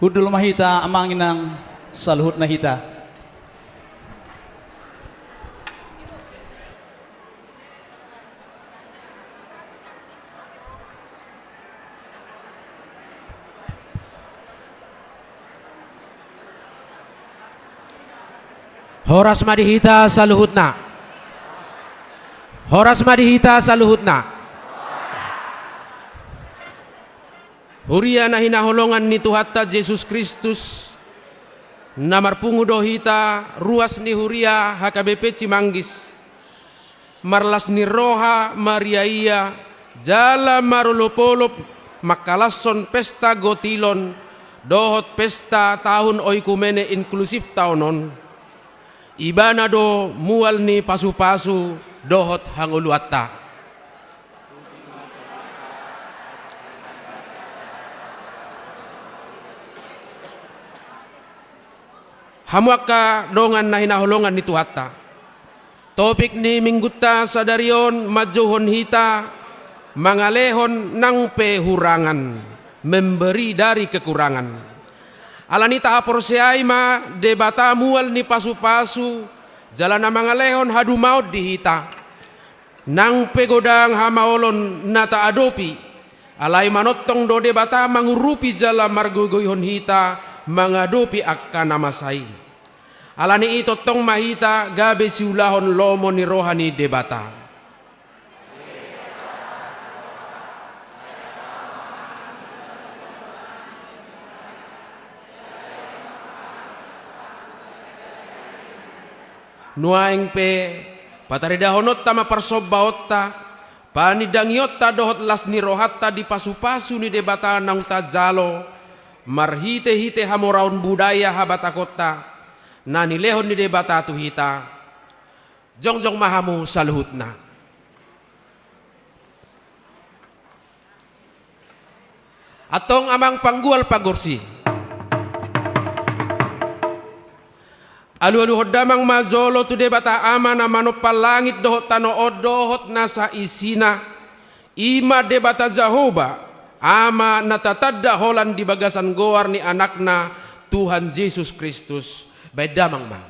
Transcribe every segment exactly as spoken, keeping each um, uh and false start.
Hundul ma hita, amang inang, saluhutna hita. Horas ma di hita saluhutna. Horas ma di hita saluhutna. Huria na hinaholongan ni Tuhanta Jesus Kristus, na marpungu do hita ruas ni huria H K B P Cimanggis. Marlas ni roha, mariaia, jala marolopolop mangkalashon pesta gotilon dohot pesta tahun oikumene inklusif taon on. Ibana do mual ni pasupasu dohot hangoluanta. Hamu angka dongan na hinaholongan ni Tuhanta. Topik ni minggunta sadari on manjouhon hita mangalehon nang pe hurangan, memberi dari kekurangan. Alani i tahaporseai ma Debata mual ni pasupasu, jala na mangalehon hadumaon di hita. Nang pe godang hamaolon na taadopi, alai manongtong do Debata mangurupi jala margoigoihon hita mangadopi angka na masa i. Alani i tongtong ma hita gabe siulahon lomo ni roha ni Debata. Nuaeng pe, pataridahononta ma parsombaonta, panindangionta dohot las ni rohanta di pasupasu ni Debata naung tajalo, marhitehite hamoraon budaya habatakonta, na nilehon ni Debata tu hita. Jongjong ma hamu saluhutna. Antong amang panggual pargonsi. Alualuhon damang ma jolo tu Debata Ama na manompa langit dohot tano on dohot nasa isina, i ma Debata Jahowa, Ama na tatanda holan di bagasan goar ni Anakna, Tuhan Jesus Kristus. Baen damang ma.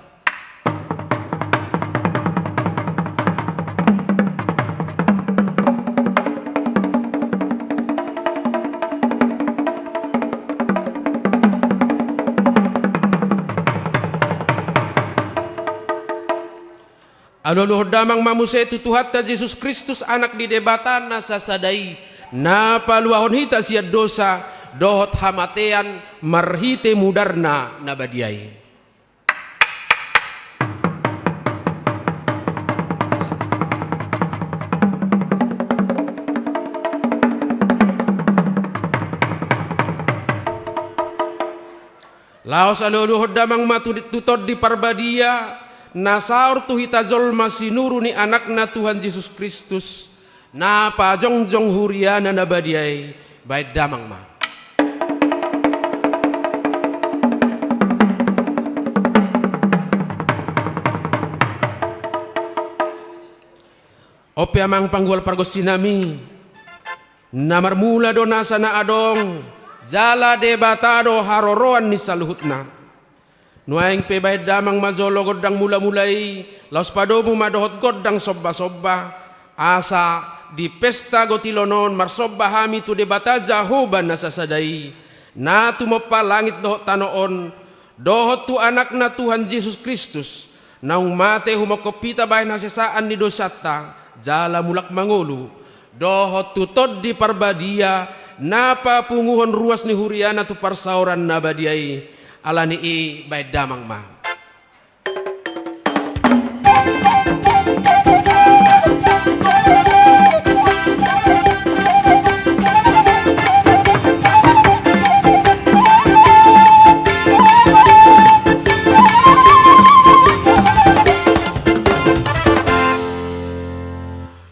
Alualuhon damang ma muse tu Tuhanta Jesus Kristus, Anak ni Debata na sasada i, na paluahon hita sian dosa dohot hamatean marhite mudarna na badia i. Laos alualuhon damang ma tu, tu Tondi Parbadia, na saor tu hita jolma sinuru ni Anakna Tuhan Jesus Kristus, na pajongjong huriana na badia i, baen damang ma. On pe amang panggual pargonsinami, na marmula do nasa na adong, jala Debata do haroroan ni saluhutna. Nuaeng pe baen damang ma jolo gondang mulamula i, laos padomu ma dohot gondang sombasomba, asa di pesta gotilon on marsomba hami tu Debata Jahowa na sasada i, na tumompa langit dohot tano on, dohot tu Anakna Tuhan Jesus Kristus, naung mate humongkop hita bahen hasesaan ni dosanta, jala mulak mangolu, dohot tu Tondi Parbadia, na papunguhon ruas ni huriana tu parsaoran na badia i, alani i baen damang ma.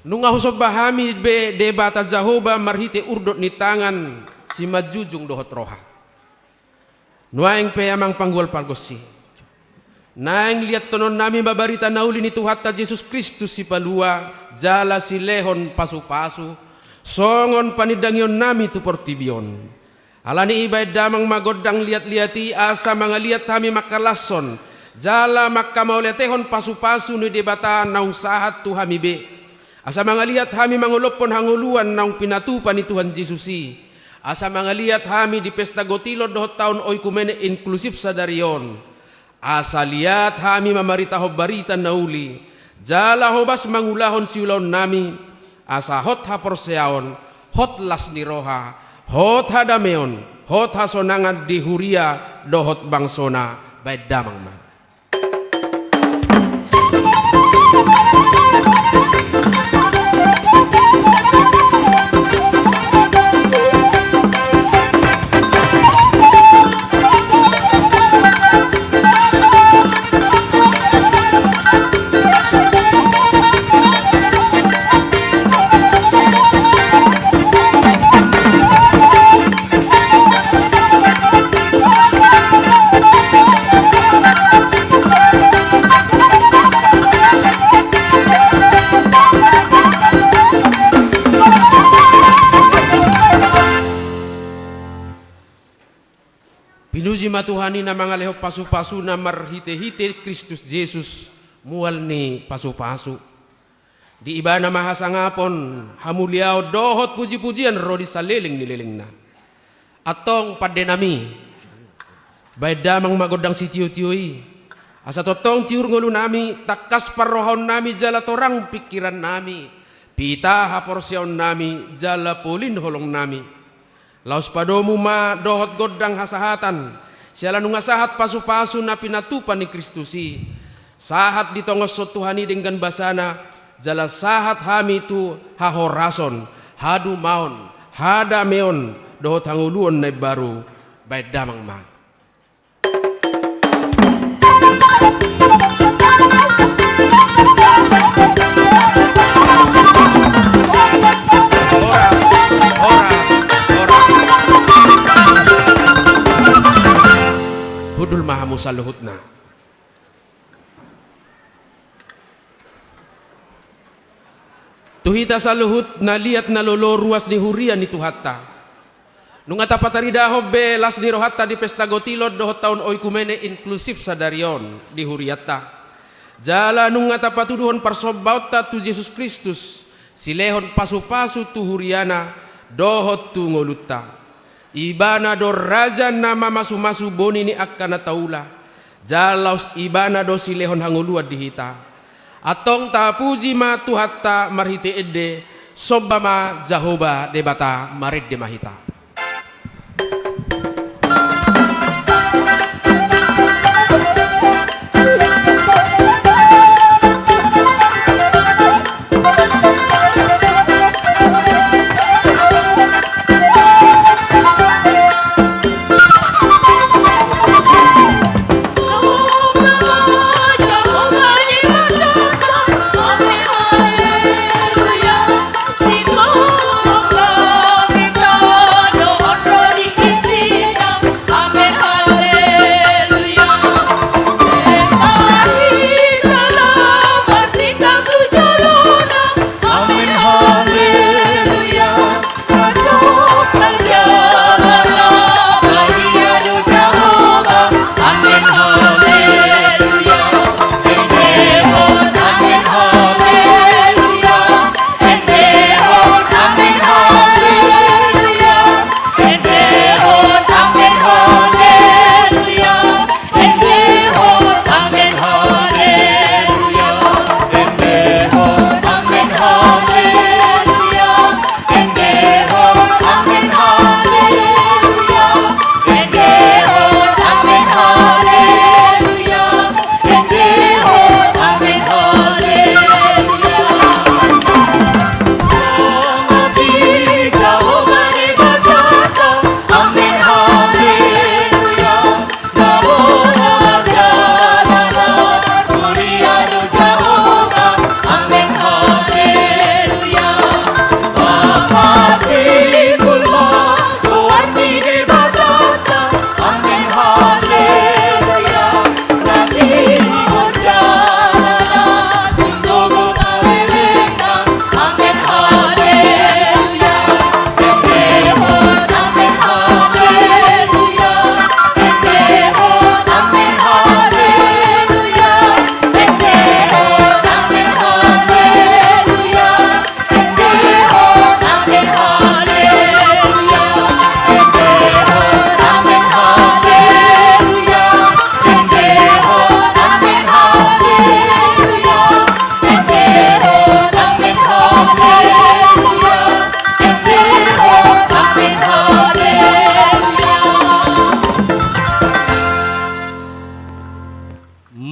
Nunga husomba hami be Debata Jahowa marhite urdot ni tangan simanjujung dohot roha. Nuaeng pe amang panggual pargonsi, naeng liathononnami ma barita na uli ni Tuhanta Jesus Kristus Sipalua jala Silehon pasupasu, songon panindangionnami tu portibi on. Alani i baen damang ma gondang liatliat i, asa mangaliat hami mangkalashon jala mangkamauliatehon pasupasu ni Debata naung sahat tu hami be. Asa mangaliat hami mangolophon hangoluan naung pinatupa ni Tuhan Jesus i. Asa mangaliat hami di pesta gotilon dohot taon oikumene inklusif sadari on. Asa liat hami mamaritahon barita na uli, jala hobas mangulahon siulaonnami, asa hot haporseaon, hot las ni roha, hot hadameon, hot hasonangan di huria dohot bangsona. Baen damang ma. Pinuji ma Tuhan i na mangalehon pasupasuna marhitehite Kristus Jesus, mual ni pasupasu. Di Ibana ma hasangapon, hamuliaon dohot pujipujian ro di saleleng ni lelengna. Antong pandenami, baen damang ma gondang sitiotio i. Asa tongtong tiur ngolunami, tangkas parrohaonnami jala torang pingkirannami, pita haporseaonnami jala polin holongnami. Laos padomu ma dohot gondang hasahatan, siala nunga sahat pasupasu na pinatupa ni Kristus i. Sahat ditongoshon Tuhan i denggan basana, jala sahat hami tu hahorason, hadumaon, hadameon, dohot hangoluon na imbaru. Baen damang ma. Horas, horas, horas. Hundul ma hamu saluhutna. Tu hita saluhut na liat na lolo ruas ni huria ni Tuhanta. Nunga tapataridahon be las ni rohanta di pesta gotilon dohot taon oikumene inklusif sadari on di hurianta. Jala nunga tapatuduhon parsombaonta tu Jesus Kristus, silehon pasupasu tu huriana dohot tu ngolunta. Ibana do raja na mamasumasu boni ni angka na taula, jala laos Ibana do silehon hangoluan di hita. Antong tapuji ma Tuhanta marhite ende, somba ma Jahowa Debata, marende ma hita.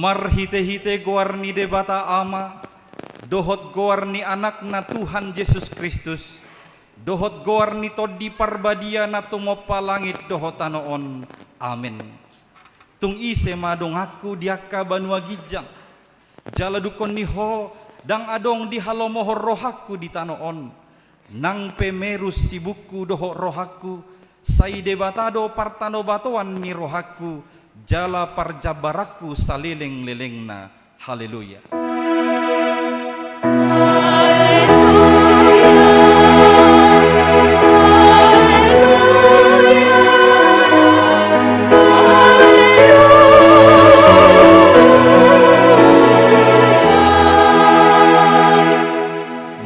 Marhite-hite goar ni Debata Ama, dohot goar ni Anakna Tuhan Jesus Kristus, dohot goar ni Tondi Parbadia na tumompa langit dohot tano on. Amen. Tung ise ma donganku di angka banua ginjang, jala dungkon ni ho ndang adong dihalomohon rohangku di tano on. Nang pe merus sibukku dohot rohangku, sai Debata do partanobatoan ni rohangku, jala parjambaranku saleleng-lelengna. Haleluya.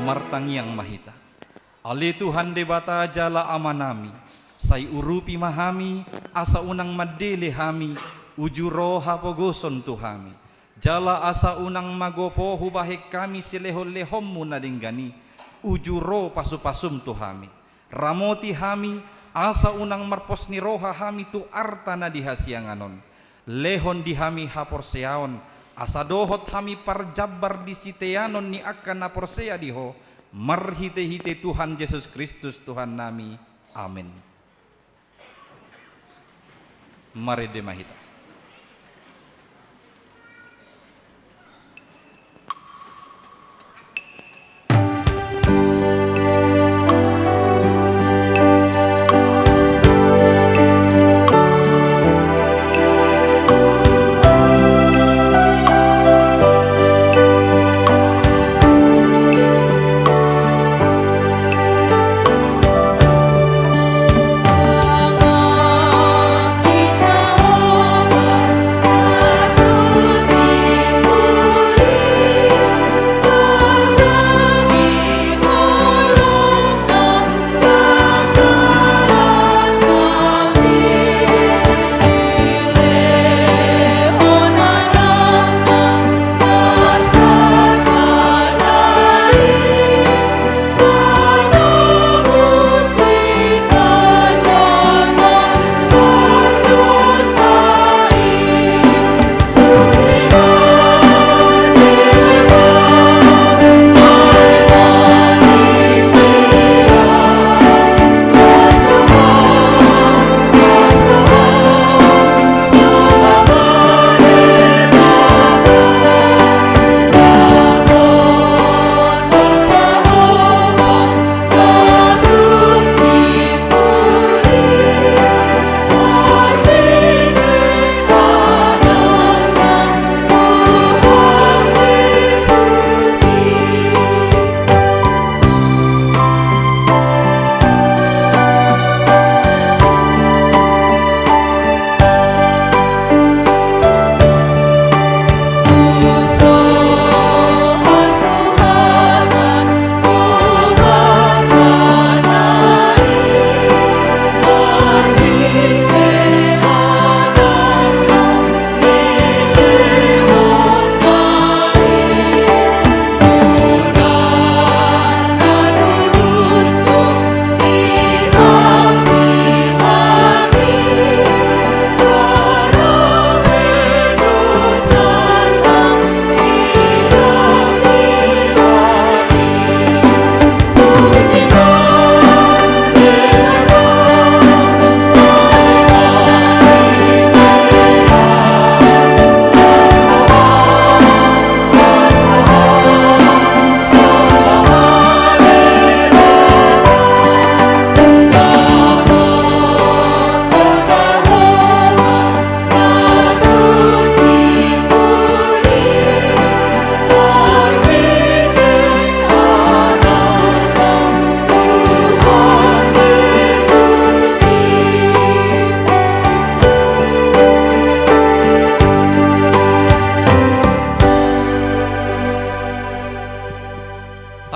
Martangiang ma hita. Ale Tuhan Debata jala Amanami, sai urupi ma hami, asa unang mandele hami, uju ro hapogoson tu hami. Jala asa unang magopo hubahen hami silehon-lehonmu na denggan i, uju ro pasu-pasum tu hami. Ramoti hami, asa unang marpos ni roha hami tu arta na di hasiangan on. Lehon di hami haporseaon, asa dohot hami parjambar di siteanon ni angka na porsea di ho, marhite-hite Tuhan Jesus Kristus Tuhannami. Amen. Marende ma hita.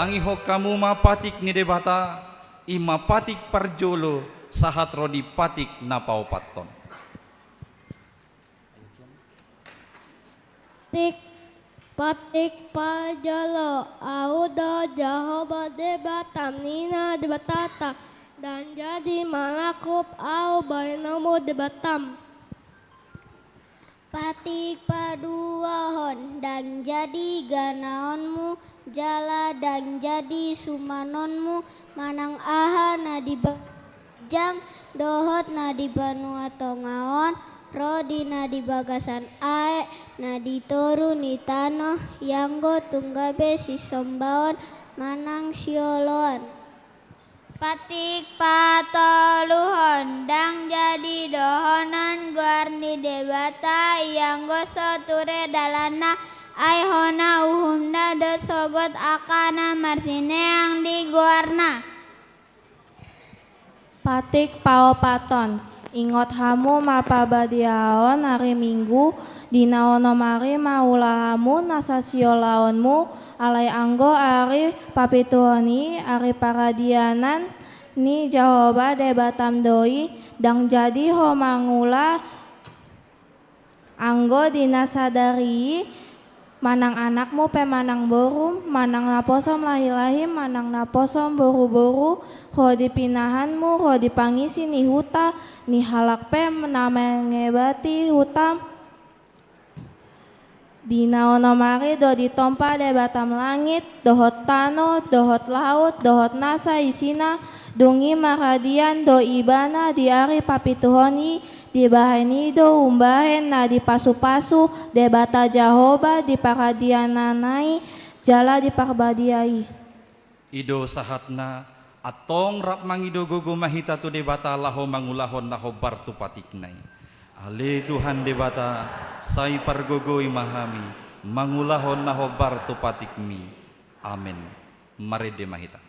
Tangihon hamu ma patik ni Debata, i ma patik parjolo sahat ro di patik na paopathon. Patik, patik parjolo. Ahu do Jahowa Debatam, ninna Debatata, ndang jadi mangalup ahu bahenonmu Debatam. Patik padua. ndang jadi ganaonmu, jala ndang jadi sumanonmu, manang aha na di ba-, jang dohot na di banua tonga on, ro di na di bagasan aek, na di toru ni tano, ianggo tung gabe sisombaon manang sioloan. Patik patoluhon, ndang jadi dohonon goar ni Debata, ianggo so ture dalanna, ai hona uhumna do sogot angka na marsineang di goarna. Patik paopathon, ingot hamu ma parbadiaon ari Minggu, di na onom ari ma ula hamu nasa siolaonmu, alai anggo ari papituhon i, ari paradianan ni Jahowa Debatam do i, ndang jadi ho mangula. Anggo di na sadari i, manang anakmu pe manang borum, manang naposom lahi-lahi, manang naposom boru-boru, ro di pinahanmu, ro di pangisi ni huta, ni halak pe na mangebati hutam. Di na onom ari do ditompa Debatam langit, dohot tano, dohot laut, dohot nasa isina, dung i maradian do Ibana di ari papituhon i, dibahen i do umbahen na dipasu-pasu Debata Jahowa di paradiananna i, jala di parbadia i. I do sahatna, antong rap mangido gogo ma hita tu Debata laho mangulahon na hombar tu patikna i. Ale Tuhan Debata, sai pargogoi ma hami, mangulahon na hombar tu patikmi. Amen. Marende ma hita.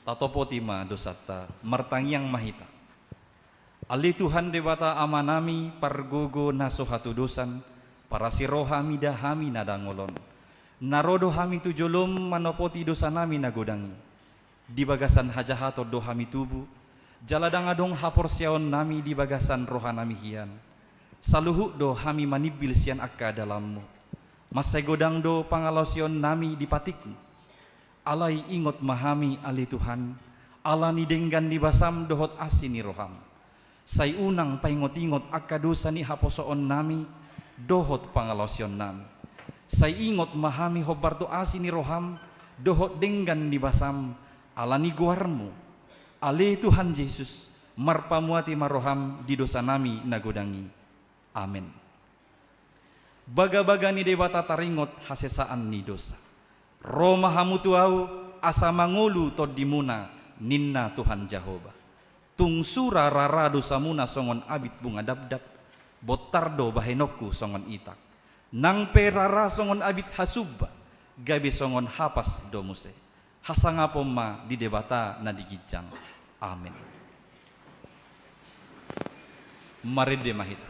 Tatopoti ma dosanta, martangiang ma hita. Ale Tuhan Debata Amanami, pargogo na so hatudosan, parasi roha mida hami na dangol on. Na ro do hami tu jolom manopoti dosanami na godang i. Di bagasan hajahaton do hami tubu, jala ndang adong haporseaonnami di bagasan rohanami hian. Saluhut do hami manimbil sian angka dalanmu. Mansai godang do pangalaosionnami di patikmu. Alai ingot ma hami, ale Tuhan, ala ni denggan ni basam dohot asi ni roham. Sai unang paingot-ingot angka dosa ni haposoonnami dohot pangalaosionnami. Sai ingot ma hami hombar tu asi ni roham dohot denggan ni basam, ala ni goarmu. Ale Tuhan Jesus, marpamuati ma roham di dosanami na godang i. Amen. Bagabaga ni Debata taringot hasesaan ni dosa. Ro ma hamu tu Ahu, asa mangolu tondimuna, ninna Tuhan Jahowa. Tung sura rara dosamuna songon abit bunga dabdab, bontar do bahenonku songon itak. Nang pe rara songon abit hasumba, gabe songon hapas do muse. Hasangapon ma di Debata na di ginjang. Amen. Marende ma hita.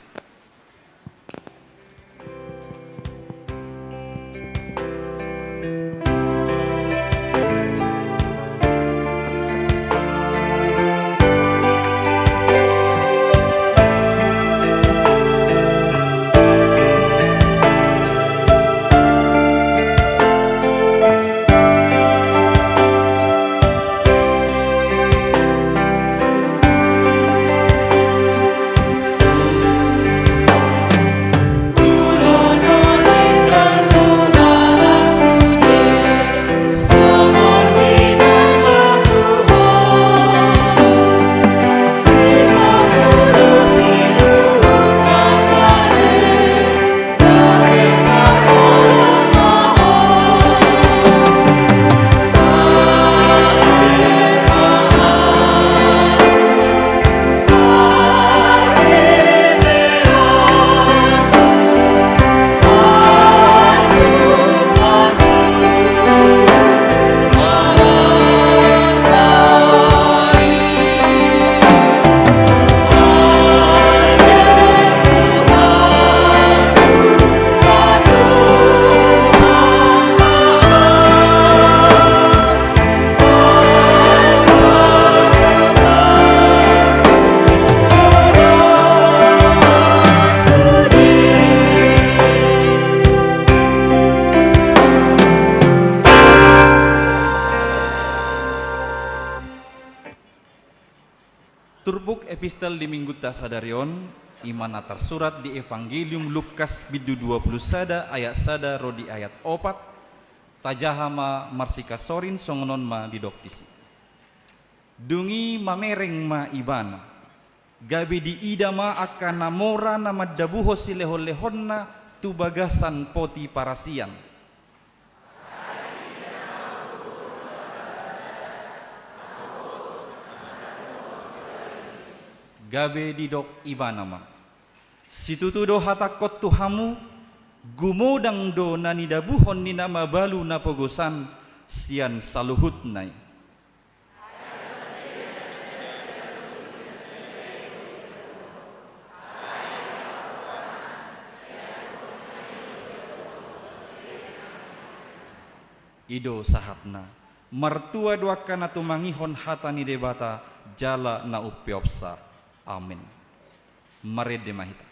Turpuk epistel di minggunta sadari on, i ma na tarsurat di Evangelium Lukas bindu dua pulu sada ayat sada ro di ayat opat, tajaha ma marsikansorin songon on ma didok disi. Dung i mamereng ma ibana, gabe diida ma angka na mora na mandabuhon silehonlehonna tu bagasan poti parasian. Gabe didok ibana ma, situtu do hatangkon tu hamu, gumodang do na nidabuhon ni na mabalu napogosan sian saluhutna i. I do sahatna. Martua do angka na tumangihon hata ni Debata jala na umpeopsa. Amen. Marende ma hita.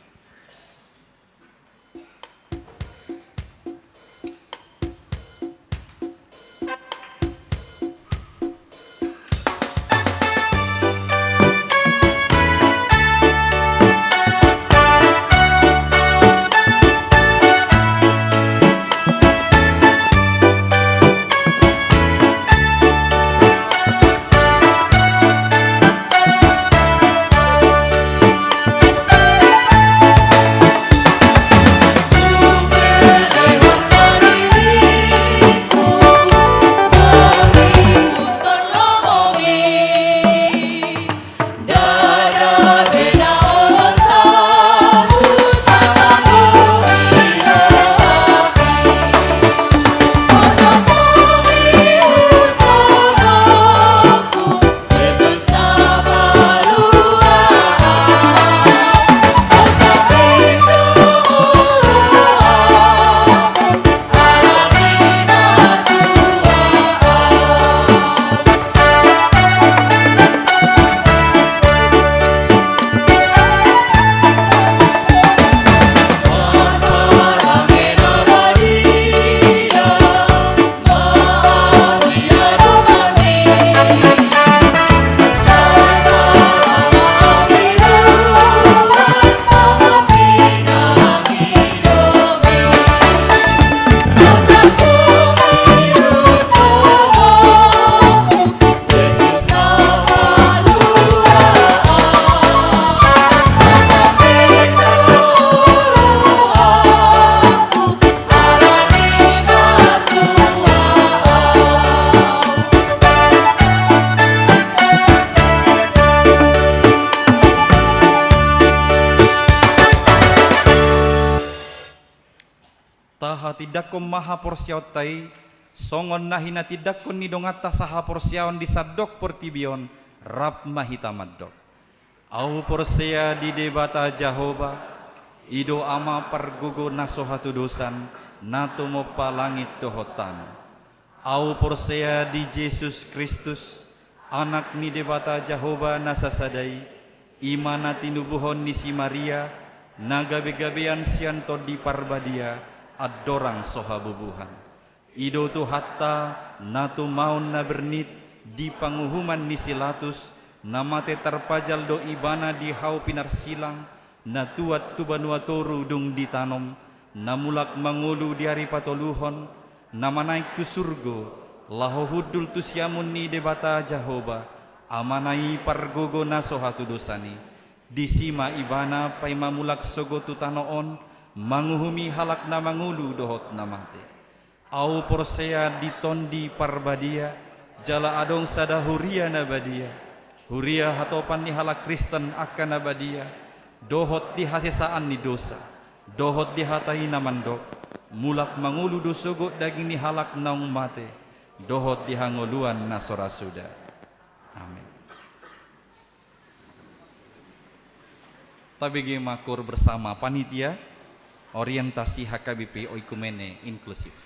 Tindangkon ma haporseaonta i, songon na hinatindangkon ni donganta sahaporseaon di sandok portibi on, rap ma hita mandok. Ahu porsea di Debata Jahowa, i do Ama pargogo na so hatudosan, na tumompa langit dohot tano. Ahu porsea di Jesus Kristus, Anak ni Debata Jahowa na sasada i, i ma na tinubuhon ni si Maria, na gabegabean sian Tondi Parbadia, andorang so habubuhan. I do Tuhanta, na tumaon na bernit di panguhuman ni si Latus, na mate tarpajal do Ibana di hau pinarsilang, na tuat tu banua toru dung ditanom, na mulak mangolu di ari patoluhon, na manaek tu surgo, laho hundul tu siamun ni Debata Jahowa, Amana i pargogo na so hatudosan i. Disi ma Ibana paima mulak sogot tu tano on, manguhumi halak na mangolu dohot na mate. Ahu porsea di Tondi Parbadia, jala adong sada huria na badia, huria hatopan ni halak Kristen angka na badia, dohot di hasesaan ni dosa, dohot di hata i na mandok, mulak mangolu do sogot daging ni halak naung mate, dohot di hangoluan na so ra suda. Amin. Tabege ma koor bersama panitia orientasi H K B P Oikumene Inklusif.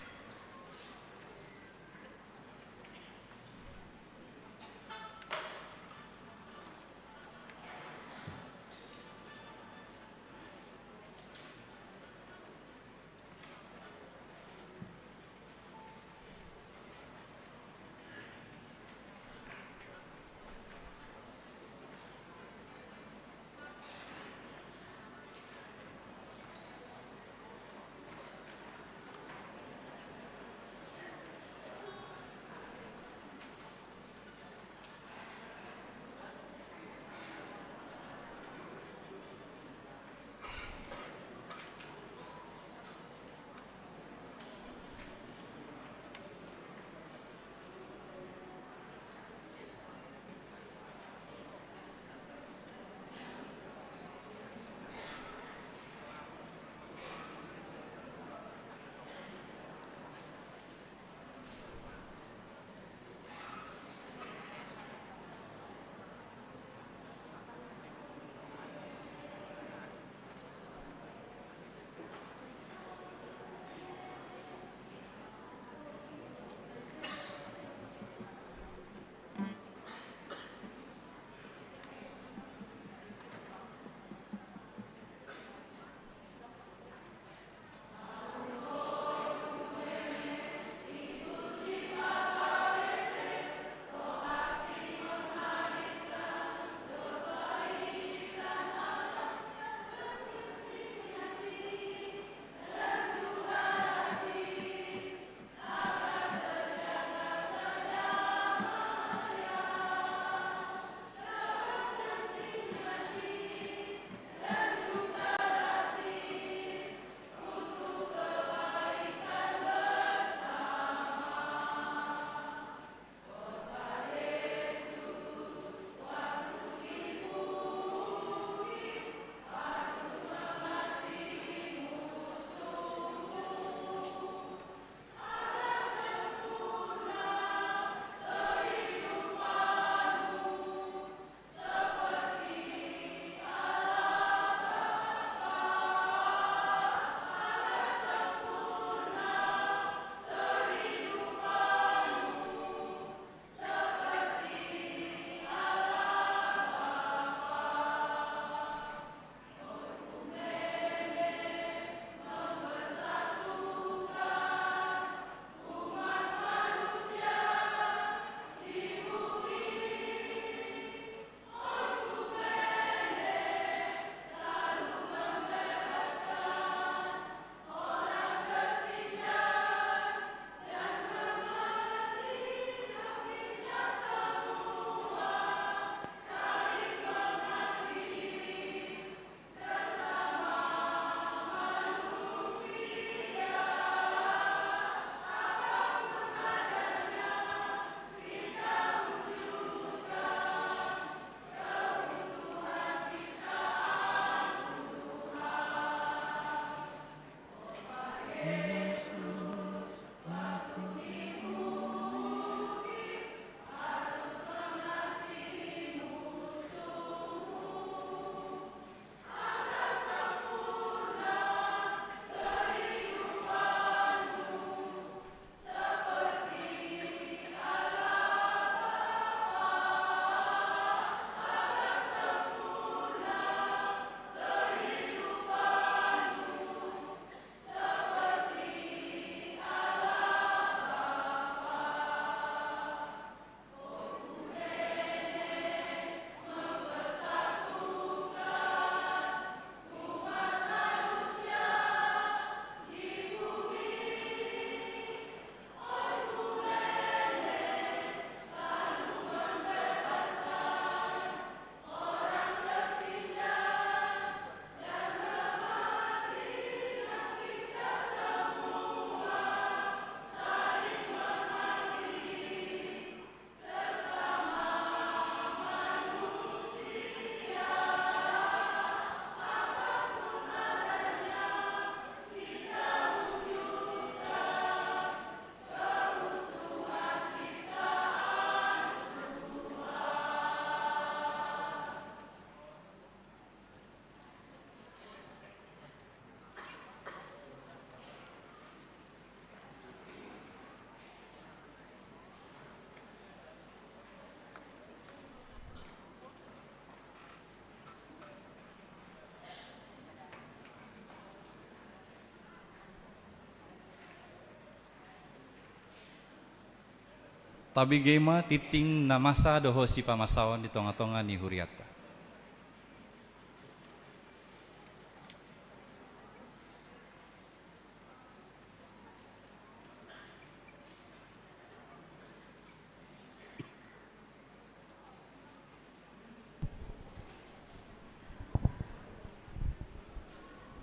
Tabege ma tingting na masa dohot sipamasaon di tongatonga ni hurianta.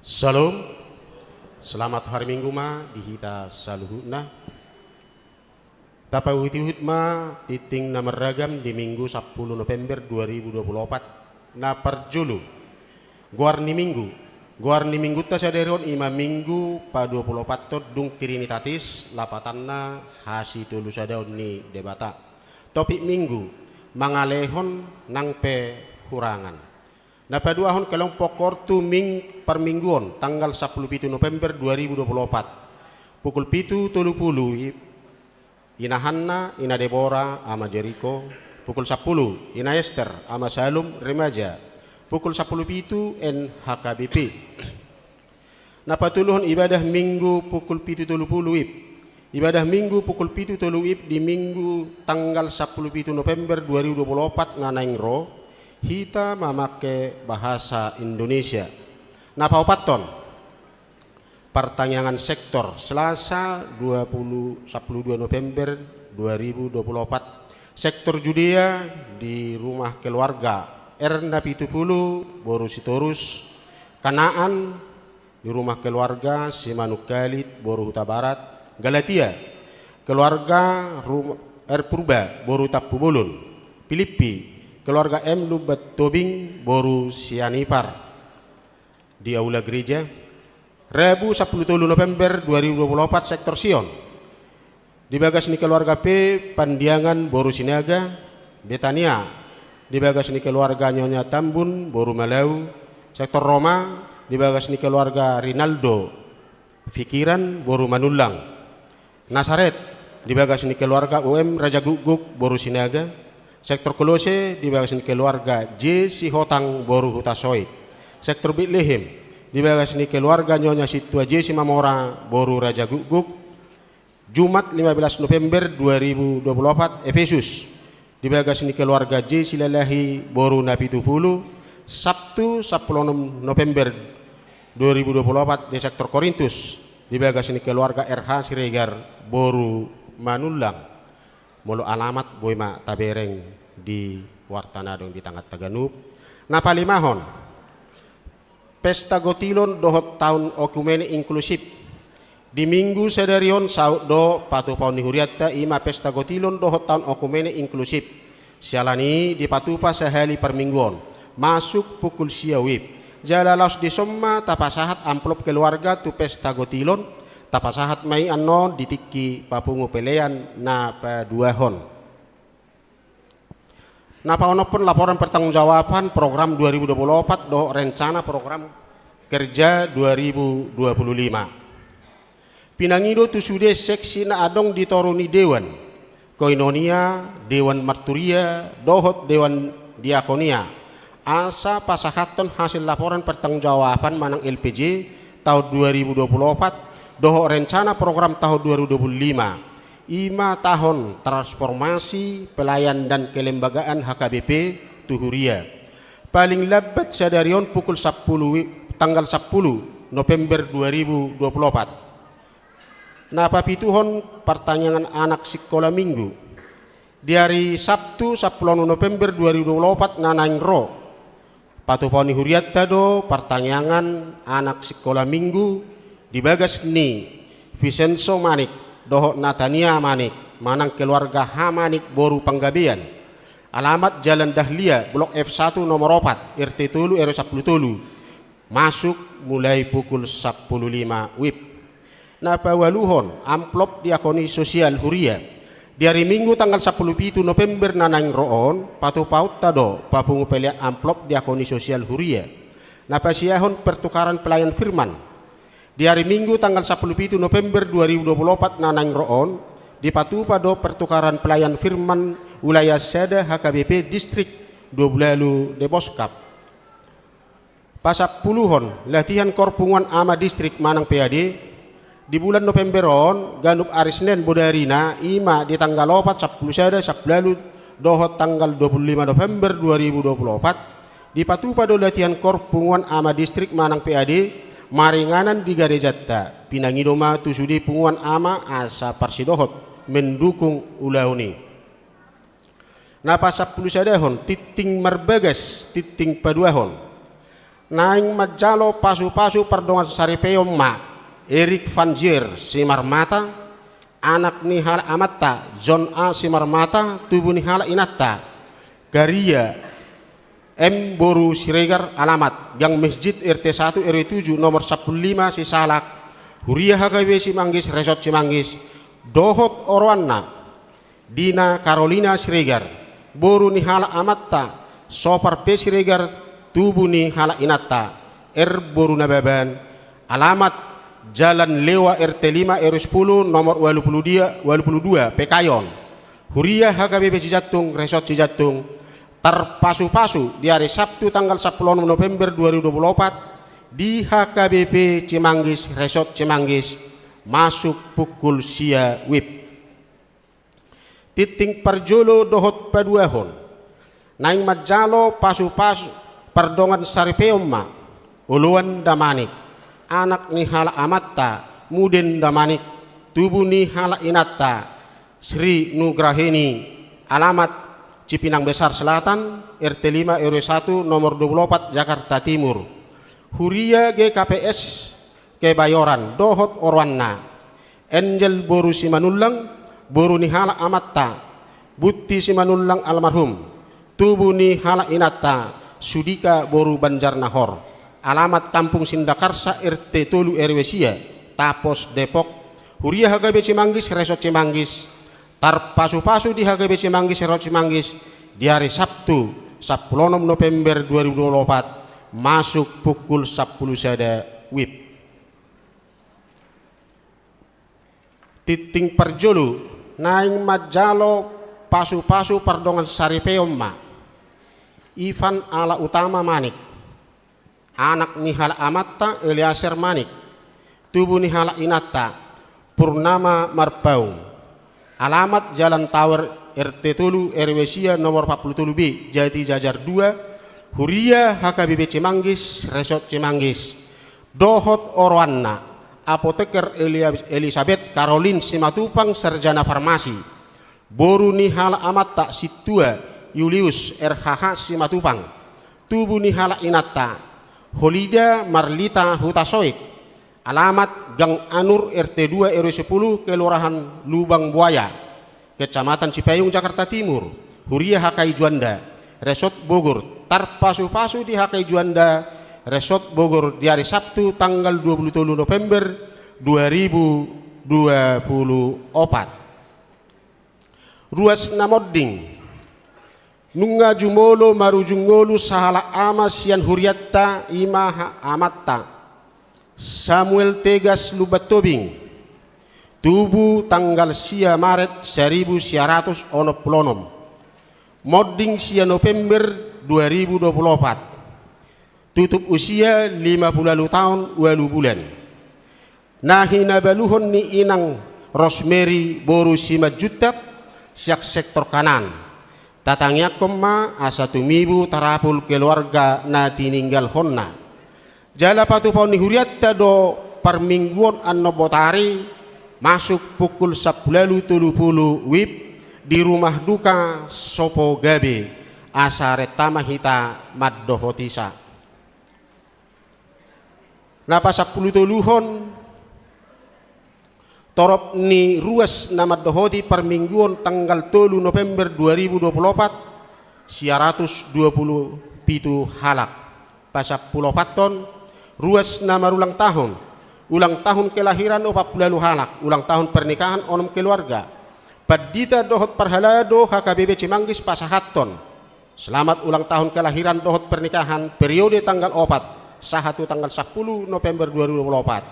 Syalom. Selamat hari Minggu ma di hita saluhutna. Tapaihutihut ma tingting na marragam di Minggu sampulu November dua ribu dua pulu opat. Na parjolo, goar ni Minggu. Goar ni Minggunta sadari on i ma Minggu paduapuluopathon dung Trinitatis, lapatanna hasitolusadaon ni Debata. Topik Minggu, mangalehon nang pe hurangan. Na paduahon, kelompok koor tu ming-, parmingguon tanggal sampulu pitu November dua ribu dua pulu opat. Pukul pitu tolu pulu i, Ina Hanna, Ina Debora, Ama Jeriko. Pukul sampulu, Ina Ester, Ama Salum, remaja. Pukul sampulu pitu, N H K B P. Na patoluhon, ibadah Minggu pukul pitu tolu pulu wib. Ibadah Minggu pukul pitu tolu wib di Minggu tanggal sampulu pitu November dua ribu dua pulu opat na naeng ro, hita mamangke bahasa Indonesia. Na paopathon, partangiangan sektor, Selasa dua pulu, sampulu dua November dua ribu dua pulu opat, sektor Judea di rumah keluarga R na pitu pulu, boru Sitorus, Kanaan, di rumah keluarga Simanungkalit, boru Hutabarat. Galatia, keluarga rum-, R Purba, boru Tampubolon. Pilippi, keluarga M Lumban Tobing, boru Sianipar. Di aula gereja. Rabu sampulu tolu November dua ribu dua pulu opat, sektor Sion. Di bagas ni keluarga P, Pandiangan, boru Sinaga. Betania, di bagas ni keluarga Nyonya Tambun, boru Malau. Sektor Roma, di bagas ni keluarga Rinaldo Fikiran, boru Manullang. Nasaret, di bagas ni keluarga U M Raja Gukguk, boru Sinaga. Sektor Kolose, di bagas ni keluarga J Sihotang, boru Hutasoit. Sektor Betlehem, di bagas ni keluarga Nyonya Sintua J Simamora, boru Raja Gukguk. Jumat lima belas November dua ribu dua puluh opat, Efesus, di bagas ni keluarga J Silalahi, boru na pitu pulu. Sabtu sampulu onom November dua ribu dua puluh opat, di sektor Korintus, di bagas ni keluarga R H Siregar, boru Manullang. Molo alamat boi ma tabereng di warta na adong di tanganta ganup. Na palimahon, Pesta Gotilon dohot Taon Oikumene Inklusif. Di Minggu sadari on saut do patupaon ni hurianta, i ma Pesta Gotilon dohot Taon Oikumene Inklusif. Siala ni i dipatupa sahali parmingguon, masuk pukul sia wib. Jala laos dison ma tapasahat amplop keluarga tu Pesta Gotilon, tapasahat ma i annon di tingki papungu pelean na paduahon. Na paonomhon, laporan pertanggungjawaban program dua ribu dua puluh opat dohot rencana program kerja dua ribu dua puluh lima. Pinangido tu sude seksi na adong di toru ni dewan koinonia, dewan marturia dohot dewan diakonia, asa pasahathon hasil laporan pertanggungjawaban manang L P J taon dua ribu dua puluh opat dohot rencana program taon dua ribu dua puluh lima. I ma tahun transformasi pelayan dan kelembagaan H K B P tu huria. Paling lambat sadari on pukul sampulu wi-, tanggal sampulu November dua ribu dua puluh opat. Na papituhon, partangiangan anak sikola minggu. Di ari Sabtu sampulu onom November dua ribu dua puluh opat na naeng ro, patupaon ni hurianta do partangiangan anak sikola minggu di bagas ni Vincenzo Manik dohot Natania Manik manang keluarga H Manik boru Panggabean. Alamat Jalan Dahlia, Blok F satu nomor opat, R T tolu, R W sampulu tolu. Masuk mulai pukul sampulu lima wib. Na paualuhon, amplop diakoni sosial huria. Di ari Minggu tanggal sampulu pitu November na naeng ro on, patupaonta do papungu pelean amplop diakoni sosial huria. Na pasiahon, pertukaran pelayan firman. Di ari Minggu tanggal sampulu pitu November dua ribu dua puluh opat na naeng ro on, dipatupa do pertukaran pelayan firman wilayah sada H K B P Distrik Dua Bulalu Deboskap. Pasampuluhon, latihan koor punguan ama distrik manang P A D. Di bulan November on, ganup ari Senen bodarina, i ma di tanggal opat, sampulu sada, sampulu ualu, dohot tanggal dua pulu lima November dua ribu dua pulu opat, dipatupa do latihan kor punguan ama distrik manang P A D, maringanan di garejanta, pinangido ma tu sude punguan ama asa parsidohot, mendukung ulaon i. Na pasampulu sadahon, tingting marbagas, tingting paduahon. Naeng manjalo pasu-pasu pardongan saripeon ma, Erik Vanzier Simarmata, anak ni halak amanta, John A Simarmata, tubu ni halak inanta, Karia M boru Siregar, alamat Gang Mesjid, R T satu, R W tujuh, nomor sampulu lima, Sisalak, huria H K B P Cimanggis, Resort Cimanggis, dohot oroanna, Dina Karolina Siregar, boru ni halak amanta, Sopar P Siregar, tubu ni halak inanta, R boru Nababan, alamat Jalan Lewa, R T lima, R W sepuluh, nomor ualu pulu dua, ualu pulu dua, Pekayon. Huria H K B P Cijantung, Resort Cijantung, tarpasu-pasu di ari Sabtu tanggal sampulu onom November dua ribu dua pulu opat, di H K B P Cimanggis, Resort Cimanggis, masuk pukul sia wib. Tingting parjolo dohot paduahon. Naeng manjalo pasu-pasu pardongan saripeon ma, oloan damanik, anak ni halak amanta, Muden damanik, tubu ni halak inanta, Sri Nugraheni, alamat Cipinang Besar Selatan, R T lima, R W satu, nomor dua pulu opat, Jakarta Timur. Huria G K P S Kebayoran, dohot oroanna, Angel boru Simanullang, boru ni halak amanta, Bunti Simanullang almarhum, tubu ni halak inanta, Sudika boru Banjarnahor, alamat Kampung Sindakarsa, R T tolu, R W sia, Tapos, Depok, huria H K B P Cimanggis, Resort Cimanggis, tarpasu-pasu di H K B P Cimanggis, Resort Cimanggis, di ari Sabtu, sampulu onom November dua ribu dua pulu opat, masuk pukul sampulu sada wib. Tingting parjolo, naeng manjalo pasu-pasu pardongan saripeon ma, Ivan Ala Utama Manik, anak ni halak amanta, Eleaser Manik, tubu ni halak inanta, Purnama Marpaung, alamat Jalan Tower, R T tolu, R W sia, nomor empat puluh tolu B, Jati Jajar dua, huria H K B P Cimanggis, Resort Cimanggis, dohot oroanna, Apoteker Elia-, Elisabeth Caroline Simatupang, sarjana farmasi, boru ni halak amanta, Sintua Julius, R H H Simatupang, tubu ni halak inanta, Holida Marlita Hutasoit, alamat Gang Anur, R T dua, R W sepuluh, Kelurahan Lubang Buaya, Kecamatan Cipayung, Jakarta Timur, huria H K I Juanda, Resort Bogor, tarpasu-pasu di H K I Juanda, Resort Bogor, di ari Sabtu tanggal dua puluh tolu November dua ribu dua puluh opat. Ruas na monding. Nunga jumolo marujung ngolu sahalak ama sian hurianta, i ma ha-, amanta, Samuel Tegas Lumban Tobing, tubu tanggal sia Maret saribu sia ratus onom pulu onom, monding sia November dua ribu dua pulu opat, tutup usia lima pulu ualu taon ualu bulan. Na hinabaluhon ni inang Rosemary boru Simanjuntak, sian sektor Kanaan. Tatangiangkon ma asa tumibu tarapul keluarga na tininggalhonna. Jala patupaon ni hurianta do parmingguon annon botari, masuk pukul sampulu ualu tolu pulu wib, di rumah duka Sopogabe, asa renta ma hita mandohoti sa. Na pasampulu toluhon, torop ni ruas na mandohoti parmingguon tanggal tolu November dua ribu dua pulu opat, sia ratus dua pulu pitu halak. Pasampulu opathon, ruas na marulang tahun, ulang tahun kelahiran opat pulu ualu halak, ulang tahun pernikahan onom keluarga. Pandita dohot parhalado H K B P Cimanggis pasahathon selamat ulang tahun kelahiran dohot pernikahan periode tanggal opat sahat tu tanggal sampulu November dua ribu dua pulu opat.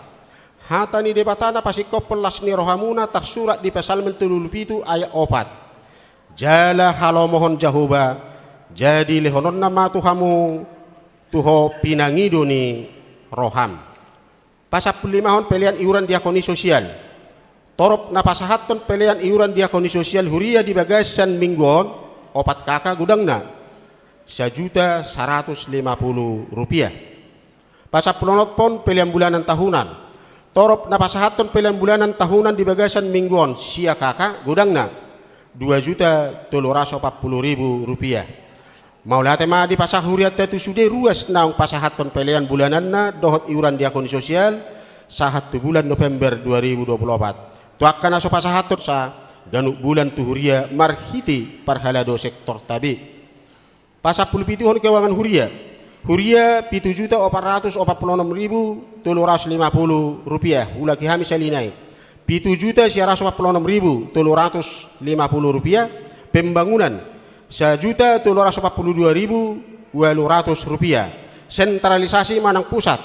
Hata ni Debata na pasingkophon las ni rohamuna tarsurat di Psalmen tolu pulu pitu ayat opat. Jala halomohon Jahowa, jadi lehononna ma tu hamu, tu ho pinangido ni roham. Pasampululimahon pelean iuran diakoni sosial. Torop na pasahathon pelean iuran diakoni sosial huria di bagasan minggu on, opat K K godangna, sajuta saratus lima pulu rupiah. Pasampuluonomhon pelean bulanan tahunan. Torop na pasahathon pelean bulanan tahunan di bagasan minggu on, sia K K godangna, dua juta tolu ratus opat pulu ribu rupiah. Mauliate ma dipasahat hurianta tu sude ruas naung pasahathon pelean bulananna dohot iuran diakoni sosial sahat tu bulan November dua ribu dua pulu opat. Tu angka na so pasahathon sa ganup bulan tu huria marhite parhalado sektorta be. Pasampulupituhon keuangan huria. Huria pitu juta opat ratus opat pulu onom ribu tolu ratus lima pulu rupiah, ulaki hami sahali nai. Pitu juta sia ratus opat pulu onom ribu tolu ratus lima pulu rupiah. Pembangunan, sajuta tolu ratus opat pulu dua ribu ualu ratus rupiah. Sentralisasi manang pusat,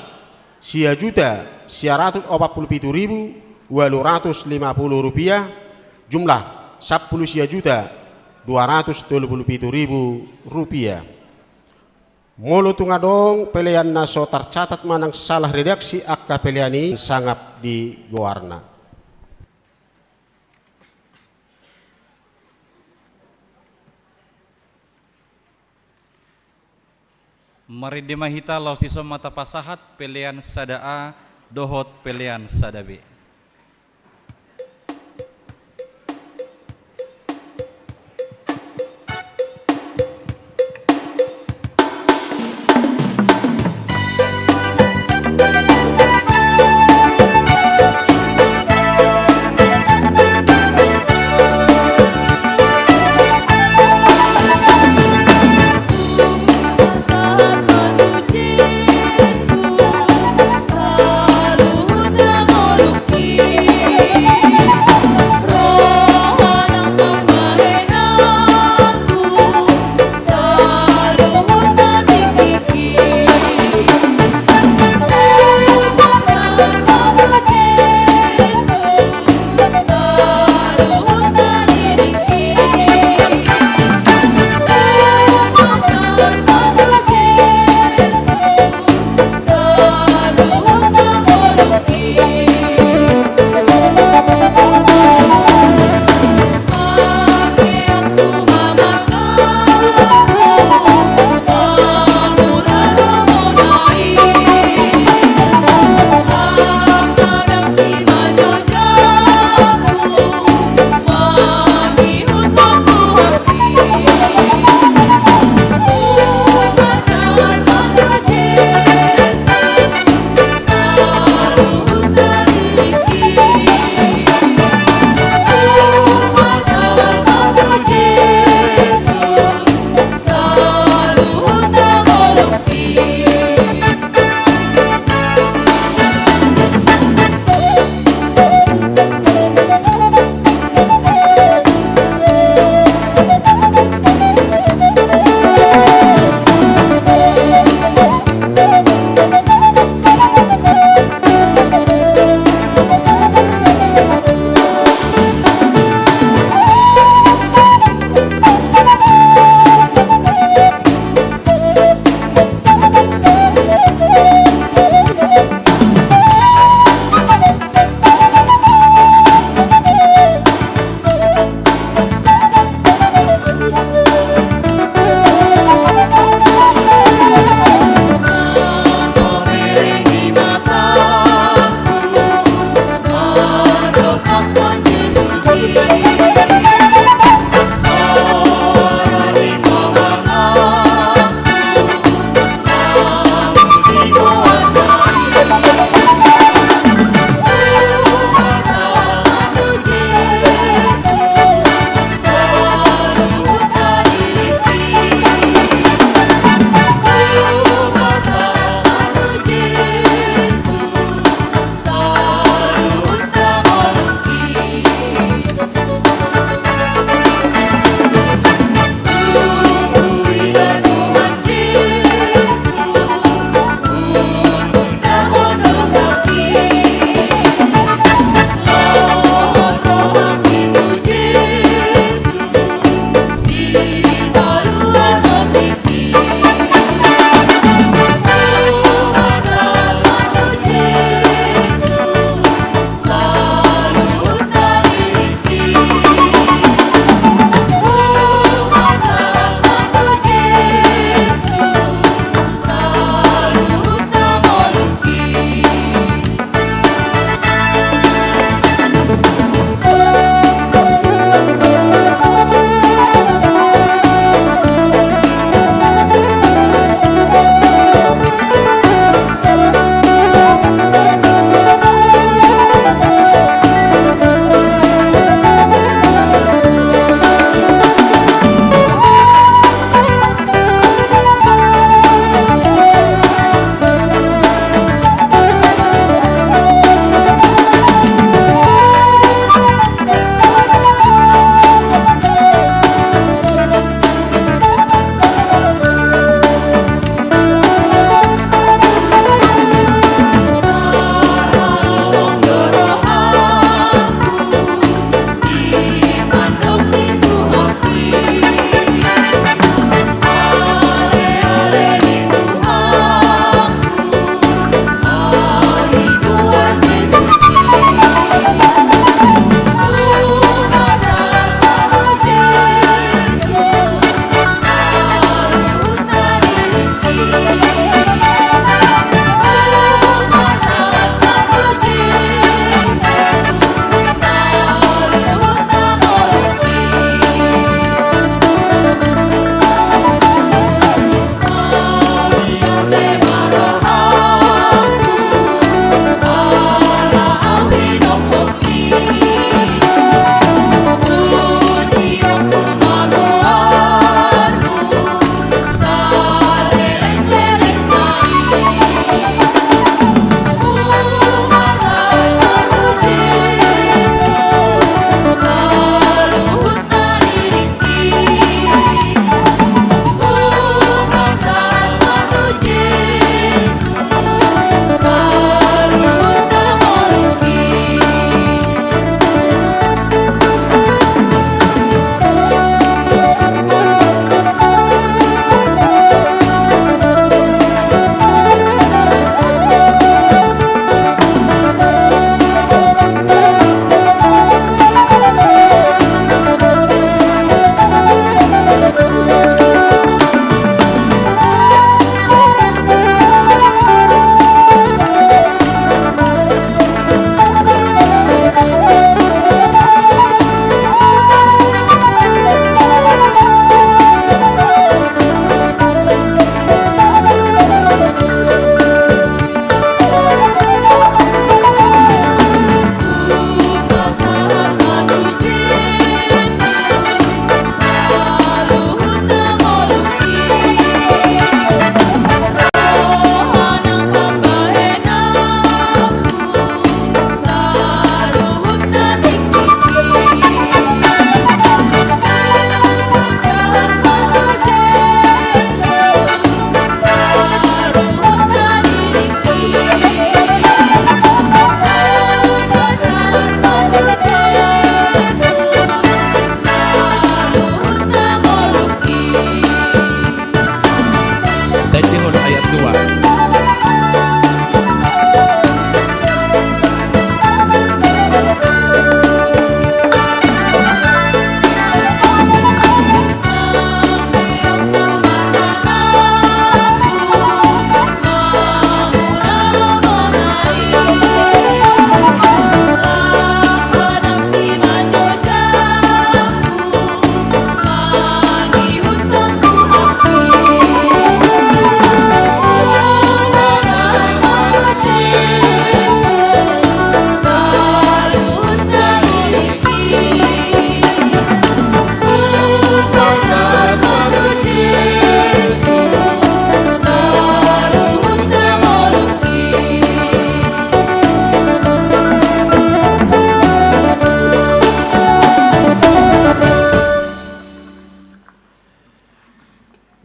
sia juta sia ratus opat pulu pitu ribu ualu ratus lima pulu rupiah. Jumlah, sampulu sia juta dua ratus tolu pulu pitu ribu rupiah. Molo tung adong pelean na so tarcatat manang salah redaksi angka pelean i, sangap di goarna. Marende ma hita, laos dison ma tapasahat pelean sada A dohot pelean sada B.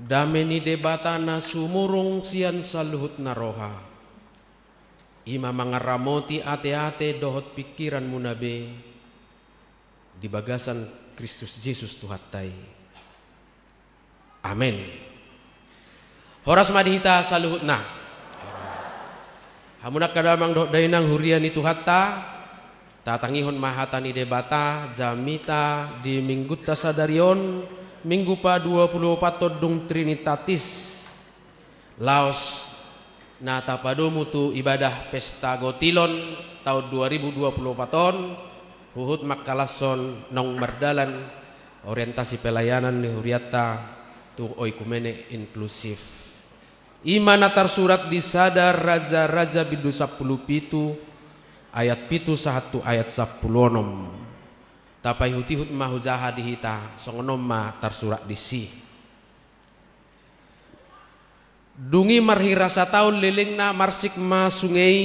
Dame ni Debata na sumurung sian saluhutna roha, i ma mangaramoti ateate dohot pingkiranmuna be di bagasan Kristus Jesus Tuhanta i. Amen. Horas ma di hita saluhutna. Hamu angka damang dohot dainang, huria ni Tuhanta, tatangihon ma hata ni Debata jamita di minggunta sadari on, Minggu padua pulu opat dung Trinitatis. Laos na tapadomu tu ibadah pesta gotilon taon dua ribu dua pulu opat on, huhut mangkalashon naung mardalan orientasi pelayanan ni hurianta tu oikumene inklusif. I ma na tarsurat di sada Raja-raja bindu sampulu pitu, ayat pitu sahat tu ayat sampulu onom. Tapaihut-ihut ma hujaha di hita, songon on ma tarsurat disi. Dung i marhira sataon lelengna marsik ma sunge i,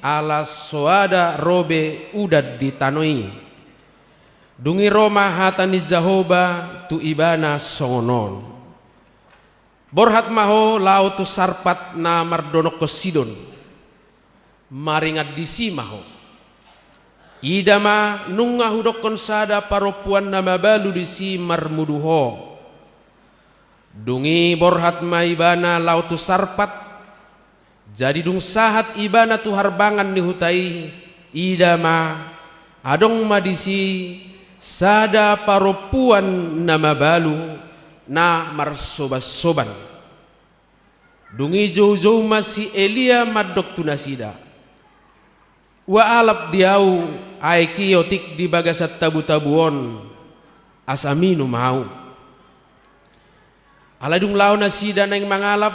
ala soada ro be udan di tano i. Dung i ro ma hata ni Jahowa tu ibana songon on: Borhat ma ho laho tu Sarpat na mardonokkon Sidon, maringan disi ma ho. Ida ma, nunga hudokkon sada parompuan na mabalu disi marmudu ho. Dung i borhat ma ibana laho tu Sarpat. Jadi dung sahat ibana tu harbangan ni huta i, ida ma, adong ma disi sada parompuan na mabalu na marsoban-soban. Dung i joujou ma si Elia mandok tu nasida: Ua alap di ahu aek i otik di bagasan tabu-tabu on, asa minum ahu. Alai dung laho nasida naeng mangalap,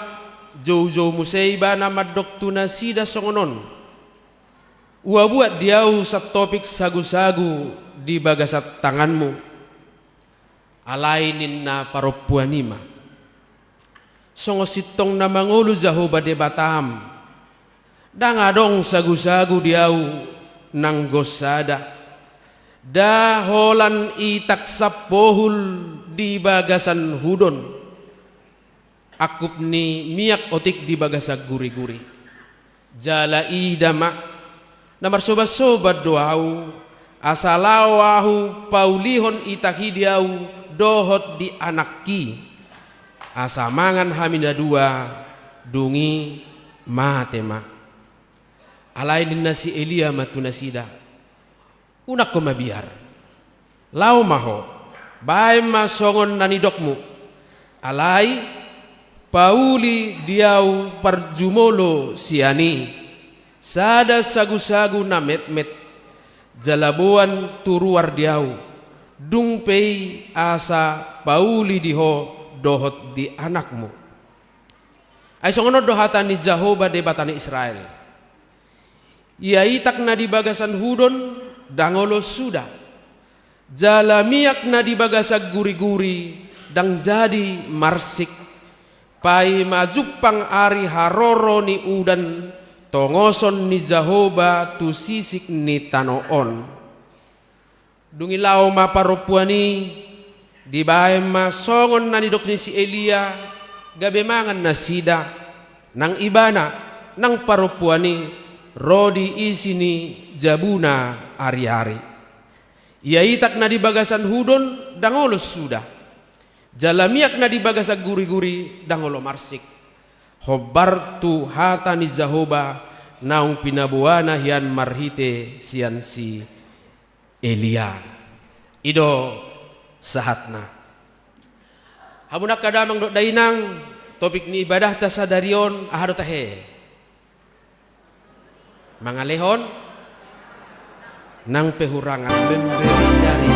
joujou muse ibana mandok tu nasida songon on: Ua buat di ahu santopik sagu-sagu di bagasan tanganmu. Alai ninna parompuan i ma: Songon sintong na mangolu Jahowa Debatam, ndang adong sagu-sagu di ahu nanggo sada, nda holan itak sampohul di bagasan hudon. Angkup ni miak otik di bagasan guri-guri. Jala ida ma, na marsoban-soban do ahu, asa laho ahu paulihon itak i di ahu dohot di anakki, asa mangan hami na dua, dung i mate ma. Alai ninna si Elia ma tu nasida: Unang ho mabiar. Laho ma ho, baen ma songon na nidokmu. Alai pauli di ahu parjumolo sian i sada sagu-sagu na metmet, jala boan tu ruar di ahu, dung pe i asa pauli di ho dohot di anakmu. Ai songon on do hata ni Jahowa Debata ni Israel: Ia itak na di bagasan hudon ndang olo suda, jala miak na di bagasan guri-guri ndang jadi marsik, paima jumpang ari haroro ni udan tongoson ni Jahowa tu sisik ni tano on. Dung i laho ma parompuan i, dibaen ma songon na nidok ni si Elia, gabe mangan nasida, nang ibana, nang parompuan i, ro di isi ni jabuna ari-ari. Ia itak na di bagasan hudon ndang olo suda, jala miak na di bagasan guri-guri ndang olo marsik, hombar tu hata ni Jahowa naung pinaboana hian marhite sian si Elia. I do sahatna. Hamu angka damang dohot dainang, topik ni ibadahta sadari on aha do tahe? Mangalehon nang pehurangan, memberi dari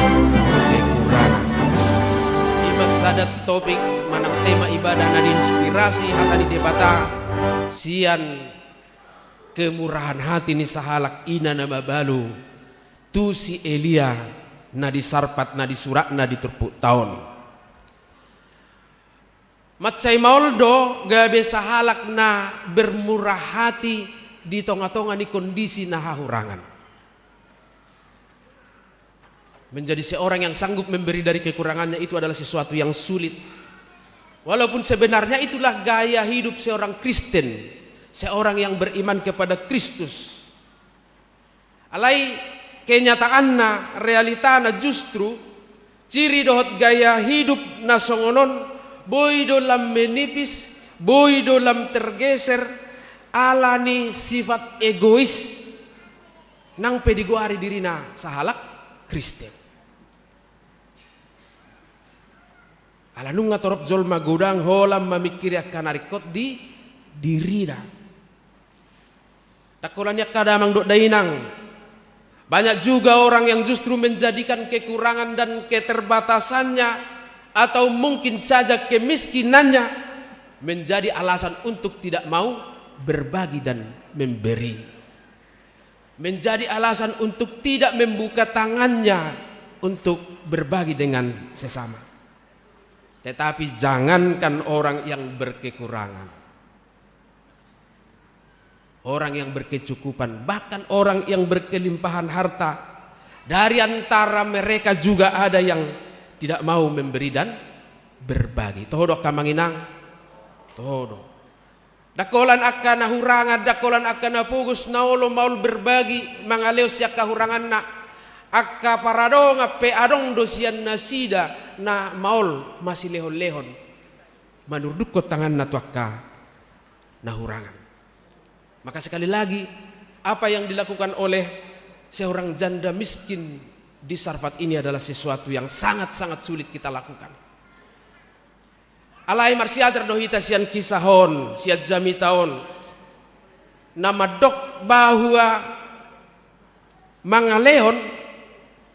kekurangan. I ma sada topik manang tema ibadah na diinspirasi hata ni Debata sian kemurahan hati ni sahalak ina na mabalu tu si Elia na di Sarpat na di suratna di turpukta on. Mansai maol do gabe sahalak na bermurah hati di tonga-tonga ni kondisi na hahurangan. Menjadi seorang yang sanggup memberi dari kekurangannya itu adalah sesuatu yang sulit. Walaupun sebenarnya itulah gaya hidup seorang Kristen, seorang yang beriman kepada Kristus. Alai kenyataanna, realitana justru ciri dohot gaya hidup na songon on boi do lam menipis, boi do lam tergeser, ala ni sifat egois nang pe digoari dirina sahalak Kristen. Ala nunga torop jolma godang holan mamingkiri angka na ringkot di dirina. Ndang holan i angka damang dohot dainang. Banyak juga orang yang justru menjadikan kekurangan dan keterbatasannya atau mungkin saja kemiskinannya menjadi alasan untuk tidak mau berbagi dan memberi. Menjadi alasan untuk tidak membuka tangannya untuk berbagi dengan sesama. Tetapi jangankan orang yang berkekurangan, orang yang berkecukupan, bahkan orang yang berkelimpahan harta, dari antara mereka juga ada yang tidak mau memberi dan berbagi. Toho do angka amang inang? Toho do. Ndang holan angka na hurangan, ndang holan angka na pogos na olo maol berbagi, mangalehon sian hahuranganna. Angka paradongan pe adong do sian nasida na maol masilehonlehon. Manurdukkon tanganna tu angka na hurangan. Maka sekali lagi, apa yang dilakukan oleh seorang janda miskin di Sarfat ini adalah sesuatu yang sangat-sangat sulit kita lakukan. Alai marsiajar do hita sian kisah on, sian jamita on, na mandok bahwa mangalehon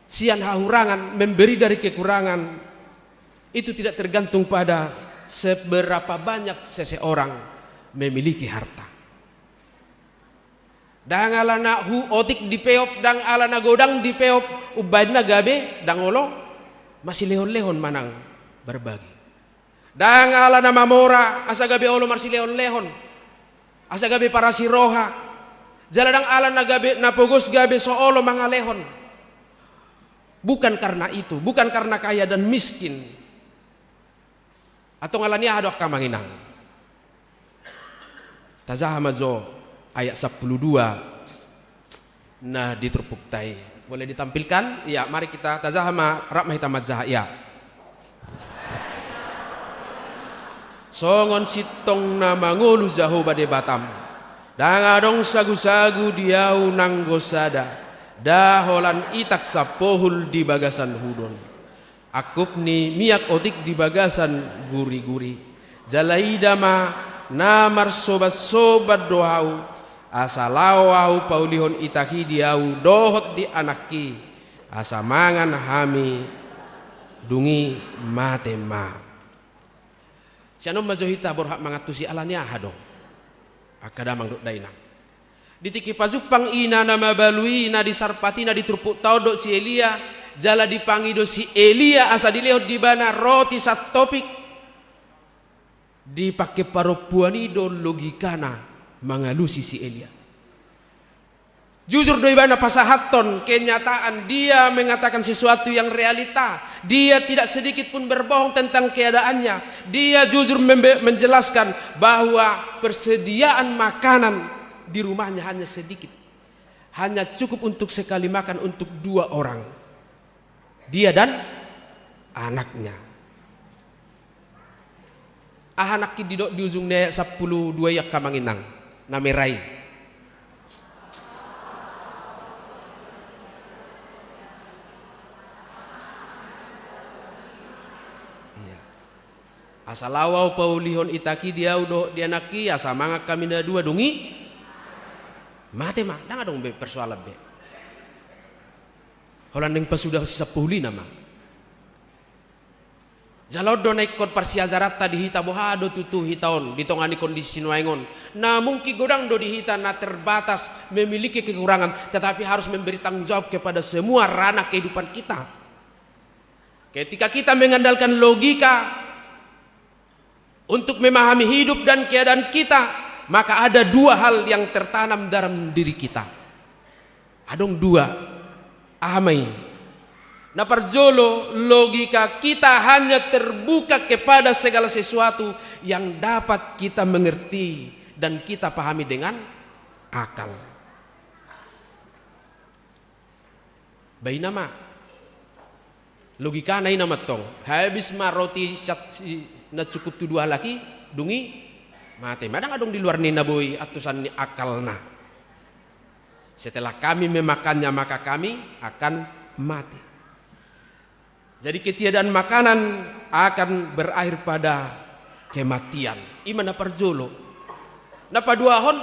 sian hahurangan, memberi dari kekurangan, itu tidak tergantung pada seberapa banyak seseorang memiliki harta. Ndang alana hu-, otik dipeop, ndang alana godang dipeop, umbahen na gabe ndang olo masilehonlehon manang berbagi. Ndang alana mamora asa gabe olo marsilehonlehon, asa gabe parasi roha. Jala ndang alana gabe na pogos gabe so olo mangalehon. Bukan karena itu, bukan karena kaya dan miskin. Antong ala ni aha do angka amang inang? Tajaha ma jo ayat sampulu dua na di turpukta i. Boleh ditampilkan? Ia, mari kita tajaha ma, rap ma hita manjaha, ia. Songon sintong na mangolu Jahowa Debatam, ndang adong sagusagu di ahu nanggo sada, nda holan itak sapohul di bagasan hudon. Angkup ni miak otik di bagasan guriguri. Jala ida ma, na marsobatsobat do ahu, asa laho ahu paulihon itak i di ahu dohot di anakki, asa mangan hami, dung i mate ma. Sian on ma jo hita borhat mangantusi ala ni aha do, angka damang dohot dainang. Di tingki pajumpang ina na mabalu i na di Sarpat i na di turpukta on dohot si Elia, jala dipangido si Elia asa dilehon di ibana roti santopik. Di pangke parompuan i do logikana mangalusi si Elia. Jujur do ibana pasahathon kenyataan, dia mengatakan sesuatu yang realita. Dia tidak sedikit pun berbohong tentang keadaannya. Dia jujur membe-, menjelaskan bahwa persediaan makanan di rumahnya hanya sedikit. Hanya cukup untuk sekali makan untuk dua orang. Dia dan anaknya. Aha nangkin didok di ujung ni ayat sampulu dua i angka amang inang, na mera i? Ia. Asa laho ahu paulihon itak i di ahu dohot di anakki, asa mangan hami na dua dung i. Mate ma, ndang adong be persoalan be. Holan naeng pasuda sisampulina ma. Jala on do na ingkon parsiajaranta di hita, boha do tutu hita on di tonga ni kondisi nuaeng on. Na mungkin godang do di hita na terbatas, memiliki kekurangan, tetapi harus memberi tanggung jawab kepada semua ranah kehidupan kita. Ketika kita mengandalkan logika untuk memahami hidup dan keadaan kita, maka ada dua hal yang tertanam dalam diri kita. Adong dua. Aha ma i? Na parjolo, logika kita hanya terbuka kepada segala sesuatu yang dapat kita mengerti dan kita pahami dengan akal. Baina ma. Logikana i nama tong. Habis ma roti sat-, si-, na cukup tu dua halak i, dung i mate ma, ndang adong di luar ni na boi antusan ni akalna. Setelah kami memakannya, maka kami akan mati. Jadi ketiadaan makanan akan berakhir pada kematian. I ma na parjolo. Na paduahon,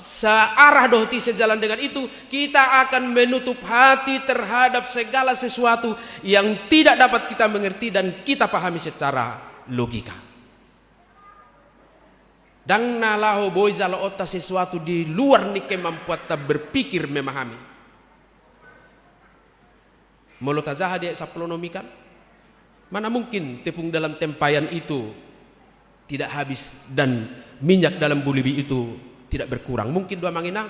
searah dohot i, sejalan dengan itu, kita akan menutup hati terhadap segala sesuatu yang tidak dapat kita mengerti dan kita pahami secara logika. Ndang na laho boi jaloonta sesuatu di luar ni kemampuanta berpikir, memahami. Molo tajaha di ayat sampulu onom i kan, mana mungkin tepung dalam tempayan itu tidak habis dan minyak dalam bulibi itu tidak berkurang? Mungkin do, amang inang?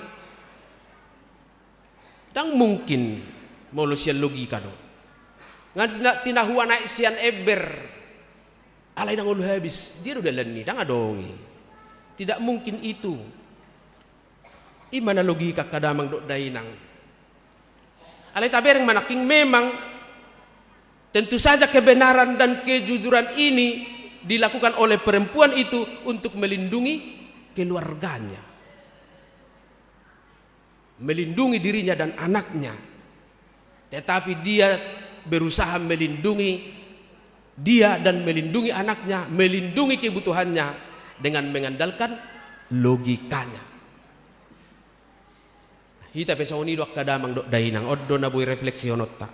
Ndang mungkin, molo sian logika do. Nga tina-, tina huan aek sian ember, alai ndang olo habis, dia do dalan ni, ndang adong i. Tidak mungkin itu. I ma na logika, angka damang dohot dainang. Alai tabereng ma nangkin, memang tentu saja kebenaran dan kejujuran ini dilakukan oleh perempuan itu untuk melindungi keluarganya, melindungi dirinya dan anaknya. Tetapi dia berusaha melindungi dia dan melindungi anaknya, melindungi kebutuhannya dengan mengandalkan logikanya. Hita pe songon i do, angka damang dohot dainang, on do na boi refleksihononta.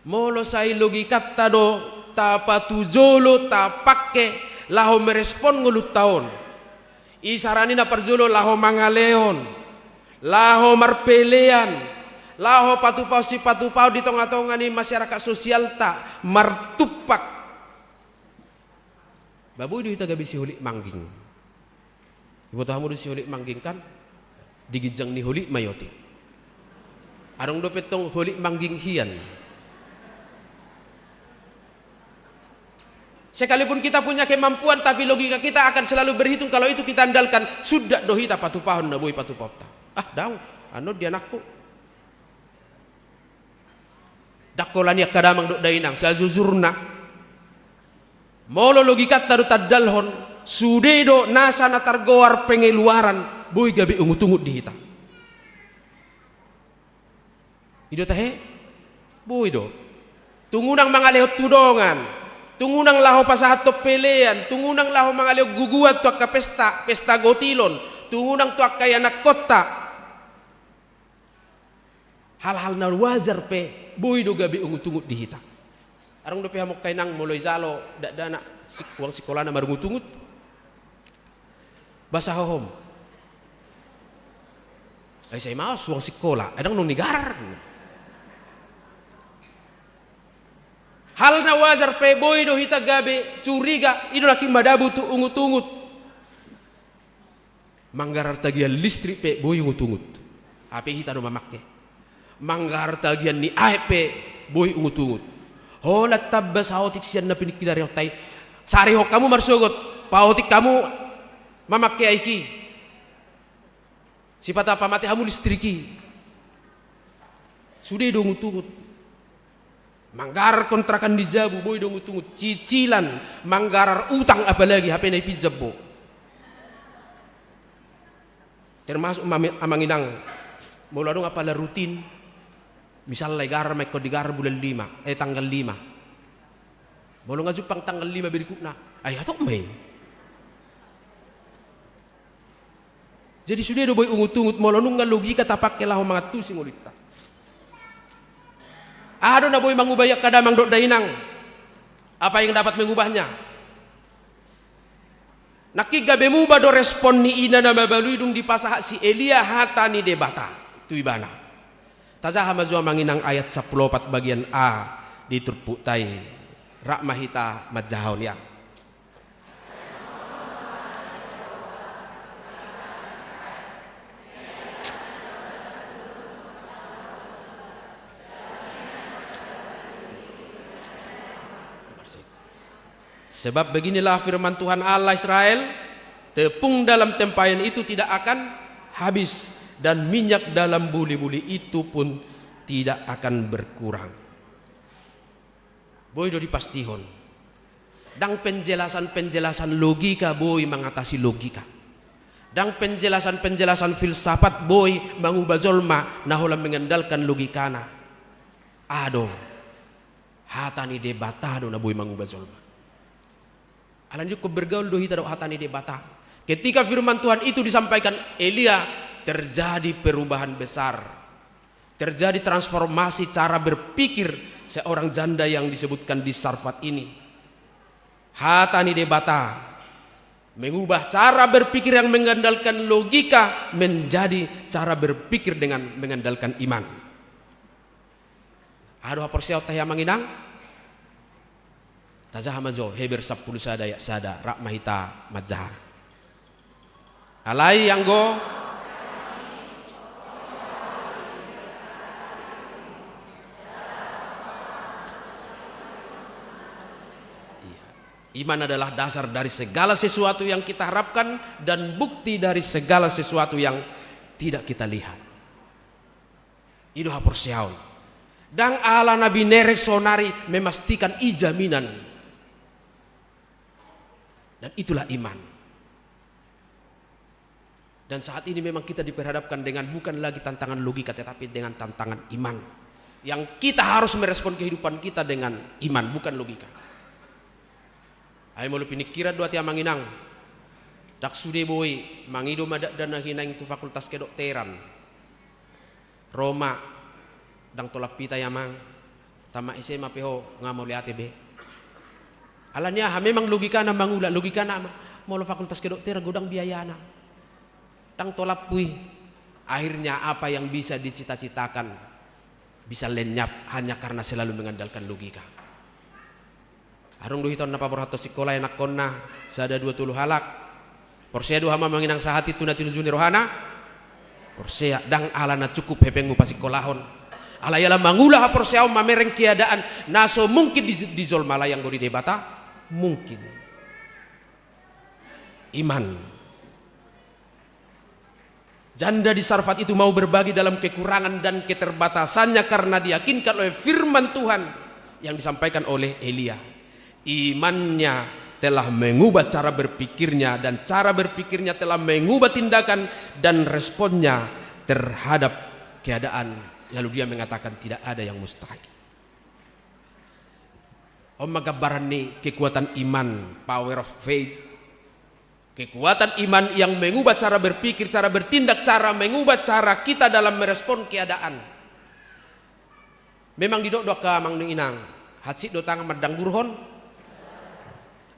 Molo sai logikanta do tapatujolo, tapangke laho merespon ngolunta on. Isarana i na parjolo laho mangalehon, laho marpelean, laho patupahon sipatupahon di tongatonga ni masyarakat sosialta, martumpak. Ba boi do hita gabe si holit mangging. Iboto hamu do si holit mangging kan? Di ginjang ni holit ma i otik. Adong dope tong holit mangging hian. Sekalipun kita punya kemampuan, tapi logika kita akan selalu berhitung, kalau itu kita andalkan, sudah do hita patupahon na boi patupahonta. Ah, daong, annon di anakku. Ndang holan i, angka damang dohot dainang, sajujurna. Molo logikanta do taandalhon, sude do nasa na targoar pengeluaran, boi gabe ungutungut di hita. I do tahe? Boi do. Tung unang mangalehon tu dongan, tung unang laho pasahathon pelean, tung unang laho mangalehon guguan tu angka pesta, pesta gotilon, tung unang tu angka ianakkonta. Hal-hal na wajar pe boi do gabe ungutungut di hita. Adong dope hamu angka inang, molo ijalo dakdanak si-, uang sikolana marungutungut. Boasa hohom? Ai sai maos uang sikola, ai ndang adong nigarar. Hal na wajar pe boi do hita gabe curiga, i do nangkin madabu tu ungutungut. Manggarar tagihan listrik pe boi ungutungut. Hape hita do mamangke. Manggarar tagihan ni aek pe boi ungutungut. Holan tamba saotik sian na piningkilari hottai. Sarihon hamu marsogot. Paotik hamu mamangke aek i. Sipata pamate hamu listrik i. Sude do ungutungut. Manggarar kontrakan di jabu, boi do ungutungut. Cicilan, manggarar utang apalagi, hape na ipinjam bo. Termasuk mami-, amang inang, molo adong apala rutin, misalna igarar ma ingkon digarar bulan lima, eh, tanggal lima. Molo nga jumpang tanggal lima berikutna, ai hatop ma i. Jadi sude do boi ungutungut molo nunga logika tapangke laho mangantusi ngolunta. Aha do na boi mangubah i angka damang dohot dainang? Apa yang dapat mengubahnya? Nangkin gabe muba do respon ni ina na mabalu i dung dipasahat si Elia hata ni Debata tu ibana. Tajaha ma jo amang inang ayat sampulu opat bagian a di turpukta i, rap ma hita manjahahon ia. Sebab beginilah firman Tuhan Allah Israel, tepung dalam tempayan itu tidak akan habis, dan minyak dalam buli-buli itu pun tidak akan berkurang. Boi do dipastihon. Ndang penjelasan-penjelasan logika boi mangatasi logika. Ndang penjelasan-penjelasan filsafat boi mangubah jolma na holan mengandalkan logikana. Aha do, hata ni Debata do na boi mangubah jolma. Alani i ingkon bergaul do hita dohot hata ni Debata. Ketika firman Tuhan itu disampaikan Elia, terjadi perubahan besar. Terjadi transformasi cara berpikir seorang janda yang disebutkan di Sarfat ini. Hata ni Debata mengubah cara berpikir yang mengandalkan logika menjadi cara berpikir dengan mengandalkan iman. Aha do haporseaonta, amang inang? Tajaha ma jo Heber sampulu sada ayat sada, rap ma hita manjaha. Alai anggo, iya. Iman adalah dasar dari segala sesuatu yang kita harapkan dan bukti dari segala sesuatu yang tidak kita lihat. I do haporseaon. Ndang ala na binereng saonari memastikan i jaminan. Dan itulah iman. Dan saat ini memang kita diperhadapkan dengan bukan lagi tantangan logika, tetapi dengan tantangan iman. Yang kita harus merespon kehidupan kita dengan iman, bukan logika. Ai molo piningkiran do ate, amang inang, ndang sude boi mangido ma dakdanak i naeng tu fakultas kedokteran. Ro ma, ndang tolap hita i, amang. Tamat S M A pe ho, nga mauliate be. Alani aha? Memang logikana mangula, logikana ma, molo fakultas kedokteran godang biayana. Ndang tolaphu i. Akhirnya apa yang bisa dicita-citakan bisa lenyap hanya karena selalu mengandalkan logika. Adong do hita on na paborhathon sikola anakkonna, sada dua tolu halak. Porsea do hamu, amang inang, sahat i tu na tinujui ni rohana? Porsea. Ndang ala na cukup hepengmu pasikkolahon. Alai ala mangula haporseaon mamereng keadaan na so mungkin di, di jolma, alai anggo di Debata mungkin. Iman. Janda di Sarfat itu mau berbagi dalam kekurangan dan keterbatasannya karena diyakinkan oleh firman Tuhan yang disampaikan oleh Elia. Imannya telah mengubah cara berpikirnya, dan cara berpikirnya telah mengubah tindakan dan responnya terhadap keadaan. Lalu dia mengatakan, "Tidak ada yang mustahil." On ma gambaran ni kekuatan iman, power of faith. Kekuatan iman yang mengubah cara berpikir, cara bertindak, cara mengubah cara kita dalam merespon keadaan. Memang didok do angka amang dohot inang, hansit do tangan mandanggurhon.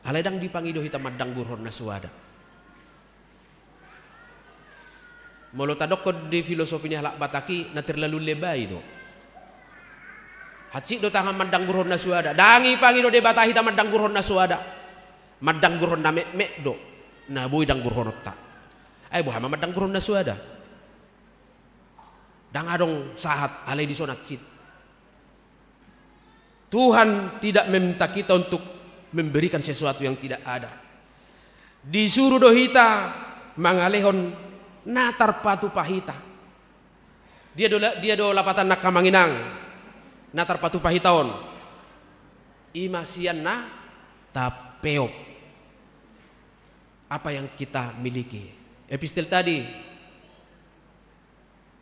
Alai ndang dipangido hita mandanggurhon na suada. Molo tadokkon di filosofi ni halak Batak i, na terlalu lebay do. Hansit do tangan mandanggurhon na suada. Ndang ipangido Debata hita mandanggurhon na suada. Mandanggurhon na metmet do na boi danggurhononta. Ai boha ma mandanggurhon na suada? Ndang adong sahat, alai dison hansit. Tuhan tidak meminta kita untuk memberikan sesuatu yang tidak ada. Disuruh do hita mangalehon na tarpatupa hita. Dia do la-, dia do lapatanna, angka amang inang, na tarpatupa hita on? I ma sian na tapeop. Apa yang kita miliki? Epistel tadi,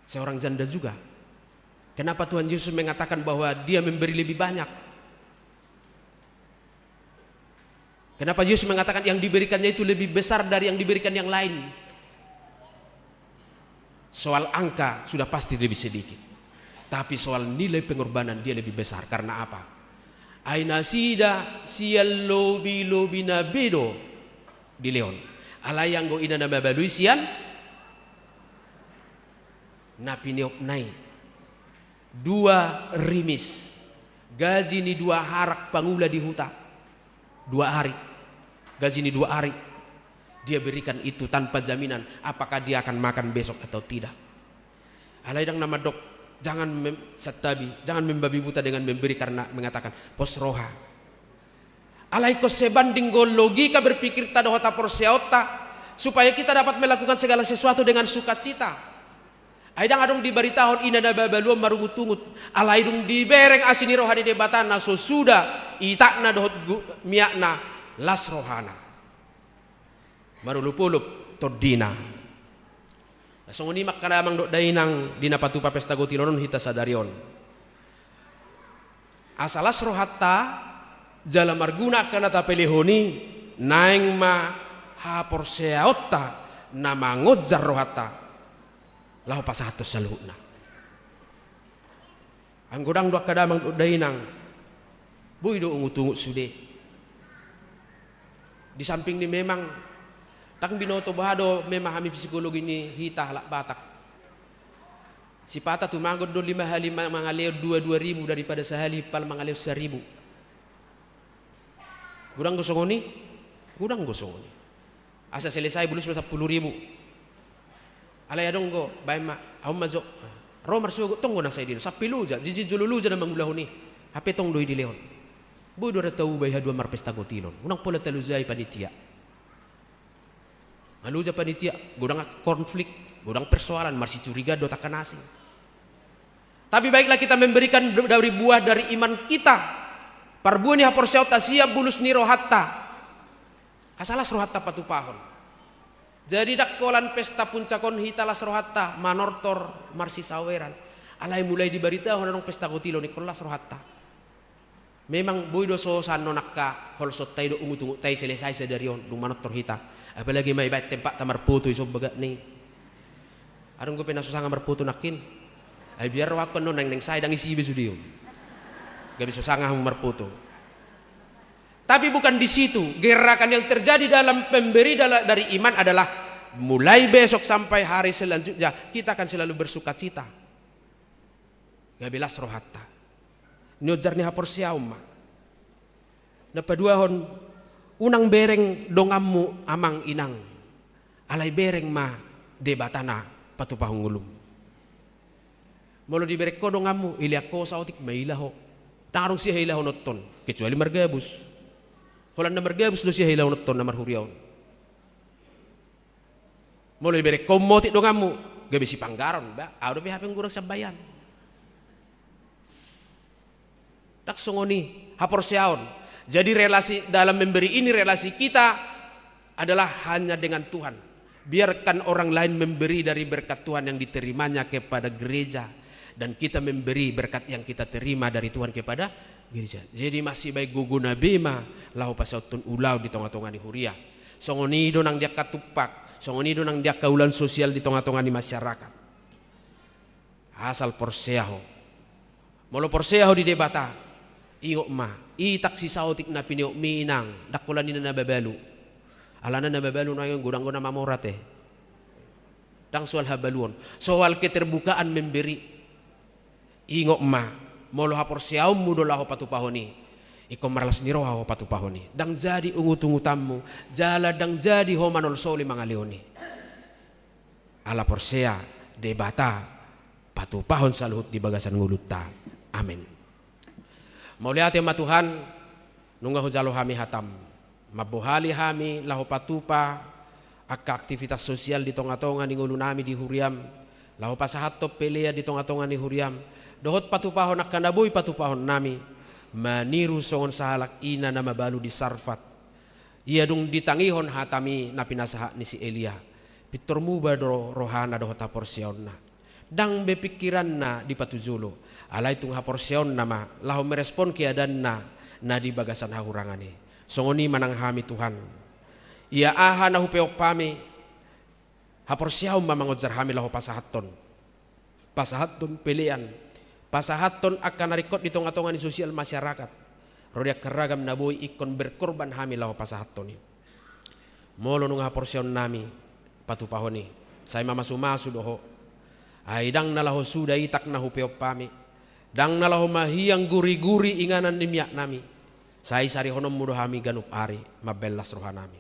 seorang janda juga. Kenapa Tuhan Yesus mengatakan bahwa dia memberi lebih banyak? Kenapa Yesus mengatakan yang diberikannya itu lebih besar dari yang diberikan yang lain? Soal angka sudah pasti lebih sedikit. Tapi soal nilai pengorbanan dia lebih besar. Karena apa? Ai nasida sian lobi-lobina be do dilehon. Alai anggo i na mabalui sian na pineopna i. Dua rimis, gaji ni dua halak pangula di huta. Dua ari. Gaji ni dua ari. Dia berikan itu tanpa jaminan apakah dia akan makan besok atau tidak. Alai ndang na mandok, jangan mem-, santabi, jangan membabi buta dengan memberi karena mengatakan, pos roha. Alai ingkon sebanding do logika berpikirta dohot haporseaonta, supaya kita dapat melakukan segala sesuatu dengan sukacita. Ai ndang adong dibaritahon ina na mabalu on marungutungut, alai dung dibereng asi ni roha ni Debata na so suda itakna dohot gu-, miakna, las rohana. Marolopolop tondina. Songon i ma angka damang dohot dainang di na patupa pesta gotilon on hita sadari on. Asa las rohanta, jala marguna angka na tapelehon i, naeng ma haporseaonta na mangonjar rohanta laho pasahathon saluhutna. Anggo ndang do angka damang dohot dainang, boi do ungutungut sude. Di samping ni memang, ndang binoto boha do memahami psikologi ni hita halak Batak. Sipata tumagon do lima hali ma-, mangalehon dua, dua ribu daripada sahali himpal mangalehon saribu. Godang do songon i, godang do songon i. Asa selesai bulus ma sampulu ribu. Alai adong do, baen ma, ahu ma jo. Ro marsogot tong do na sai dilehon. Sampe loja, jiji jolo loja na mangulahon i. Hape tong do i dilehon. Boi do ra tauba i haduan marpesta gotilon. Unang pola talojai panitia. Nga loja panitia, godang konflik, godang persoalan, marsicurigaan dohot angka na asing. Tapi baiklah kita memberikan dari buah dari iman kita. Parbue ni haporseaonta sian bulus ni rohanta. Asa las rohanta patupahon. Jadi ndang holan pesta puncak on hita las rohanta, manortor, marsisaoran. Alai mulai dibaritahon adong pesta gotilon ingkon las rohanta. Memang boi do so sanon angka holsonta i dohot ungutungunta i selesai sadari on, dung manortor hita. Apalagi ma ibaen tempat ta marpoto i so bagatna i. Adong dope na so sanga marpoto nangkin. Ai biar rohangku annon naeng naeng sai ndang isi be sude on. Gabe so sanga hamu marpoto. Tapi bukan di situ. Gerakan yang terjadi dalam pemberi dala-, dari iman adalah mulai besok sampai hari selanjutnya kita akan selalu bersukacita. Gabe las rohanta. Nionjar ni haporseaon ma. Na paduahon, unang bereng donganmu amang inang. Alai bereng ma Debata na patupahon ngolum. Molo dibereng ho donganmu, ilean ho saotik maila ho. Ndang adong sihailahononhon, kecuali margabus. Holan na margabus do sihailahononhon na marhuria on. Molo ibereng ho motik donganmu, gabe sipanggaron, ba, ahu dope hape godang sian bayan. Ndang songon i, haporseaon. Jadi relasi dalam memberi ini, relasi kita adalah hanya dengan Tuhan. Biarkan orang lain memberi dari berkat Tuhan yang diterimanya kepada gereja, dan kita memberi berkat yang kita terima dari Tuhan kepada gereja. Jadi masibaen gogona be ma laho pasahathon ulaon di tongatonga ni huria. Songon i do nang di angka tumpak, songon i do nang di angka ulaon sosial di tongatonga ni masyarakat. Asal porsea ho. Molo porsea ho di Debata, ingot ma, itak si saotik na pineopmi inang, ndang holan ina na mabalu. Alana na mabalu nuaeng godang do na mamora te. Ndang soal habaluon, soal keterbukaan memberi. Ingot ma, molo haporseaonmu do laho patupahon i, ingkon marlas ni roha ho patupahon i. Ndang jadi ungutungutanmu, jala ndang jadi ho manolsoli mangalehon i. Ala porsea, Debata patupahon saluhut di bagasan ngolunta. Amen. Mauliate ma Tuhan, nunga hujalo hami hatam. Mambohali hami laho patupa angka aktivitas sosial di tongatonga ni ngolunami di huriam, laho pasahathon pelean di tongatonga ni huriam, dohot patupahon angka na boi patupahonnami, maniru songon sahalak ina na mabalu di Sarfat. Ia dung ditangihon hatami na pinasahat ni si Elia, pintor muba do rohana dohot haporseaonna. Ndang be pingkiranna dipatujolo, alai tung haporseaonna ma laho merespon keadaanna na di bagasan hahurangan i. Songon i ma nang hami Tuhan. Ia aha na hupeop hami, haporseaon ma mangonjar hami laho pasahathon. Pasahathon pelean, pasahathon angka na ringkot di tongatonga ni sosial masyarakat. Ro di angka ragam na boi ingkon berkorban hami laho pasahathon i. Molo nunga haporseaonnami patupahon i, sai mamasumasu do ho. Ai ndang na laho suda itak na hupeop hami, ndang na laho mahiang guriguri inganan ni miaknami. Sai sarihononmu do hami ganup ari, mambaen las rohanami.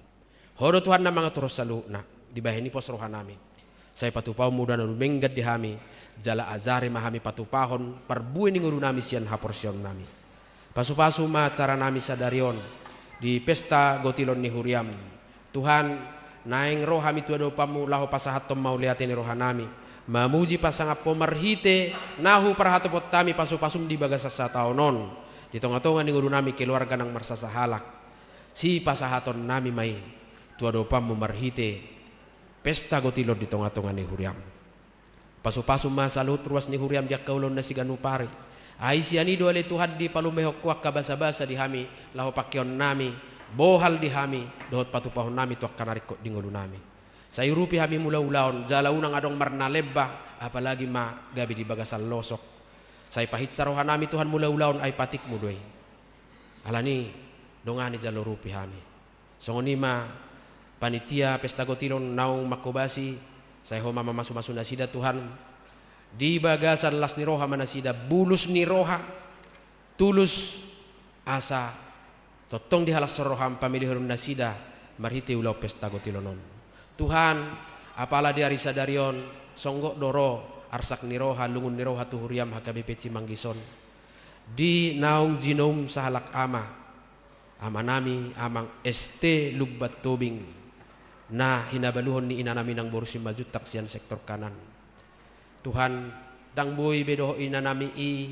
Ho do Tuhan na mangaturhon saluhutna, dibahen i pos rohanami. Sai patupahonmu do na dumenggan di hami, jala ajari ma hami patupahon parbue ni ngolunami sian haporseaonnami. Pasupasu ma acaranami sadari on, di pesta gotilon ni huriam. Tuhan, naeng ro hami tu adopanmu laho pasahathon mauliate ni rohanami, mamuji pasangap ho marhite na huparhatopot hami pasupasum di bagasan sataon on, di tongatonga ni ngolunami keluarga nang marsasahalak. Sipasahatonnami ma i tu adopanmu marhite pesta gotilon di tongatonga ni huriam. Pasupasu ma saluhut ruas ni huriam di angka ulaon na siganup ari. Ai sian i do ale Tuhan dipalumehon ho angka basabasa di hami laho pangkeonnami, bohal di hami, dohot patupahonnami tu angka na ringkot di ngolunami. Sai urupi hami mulaulaon, jala unang adong marnalemba, apalagi ma gabe di bagasan losok. Sai pahinsa rohanami Tuhan mulaulaon, ai patikmu do i. Alani, dongani jala urupi hami. Songon i ma panitia pesta gotilon naung manghobasi, sai ho ma mamasumasu nasida Tuhan. Di bagasan las ni roha ma nasida, bulus ni roha, tulus, asa tongtong dihalashon roham pamelehon nasida marhite ulaon pesta gotilon on. Tuhan, apala di ari sadari on, songgop do ro arsak ni roha, lungun ni roha tu huriam H K B P Cimanggis on. Di naung jinoum sahalak ama, amanami Amang S T Lumban Tobing, na hinabaluhon ni inanami nang boru Simanjuntak sian sektor kanan. Tuhan, ndang boi be dohot inanami i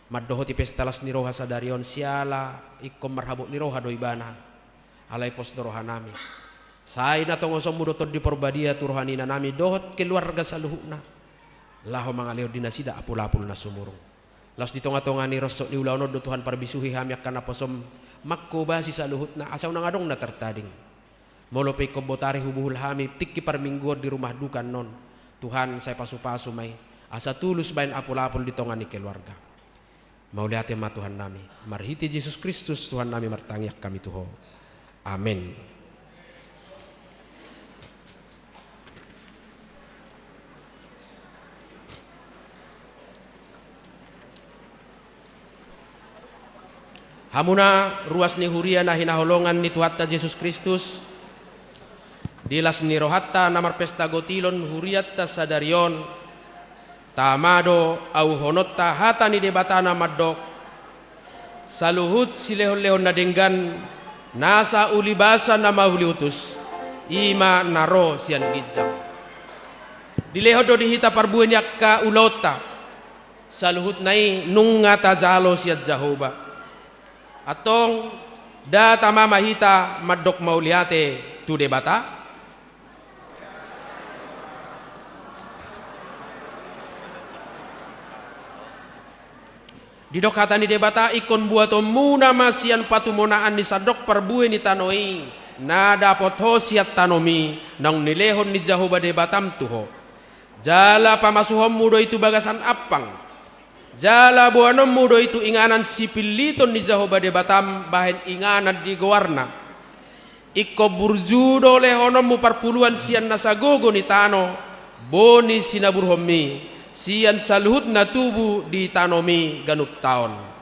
mandohoti pesta las ni roha sadari on siala ingkon marhabot ni roha do ibana. Alai pos do rohanami. Sai na tongosonmu do Tondi Porbadia tu roha ni inanami dohot keluarga saluhutna, laho mangalehon di nasida apulapul na sumurung. Laos di tongatonga ni ronsok ni ulaon on do Tuhan parbisuhi hami angka naposom, manghobasi saluhutna asa unang adong na tartading. Molo pe ingkon botari hubuhul hami tingki parmingguon di rumah duka annon, Tuhan sai pasupasu ma i asa tulus baen apulapul di tonga ni keluarga. Mauliate ma Tuhannami. Marhite Jesus Kristus Tuhannami martangiang hami tu Ho. Amen. Hamuna ruas ni huria na hinaholongan ni Tuhanta Jesus Kristus, di las ni rohanta na marpesta gotilon hurianta sadari on, tama do auhononta hata ni Debata na mandok: Saluhut silehonlehon na denggan, nasa ulibasa na mauliutus, i ma na ro sian ginjang. Dilehon do di hita parbue ni angka ulaonta, saluhutna i nunga tajalo sian Jahowa. Antong, nda tama ma hita mandok mauliate tu Debata? Didok hata ni Debata: Ingkon buatonmuna ma sian patumonaan ni sandok parbue ni tano i, na dapot ho sian tanomi, naung nilehon ni Jahowa Debatam tu ho. Jala pamasuhonmu do i tu bagasan ampang. Jala boanonmu do i tu inganan sipilliton ni Jahowa Debatam bahen inganan di goarna. Ingkon burju do lehononmu parpuluan sian nasa gogo ni tano, boi sinaburhonmi, sian saluhut na tubu di tanomi ganup taon.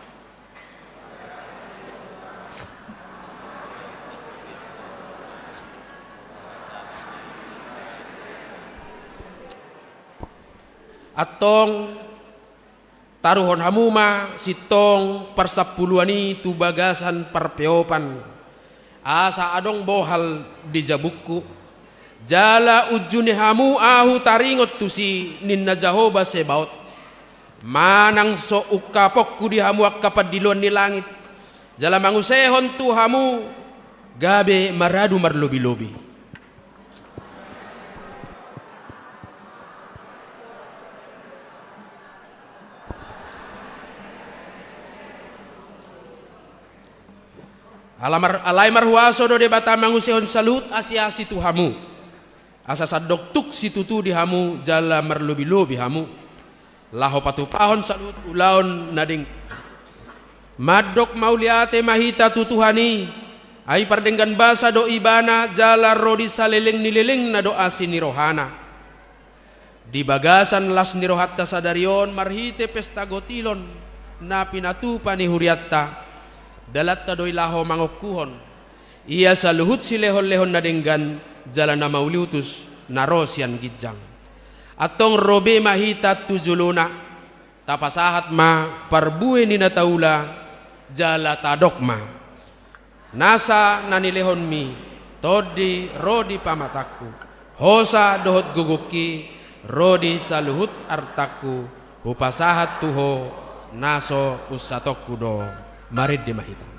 Antong, taruhon hamu ma sintong parsampuluan i tu bagasan parpeopan, asa adong bohal di jabungku. Jala unjuni hamu ahu taringot tusi, ninna Jahowa Sebaot, manang so ungkaponku di hamu angka pandiloan ni langit, jala mangusehon tu hamu gabe maradu marlobilobi. Ala mar-, alai marhuaso do Debata mangusehon saluhut asiasi tu hamu, asa sandok tuk situtu di hamu jala marlobilobi hamu, laho patupahon saluhut ulaon na denggan. Mandok mauliate ma hita tu Tuhan i, ai pardenggan basa do Ibana jala ro di saleleng ni lelengna do asi ni rohana. Di bagasan las ni rohanta sadari on marhite pesta gotilon na pinatupa ni hurianta, dalanta do i laho mangongkuhon ia saluhut silehonlehon na denggan jala na mauliutus na ro sian ginjang. Antong ro be ma hita tu jolona, tapasahat ma parbue ni na taula, jala tadok ma: Nasa na nilehonmi, tondi ro di pamatangku, hosa dohot gogongki, ro di saluhut artangku, hupasahat tu ho, na so unsatongku do. Marende ma hita.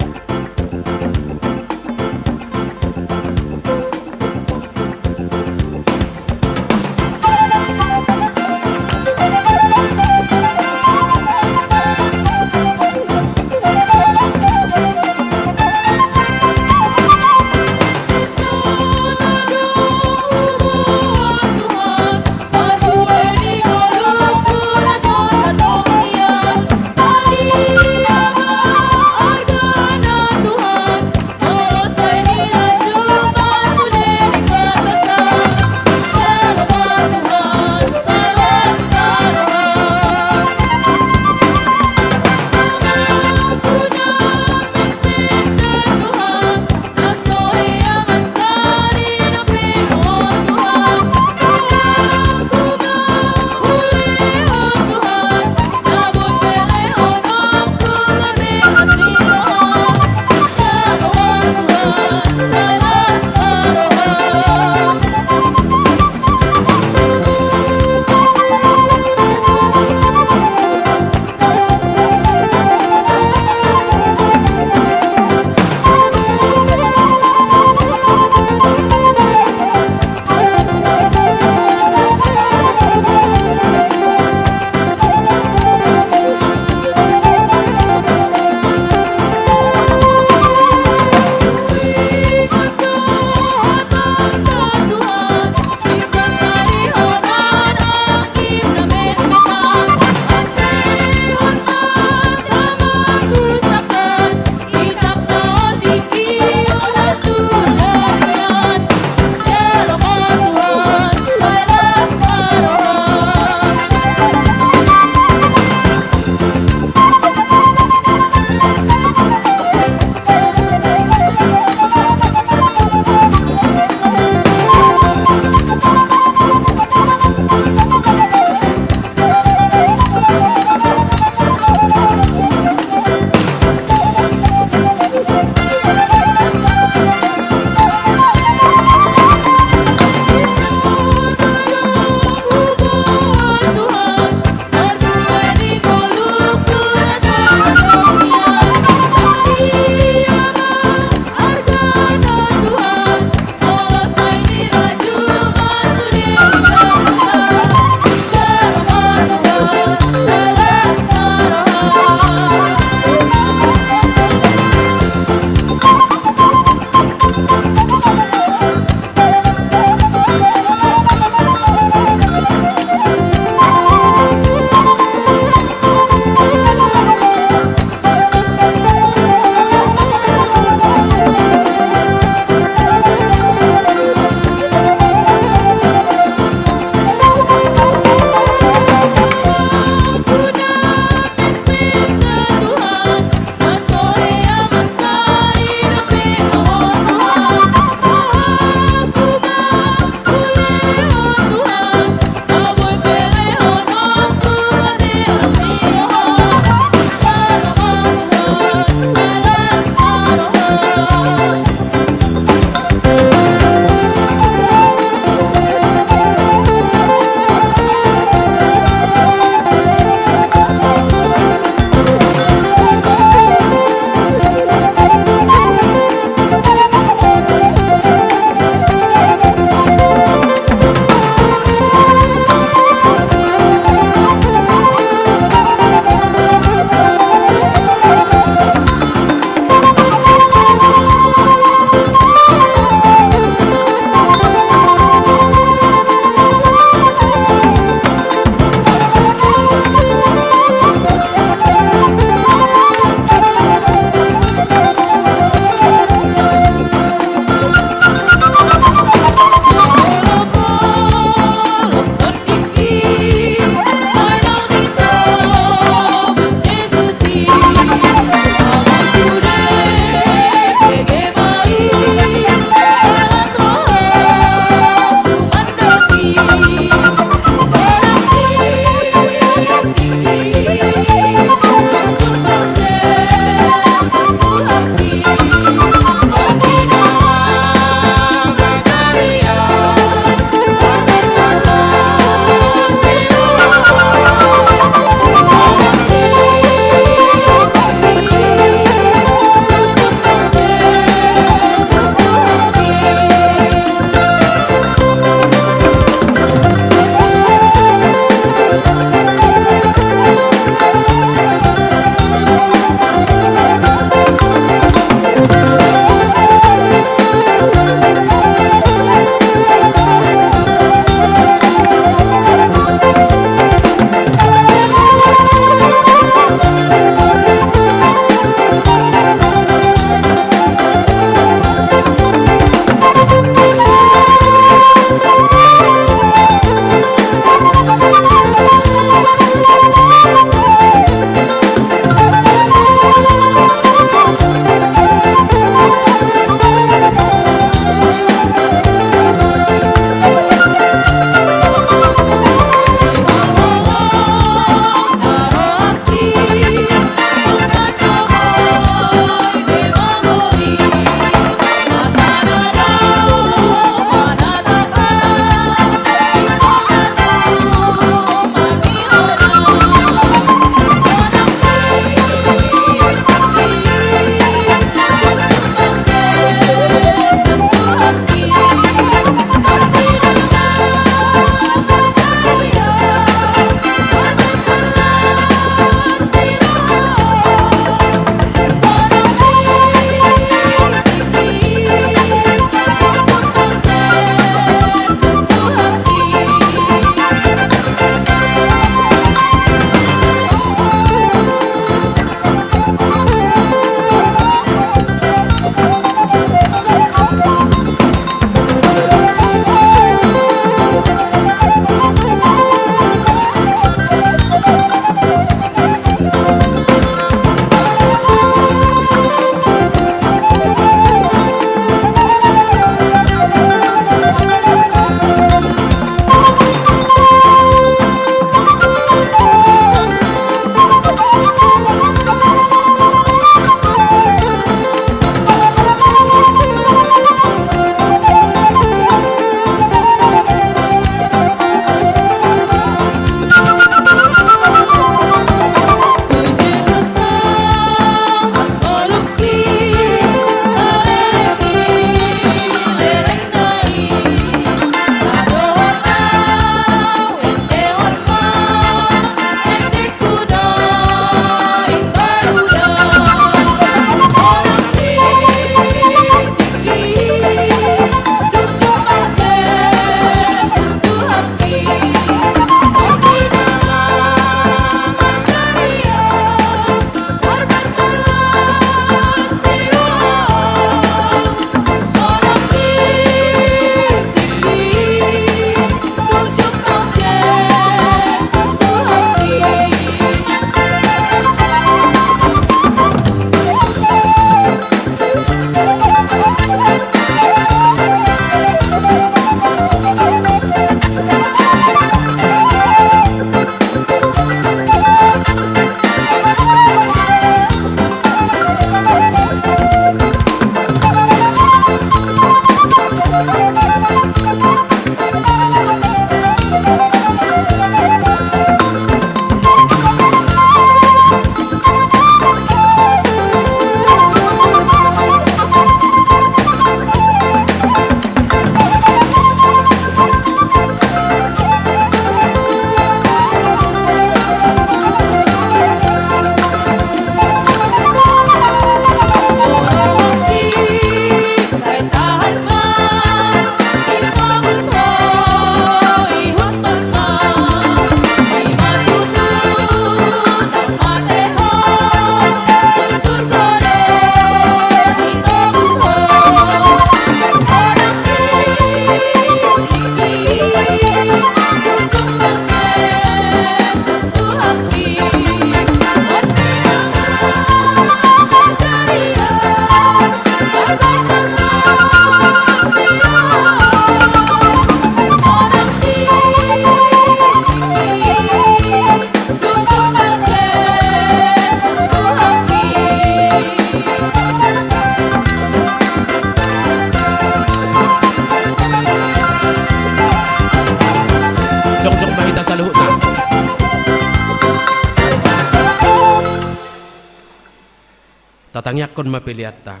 Tatangiangkon ma peleanta.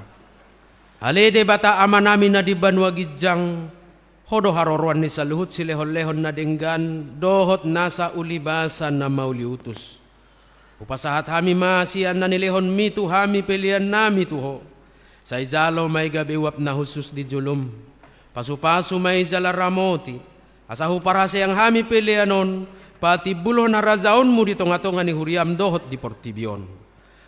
Ale Debata Amanami na di banua ginjang, Ho do haroroan ni saluhut silehonlehon na denggan dohot nasa ulibasa na mauliutus. Hupasahat hami ma sian na nilehonMi tu hami peleannami tu Ho. Sai jalo ma i gabe uap na hushus di jolom. Pasupasu ma i jala ramoti, asa huparhaseang hami pelean on patimbulhon harajaonMu di tongatonga ni huriaM dohot di portibi on.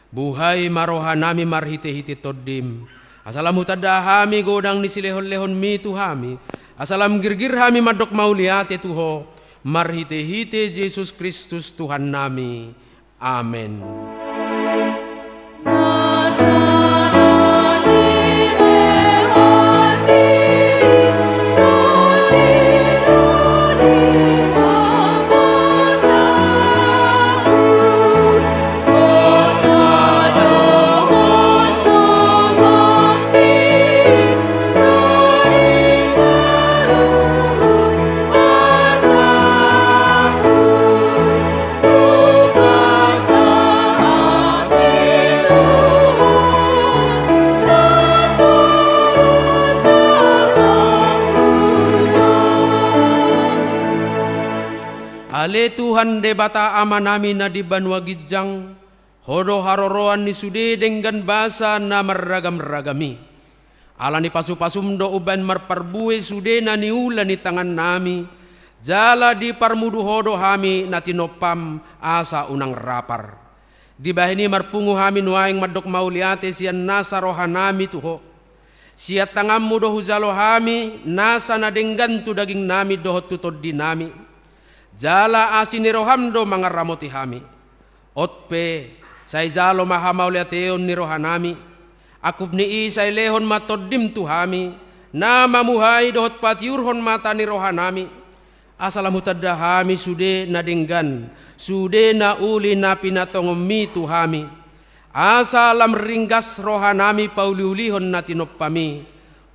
Buhai ma rohanami marhitehite TondiM, asa lam hutanda hami godang ni silehonlehonMi tu hami, asa lam girgir hami mandok mauliate tu Ho, marhitehite Jesus Kristus Tuhannami. Amen. Ale Tuhan Debata Amanami na di banua ginjang, Ho do haroroan ni sude denggan basa na marragamragam i. Ala ni pasupasuM do umbahen marparbue sude na niula ni tangannami, jala diparmudu Ho do hami na tinompaM asa unang rapar. Dibahen i marpungu hami nuaeng mandok mauliate sian nasa rohanami tu Ho. Sian tanganMu do hujalo hami nasa na denggan tu dagingnami dohot tu tondinami. Jala asi ni rohaM do mangaramoti hami. On pe, sai jalo ma hamauliateon ni rohanami. Angkup ni i sai lehon ma TondiM tu hami, na mamuhai dohot patiurhon mata ni rohanami. Asa lam hutanda hami sude na denggan, sude na uli na pinatongonMi tu hami. Asa lam ringgas rohanami pauliulihon na tinompaMi.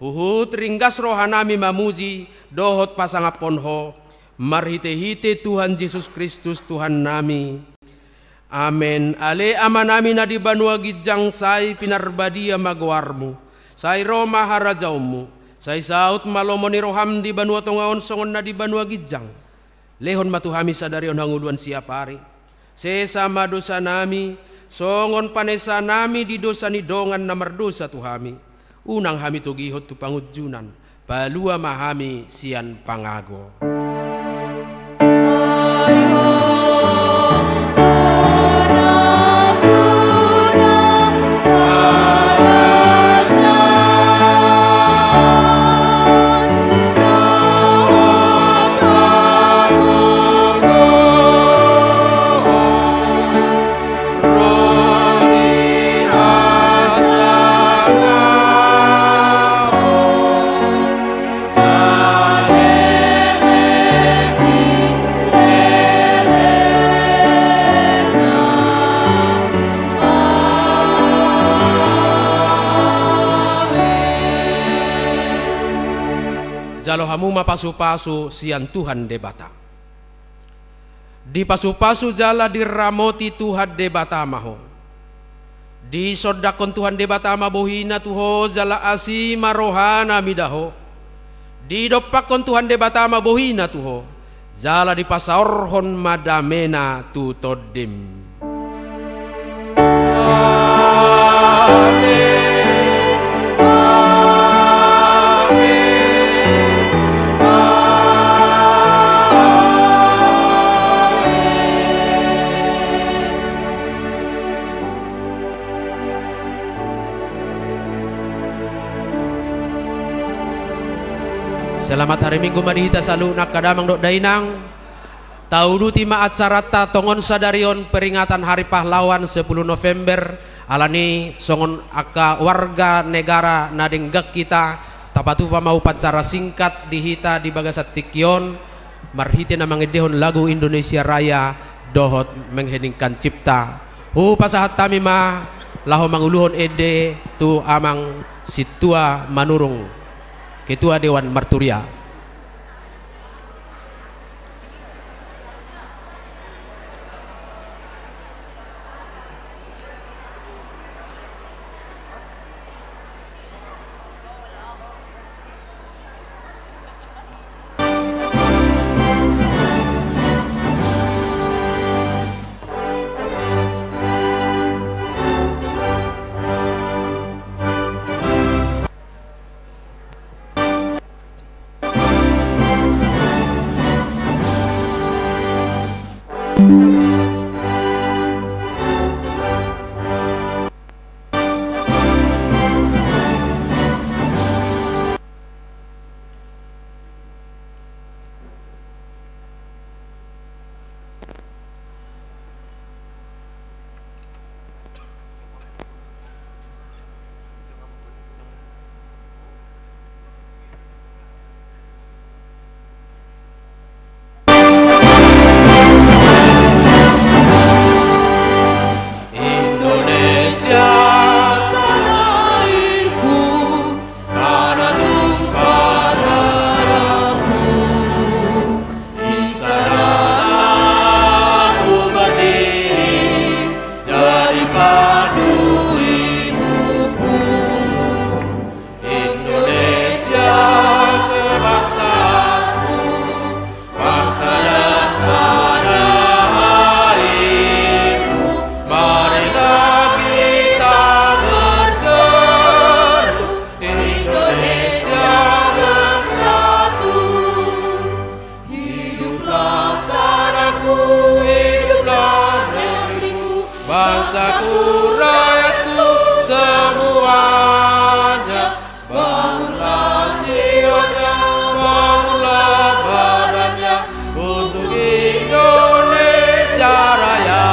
Huhut ringgas rohanami mamuji dohot pasangaphon Ho, marhitehite Tuhan Jesus Kristus Tuhannami. Amen. Ale Amanami na di banua ginjang, sai pinarbadia ma goarMu, sai ro ma harajaonMu, sai saut ma lomo ni rohaM di banua tonga on songon na di banua ginjang. Lehon ma tu hami sadari on hangoluan siapari. Sesa ma dosanami, songon panesanami di dosa ni dongan na mardosa tu hami. Unang hami togihon tu pangunjunan, palua ma hami sian pangago. Jalo hamu ma pasupasu sian Tuhan Debata. Dipasupasu jala diramoti Tuhan Debata ma ho. Disondangkon Tuhan Debata ma bohiNa tu ho jala asi ma rohaNa mida ho. Didompakkon Tuhan Debata ma bohiNa tu ho jala dipasaorhon ma dameNa tu tondim. Amen. Amen. Amen. Selamat hari Minggu ma di hita saluhutna angka damang dohot dainang. Tauduti ma acaranta tongon sadari on peringatan Hari Pahlawan sepuluh November. Alani songon angka warga negara na denggan hita, tapatupa ma upacara singkat di hita di bagasan tingki on, marhite na mangendehon lagu Indonesia Raya dohot mengheningkan cipta. Hupasahat hami ma laho manguluhon ende tu Amang Sintua Manurung, Ketua Dewan Marturia. Tanah airku, tanah tumpah darahku, di sanalah aku berdiri, jadi pandu hidupku. Indonesia kebangsaanku, bangsa dan tanah airku, marilah kita berseru, Indonesia bersatu. Hiduplah tanahku, hiduplah negeriku, bangsaku, rakyatku semuanya. Bangunlah jiwanya, bangunlah badannya untuk Indonesia Raya.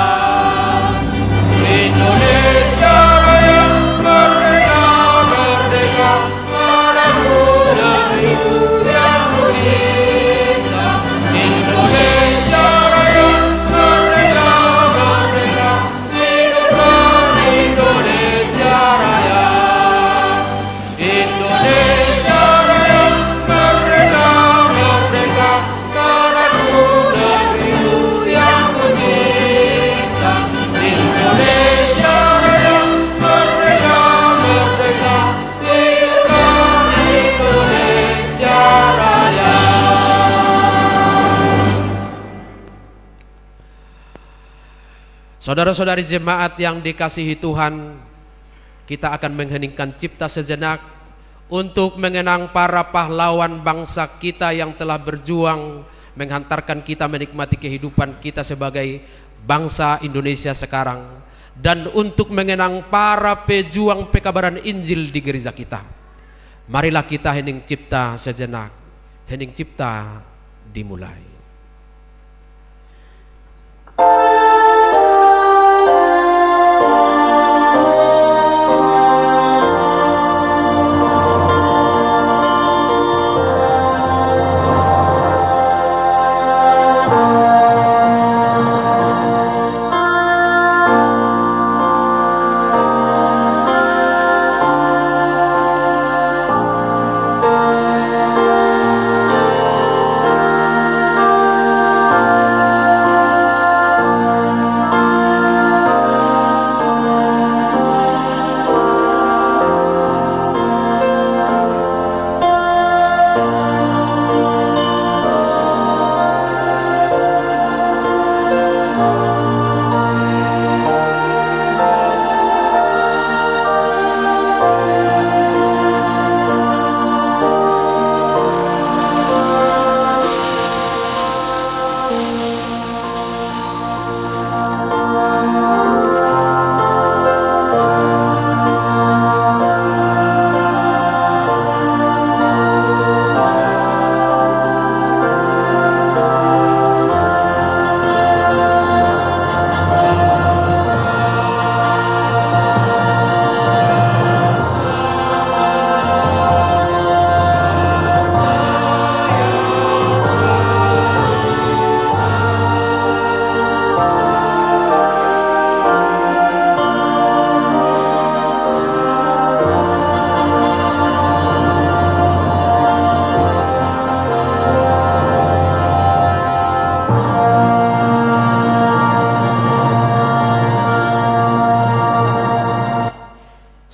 Indonesia Raya, merdeka, merdeka, tanahku, negeriku yang ku cinta. Indonesia Raya, merdeka, merdeka, hiduplah Indonesia Raya. Indonesia Raya, merdeka, merdeka, tanahku, negeriku yang ku cinta. Indonesia Raya, merdeka, merdeka, hiduplah Indonesia Raya. Saudara-saudari jemaat yang dikasihi Tuhan, kita akan mengheningkan cipta sejenak untuk mengenang para pahlawan bangsa kita yang telah berjuang menghantarkan kita menikmati kehidupan kita sebagai bangsa Indonesia sekarang, dan untuk mengenang para pejuang pekabaran Injil di gereja kita. Marilah kita hening cipta sejenak, hening cipta dimulai.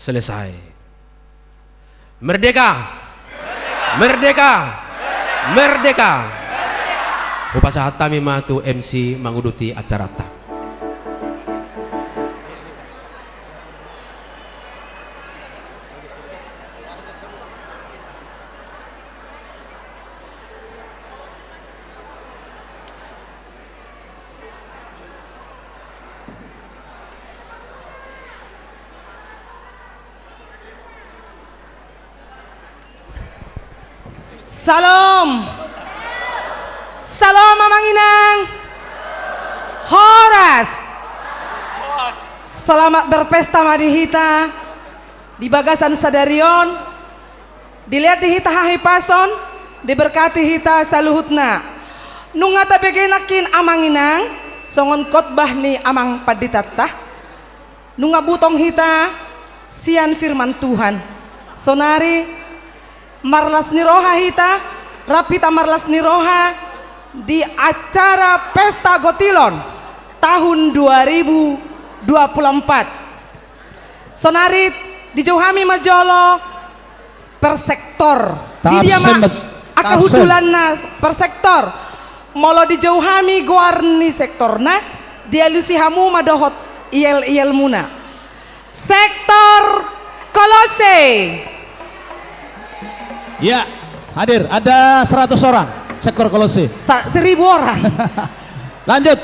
Selesai. Merdeka! Merdeka! Merdeka! Hupasahat hami ma tu M C manguduti acaranta. Salom. Salom, Amang Inang. Horas. Selamat berpesta ma di hita di bagasan sadari on. Dilehon di hita hahipason, diberkati hita saluhutna. Nunga tabege nangkin, Amang Inang, songon khotbah ni Amang Panditanta. Nunga butong hita sian firman Tuhan. Sonari marlas ni roha hita, rap hita marlas ni roha di acara Pesta Gotilon tahun dua ribu dua puluh empat. Sonari dijou hami ma jolo per sektor. Di dia ma angka hundulanna per sektor. Molo dijou hami goar ni sektorna, dialusi hamu ma dohot iel-ielmuna. Sektor Kolose. Ya, hadir. Ada seratus orang sektor Kolose. Sa-, seribu orang. Lanjut.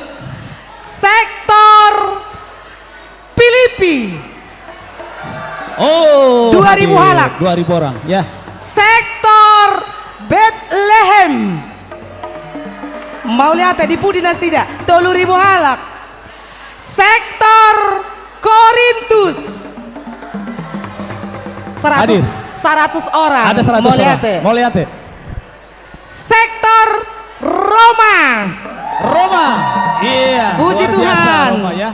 Sektor Pilipi. Oh, dua ribu hadir, halak. Dua ribu orang, ya. Sektor Betlehem. Mauliate, di pudi nasida? Tolu ribu halak. Sektor Korintus. Seratus, hadir. Seratus orang. Ada seratus orang. Mauliate. Mauliate. Sektor Roma. Roma. Iya, puji Tuhan. Luar biasa Roma, ya.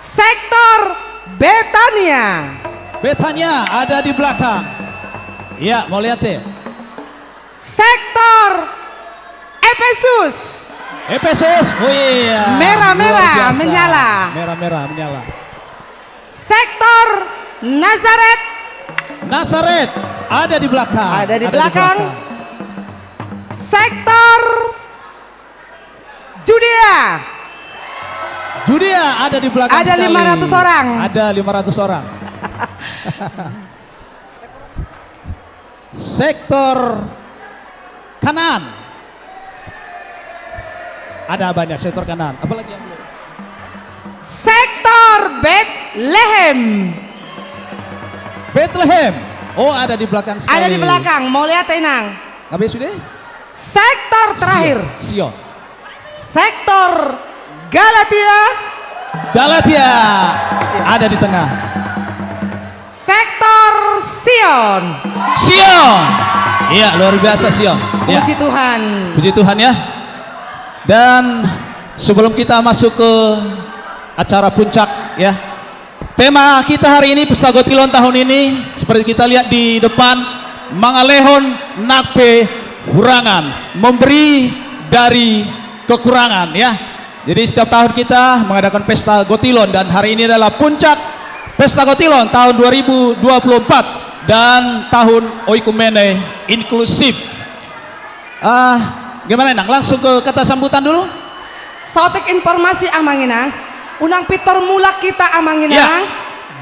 Sektor Betania. Betania ada di belakang. Iya, mauliate. Sektor Efesus. Efesus. Oh iya. Merah-merah menyala. Merah-merah menyala. Sektor Nazaret. Nazaret ada di belakang. Ada di belakang. Sektor Judea. Judea ada di belakang sekali. Ada lima ratus orang. Ada lima ratus orang. Sektor Kanaan. Ada banyak sektor Kanaan. Apalagi yang belum? Sektor Betlehem. Betlehem. Oh, ada di belakang sekali. Ada di belakang. Mauliate, Inang. Ngapain sudah? Sektor terakhir. Sion. Sektor Galatia. Galatia. Sion. Ada di tengah. Sektor Sion. Sion. Iya, luar biasa Sion. Ya. Puji Tuhan. Puji Tuhan, ya. Dan sebelum kita masuk ke acara puncak, ya, tema kita hari ini, Pesta Gotilon tahun ini, seperti kita lihat di depan, mangalehon nang pe hurangan, memberi dari kekurangan, ya. Jadi, setiap tahun kita mengadakan Pesta Gotilon, dan hari ini adalah puncak Pesta Gotilon tahun dua ribu dua puluh empat dan tahun Oikumene Inklusif. Ah, gimana, Inang? Langsung ke kata sambutan dulu? Saotik informasi, Amang Inang. Unang pintor mulak hita, Amang Inang. Ya.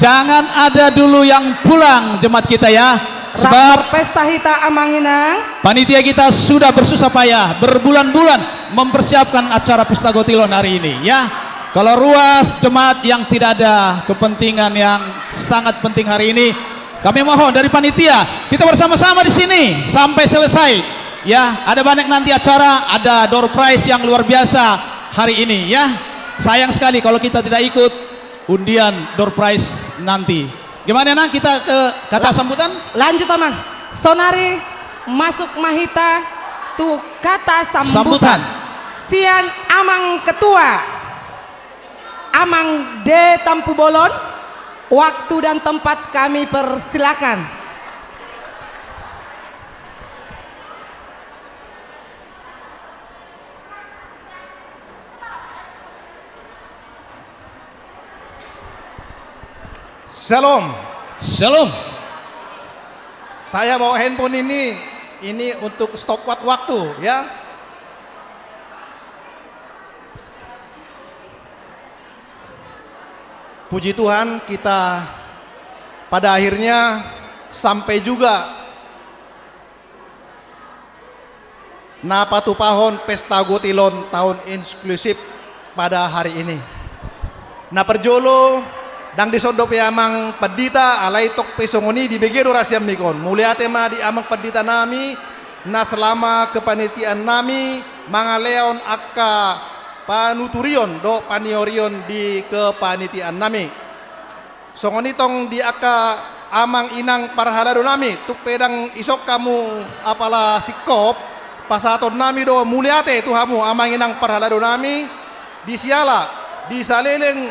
Jangan ada dulu yang pulang, jemaat kita, ya. Sebab pesta hita, Amang Inang. Panitia kita sudah bersusah payah, berbulan-bulan mempersiapkan acara Pesta Gotilon hari ini, ya. Kalau ruas jemaat yang tidak ada kepentingan yang sangat penting hari ini, kami mohon dari panitia, kita bersama-sama di sini sampai selesai. Ya, ada banyak nanti acara, ada door prize yang luar biasa hari ini, ya. Sayang sekali kalau kita tidak ikut undian door prize nanti. Gimana, Nang, kita ke kata sambutan? Lanjut, Amang. Sonari masuk ma hita tu kata sambutan. Sambutan. Sian Amang Ketua. Amang D Tampubolon, waktu dan tempat kami persilakan. Shalom. Shalom. Saya bawa handphone ini, ini untuk stopwatch waktu, ya. Puji Tuhan, kita pada akhirnya sampai juga na patupahon Pesta Gotilon tahun inklusif pada hari ini. Na parjolo, ndang dison dope Amang Pandita, alai tong pe songon i, dibege do rahasia mikon. Mauliate ma di Amang Pandita nami, na selama kepanitiaan nami mangalehon angka panuturion dohot paniorion di kepanitiaan nami. Songon i tong di angka amang inang parhalado nami, tung pe ndang dison hamu apala singkop, pasahaton nami do mauliate tu hamu amang inang parhalado nami, di siala, di saleleng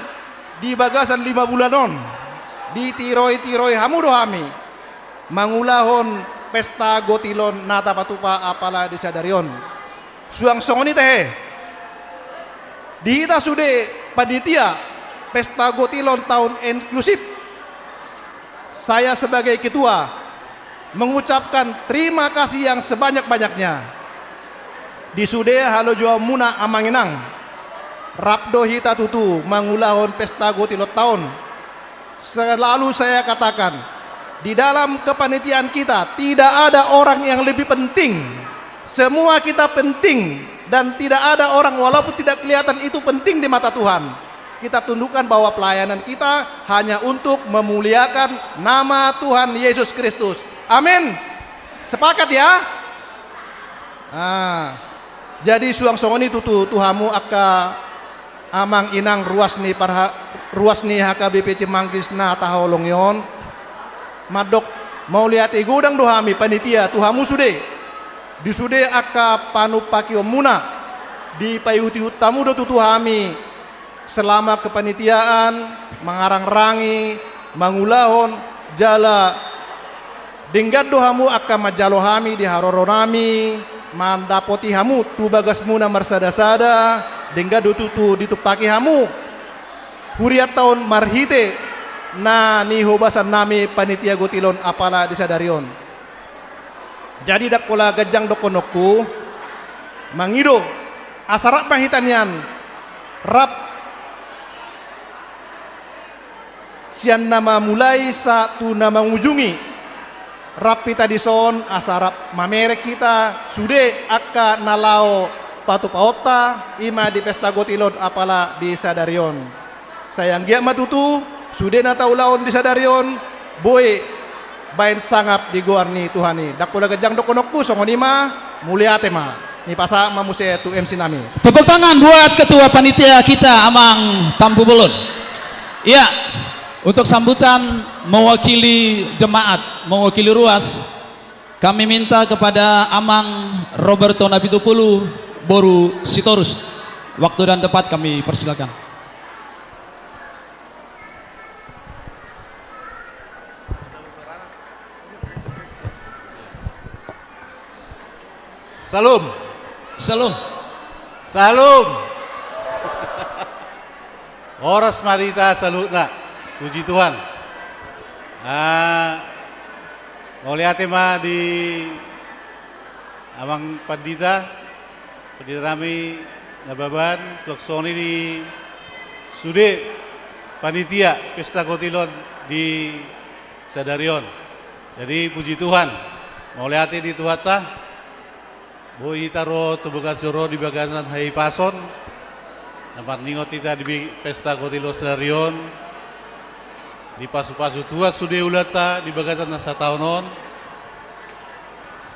Di bagasan lima bulan on, ditiroi-tiroi hamu do hami mangulahon pesta gotilon na tapatupa apala di sadari on. Suang songon i tahe, di hita sude panitia pesta gotilon taon inklusif, saya sebagai ketua mengucapkan terima kasih yang sebanyak-banyaknya. Di sude halojoanmuna amang inang, rap do hita tutu mangulahon pesta gotilonta on. Selalu saya katakan, di dalam kepanitiaan kita tidak ada orang yang lebih penting. Semua kita penting dan tidak ada orang, walaupun tidak kelihatan, itu penting di mata Tuhan. Kita tundukkan bahwa pelayanan kita hanya untuk memuliakan nama Tuhan Yesus Kristus. Amin. Sepakat ya? Ah, jadi suang songon i tutu tu hamu angka amang inang ruas ni parha-, ruas ni H K B P Cimanggis na tahaholongi on. Mandok mauliate godang do hami panitia tu hamu sude. Di sude angka panumpakionmuna, dipaihut-ihut hamu do tutu hami selama kepanitiaan, mangarangrangi, mangulahon, jala denggan do hamu angka manjalo hami di haroronami, mandapoti hamu tu bagasmuna marsada-sada, denggan do tutu ditumpaki hamu hurianta on marhite na nihobasannami panitia gotilon apala di sadari on. Jadi ndang pola ganjang dohononku, mangido asa rap ma hita nian, rap sian na mamulai sahat tu na mangujungi, rap hita dison asa rap mamereng hita sude angka na laho patupaonta, i ma di pesta gotilon apala di sadari on. Sai anggiat ma tutu sude na taulahon di sadari on boi baen sangap di goar ni Tuhan i. Ndang pola ganjang dohononku, songon i ma, mauliate ma. Nipasahat ma muse tu M C nami. Tepuk tangan buat ketua panitia kita, Amang Tampubolon. Iya, untuk sambutan mewakili jemaat, mewakili ruas, kami minta kepada Amang Roberto Napitupulu, Boru Sitorus. Waktu dan tempat kami persilakan. Syalom. Syalom. Syalom. Horas ma di hita saluhutna. Puji Tuhan. Ah, mauliate ma di Amang Pandita, Pandita nami Nababan, suang songon i di sude panitia pesta gotilon di sadari on. Jadi puji Tuhan, mauliate di Tuhanta, boi hita ro tu bagas joro di bagasan hahipason, na marningot hita di pesta gotilon sadari on, dipasupasu Tuhan sude ulaonta di bagasan na sataon on.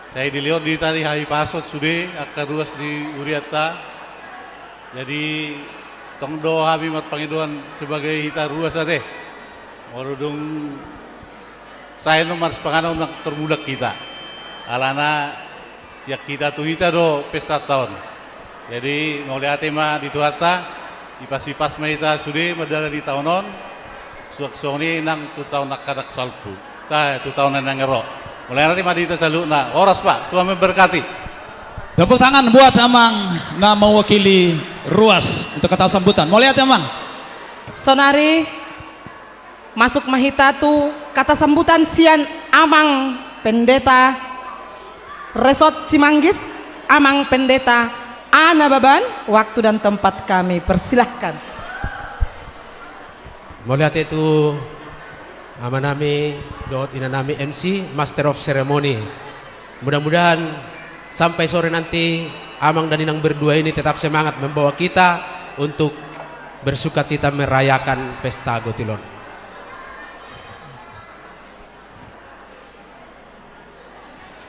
Sai dilehon di hita di hahipason sude angka ruas ni hurianta. Jadi tong do hami marpangidoan sebagai hita ruas ate. Molo dung sae on marsipanganon, nang tor mulak hita. Alana sian hita tu hita do pestanta on. Jadi mauliate ma di Tuhanta, dipasupasu ma hita sude mandalani taon on, suang songon i nang tu taon angka na salpu. Ta, tu taon na naeng ro. Mauliate ma di hita saluhutna. Horas, Pak. Tuhan memberkati. Tepuk tangan buat Amang na mewakili ruas untuk kata sambutan. Mauliate, Amang. Sonari masuk ma hita tu kata sambutan sian Amang Pendeta Resort Cimanggis, Amang Pendeta A. Nababan, waktu dan tempat kami persilahkan. Mauliate tu amanami dohot inanami M C, Master of Ceremony. Mudah-mudahan sampai sore nanti Amang dan Inang berdua ini tetap semangat membawa kita untuk bersukacita merayakan pesta Gotilon.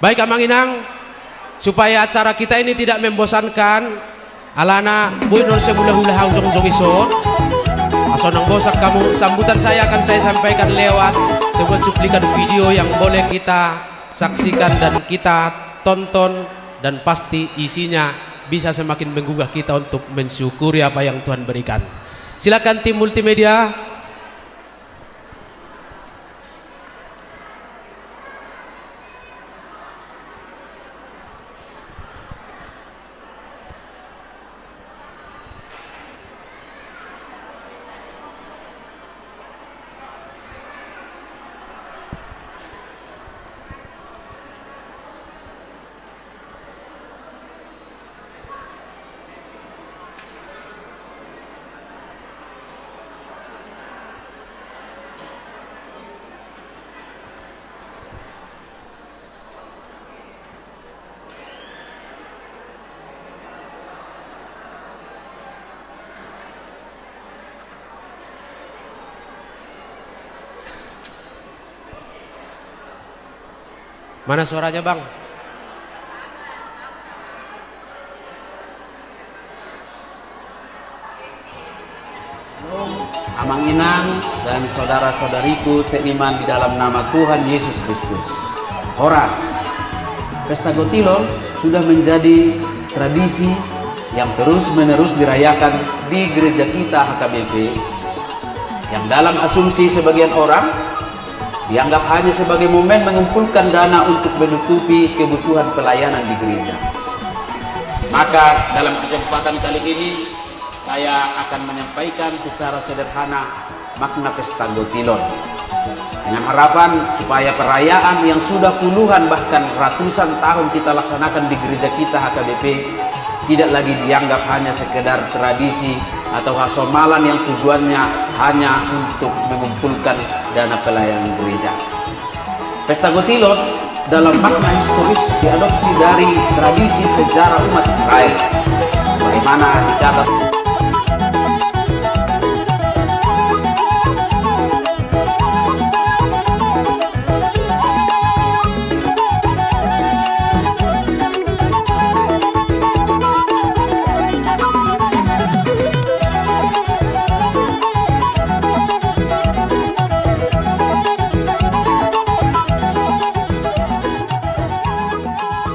Baik, Amang Inang, supaya acara kita ini tidak membosankan, alana boi do ro sai hulahula hau jongjong dison. Asa unang bosan kamu, sambutan saya akan saya sampaikan lewat sebuah cuplikan video yang boleh kita saksikan dan kita tonton, dan pasti isinya bisa semakin menggugah kita untuk mensyukuri apa yang Tuhan berikan. Silakan tim multimedia. Mana suaranya, Bang? Amang inang dan saudara-saudariku seiman di dalam nama Tuhan Yesus Kristus. Horas. Pesta Gotilon sudah menjadi tradisi yang terus-menerus dirayakan di gereja kita H K B P, yang dalam asumsi sebagian orang dianggap hanya sebagai momen mengumpulkan dana untuk menutupi kebutuhan pelayanan di gereja. Maka dalam kesempatan kali ini, saya akan menyampaikan secara sederhana makna Pesta Gotilon. Dengan harapan supaya perayaan yang sudah puluhan bahkan ratusan tahun kita laksanakan di gereja kita H K B P tidak lagi dianggap hanya sekedar tradisi atau hasomalan yang tujuannya hanya untuk mengumpulkan dana pelayanan gereja. Pesta Gotilon dalam makna historis diadopsi dari tradisi sejarah umat Israel, sebagaimana dicatat.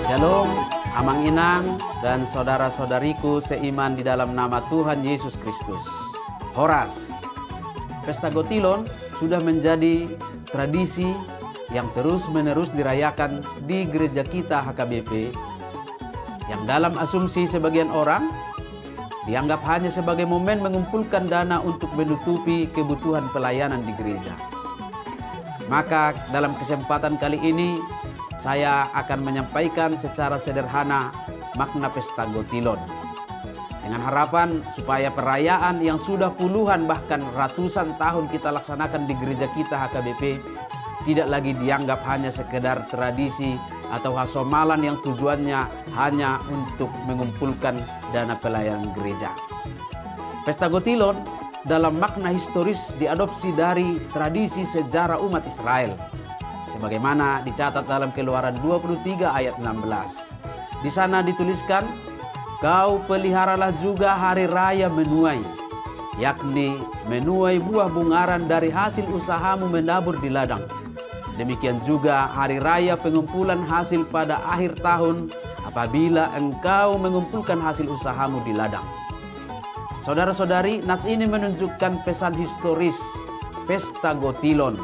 Shalom, amang inang dan saudara-saudariku seiman di dalam nama Tuhan Yesus Kristus. Horas. Pesta Gotilon sudah menjadi tradisi yang terus-menerus dirayakan di gereja kita H K B P, yang dalam asumsi sebagian orang dianggap hanya sebagai momen mengumpulkan dana untuk menutupi kebutuhan pelayanan di gereja. Maka dalam kesempatan kali ini, saya akan menyampaikan secara sederhana makna Pesta Gotilon. Dengan harapan supaya perayaan yang sudah puluhan bahkan ratusan tahun kita laksanakan di gereja kita H K B P tidak lagi dianggap hanya sekedar tradisi atau hasomalan yang tujuannya hanya untuk mengumpulkan dana pelayanan gereja. Pesta Gotilon dalam makna historis diadopsi dari tradisi sejarah umat Israel, sebagaimana dicatat dalam Keluaran dua puluh tiga ayat enam belas. Di sana dituliskan, "Kau peliharalah juga hari raya menuai, yakni menuai buah bungaran dari hasil usahamu menabur di ladang. Demikian juga hari raya pengumpulan hasil pada akhir tahun, apabila engkau mengumpulkan hasil usahamu di ladang." Saudara-saudari, nas ini menunjukkan pesan historis Pesta Gotilon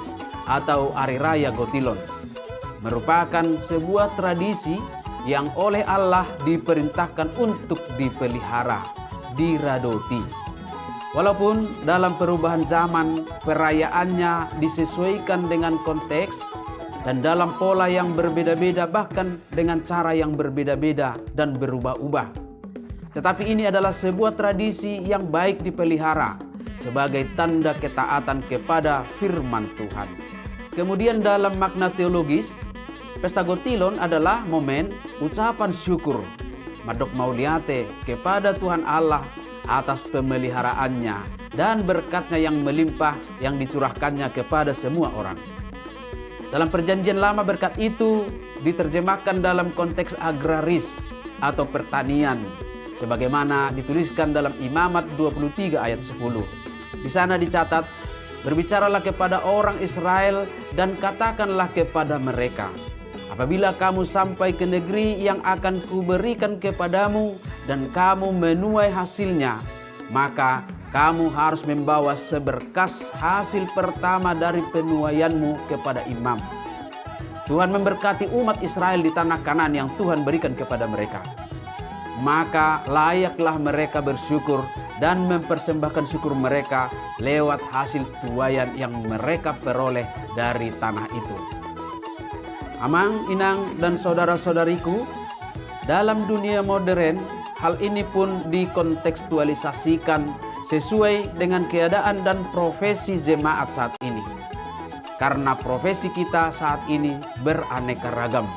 atau Hari Raya Gotilon. Merupakan sebuah tradisi yang oleh Allah diperintahkan untuk dipelihara, diradoti. Walaupun dalam perubahan zaman, perayaannya disesuaikan dengan konteks dan dalam pola yang berbeda-beda, bahkan dengan cara yang berbeda-beda dan berubah-ubah. Tetapi ini adalah sebuah tradisi yang baik dipelihara sebagai tanda ketaatan kepada firman Tuhan. Kemudian dalam makna teologis, Pesta Gotilon adalah momen ucapan syukur, mandok mauliate kepada Tuhan Allah atas pemeliharaannya dan berkat-Nya yang melimpah yang dicurahkan-Nya kepada semua orang. Dalam Perjanjian Lama, berkat itu diterjemahkan dalam konteks agraris atau pertanian, sebagaimana dituliskan dalam Imamat dua puluh tiga ayat sepuluh. Di sana dicatat, "Berbicaralah kepada orang Israel dan katakanlah kepada mereka, 'Apabila kamu sampai ke negeri yang akan Kuberikan kepadamu dan kamu menuai hasilnya, maka kamu harus membawa seberkas hasil pertama dari penuaianmu kepada imam. Tuhan memberkati umat Israel di tanah Kanaan yang Tuhan berikan kepada mereka. Maka layaklah mereka bersyukur dan mempersembahkan syukur mereka lewat hasil tuaian yang mereka peroleh dari tanah itu. Amang, inang, dan saudara-saudariku, dalam dunia modern, hal ini pun dikontekstualisasikan sesuai dengan keadaan dan profesi jemaat saat ini. Karena profesi kita saat ini beraneka ragam.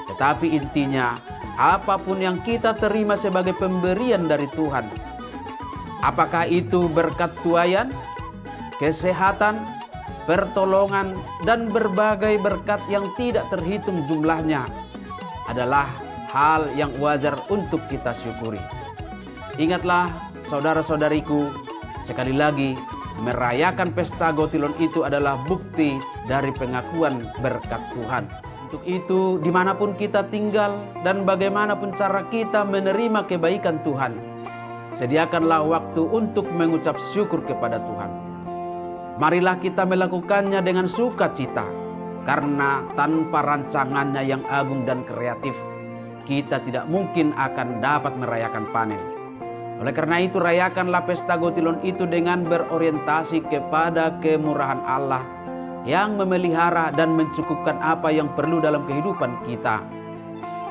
Tetapi intinya, apapun yang kita terima sebagai pemberian dari Tuhan, apakah itu berkat tuaian, kesehatan, pertolongan, dan berbagai berkat yang tidak terhitung jumlahnya, adalah hal yang wajar untuk kita syukuri. Ingatlah, saudara-saudariku, sekali lagi, merayakan pesta Gotilon itu adalah bukti dari pengakuan berkat Tuhan. Untuk itu, di mana pun kita tinggal dan bagaimana pun cara kita menerima kebaikan Tuhan, sediakanlah waktu untuk mengucap syukur kepada Tuhan. Marilah kita melakukannya dengan sukacita, karena tanpa rancangan-Nya yang agung dan kreatif, kita tidak mungkin akan dapat merayakan panen. Oleh karena itu, rayakanlah pesta Gotilon itu dengan berorientasi kepada kemurahan Allah yang memelihara dan mencukupkan apa yang perlu dalam kehidupan kita.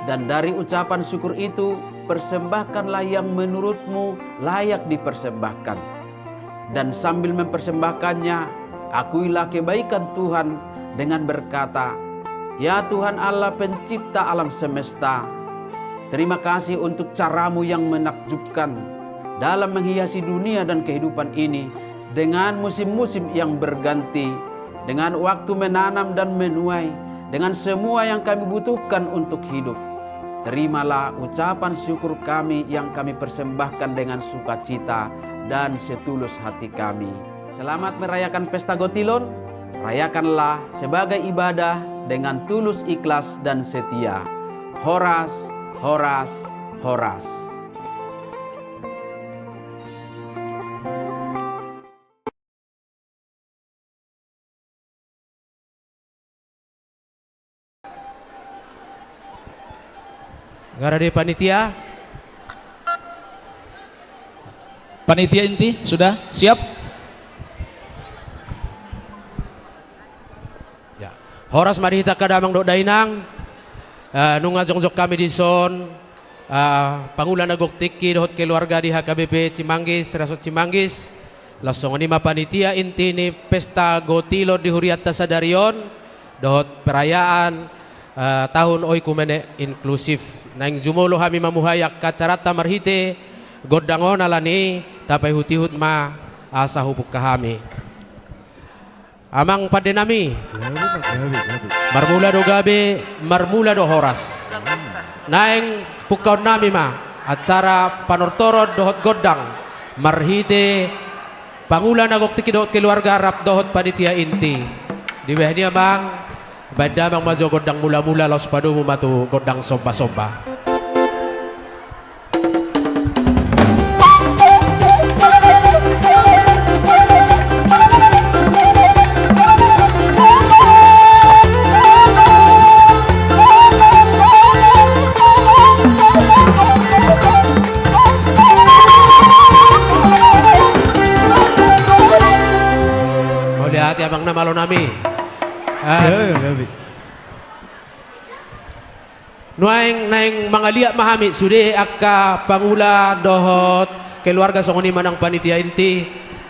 Dan dari ucapan syukur itu, persembahkanlah yang menurutmu layak dipersembahkan. Dan sambil mempersembahkannya, akuilah kebaikan Tuhan dengan berkata, "Ya Tuhan Allah, Pencipta alam semesta, terima kasih untuk cara-Mu yang menakjubkan dalam menghiasi dunia dan kehidupan ini dengan musim-musim yang berganti, dengan waktu menanam dan menuai, dengan semua yang kami butuhkan untuk hidup. Terimalah ucapan syukur kami yang kami persembahkan dengan sukacita dan setulus hati kami. Selamat merayakan pesta Gotilon. Rayakanlah sebagai ibadah dengan tulus, ikhlas, dan setia. Horas, horas, horas." Nga ra di panitia? Panitia inti, sudah siap? Ya. Horas ma di hita angka damang dohot dainang. Eh, nunga jongjong hami dison, eh, pangula na gok tingki dohot keluarga di H K B P Cimanggis, Resort Cimanggis. Laos songon i ma panitia inti ni pesta Gotilon di hurianta sadari on, dohot perayaan, eh, tahun oikumene inklusif. Naeng jumolo hami mamuhai angka acaranta marhite gondang on, alani i tapaihut-ihut ma asa hupungka hami. Amang pande nami. Gabe ma, gabe, gabe. Marmula do gabe, marmula do horas. Naeng pungkaon nami ma acara panortoron dohot gondang marhite pangula na gok tingki dohot keluarga rap dohot panitia inti. Dibahen i amang, bahen damang ma jo gondang mula-mula, laos padomu ma tu gondang somba-somba. Mauliate amang na malo nami. Em. Gabe, gabe. Nuaeng naeng mangaliat ma hami sude angka pangula dohot keluarga, songon i ma nang panitia inti.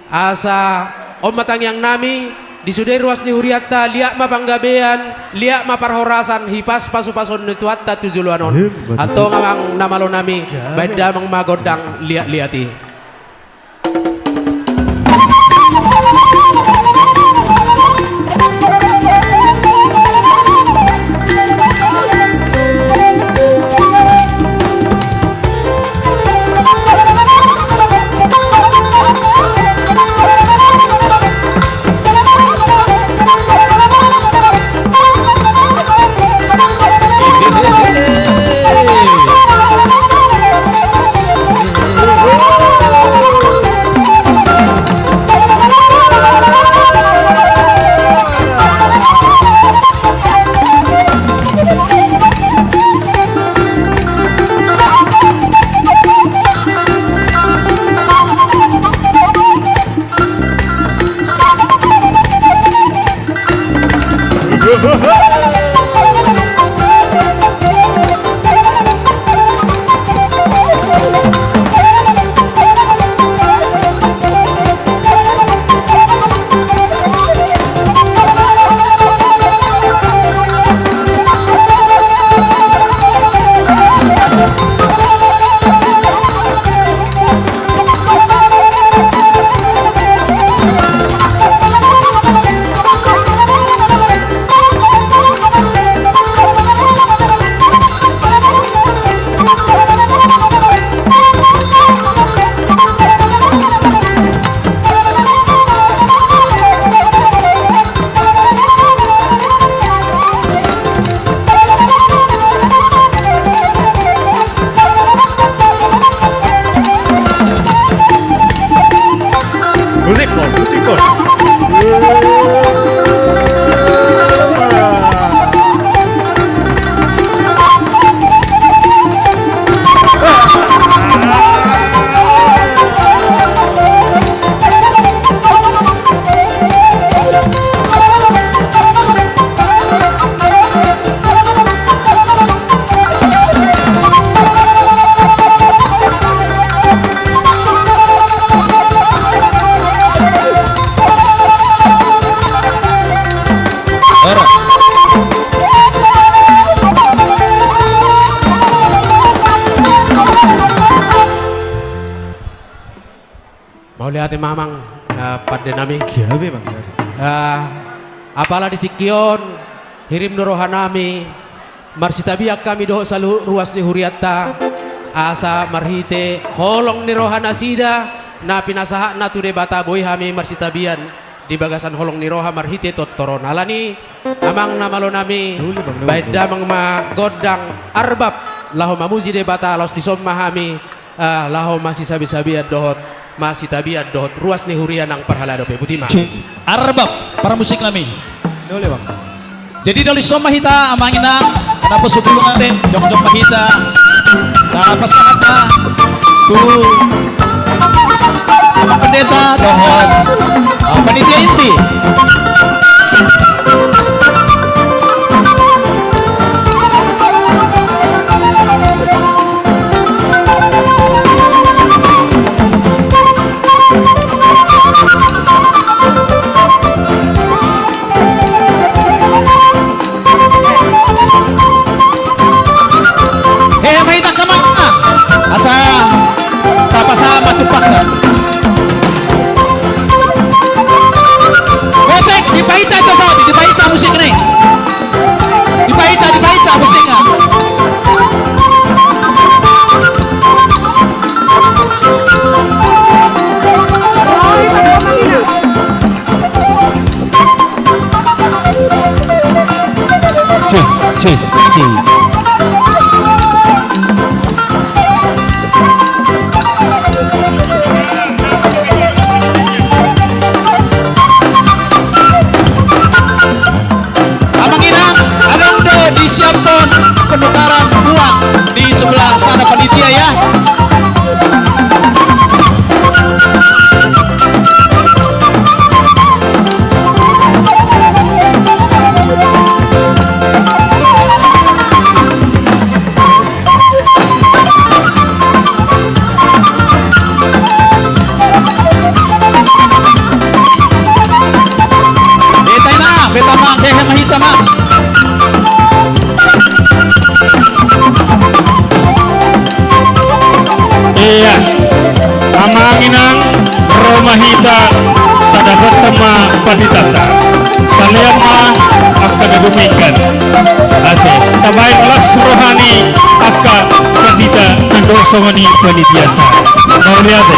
Asa on ma tangiang nami, di sude ruas ni hurianta, liat ma panggabean, liat ma parhorasan, hipas pasu-pasuon ni Tuhanta tu joloan on. Antong amang na malo nami, bahen damang ma gondang liat-liat i. Musik, Bos, musik, Bos. Horas. Mauliate ma amang, eh, pande nami. Gabe, Bang, gabe. Eh, apala di tingki on, hirim do roha nami, marsitabian hami dohot saluhut ruas ni hurianta, asa marhite holong ni roha nasida, na pinasahatna tu Debata boi hami marsitabian di bagasan holong ni roha marhite tortor on. Alani, amang na malo nami, uli, Bang, baen uli. Damang ma gondang arbab, laho mamuji Debata, laos dison ma hami, ah, laho masisabisabian dohot, masitabian dohot ruas ni huria nang parhalado pe, botima. Cek. Arbab, para musik nami. Dole, Bang. Jadi dison ma hita, amang inang, na poso tu ate, jongjong ma hita. Tapasahat ma tu amang pendeta dohot, ah, panitia inti. Hehe ma hita, amang, asa tapasahat ma tumpakta. Musik, dipaica jo saut i, dipaica musik i. Dipaica, dipaica musikna. Cih, cih, cih. Amang inang, adong do disiaphon penukaran uang di sebelah sana panitia, ya. Beta inang, beta amang, hehe ma hita, amang. Iya. Amang inang, ro ma hita, tadapothon ma panditanta. Talean ma angka na dumenggan. Ate, tabaen las roha ni angka pandita nang dohot songon i panitianta. Mauliate.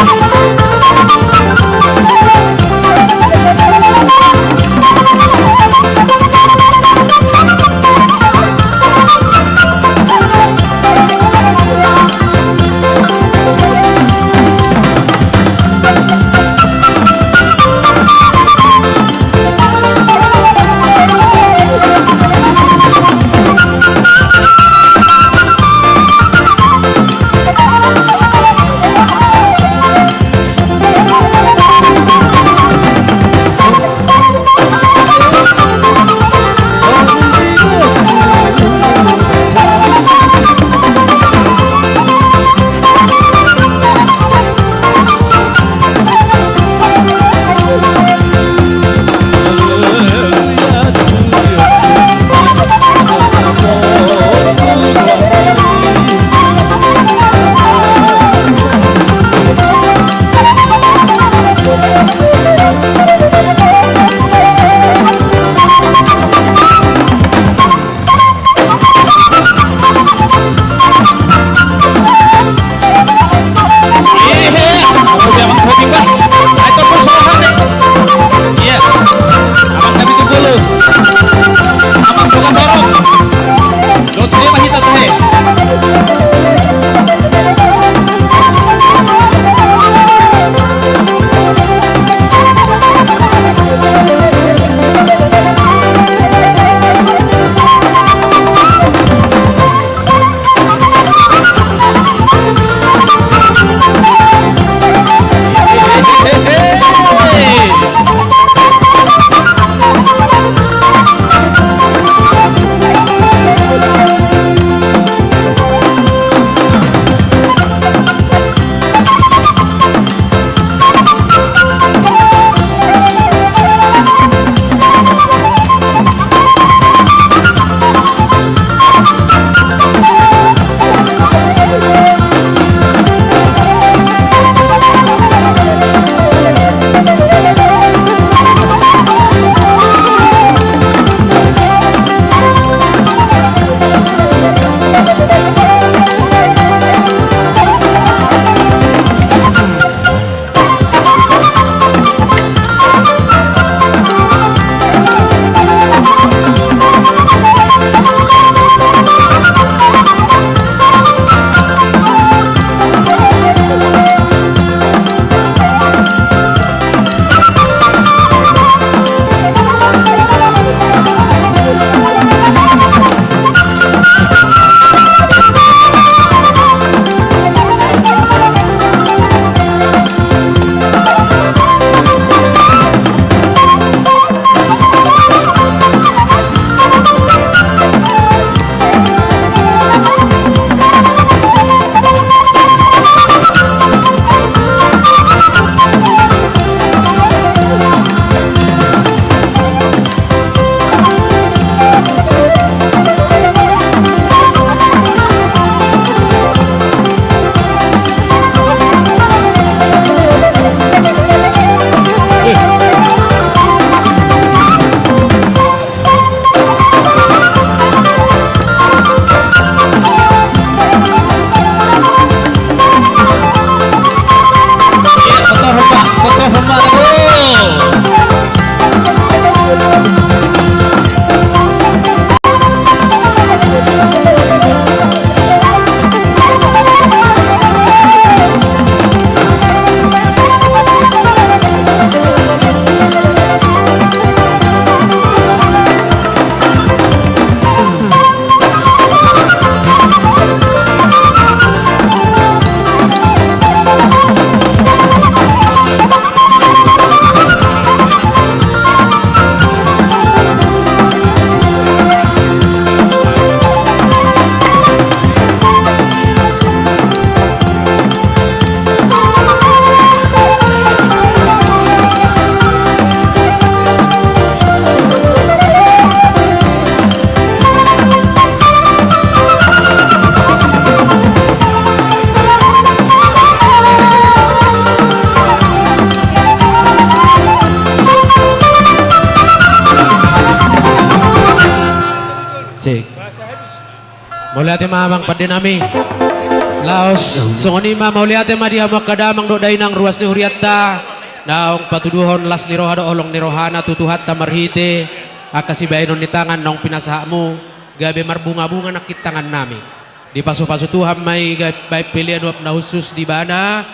Sik. Mauliate ma amang pande nami. Laos songon i ma, mauliate ma di hamu angka damang dohot dainang ruas ni hurianta, naung patuduhon las ni roha dohot holong ni rohana tu Tuhanta marhite angka sibahenon ni tangan naung pinasahatmu, gabe marbungabunga nangkin tangan nami. Dipasupasu Tuhan ma i, gabe baen pelean uap na hushus di ibana.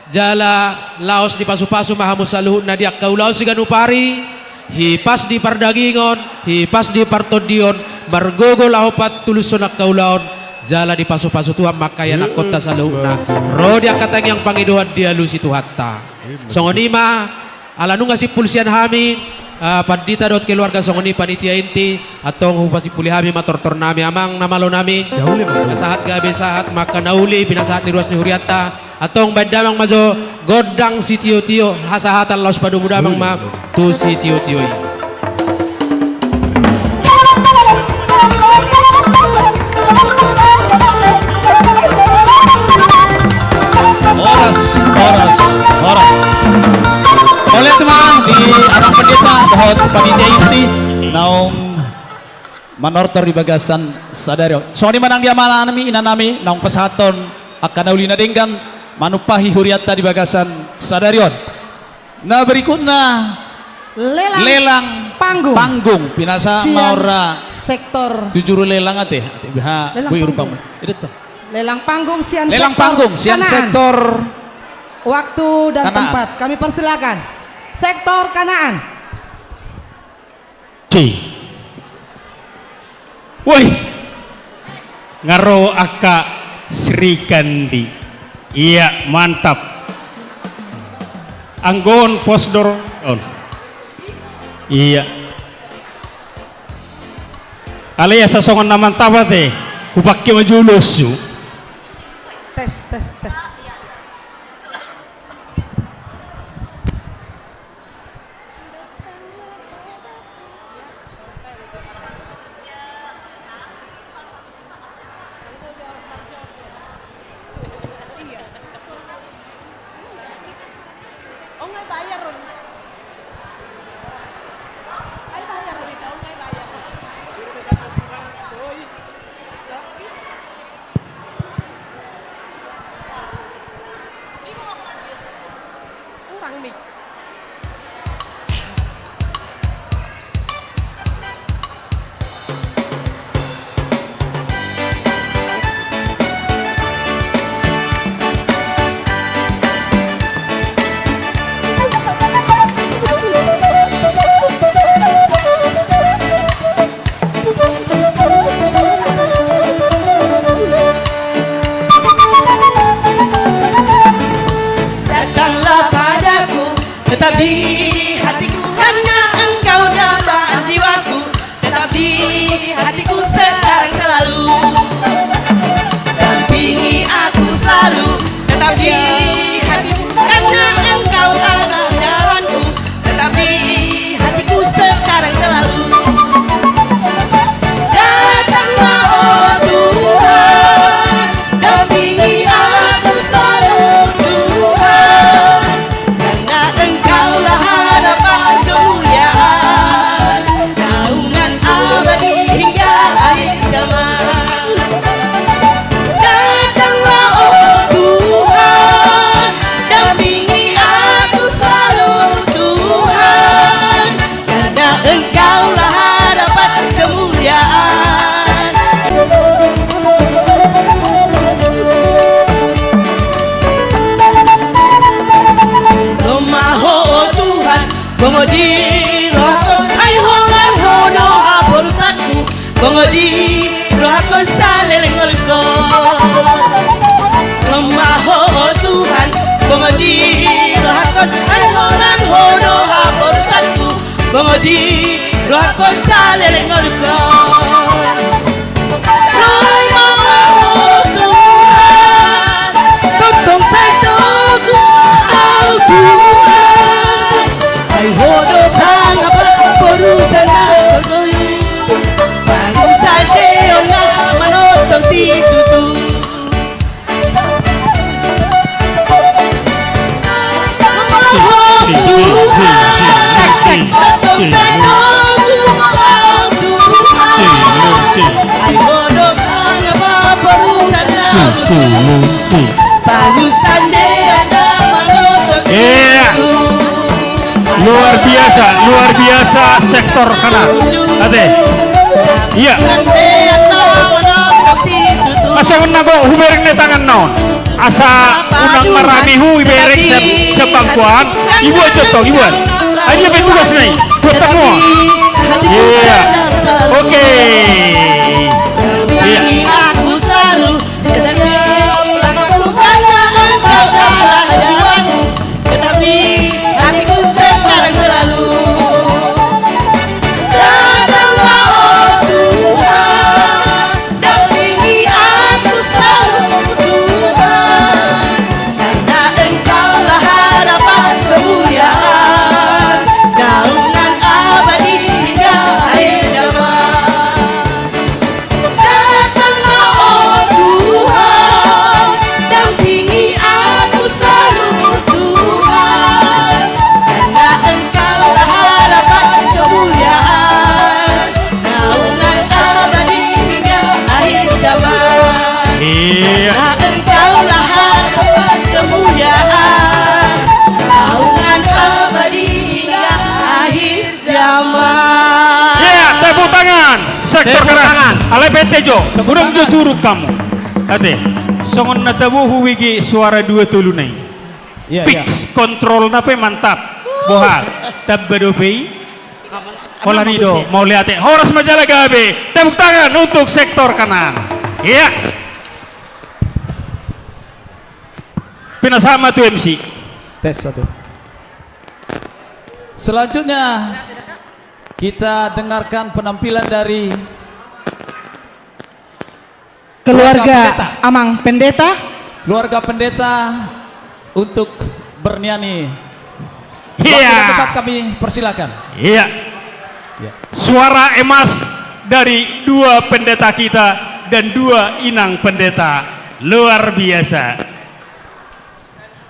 Jala laos dipasupasu ma hamu saluhutna di angka ulaon siganup ari, hipas di pardagingon, hipas di partondion, margogo laho patulushon angka ulaon. Jala dipasupasu Tuhan ma angka ianakhonta saluhutna ro di angka tangiang pangidoan dialusi Tuhanta. Songon i ma, ala nunga simpul sian hami, ah, pandita dohot keluarga, songon i panitia inti, antong hupasimpuli hami ma tortor nami, amang na malo nami. Sahat gabe sahat ma angka na uli pinasahat ni ruas ni hurianta. Antong baen damang ma jo gondang sitiotio, hasahatan laos padomu damang ma tu sitiotio i. Horas, horas, horas. Mauliate ma di amang pandita dohot panitia inti naung manortor di bagasan sadari on. Songon i ma nang di amang nami, inang nami, naung pasahathon angka na uli na denggan manumpahi hurianta di bagasan sadari on. Na berikutna, lelang panggung. Panggung pinasahat ma sektor tu juru lelang ate. Ate, biha boi rupamu. Lelang panggung sian sektor Kanaan. Waktu dan tempat kami persilakan. Sektor Kanaan. Woi. Nga ro angka Srikandi. Iya, mantap. Anggo on pos do on. Iya. Alai asa songon na mantap ate, hupangke ma jolo su. Tes, tes, tes. Kurang mic. Datanglah padaku, tetap di hatiku, karena engkau dalam jiwaku, tetap di hatiku sekarang selalu. Dampingi aku selalu, tetap di hatiku, karena engkau adalah jalanku. Tetap di hatiku sekarang selalu. Datanglah, oh Tuhan, dampingi aku selalu, Tuhan, karena Engkaulah harapan kemuliaan, naungan abadi hingga akhir zaman. Datanglah, oh Tuhan, dampingi aku selalu, Tuhan, karena Engkaulah harapan kemuliaan. Domma Ho, oh Tuhan, bongot di rohangkon, ai holan Ho do haporusanku. Bongot di rohangkon saleleng ngolungkon. Domma Ho, oh Tuhan, bongot di rohangkon, ai holan Ho do haporusanku. Bongot di rohangkon saleleng ngolungkon. Ro ma Ho, oh Tuhan, tongtong sai togu au, Tuhan. Ai Ho do sangap haporusan na togoi. Baru saja na manongtong situtu. Ho, Tuhan, tongtong sai togu au, Tuhan. Iya. Luar biasa, luar biasa sektor kanan. Ate. Iya. Asa unang go hubereng na tangan na on. Asa unang marami hubereng sian bangkuan. Ibuat jotong, ibuat. Aja pe tugas nai. Buat semua. Iya. Oke. Iya. Dampingi aku selalu, Tuhan, karena Engkaulah harapan kemuliaan, naungan abadi hingga akhir zaman. Datanglah, oh Tuhan, dampingi aku selalu, Tuhan, karena Engkaulah harapan kemuliaan, naungan abadi hingga akhir zaman. Iya. Karena Engkaulah harapan kemuliaan, naungan abadi hingga akhir zaman. Iya, tepuk tangan. Sektor kanan. Alai pete jo. Tepuk tangan. Unang jo turuk hamu. Ate. Songon na tabo hubege suara dua tolu nai. Iya, iya. Fix, kontrolna pe mantap. Boha, tamba dope i. Holan i do, mauliate. Horas ma jala gabe. Tepuk tangan untuk sektor kanan. Iya. Pinasahat ma tu M C. Tes satu. Selanjutnya, kita dengarkan penampilan dari keluarga pendeta. Amang pendeta. Keluarga pendeta untuk bernyanyi. Iya. Waktu dan tempat kami persilakan. Iya. Iya. Suara emas dari dua pendeta kita dan dua inang pendeta. Luar biasa.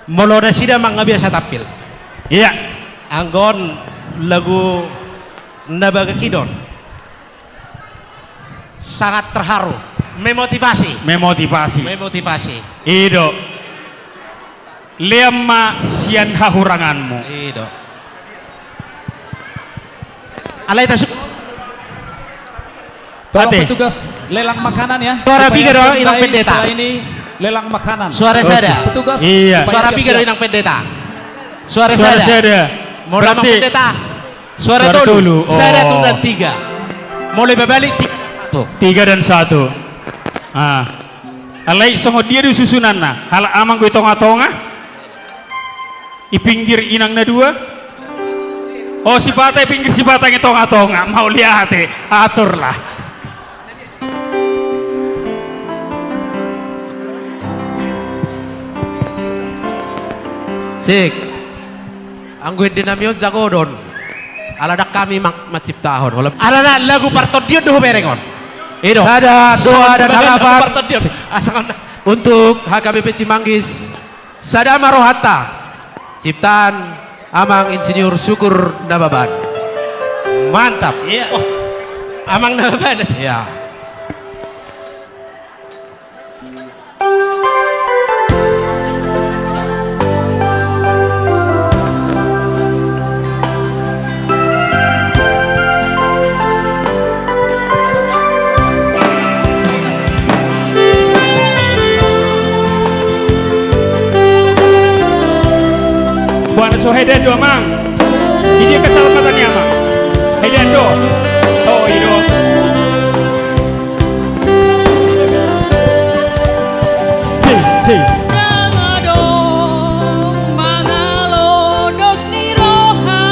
Molo nasida ma nga biasa tampil. Iya. Anggo on lagu na bagak i do on. Sangat terharu. Memotivasi. Memotivasi. Memotivasi. I do. Lean ma sian hahuranganmu. I do. Alai tasuk. Tolong, ate, petugas lelang makanan ya. Suara piga do, Inang Pendeta? Setelah ini lelang makanan. Suara sada. Petugas, iya, supaya siap-siap. Suara piga do, Inang Pendeta? Suara sada. Suara sada. Molo Amang Pendeta? Suara tolu. Suara tolu. Oh. Sada tu dan tiga. Molo babalik, tiga dan satu. Tiga dan satu. Ah. Alai songon dia do susunanna? Halak Amang do i tonga-tonga? I pinggir inang na dua? Oh, sipata i pinggir, sipata i tonga-tonga. Mauliate, aturlah. Sik. Anggo ende nami on jago do on. Ala ndang hami mang-, manciptahon. Alana lagu partondion do hubereng on. I do. Sada, dua, dan halapan. Lagu partondion. Asa kau na- Untuk H K B P Cimanggis. Sada ma rohanta. Ciptaan Amang Insinyur Syukur Nababan. Mantap. Iya. Oh, Amang Nababan. Iya. Boha, na so head do, Amang? Di dia kecamatan ni Amang? Head do. Oh, i do. Cik, cik. Ndang adong mangalo dos ni roha.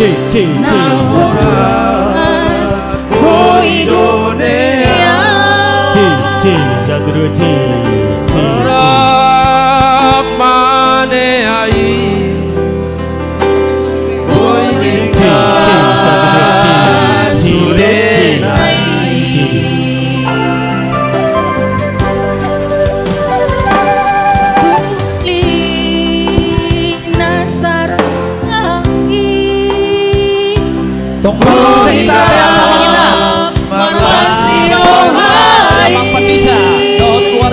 Cik, cik, cik. Na holan boi do nian. Cik, cik, satu, dua, cik, cik, cik. Rap mane ai. Tong belum cerita, apa kita? Pasti rohai. Amang Pandita, dohot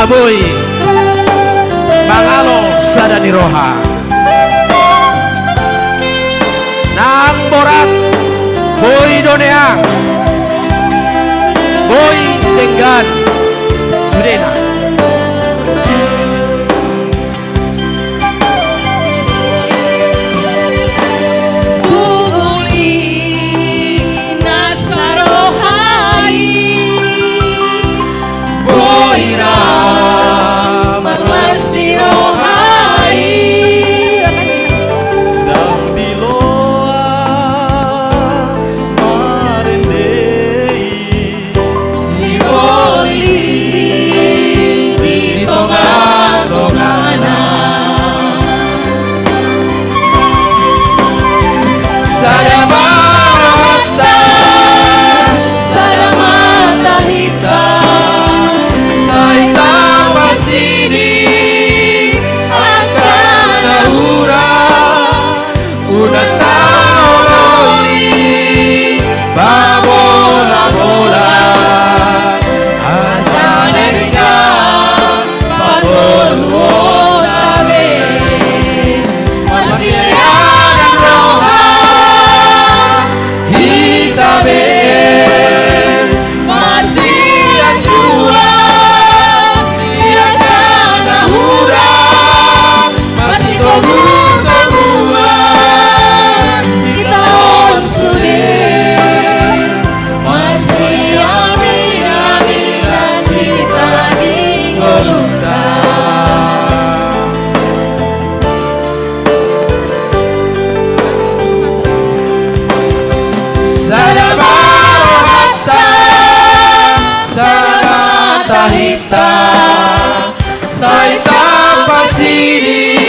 Boi mangalo sada ni roha. Nang borat boi do neang, boi denggan sudena. Tuli na saroha i, boi ra marlas ni roha i. Ndang diloas marende i. Sibolis di tonga-tongana. Sada ma rohanta, sada ma tahita, sai tapasidi angka na hurang. Unang taoloi pabola-bola, asa denggan parngoluonta be. Marsilean roha hita be. Marsianjuan di angka na hurang, marsitogu-toguan hita on sude. Marsiamin-aminan hita di ngolunta. Sada ma rohanta, sada ma tahita, sai tapasidi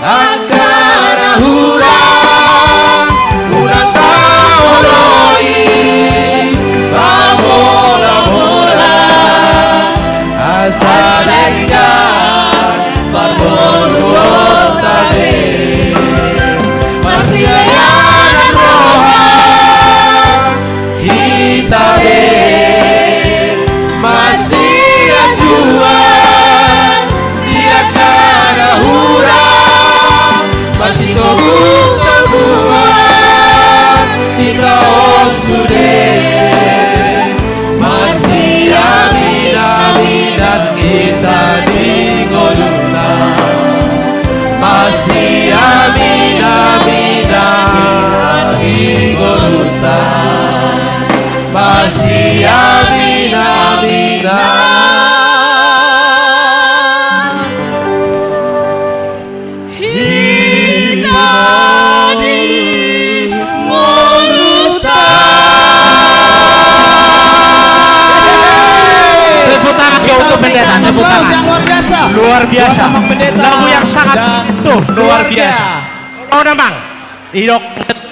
angka na hurang. Unang taoloi pabola-bola, asa denggan parngoluonta be. Marsilean roha hita be. Marsianjuan di angka na hurang, marsitogu-toguan hita on sude. Marsiamin-aminan hita di ngolunta. Marsiamin-aminan di ngolunta. Marsiamin-aminan hita di ngolunta. Tepuk tangan untuk pendeta, tepuk tangan. Aplaus yang luar biasa. Luar biasa. Buat Amang Pendeta. Lagu yang sangat, dan tuh, luar biasa. Keluarga. Olo, Amang. Didok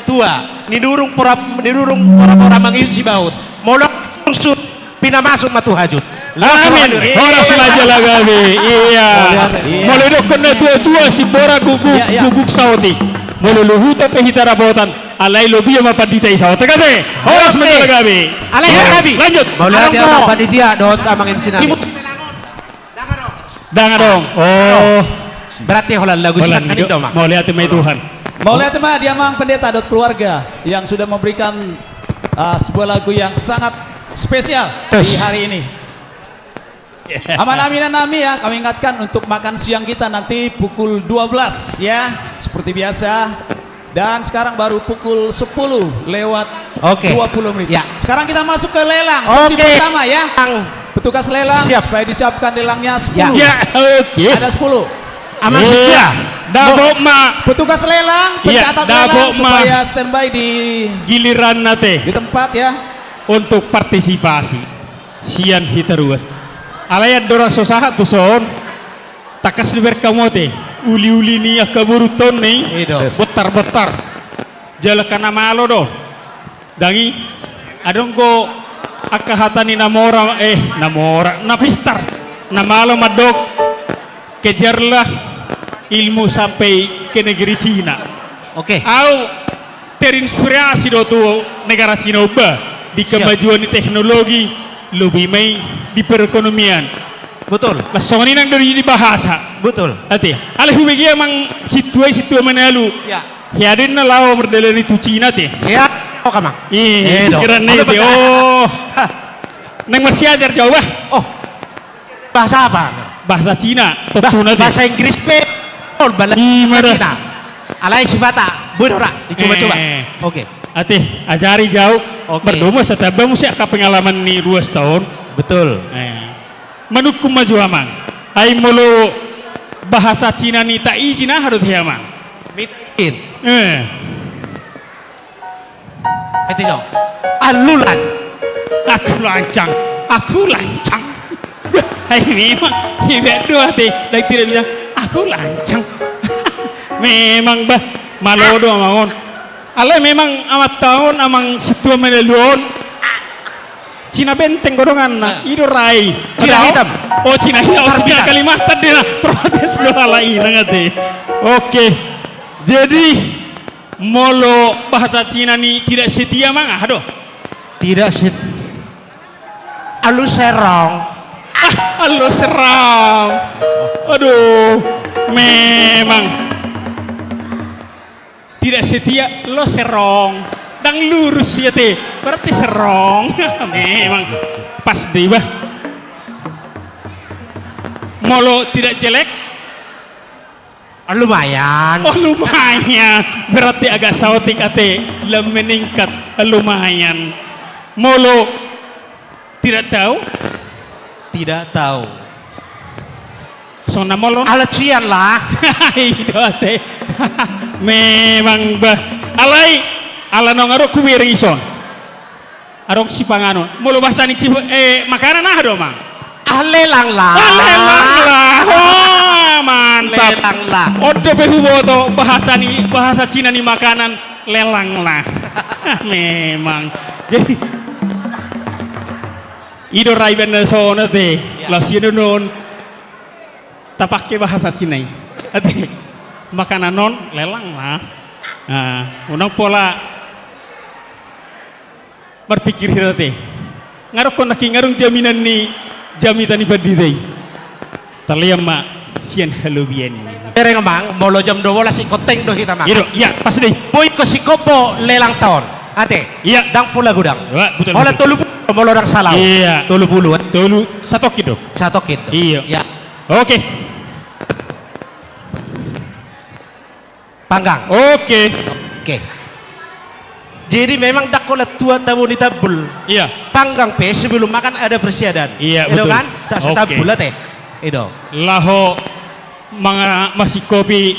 tua, nidurung pora, nidurung pora-pora mangihut sibaut. Molo sungsut, pinamasuk ma tu hajut. Amin. Horas ma jala gabe. Iya. Molo didokkon na tua-tua, simbora guguk, iya, iya, guguk saotik. Molo luhuta pe hita rapotan, alai lobi ma pandita i saotik ate. Horas ma jala gabe. Alai, iya, gabe. Lanjut. Mauliate, Amang Panitia dohot Amang M C nami. Dang adong. Oh. Berarti holan lagu sikat kan i do, Amang. Mauliate ma i Tuhan. Mauliate ma di Amang Pendeta dohot keluarga yang sudah memberikan, uh, sebuah lagu yang sangat spesial di hari ini. Amang nami, inang nami ya, kami ingatkan untuk makan siang kita nanti pukul dua belas ya, seperti biasa. Dan sekarang baru pukul sepuluh lewat, oke, dua puluh menit. Ya. Sekarang kita masuk ke lelang, sesi, oke, pertama ya. Lelang. Petugas lelang, siap, supaya disiapkan lelangnya sepuluh. Ya. Ya, oke. Ada sepuluh. Aman. Iya. Dapot ma. Petugas lelang, iya, pencatat lelang, dapot ma, supaya standby di, giliran nate, di tempat ya. Untuk partisipasi sian hita ruas. Alai andorang so sahat tu son. Tangkas dibereng hamu ate, uli-uli ni angka borunta on i. I do. Bontar-bontar. Jala angka na malo do. Dang i, adong do angka hata ni na mora, eh, na mora, na pistar. Na malo mandok, kejarlah ilmu sampai ke negeri Cina. Oke. Au terinspirasi do tu negara Cina on ba, di, siap, kemajuan ni teknologi, lobi ma i di perekonomian. Betul. Las songon i nang do di, di bahasa. Betul. Ate. Alai hubege amang sintua i, sintua Manalu. Ya. Hea do inna laho mardalani tu Cina ate. Ya. Oh, kamang. Ih, eh, do. Pikiran ni ate. Oh. Nang marsiajar jauh bah. Oh. Bahasa apa? Bahasa Cina. Bah, tontu nanti bahasa Inggris pe. Oh, bala-, i ma da. Cina. Alai sipata. Bodo ra. Dicoba-coba. Eh. Oke. Ate, ajari jau. Oke. Mardomu asa tamba muse angka pengalaman ni ruas taon. Betul. Eh. Manungkun ma jo amang. Ai molo bahasa Cina ni tak izin aha do ate amang? Minta izin. Eh. Ate jo. Alulan. Aku lancang. Aku lancang. Ai memang hebat do ate. Dang tidak bisa. Aku lancang. Memang bah. Malo do amang on. Alai memang amanta on, amang sintua Manalu on. Cina benteng godonganna. Ah. I do ra i. Cina hitam. Oh, Cina hitam. Oh, Cina Kalimantan dia. Protes do halak i nang ate. Oke. Jadi molo bahasa Cina ni tidak setia amang aha do? Tidak set-, alu serong. Ah, alu serong. Aduh, memang. Tidak setia, lo serong. Dang lurus i ate. Berarti serong. Memang pas do i bah. Molo tidak jelek. Oh, lumayan. Oh, lumayan. Berarti agak saotik ate. Lam meningkat. Lumayan. Molo tidak tahu? Tidak tahu. Songon na molo? Ala cian lah. I do ate. Memang bah. Alai, ala naung adong hubereng i son. Adong sipanganon. Molo bahasa ni cip-, eh, makanan aha do amang? Ah, lelang lah. Ah, lelang lah. Oh, mantap. Lelang lah. On dope huboto bahasa ni, bahasa Cina ni makanan lelang lah. Memang. Jadi, i do ra i baen na songon ate. Ya. Laos i do non. Tapake bahasa Cina i. Ate, makanan on lelang lah. Nah, unang pola marpikir hira ate. Nga dokkon nangkin nga adong jaminan ni jamita ni pandita i. Talean ma sian halobian i. Bereng amang, molo jam dua belas ingkon teng do hita mangan. I do, iya, pas do i. Boi ingkon singkop lelang taon. Ate. Iya. Dang pola godang. Iya, betul, betul. Molo tolu pulu, molo dang salah. Iya. Tolu pulu, eh. Tolu, satongkin do. Satongkin do. Iya. Iya. Oke. Panggang. Oke. Oke. Jadi memang dang holan tua tabo ni tambul. Iya. Panggang pe sebelum makan ada persiadan. Iya, betul. Kan? Tak setambul ate. I do. Laho manga-, masingkopi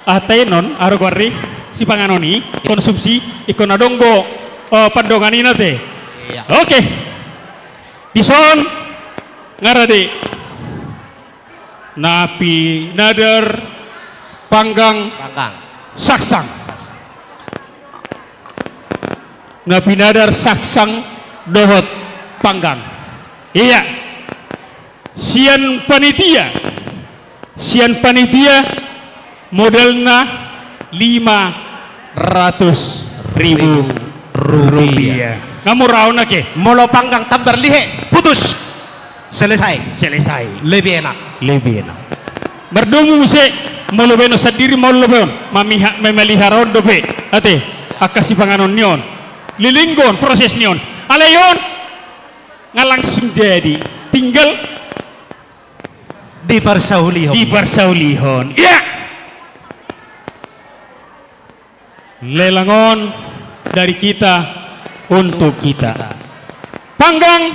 ate non, arogo ari, sipanganon i, iya, konsumsi, ingkon adong do, eh, pandongan i ate. Iya. Oke. Dison, nga rade. Na pinadar panggang. Panggang. Saksang. Na pinadar saksang dohot panggang. Iya. Sian panitia. Sian panitia modalna lima ratus ribu rupiah. Nga mura on ate. Molo panggang tambar lihe, putus. Selesai. Selesai. Lebih enak. Lebih enak. Mardomu muse, molo baenon sandiri, molo baenon. Mamiha-, memelihara on dope. Ate, angka sipanganon ni on. Lilinggon, proses ni on. Alai on, nga langsung jadi. Tinggal diparsaulihon. Diparsaulihon. Iya. Lelang on dari kita untuk kita. Panggang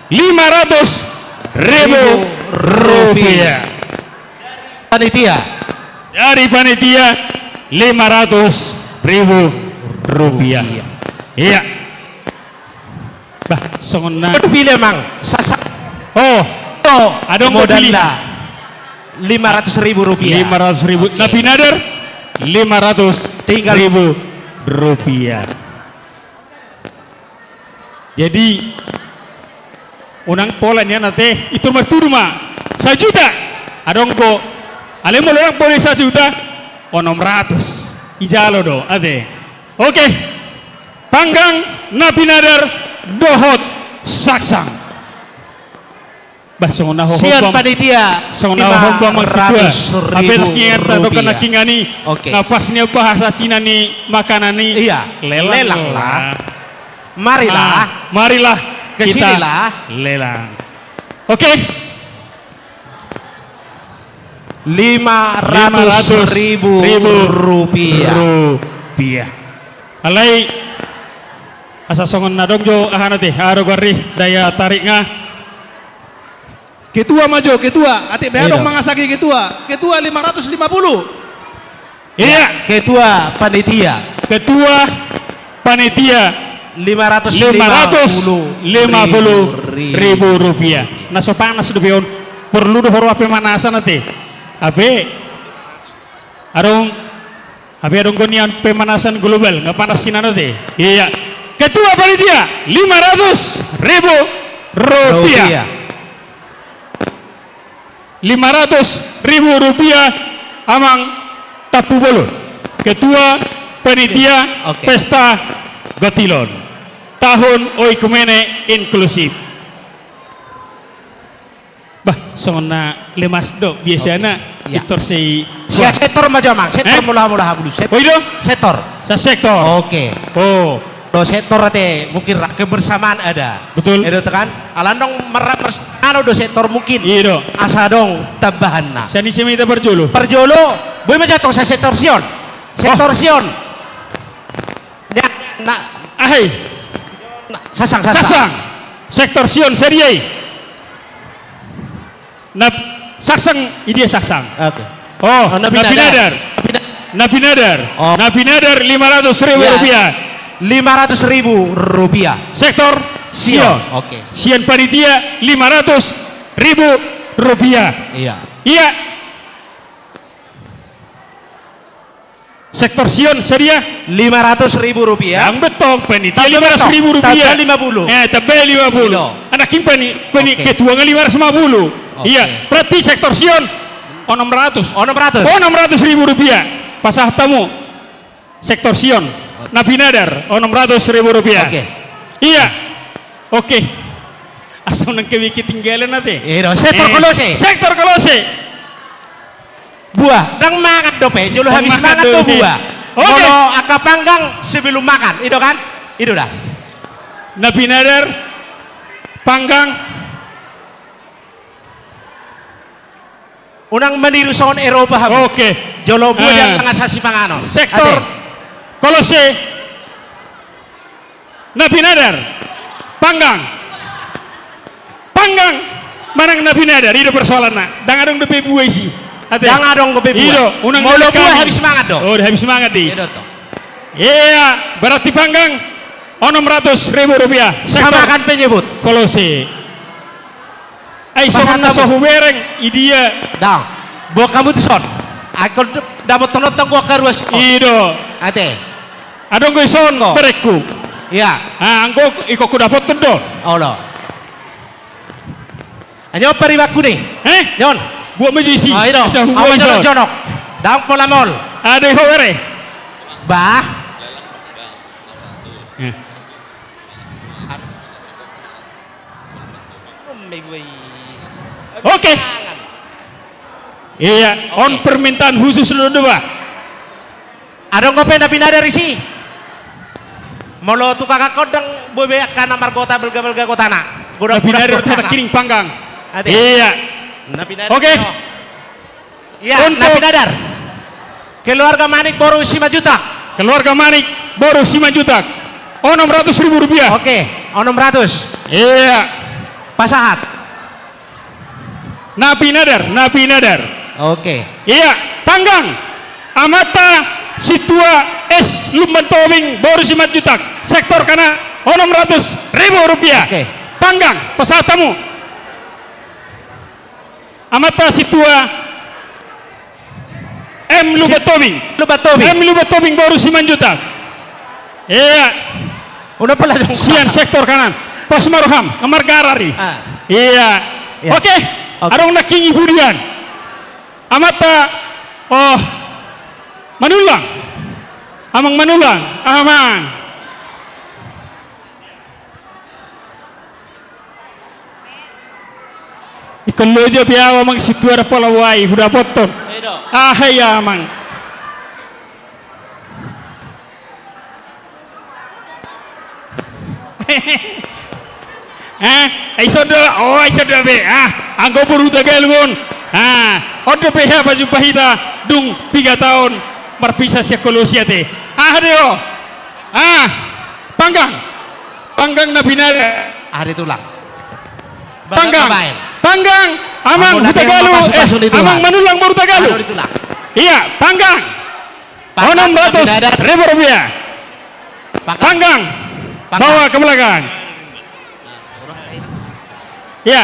lima ratus ribu rupiah. Panitia. Dari panitia lima ratus ribu rupiah. Iya. Bah, songon na. Pilih amang. Sasa. Oh. Oh, adong modalna. Lima ratus ribu rupiah. Lima ratus ribu. Oke. Na pinadar lima ratus ribu rupiah. Tinggal. Jadi, unang pola nian ate, itu martudu ma. Sajuta. Adong do. Alai molo unang pola sajuta, onom ratus. Dijalo do, ate. Oke. Panggang na pinadar dohot saksang. Bah, songon na ho sian panitia, songon na ho panitia, lima ratus ribu rupiah. Hape nangkin enta do kan nangkin ani. Oke. Nga pas ni bahasa Cina ni makanan i. Iya. Lelang lah. Marilah. Marilah. Ke sini lah. Lelang. Oke. Lima ratus ribu rupiah. Alai asa songon na adong jo aha na te, aha do goarna, daya tarikna. Ketua ma jo, ketua. Ate, be adong mangasaki ketua. Ketua lima ratus lima puluh. Iya. Ketua panitia. Ketua panitia. Lima ratus lima puluh ribu rupiah. Na so panas dope on. Porlu do huroha pemanasan ate. Hape adong, hape adong do nian pemanasan global, nga panas sian on ate. Iya. Ketua panitia, lima ratus ribu rupiah. Lima ratus ribu rupiah, Amang Tampubolon, ketua panitia pesta gotilon tahun Oikumene Inklusif. Bah, songon na lemas do biasana. Victor sei. Sian sektor ma jo, Amang. Sektor molo hamu, molo hamu. Oh, i do? Sektor. Sa sektor. Oke. Oh. Do sektor ate, mungkin ra-, kebersamaan ada. Betul. Edo tekan. Ala ndang marrap marsipanganon do sektor mungkin. I do. Asa adong tambahanna. Sian ise ma hita parjolo? Parjolo. Boi ma jo tong sa sektor Sion. Sektor Sion. Ya, na. Ahai. Na, Saksang, Saksang. Saksang. Sektor Sion sadia i. Na, Saksang, idia Saksang? Oke. Oh, Napinadar. Napinadar. Oh. Napinadar lima ratus ribu rupiah. Lima ratus ribu rupiah. Sektor Sion. Oke. Sian panitia lima ratus ribu rupiah. Iya. Iya. Sektor Sion sadia? Lima ratus ribu rupiah. Ndang betul, panitia lima ratus ribu rupiah. Tambah lima puluh. Eh, tambah lima puluh. Anak ini pani, pani ketua nga lima ratus lima puluh. Iya, berarti sektor Sion onom ratus. Onom ratus. Onom ratus ribu rupiah. Pasahat hamu. Sektor Sion. Napinadar, onom ratus ribu rupiah. Oke. Iya. Oke. Asa unang kewe ketinggalan ate. Iya, sektor Kolose. Sektor Kolose. Buah, ndang mangan dope, jolo habis mangan do buah. Oke. Molo angka panggang sebelum makan, i do kan? I do da. Napinadar, panggang. Unang maniru songon Eropa hamu. Oke. Jolo buah di angka sipanganon. Sektor Kolose. Napinadar. Panggang. Panggang. Manang napinadar. I do persoalanna. Ndang adong dope buah isi. Ate. Ndang adong dope buah. I do. Unang. Molo buah habis mangan do. Oh, habis mangan di. Iya, berarti panggang onom ratus ribu rupiah. Sektor. Sama kan penyebut. Kolose. Ai songon na so hubereng, idia. Ndang. Buat hamu tu son. Anggo dapothon on tong buat karuas on. I do. Ate. Adong do i son, berengku. Iya. Ah, anggo iko hudapothon do. Olo. Anyo paribanku ni. Eh? Jon. Buat ma jo isi. Ah, i do. Asa hubuat i son. Jonok. Ndang pola mol. Ada ho bere. Bah. Eh. Oke. Iya, on permintaan khusus do, do, bah. Adong dope napinadar isi. Molo tu kakak kodang bobe angka na margota balga-balga gotana. Godang napinadar tu hata kiring panggang. Ate. Iya. Napinadar. Oke. Iya, untuk napinadar. Keluarga Manik boru Simanjuntak. Keluarga Manik boru Simanjuntak. Onom ratus ribu rupiah. Oke, onom ratus. Iya. Pasahat. Napinadar, napinadar. Oke. Iya, panggang. Amanta Sintua S Lumban Tobing boru Simanjuntak. Sektor kanan, onom ratus ribu rupiah. Oke. Panggang, pasahat hamu. Amanta Sintua M Lumban Tobing. Lumban Tobing. M Lumban Tobing boru Simanjuntak. Iya. Sian sektor kanan. Pos ma roham, nga margarar i. Ah. Iya. Iya. Oke. Oke. Adong nangkin i pudian. Amanta, oh, Manullang. Amang Manullang. Amang. Kalo jo pe au amang sintua, dapot au ai hudapothon. Aha i amang? Eh, ai sonda, oh, ai sonda be. Ah, anggo boru Hutagalung on. Ah, on dope hea pajumpa hita dung piga taon marpisah sian kolosi ate. Ah, deo. Ah, panggang. Panggang na pinada. Ari tulang. Panggang. Panggang. Amang Hutagalung. Eh, Amang Manullang boru Hutagalung. Iya, panggang. Onom ratus ribu rupiah. Panggang. Bawa ke belakang. Ya.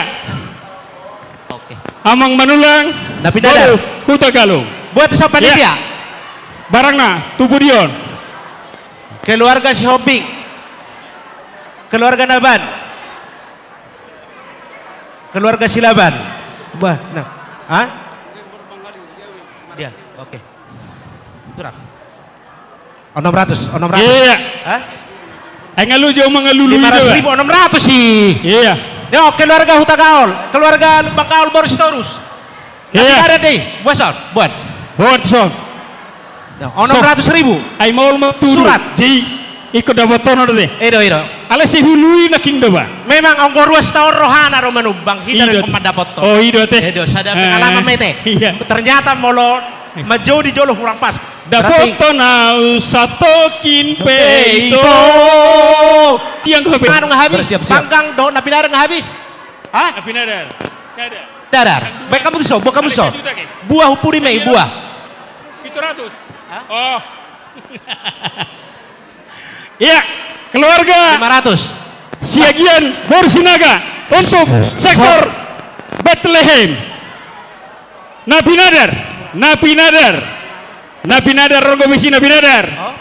Oke. Amang Manullang. Boru Hutagalung. Buat siapa dia? Barangna tubu dion. Keluarga Sihombing. Keluarga Naban. Keluarga Silaban. Bah, nah. Hah? Dia, oke. Kurang. Onom ratus, onom ratus. Iya. Hah? Ai nga lu jo mangalului. Lima ratus ribu, onom ratus i. Iya. Yo, keluarga Hutagaol, keluarga Lumbang Gaol boru Sitorus. Iya. Ada deh, buat son, buat. Buat son. Onom ratus ribu. Ai maol ma tudu. Surat. Jadi ingkon dapothon do te. Edo, edo. Alai sai huului nangkin do ba. Memang anggo ruas taon rohana do manumbang, hita do ingkon mandapothon. Oh, i do te. Edo, sada pengalaman ma i te. Iya. Ternyata molo manjou di jolo hurang pas. Dapothon au satongkin pe ito. Tiang do habis. Anu nga habis. Panggang dohot na pinadar nga habis. Hah? Na pinadar. Sada. Dadar. Baik, hamu tuson, buat hamu tuson. Buah, humpuni ma i, buah. Pitu ratus. Hah? Oh. Iya, keluarga. Lima ratus. Siagian boru Sinaga untuk sektor Betlehem. Na pinadar, na pinadar. Na pinadar, ro nga bisi na pinadar. Oh.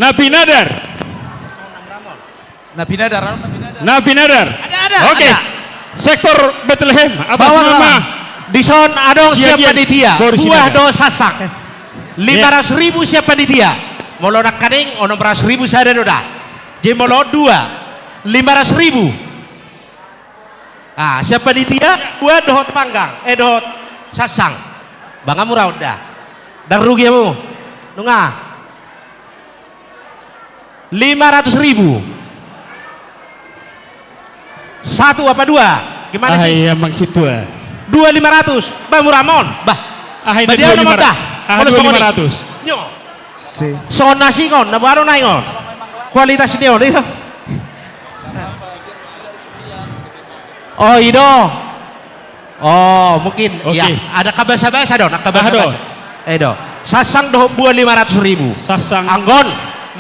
Na pinadar. Na pinadar, na pinadar. Na pinadar. Ada, ada, oke. Ada. Sektor Betlehem atas nama. Dison adong siap panitia. Buah dohot sassang. Lima ratus ribu siap panitia. Molo nangkaning onom ratus ribu sada do da. Jadi molo dua, lima ratus ribu. Ah, siap panitia, buah dohot panggang, eh, dohot sassang. Bang, hamu ra on da. Ndang rugi hamu. Nunga. Lima ratus ribu. Satu apa dua? Gimana sih? Aha i amang sintua? Dua lima ratus. Bah, murah ma on. Bah. Aha i, dua lima ratus. Aha, dua lima ratus. Nyo. Songon na singon, na baru na ingon. Kualitas ni on, i do. Oh, i do. Oh, mungkin, oke. Ya, ada kabasa-basa do, na kabasa-basa. Aha do? Eh, do. Sassang dohot buah lima ratus ribu. Sassang. Anggo on,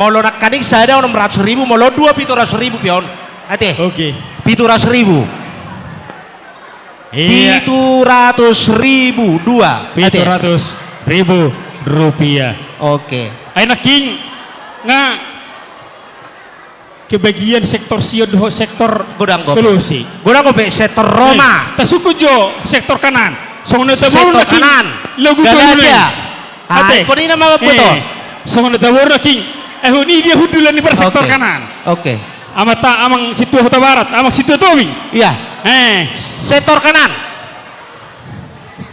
molo nangkaning sada onom ratus ribu, molo dua pitu ratus ribu pe on. Ate. Oke. Pitu ratus ribu. Iya. Pitu ratus ribu, dua. Ate. Pitu ratus ribu rupiah. Oke. Ai nangkin nga kebagian sektor sion dohot sektor kolosi. Godang dope sektor Roma. Eh, tasungkun jo sektor Kanaan. Songon na taboru nangkin. Sektor Kanaan. Lagu Galatia. Ate. Ai, ingkon i na mamboto. Eh, songon na taboru nangkin. Eh, hon i dia hundulan ni par sektor Kanaan. Oke. Amanta, amang sintua Hutabarat, amang sintua Tobing. Iya. Eh. Sektor Kanaan.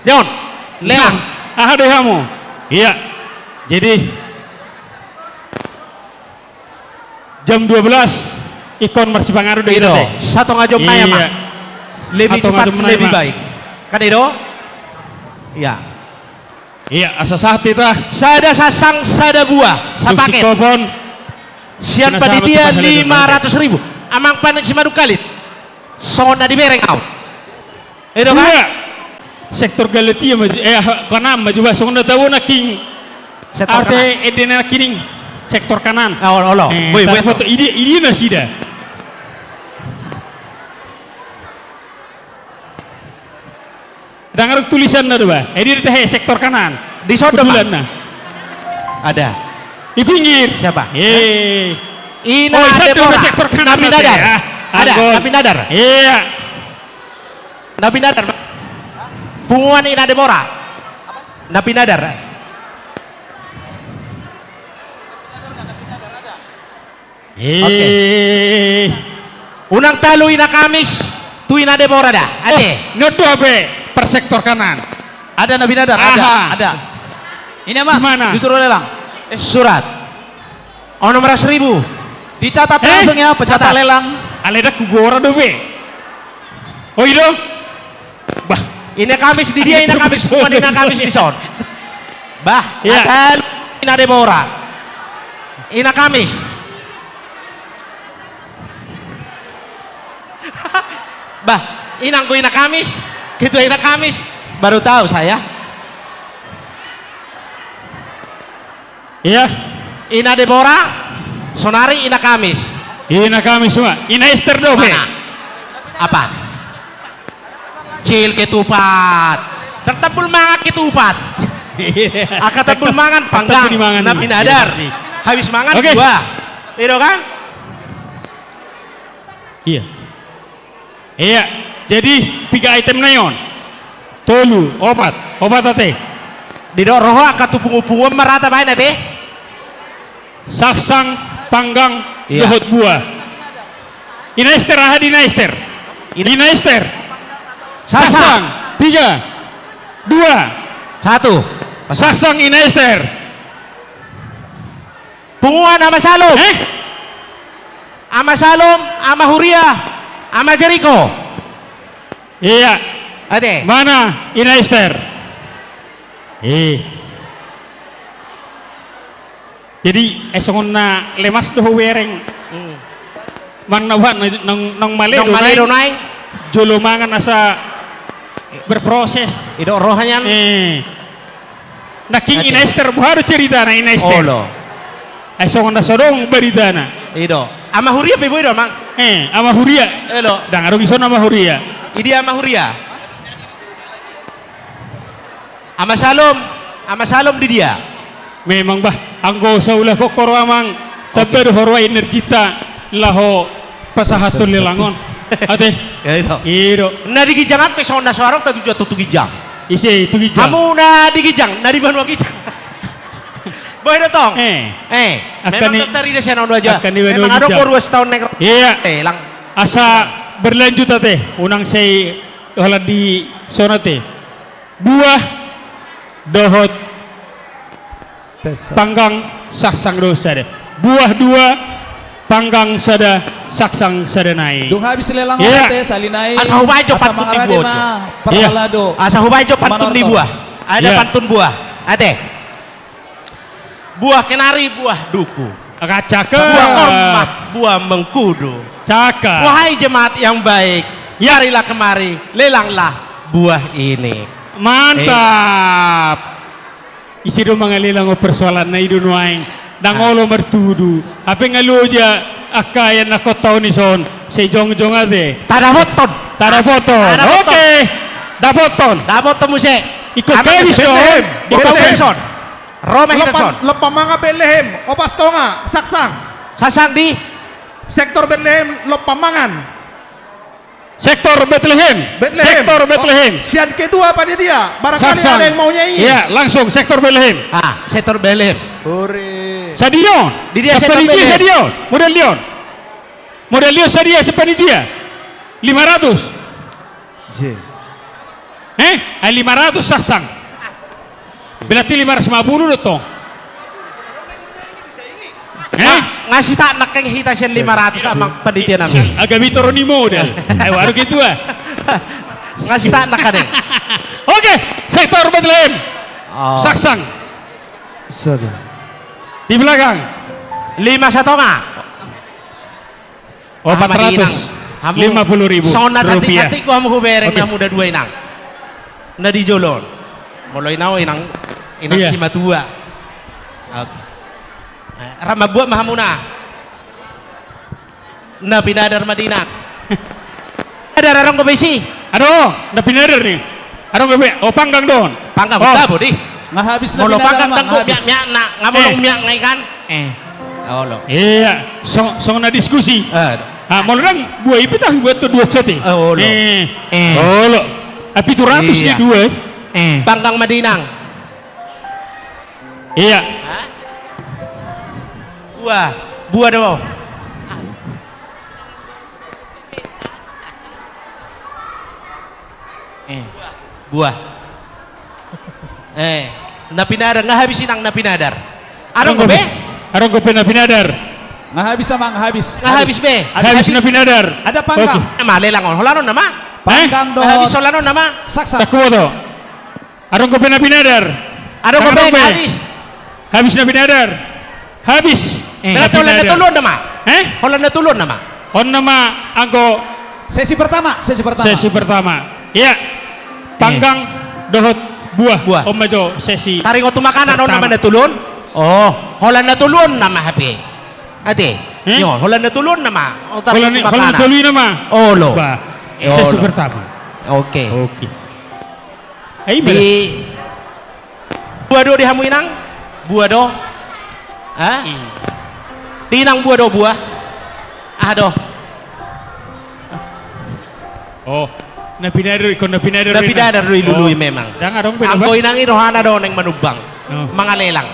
Jon. Leang. Aha do hamu? Iya. Jadi jam dua belas ingkon marsipanganon do hita te. Satonga jom nai ma. Lebih cepat, lebih baik. Kan i do? Iya. Iya, asa sahat hita. Sada sassang, sada buah, sapaket. Sian panitia lima ratus ribu. Amang panen simadung kalit. Songon na dibereng au. Edo kan? Sektor Galatia ma, eh, Kanaan ma jo ba, songon na tabo nangkin. Arte ende nangkining sektor Kanaan. Olo, olo. Boi, boi. Idi, idi nasida. Ndang adong tulisanna do ba? Edi, di tahe sektor Kanaan. Di son do ba? Ada. Di pinggir. Siapa? Eh. Ina Debora. Sektor Kanaan. Napinadar. Ada, napinadar. Iya. Napinadar. Punguan Ina Debora. Napinadar. Oke. Unang talu Ina Kamis. Tu Ina Debora da, ate. Oh, nyondo hape per sektor kanan. Ada na binadar, ada, aha, ada. Ini ama, di mana? Di turu lelang. Eh, surat. Onom ratus ribu. Dicatat, eh, langsung ya, pecatat, catat. Lelang. Alai ndang hugora dope. Oh, i do? Bah. Ina Kamis di dia, Ina Kamis, bukan Ina Kamis dison. Bah, ya. Ina Debora. Ina Kamis. Bah, inangku Ina Kamis, ketua Ina Kamis, baru tahu saya. Iya. Ina Debora, sonari Ina Kamis. Ina Kamis semua. Ina Ester dope. Mana? Apa? Cil ketupat. Tertebul mangan ketupat. Angka tebul mangan panggang. Tebul mangan, na binadar. Iya, pasti. Habis mangan, oke, dua. Iya kan? Iya. Iya, jadi piga item na i on. Tolu, opat, opat ate. Didok roha angka tu pungupunguan ma rata baen ate. Saksang, panggang, iya, dohot buah. Ina Ester, aha di Ina Ester? Ina Ester. Saksang. Saksang. Tiga. Dua. Satu. Saksang Ina Ester. Punguan Ama Salom. Eh? Ama Salom, Ama Huria, Ama Jeriko. Iya. Ate. Mana Ina Ester? Eh. Jadi, eh, songon na lemas do hubereng. Hmm. Manang na uhat, naung, naung male do naeng. Naung male do naeng. Jolo mangan asa berproses. Idok roha nian. Eh. Nangkin, ate, Ina Ester, boha do ceritana Ina Ester? Olo. Eh, songon na so adong beritana. Ido. Ama Huria pe boi do, Amang? Eh, Ama Huria. Elo. Ndang adong dison Ama Huria. Idia Ama Huria? Ama Salom, Ama Salom di dia? Memang bah, anggo saulahon ho ro Amang, oke, tamba do huroha energita laho pasahathon lelang on. Ate? Ya, ido. Ido. Na di ginjang an pe songon na so adong, tatuju tu ginjang. Ise tu ginjang? Hamu na di ginjang, na di banua ginjang. Boi do tong? Eh. Eh, angka memang ni, dokter ida sian on do aja. Angka ni banua ginjang. Memang adong boru sataon naeng. Iya. Eh, lang. Asa berlanjut ate, unang sai holan dison ate. Buah dohot panggang saksang do sada. Buah dua, panggang sada, saksang sada nai. Dung habis lelang on ate, sahali nai. Asa hubaen jo pantun ni buah. Asa hubaen jo pantun ni buah. Ada pantun buah. Ate. Buah kenari, buah duku. Cakep. Buah korma, buah mengkudu. Cakep. Wahai jemaat yang baik, ya, marilah kemari, lelanglah buah ini. Mantap. Eh. Ise do mangalelang on, persoalanna i do nuaeng. Ndang olo martudu. Hape nga loja angka ianakhonta on dison. Sai jongjong ate. Tadapothon. Tadapothon. Tadapothon. Oke. Dapothon. Dapothon muse. Ingkon habis do. Ingkon habis. Ro ma hita dison. Lompan, Lompan Mangan Betlehem, opat satonga, saksang. Saksang di? Sektor Betlehem, Lompan Mangan. Sektor Betlehem. Betlehem. Sektor Betlehem. Oh, sian ketua panitia, barangkali ada yang maunya ini. Saksang. Iya, langsung sektor Betlehem. Ah, sektor Betlehem. Ore. Sadia on? Di dia sektor Betlehem. Panitia sadia on? Model dia on? Model dia on sadia sian panitia? Lima ratus. Ise. Eh? Ah, lima ratus saksang. Berarti lima ratus lima puluh do tong. Eh? Nga, nga sitaknak hita sian lima ratus, Amang, panitia nami. Agak bitor ni modal. Ayo, baru gitu ah. Nga sitaknak kan. Oke, sektor Betlehem. Oh. Saksang. Sada. Di belakang. Lima satonga. Opat ratus lima puluh ribu rupiah. Songon na cantik-cantik do hamu hubereng, oke, na muda dua, Inang. Na di jolo on. Molo ina on, Inang, Inang, iya, simatua. Oke. Eh, ram mambuat ma hamuna. Na pinadar ma di Inang. Pinadar adong dope isi. Adong, na pinadar ni. Adong dope. Oh, panggang do on. Panggang, oh, dabo di. Nga habis na pinadar, Amang, nga habis. Molo panggang ndang miak-miakna, nga bolong miakna i kan. Eh. Olo. Iya, songon na diskusi. Ah, molo ndang dua i pe tahu buat tu dua cete. Olo. Eh. Olo. Ah, pitu ratus ni dua. Eh. Panggang ma di Inang. Iya. Buah, buah do. Buah. Eh, na pinadar, nga habis inang na pinadar. Adong dope? Adong dope na pinadar? Nga habis, amang, nga habis. Nga habis be? Habis na pinadar. Ada panggang. Oke. Nama lelang on, holan on nama? Panggang dohot. Habis holan on nama? Saksak. Takkubo do. Adong dope na pinadar? Adong dope, habis. Habis na pinadar. Habis. Eh, berarti holan na tolu on nama? Eh? Holan na tolu on nama? On nama anggo sesi pertama, sesi pertama. Sesi pertama. Iya. Panggang dohot buah. Buah. On ma jo sesi. Taringot tu makanan on nama na tolu on? Oh, holan na tolu on nama hape. Ate. Eh? Yo, holan na tolu on nama. Oh, holan na tolu i nama. Olo. Ba. Sesi pertama. Oke. Oke. Ai, di buah do di hamu inang? Buah do? Ha? Di inang buah do, buah? Aha do? Oh, na pinadar, ingkon na pinadar. Na pinadar do i lului memang. Ndang adong be. Anggo inang i rohana do naeng manumbang. Mangalelang.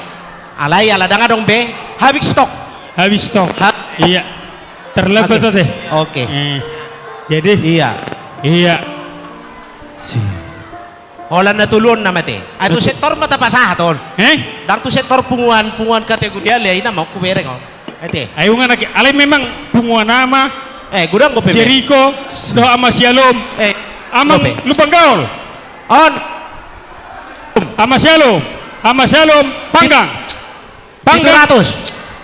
Alai ala ndang adong be, habis stok. Habis stok. Iya. Terlambat ate. Oke. Jadi. Iya. Iya. Si. Holan na tolu on nama ate. Ai tu sektor ma tapasahat on. Eh? Ndang tu sektor punguan, punguan kategorial ya, ina ma hubereng on. Ate. Ai ungan ake, alai memang punguan ama. Eh, godang dope. Jeriko, dohot ama Sialom. Eh, amang Lumbang Gaol. On. Ama Sialom, ama Sialom, panggang. Panggang. Pitu ratus.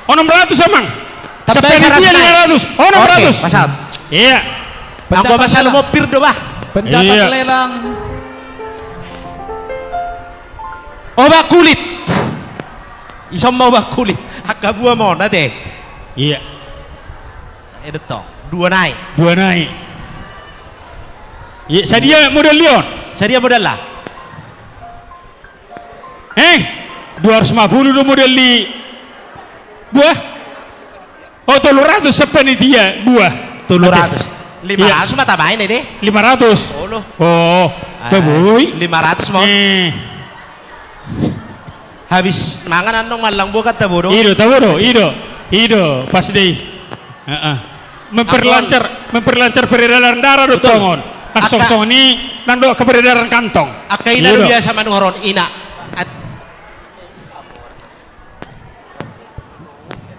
Onom ratus, amang. Sampai dia lima ratus. Onom ratus. Oke, pasahat. Iya. Anggo masalah mopir do bah. Pencatat lelang. Obat kulit. Ison ma obat kulit. Angka buah ma on ate. Iya. Edetto. Dua nai. Dua nai. Iya, sadia modal lion. Sadia modal lah. Eh, dua ratus lima puluh do modal ni buah. Oh, tolu ratus sampai ni dia buah. Tolu ratus. Lima ratus ma tambahen ede. Lima ratus. Oh, lo. Oh, boi. Lima ratus ma. Eh. Habis mangan annon mallang buah kan tabo do. Ido, tabo do, ido. Ido, pas dei. Heeh. Memperlancar, memperlancar peredaran darah do tongon. Asong songon i nang do keberedaran kantong. Angka ina do biasa manuhor on, ina.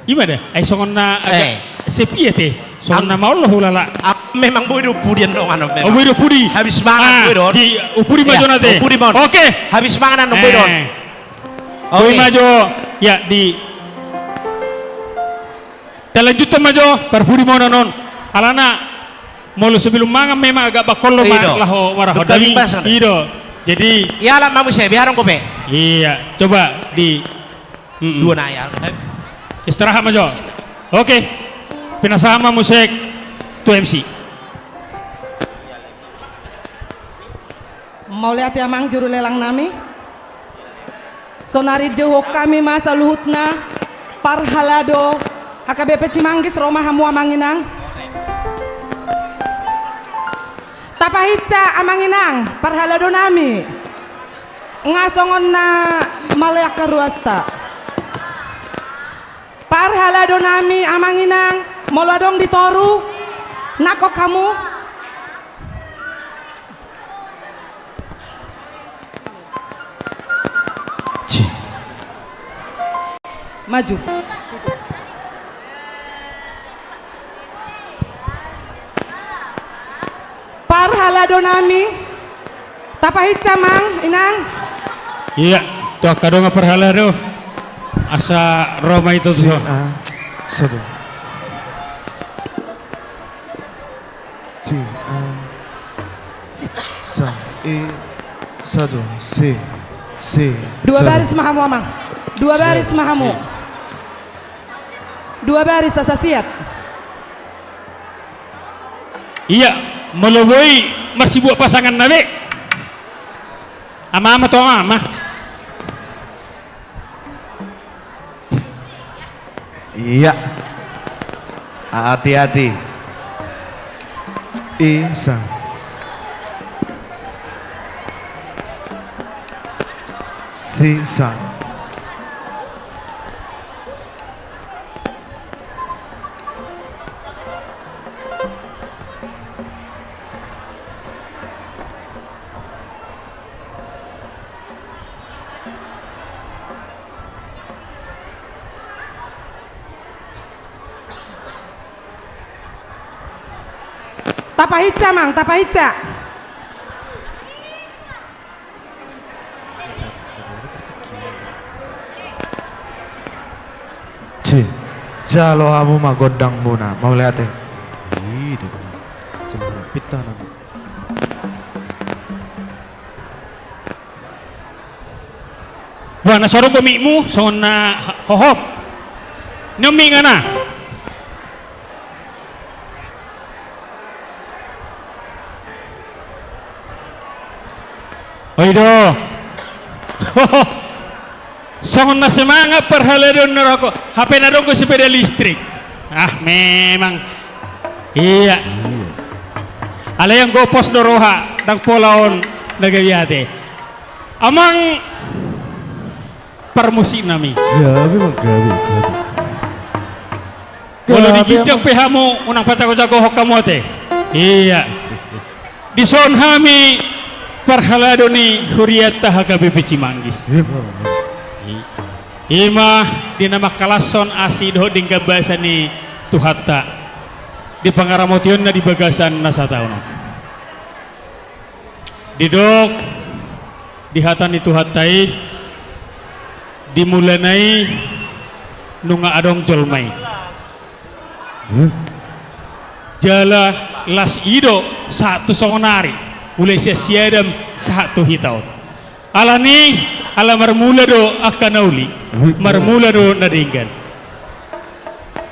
Ima da, ai songon na agak sepi ate. Songon na maol do hulala. Memang boi do pudi annon, memang. Oh, boi do pudi. Habis mangan boi do on. Di upudi ma jo ate. Upudi ma on. Oke. Habis mangan annon boi do on. Boi ma jo, ya, di Talanjuthon ma jo, parpudi ma on annon. Alana molo sebelum mangan memang agak bangkol do ma laho marahon. Ido. Jadi. Ia alat ma muse, biar on kope. Iya, coba di. Dua na ya. Istirahat ma jo. Oke. Pinasahat ma muse tu M C. Mauliate amang juru lelang nami. Sonari jouhon hami ma saluhutna parhalado H K B P Cimanggis, ro ma hamu amang inang. Tapahinsa amang inang parhalado nami. Nga songon na mauliate ruasta. Parhalado nami amang inang, molo adong di toru, nangkok hamu. Maju. Parhalado nami, tapahinsa amang inang. Iya, tu angka dongan parhalado. Asa ro ma ito tu. Dua baris ma hamu amang. Dua baris ma hamu. Dua baris asa siat. Iya, molo boi marsibuat pasanganna be. Ama-ama tu ama-ama. Iya. Hati-hati. Isa. Sisa. Tapahinsa, Amang, tapahinsa. Ci, jalo hamu ma gondangmuna, mauliate. Ih, di-, jalo hamu pitana. Bah, na so adong do mikmu, songon na hohop. Nion mik ngana. Oi do. Songon na semangat parhalado na rohangku. Hape na adong do sepeda listrik. Ah, memang. Iya. Alai anggo pos do roha, ndang pola on na gabe ate. Amang parmusiknami. Gabe, Amang, gabe, gabe. Molo di ginjang pe hamu, unang pajago-jagohon hamu ate. Iya. Dison hami parhalado ni hurianta H K B P Cimanggis. Iya, Amang. I-, ima di na mangkalashon asi dohot denggan basa ni Tuhanta di pangaramotionna di bagasan na sataon on. Didok di hata ni Tuhanta i, di mulana i nunga adong jolma i. Jala las i do sahat tu songon nari, mulai sian si Adam sahat tu hita on. Alani, ala marmula do angka na uli, marmula do na denggan.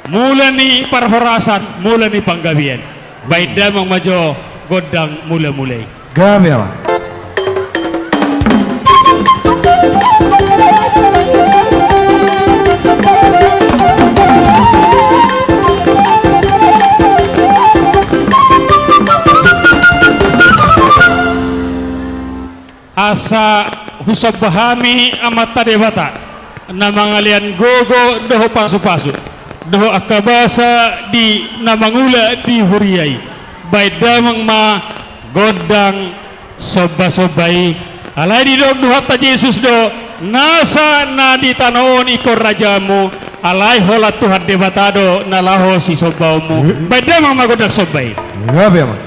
Mula ni parhorasan, mula ni panggabean. Baen damang ma jo gondang mula-mula i. Gabe, Amang. Asa husomba hami Amanta Debata, na mangalean gogo dohot pasu-pasu, dohot angka basa di na mangula di huria i. Baen damang ma gondang somba-somba i. Alai didok Tuhanta Jesus do, nasa na di tano on ingkon rajamu, alai holan Tuhan Debata do na laho sisombaonmu. Baen damang ma gondang somba i. Gabe, Amang.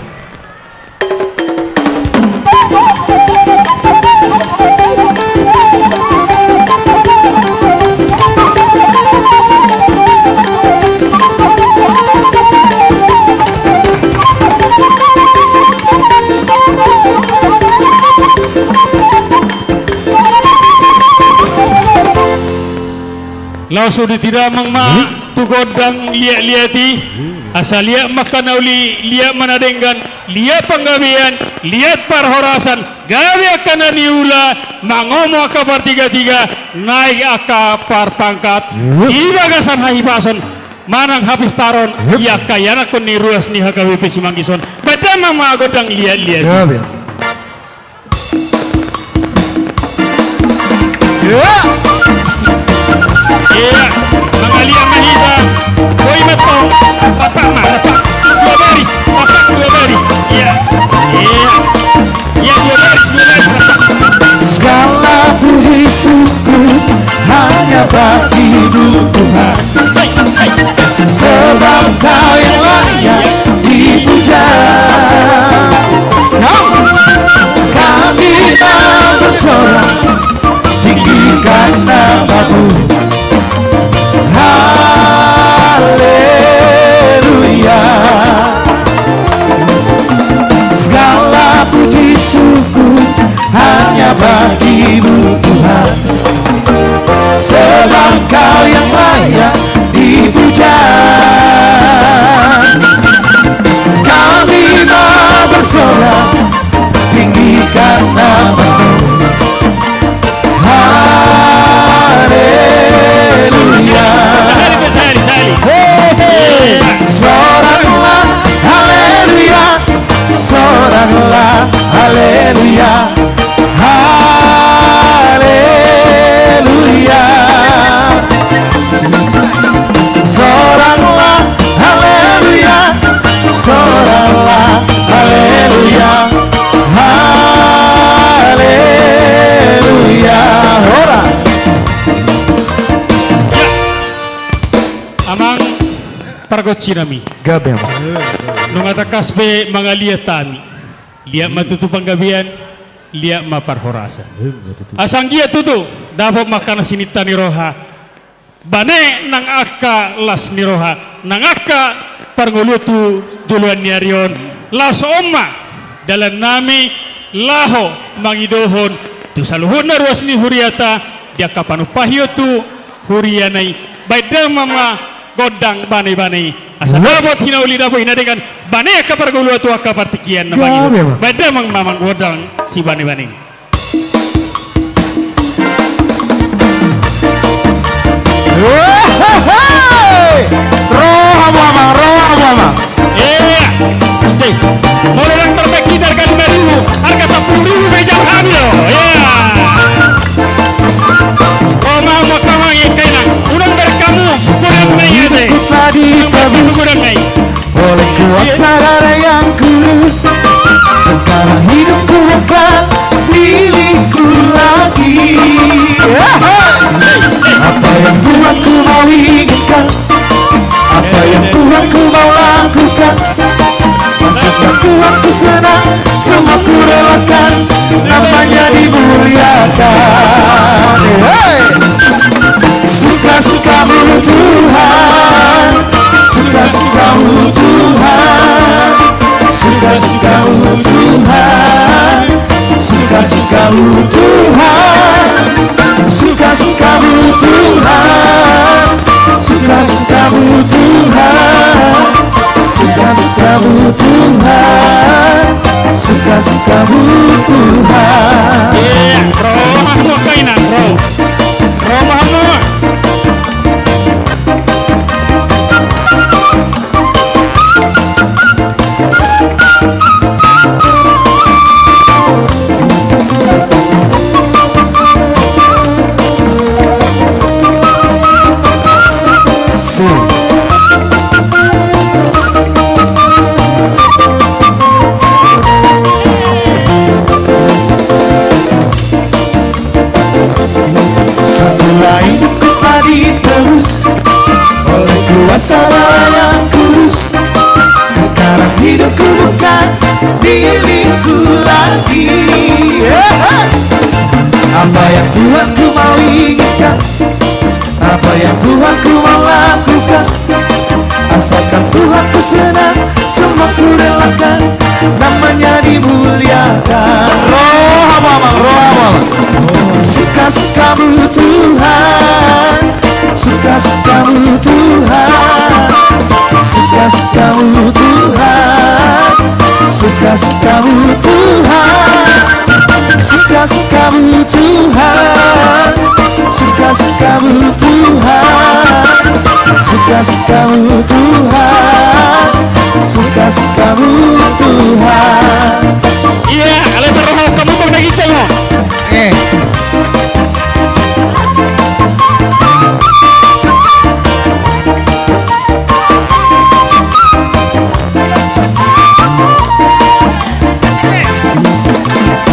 Laos uli ti damang ma tu gondang liat-liat i. Asa liat ma angka na uli, liat ma na denggan, liat panggabean, liat parhorasan, gabe angka na niula, mangomo angka partiga-tiga, naek angka parpangkat di bagasan hahipason manang hapistaron di angka ianakhon ni ruas ni H K B P Cimanggis on. Baen damang ma gondang liat-liat i. Iya. Iya, mangaliat ma hita. Boi ma tong. Rapak ma, rapak. Dua baris, rapak dua baris. Iya. Iya. Iya, dua baris, dua baris, rapak. Segala puji syukur hanya bagi-Mu, Tuhan. Sebab Kau yang layak dipuja. Kami mau bersorak, tinggikan nama-Mu. Haleluya. Segala puji syukur hanya bagi-Mu, Tuhan. Sebab Kau yang layak dipuja. Kami mau bersorak, tinggikan nama-Mu. Haleluya. Sahali pe, sahali, sahali. Hehe. Soraklah, haleluya. Soraklah, haleluya. Haleluya. Soraklah, haleluya. Soraklah, haleluya. Haleluya. Horas. Amang pargonsinami. Gabe ma. Nunga tangkas be mangaliat hami. Liat ma tutu panggabean, liat ma parhorasan. Asa anggiat tutu dapot ma angka na sininta ni roha. Bane nang angka las ni roha, nang angka parngoluon tu joloan ni ari on, laos on ma dalan nami laho mangidohon tu saluhutna ruas ni huriata, di angka panumpahion tu huriana i, baen damang ma gondang bane-bane i. Asa dapot hinauli, dapot hinadengan, bane angka parngoluon tu angka partingkian na mangido. Baen damang ma gondang si bane-bane i. Hehehe! Ro hamu amang, ro hamu amang. Iya. Oke. Molo ndang tarbaen hita arga lima ribu, arga sampulu ribu pe jalo hami do. Iya. Ro ma hamu angka amang, angka inang. Unang bereng hamu godang na i ate. Unang bereng hamu godang na i. Oleh kuasa darah yang kudus, sekarang hidupku bukan milikku lagi. Apa yang Tuhanku mau inginkan, apa yang Tuhanku mau lakukan, asalkan Tuhanku senang, semua kurelakan, namanya dimuliakan. Hei! Suka-sukamu Tuhan, suka-sukamu Tuhan, suka-sukamu Tuhan, suka-sukamu Tuhan, suka-sukamu Tuhan, suka-sukamu Tuhan, suka-sukamu Tuhan, suka-sukamu Tuhan. Iya, ro ma hamu angka inang, ro. Ro ma hamu. Semula hidupku telah ditebus oleh kuasa darah yang kudus. Sekarang hidupku bukan milikku lagi. Apa yang Tuhanku mau inginkan, apa yang Tuhanku mau lakukan, asalkan Tuhanku senang, semua kurelakan, namanya dimuliakan. Ro hamu amang, ro hamu amang. Suka-sukamu Tuhan, suka-sukamu Tuhan, suka-sukamu Tuhan, suka-sukamu Tuhan, suka-sukamu Tuhan, suka-sukamu Tuhan, suka-sukamu Tuhan, suka-sukamu Tuhan. Iya, ale berroho kamu bang daging kamu. Eh.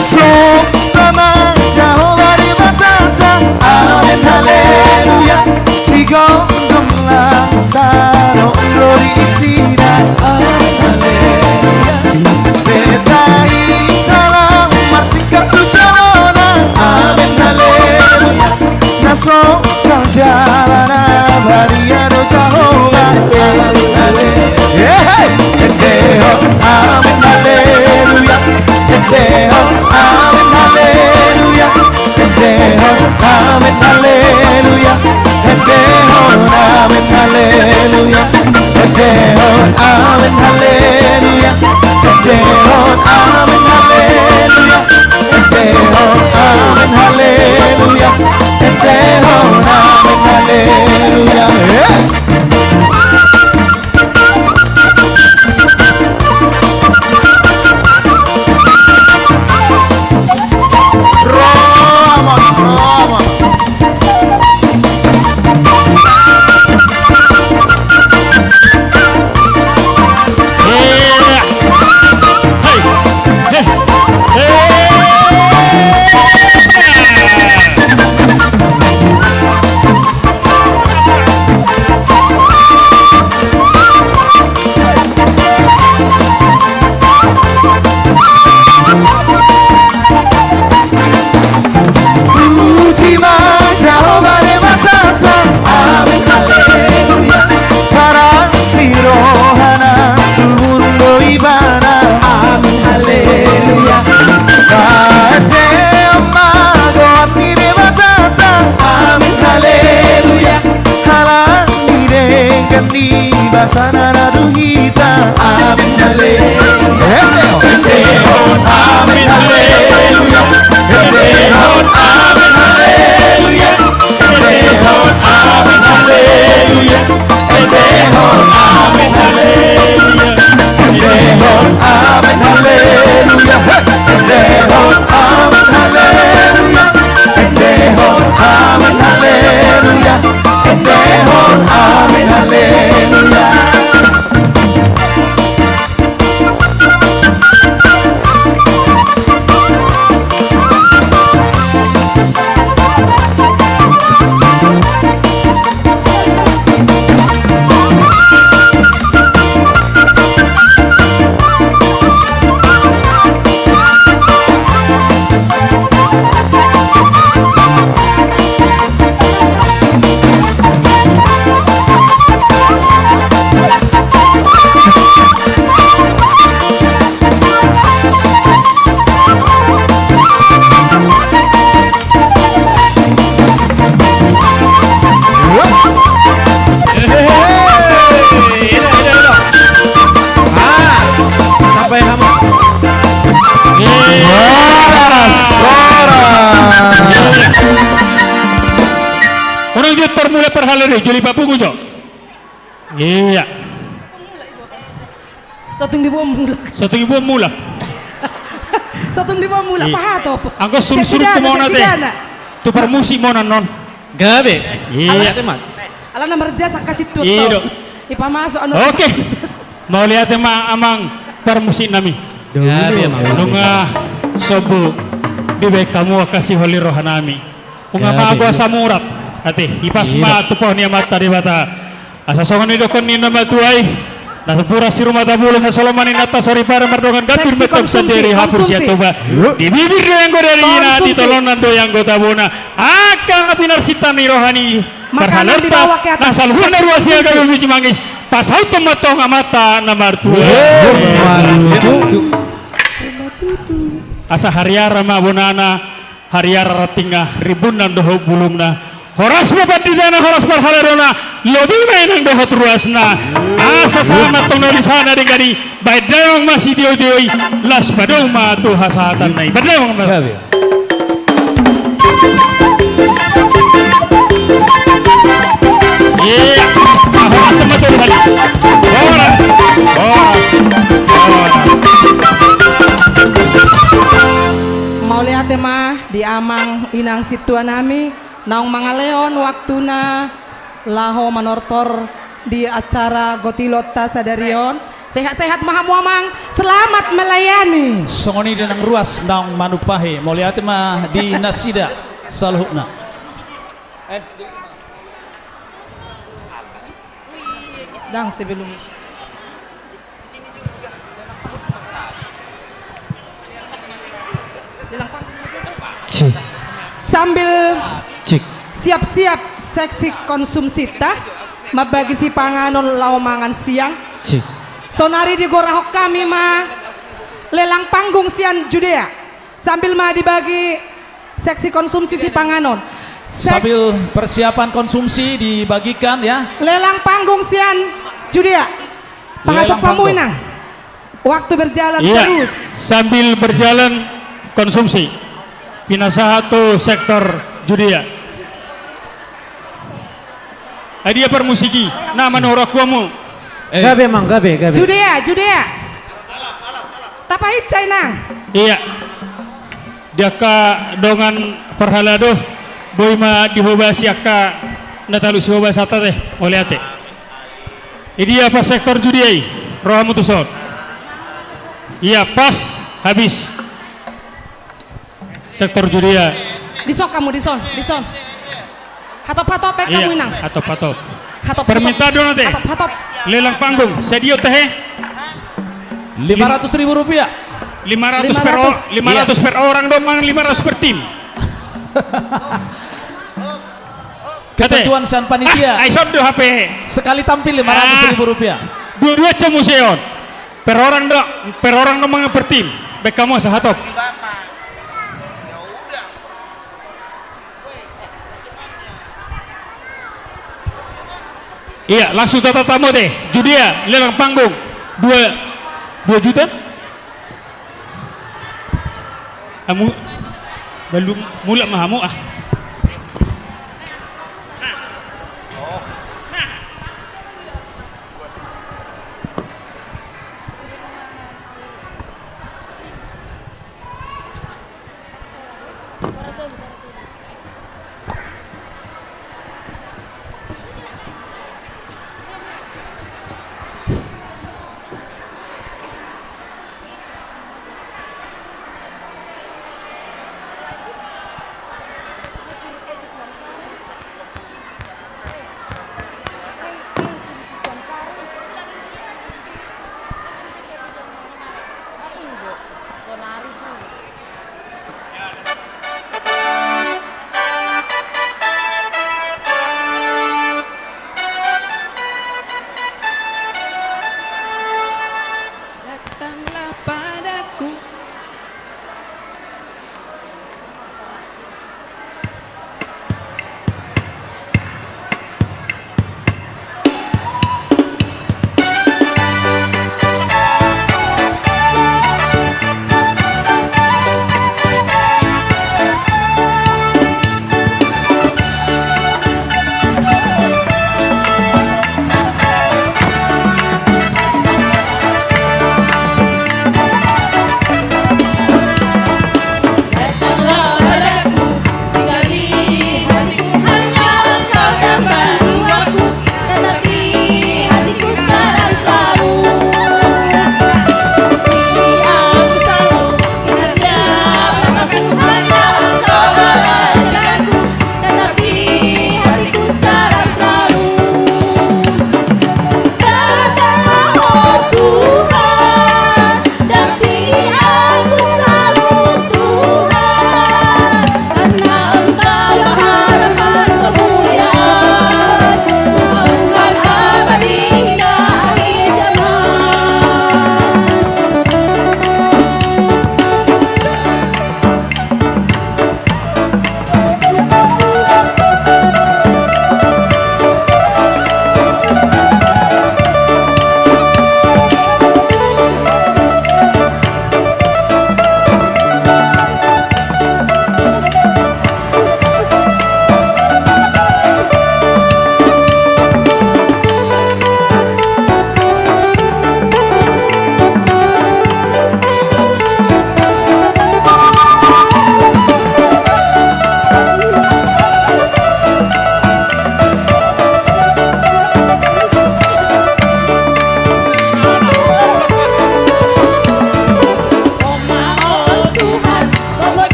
Songkama Jahowa Debatanta, amen haleluya. Sigomgom lam tano lori di Sana na dung hita, amen haleluya. Endehon, amen haleluya. Endehon, amen haleluya. Endehon, amen haleluya. Endehon, amen haleluya. Endehon, amen haleluya. Endehon, amen haleluya. Endehon, amen haleluya. Endehon, amen haleluya. Horas, horas. Unang jo tor mulak parhalado i, jolo papungu jo. Iya. Sotung diboan mulak. Sotung diboan mulak. Sotung diboan mulak, pahatop. Anggo suru-suru kumona te. Tu parmusik mona non. Gabe. Iya. Alana marjasa kasih tuat. Iya do. Ipamasuk anu. Oke. Mauliate ma amang parmusik nami. Gabe amang. Nunga sobu dibaen hamu angka sihol ni roha nami. Nunga mago asa murat. Ate, ipas ma tu pohon ni Amanta Debata. Asa songon i dohonon ni na matua i, na sampur si rumah tabulung, hasoloman ni nata soripada mardongan gambir mantap sandiri hapur sian Toba. Di bibir do anggo dalina, di tolonan do anggo tabona. Angka na pinarsinta ni roha ni parhalado, na saluhutna ruas ni angka bibit manggis, pasaut ma tong Amanta na martua. Asa hariara ma bonana. Hariara rantingna, rimbunna dohot bulungna. Horas ma panditana, horas parhaladona, lobi ma inang dohot ruasna. Asa sahat ma tong na di sana denggan i, baen damang ma sitiotio i, laos padomu ma tu hasahatanna i. Baen damang ma. Iya, horas ma tong tadi. Horas. Horas. Horas. Mauliate ma. Di amang inang sintua nami, naung mangalehon waktuna laho manortor di acara gotilonta sadari on. Sehat-sehat ma hamu amang, selamat melayani. Songon i do nang ruas naung manumpahi, mauliate ma di nasida saluhutna. Ndang sebelum Cik. Sambil siap-siap seksi konsumsita mambagi sipanganon laho mangan siang. Cik. Saonari digorahon hami ma lelang panggung sian Judea. Sambil ma dibagi seksi konsumsi sipanganon. Sambil persiapan konsumsi dibagikan ya. Lelang panggung sian Judea. Pahatop hamu inang. Waktu berjalan terus. Sambil berjalan konsumsi. Pinasahat tu sektor Judea. Ai dia parmusik i, na manorok hamu. Gabe mang, gabe, gabe. Judea, Judea. Tapahinsa inang. Iya. Di angka dongan parhalado, boi ma dihobasi angka na talu sihobasanta te, mauliate. Idia pas sektor Judea i, ro hamu tuson. Iya, pas, habis. Sektor Judea. Dison hamu, dison, dison. Hatop, hatop, eh, iya, hamu inang. Hatop, hatop. Hatop, permintaan do nate. Hatop, hatop. Lelang panggung, sadia tahe? Lima ratus ribu rupiah. Lima ratus per o-, lima ratus per orang do mang, lima ratus per tim. Ketentuan sian panitia. Ah, ai son do hape. Sekali tampil lima ratus ribu rupiah. Dua-dua co muse on. Per orang do, per orang do mang per tim. Baen hamu asa hatop. Iya, langsung tata tamu deh. Judea, lelang panggung. Dua, dua juta? Amu, belum mulak mah hamu, ah.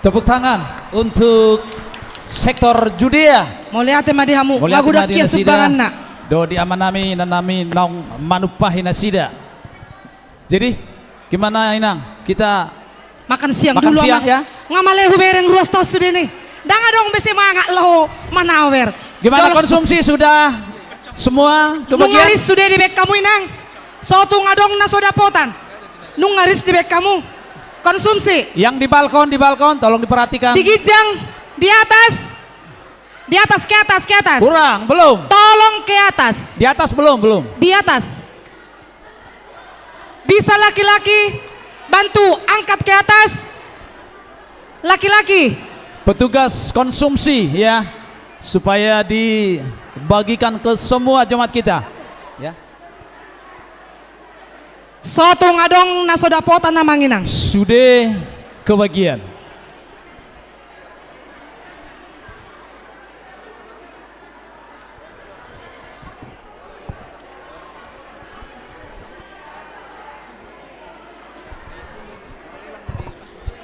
Tepuk tangan untuk sektor Judea. Mauliate ma di hamu. Mauliate ma di nasida. Magodang ia sumbanganna. Dohot di amanami, inanami naung manumpahi nasida. Jadi, gimana, Inang? Kita makan siang dulu, Amang. Makan siang, ya? Nga male hubereng ruas taon sude ni. Ndang adong be semangat laho manawer. Gimana, konsumsi sudah semua kebagian? Nunga ris sude dibaen hamu, Inang? So tung adong na so dapotan. Nunga ris dibaen hamu. Konsumsi. Yang di balkon, di balkon, tolong diperhatikan. Di ginjang, di atas. Di atas, ke atas, ke atas. Kurang, belum. Tolong ke atas. Di atas belum, belum. Di atas. Bisa laki-laki bantu angkat ke atas. Laki-laki. Petugas konsumsi, ya, supaya dibagikan ke semua jemaat kita. Ya. So tung adong na so dapotan, Amang Inang. Sude kebagian.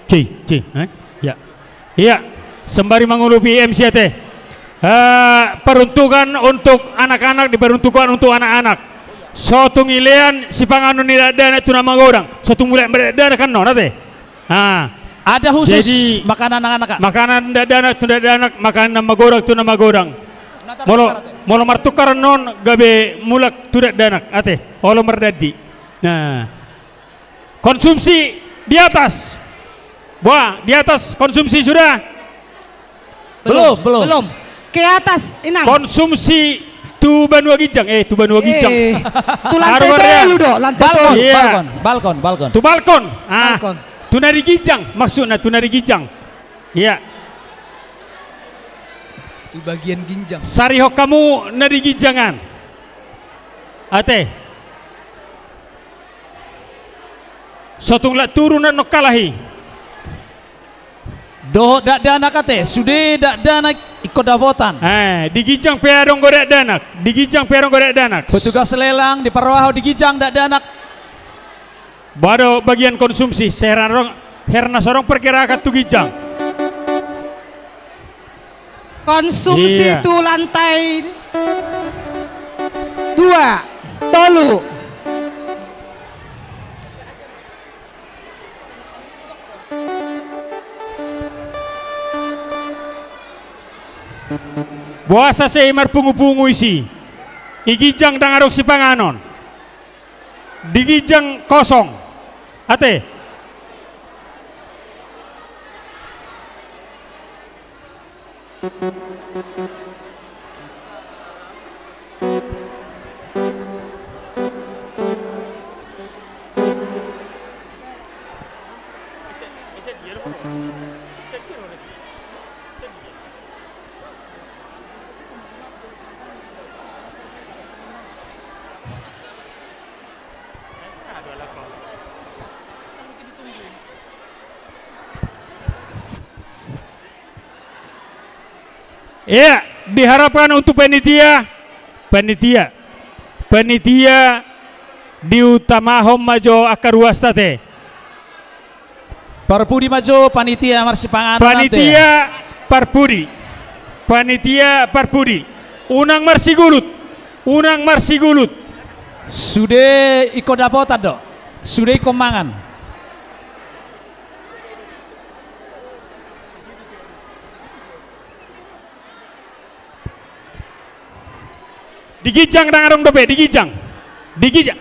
Ci, ci, eh? Ya. Iya, sembari mangurupi M C ate. Eh, peruntukan untuk anak-anak, diperuntukkan untuk anak-anak. So tung dilean sipanganon ni dakdanak tu na magodang. So tung mulak dakdanak kan non, ate? Ah. Ada khusus jadi, makanan anak-anak, Kak? Makanan dakdanak tu dakdanak, makanan na magodang tu na magodang. Molo, molo martukar non gabe mulak tu dakdanak, ate. Olo mardandi. Nah. Konsumsi di atas. Wah, di atas konsumsi sudah? Belum, belum. Belum. Ke atas, Inang. Konsumsi tu banua ginjang, eh, tu banua ginjang. Eh, tu lantai tolu do, lantai tolu. Balkon, iya. Balkon, balkon, balkon. Tu balkon. Ah. Balkon. Tu na di ginjang, maksudna tu na di ginjang. Iya. Tu bagian ginjang. Sarihon hamu na di ginjang an. Ate. So tung lak turun na nongkalahi. Dohot dakdanak, ate, sude dakdanak ingkon dapotan. Eh, di ginjang pe adong do dakdanak, di ginjang pe adong do dakdanak. Petugas lelang diparrohahon di ginjang dakdanak. Ba do bagian konsumsi, herna so adong, herna so adong pergerakan tu ginjang. Konsumsi, iya, tu lantai dua, tolu. Boasa sai marpungupungu disi? Di ginjang ndang adong sipanganon. Di ginjang kosong. Ate. Iya, diharapkan untuk panitia, panitia, panitia diutamahon ma jo angka ruasta, ate. Parpudi ma jo panitia marsipanganon, ate. Panitia parpudi. Panitia parpudi. Unang marsigulut. Unang marsigulut. Sude ingkon dapotan do. Sude ingkon mangan. Di ginjang ndang adong dope, di ginjang. Di ginjang.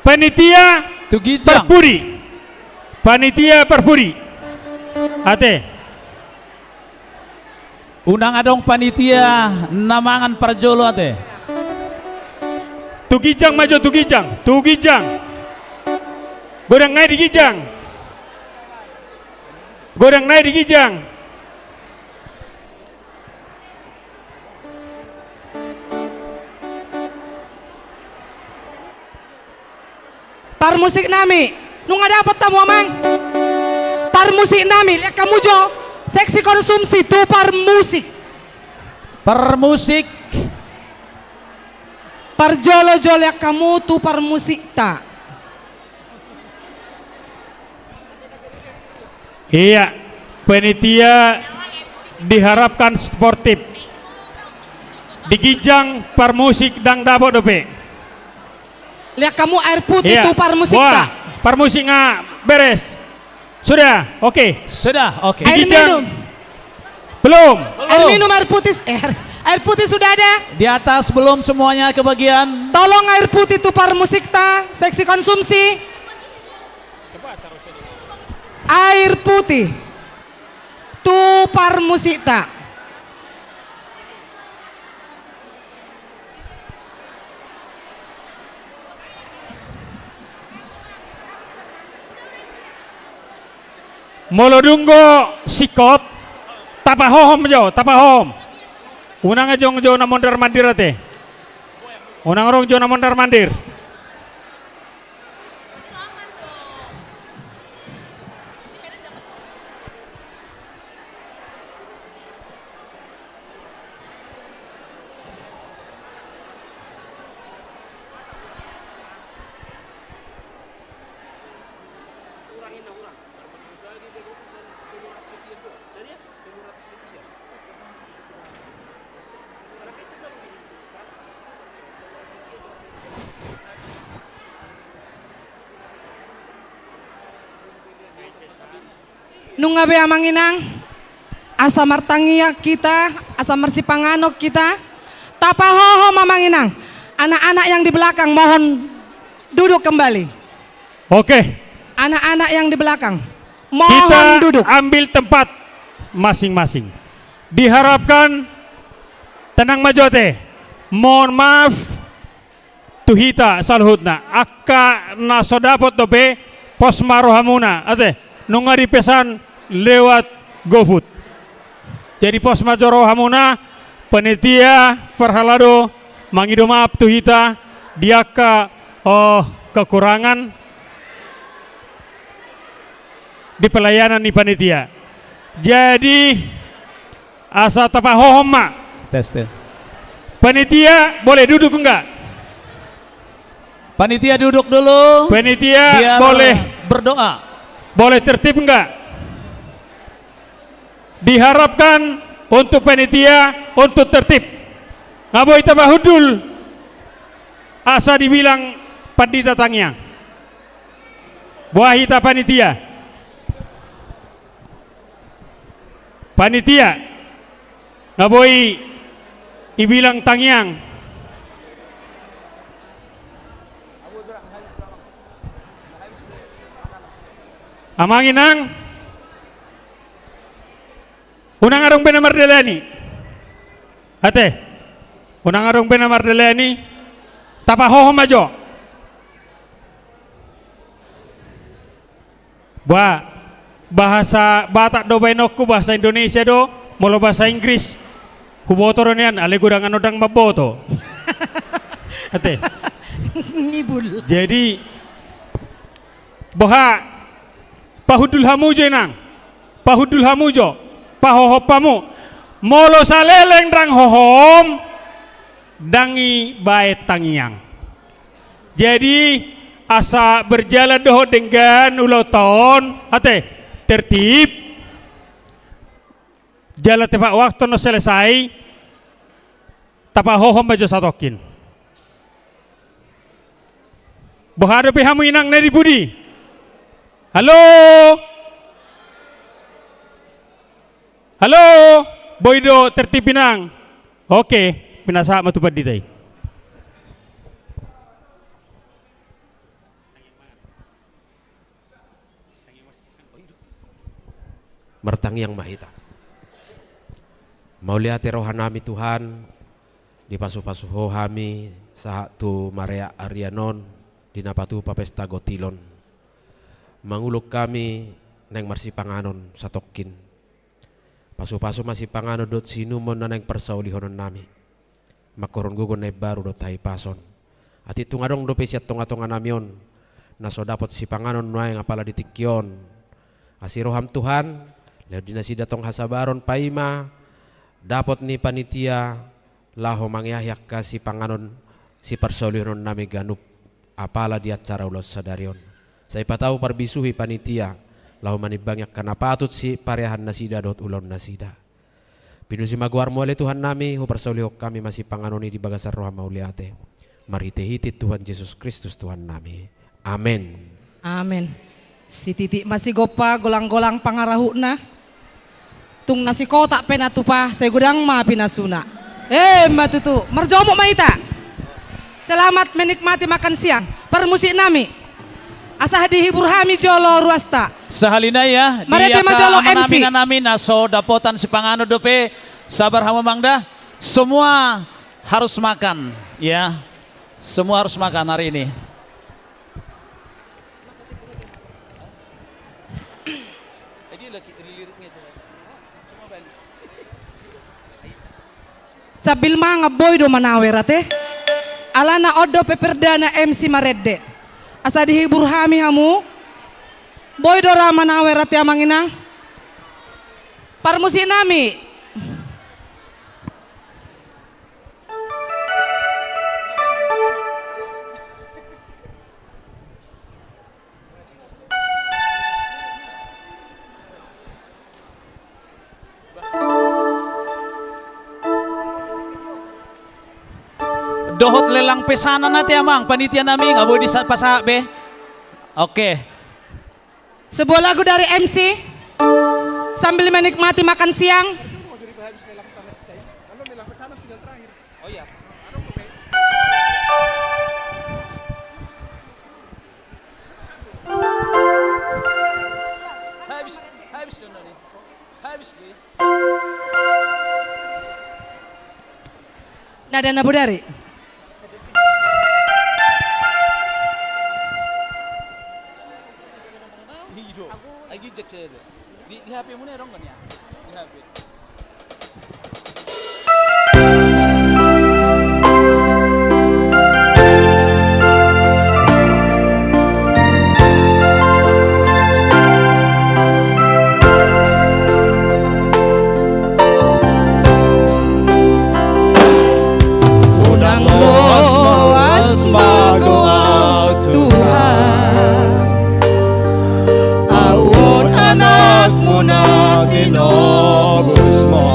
Panitia, tu ginjang, parpudi. Panitia parpudi. Ate. Unang adong panitia na mangan parjolo, ate. Tu ginjang ma jo, tu ginjang. Tu ginjang. Godang nai di ginjang. Godang nai di ginjang. Parmusik nami, nunga dapot hamu, Amang? Parmusik nami, lean hamu jo. Seksi konsumsi tu parmusik. Parmusik. Parjolo jo lean hamu tu parmusikta. Iya. Panitia diharapkan sportif. Di ginjang parmusik ndang dapot dope. Lihat kamu air putih. Iya. Tu parmusik. Wah, tak? Parmusik nga beres. Sudah, oke. Sudah, oke. Di ginjang. Air minum. Belum. Air minum, air putih, eh, air, air putih sudah ada? Di atas belum semuanya kebagian. Tolong air putih tu parmusikta, seksi konsumsi. Air putih tu parmusikta. Molo dung do singkop, tapahohom jo, tapahohom. Unang adong jo na mondar mandir ate. Unang adong jo na mondar mandir. Nunga be amang inang, asa martangiang hita, asa marsipanganon hita. Tapahohom amang inang. Anak-anak yang di belakang mohon duduk kembali. Oke. Anak-anak yang di belakang, mohon duduk. Kita ambil tempat masing-masing. Diharapkan tenang ma jo ate. Mohon maaf tu hita saluhutna. Angka na so dapot dope, pos ma rohamuna ate. Nunga dipesan lewat GoFood. Jadi pos ma jo rohamuna, panitia parhalado mangido maaf tu hita di angka, oh, kekurangan di pelayanan ni panitia. Jadi asa tapahohom ma. Tes, tes. Panitia boleh duduk enggak? Panitia duduk dulu. Panitia boleh berdoa. Boleh tertib enggak? Diharapkan untuk panitia untuk tertib. Nga boi tapahundul asa dibilang pandita tangiang. Boha hita panitia? Panitia, nga boi dibilang tangiang. Amang inang, unang adong be na mardalani. Ate, unang adong be na mardalani. Tapahohom ma jo. Ba, bahasa Batak do baenonku, bahasa Indonesia do, molo bahasa Inggris huboto do nian, alai godang annon ndang mamboto. Ate. Ngibul. Jadi, boha, pahundul hamu jo inang. Pahundul hamu jo. Pahohom hamu. Molo saleleng ndang hohom, ndang dibaen tangiang. Jadi asa berjalan dohot denggan ulaonta on, ate, tertib. Jala tepat waktu na selesai, tapahohom ma jo satongkin. Boha dope hamu inang na di pudi? Halo? Halo? Boi do tertib inang? Oke, pinasahat ma tu pandita i. Martangiang ma hita. Mauliate rohanami Tuhan, dipasupasu Ho hami sahat tu mareak arian on di na patupa pesta gotilon. Mangulung hami naeng marsipanganon satongkin. Pasupasu ma sipanganon dohot siinumon na naeng parsaulihononnami. Mangkorhon gogo na imbaru dohot hahipason. Atik tung adong dope sian tongatonganami on na so dapot sipanganon nuaeng apala di tingki on, asi roham Tuhan, lehon di nasida tong hasabaron paima dapot ni panitia laho mangeahi angka sipanganon siparsaulihononnami ganup apala di acara ulaon sadari on. Sai patau parbisuhi panitia, laho manimbangi angka na patut sipareahan nasida dohot ulaon nasida. Pinuji ma goarmu ale Tuhan nami, huparsaulihon hami ma sipanganon i di bagasan roha mauliate. Marhitehite Tuhan Jesus Kristus Tuhan nami. Amen. Amen. Sititik ma sigompa, golanggolang pangarahutna. Tung na sikotak pe na tupa, sai godang ma pinasuna. Emma tutu, marjomuk ma hita. Selamat menikmati makan siang. Parmusik nami. Asa dihibur hami jolo ruasta. Sahali nai ya, di angka amanami, inanami na so dapotan sipanganon dope, sabar hamu amang da. Semua harus makan, ya. Semua harus makan hari ini. Sambil mangan boi do manawer ate. Alana on dope perdana M C marende. Asa dihibur hami hamu. Boi do ra manawer ate amang inang. Parmusik nami. Dohot lelang pesanan ate amang, panitia nami, nga boi dipasahat be. Oke. Sebuah lagu dari M C sambil menikmati makan siang. Nada na bodari. Di, di H P muna dong kan ya? Di H P. Unang loas ma goar Tuhan, au on anakmu na tinobusmu.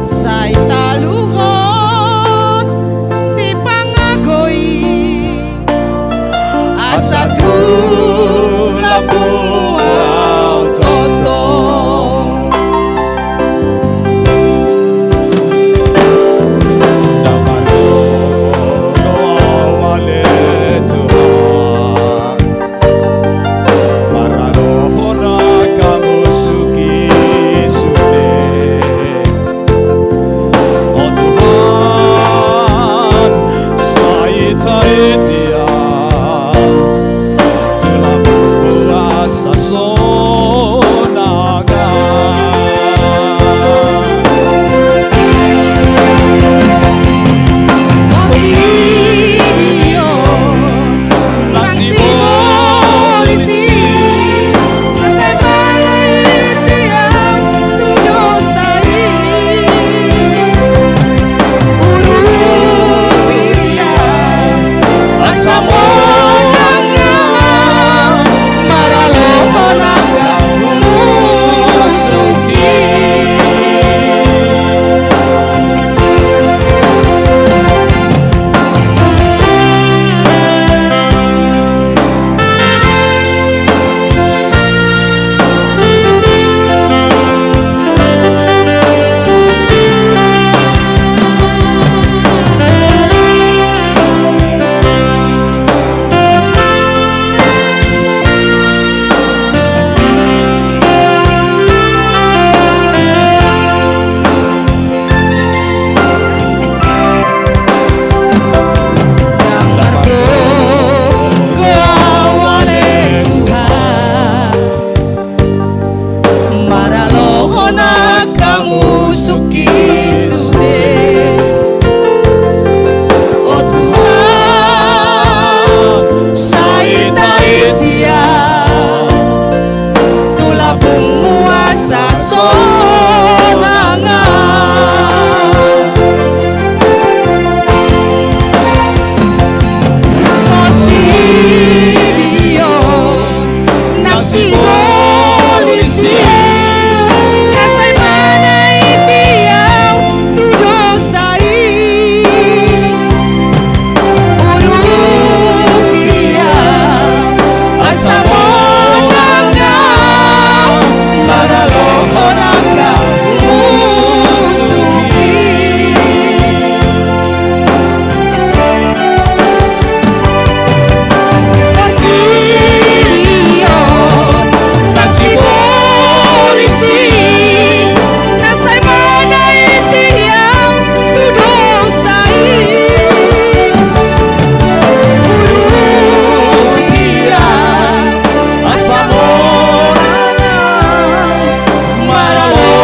Sai taluhon sipangago i, asa tu lambung au tongtong. Na mardomu au ale Tuhan, maradophon angka musuk i sude. O Tuhan, sai tarintian tu lambungmu Polisi, na sai manaiti au tu dosa i. Urupi au asa monang au, maralohon angka musuk i. Maralohon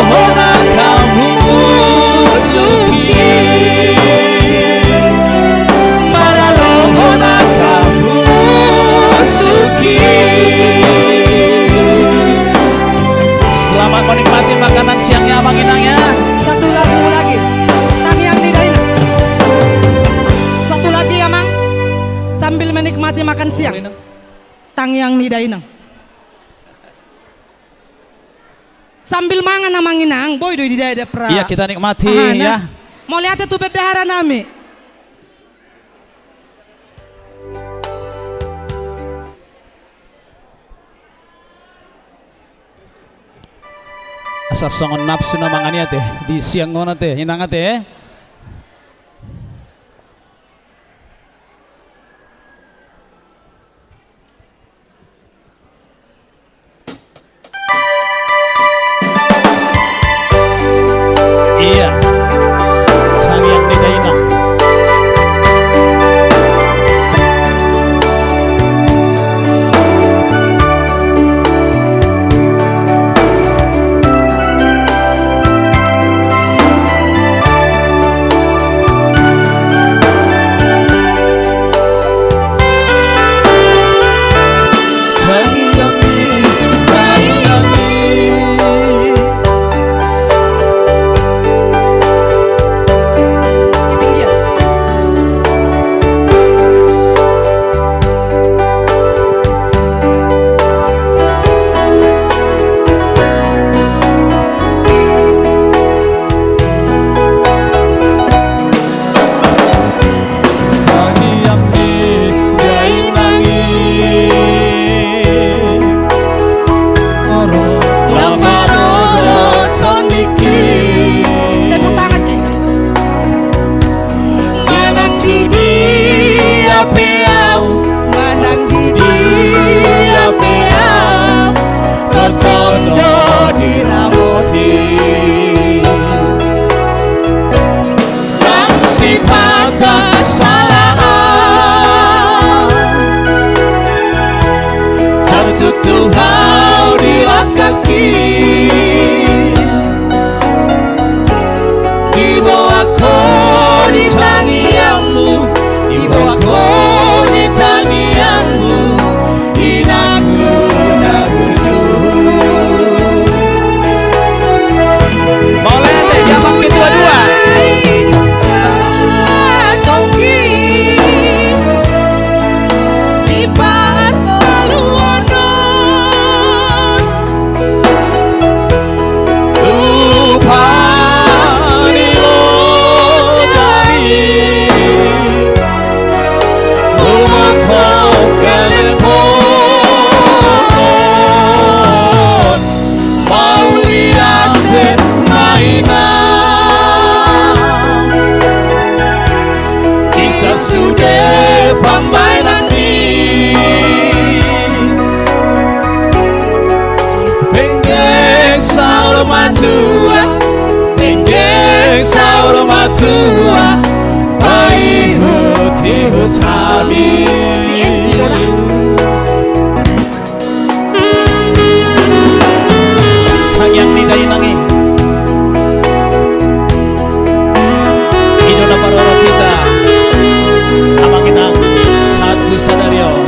angka musuk i. Maralohon angka musuk i. Selamat menikmati makanan siangnya, Amang Inang, ya. Satu lagu lagi. Tangiang ni Dainang. Satu lagi, Amang. Sambil menikmati makan siang. Tangiang ni Dainang. Sambil mangan, Amang Inang, boi do didadap ra. Iya, kita nikmati, ya. Mauliate tu bendahara nami. Asa songon nafsu na mangan i ate, di siang on ate, Inang ate. Iya. Tangiang ni Dainang. Tepuk tangan, Cik. Manang di dia pe au, manang di dia pe au, tonton do diramoti. Nang sipata sala au, tartutu hau di langkangki. Diboan ho di tangiangmu, diboan ho di tangiangmu, inangku na burju. Mauliate, jamang ketua dua. Mauliate ma inang. Di sasude pambahenanmi, penggeng saur matua, penggeng saur matua, paihutihut hami. Di M C do lah. Tangiang ni dainang i. I do na parorot hita. Amang inang, sahat tu sadari on.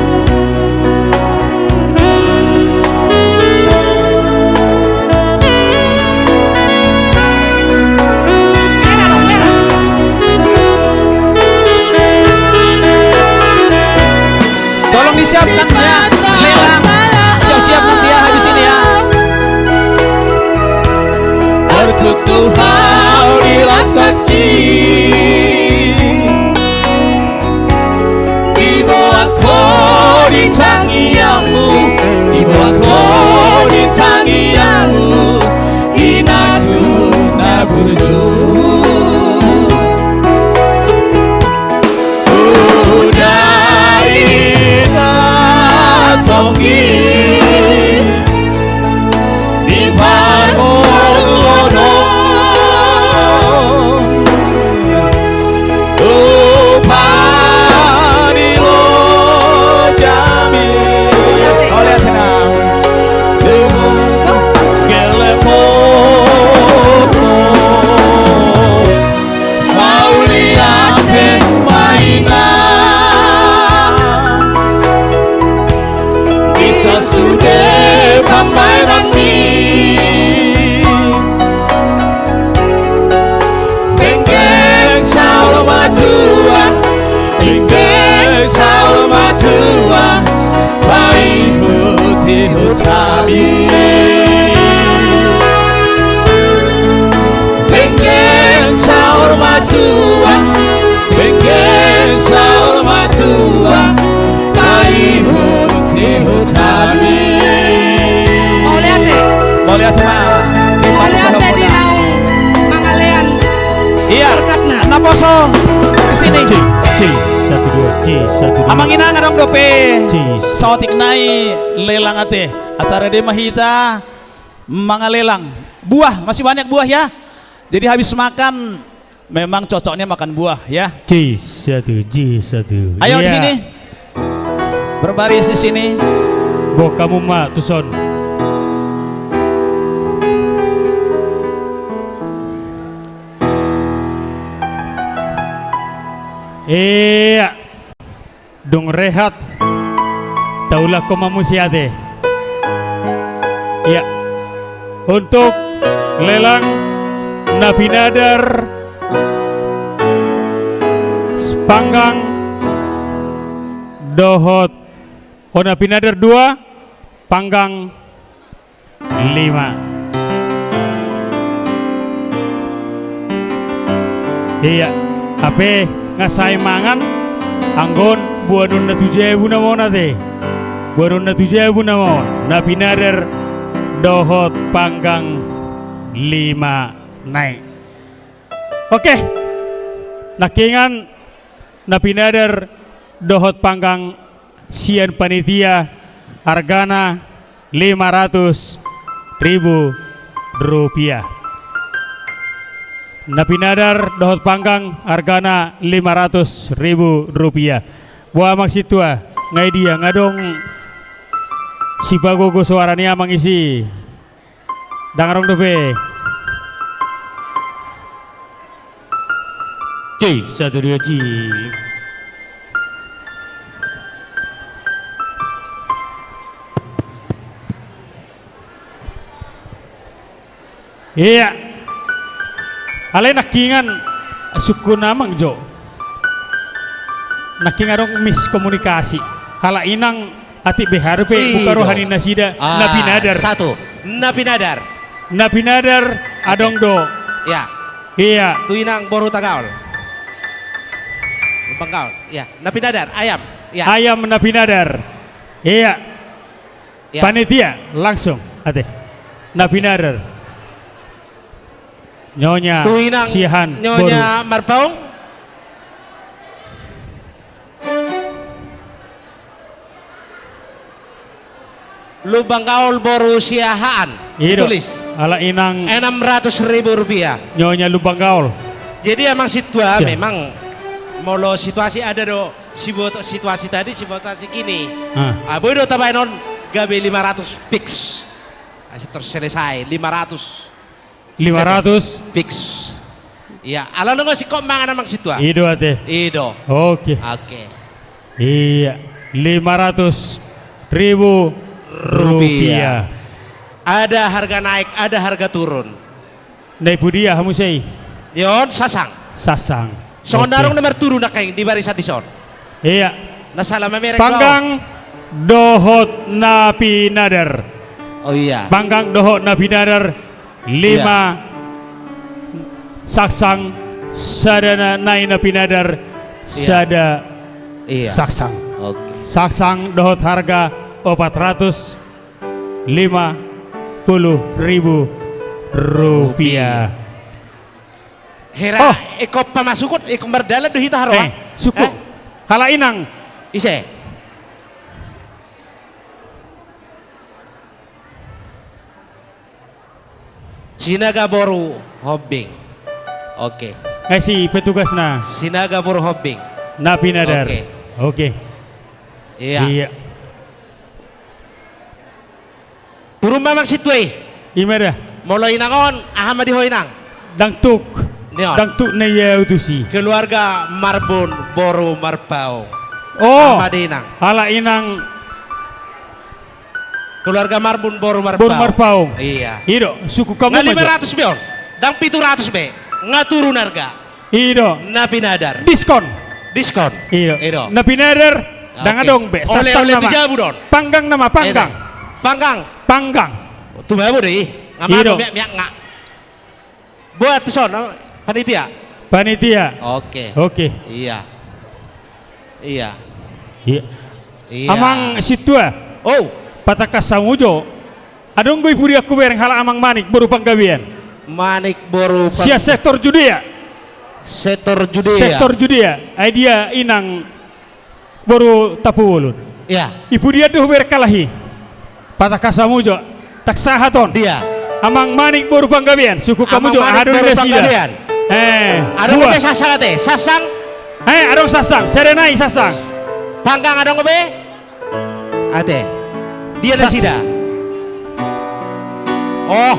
C satu dua, C satu dua. Amang inang, adong dope. C. Saotik nai lelang ate. Asa rade ma hita mangalelang. Buah, masih banyak buah ya. Jadi habis makan memang cocoknya makan buah ya. C satu, C satu. Ayo di sini. Berbaris di sini. Boan hamu ma tuson. Iya. Dung rehat, taulakhon ma muse ate. Iya. Untuk lelang na pinadar panggang dohot, oh, na pinadar dua, panggang lima. Iya, hape nga sae mangan, anggo on boanonna tu jabu nama on ate. Boanonna tu jabu nama on, na pinadar dohot panggang lima nai. Oke. Nangkiningan na pinadar dohot panggang sian panitia, argana lima ratus ribu rupiah. Na pinadar dohot panggang argana lima ratus ribu rupiah. Boha amang sintua, nga i dia, nga adong sipagogo soara ni amang isi? Ndang adong dope. G satu dua G. Iya. Alai nangkiningan sungkun amang jo. Nangkiningan adong miskomunikasi. Halak inang atik beha dope, buka roha ni nasida, na pinadar. Satu, na pinadar. Na pinadar adong do. Iya. Iya. Tu inang boru Tagaol. Bangkaol. Iya, na pinadar, ayam. Iya. Ayam na pinadar. Iya. Iya. Panitia langsung ate. Na pinadar. Nyonya Siahaan, Nyonya Marpaung. Lumban Gaol boru Siahaan. I do. Tulis. Halak inang. Enam ratus ribu rupiah. Nyonya Lumban Gaol. Jadi amang sintua memang molo situasi ada do, siboto situasi tadi, situasi kini. Ah. Ah, boi do tabaen on gabe lima ratus fix. Ah, terselesai lima ratus. Lima ratus. Fix. Iya, ala nunga singkop mangan amang sintua. I do ate. I do. Oke. Oke. Iya, lima ratus ribu rupiah. Ada harga naik, ada harga turun. Nai pudia hamu sai? Di on sasang. Sasang. Songon na adong na marturu nangkaning di barisan dison. Iya. Na sala mamereng do. Panggang dohot na pinadar. Oh iya. Panggang dohot na pinadar. Lima sasang, sada na, nai na pinadar, sada sasang. Oke. Sasang dohot harga opat ratus lima puluh ribu rupiah. Hera, ingkon pamasukon, ingkon mardalan do hita haroa. Eh, sungkun. Halak inang. Ise? Sinaga boru Hombing. Oke. Eh, si petugasna. Sinaga boru Hombing. Na pinadar. Oke. Oke. Iya. Iya. Turun ma amang sintua i. Ima da. Molo inang on, aha ma di ho inang? Ndang tuk. Ni on. Ndang tuk na ia au tusi. Keluarga Marbun boru Marpaung. Oh. Aha ma di inang? Halak inang. Keluarga Marbun boru Marpaung. Boru Marpaung. Iya. I do, sungkun hamu ma jo. Nga lima ratus be on. Ndang pitu ratus be. Nga turun harga. I do. Na pinadar. Diskon. Diskon. I do. I do. Na pinadar. Ndang adong be. Sasang nama. Panggang nama, panggang. Panggang. Panggang. Tu babo do i. Nga ma do miak-miak nga. Boha tuson, panitia. Panitia. Oke. Oke. Iya. Iya. Iya. Amang sintua. Oh. Patangkas hamu jo. Adong do i pudi hubereng halak amang Manik boru Panggabean. Manik boru Pang- Sian sektor Judea. Sektor Judea. Sektor Judea. Ai dia inang boru Tampubolon. Ya. Ipudian do hubereng halahi. Patangkas hamu jo. Ndang sahat on. Dia. Amang Manik boru Panggabean. Sungkun hamu jo. Aha do nasida? Panggabean. Eh, adong buah. Pe sassang ate. Sassang. Eh, adong sassang. Serenai sassang. Panggang adong pe? Ate. Dia nasida. Oh,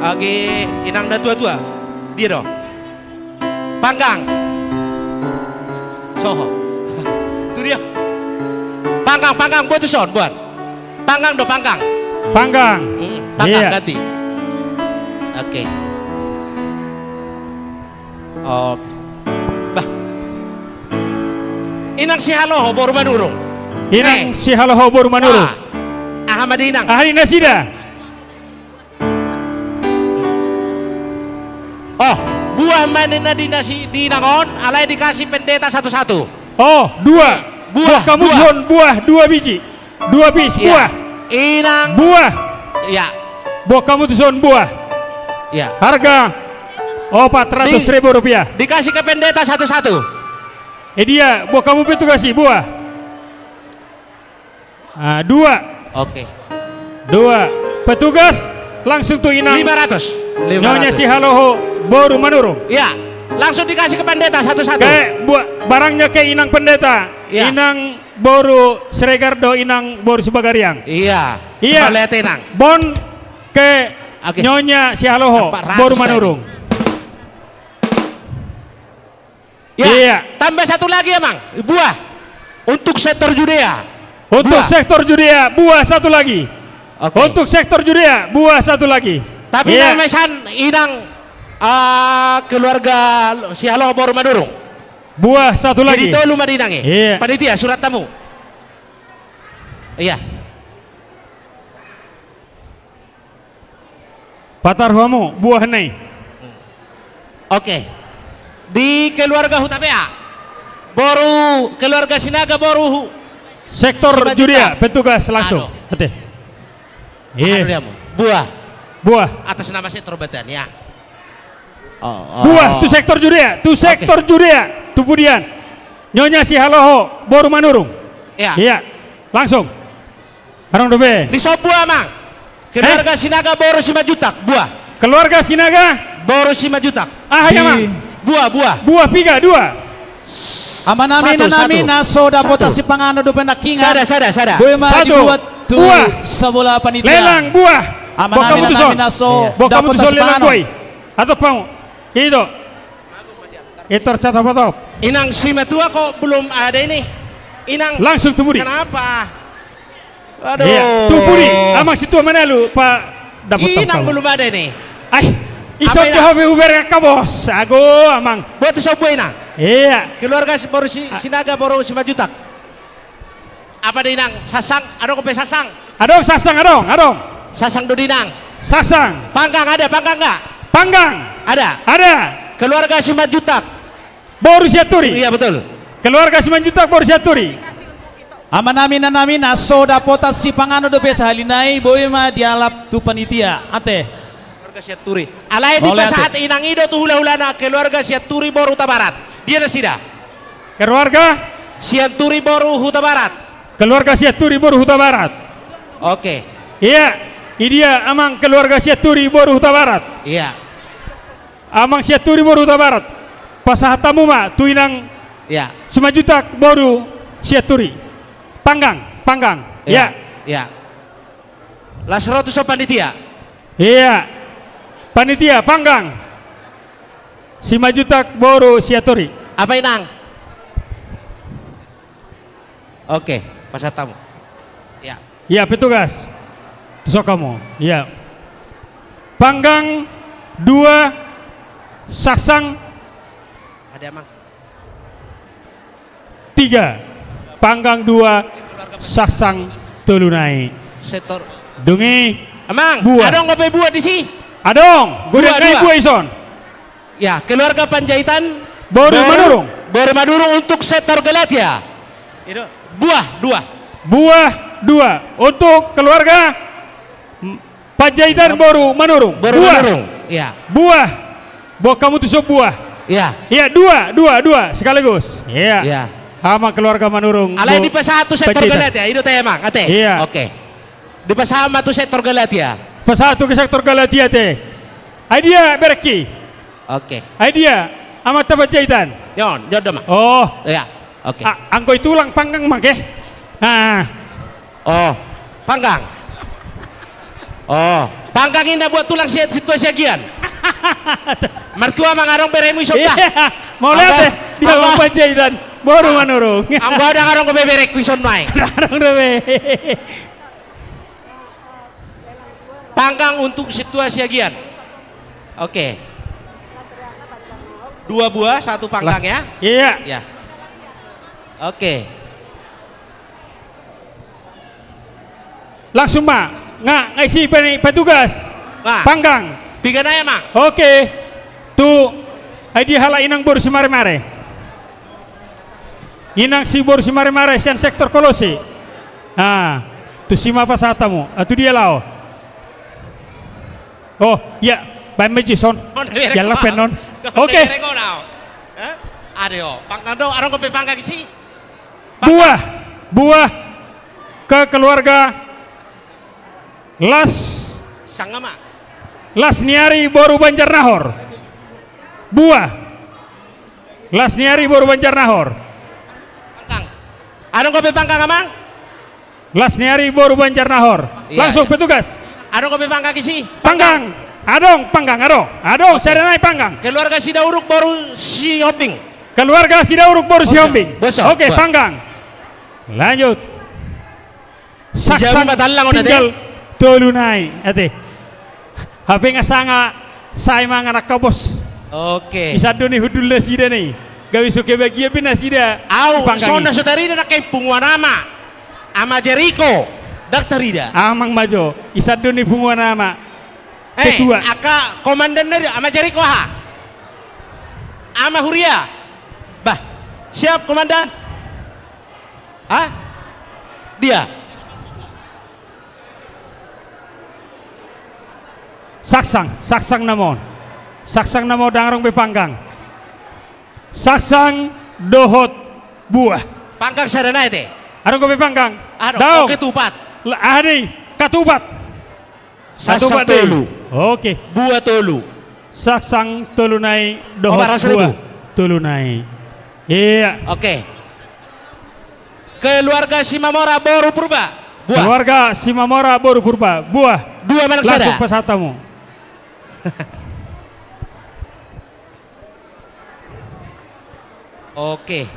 age inang na tua-tua. Dia do. Panggang. Soho. Tu dia. Panggang, panggang, buat tu son, buat. Panggang do, panggang. Panggang. Mm, panggang. Iya. Ganti. Oke. Oh. Bah. Inang Sihaloho boru Manurung. Inang Sihaloho boru Manurung. Wah. Aha ma di inang? Aha di nasida? Oh, buah ma ninna di nasi, di inang on, alai dikasih pendeta satu-satu. Oh, dua. Buah, buah, hamu tuson buah, dua biji. Dua pis, iya. Buah. Inang. Buah. Iya. Buah, hamu tuson buah. Iya. Harga opat ratus ribu rupiah. Di-, dikasih ke pendeta satu-satu. Eh, dia, buah, hamu petugas i, buah. Ah, dua. Oke. Dua. Petugas langsung tu inang. Lima ratus. Nyonya Sihaloho boru Manurung. Iya. Langsung dikasih ke pendeta satu-satu. Ke buah, barangnya ke inang pendeta. Iya. Inang boru Siregar do inang boru Sibagariang. Iya. Iya. Kembali ate inang. Bon ke Nyonya Sihaloho boru Manurung. Iya. Tambah satu lagi, Amang. Buah. Untuk sektor Judea. Untuk sektor Judea, buah satu lagi. Oke. Untuk sektor Judea, buah satu lagi. Tapi na mesan inang, ah, keluarga Sihaloho boru Manurung. Buah satu lagi. Jadi tolu ma di inang i. Iya. Panitia, surat hamu. Iya. Patar hamu buah na i. Oke. Di keluarga Hutapea. Boru keluarga Sinaga boru Hu-, sektor Judea, petugas langsung. Ate. Iya. Buah. Buah. Atas nama sektor Batania. Oh, oh. Buah, tu sektor Judea, tu sektor Judea, tu pudian. Nyonya Sihaloho boru Manurung. Iya. Iya, langsung. Adong dope. Di son buah, Amang. Keluarga Sinaga boru Simanjuntak, buah. Keluarga Sinaga? Boru Simanjuntak. Aha i, Amang? Buah, buah. Buah piga, dua. Amanami, inanami, na so dapotan sipanganon dope nangkiningan. Sada, sada, sada. Boi ma dibuat tu sabola panitia. Lelang buah. Amanami, inanami, na so dapotan sipanganon. Lelang buah. Atau pau. Itu. Itu, catop, catop. Inang simatua kok belum ada ini? Inang. Langsung tu pudi. Kenapa? Aduh. Iya. Tu pudi. Amang situa Manalu, Pak. Inang belum ada ini. Ai, ison tu hape hubereng angka bos. Ago, Amang. Buat tu son buah, Inang. Iya. Keluarga si-, boru si-, Sinaga, boru Simanjuntak. Apa da, Inang? Sassang, adong dope sassang? Adong sassang, adong, adong. Sassang do da, Inang. Sassang. Panggang ada, panggang nggak? Panggang. Ada? Ada. Keluarga Simanjuntak. Boru Sianturi. Iya, betul. Keluarga Simanjuntak, boru Sianturi. Amanami, inanami, na so dapotan sipanganon dope sahali nai, boi ma dialap tu panitia. Ate. Keluarga Sianturi. Alai dipasahat inang i do tu hulahulana, keluarga Sianturi boru Hutabarat. Dia nasida? Keluarga? Sianturi boru Hutabarat. Keluarga Sianturi boru Hutabarat. Oke. Iya, i dia amang keluarga Sianturi boru Hutabarat. Iya. Amang Sianturi boru Hutabarat. Pasahat hamu ma tu inang Simanjuntak boru Sianturi. Panggang, panggang. Iya. Iya. Las rotus o panitia. Iya. Panitia, panggang. Simanjuntak boru Sianturi. Apa, Inang? Oke, pasahat hamu. Ya. Iya, petugas. Tuson hamu. Iya. Panggang dua, saksang. Ada, Amang. Tiga, panggang dua, saksang tolu nai. Sektor. Dung i. Amang, buah. Adong dope buah disi? Adong, godang nai buah dison. Ya, keluarga Panjaitan. Boru Manurung. Boru Manurung untuk sektor Galatia. Itu. Buah, dua. Buah, dua. Untuk keluarga Panjaitan boru Manurung. Boru Manurung. Iya. Buah. Buah. Buah hamu tuson buah. Iya. Iya, dua, dua, dua sekaligus. Iya. Iya. Amang keluarga Manurung. Alai dipasahat tu sektor Galatia, i do ate, amang, ate. Iya. Oke. Dipasahat ma tu sektor Galatia. Pasahat tu sektor Galatia ate. Ai dia berengki. Oke. Ai dia, amanta Panjaitan. Jon, jon do ma. Oh. Iya. Oke. Anggo i tulang panggang ma ke. Ah. Oh, panggang. Oh, panggang i na buat tulang si, sintua Siagian. Martua, amang, adong beremu ison da. Iya, mauliate. Dia amang Panjaitan, boru Manurung. Anggo au ndang adong dope berengku ison nuaeng. Adong dope. Panggang untuk sintua Siagian. Oke. Dua buah, satu panggang ya. Iya. Ya. Oke. Langsung ma, nga, nga isi pe-, petugas. Panggang. Piga nai, amang? Oke. Tu, ai dia halak inang boru Simaremare. Inang si boru Simaremare sian sektor Kolose. Ah, tusi ma pasahat hamu. Ah, tu dia laho. Oh, iya, baen ma isi son. Jala pe non. Oke. Ade, oh, panggang do, adong dope panggang isi. Buah, buah ke keluarga Las. Sanga ma. Las ni ari boru Banjarnahor. Buah. Las ni ari boru Banjarnahor. Panggang. Adong dope panggang, amang? Las ni ari boru Banjarnahor. Iya, langsung iya. Petugas. Adong dope panggang isi? Panggang. Adong panggang, adong. Adong, oke. Sada nai panggang. Keluarga Sidauruk boru Sihombing. Keluarga Sidauruk boru Sihombing. Oke, panggang. Lanjut. Saksang tinggal tolu nai, ate. Hape nga sanga sae mangan angka bos. Oke. Isandon ni hundul nasida nai. Gabe so kebagian be nasida. Au, songon na so tarida nangkin punguan ama. Ama Jeriko. Ndang tarida. Amang ma jo. Isandon ni punguan ama. Eh, ketua. Angka komandan nari, Ama Jeriko aha? Ama Huria. Bah, siap, komandan. Hah? Dia. Saksang, saksang nama on. Saksang nama on, ndang adong be panggang. Saksang dohot buah. Panggang sada nai ate. Adong dope panggang? Adong. Daong. Oke, tupat. Aha do i? Katupat. Saksang tolu. Oke. Buah tolu. Saksang tolu nai dohot buah tolu nai. Iya. Oke. Keluarga Simamora boru Purba. Buah. Keluarga Simamora boru Purba. Buah. Dua manang sada? Langsung pasahat hamu. Oke,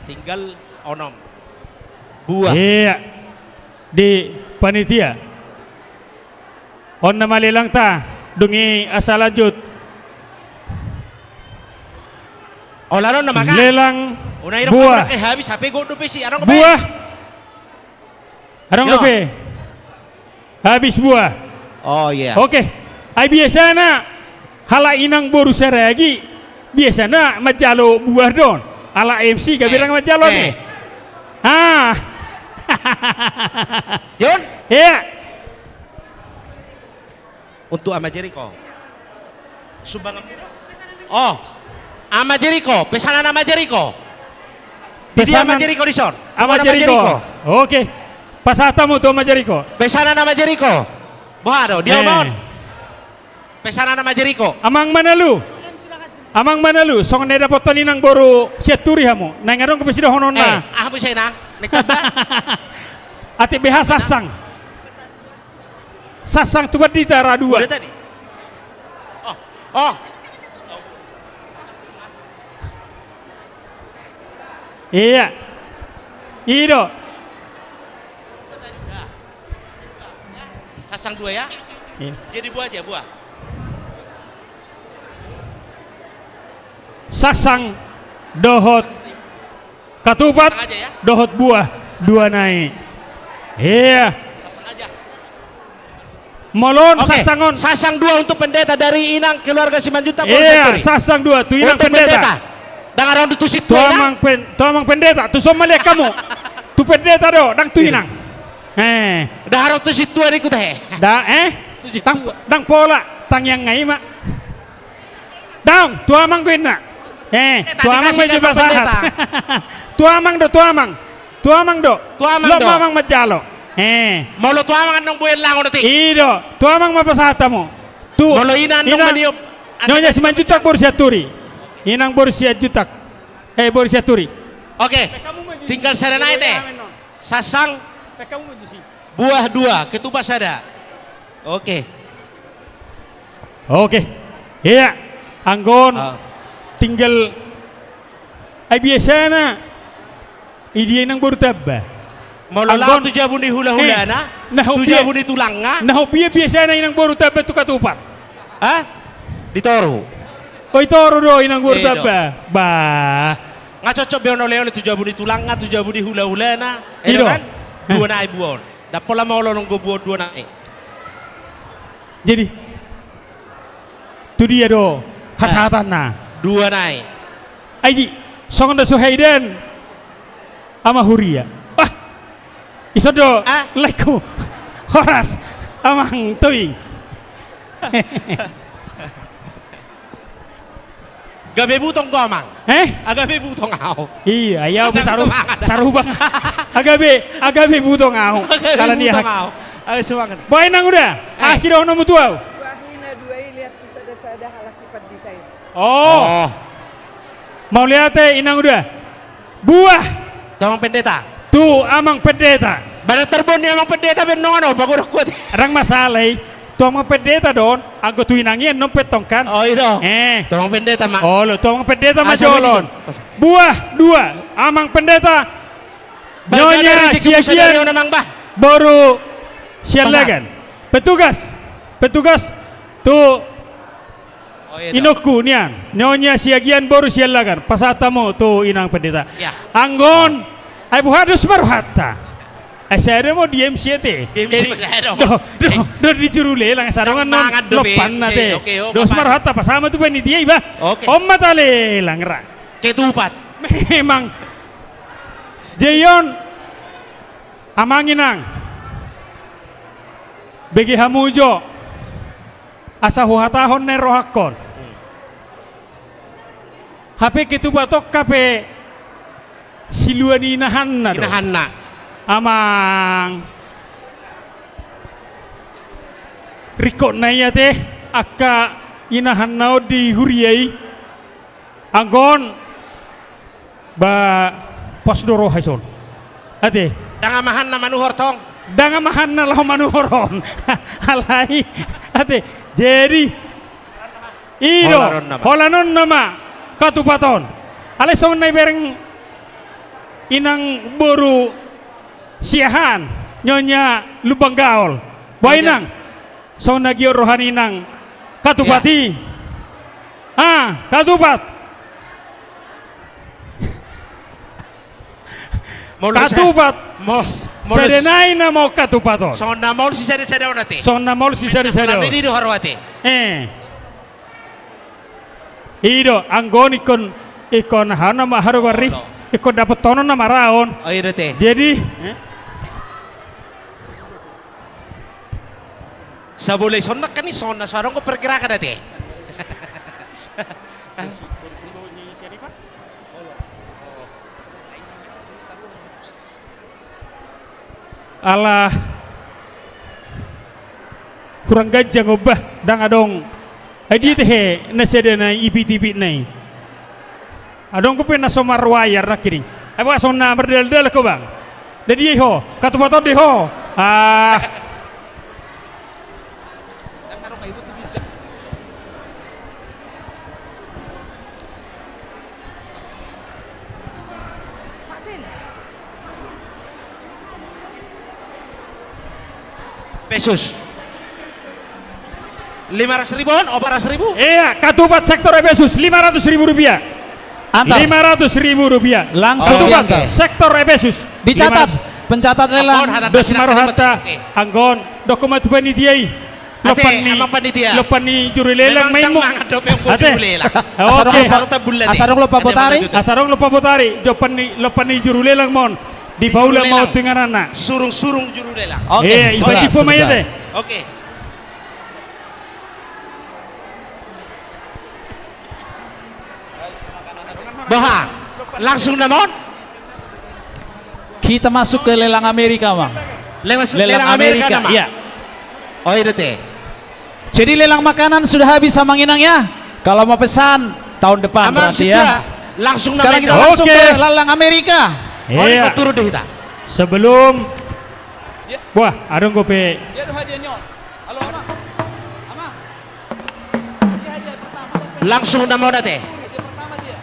tinggal onom. Buah. Iya. Di panitia. On nama lelangta, dung i asa lanjut. Lelang buah. Buah. Adong dope. Habis buah. Oh, iya. Oke. Ai biasana halak inang boru Saragi, biasana manjalo buah do on. Halak M C gabe ndang manjalo ate. Ah. Jon? Iya. Untuk Ama Jeriko. Sumbangan. Oh. Ama Jeriko, pesanan Ama Jeriko. Di dia Ama Jeriko dison? Ama Jeriko. Oke. Pasahat hamu tu Ama Jeriko. Pesanan Ama Jeriko. Boha do, dia, eh, Ama on. Pesanan Ama Jeriko. Amang Manalu. Amang Manalu, songon na dapothon inang boru Sianturi hamu. Naeng adong dope sidohononna. Eh, aha muse, Nang? Naeng tamba? Atik B H saksang. Saksang tu pandita ra dua. Udah tadi. Oh, oh. Iya. I do. Saksang dua ya. Iya. Jadi buah aja, buah. Saksang dohot katupat dohot buah dua nai. Iya. Molo on, saksang on. Saksang dua untuk pendeta dari inang keluarga Simanjuntak. Iya, saksang dua tu inang pendeta. Dang adong tu sintua inang. Tu amang pendeta, tu son malihat hamu. Tu pendeta do, dang tu inang. Eh. Dang adong tu sintua ni kuta he. Da, eh? Dang pola, tangiang nga i ma. Daong, tu amang do inna. Eh, eh, tu amang ma jo pasahat. Tu amang do, tu amang. Tu amang do. Tu amang do. Loas ma amang manjalo. Eh. Molo tu amang annon boyan langon otik. I do, tu amang ma pasahat hamu. Tu. Molo ina annon maniop. Nyonya Simanjuntak boru Sianturi. Inang boru Simanjuntak. Eh, boru Sianturi. Oke. Tinggal sada nai te. Sansang. Buah dua, ketupat sada. Oke. Oke. Ia, anggo on. Ah. Tinggal, ai biasana, i dia inang boru tamba? Molo laho tu jabu ni hulahulana, eh, tu jabu ni tulangna. Na hombia biasana inang boru tamba tu katupat? Hah? Di toru. Oh, i toru do inang boru tamba. Bah. Nga cocok be on oleh-oleh tu jabu ni tulangna, tu jabu ni hulahulana. I do. Kan? Dua nai buah on. Ndang pola maol on anggo buah dua nai. Jadi, tu dia do hasahatanna? Dua nai. Ai di, songon na so haidan ama huria. Wah, ison do laengku. Horas, amang Tobing. Gabe butong ho, amang. Eh? Gabe butong ahu. Ia, ia, saru, saru bang. Gabe, gabe butong ahu. Gabe butong ahu. Ayo, semangat. Boha inang uda? Eh. Asi dohononmu tu ahu. Buah ina dua i, lihat tu sada-sada halak i pandita i. Oh. Oh. Mauliate inang uda. Buah. Tu amang pendeta. Tu amang pendeta. Badan tarbon ni amang pendeta be nongan on, pagodang kuat. Ndang masalah i. Tu amang pendeta do on, anggo tu inang i annon pe tong kan. Oh, i do. Eh. Tu amang pendeta ma. Olo, tu amang pendeta ma jolo on. Buah dua, amang pendeta. Nyonya Siagian boru Siallagan. Petugas. Petugas tu inongku nian, Nyonya Siagian boru Siallagan, pasahat hamu tu inang pendeta. Anggo on, ai boha dos ma rohanta? Ai sada ma di M C ate. Do, do di juru lelang, sadongan annon lompanna ate. Dos ma rohanta, pasahat ma tu panitia i bah. On ma talelang ra. Ketupat. Memang. Jadi on, amang inang. Bege hamu jo. Asa huhatahon nai rohangkon. Hape ketupat on hape silua ni inahanna do. Inahanna. Amang. Ringkot nai ate angka inahanna on di huria i. Anggo on. Ba pos do roha ison. Ate. Ndang amahanna manuhor tong. Ndang amahanna laho manuhor on. Alai. Ate. Jadi. I do. Holanonna ma. Holanonna ma. Katupat on. Alai songon na ibereng inang boru Siahaan. Nyonya Lumban Gaol. Boha inang. Songon na giot roha ni inang. Katupat i. Ah, katupat. Katupat. Sada nai na maol katupat on. Songon na maol sisada-sada on ate. Songon na maol sisada-sada on. Eh. I do, anggo on ingkon, ingkon aha nama haru gari. Ingkon dapot tonon nama raon. Oh, i do ate. Jadi, eh? Sabola i songon na kan i songon na so adong pergerakan ate. Ala hurang ganjang ombah, ndang adong. Ai dia tehe na sada na ipit-ipit na i. Adong dope na so marwayar nangkining. Ai boha songon na mardalan-dalan ho bang. Nda dia i ho, katupat on do i ho. Ah. Epesus. Lima ratus ribu on, opat ratus ribu? Iya, katupat sektor Epesus, lima ratus ribu rupiah. Antar. Lima ratus ribu rupiah. Langsung katupat diantar. Sektor Epesus. Dicatat. Lima ratus. Pencatat lelang. Dos ma rohanta. Oke. Anggo on, dohon ma tu panitia i. Lopan ni, lopan ni juru lelang ma i. Ate. Oke. Asa adong lopa botari. Asa adong lopa botari. Lopan ni, lopan ni juru lelang ma on. Dipaula ma on tu ingananna. Surung-surung juru lelang. Oke. Iya, iba tipu ma i ate. Oke. Boha? Langsung nama on? Kita masuk ke lelang Amerika, Bang. Lelang, lelang Amerika, Amerika nama? Iya. Oh, iya, te. Jadi lelang makanan sudah habis, Amang Inang, ya. Kalau mau pesan, tahun depan. Amang, berarti, ya. Langsung. Sekarang kita langsung, oke, ke lelang Amerika. Iya. Oh, ini kau turun deh kita. Sebelum. Iya. Wah, adong gope. Dia ada hadiahnya. Halo, Amang. Amang. Ini hadiah pertama. Langsung nama on, te. Hadiah pertama dia.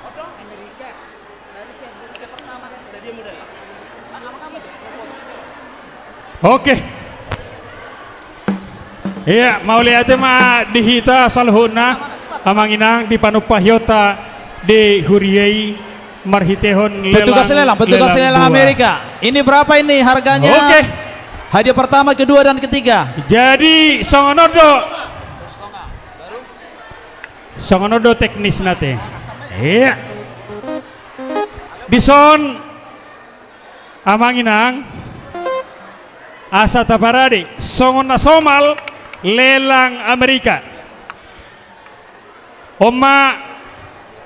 Odong. Amerika. Oke. Iya, mauliate ma di hita saluhutna, Amang Inang, di panumpahion ta di huria i marhitehon lelang, petugas lelang, petugas lelang, lelang dua. Amerika. Ini berapa ini harganya? Oke. Hadiah pertama, kedua, dan ketiga. Jadi, songon on do. Songon on do teknisna, te. Iya. Dison, Amang Inang, asa taparade songon na somal lelang Amerika. On ma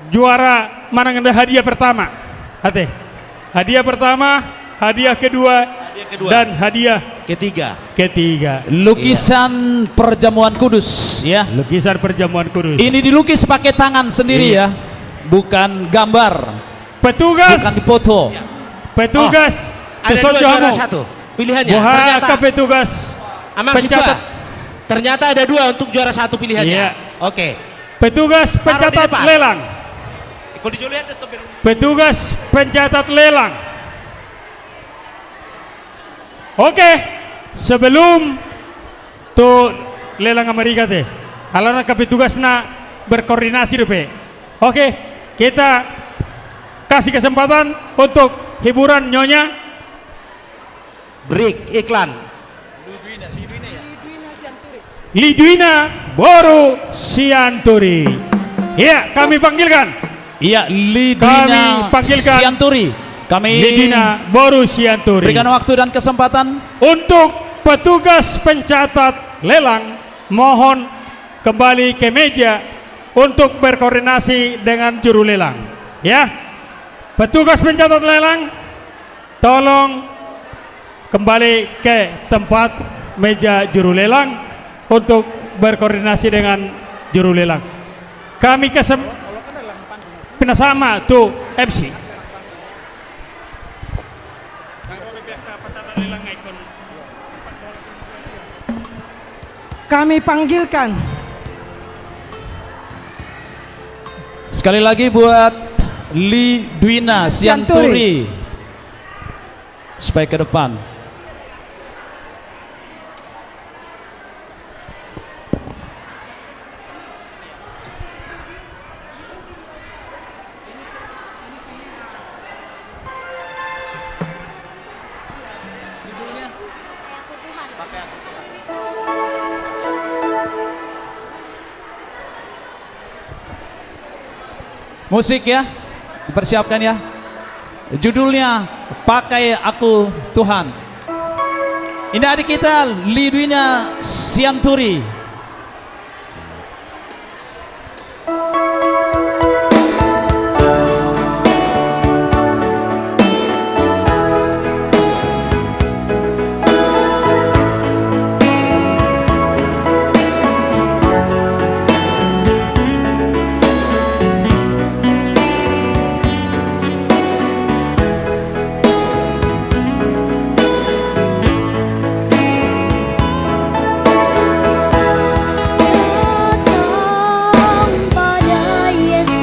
juara manang hadiah pertama. Ate. Hadiah pertama, hadiah kedua, hadiah kedua, dan hadiah ketiga. Ketiga. Lukisan, iya, perjamuan kudus, ya. Lukisan perjamuan kudus. Ini dilukis pakai tangan sendiri, iya, ya. Bukan gambar. Petugas. Bukan dipoto. Petugas. Oh, ada dua juara satu. Pilihannya. Boha angka petugas. Amang, pencatat. Ternyata ada dua untuk juara satu pilihannya. Iya. Oke. Petugas pencatat lelang. Taruh di depan. Ikut di Julian, tetap di rumah. Petugas pencatat lelang. Oke, sebelum tu lelang Amerika, te. Alana angka petugasna berkoordinasi dope. Oke, kita kasih kesempatan untuk hiburan Nyonya. Break iklan. Lidwina boru Sianturi. Iya, kami panggilkan. Iya, Lidwina Sianturi. Kami panggilkan Lidwina boru Sianturi. Berikan waktu dan kesempatan. Untuk petugas pencatat lelang, mohon kembali ke meja untuk berkoordinasi dengan juru lelang. Ya. Petugas pencatat lelang, tolong kembali ke tempat meja juru lelang untuk berkoordinasi dengan juru lelang. Kami kesem-, pinasahat ma tu M C. Kami panggilkan. Sekali lagi buat Lidwina Sianturi. Sianturi. Supaya ke depan. Musik ya, dipersiapkan ya. Judulnya Pakai Aku Tuhan. Ini adik kita Lidwina Sianturi. Datang pada Yesus,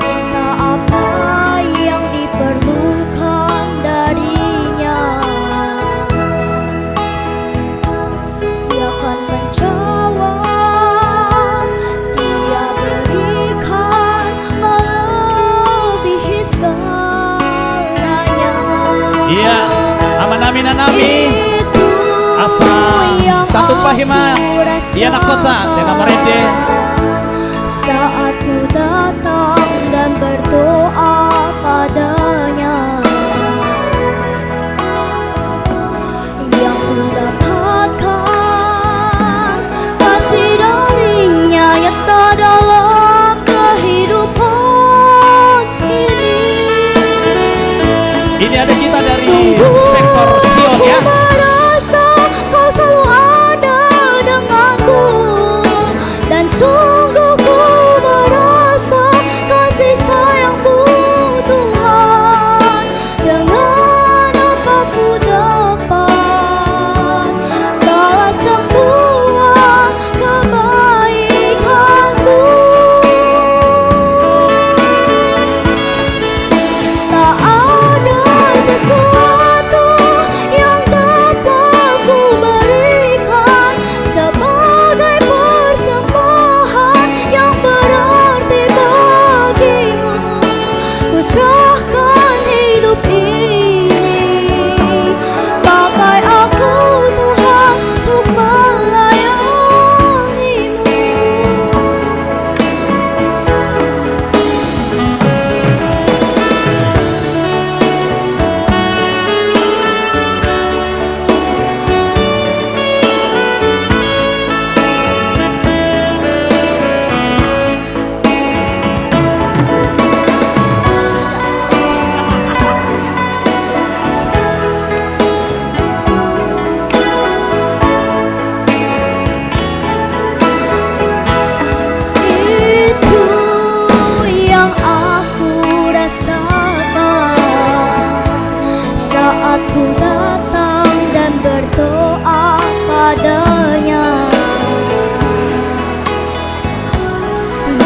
minta apa yang diperlukan dari-Nya. Dia akan menjawab, Dia berikan melebihi segalanya. Iya, amanami, inanami, asa tatumpahi ma di anakhonta, di na marende. Saat ku datang dan berdoa pada-Nya, yang ku dapatkan kasih dari-Nya nyata dalam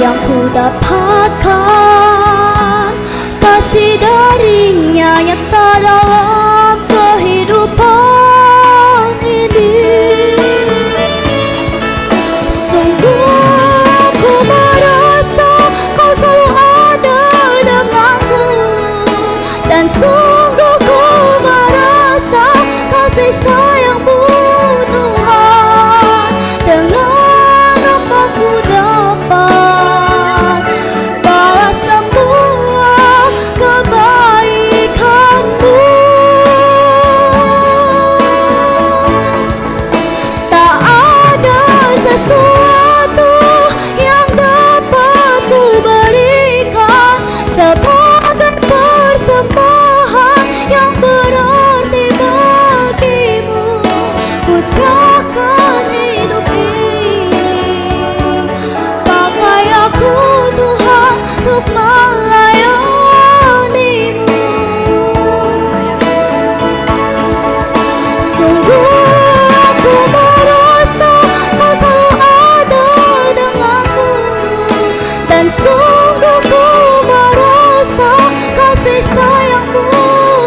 Yang kudapatkan kasih dari-Nya nyata dalam kehidupan ini. Sungguh ku merasa Kau selalu ada denganku, dan sungguh ku merasa kasih sayang-Mu, Tuhan. Dengan apa ku dapat balas semua kebaikan-Mu? Tak ada sesuatu yang dapat ku berikan sebagai persembahan yang berarti bagi-Mu. Ku serahkan hidup ini, pakai aku, Tuhan, untuk melayani-Mu. Sungguh aku merasa Kau selalu ada denganku, dan sungguh ku merasa kasih sayang-Mu,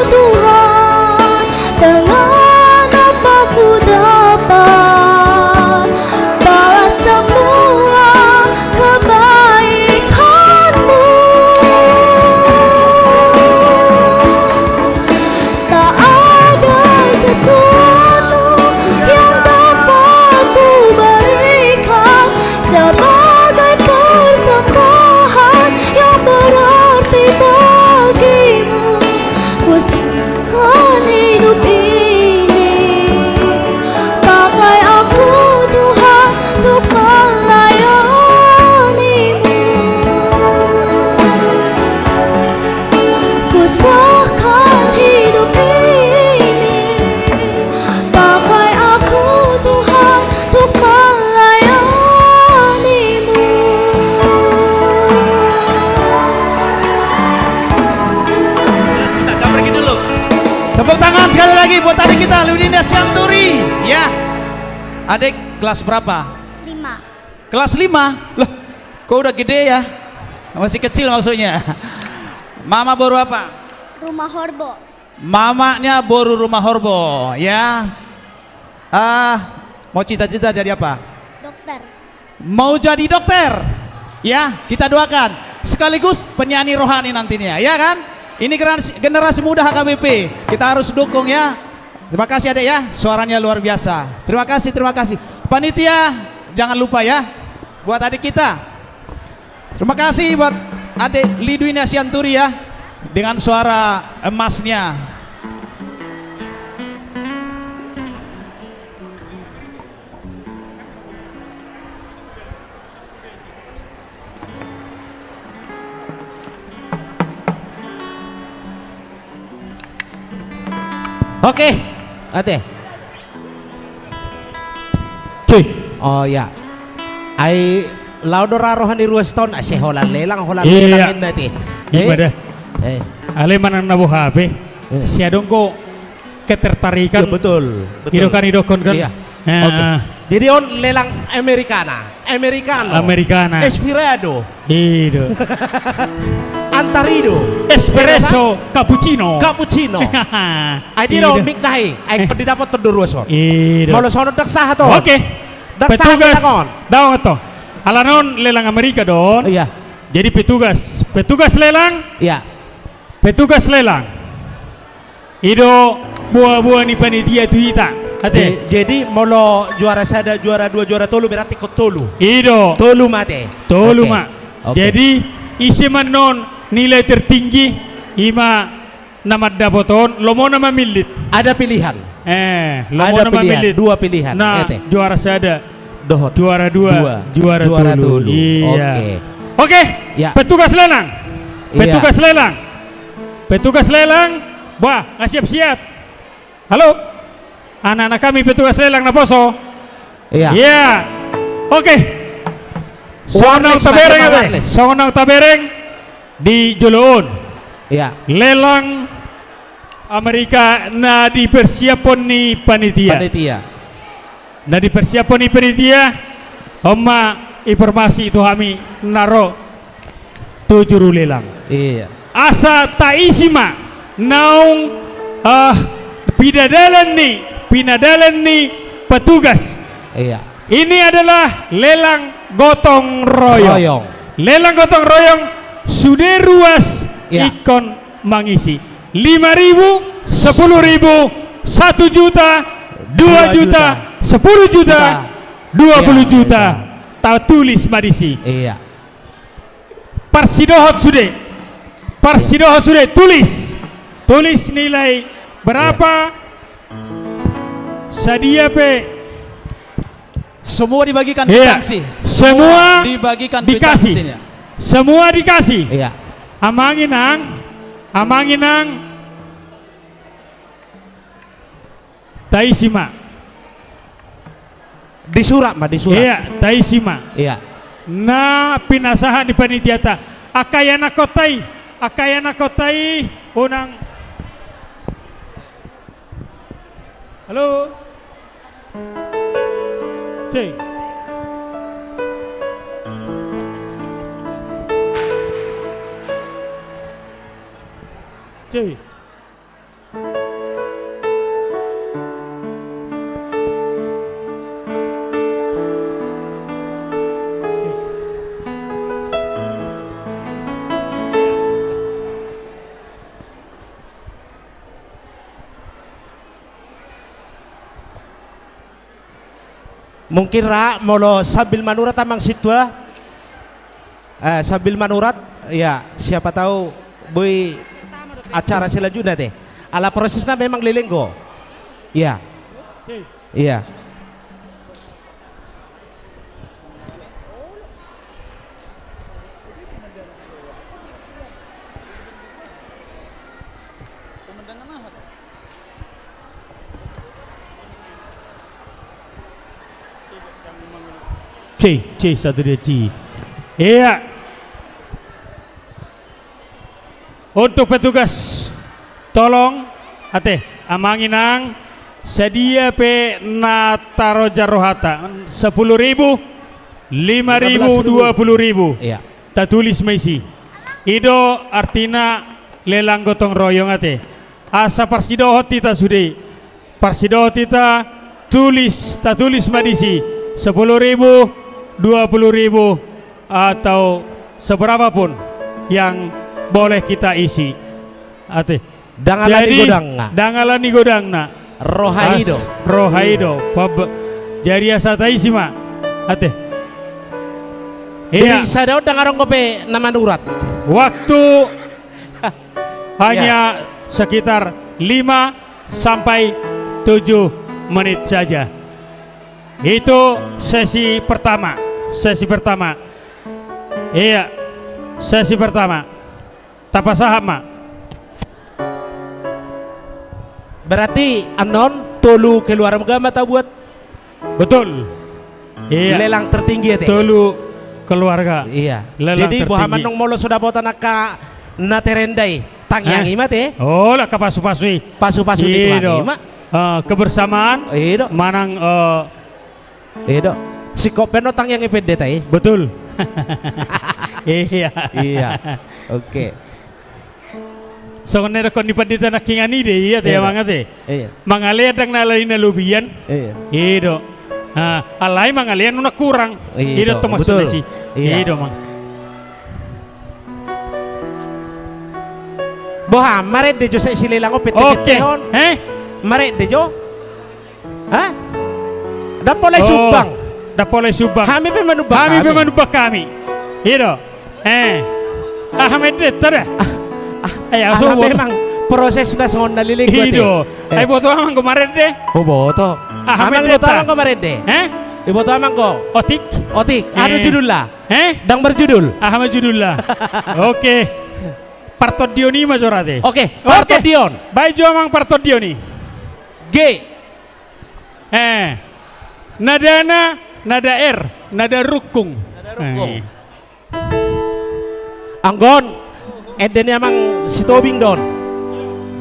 Tuhan. Dengan apa ku dapat balas semua kebaikan-Mu? Tak ada sesuatu yang dapat ku berikan sebagai persembahan yang berarti bagi-Mu. Ku serahkan hidup ini, pakai aku, Tuhan, untuk melayani-Mu. Ku serahkan hidup ini, pakai aku, Tuhan, untuk melayani-Mu. Tepuk tangan sekali lagi buat adik kita, Ludina Sianturi, ya. Adik, kelas berapa? Lima. Kelas lima? Loh, kok udah gede ya? Masih kecil maksudnya. Mama boru apa? Rumahorbo. Mamanya boru Rumahorbo, ya. Ah, mau cita-cita jadi apa? Dokter. Mau jadi dokter? Ya, kita doakan. Sekaligus penyanyi rohani nantinya, ya kan? Ini generasi, generasi muda H K B P. Kita harus dukung, ya. Terima kasih, Adek, ya. Suaranya luar biasa. Terima kasih, terima kasih. Panitia, jangan lupa, ya. Buat adik kita. Terima kasih buat Adek Ludina Sianturi, ya, dengan suara emasnya. Oke, ate. Cuy. Oh ya. Ai laho do ra roha ni ruas ton, ase holan lelang, holan lelang inna te. Ima da. Eh. Ale manang na boha pe. Eh. Sia dong ko ketertarikan. Iya, betul, betul. Ido kan, ido kan. Iya. Oke. Jadi on lelang Americana, Americano, Americana. Espirado. Ido. Antarido. Espresso, cappuccino. Cappuccino. Ai diro mik nai, ai pe didapot do ruas on. Ido. Molo sonon dang sahat on. Oke. Dang sahat on. Daong to. Ala non lelang Amerika don. Iya. Jadi petugas, petugas lelang. Iya. Petugas lelang. Ido boa-boa ni panitia tu hita. Ate. Jadi molo juara sada, juara dua, juara tolu berarti ko tolu. Ido. Tolu ma ate. Tolu ma. Oke. Jadi ise ma non nilai tertinggi, ima na mandapot on, lomo na mamillit. Ada pilihan. Eh, lomo na mamillit. Dua pilihan. Nah, juara sada. Dohot. Juara dua, juara tolu. Iya. Oke. Oke. Ya. Petugas lelang. Iya. Petugas lelang. Petugas lelang. Wah, nggak siap-siap. Halo. Anak-anak kami petugas lelang naposo. Iya. Iya. Oke. Songon na tabereng ate. Songon na tabereng di jolo on. Iya. Lelang Amerika na dipersiaphon ni panitia. Panitia. Na dipersiaphon ni panitia, on ma informasi tu hami na ro tu juru lelang. Iya. Asa taisi ma naung, eh, pinadalan ni, pinadalan ni petugas. Iya. Ini adalah lelang gotong royong. Royong. Lelang gotong royong sude ruas. Iya. Ingkon mangisi. Lima ribu, sepuluh ribu, satu juta, dua juta, sepuluh juta, dua puluh juta. Tatulis ma disi. Iya. Parsidohot sude. Parsidohot sude. Tulis. Tulis nilai berapa. Iya. Sadia pe. Semua dibagikan kwitansi. Iya. Semua dibagikan kwitansinya. Semua dikasih. Iya. Amang inang, amang inang. Taisi ma. Disurat ma, disurat. Iya, taisi ma. Iya. Na pinasahat ni panitiata. Angka ianakhonta i, angka ianakhonta i, unang. Halo. Cek. Cek. Mungkin ra, molo sambil manurat amang sintua. Eh, sambil manurat, ya, siapa tahu boi acara selanjutnya deh. Ala prosesnya memang leleng do. Iya. Iya. Ci, ci, satu dia, ci. Iya. Untuk petugas, tolong, ate, amang inang, sadia pe na taroja rohanta, sepuluh ribu, lima ribu, dua puluh ribu. Iya. Tatulis ma disi. I do artina lelang gotong royong, ate. Asa parsidohot hita sude. Parsidohot hita, tulis, tatulis ma disi, sepuluh ribu, dua puluh ribu, atau seberapa pun yang boleh kita isi. Ate. Ndang ala ni godangna. Ndang ala ni godangna. Roha i do. Roha i do. Jadi asa taisi ma. Ate. Iya. Jadi sada on ndang adong dope na manurat. Waktu hanya sekitar lima sampai tujuh menit saja. Itu sesi pertama. Sesi pertama. Iya. Sesi pertama. Tapasahat ma. Berarti annon tolu keluarga ma tabuat. Betul. Iya. Lelang tertinggi, ate. Tolu keluarga. Iya. Lelang tertinggi. Jadi boha ma annon molo so dapotan angka na terendah i, tangiangi ma, ate. Oh, angka pasu-pasu i. Pasu-pasu ni Tuhan i ma. Eh, kebersamaan. Iya do. Manang, eh, iya do. Singkop pe annon tangiangi pendeta i. Betul. Iya. Iya. Oke. Songon na didokkon ni pandita nangkiningan i do, iya, ate, amang, ate. Iya. Mangalean ndang na alani na lobian. Iya. I do. Ah, alai mangalean unang kurang. I do tong maksudna i. Iya. I do, amang. Boha, marende jo silelang on, pete-pete on. Oke. Eh? Marende jo. Hah? Ndang pola disumbang. Ndang pola disumbang. Hami pe manumbang hami. Hami pe manumbang hami. I do. Eh. Aha ma endenta da? Ala memang prosesna songon na leleng. I do. Ai boto amang do marende? Huboto. Aha ma endenta? Amang, iboto amang do marende? Eh? Iboto amang do? Otik. Otik. Aha do judulna? Eh? Ndang marjudul. Aha ma judulna? Oke. Partondion i ma jora, ate. Oke. Partondion. Baen jo amang partondion i. G. Eh. Nadana, nada R, nada rungkung. Nada rungkung. Eh. Anggo on, ende ni amang Sitobing do on.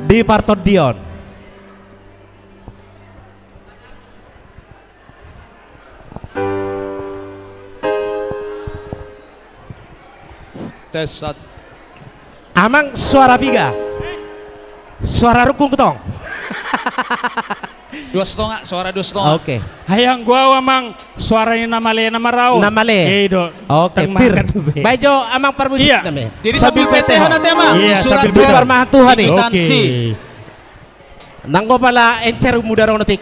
Di partondion. Tes satu. Amang, suara piga? Suara rungkung tong. Dua setengah, suara dua setengah. Oke. Hai, anggo au, amang, suara ni na male, na marau. Na male. Oke, pir. Baen jo, amang, parmusik. Iya. Jadi sambil P T H nanti, amang. Iya, sambil P T H. Di parmahan Tuhan i. Oke. Nanggo pala encer muda rong detik.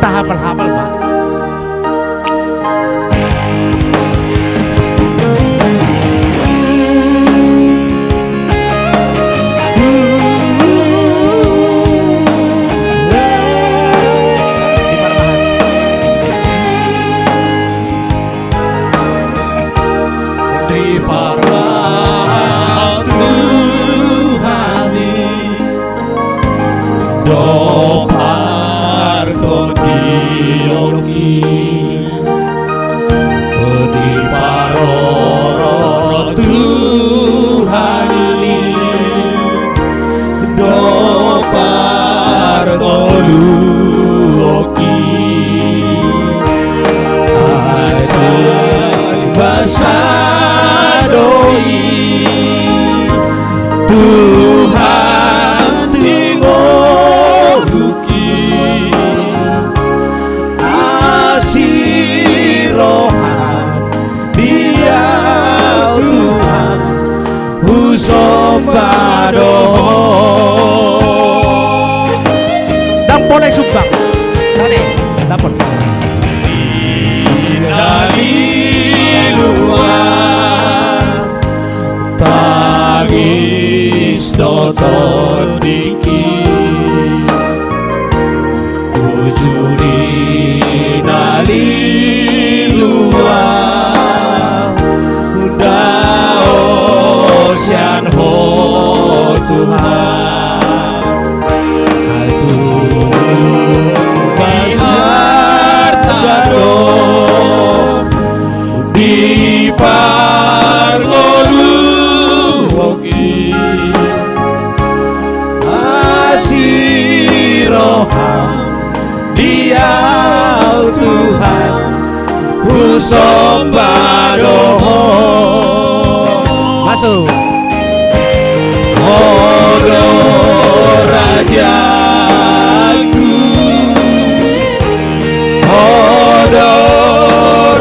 Tahapal-hapal, Pak. Di parmahan Tuhan i, dompar tondionki. Di parorot Tuhan i, dompar ngoluonki. Ajaib basa do i, Tuhan di ngolungki. Asi roham di au Tuhan, husomba do Ho. Ndang pola i sumbang. Tadi, dapot. Di na liluan, tangis do tondingki. Uju di na liluan, daosan Ho Tuhan. Ai tu biharta do di parngoluonki. Asi roham di au Tuhan, husomba do Ho. Masuk. Ho do rajaku, Ho do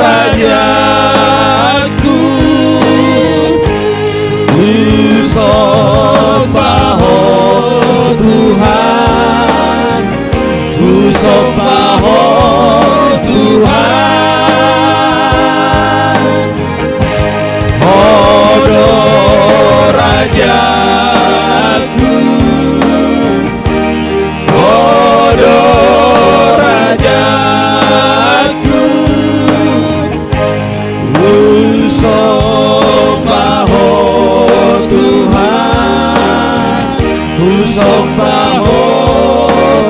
rajaku, husomba Ho Tuhan, husomba Ho Tuhan. Ho do rajaku, Ho do rajaku, husomba Ho Tuhan, husomba Ho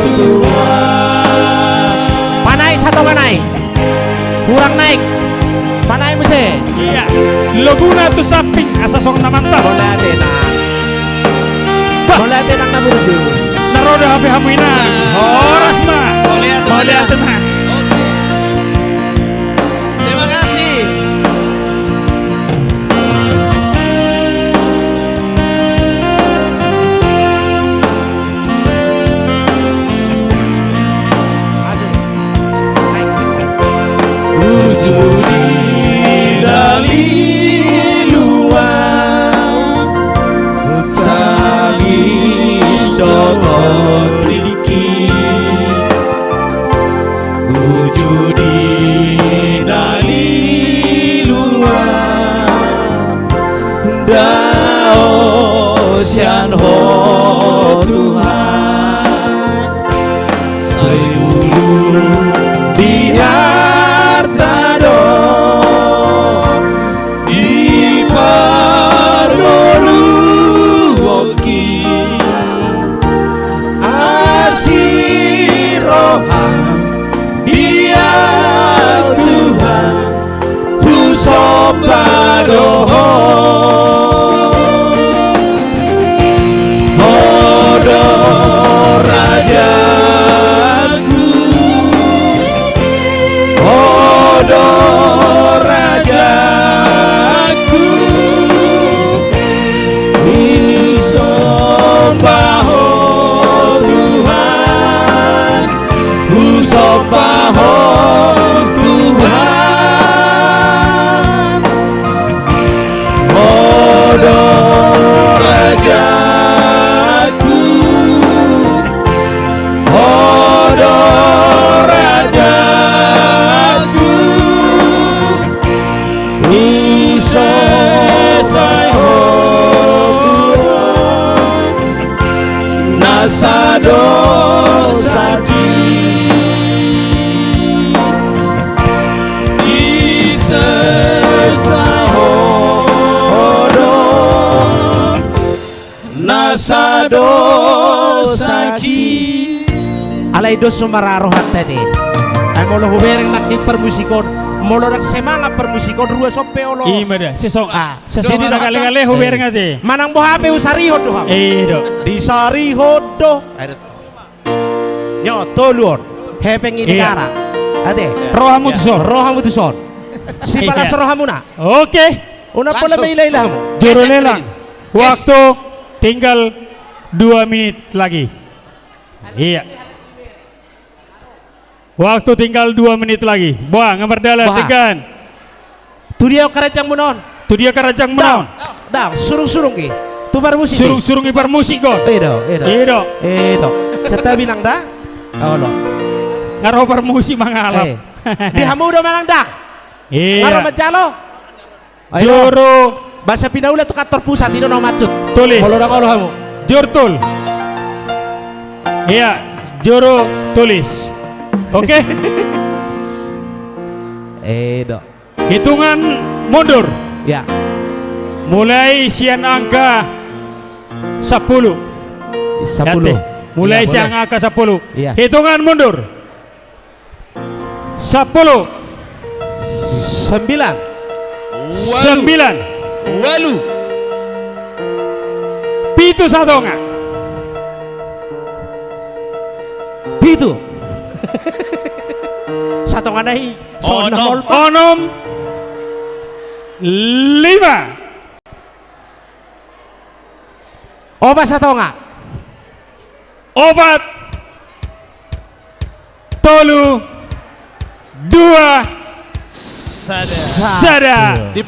Tuhan. Panaek satonga nai. Hurang naek. Panaek muse. Iya. Lobuna tu samping, asa songon na mantap. Mauliate, Nang. Bah. Mauliate, Nang, na burju. Na ro do hape hamu, Inang. Horas ma. Mauliate, Nang. Oke. Terima kasih. Uju di na liluan, tangis do tondingki. Uju di na liluan, daosan Ho Tuhan. Sai ulu biharta do di parngoluonki. Asi roham di au Tuhan, husomba do Ho. Na sadosaki. Alai dos ma ra rohanta te. Ai molo hubereng nangkin parmusik on, molo ndang semangat parmusik on, ruas on pe olo. Ima da, sesong. Ah, sesong. Jadi na gale-gale hubereng ate. Manang boha pe husarihon do hamu. I do. Disarihon do. Ai do. Nyo, tolu on. Hepeng i. Iya. Negara. Ate. Rohamu tuson. Rohamu tuson. Sipalas rohamuna. Oke. Unang pola maila-ila hamu. Juru lelang. Waktu tinggal dua menit lagi. Iya. Waktu tinggal dua menit lagi. Boha, nga mardalan, boha. Denggan. Tu dia karanjangmuna on? Tu dia karanjangmuna on? Daong, daong, surung-surung i. Tu parmusik i. Surung-surung i parmusik on. I do, i do. I do. I do. Santabi nang da. Olo. Nga ro parmusik mangalap. Eh. Di hamu do manang da. Iya. Nga ro manjalo. Ayo. Juru. Bahasa pinaula tu kantor pusat, i do na maksud. Tulis. Molo ndang olo hamu. Juru tul. Iya, juru tulis. Oke. Eh, do. Hitungan mundur. Ya. Mulai sian angka sampulu. Sampulu. Ya, te. Mulai sian angka sampulu. Iya. Hitungan mundur. Sampulu. Sembilan. Walu. Sembilan. Walu. Pitu satonga. Pitu. Satonga na i. Onom. Onom. Lima. Opat satonga. Opat. Tolu. Dua. Sada. Sada.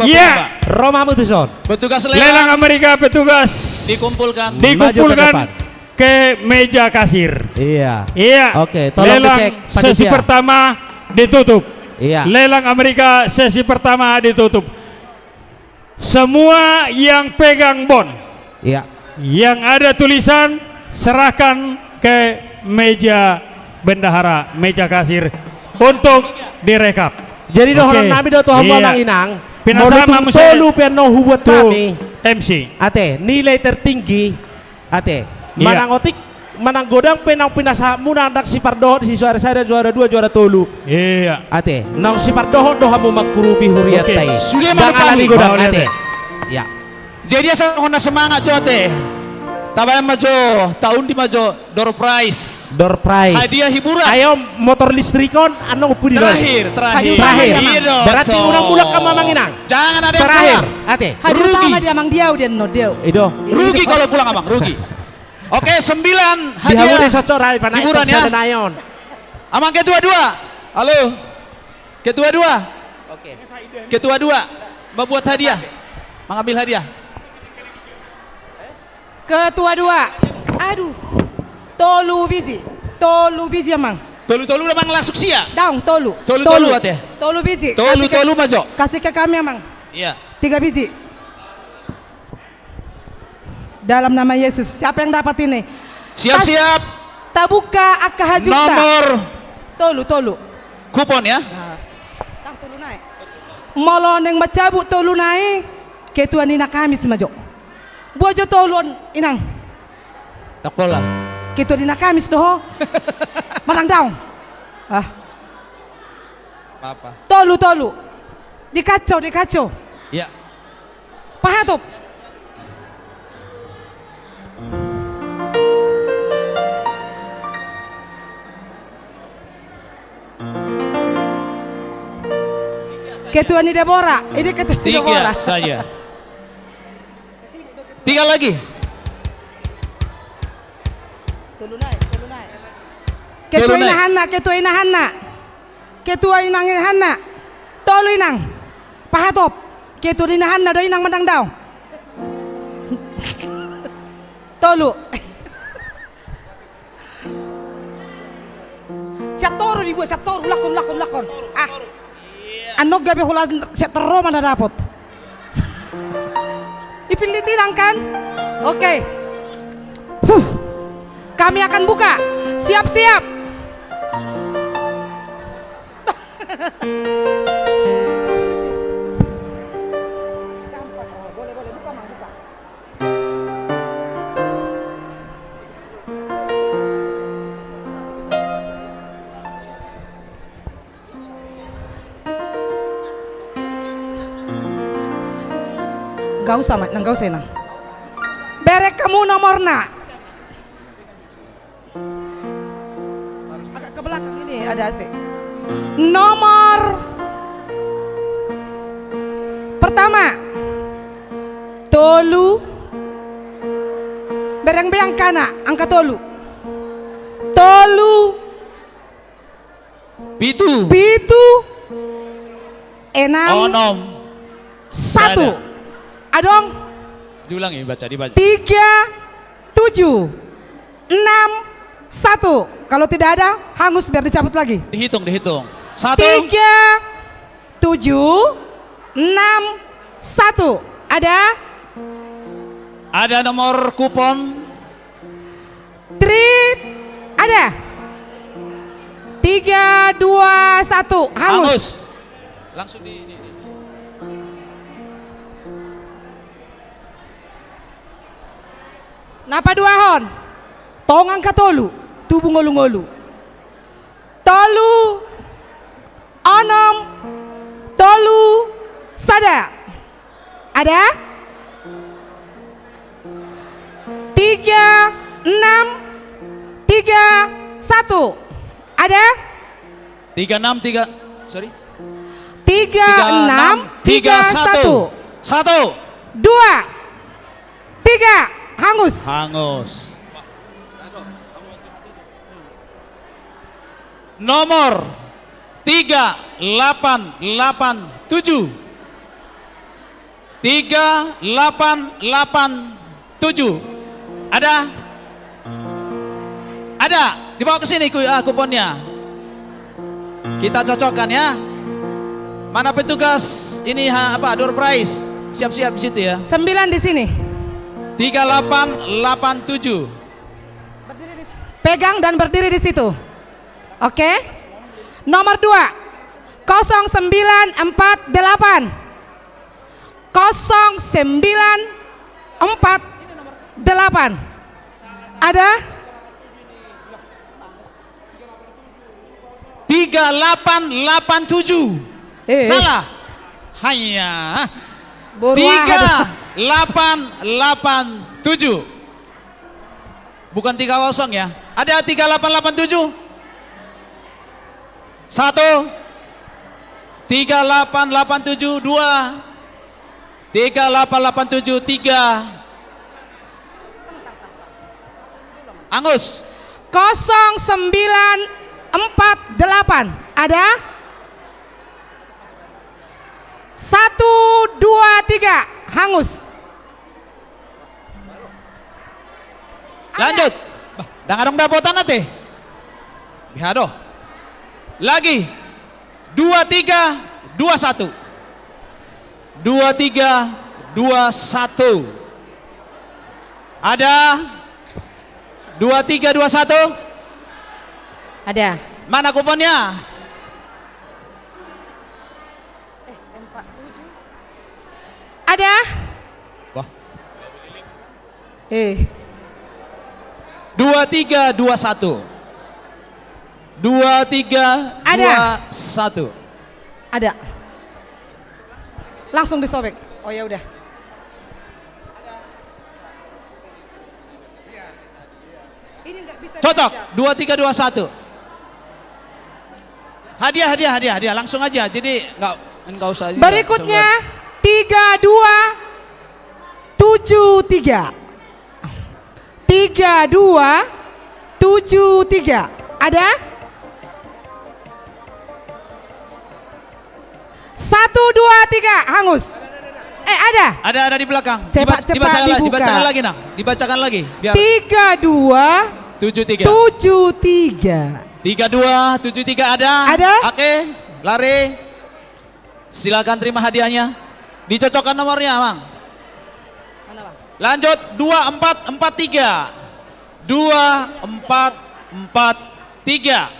Iya. Rohamu tuson. Petugas lelang. Lelang Amerika, petugas. Dikumpulkan. Dikumpulkan. Maju ke depan. Ke meja kasir. Iya. Iya. Oke, tolong dicek panitia. Lelang sesi pertama ditutup. Iya. Lelang Amerika sesi pertama ditutup. Semua yang pegang bon, iya, yang ada tulisan, serahkan ke meja bendahara, meja kasir untuk direkap. Jadi dohonon nami do tu hamu amang inang. Pinasahat ma muse tolu pe annon hubuat tu hami. M C. Ate, nilai tertinggi. Ate, iya, manang otik, manang godang pe naung pinasahatmuna, ndang sipardohot, si juara sada, juara dua, juara tolu. Iya. Ate, naung sipardohot do hamu mangkurupi hurianta i. Oke. Sude ma. Ndang alani godang, ate. Iya. Jadi asa songon na semangat jo ate. Tabaen ma jo, taundi ma jo door prize. Door prize. Hadiah hiburan. Ayo, motor listrik on, annon pudi. Terakhir, terakhir. Terakhir. Iya do. Berarti unang mulak hamu amang inang. Jangan ada yang pulang. Terakhir, ate. Hadiah utama di amang, di au, di annon, di au. I do. Rugi kalau pulang, amang, rugi. Oke, sembilan hadiah. Di hamu do cocok, rai, panai hiburan, ya. Amang ketua dua. Halo. Ketua dua. Oke. Ketua dua. Membuat hadiah. Mengambil hadiah. Ketua dua. Aduh. Tolu biji. Tolu biji, amang. Tolu-tolu do, amang, langsung sia? Daong, tolu. Tolu-tolu, ate. Tolu biji. Tolu-tolu ma jo. Kasih ke kami, amang. Iya. Tiga biji. Dalam nama Yesus, siapa yang dapat ini? Siap, siap. Tabuka angka hajutna. Nomor. Tolu, tolu. Kupon, ya. Nah. Tang tolu nai. Molo naeng mancabut tolu nai, ketua ni na Kamis ma jo. Boha jo tolu on, inang? Ndang pola. Ketua ni na Kamis do ho. Manang daong. Ah. Apa? Tolu, tolu. Dikaco, dikaco. Iya. Pahatop. Ketua ni Debora. Ini ketua ni Debora. Tiga saja. Tiga lagi. Tolu nai, tolu nai. Ketua inahanna, ketua inahanna. Ketua inang, inahanna. Tolu, inang. Pahatop. Ketua inahanna do, inang, manang daong. Tolu. Sian toru dibuat, sian toru, lakon, lakon, lakon. Ah. Annon gabe holan sian toru ma na dapot. Ipillit inang kan? Oke. Huh. Kami akan buka. Siap-siap. Boleh, boleh. Buka, Mang, buka. Nggak usah, Mat, nggak usah, Inang. Bereng hamu nomorna. Agak ke belakang ini, ada A C. Nomor pertama, tolu. Bereng be angkana, angka tolu. Tolu. Pitu. Pitu. Enam. Onom. Satu. Sada. Adong. Diulangi, baca, dibaca. Tiga, tujuh, enam, satu. Kalau tidak ada, hangus biar dicabut lagi. Dihitung, dihitung. Satu. Tiga, tujuh, enam, satu. Ada? Ada nomor kupon. Trip. Ada. Tiga, dua, satu. Hangus. Hangus. Langsung di, di, di. Na paduahon. Tong angka tolu. Tubu ngolu-ngolu. Tolu, onom, tolu, sada. Ada? Tiga, enam, tiga, satu. Ada? Tiga, enam, tiga, sorry. Tiga, enam, tiga, satu. Satu. Dua. Tiga. Hangus. Hangus. Nomor tiga delapan delapan tujuh. Tiga delapan delapan tujuh. Ada? Ada. Dibawa ke sini ku-, ah, kuponnya. Kita cocokkan ya. Mana petugas ini, ha, apa, door prize? Siap-siap di situ ya. Sembilan di sini. Tiga delapan delapan tujuh. Berdiri di s-, pegang dan berdiri di situ. Oke. Nomor dua, kosong sembilan empat delapan. Kosong sembilan empat delapan. Ada? Tiga delapan delapan tujuh. Eh, eh. Salah. Hanya. Boru aha do? Tiga delapan delapan tujuh. Bukan tiga kosong ya. Ada tiga delapan delapan tujuh? Satu. Tiga delapan delapan tujuh, dua. Tiga delapan delapan tujuh, tiga. Hangus. Kosong sembilan empat delapan. Ada? Satu, dua, tiga. Hangus. Lanjut. Bah, ndang adong dapotan ate. Biha do. Lagi. Dua tiga dua satu. Dua tiga dua satu. Ada? Dua tiga dua satu? Ada. Mana kuponnya? Eh, empat tujuh. Ada? Wah. Eh. Dua tiga dua satu. Dua tiga dua satu. Ada. Ada. Langsung disobek. Oh, ya udah. Ini nggak bisa. Cocok. Dua tiga dua satu. Hadiah, hadiah, hadiah, hadiah. Langsung aja. Jadi nggak, nggak usah ini. Berikutnya, tiga dua tujuh tiga. Tiga dua tujuh tiga. Ada? Satu, dua, tiga, hangus. Eh, ada? Ada, ada di belakang. Cepat, diba-, cepat dibacakan la-, dibuka. Dibacakan lagi, Nang. Dibacakan lagi. Biar tiga dua tujuh tiga. Tujuh tiga. Tiga dua tujuh tiga ada? Ada? Oke, lari. Silakan terima hadiahnya. Dicocokkan nomornya, Bang. Mana, Bang? Lanjut, dua empat empat tiga. Dua empat empat tiga.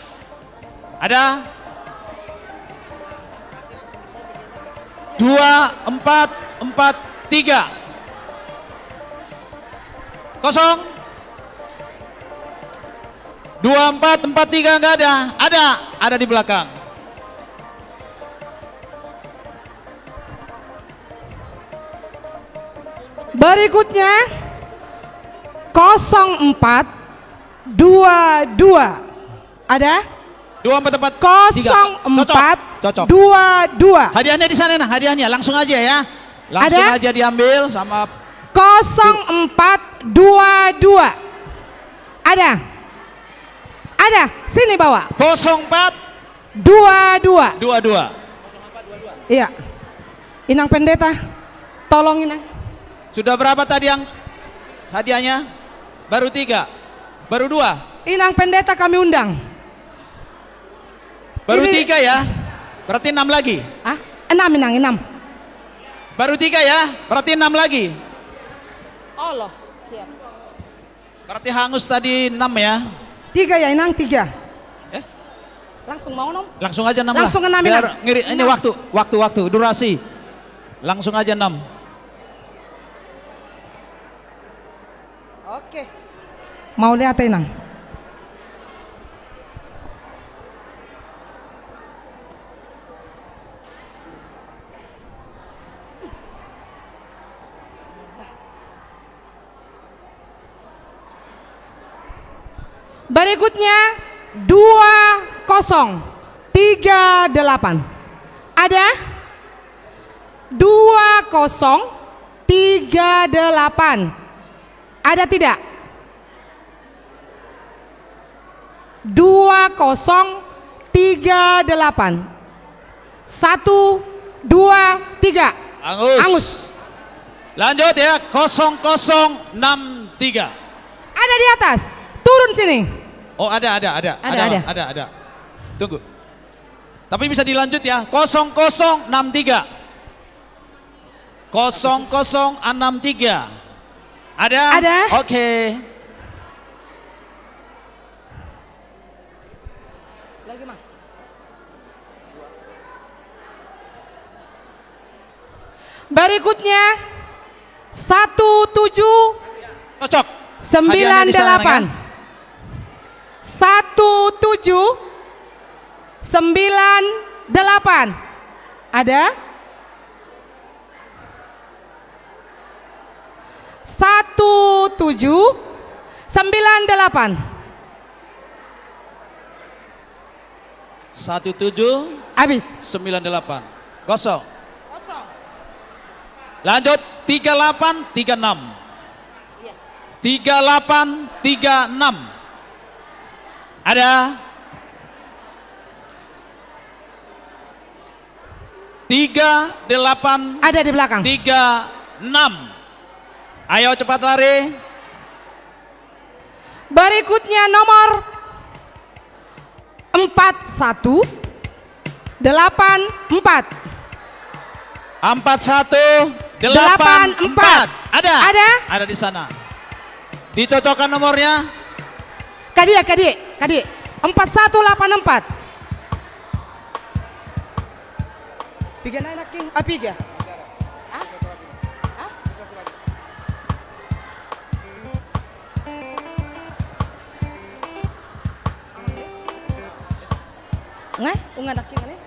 Ada? Dua empat empat tiga. Kosong? Dua empat empat tiga nggak ada. Ada, ada di belakang. Berikutnya, kosong empat dua dua. Ada? Dua empat empat tiga. Kosong empat dua dua. Hadiahnya di sana, nah, hadiahnya langsung aja ya. Langsung aja diambil sama kosong empat dua dua. Ada? Ada, sini bawa. Kosong empat dua dua. Dua dua. Iya. Inang Pendeta, tolong, Inang. Sudah berapa tadi yang hadiahnya? Baru tiga. Baru dua. Inang Pendeta kami undang. Baru tiga ya? Berarti enam lagi. Ah, enam, Inang, enam. Baru tiga ya? Berarti enam lagi. Allah, siap. Berarti hangus tadi enam ya? Tiga ya, Inang, tiga. Eh? Langsung mau, Nom? Langsung aja enam lah. Langsung enam, Inang. Biar ngirit, ini waktu, waktu, waktu, durasi. Langsung aja enam. Oke. Mauliate, Inang. Berikutnya, dua kosong tiga delapan. Ada? Dua kosong tiga delapan. Ada tidak? Dua kosong tiga delapan. Satu, dua, tiga. Hangus. Hangus. Lanjut ya, kosong kosong enam tiga. Ada di atas. Turun sini. Oh, ada, ada, ada. Ada, ada, ada. Ada, ada. Tunggu. Tapi bisa dilanjut ya, kosong kosong enam tiga. Kosong kosong enam tiga. Ada? Ada. Oke. Lagi, Mang. Berikutnya, satu tujuh. Cocok. Sembilan delapan. Hadiahnya di sana, kan? Satu tujuh sembilan delapan. Ada? Satu tujuh sembilan delapan. Satu tujuh. Habis. Sembilan delapan. Kosong. Kosong. Lanjut, tiga delapan tiga enam. Iya. Tiga delapan tiga enam. Ada? Tiga delapan. Ada di belakang. Tiga enam. Ayo cepat lari. Berikutnya nomor empat satu delapan empat. Empat satu delapan empat. Delapan empat. Ada? Ada? Ada di sana. Dicocokkan nomornya. Ka dia, ka dia, ka dia. Empat satu delapan empat. Piga nai nangkin? Ah, piga. Hah? Hah? Ngai, unga nangkin ngai.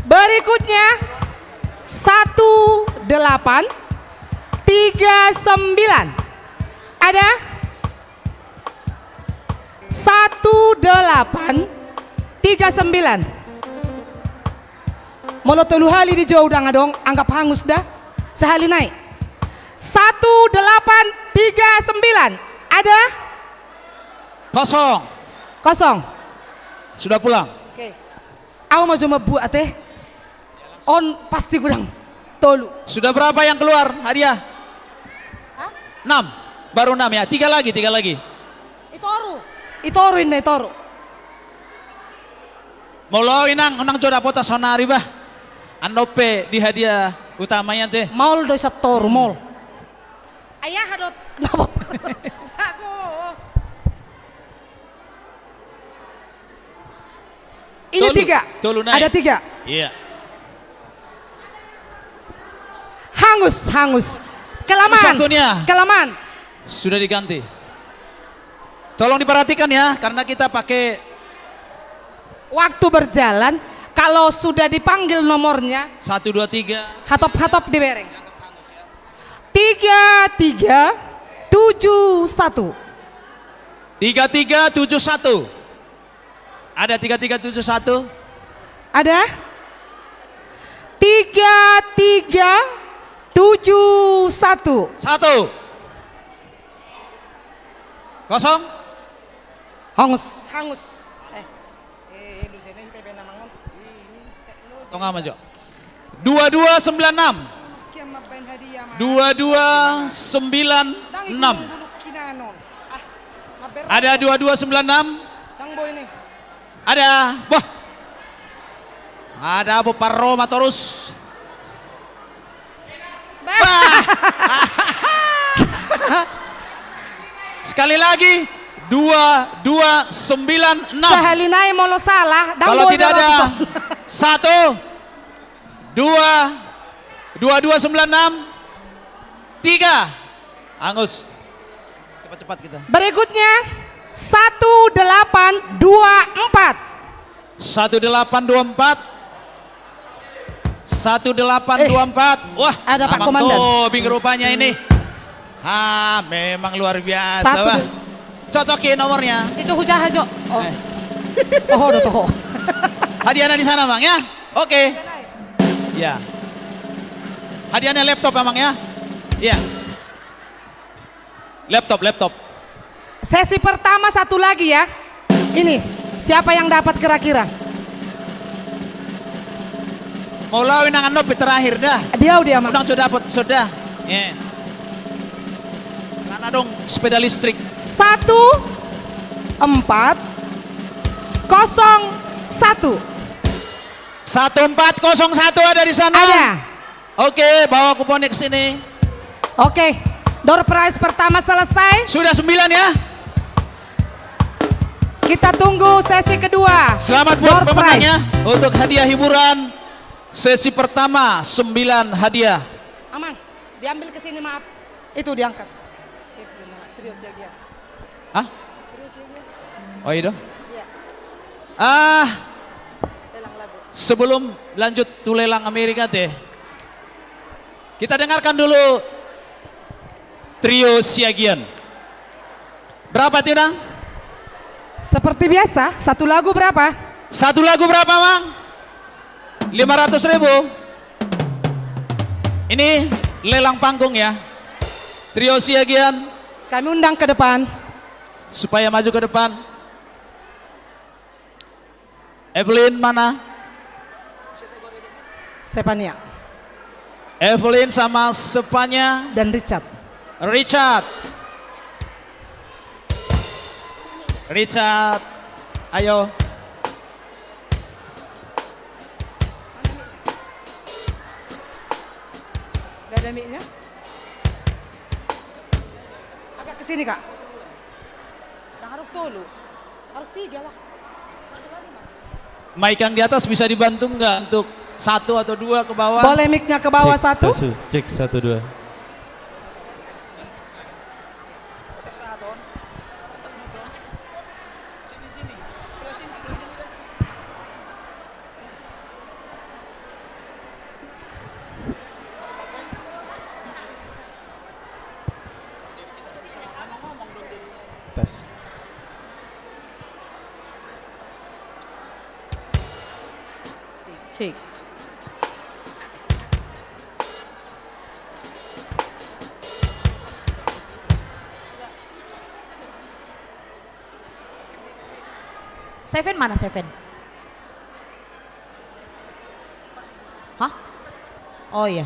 Berikutnya, satu delapan tiga sembilan. Ada? Satu delapan tiga sembilan. Molo tolu hali dijou ndang adong, anggap hangus da. Sahali nai. Satu delapan tiga sembilan. Ada? Kosong. Kosong. Sudah pulang. Oke. Au ma jo mambuat, eh. On pasti godang tolu. Sudah berapa yang keluar hadiah? Hah? Enam. Baru enam ya. Tiga lagi, tiga lagi. I toru. I toru, inna, i toru. Molo au, Inang, unang jo dapotan saonari bah. Annon pe di hadiah utama i ate. Maol do i satoru, maol. Ai aha do dapotan? Ago. Ini tolu, tiga. Tolu nai. Ada tiga. Iya. Hangus, hangus. Kelamaan. Hangus waktunya. Kelamaan. Sudah diganti. Tolong diperhatikan ya, karena kita pakai. Waktu berjalan, Kalau sudah dipanggil nomornya, satu, dua, tiga. Hatop-hatop dibereng. Tiga tiga tujuh satu. Tiga tiga tujuh satu. Ada tiga tiga tujuh satu? Ada? Tiga tiga tujuh satu. Satu. Kosong? Hangus, hangus. Eh, eh, lu jene kita bena mangan. Tonga maju. Dua dua sembilan enam. Dua dua sembilan enam. Ada dua dua sembilan enam? Ada. Bah. Ada apa, parroma torus. Bah. Sekali lagi, dua dua sembilan enam. Sahali nai molo salah, kalau tidak ada, satu, dua, dua dua sembilan enam, tiga. Angus. Cepat-cepat kita. Berikutnya, satu delapan dua empat. Satu delapan dua empat. Satu delapan dua empat. Eh, wah, ada Pak Komandan. Tobing rupanya ini. Ah, memang luar biasa, satu, wah. Cocoki nomornya. Itu hujaha jo. Oh. Eh. Toho do toho. Hadiahnya di sana, Bang, ya. Oke. Ya. Hadiahnya laptop, Bang, ya. Iya. Laptop, laptop. Sesi pertama satu lagi ya. Ini, siapa yang dapat kira-kira? Mau lawi nangan nopi terakhir dah. Dia, dia, Mang. Unang sudah dapat, sudah. Ya. Karena dong sepeda listrik. Satu empat kosong satu. Satu empat kosong satu ada di sana? Ada. Oke, bawa kuponnya ke sini. Oke, door prize pertama selesai. Sudah sembilan ya. Kita tunggu sesi kedua. Selamat buat pemenangnya. Untuk hadiah hiburan sesi pertama, sembilan hadiah. Amang, diambil ke sini, maaf. Itu diangkat. Sip, nama Trio Siagian. Hah? Trio Siagian. Oh, iya dong. Iya. Ah. Lelang lagu. Sebelum lanjut tu lelang Amerika teh, kita dengarkan dulu Trio Siagian. Berapa, Tiunang? Seperti biasa, satu lagu berapa? Satu lagu berapa, Mang? Lima ratus ribu. Ini lelang panggung ya. Trio Siagian. Kami undang ke depan. Supaya maju ke depan. Evelyn mana? Sepania. Evelyn sama Sepania. Dan Richard. Richard. Richard, ayo. Gak ada mic-nya? Agak ke sini, Kak. Nah, harus tolu. Harus tiga lah. Mic yang di atas bisa dibantu nggak untuk satu atau dua ke bawah? Boleh mic-nya ke bawah satu? Cek, tes, cek, satu, dua. Tes. Cek. Seven mana, Seven? Hah? Oh iya.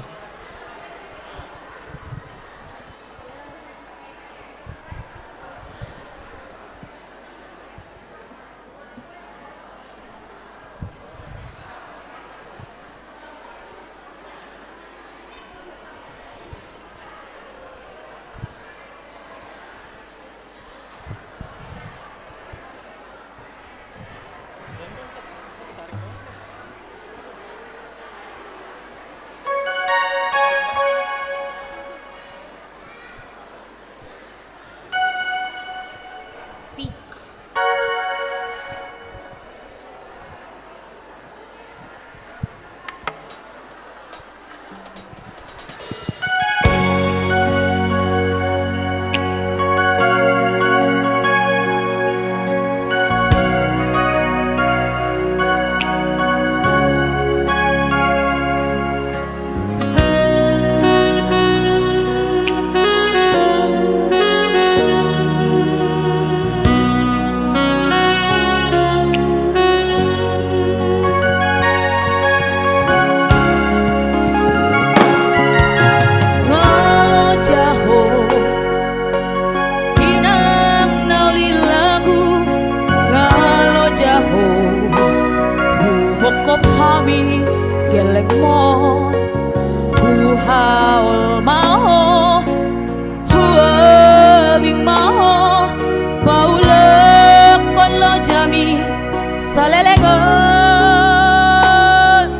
Talelengon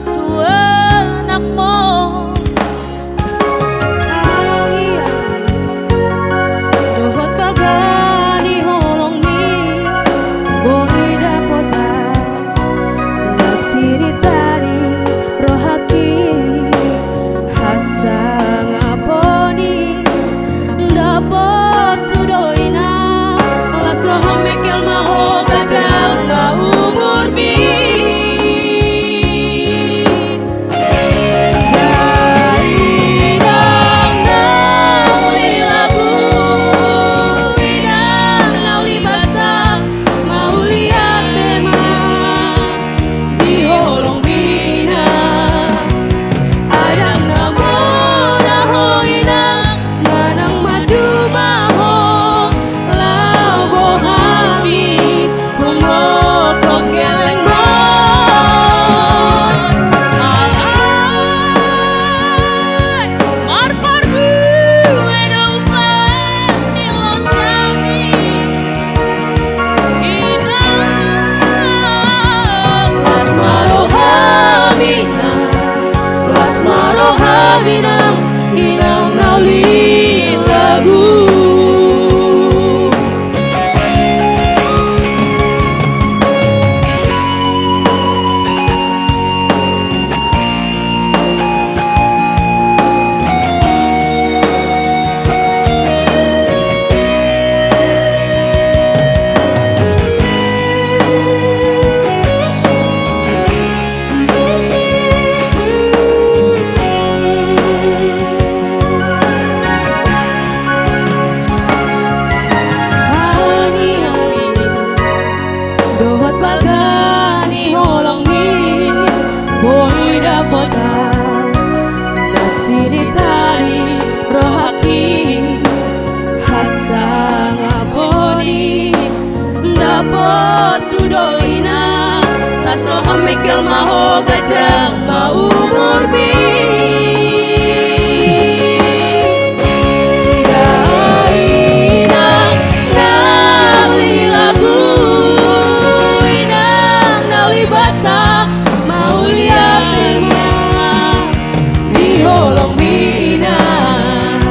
tu anakmu. Dohot balga ni holong ni, boi dapot ahu na sinita ni rohangki. Hasangapon i dapot tu do inang, las roham mengkel ma ho, gadang ma umurmi. Inang na uli lagu, inang na uli basa, mauliate ma di holongmi inang. Ai ndang na muna ho inang, manang maduma ho, laho boha hami humophop gelengmu. Alai marparbue do umpan ni loja hami. Inang, las ma roham inang, las ma roham inang, inang na uli lagu. Dohot balga ni holongmi, boi dapot ahu na sinita ni rohangki. Hasangapon i dapot tu do inang, las roham mengkel ma ho, gadang ma umurmi. Inang na uli lagu, inang na uli basa, mauliate ma di holongmi inang.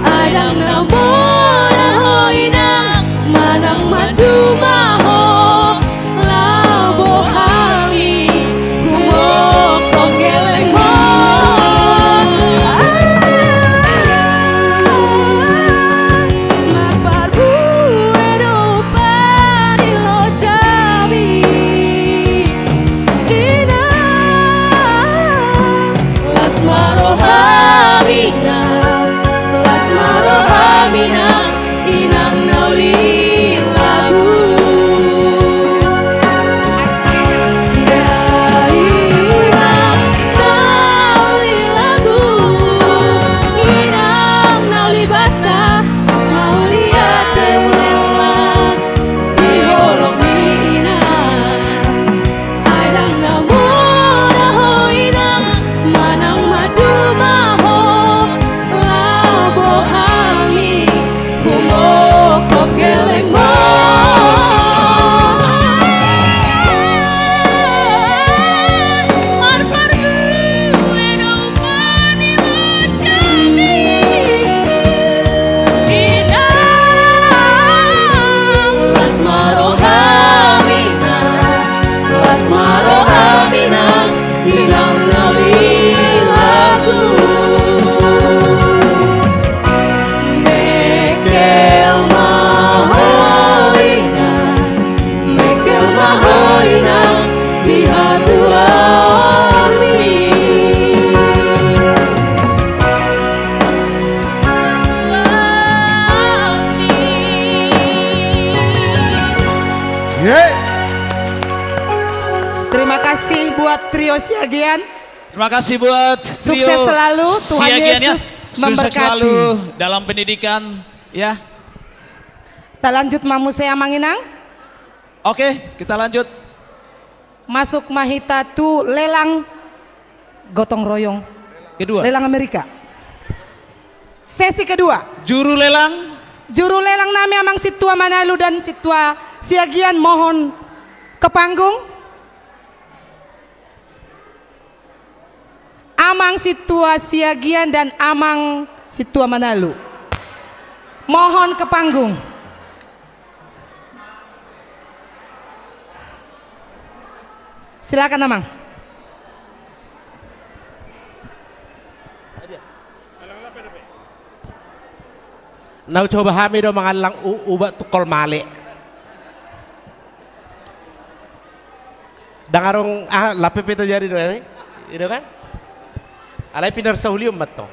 Ai ndang na muna ho inang, manang maduma ho, laho boha hami humophop gelengmu. Ai marparbue do umpan ni loja hami. Inang, las ma roham inang, las ma roham inang, inang na uli lagu. Inang na uli lagu, inang na uli basa, mauliate ma di holongmi inang. Ai ndang na muna ho inang, manang maduma ho, laho boha hami humophop gelengmu. Marparbue do umpan ni loja hami. Inang, las ma roham inang, las ma roham inang, inang na uli lagu. Mengkel ma ho inang, mengkel ma ho inang di hatuaonmi. Ye. Terima kasih buat Trio Siagian. Terima kasih buat Trio Siagian, ya. Sukses selalu, Tuhan Yesus memberkati. Sukses selalu dalam pendidikan, ya. Kita lanjut ma muse, Amang Inang. Oke, kita lanjut. Masuk ma hita tu lelang gotong royong. Kedua. Lelang Amerika. Sesi kedua. Juru lelang. Juru lelang nami, Amang Sintua Manalu dan Sintua Siagian, mohon ke panggung. Amang Sintua Siagian dan Amang Sintua Manalu. Mohon ke panggung. Silakan, Amang. Na hucoba hami do mangallang u-, ubat tungkol male. Ndang adong, ah, lape pe taujari do, eh? I do kan? Alai pinarsahulion mantong.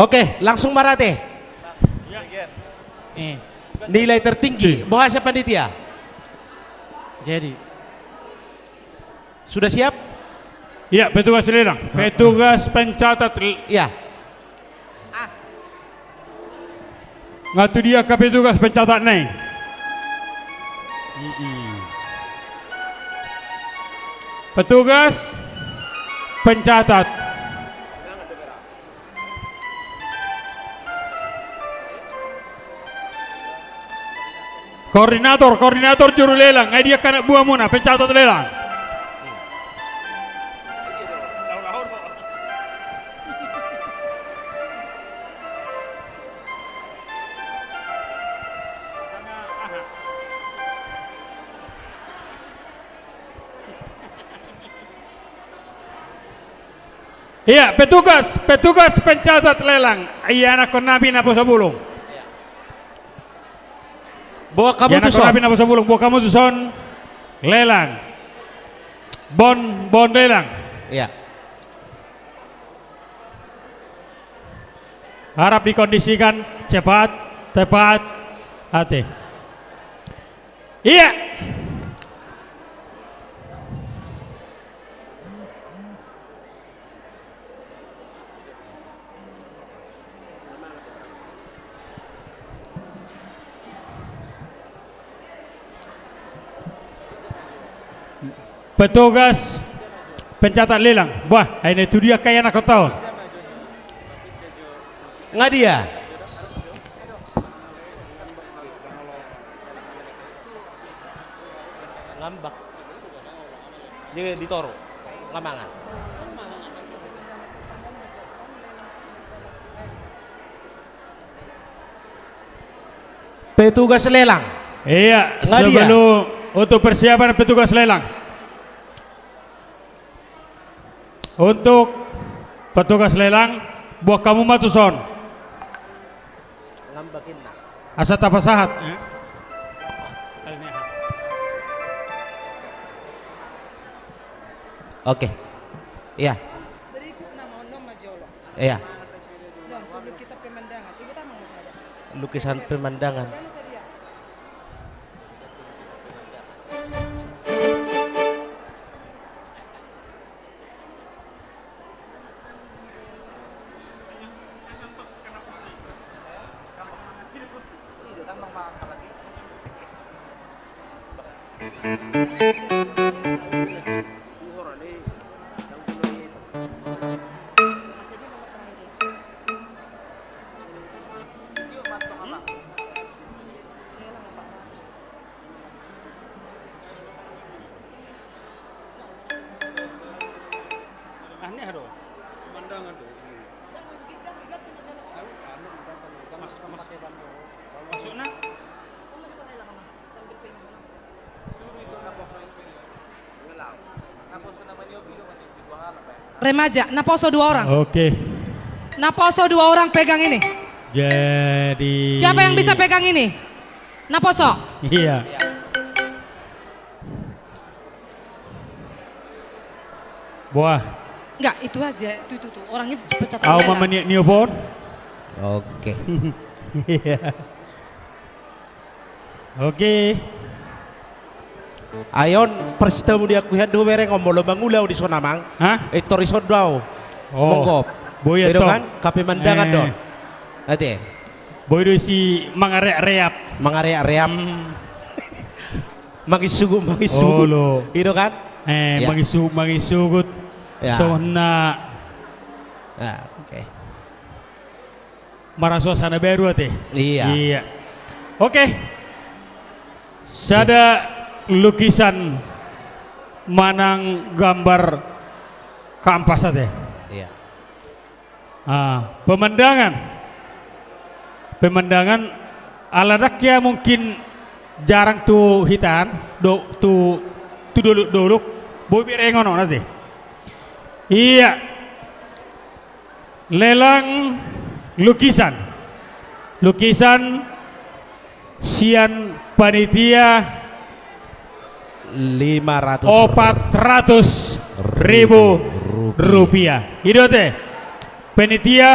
Oke, langsung marate. Eh. Nilai tertinggi. Boha siap panitia? Jadi. Sudah siap? Iya, petugas lelang. Heeh. Petugas pencatat l-, iya. Nga tu dia angka petugas pencatat na i? Mm-mm. Petugas pencatat. Koordinator, koordinator juru lelang, nga dia angka anak buahmuna, pencatat lelang. Iya, petugas, petugas pencatat lelang. Ianakkon nami naposo bulung. Boan hamu tuson. Ianakkon nami naposo bulung. Boan hamu tuson lelang. Bon, bon lelang. Iya. Harap dikondisikan cepat, tepat, ate. Iya. Petugas pencatat lelang. Bah, ai na tu dia angka ianakhonta on? Nga dia? Ngambek. Jadi di toru. Nga mangan. Petugas lelang. Iya, nga dia? Sebelum untuk persiapan petugas lelang. Untuk petugas lelang, boan hamu ma tuson. Asa tapasahat. Oke. Iya. Iya. Lukisan pemandangan. Remaja, naposo dua orang. Oke. Naposo dua orang pegang ini. Jadi. Siapa yang bisa pegang ini? Naposo. Iya. Boa. Enggak, itu aja. Itu, itu, tuh. Orang itu pecat. Au ma maniop-niop on. Oke. Iya. Oke. Ai on, parsitamudianku hian do bereng on molo mangula au dison, Amang. Hah? Eh, tor dison do au. Oh. Monggop. Boa i do tong. Kan? Kape mandangan do. Eh. Ate. Boi do isi mangareap-reap. Mangareap-reap. Manginsugut, manginsugut. Olo. I do kan? Eh, ya. Manginsugut, manginsugut. Ya. Songon na. Ya, oke. Marasa suasana baru ate. Iya. Iya. Oke. Sada lukisan manang gambar kanvas ate. Iya. Ah, pemandangan. Pemandangan ala dang ia mungkin jarang tu hita an, do, tu, tu dolok-dolok, boi berengon on ate. Iya. Lelang lukisan. Lukisan sian panitia lima ratus opat ratus ribu rupiah. I do ate. Panitia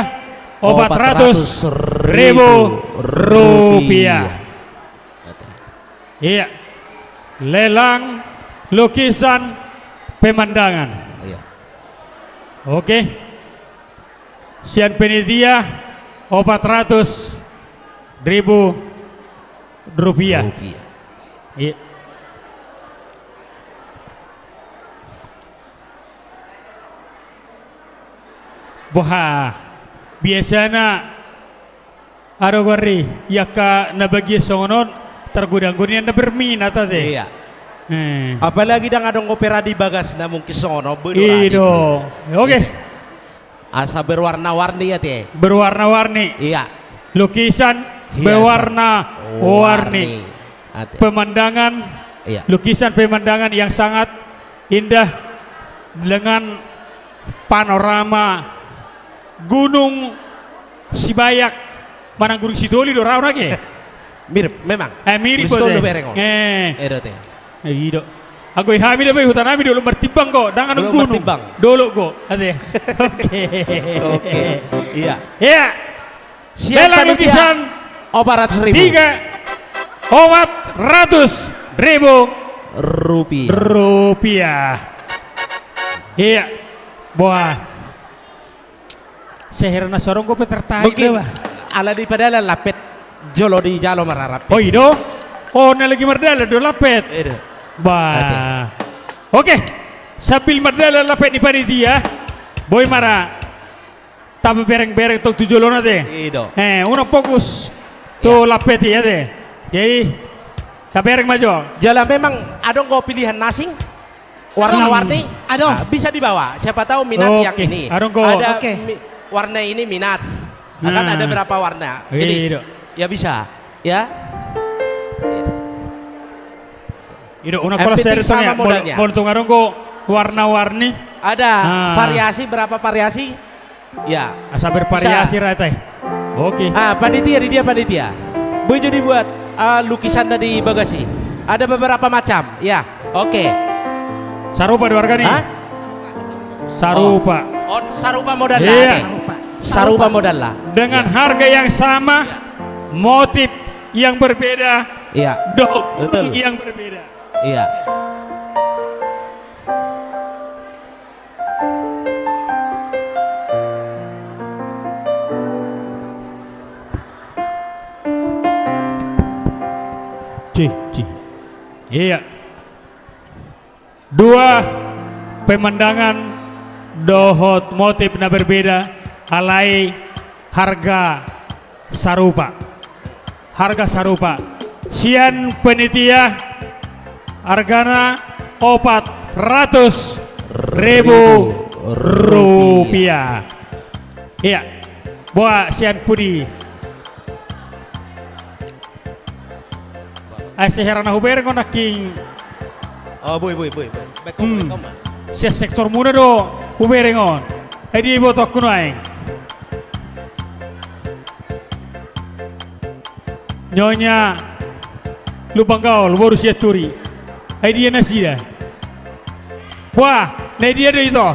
opat ratus ribu rupiah. Iya. Lelang lukisan pemandangan. Iya. Oke. Sian panitia opat ratus ribu rupiah. Rupiah. Iya. Boha, biasana adong gari, i angka na bagian songon on, targodang-godang na berminat ate. Iya. Eh. Apalagi dang adong opera di bagasna mungkin songon on, boi do. I do. Oke. Asa berwarna-warni ate. Berwarna-warni. Iya. Lukisan berwarna-warni. Ate. Pemandangan, iya, lukisan pemandangan yang sangat indah dengan panorama Gunung Sibayak manang Gunung Sitoli do raon ake. Mirip memang. Eh, mirip. Gunung Sitoli do bereng on. Eh. Eh, do ate. Eh, i do. Anggo i hami do be huta nami Dolok Martimbang do, dang adong gunung. Dolok Martimbang. Dolok do ate. Oke. Oke. Iya. Iya. Sian panitia lukisan opat ratus ribu. Tiga, opat ratus ribu rupiah. Rupiah. Iya. Boha. Sehera na so adong dope tertarik. Mungkin do ba ala dipadalan lampet jolo dijalo mararap. Oh, i do. Oh, na lagi mardalan do lampet. I do. Ba. Oke. Oke. Sambil mardalan lampet ni panitia, boi ma ra tabereng-bereng tong tu jolona ate. I do. Eh, unang fokus tu lampet i ate. Jadi tabereng ma jo. Jala memang adong do pilihan na asing, warna-warni. Adong. Ah, bisa dibawa. Siapa tahu minat yang ini. Oke. Adong do. Ada warna ini minat. Akan ada berapa warna jenis. I do. Ya bisa. Ya. I do, unang pola seri sama modalnya. Molo tung adong do warna-warni. Ada variasi, berapa variasi? Ya. Asa bervariasi ra ate. Oke. Ah, panitia, di dia panitia. Boi jo dibuat, ah, lukisan na di bagas i. Ada beberapa macam. Ya, oke. Sarupa do harga ni? Hah? Sarupa. Oh, sarupa modalna. Iya. Sarupa modalna. Dengan harga yang sama, motif yang berbeda. Iya. Betul. Yang berbeda. Iya. Cih, cih. Iya. Dua pemandangan dohot motif na berbeda, alai harga sarupa. Harga sarupa. Sian panitia, hargana opat ratus ribu rupiah. Iya. Boha sian pudi? Ai sehera na hubereng on nangkin. Oh, boi, boi, boi, boi. Back home, back home. Sian sektor muna do hubereng on. Ai dia ibotohon nuaeng? Nyonya Lumban Gaol, boru Sianturi. Ai dia nasida? Wah, na dia do ito?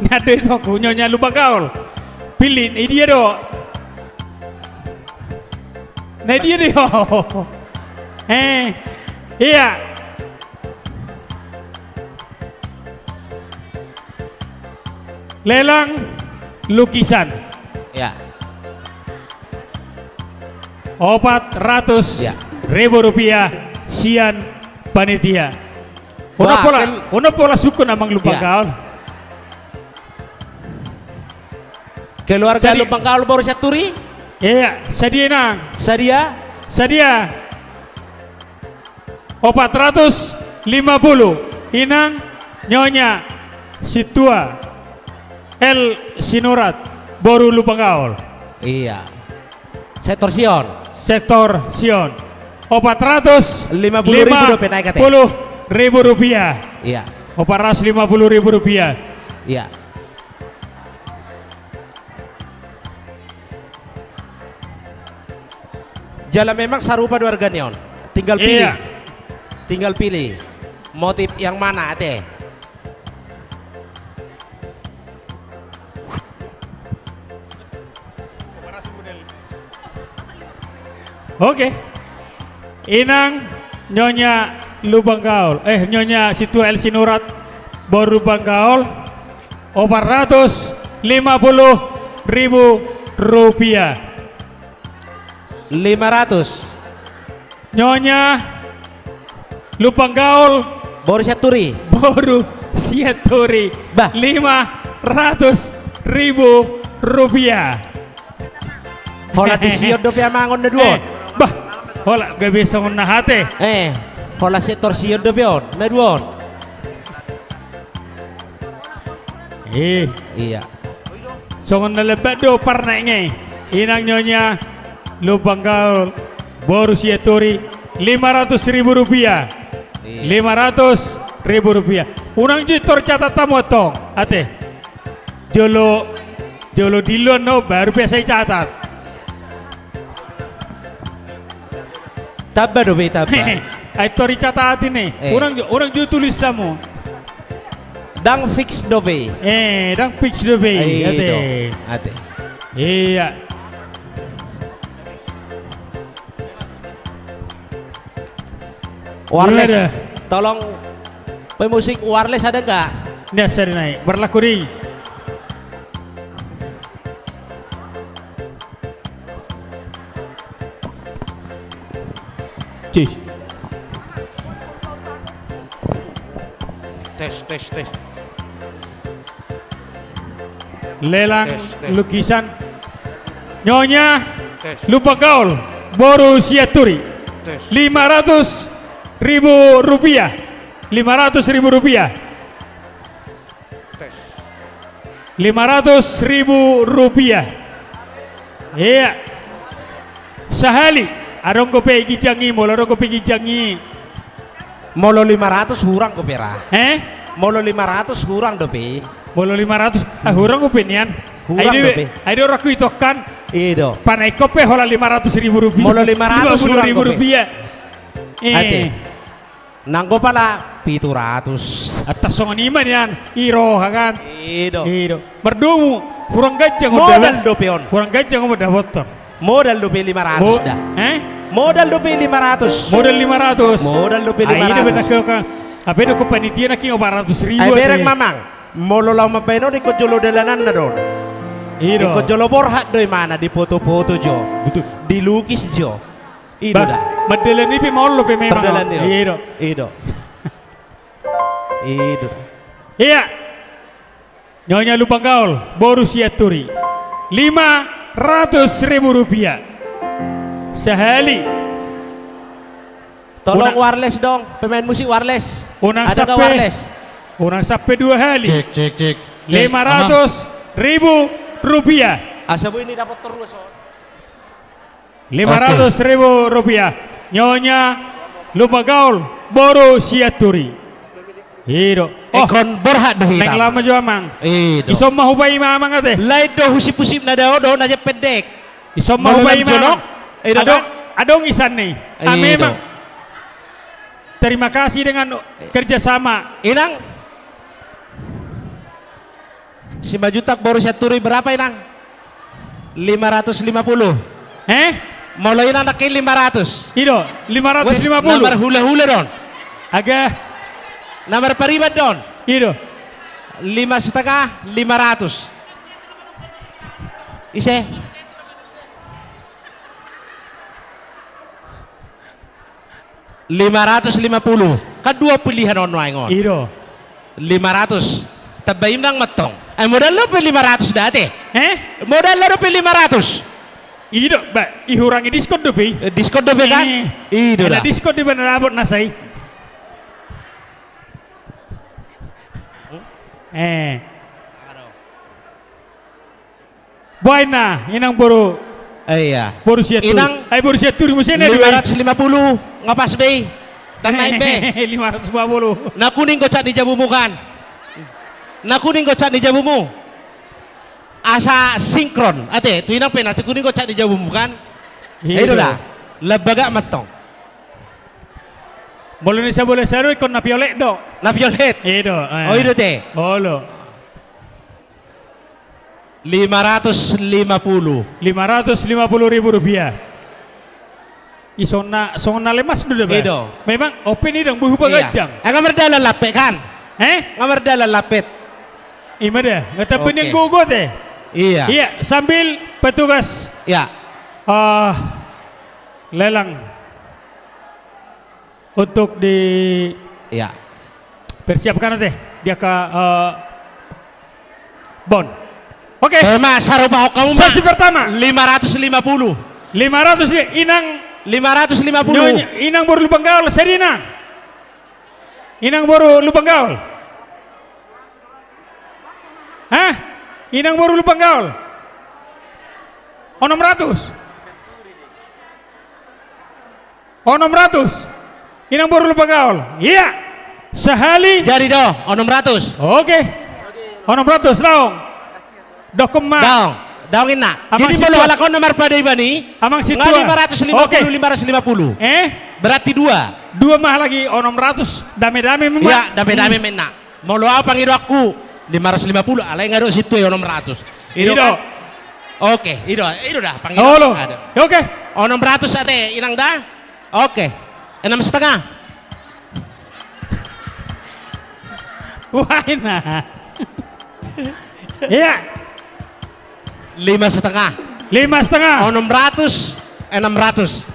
Na dia do ito, ku Nyonya Lumban Gaol. Pilih, na dia do? Na dia do? Eh, iya. Lelang lukisan. Ya. Opat ratus ribu rupiah sian panitia. Unang pola, unang pola sungkun, Amang Lumban Gaol. Keluarga Lumban Gaol boru Sianturi. Iya, sadia, Inang? Sadia. Sadia. Opat ratus lima puluh, Inang Nyonya Sintua L Sinurat, boru Lumban Gaol. Iya. Sektor Sion. Sektor Sion. Opat ratus lima puluh ribu dope naik ate. Lima puluh ribu rupiah. Iya. Opat ratus lima puluh ribu rupiah. Iya. Jala memang sarupa do argana on. Tinggal pilih. Iya. Tinggal pilih motif yang mana ate. Oke. Inang Nyonya Lumban Gaol, eh, Nyonya Sintua L Sinurat, boru Lumban Gaol, opat ratus lima puluh ribu rupiah. Lima ratus. Nyonya Lumban Gaol, boru Sianturi. Boru Sianturi. Bah. Lima ratus ribu rupiah. Holan di Sion dope, Amang, on na dua on. Eh, bah. Holan gabe songon na hea ate. Eh, holan sektor Sion dope on, na dua on. Eh. Iya. Songon na lambat do parnaek i. Inang Nyonya Lumban Gaol, boru Sianturi, lima ratus ribu rupiah. Iya. Lima ratus ribu rupiah. Unang jo i tor catat hamu antong ate. Jolo, jolo diluan do baru biasa i catat. Tamba dope i, tamba. Ai tor i catat i. Eh. Unang jo, unang jo tulis hamu. Ndang fix dope i. Eh, ndang fix dope i. Ai ate. Ate. Iya. Wireless. Ada. Tolong, pemusik wireless ada nggak? Nggak, saya naik. Berlaku di. Cih. Tes, tes, tes. Lelang lukisan. Nyonya Lumban Gaol, boru Sianturi. Tes. Lima ratus ribu rupiah. Lima ratus ribu rupiah. Tes. Lima ratus ribu rupiah. Iya. Sahali. Adong dope ginjang i, molo adong dope ginjang i. Molo lima ratus hurang dope ra. Eh? Molo lima ratus hurang dope. Molo lima ratus, ah, hurang dope nian. Hurang dope. Ai do, ai do, raku i tongkan. I do. Panaekhon pe holan lima ratus ribu rupiah. Molo lima ratus hurang dope. Lima puluh ribu rupiah. Eh. Ate. Nanggo pala pitu ratus. Atas songon i ma nian, i roha kan. I do. I do. Mardomu, hurang ganjang. Modal dope on. Hurang ganjang on dapothon. Modal dope lima ratus da. Eh? Modal dope lima ratus. Modal lima ratus. Modal dope lima ratus. Ai, i do, beta ke kan. Ape do, ke panitia nangkin opat ratus ribu. Ai bereng ma, Amang. Molo laho mambahen on, ingkon jolo dalananna do on. I do. Ingkon jolo borhat do imana, dipoto-poto jo. Betul. Dilukis jo. I do da. Bah, mardalan i pe ma on dope memang. Mardalan i. I do. I do. I do. Iya. Nyonya Lumban Gaol, boru Sianturi. Lima ratus ribu rupiah. Sahali. Tolong wireless dong, pemain musik wireless. Unang sampe, unang sampe dua hali. Cek, cek, cek. Cek. Lima ratus ribu rupiah. Asa boi ni dapothon ruas on. Lima ratus ribu rupiah. Oke. Nyonya Lumban Gaol, boru Sianturi. I do. Oh, ingkon borhat do hita. Naeng laho ma jo, Amang. I do. Dison ma hupaima, Amang, ate. Lain do husip-husipna, dao do na jempek. Dison ma hupaima, Amang. I do kan? Adong, adong isan ni. I do. Ah, memang. Terima kasih dengan kerjasama. Inang. Simanjuntak boru Sianturi, berapa, Inang? Lima ratus lima puluh. Eh? Molo Inang nangkin lima ratus. I do, lima ratus lima puluh. Weh, na marhulahula do on. Aga. Na marpariban do on. I do. Lima setengah, lima ratus. Ise? Lima ratus lima puluh. Kan dua pilihan on nuaeng on. I do. Lima ratus. Tambai nang ma antong. Eh, modal dope lima ratus da ate. Eh? Modal dope lima ratus. I do, ba, ihurangi diskon dope i. Eh, diskon dope kan? Eh. I do da. Diskon dope na dapot na sai. Eh. Boha inna, inang boru. Eh, iya. Boru Sianturi. Inang, eh, boru Sianturi muse na dua i. Lima ratus lima puluh, nga pas be i. Tang naik be. Lima ratus lima puluh. Na kuning gocak ni jabumu kan. Na kuning gocak ni jabumu. Asa sinkron. Ate, tu inang pe na tu kuning gocak ni jabumu kan. I do da. Lambagak ma antong. Molo ni sabola sado ingkon na violet do. Na violet? I do, eh. Oh, i do te. Olo. Lima ratus lima puluh. Lima ratus lima puluh ribu rupiah. I songon na, songon na lemas do da ba. I do. Memang open i dang buhu paganjang. Iya. Eh, nga mardalan lampet kan? Eh? Nga mardalan lampet. I ma da, nga tambai ni gogo te. Iya. Iya, sambil petugas. Iya. Ah, lelang. Untuk di, iya, persiapkan ate di angka, eh, bon. Oke. Eh, ma, sarupa ho hamu ma. Sesi pertama. Lima ratus lima puluh. Lima ratus, inang. Lima ratus lima puluh. Nyonya, inang boru Lumban Gaol, seri inang. Inang boru Lumban Gaol. Hah? Inang boru Lumban Gaol. Onom ratus. Onom ratus. Inang boru Lumban Gaol. Iya. Sahali. Jadi do, onom ratus. Oke. Onom ratus, daong. Dokkon ma. Daong. Daong inna. Jadi molo halak on na marpaimaima i. Amang sintua. Nga lima ratus lima puluh, oke. Lima ratus lima puluh. Eh? Berarti dua. Dua ma lagi onom ratus. Dame-dame ma. Iya, dame-dame ma inna. Molo au pangidoanku, lima ratus lima puluh, alai nga dok sintua i onom ratus. I do. I do kan? Oke, i do, i do da, pangidoan. Olo. Oke. Onom ratus ate, inang da? Oke. Enam setengah. Wah, inna. Iya. Lima setengah. Lima setengah. Onom ratus, enam ratus.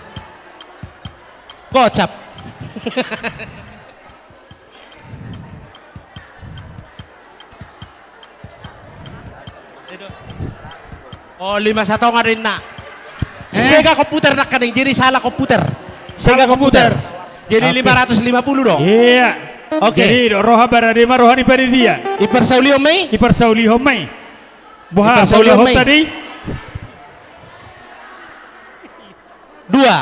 Gocap. Oh, lima satonga do inna. Eh? Sega komputer nangkaning, jadi salah komputer. Sega komputer. Jadi lima ratus lima puluh do. Iya. Oke. Jadi do roha barade ma roha ni panitia. Iparsaulihon ma i? Iparsaulihon ma i. Boha, iparsaulihon ma i. Boha tadi? Dua.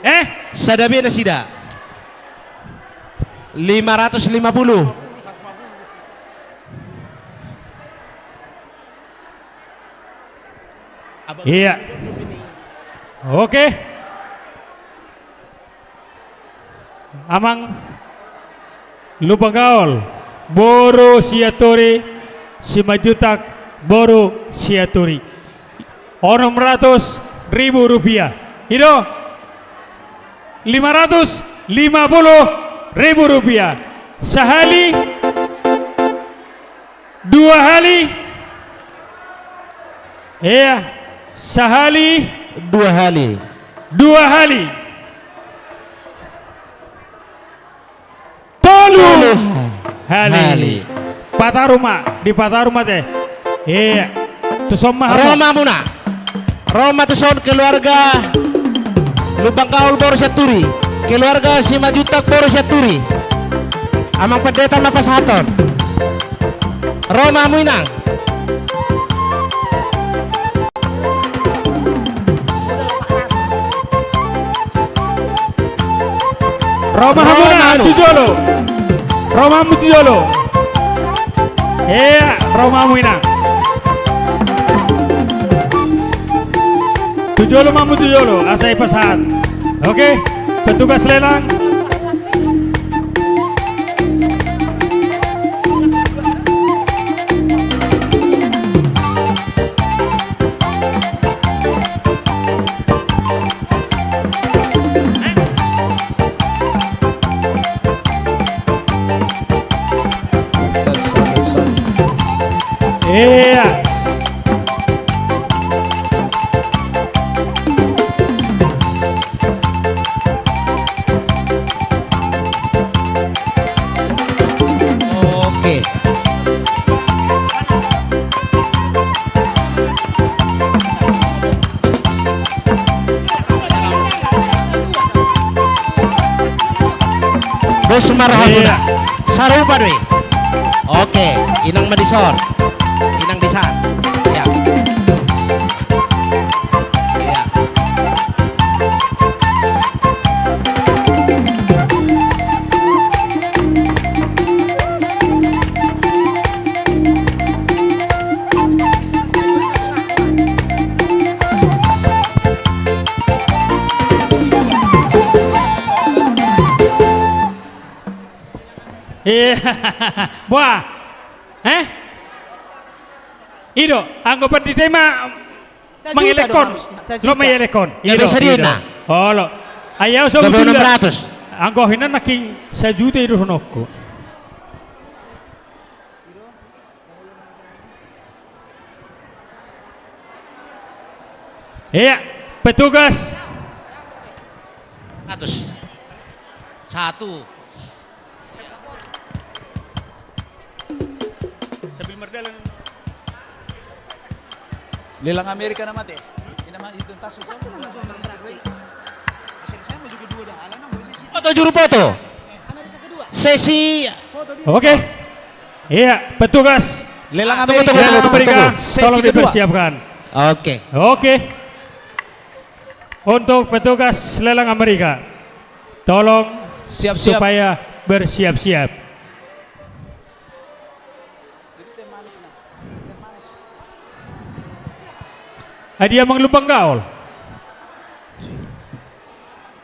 Eh? Sada be nasida. Lima ratus lima puluh. Iya. Oke. Amang Lumban Gaol, boru Sianturi, Simanjuntak, boru Sianturi. Onom ratus ribu rupiah. I do? Lima ratus lima puluh ribu rupiah. Sahali. Dua hali. Iya. Sahali. Dua hali. Dua hali. Tolu. Tolu hali. Hali. Pataru ma, dipataru ma ate. Iya. Tuson ma hamu. Ro ma hamuna. Ro ma tuson keluarga Lumban Gaol boru Sianturi. Keluarga Simanjuntak boru Sianturi. Amang pendeta ma pasahathon. Ro ma hamu inang. Ro ma hamu, ro ma hamu tu jolo. Ro ma hamu tu jolo. Iya, ro ma hamu inang. Tu jolo ma hamu tu jolo, asa dipasahat. Oke, petugas lelang. Iya. Semarang. Iya. Sarupa do i. Oke, inang ma dison. Inang dison. Ya. Ya. Iya. Buah. Eh? I do, anggo pandita i ma. Sajuta do mangelek on. Harus, sajuta. Lo ma elek on. I do, i do. Olo. Ai au sajuta. Anggo hinan nangkin sajuta i do dohononku. Iya, petugas. Ratus. Satu. Sambil mardalan. Lelang Amerika nama te. Ini nama itu tas susah. Asal saya mau juga dua dah. Alah, nang gue sih. Foto juru foto. Sesi. Oke. Iya, petugas. Lelang Amerika. Tunggu, tunggu, tunggu, tunggu, tunggu. Sesi kedua. Lelang Amerika, tolong dipersiapkan. Oke. Oke. Untuk petugas lelang Amerika, tolong. Siap, siap. Supaya bersiap-siap. Hadiah manglumbang gaol.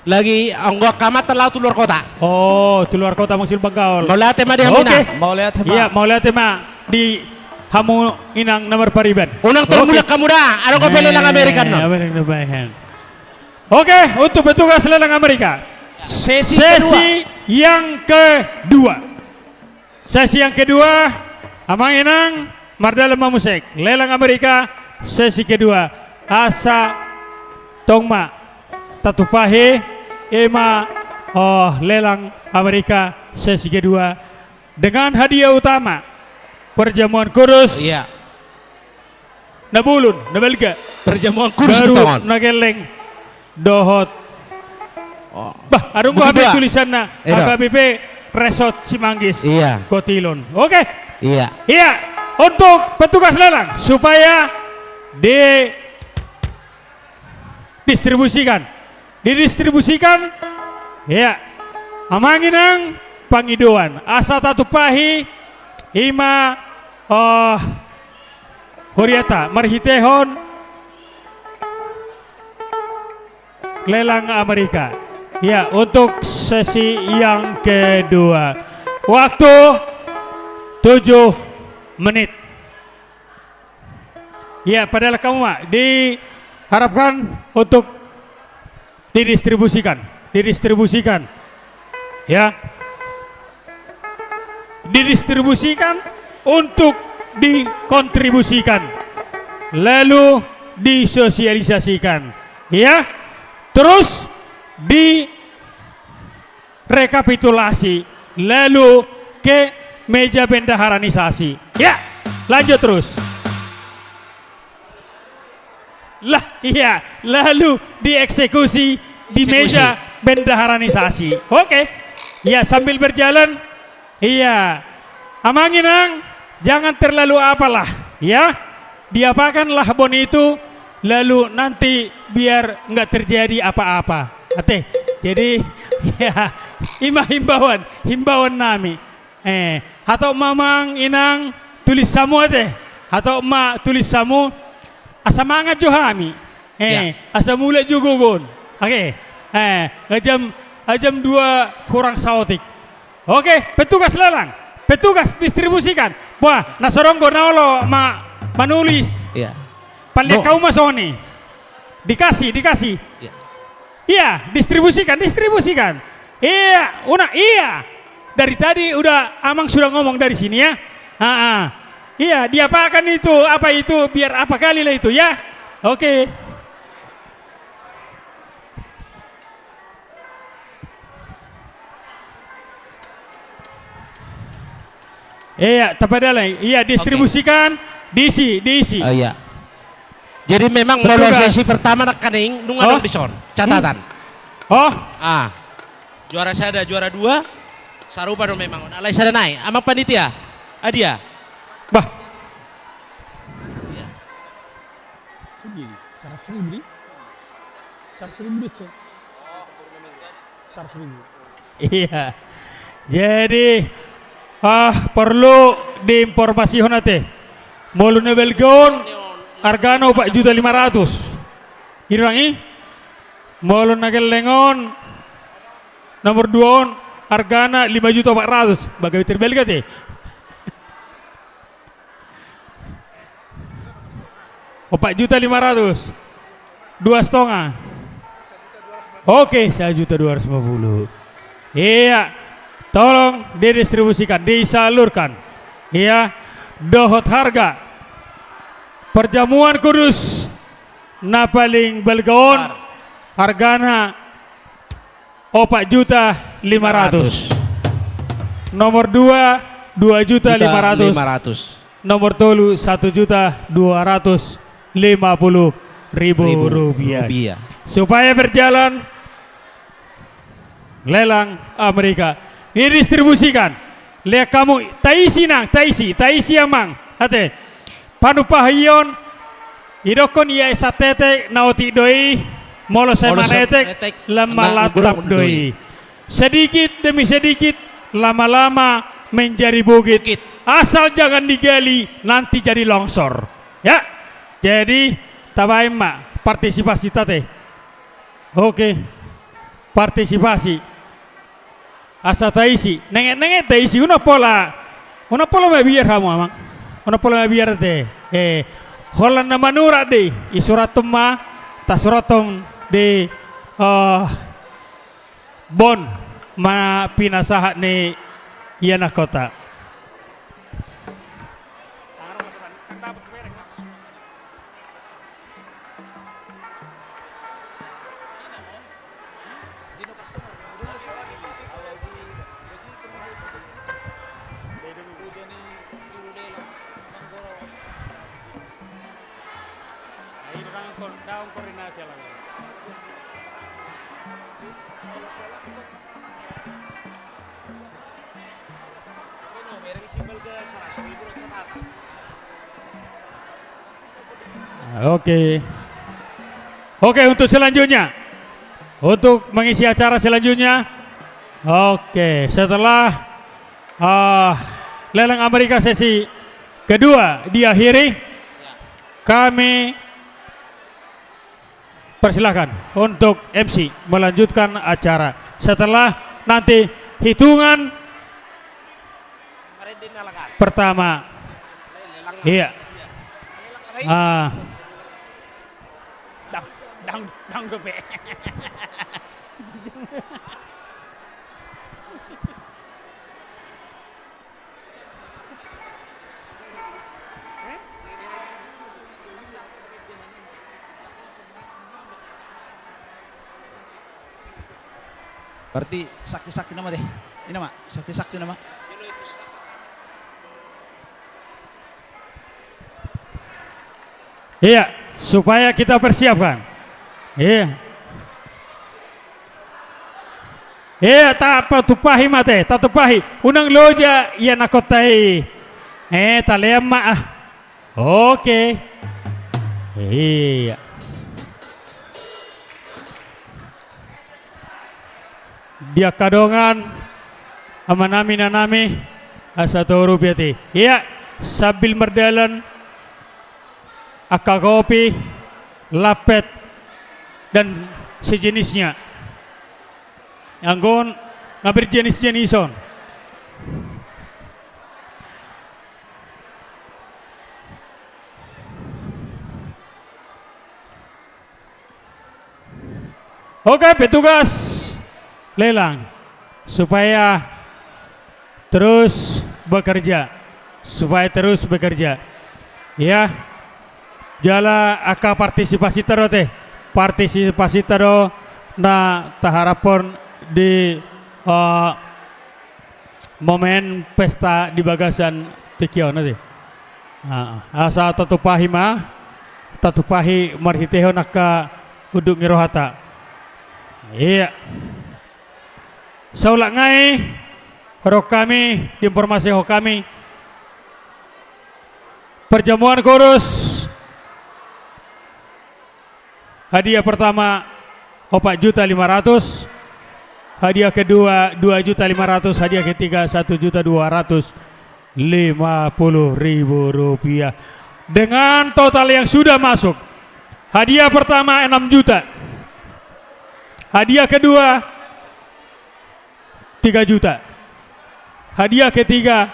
Lagi anggo angka amanta laho tu luar kota. Oh, tu luar kota manglumbang gaol. Mauliate ma di hamu. Oke. Mauliate ma. Iya, mauliate ma di hamu inang na marpariban. Unang termudak hamu da, adong pe lelang Amerika on. Oke, untuk petugas lelang Amerika. Sesi kedua. Sesi yang kedua. Sesi yang kedua, amang inang, mardalan ma muse. Lelang Amerika, sesi kedua. Asa tong ma tatumpahi, i ma, oh, lelang Amerika, sesi kedua. Dengan hadiah utama, perjamuan kudus. Iya. Na bolon, na balga. Perjamuan kudus. Baru na gelleng. Dohot. Oh. Bah, adong do hape tulisanna. Iya. H K B P Resort Cimanggis. Iya. Kotilon. Oke. Iya. Iya. Untuk petugas lelang supaya didistribusikan. Didistribusikan, ya, amang inang, pangidoan asa tatumpahi, i ma, oh, huriata marhitehon lelang Amerika. Ya, untuk sesi yang kedua, waktu tujuh menit. Ya, padahal kamu, Mak, diharapkan untuk didistribusikan, didistribusikan, ya, didistribusikan untuk dikontribusikan, lalu disosialisasikan, ya, terus di rekapitulasi, lalu ke meja bendaharanisasi. Ya, lanjut terus. Lah, iya, lalu dieksekusi di meja bendaharanisasi. Oke. Ya, sambil berjalan, iya. Amang inang, jangan terlalu apalah, ya. Diapakanlah bon itu, lalu nanti biar nggak terjadi apa-apa. Ate, jadi, ya, i ma himbauan, himbauan nami. Eh, hatop ma amang inang tulis hamu ate. Hatop ma tulis hamu, asa mangan jo hami. Eh, asa mulak jo gogo on. Oke. Eh, jam, jam dua kurang saotik. Oke, petugas lelang, petugas distribusikan. Wah, na so adong do na olo ma-, manulis. Iya. Palean hamu ma songon i. Dikasih, dikasih. Iya. Iya, distribusikan, distribusikan. Iya, unang, iya. Dari tadi udah amang sudah ngomong dari sini ya. Ah, ah. Iya, diapakan itu, apa itu, biar apa kali lah itu ya. Oke. Iya, tapadalai. Iya, distribusikan, diisi, diisi. Oh, iya. Jadi memang molo sesi pertama nangkaning nunga adong dison catatan. Oh. Ah. Juara sada, juara dua. Sarupa do memang on. Alai sada nai, amang panitia. Adia. Bah. Iya. Segi, seratus ribu di? Seratus ribu di, so. Seratus ribu. Iya. Jadi, ah, perlu diinformasihon ate. Molo na balga on, argana opat juta lima ratus. Irang i? Molo na gelleng on, nomor dua on, argana lima juta opat ratus. Bagai terbalik ate. Opat juta lima ratus. Dua setengah. Oke, satu juta dua ratus lima puluh. Iya. Tolong didistribusikan, disalurkan. Iya. Dohot harga perjamuan kudus na paling balga on, argana opat juta lima ratus. Nomor dua, dua juta lima ratus. Nomor tolu, satu juta dua ratus lima puluh ribu rupiah. Supaya berjalan lelang Amerika. Didistribusikan. Lean hamu, taisi nang, taisi, taisi amang. Ate. Panumpahion, idokkon ia i satetek na otik do i, molo sai manetek, lam malatap do i. Sedikit demi sedikit, lama-lama menjadi bukit. Asal jangan digali, nanti jadi longsor. Ya, jadi tabaen ma partisipasita ate. Oke, partisipasi. Asa taisi, nenget-nenget taisi, unang pola, unang pola mabiar hamu amang. Unang pola mabiar ate. Eh, holan na manurat do i, isurathon ma, tasurathon di, eh, bon ma pinasahat ni ianakhonta. Oke. Oke, untuk selanjutnya. Untuk mengisi acara selanjutnya. Oke, setelah, ah, lelang Amerika sesi kedua diakhiri, kami persilakan untuk M C melanjutkan acara. Setelah nanti hitungan pertama. Iya. Ah. Dang, dang, dang dope. Berarti sakti-sakti nama deh. Ini nama, sakti-sakti nama. Iya, supaya kita persiapkan. Iya. Iya, tapatumpahi ma ate, tatumpahi. Unang loja ianakhonta i. Eh, talean ma ah. Oke. Iya. Di angka dongan, amanami, inanami, asa toru pe ate. Iya, sambil mardalan, angka kopi, lampet, dan sejenisnya. Anggo on nga berjenis-jenis on. Oke, petugas lelang, supaya terus bekerja, supaya terus bekerja. Ya, jala angka partisipasita do ate, partisipasita do na taharaphon di, eh, momen pesta di bagasan tingki on ate. Ah, asa tatumpahi ma, tatumpahi marhitehon angka unduk ni rohata. Iya. Saulak nai, Ro hami, diinformasihon hami. Perjamuan kudus. Hadiah pertama, opat juta lima ratus. Hadiah kedua, dua juta lima ratus. Hadiah ketiga, satu juta dua ratus lima puluh ribu rupiah. Dengan total yang sudah masuk. Hadiah pertama, enam juta. Hadiah kedua, tiga juta. Hadiah ketiga,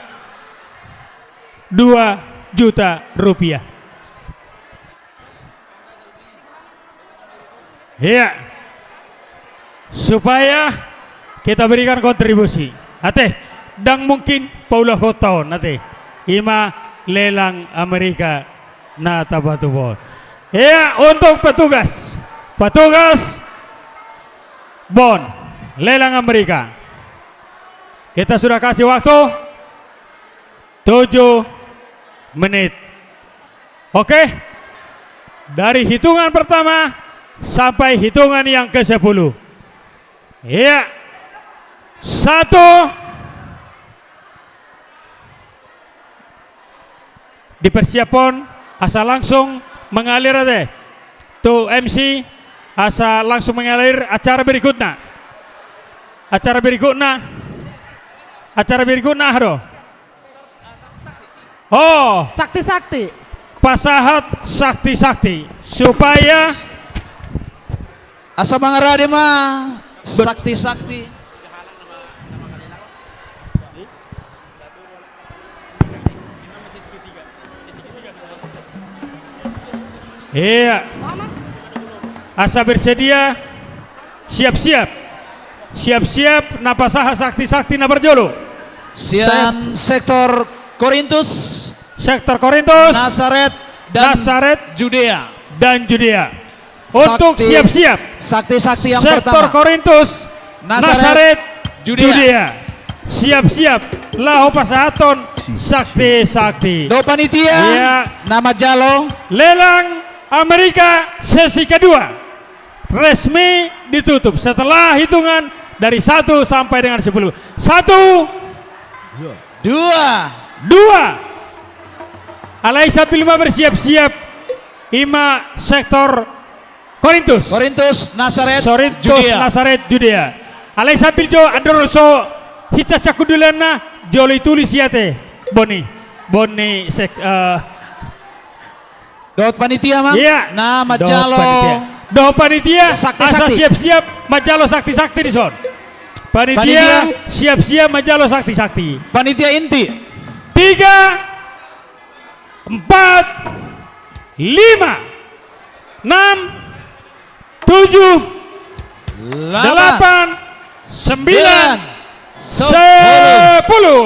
dua juta rupiah. Iya. Supaya kita berikan kontribusi. Ate, ndang mungkin paulahonta on, ate. I ma lelang Amerika na tapatupa on. Iya, untuk petugas. Petugas. Bon. Lelang Amerika. Kita sudah kasih waktu tujuh menit. Oke? Dari hitungan pertama sampai hitungan yang kesepuluh. Iya. Satu. Dipersiapkan asa langsung mengalir, ate. Tu M C asa langsung mengalir acara berikutna. Acara berikutna. Acara berikutna, aha do? Oh. Sakti-sakti. Pasahat sakti-sakti. Supaya asa mangarade ma. Bet- sakti-sakti. Iya. Asa bersedia. Siap-siap. Siap-siap, na pasahat sakti-sakti na parjolo. Sian sektor Korintus. Sektor Korintus. Nasaret dan Nasaret Judea. Dan Judea. Untuk sakti-, siap-siap. Sakti-sakti yang sektor pertama. Korintus. Nasaret, Nasaret, Judea. Judea. Siap-siap. Laho pasahathon sakti-sakti. Dohot panitia. Iya. Na manjalo. Lelang Amerika sesi kedua. Resmi ditutup setelah hitungan dari satu sampai dengan sepuluh. Satu. Dua. Dua. Alai sambil ma bersiap-siap, i ma sektor Korintus. Korintus, Nasaret, Korintus, Judea. Nasaret, Judea. Alai sambil jo, andor so, hita sakudulanna, jolo itulis i ate. Boni. Boni sek-, eh, Dohot panitia, Mang? Iya. Na manjalo. Dohot panitia. Dohot panitia, sakti-sakti. Asa siap-siap manjalo sakti-sakti dison. Panitia, panitia, siap-siap manjalo sakti-sakti. Panitia inti. Tiga, empat, lima, enam, tujuh, delapan, sembilan, sembilan, sepuluh. Sepuluh.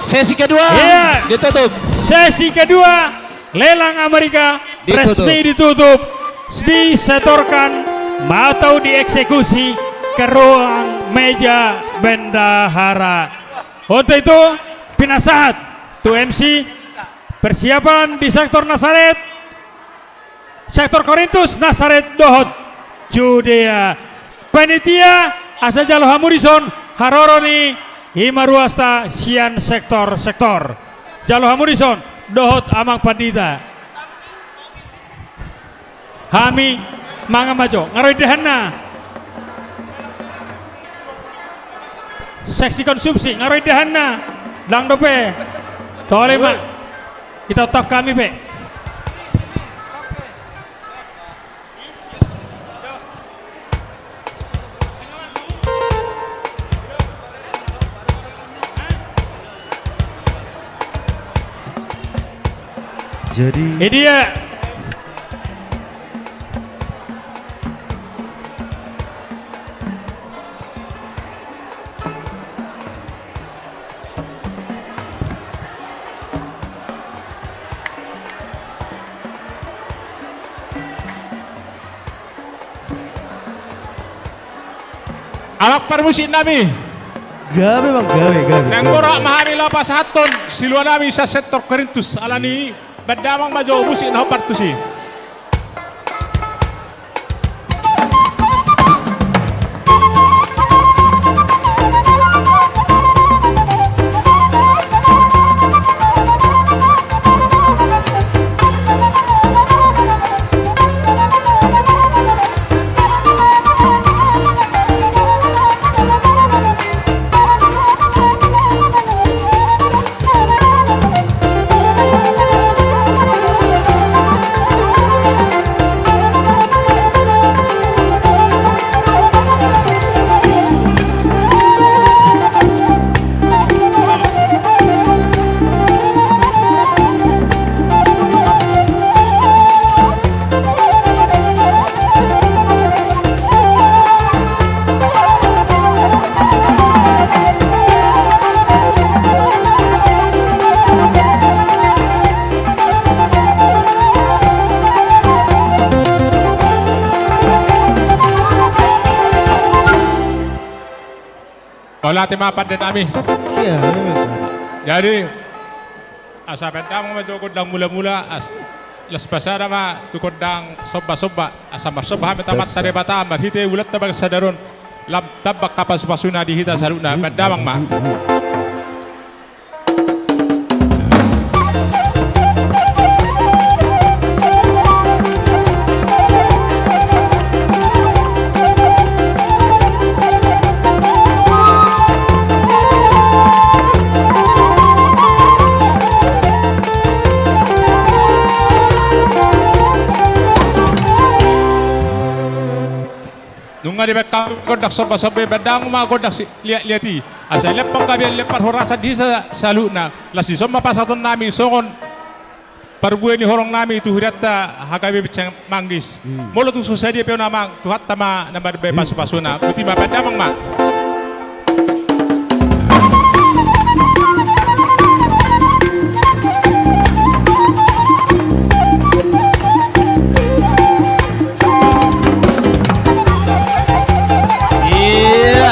Sesi kedua, iya, ditutup. Sesi kedua, lelang Amerika, ditutup, resmi ditutup, disetorkan atau dieksekusi ke ruang meja bendahara. Untuk itu, pinasahat tu M C, persiapan di sektor Nasaret, sektor Korintus, Nasaret dohot Judea. Panitia, asa jalo hamu dison haroro ni i ma ruasta sian sektor-sektor. Jalo hamu dison dohot amang pandita. Hami mangan ma jo. Nga ro indahanna. Seksi konsumsi, nga ro indahanna. Ndang dope. Tole ma. Ita otak hami pe. Jadi, eh, dia. Amang parmusik nami. Gabe, Bang, gabe, gabe. Nang borat ma hami laho pasahathon silua nami sian sektor Korintus, alani banda amang ma jo musik na hombar tusi. Ate ma pande nami. Iya, iya. Jadi, asa bahen damang ma jo gondang mula-mula, as-, laos pasada ma tu gondang somba-somba, asa marsomba hami tu Amanta Debata, marhite ulaonta bagas sadari on, lam tambak hapasu-pasuna di hita saluhutna, bahen damang ma. Nunga dibahen hami gondang somba-somba i, bahen damang ma gondang si liat-liat i. Asa dilehon hami, dilehon parhorasan di hita saluhutna. Laos dison ma pasahaton nami songon parbue ni horong nami tu hurianta H K B Binsang Manggis. Hmm. Molo tung so sadia pe on amang, Tuhanta ma na mambahen pasu-pasuna. Boti ma, bahen damang ma. Iya.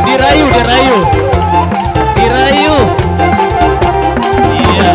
Dirayu, dirayu. Dirayu. Iya.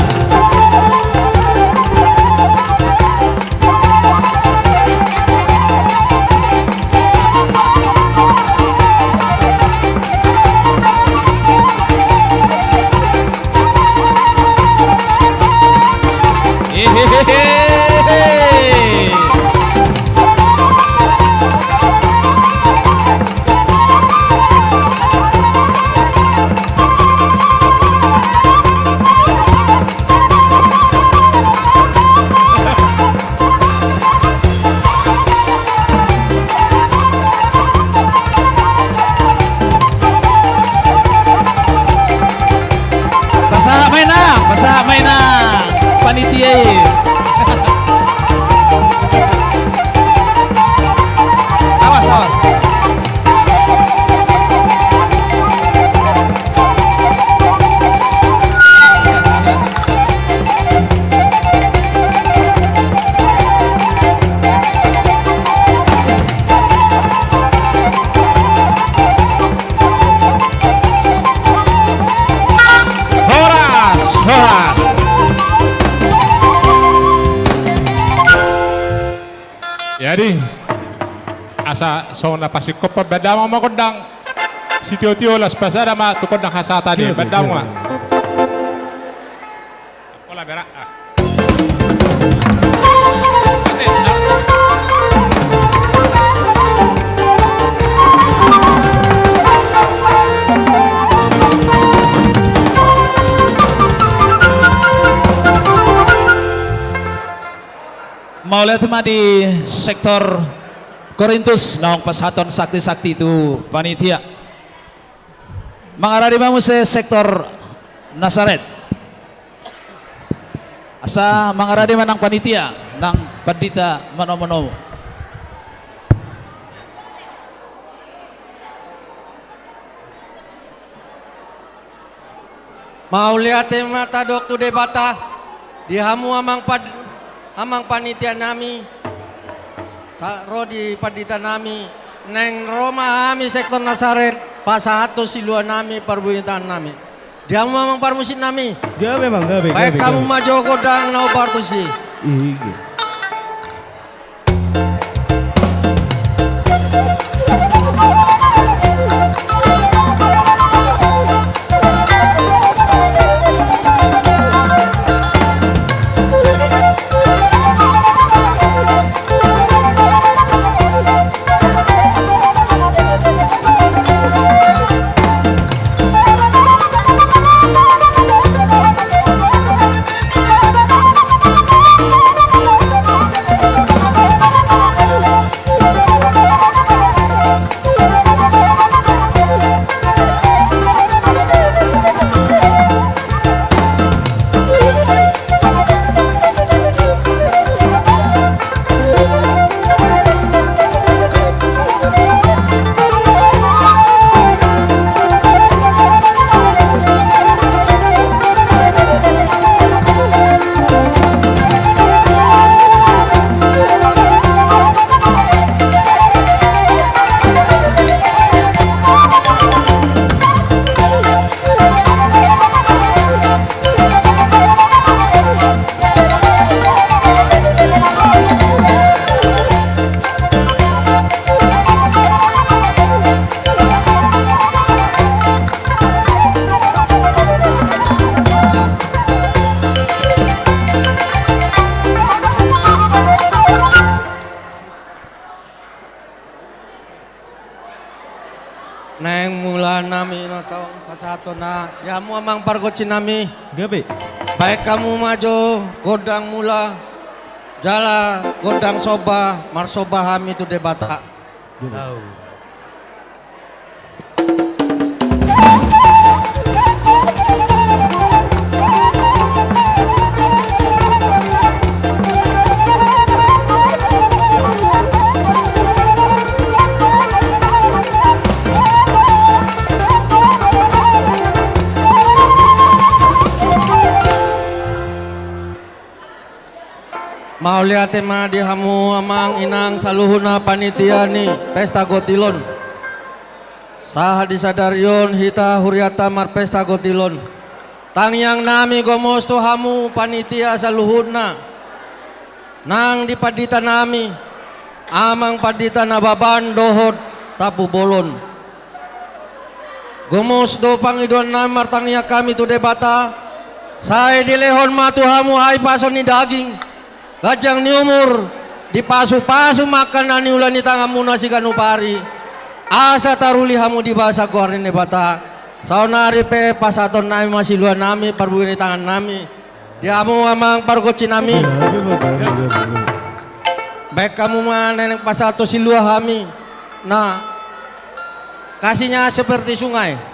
Pasahat ma inang, pasahat ma inang. Panitia i. Awas, awas. Horas, horas. Jadi, asa songon na pasingkophon, bahen damang ma gondang sitio-tio, laos pasada ma tu gondang hasahatan i, bahen damang ma. Pola berak, ah. Mauliate ma di sektor Korintus naung pasahathon sakti-sakti tu panitia. Mangarade ma muse sektor Nasaret. Asa mangarade ma nang panitia, nang pandita manomu-nomu. Mauliate ma tadok tu Debata, di hamu amang pad-, amang panitia nami, sa-, ro di pandita nami, naeng ro ma hami sektor Nasaret, pasahathon silua nami, parbue ni tangan nami. Di hamu amang parmusik nami. Gabe, amang, gabe, gabe, gabe. Bahen hamu ma jo gondang na hombar tusi. Iya. Ino tong pasahatonna di hamu amang pargonsi nami. Gabe. Baen hamu ma jo gondang mula jala gondang somba, marsomba hami tu Debata. Gabe. Mauliate ma di hamu amang inang saluhutna panitia ni pesta gotil on. Sahat di sadari on hita hurianta marpesta gotil on. Tangiang nami gomos tu hamu panitia saluhutna. Nang di pandita nami, amang pandita Nababan dohot Tampubolon. Gomos do pangidoan nami, martangiang hami tu Debata, sai dilehon ma tu hamu hahipason ni daging, ganjang ni umur, dipasupasu ma angka na niula ni tanganmuna siganup ari, asa taruli hamu di bagasan goar ni Debata. Saonari pe pasahaton nami ma silua nami, parbue ni tangan nami. Di hamu amang pargonsi nami. Iya, iya, betul, iya, betul. Baen hamu ma naeng pasahathon silua hami. Nah, kasihnya seperti sungai.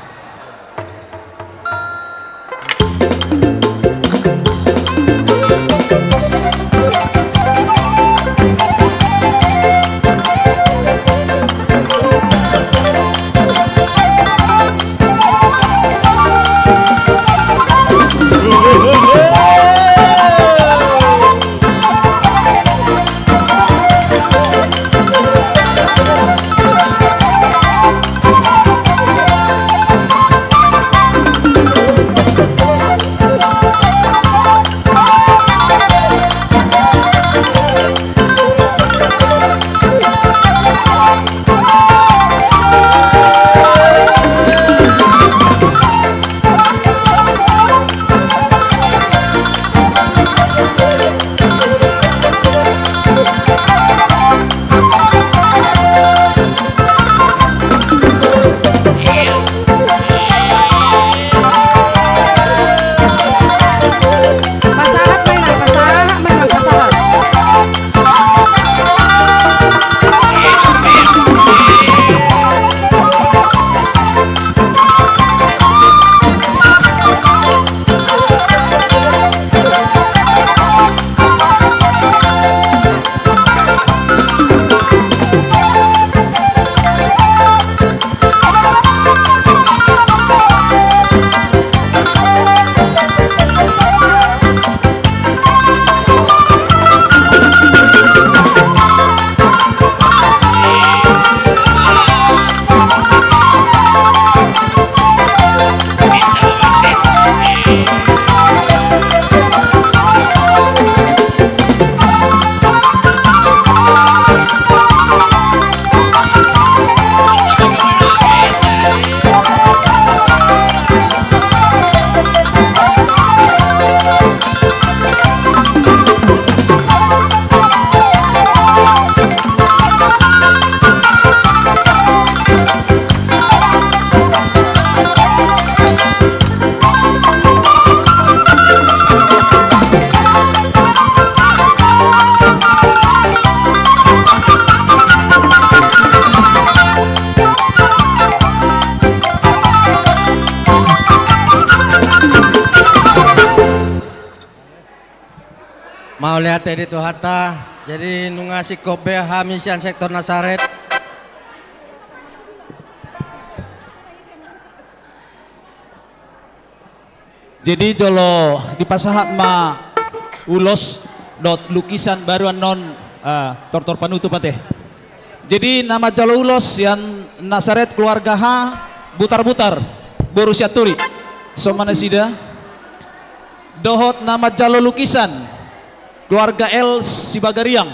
Pasahat ma inang, pasahat ma inang, pasahat. Mauliate di Tuhanta. Jadi nunga singkop be hami sian sektor Nasaret. Jadi jolo dipasahat ma ulos dohot lukisan baru annon, ah, tortor panutup ate. Jadi na manjalo ulos sian Nasaret keluarga H, Butarbutar, boru Sianturi. Somalna nasida. Dohot na manjalo lukisan keluarga L Sibagariang,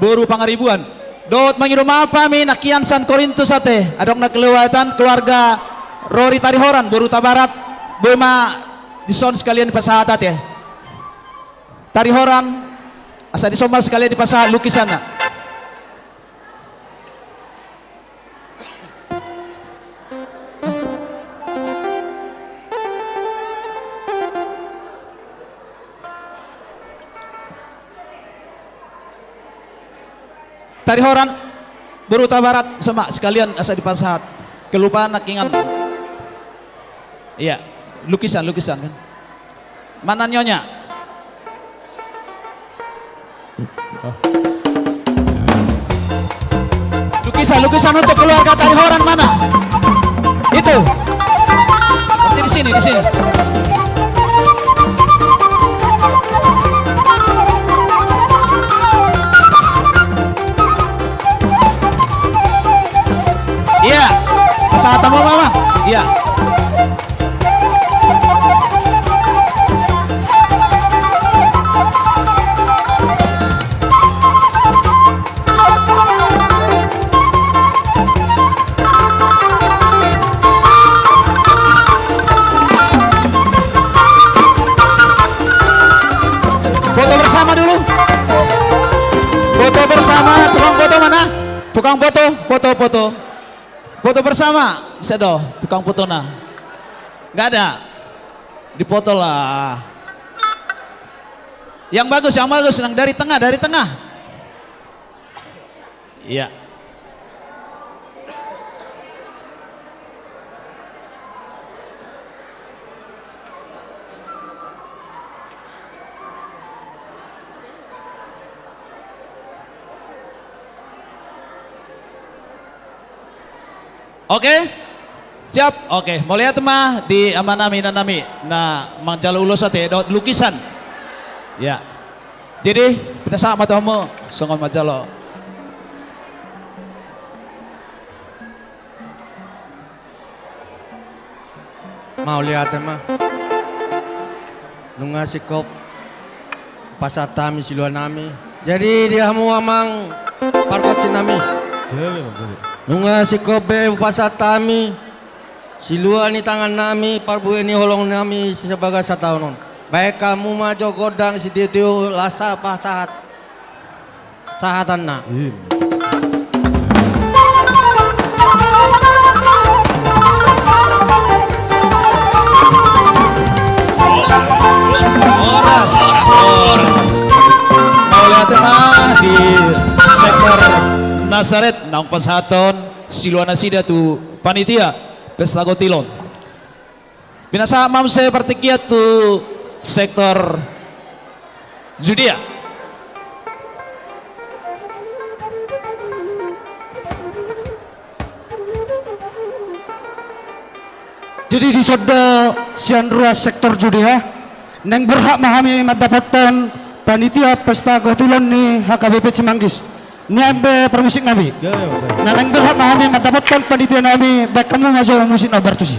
boru Pangaribuan. Dohot mangido maaf hami nangkin sian Korintus ate, adong na kelewatan keluarga Rori Tarihoran, boru Hutabarat, boi ma dison sekalian dipasahat ate. Tarihoran, asa dison ma sekalian dipasahat lukisanna. Karihoran, boru Hutabarat, sama sekalian asa dipasahat. Kelupaan nangkiningan. Iya, lukisan, lukisan kan. Mana nyonya? Lukisan, lukisan untuk keluarga Karihoran mana? Itu. Nanti di sini, di sini. Iya. Pasahat hamu, Mama. Iya. Foto bersama dulu. Foto bersama, tukang foto mana? Tukang foto, foto, foto. Foto bersama, sedo, tukang fotona. Nggak ada. Dipoto lah. Yang bagus, yang bagus, yang dari tengah, dari tengah. Iya. Oke? Siap? Oke, mauliate ma di amanami, inanami na manjalo ulos ate dohot lukisan. Ya. Jadi, pinasahat ma tu hamu songon manjalo. Mauliate ma. Nunga singkop hupasahat hami siluanami. Jadi di hamu amang pargonsinami. Nunga singkop be hupasahat hami silua ni tangannami, parbue ni holongnami sibagas sataon on. Baen hamu ma jo gondang sitio-tio lasa pasahat. Sahatanna. Im. Horas, horas. Mauliate ma di sektor Nasaret naung pasahathon siluanasida tu panitia pesta gotil on. Pinasahat ma muse partingkian tu sektor Judea. Jadi di songon sian ruas sektor Judea, naeng berhak ma hami mandapothon panitia pesta gotil on ni H K B P Cimanggis. Nian be parmusiknami. Ya, ya, oke. Na naeng berhak ma hami mandapothon panitianami, baen hamu ma jo musikna, Bartusi.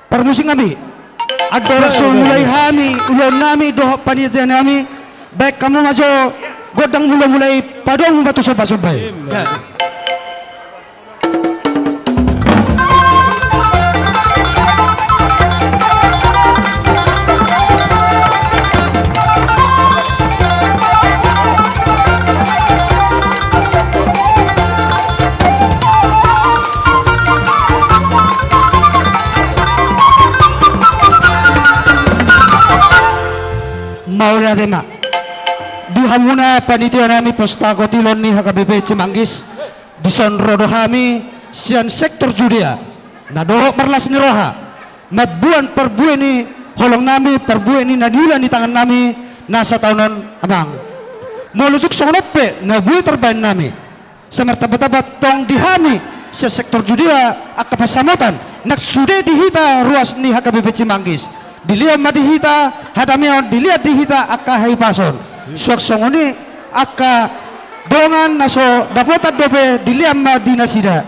Parmusiknami, andorang so mulai hami ulaonnami dohot panitianami, baen hamu ma jo gondang mula-mula i, padomu ma tu somba-somba i. Mauliate ma di hamuna panitia nami Posta Kotilon ni H K B P Cimanggis. Dison ro do hami sian sektor Judea na dohot marlas ni roha mamboan parbue ni holong nami, parbue ni na niula ni tangan nami na sataon on, amang. Molo tung songon on pe na boi tarbahen nami, sai martambatamba tong di hami sian sektor Judea angka pansamotan na sude di hita ruas ni H K B P Cimanggis. Dilehon ma di hita hadameon, dilehon di hita angka hahipason. Suang songon i angka dongan na so dapotan dope, dilehon ma di nasida.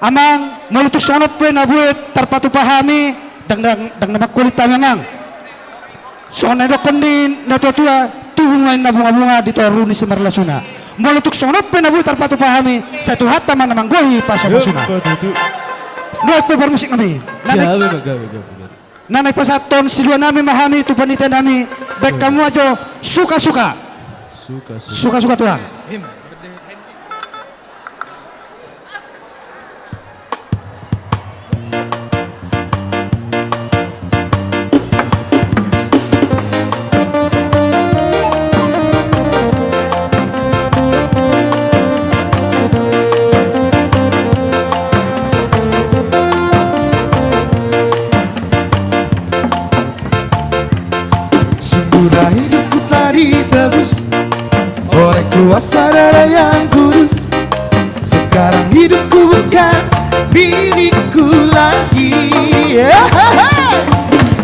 Amang, molo tung songon on pe na boi tarpatupa hami, ndang, ndang, ndang na mangkulit hami, amang. Songon na nidokkon ni natuatua, tubu ma inna bungabunga di toru ni simarlasuna. Molo tung songon on pe na boi tarpatupa hami, sai Tuhanta ma na manggohi pasupasuna. Nuaeng pe parmusik nami. Na naeng, gabe, gabe, gabe, gabe. Na naeng pasahathon silua nami ma hami tu panitia nami. Baen hamu ma jo suka-suka. Suka-suka. Suka-suka, Tulang. Sungguhlah hidupku telah ditebus oleh kuasa Darah yang Kudus. Sekarang hidupku bukan milikku lagi.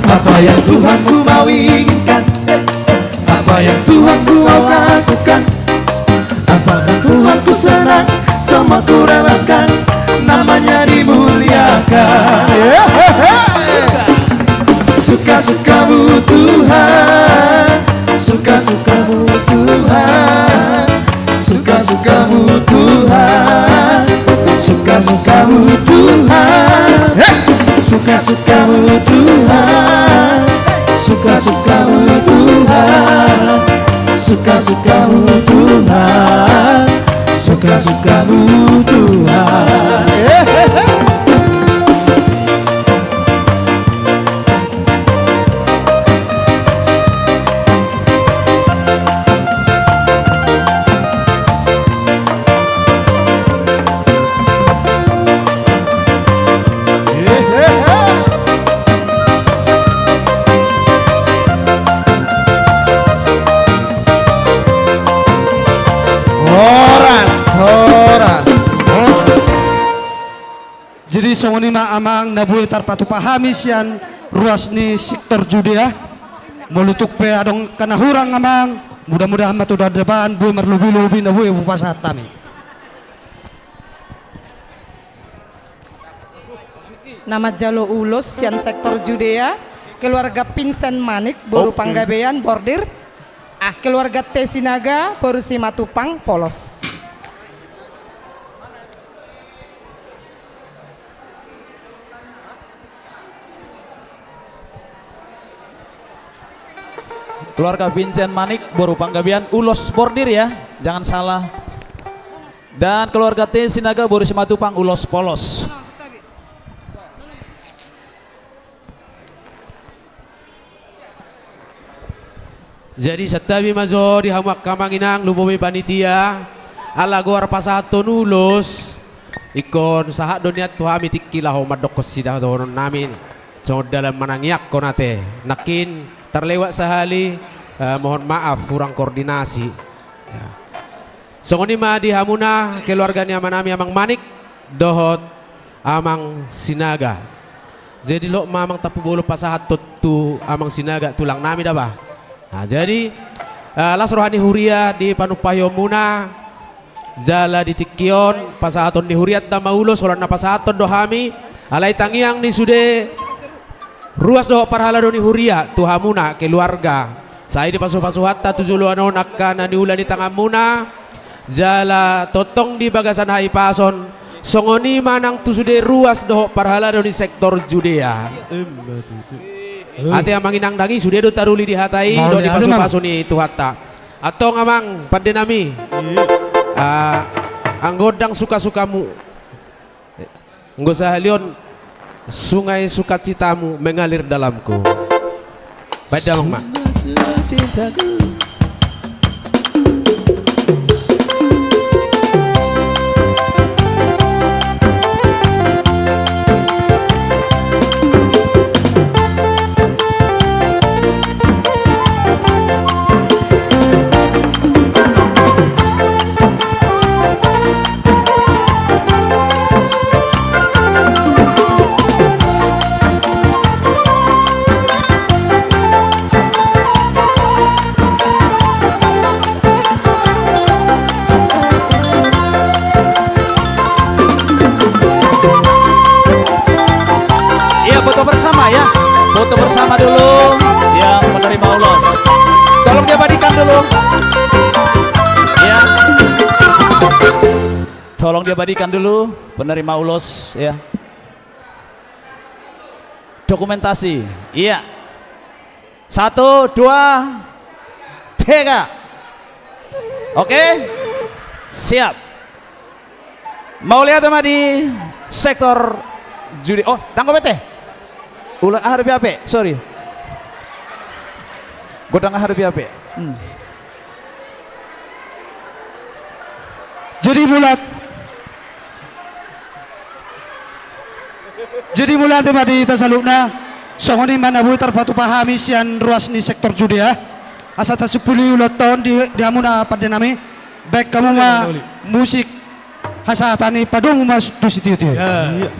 Apa yang Tuhanku mau inginkan, apa yang Tuhanku mau lakukan, asalkan Tuhanku senang, semua kurelakan, namanya dimuliakan. Suka-sukamu Tuhan, suka-sukamu Tuhan, suka-sukamu Tuhan, suka-sukamu Tuhan. Hei! Suka-sukamu Tuhan, suka-sukamu Tuhan, suka-sukamu Tuhan, suka-sukamu Tuhan. Horas, horas. Jadi songon i ma amang na boi tarpatupa hami sian ruas ni sektor Judea. Molo tung pe adong angka na hurang amang, mudah-mudahan ma tu dadepan boi marlobi-lobi na boi hupasahat hami. Na manjalo ulos sian sektor Judea, keluarga Vincent Manik, boru Panggabean, bordir. Keluarga T Sinaga, boru Simatupang, polos. Keluarga Vincent Manik, boru Panggabean, ulos bordir ya, jangan salah. Dan keluarga T Sinaga, boru Simatupang, ulos polos. Jadi santabi ma jo di hamu angka amang inang, lumobi panitia. Ala goar pasahathon ulos, ingkon sahat do nian tu hami tingki laho mandokkon sidohonon nami. Songon dalan manangiangkon ate. Nangkin terlewat sahali, eh, mohon maaf, kurang koordinasi. Ya. Songon i ma di hamuna keluarga ni amanami Amang Manik dohot Amang Sinaga. Jadi lot ma amang, tampubolon pasahathon tu Amang Sinaga, tulang nami da ba. Nah, jadi, eh, las roha ni huria di panumpahionmuna. Jala di tingki on pasahaton ni hurianta ma ulos, holan na pasahathon do hami. Alai tangiang ni sude ruas dohot parhalado ni huria tu hamuna keluarga. Sai dipasupasu Tuhanta tu joloan on angka na niula ni tanganmuna. Jala tongtong di bagasan hahipason, songon i ma nang tu sude ruas dohot parhalado ni sektor Judea. Ate amang inang, dang i sude do taruli di hata i, do dipasupasu ni Tuhanta. Antong amang pande nami. Ah, anggo ndang suka-sukamu. Anggo sahali on, sungai sukacitamu mengalir dalamku. Baen damang ma. cintaku. Iya, foto bersama ya. Foto bersama dulu yang penerima ulos. Tolong diabadikan dulu. Ya. Tolong diabadikan dulu penerima ulos ya. Dokumentasi. Iya. Satu, dua, tiga. Oke. Siap. Mauliate ma di sektor judi. Oh, dang, godang be, te. Ulos aha dope, sorry. Godang aha dope. Hmm. Jadi bulat. Jadi mauliate ma di hita saluhutna. Songon i ma na boi tarpatupa hami sian ruas ni sektor judi, ya. Asa tasimpuli ulaonta on di, di hamu na pande nami. Baen hamu ma musik hasahatan i, padomu ma tu sitio-tio. Ya. Iya.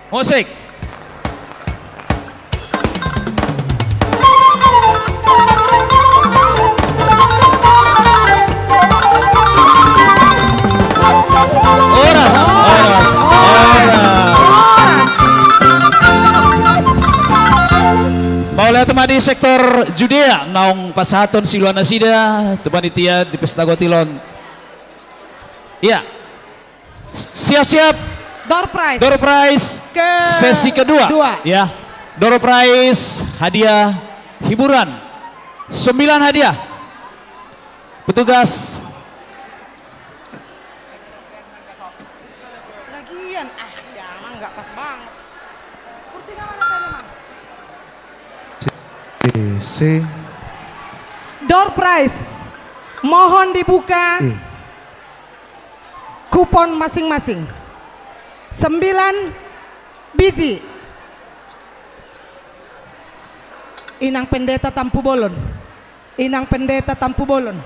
Musik. Horas, horas, horas. Mauliate ma di sektor judi, naung pasahathon siluan nasida tu panitia di pesta gotil on. Iya. Siap-siap. Door prize. Door prize. Ke sesi kedua. Dua. Ya. Door prize hadiah hiburan. Sembilan hadiah. Petugas. Lagian, ah, jangan, nggak pas banget. Kursinya mana tadi, Mang? C, C. Door prize. Mohon dibuka. Iya. Kupon masing-masing. Sembilan biji. Inang Pendeta Tampubolon. Inang Pendeta Tampubolon.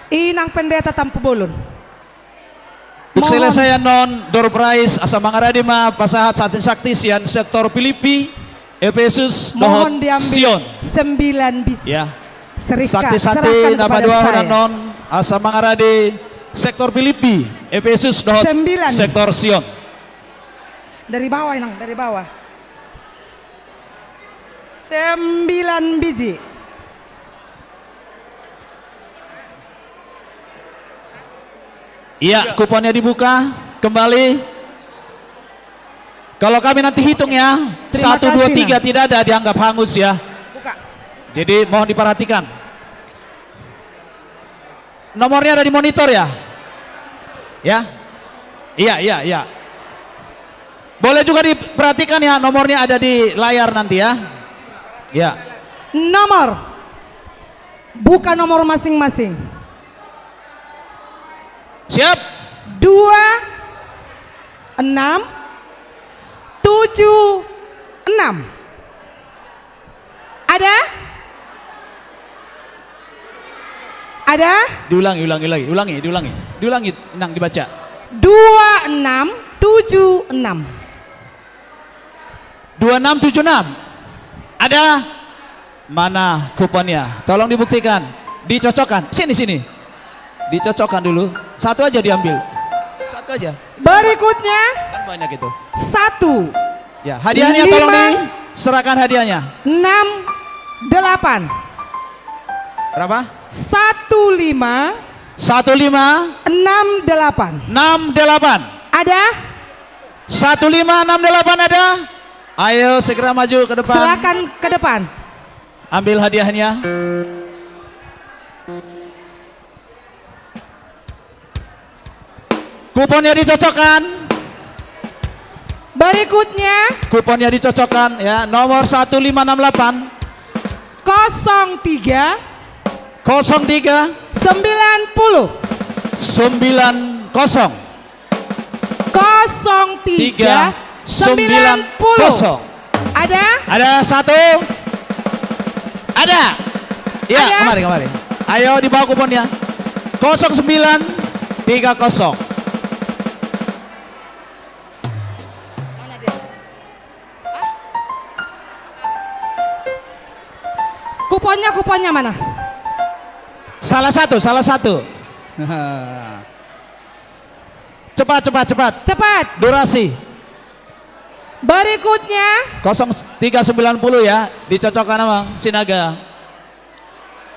Inang Pendeta Tampubolon. Untuk selesai annon door prize, asa mangarade ma pasahat sakti-sakti sian sektor Pilippi, Epesus dohot Sion. Mohon diambil sembilan biji. Ya. Serahkan kepada saya. Sakti-sakti na paduahon annon asa mangarade sektor Pilippi, Epesus dohot sektor Sion. Dari bawah, Inang, dari bawah. Sembilan biji. Iya, kuponnya dibuka kembali. Kalau kami nanti hitung ya, satu, dua, tiga, tidak ada, dianggap hangus ya. Buka. Jadi mohon diperhatikan. Nomornya ada di monitor ya? Ya? Iya, iya, iya. Boleh juga diperhatikan ya, nomornya ada di layar nanti ya. Ya. Nomor. Buka nomor masing-masing. Siap. Dua, enam, tujuh, enam. Ada? Ada? Diulangi, ulangi lagi, ulangi, diulangi. Diulangi, Inang, dibaca. Dua enam tujuh enam. Dua enam tujuh enam. Ada? Mana kuponnya? Tolong dibuktikan. Dicocokkan. Sini, sini. Dicocokkan dulu. Satu aja diambil. Satu aja. Berikutnya. Kan banyak itu. Satu. Ya, hadiahnya tolong diserahkan hadiahnya. Enam delapan. Berapa? Satu lima. Satu lima. Enam delapan. Enam delapan. Ada? Satu lima enam delapan ada? Ayo segera maju ke depan. Silakan ke depan. Ambil hadiahnya. Kuponnya dicocokkan. Berikutnya. Kuponnya dicocokkan, ya, nomor satu lima enam delapan. Kosong tiga. Kosong tiga. Sembilan puluh. Sembilan kosong. Kosong tiga, tiga, sembilan puluh. Sembilan kosong. Ada? Ada satu. Ada. Ya, ada. Kemari, kemari. Ayo, dibawa kuponnya. Kosong sembilan tiga kosong. Mana dia? Hah? Kuponnya, kuponnya mana? Salah satu, salah satu. Cepat, cepat, cepat. Cepat. Durasi. Berikutnya. Kosong tiga sembilan puluh ya, dicocokkan, Amang Sinaga.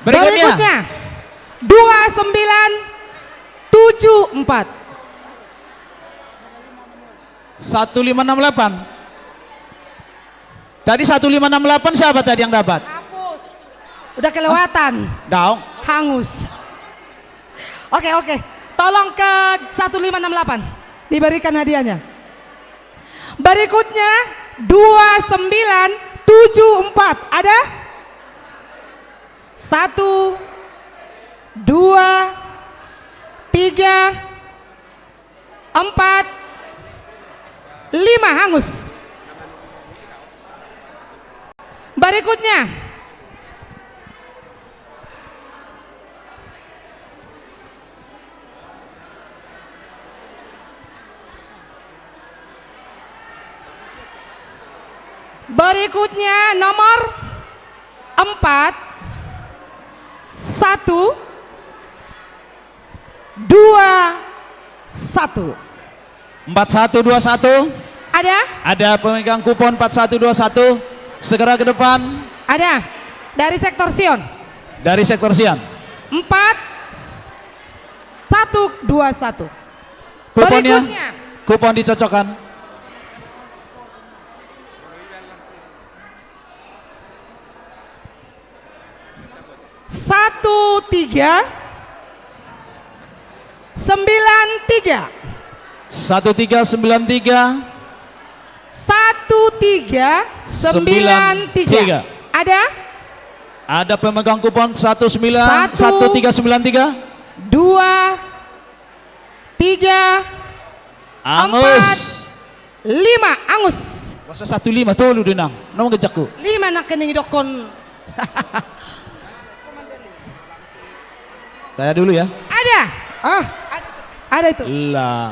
Berikutnya. Berikutnya. Dua sembilan tujuh empat. Satu lima enam delapan. Tadi satu lima enam delapan siapa tadi yang dapat? Hapus. Udah kelewatan. Hah? Daong. Hangus. Oke, oke. Tolong ke satu lima enam delapan. Diberikan hadiahnya. Berikutnya, dua sembilan tujuh empat. Ada? Satu, dua, tiga, empat, lima, hangus. Berikutnya. Berikutnya nomor empat, satu, dua, satu. Empat satu dua satu. Ada? Ada pemegang kupon empat satu dua satu. Segera ke depan. Ada. Dari sektor Sion. Dari sektor Sion. Empat satu dua satu. Kuponnya, berikutnya. Kupon dicocokkan. Satu tiga sembilan tiga. Satu tiga sembilan tiga. Satu tiga sembilan tiga. Sembilan tiga. Ada? Ada pemegang kupon satu sembilan, satu, satu tiga sembilan tiga. Dua, tiga, angus. Empat, lima, angus. Masa satu lima, tolu do nang. Nang mangejakku. Lima nangkin didokkon. Saya dulu ya. Ada. Ah. Ada itu. Ada itu. Lah.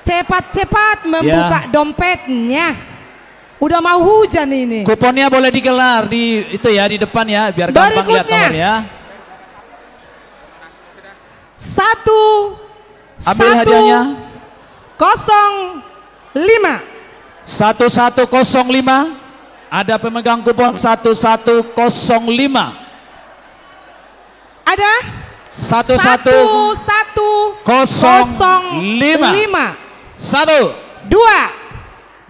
Cepat-cepat membuka, ya, dompetnya. Udah mau hujan ini. Kuponnya boleh digelar di itu ya, di depan ya, biar gampang lihat nomornya. Berikutnya. Satu, ambil satu, hadiahnya. Kosong lima. Satu satu kosong lima. Ada pemegang kupon satu satu kosong lima. Ada? Satu satu, satu satu kosong lima. Kosong lima. Satu. Dua.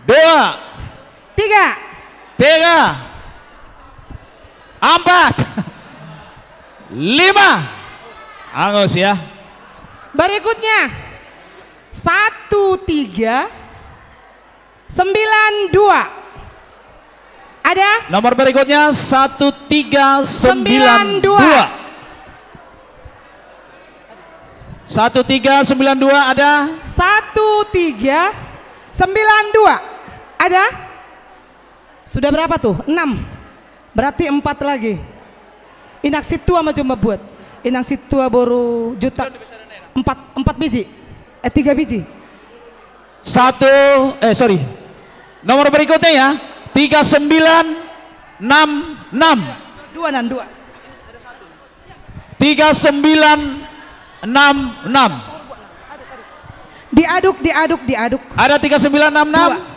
Dua. Tiga. Tiga. Empat. Lima. Angus ya. Berikutnya. Satu tiga sembilan dua. Ada? Nomor berikutnya satu tiga sembilan dua. Sembilan dua. Satu tiga sembilan dua ada? Satu tiga sembilan dua. Ada? Sudah berapa tuh? Enam. Berarti empat lagi. Inang sintua ma jumpa buat. Inang sintua boru Jutak. Empat, empat biji. Eh, tiga biji. Satu, eh, sorry. Nomor berikutnya ya, tiga sembilan enam enam. Dua, nan, dua. Tiga sembilan enam enam. Diaduk, diaduk, diaduk. Ada tiga sembilan enam enam. Dua.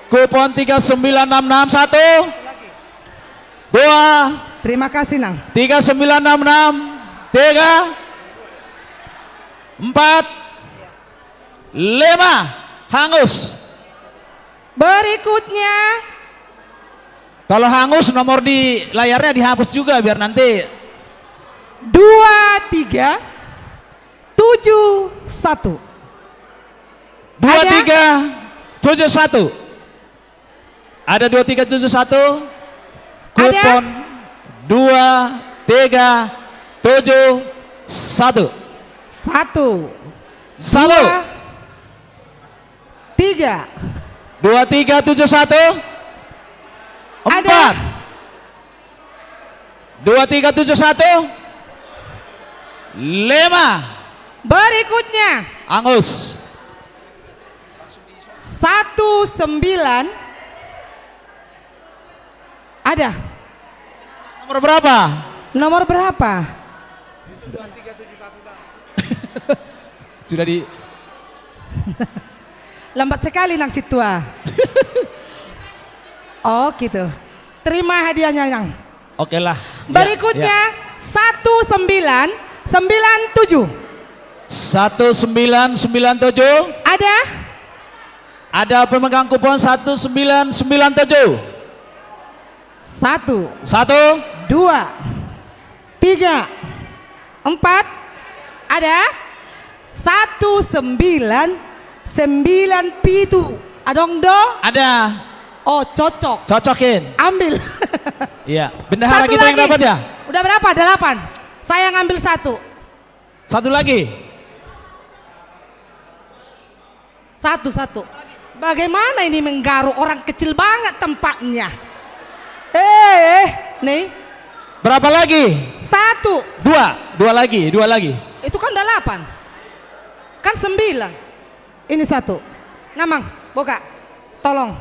Kupon tiga sembilan enam enam, satu. Dua. Terima kasih, Nang. Tiga sembilan enam enam. Tiga. Empat. Lima. Hangus. Berikutnya. Kalau hangus, nomor di layarnya dihapus juga biar nanti. Dua tiga tujuh satu. Ada? Dua tiga tujuh satu. Ada dua tiga tujuh satu. Ada. Kupon dua tiga tujuh satu. Satu. Satu. Dua. Tiga. Dua tiga tujuh satu. Ada. Empat. Dua tiga tujuh satu. Lima. Berikutnya. Angus. Satu sembilan. Ada. Nomor berapa? Nomor berapa? Sudah di Lambat sekali nang si tua. Oh, gitu. Terima hadiahnya, Nang. Oke lah. Ya, berikutnya, ya. Satu sembilan sembilan tujuh. Satu sembilan sembilan tujuh. Ada? Ada pemegang kupon satu sembilan sembilan tujuh. Satu. Satu. Dua. Tiga. Empat. Ada? Satu sembilan sembilan pitu. Adong do? Ada. Oh, cocok. Cocokin. Ambil. Iya. Bendahara kita yang dapat ya? Satu lagi. Udah berapa? Delapan. Saya ngambil satu. Satu lagi. Satu, satu. Bagaimana ini menggaru, orang kecil banget tempatnya. Eh, eh, nih. Berapa lagi? Satu. Dua, dua lagi, dua lagi. Itu kan delapan. Kan sembilan. Ini satu. Namang, buka. Tolong.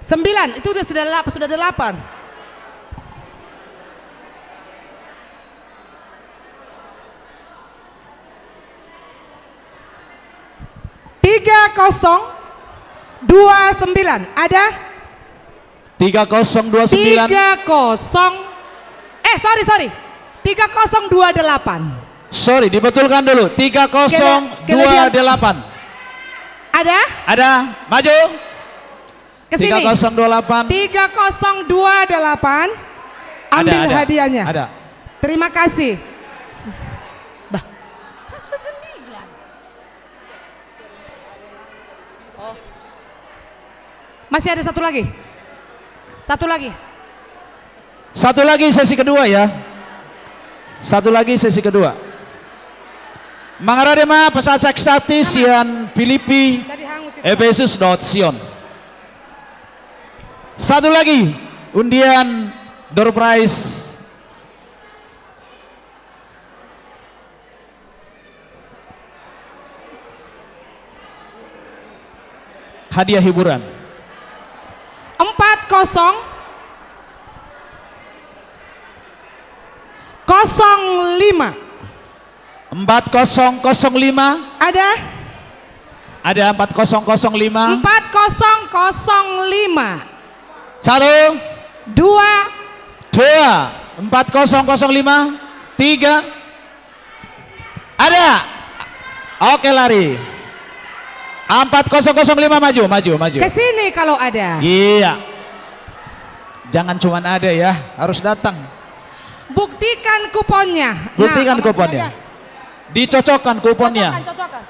Sembilan, itu dia sudah delapan, sudah delapan. Tiga kosong dua sembilan, ada? Tiga kosong dua sembilan. Tiga kosong. Eh, sorry, sorry. Tiga kosong dua delapan. Sorry, dibetulkan dulu. Tiga kosong dua delapan. Kele-, kelebihan. Ada? Ada. Maju. Ke sini. Tiga kosong dua delapan. Tiga kosong dua delapan. Ada, ambil hadiahnya. Ada. Terima kasih. S-, bah. Kan sudah sembilan. Oh. Masih ada satu lagi. Satu lagi. Satu lagi sesi kedua ya. Satu lagi sesi kedua. Mangarade ma pasahat sakti sian Pilippi, Epesus dohot Sion. Satu lagi undian door prize. Hadiah hiburan. Empat kosong kosong lima. Empat kosong kosong lima. Ada? Ada empat kosong kosong lima. Empat kosong kosong lima. Satu. Dua. Dua. Empat kosong kosong lima. Tiga. Ada. Oke, lari. Empat kosong kosong lima, maju, maju, maju. Ke sini kalau ada. Iya. Jangan cuman ada ya, harus datang. Buktikan kuponnya. Nah, buktikan kuponnya. Dicocokkan kuponnya. Cocokkan, cocokkan.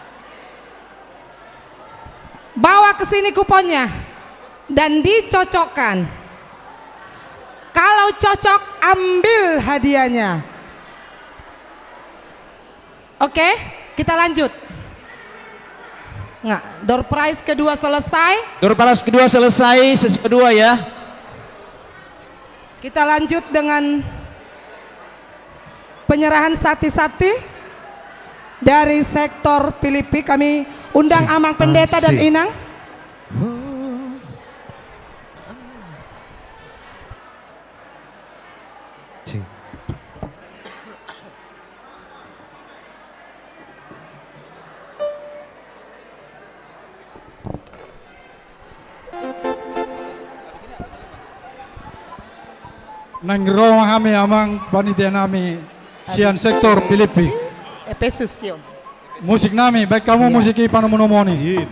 Bawa ke sini kuponnya dan dicocokkan. Kalau cocok, ambil hadiahnya. Oke, kita lanjut. Nggak, door prize kedua selesai. Door prize kedua selesai, sesi kedua ya. Kita lanjut dengan penyerahan sati-sati dari sektor Pilippi. Kami undang Amang Pendeta dan Inang. Naeng ro ma hami, Amang, panitia nami sian sektor Pilippi. Epesus, Sion. Musik nami, baen hamu musik i panomunomuon i.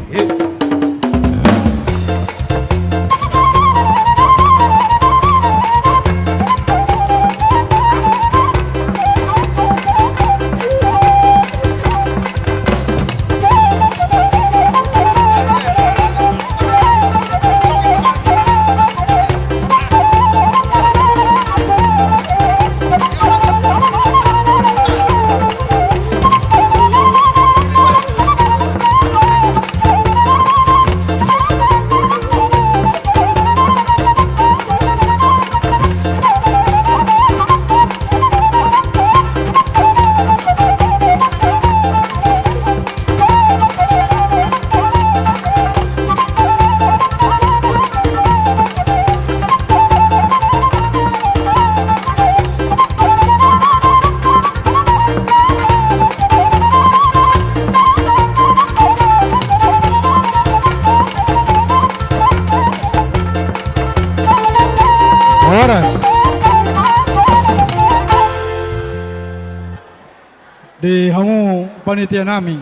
Di hamu panitia nami,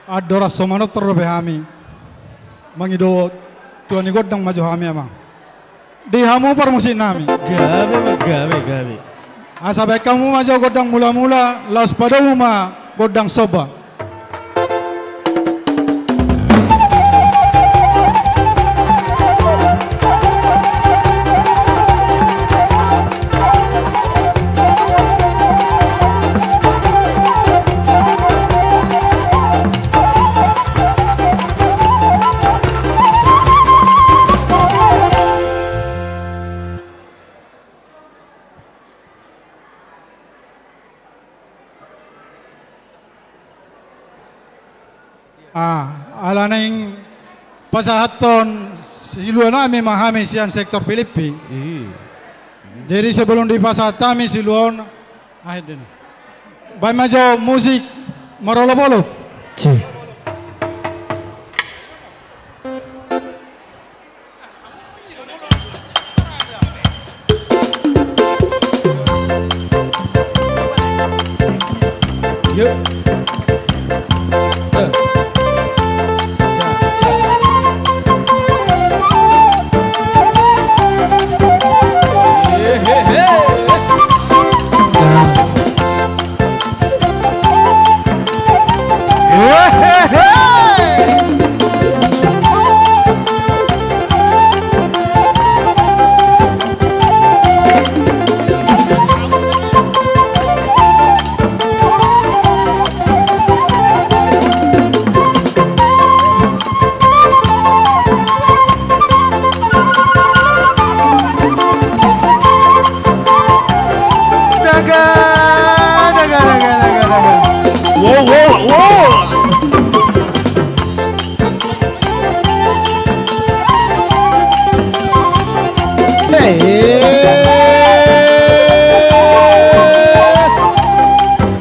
andorang so manortor dope hami, mangido tua ni gondang ma jo hami, amang. Di hamu parmusik nami. Gabe, gabe, gabe. Asa baen hamu ma jo gondang mula-mula, laos padomu ma gondang somba. Ah, ala naeng pasahathon silua nami ma hami sian sektor Pilippi. Jadi sebelum dipasahat hami silua on, ah, ede na. Baen ma jo musik marolop-olop.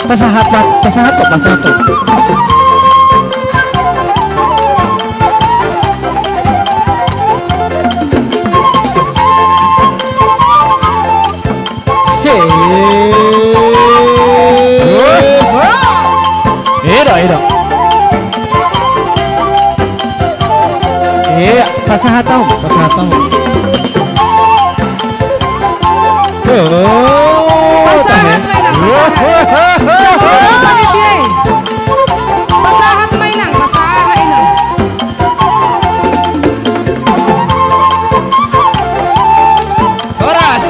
Pasahat, Pak. Pasahat, Pak. Pasahat, Pak. Eda, eda. Iya, pasahat hamu, pasahat hamu. Pasahat ma inang, pasahat. Pasahat ma inang, pasahat inang. Horas.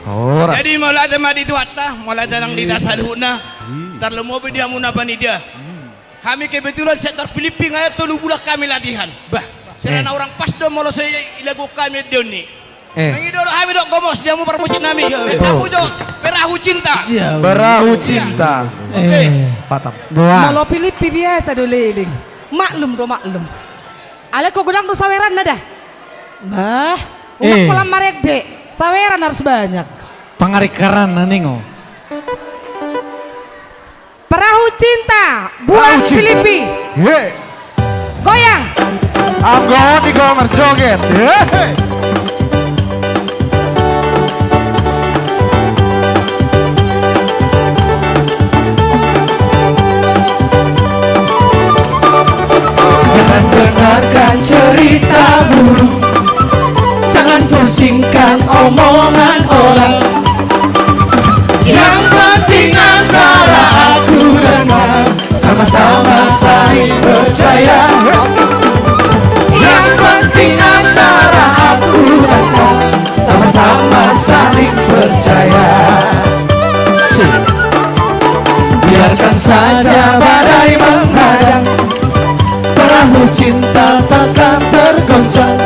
Horas. Jadi mauliate ma di Tuhanta, mauliate nang di hita saluhutna. Tarlumobi di hamuna panitia. Hami kebetulan sektor Pilippi nga tolu bulan hami latihan. Bah. Secara orang pas do molo sai lagu hami di on ni. Mangido do hami do gomos di hamu parmusik nami. Baen hamu jo Perahu Cinta. Perahu Cinta. Oke. Patam. Molo Pilippi biasa do leleng. Maklum do, maklum. Alai ho godang do saweranna da. Bah, unang holan marende. Saweran harus banyak. Pangaringkaranna ningo. Perahu Cinta buat Pilippi. Goyang. Anggo on di gol marjoget. Jangan dengarkan cerita burung. Jangan pusingkan omongan orang. Yang penting antara aku dan kau sama-sama saling percaya. Yang penting antara aku dan kau sama-sama saling percaya. Biarkan saja badai menghadang, perahu cinta takkan tergoncang.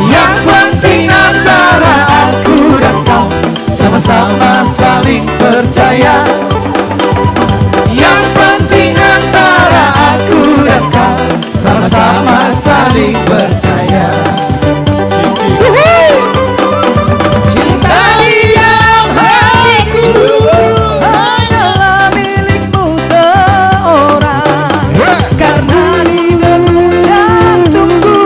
Yang penting antara aku dan kau sama-sama saling percaya. Yang penting antara aku dan kau sama-sama saling percaya. Cinta di dalam hatiku hanyalah milikmu seorang. Karena di degup jantungku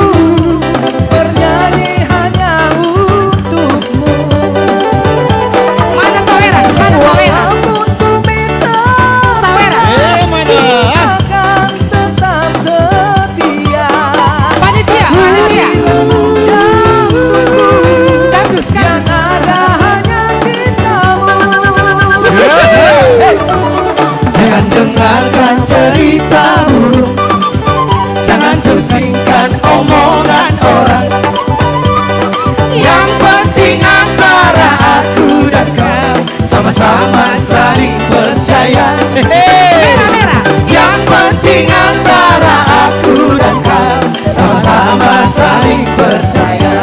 bernyanyi hanya untukmu. Dengarkan cerita burung, jangan pusingkan omongan orang. Yang penting antara aku dan kau sama-sama saling percaya. Hehe. Merah, merah. Yang penting antara aku dan kau sama-sama saling percaya.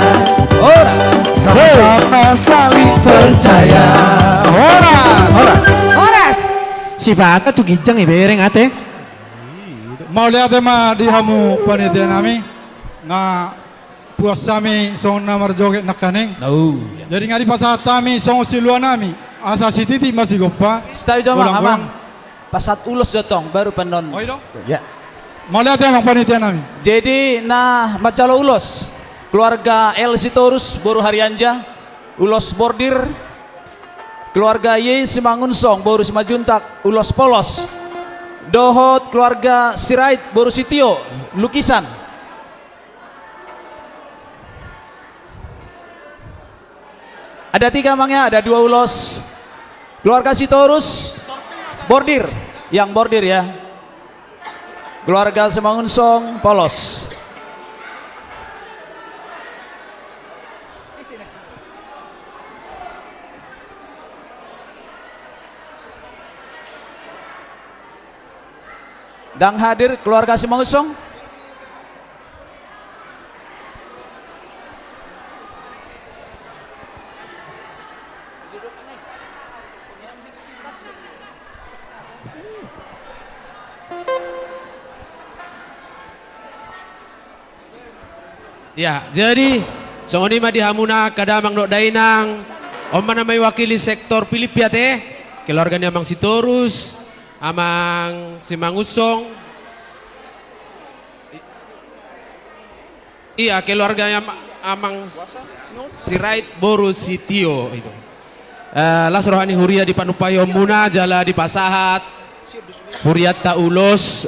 Horas. Sama-sama saling percaya. Horas. Horas. Horas. Si Baka tu ginjang ibereng ate. Mauliate ma di hamu panitia nami. Nga puas hami songon na marjoget nangkaning. Nau. Jadi nga dipasahat hami songon silua nami. Asa sititi ma sigompa. Sitabi jo, Amang, godang-godang. Amang. Pasahat ulos jo tong, baru pe annon. Oh, i do? Ya. Mauliate, Amang, panitia nami. Jadi na manjalo ulos, keluarga L Sitorus, boru Harianja, ulos bordir. Keluarga Y Simangunsong, boru Simanjuntak, ulos polos. Dohot keluarga Sirait, boru Sitio, lukisan. Ada tiga, Amang, ya, ada dua ulos. Keluarga Sitorus, bordir. Yang bordir, ya. Keluarga Simangunsong, polos. Ndang hadir keluarga Simangunsong? Ya, jadi songon i ma di hamuna angka damang dohot dainang. On ma na mewakili sektor Pilippi ate, keluarga ni Amang Sitorus, Amang Simangunsong. I-, iya, keluarga ni Am-, Amang Sirait boru Sitio itu. Eh, las roha ni huria dipanumpahi omuna jala dipasahat hurianta ulos.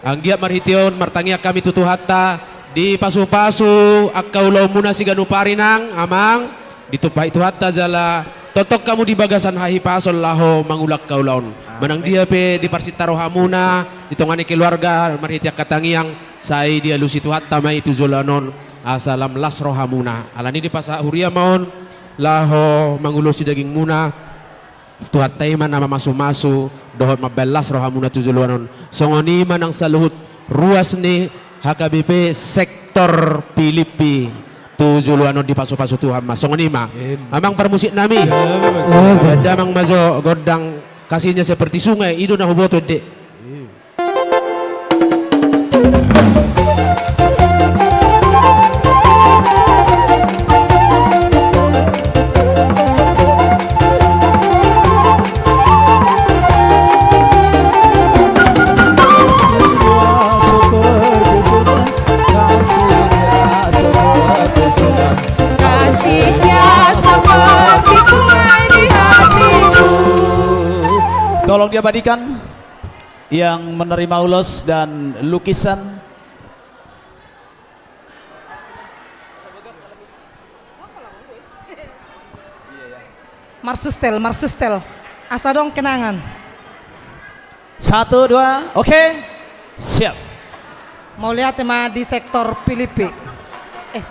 Anggiat marhite on martangiang hami tu Tuhanta, dipasupasu angka ulaonmuna siganup ari nang, Amang, ditumpahi Tuhanta jala tongtong hamu di bagasan hahipason laho mangula angka ulaon. Amin. Manang dia pe diparsinta rohamuna di tonga ni keluarga marhite angka tangiang, sai dialusi Tuhanta ma i tu joloan on asa lam las rohamuna. Alani dipasahat huria ma on laho mangulosi dagingmuna. Tuhanta i ma na mamasumasu dohot mambahen las rohamuna tu joloan on. Songon i ma nang saluhut ruas ni H K B P sektor Pilippi tu joloan on dipasupasu Tuhan ma. Songon i ma. Amin. Amang parmusik nami. Amin. Damang ma jo gondang kasihnya seperti sungai, i do na huboto ende. Tolong diabadikan yang menerima ulos dan lukisan. Marsustel, marsustel. Asa adong kenangan. Satu, dua, oke. Siap. Mauliate ma di sektor Pilippi. Eh,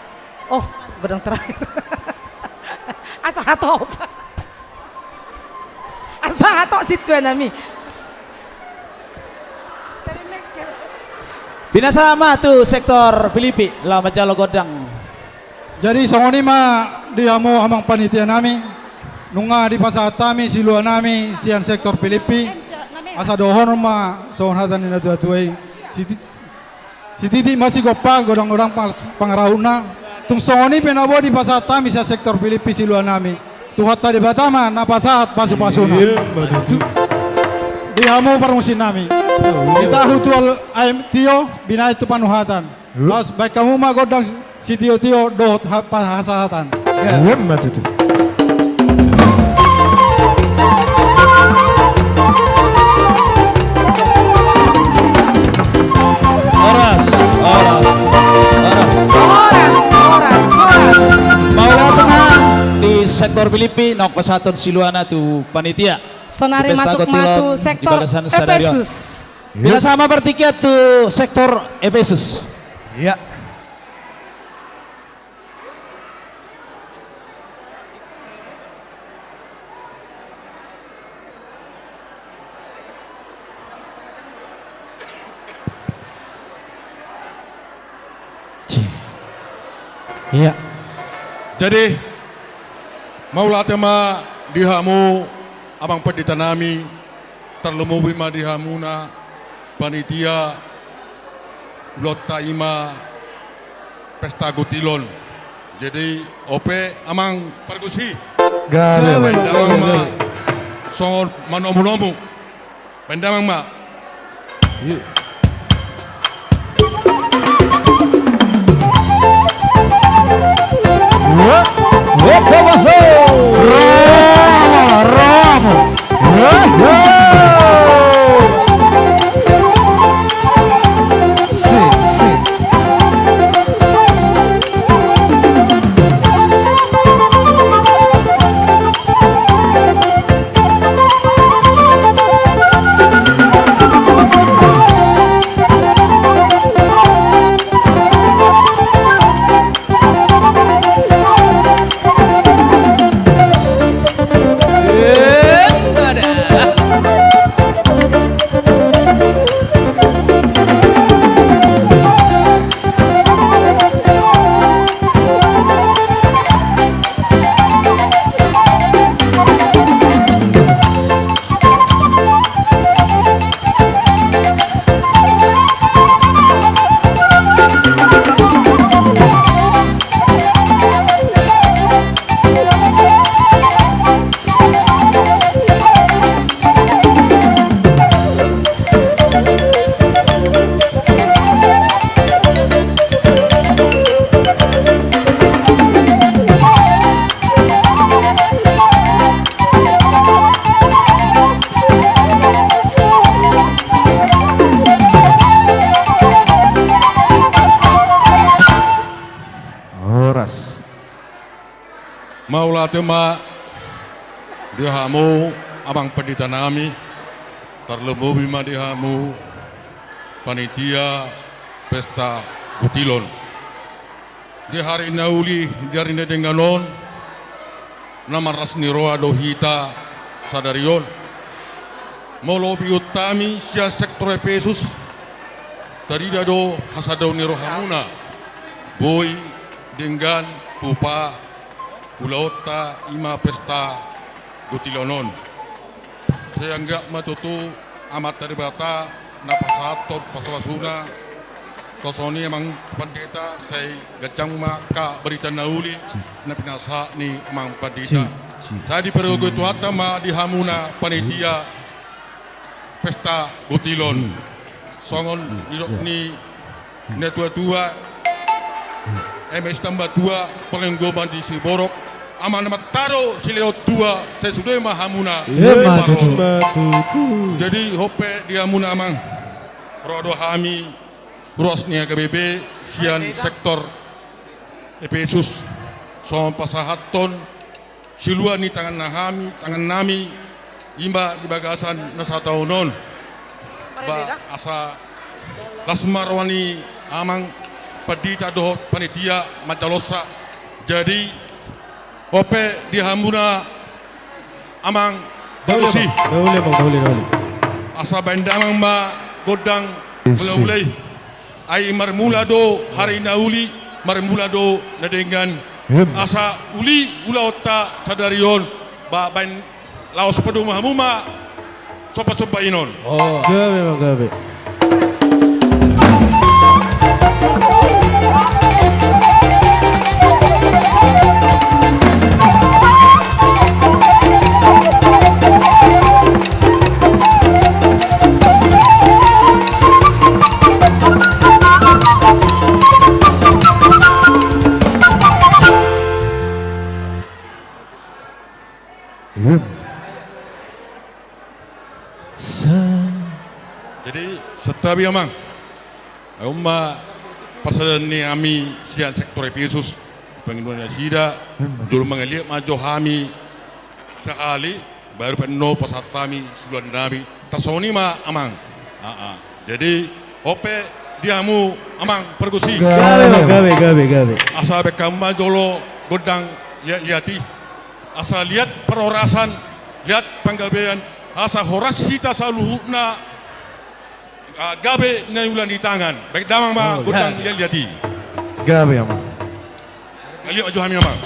oh, godang terakhir. Asa hatop. Asa hatop sintua nami. Pinasahat ma tu sektor Pilippi, laho manjalo gondang. Jadi songon i ma di hamu amang panitia nami, nunga dipasahat hami silua nami sian sektor Pilippi, asa dohonon ma songon hata ni natuatua i. Siti-, sititi ma sigompa, godanggodang pang-, pangarahutna. Tung songon i pe na boi dipasahat hami sian sektor Pilippi silua nami. Tuhanta Debata ma na pasahat pasupasuna. Iya, betul. Di hamu parmusik nami. Di tahu tu al-, aem tio, binahen tu panuhatan. Laos baen hamu ma gondang sitiotio dohot ha-, pa-, hasahatan. Iya. Ima tutu. Horas, horas, horas. Horas, horas, horas. Mauliate ma di sektor Pilippi, nunga pasahathon siluana tu panitia. Saonari masuk ma tu sektor Epesus. Di bagasan sadari on. Yuk. Pinasahat ma partingkian tu sektor Epesus. Iya. Iya. Jadi, mauliate ma di hamu amang pandita nami, tarlumobi ma di hamuna panitia, ulaonta i ma pesta gutilon. Jadi, ope amang pargonsi. Gabe. Baen damang ma songon manomunomu. Baen damang ma. Horas. Mauliate ma di hamu amang pandita nami, tarlumobi ma di hamu panitia pesta gutilon. Di ari na uli, di ari na denggan on, na marlas ni roha do hita sadari on. Molo bihut hami sian sektor Epesus, tarida do hasadaon ni rohamuna. Boi denggan tupa ulaonta i ma pesta gutilon on. Sai anggiat ma tutu Amanta Debata na pasahathon pasupasuna. Songon i amang pandita, sai ganjang ma angka barita na uli na pinasahat ni amang pandita. Sai dipargogoi Tuhanta ma di hamuna panitia pesta gutilon. Songon nidok ni natuatua, eme sitamba tua, palinggoman di siborok, amang na mantaro silehon tua, sai sude ma hamuna. Emma tutu. Jadi, hope di hamuna amang, ro do hami ruas ni H K B P sian sektor Epesus, songon pasahathon silua ni tangan na hami, tangan nami, i ma di bagasan na sataon on. Ba asa las ma roha ni amang pandita dohot panitia manjalosa. Jadi, hope di hamuna amang pargonsi. Asa baen damang ma gondang mula-mula i. Ai marmula do ari na uli, marmula do na denggan. Asa uli ulaonta sadari on, ba baen laos padomu hamu ma somba-somba i non. Gabe ma gabe. Jadi santabi amang. Ai on ma parsadaan ni hami sian sektor Epesus, pangidoan nasida, jolo mangaliat ma jo hami sahali. Baru pe annon pasahat hami siluan nami. Tarsongon i ma, Amang. Aa. Jadi, on pe di hamu, Amang Pargonsi. Gabe, gabe, gabe, gabe. Asa baen hamu ma jolo gondang liat-liat i. Asa liat parhorasan, liat panggabean, asa horas hita saluhutna, ah, gabe na niula ni tangan. Baen damang ma gondang liat-liat i. Gabe, Amang. Liat ma jo hami, Amang.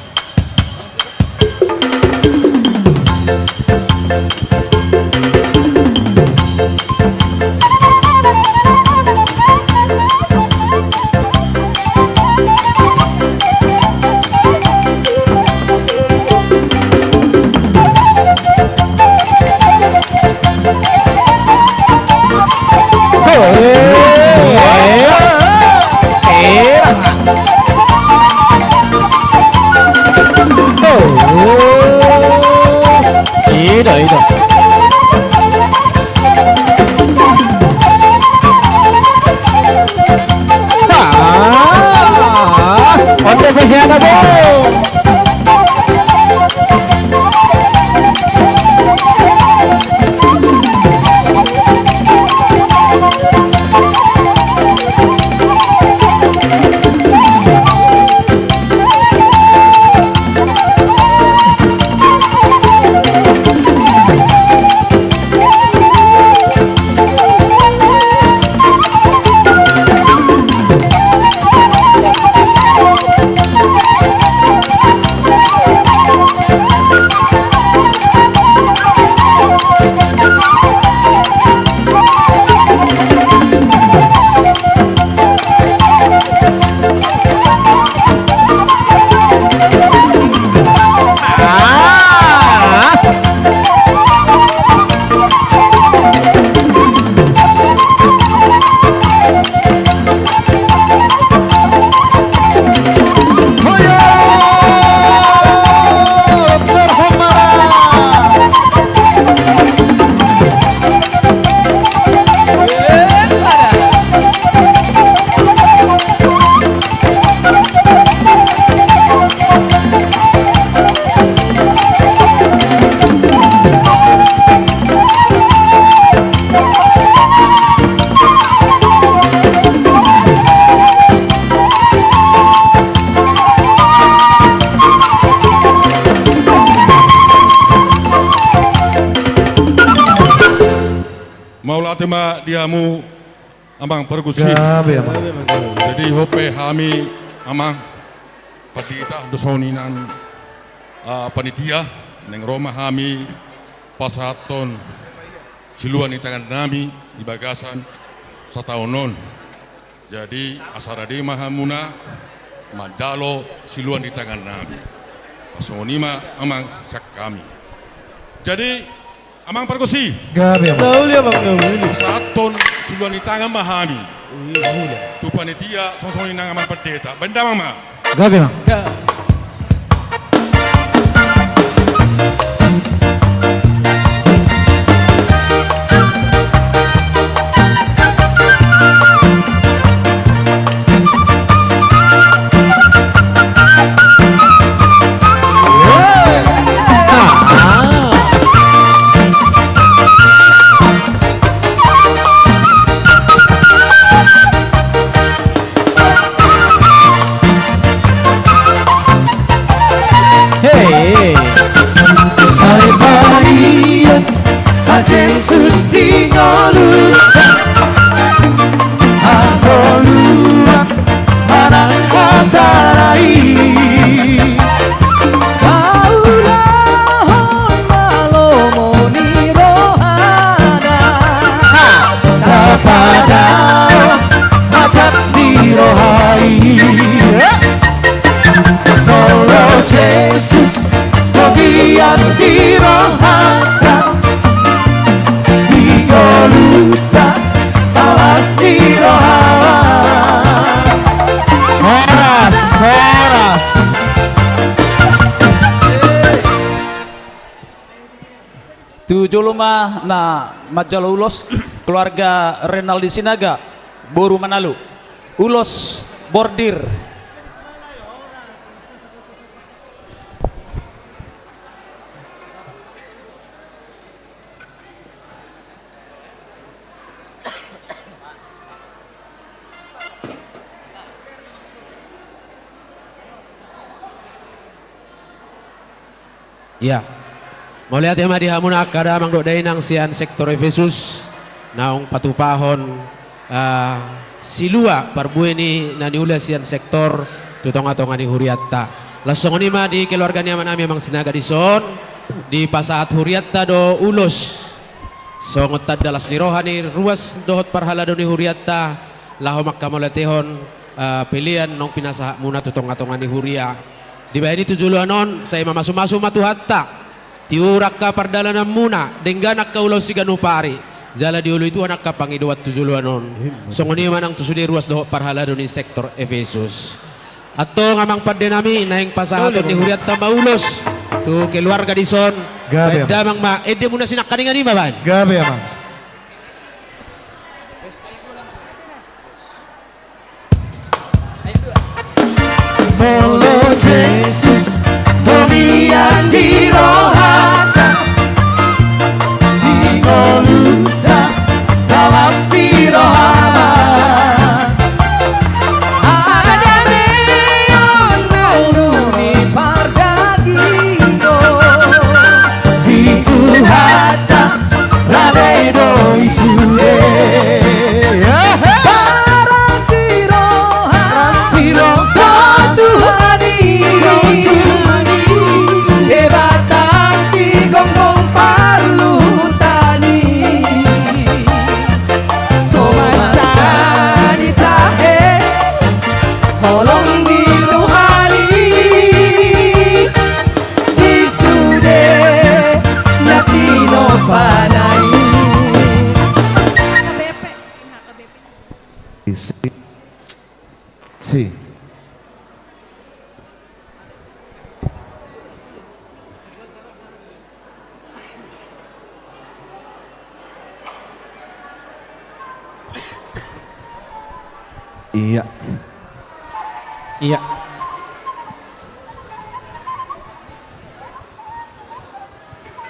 Ida, ida. Ah, onde pe hiana bo. Mauliate ma di hamu, Amang Pargonsi. Gabe, Amang. Jadi, on pe hami, Amang, pandita, dohot songon i nang, ah, panitia, naeng ro ma hami pasahathon siluan ni tangan nami di bagasan sataon on. Jadi, asa rade ma hamuna manjalo siluan ni tangan nami. Songon i ma, Amang, sian hami. Jadi, Amang Pargonsi. Gabe, Amang. Na uli, Amang, na uli. Pasahathon siluan ni tangan ma hami. Uli, uli. Tu panitia, songon i nang Amang Pandita. Baen damang ma. Gabe, Amang. Hei. Sai baen ma Jesus di ngolunta, anggo luat manang hata na i. Taulahon ma lomo ni rohana. Ha. Tapadao ma cap ni roha i. Molo Jesus do biar di rohanta, di ngolunta, alas ni roha. Horas, horas. Tu jolo ma na manjalo ulos keluarga Renaldi Sinaga, boru Manalu. Ulos bordir. Ia. Mauliate ma di hamuna angka damang dohot dainang sian sektor Efesus, naung patupahon, ah, silua parbue ni na niula sian sektor tu tongatonga ni hurianta. Laos songon i ma di keluarga ni amanami Amang Sinaga dison, dipasahat hurianta do ulos songon tanda las ni roha ni ruas dohot parhalado ni hurianta, laho mangkamauliatehon, eh, pelean naung pinasahatmuna tu tongatonga ni huria. Dibahen i tu joloan on, sai mamasumasu ma Tuhanta, tiur angka pardalananmuna, denggan angka ulaon siganup ari, jala dioloi Tuhan angka pangidoan tu joloan on. Songon i ma nang tu sude ruas dohot parhalado ni sektor Efesus. Antong amang pandenami, naeng pasahaton ni hurianta ma ulos tu keluarga dison. Gabe, baen amang. Damang ma endemuna sinangkaningan i ma baen. Gabe, amang. Molo Jesus do mian di rohanta, di ngolunta, talas di rohana. Adameon na ulu ni pardagingon, di Tuhanta rade do i sude. Paras ni roha, paras ni roha, do Tuhan i, do Tuhan i. Debata sigonggong parluhutan i. So masa di tahe holong ni roha i, di sude na tinopa na i. Si. Si. Ia. Ia.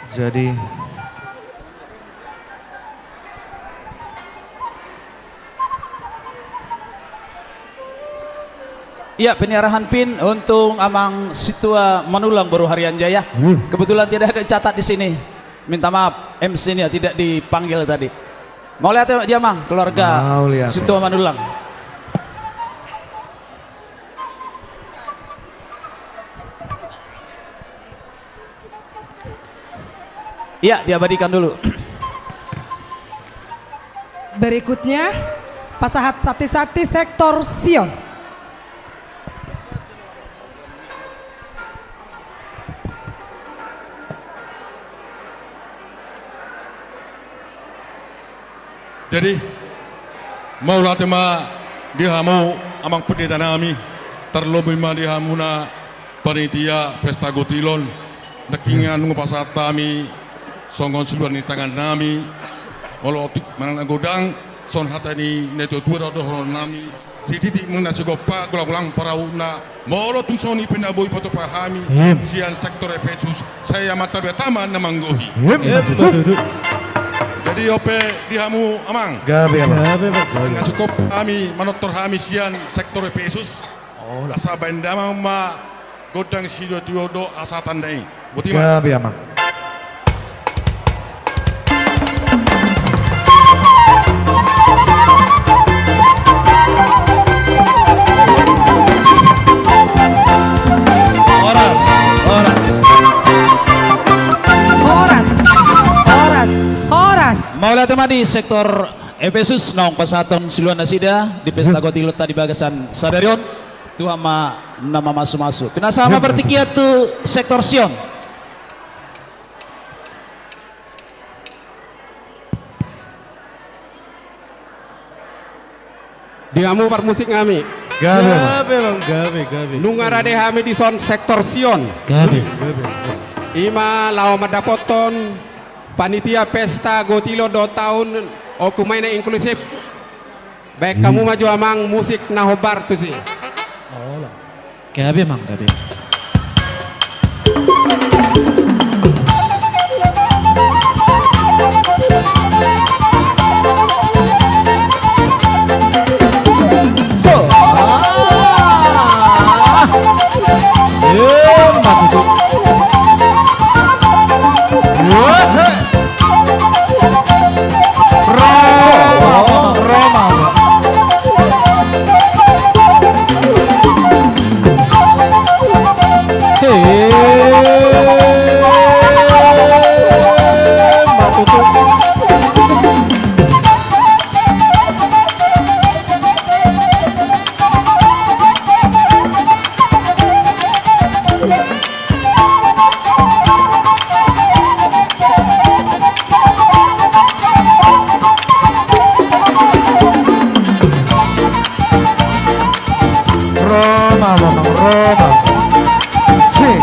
Jadi, ia, peniarahan pin untuk Amang Sintua Manulang boru Harianja. Hmm. Kebetulan tidak ada catat di sini. Minta maaf, M C-nya tidak dipanggil tadi. Mauliate di Amang, keluarga Sintua Manulang. Iya, diabadikan dulu. Berikutnya, pasahat santi-santi sektor Sion. Jadi, mauliate ma di hamu amang panditanami, tarlobi ma di hamuna panitia pesta gotilon, nangkiningan nunga pasahat hami songon siluan ni tangannami, molo otik manang na godang, songon hata ni natuatua do dohononnami, sititik ma na sigompa, golanggolang parauna, molo tung songon i pe na boi patupa hami sian sektor Efesus, sai Amanta Debata ma na manggohi. Jadi on pe di hamu amang. Gabe, amang. Gabe, amang. Gabe. Nga sigompa hami, manortor hami sian sektor Efesus. Asa baen damang ma gondang sitiotio do asa tanda i. Boti ma. Gabe, amang. Horas, horas. Horas, horas, horas. Mauliate ma di sektor Efesus naung pasahathon siluan nasida di pesta gotilonta di bagasan sadari on. Tuhan ma na mamasumasu. Pinasahat ma partingkian tu sektor Sion. Di hamu parmusik nami. Gabe, amang. Gabe, amang, gabe, gabe. Nunga rade hami dison sektor Sion. Gabe. Gabe, gabe. I ma laho mandapothon panitia pesta gotilon dohot taon oku ma i na inklusif. Baen hamu ma jo amang musik na hombar tusi. Gabe, amang, gabe. Amang Roma. Sik.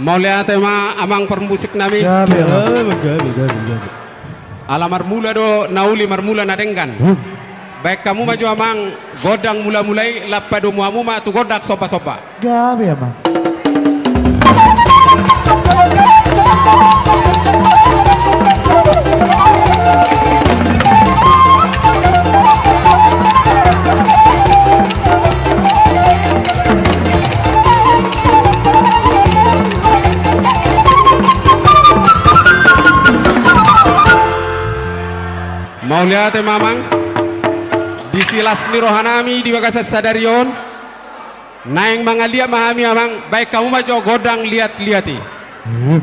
Mauliate ma amang parmusik nami. Gabe, amang. Gabe, gabe, gabe, gabe. Ala marmula do na uli, marmula na denggan. Hmm. Baen hamu ma jo amang gondang mula-mula i, lam padomu hamu ma tu gondang somba-somba. Gabe, amang. Mauliate ma amang. Di silas ni rohanami di bagasan sadari on, naeng mangaliat ma hami amang, baen hamu ma jo gondang liat-liat i. Hmm.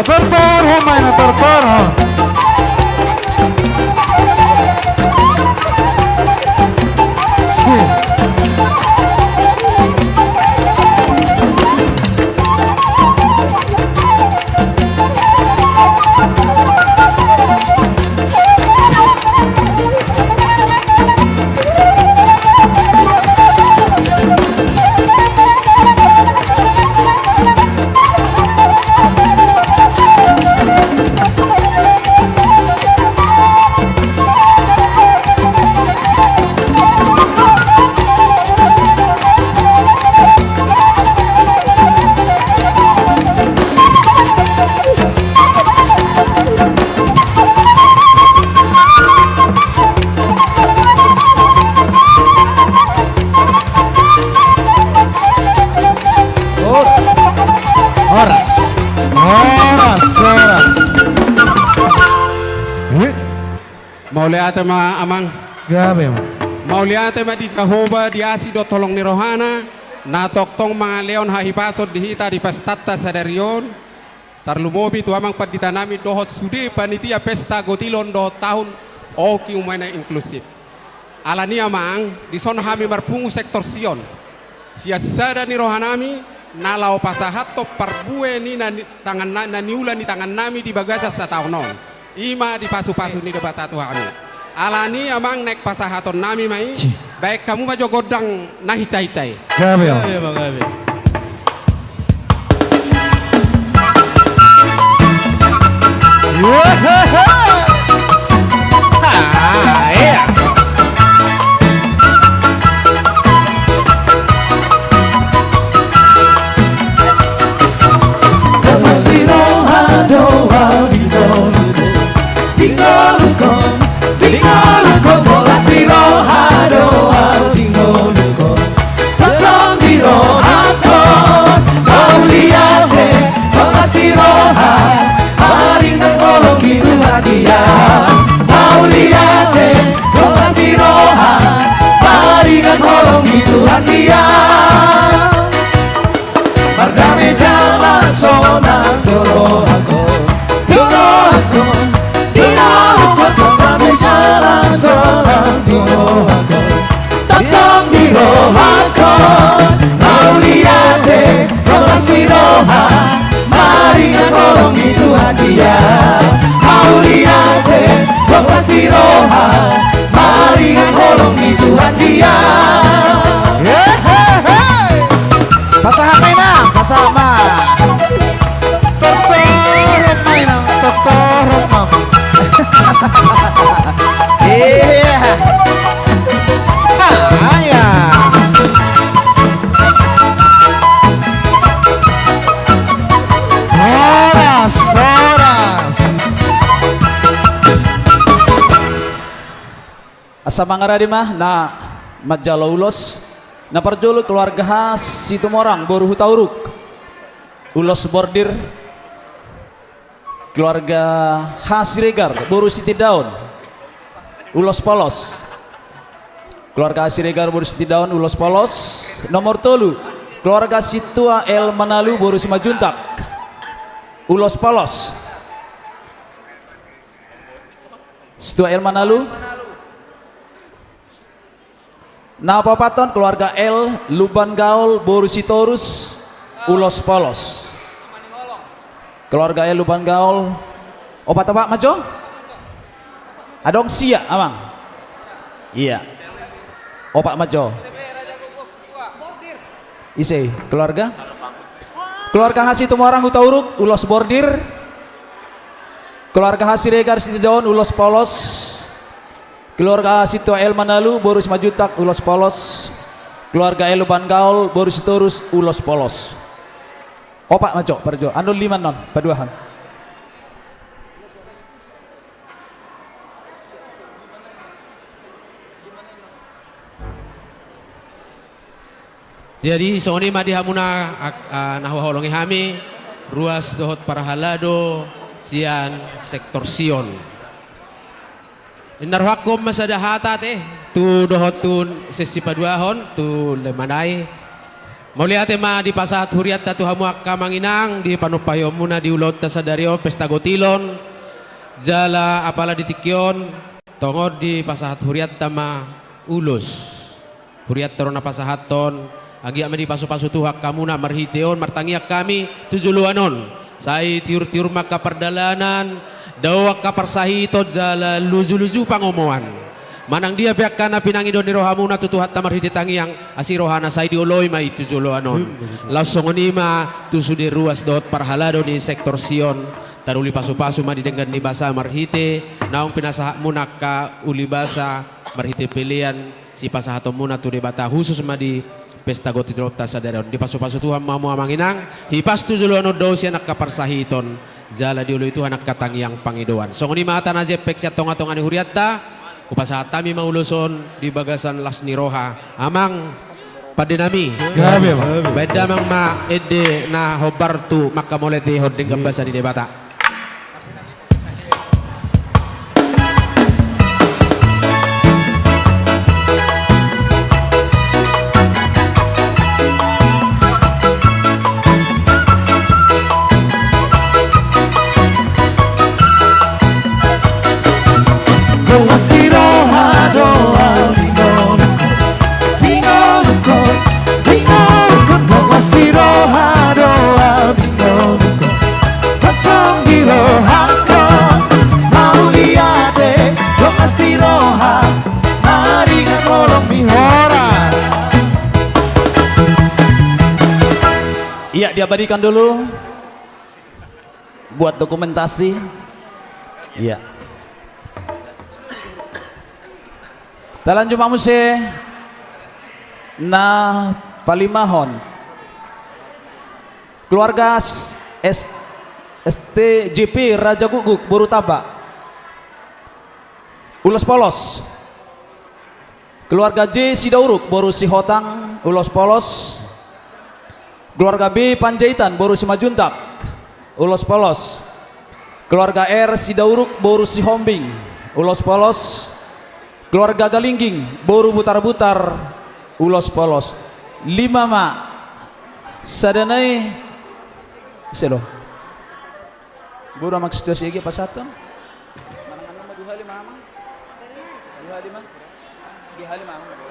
Tortor ho, maena tortor ho. Si. Horas. Horas, horas. Eh? Mauliate ma amang. Gabe ma. Mauliate ma di Jahowa, di asi dohot holong ni rohana, na tongtong mangalehon hahipason di hita di pestanta sadari on. Tarlumobi tu amang pandita nami dohot sude panitia pesta gotilon dohot tahun oki umena inklusif. Alani amang, dison hami marpungu sektor Sion. Sian sada ni rohanami, na laho pasahathon parbue ni na ni, tangan na, na niula ni tangannami di bagasan sataon on. I ma di pasupasu ni Debata tu hami. Alani amang naeng pasahatonnami ma i. Baen hamu ma jo gondang na hinsahinsai. Gabe. Gabe, Bang, gabe. Pasti roha do au di ngolungkon, di ngolungkon, di ngolungkon. Pasti roha do au di ngolungkon, tongtong di rohangkon. Mauliate, pasti roha, maringan holong di Tuhan dia. Mauliate, pasti roha, maringan holong di Tuhan dia. Mardame jala sonang do rohangkon, do rohangkon, do rohangkon. Mardame jala sonang do rohangkon, tongtong di rohangkon. Mauliate, pasti roha, maringan holong di Tuhan dia. Mauliate, pasti roha, maringan holong di Tuhan dia. Hehehe. Pasahat ma inang, pasahat ma. Tortor ma inang, tortor ma. Iya. Ah, iya. Horas, horas. Asa mangarade ma na manjalo ulos. Na parjolo keluarga H Situmorang boru Hutauruk, ulos bordir. Keluarga H Siregar boru Sitindaon, ulos polos. Keluarga H Siregar boru Sitindaon, ulos polos. Nomor tolu, keluarga Sintua L Manalu boru Simanjuntak, ulos polos. Sintua L Manalu. Na paopathon keluarga L Lumban Gaol boru Sitorus, ulos polos. Keluarga L Lumban Gaol. Opat-opat ma jo? Adong sia amang. Iya. Opat ma jo. Ise i keluarga? Keluarga H Situmorang Hutauruk, ulos bordir. Keluarga H Siregar Sitindaon, ulos polos. Keluarga Sintua L Manalu boru Simanjuntak, ulos polos. Keluarga L Lumban Gaol boru Sitorus, ulos polos. Opat ma jo parjolo, annon lima annon paduahon. Jadi songon i ma di hamuna, ak-, ah, na huhaholongi hami, ruas dohot parhalado sian sektor Sion. Ninna rohangku ma sada hata ate tu dohot tu sesi paduahon tu lemanai. Mauliate ma dipasahat hurianta tu hamu angka amang inang di panumpahionmuna di ulaonta sadari on, pesta gotilon. Jala apala di tingki on tongon dipasahat hurianta ma ulos. Hurianta do na pasahathon, anggiat ma dipasupasu Tuhan hamuna marhite on martangiang hami tu joloan on. Sai tiur-tiur ma angka pardalanan, dao angka parsahiton jala luju-luju pangomoan. Manang dia pe angka na pinangido ni rohamuna tu Tuhanta marhite tangiang, asi rohana sai dioloi ma i tu joloan on. Laos songon i ma tu sude ruas dohot parhalado ni sektor Sion, taruli pasu-pasu ma di denggan ni basa marhite naung pinasahatmuna angka uli basa marhite pelean sipasahatonmuna tu Debata, husus ma di pesta gotilonta sadari on. Dipasu-pasu Tuhan ma hamu amang inang, hipas tu joloan on dao sian angka parsahiton, jala dioloi Tuhan angka tangiang pangidoan. Songon i ma hata na jempek sian tonga-tonga ni hurianta, hupasahat hami ma ulos on di bagasan las ni roha. Amang pandenami. Gabe ma. Baen damang ma ende na hombar tu manghamauliatehon denggan basa ni Debata. Las ni roha do au di ngolungkon, di ngolungkon, di ngolungkon. Las ni roha do au di ngolungkon, tongtong Abadikan dulu buat dokumentasi. Iya. Talanjut ma muse na palimahon. Keluarga S-, S-, S T J P Raja Gukguk, boru Tamba. Ulos polos. Keluarga J Sidauruk, boru Sihotang, ulos polos. Keluarga B Panjaitan, boru Simanjuntak, ulos polos. Keluarga R Sidauruk, boru Sihombing, ulos polos. Keluarga Galingging, boru Butarbutar, ulos polos. Lima ma. Sada nai. Selo. Boru, amang situasi ege pasahaton. Manang annon ma dua hali ma, amang. Dua hali ma. Dua hali ma, amang.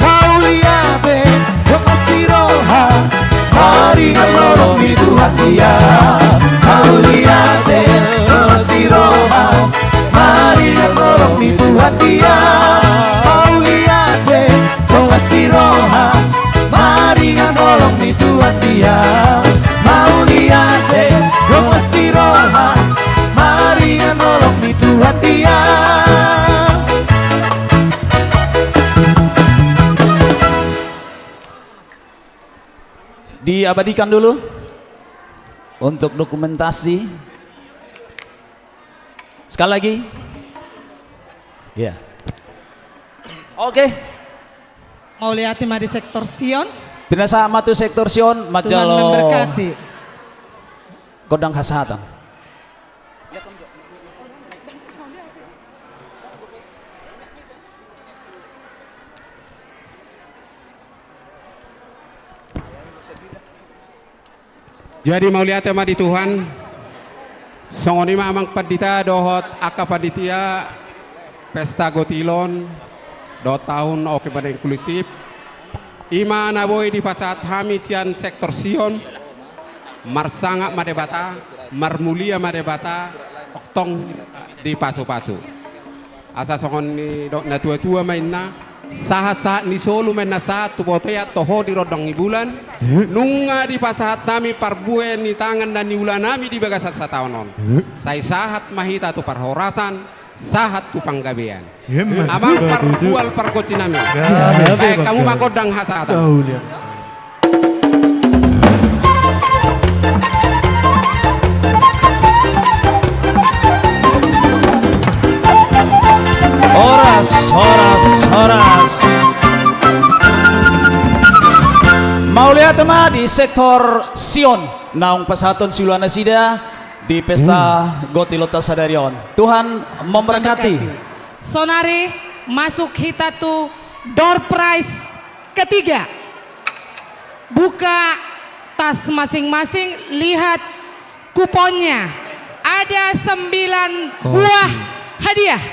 Mauliate, dong las ni roha, maringan holong ni Tuhan dia. Mauliate, dong las ni roha, maringan holong ni Tuhan dia. Mauliate, dong las ni roha, maringan holong ni Tuhan dia. Mauliate, dong las ni roha, maringan holong ni Tuhan dia. Diabadikan dulu untuk dokumentasi. Sekali lagi. Ya. Oke. Mauliate ma di sektor Sion. Pinasahat ma tu sektor Sion, Tuhan manjalo memberkati. Gondang hasahatan. Jadi mauliate ma di Tuhan. Songon i ma amang pandita dohot angka panitia pesta gotilon dohot tahun oke pada inklusif. I ma na boi dipasahat hami sian sektor Sion. Marsangap ma Debata, marmulia ma Debata, tongtong dipasupasu. Asa songon nidok na tuatua ma inna, sahatsahat ni solu ma inna sahat tu bontean toho di rondang ni bulan. Nunga dipasahat hami parbue ni tangan na niulanami di bagasan sataon on. Sai sahat ma hita tu parhorasan, sahat tu panggabean. Amang pargual pargonsinami. Baen hamu ma gondang hasahatan. Horas, horas, horas. Mauliate ma di sektor Sion naung pasahathon siula nasida di pesta gotilonta sadari on. Tuhan memberkati. Saonari masuk hita tu door prize ketiga. Buka tas masing-masing, lihat kuponnya. Ada sembilan buah hadiah.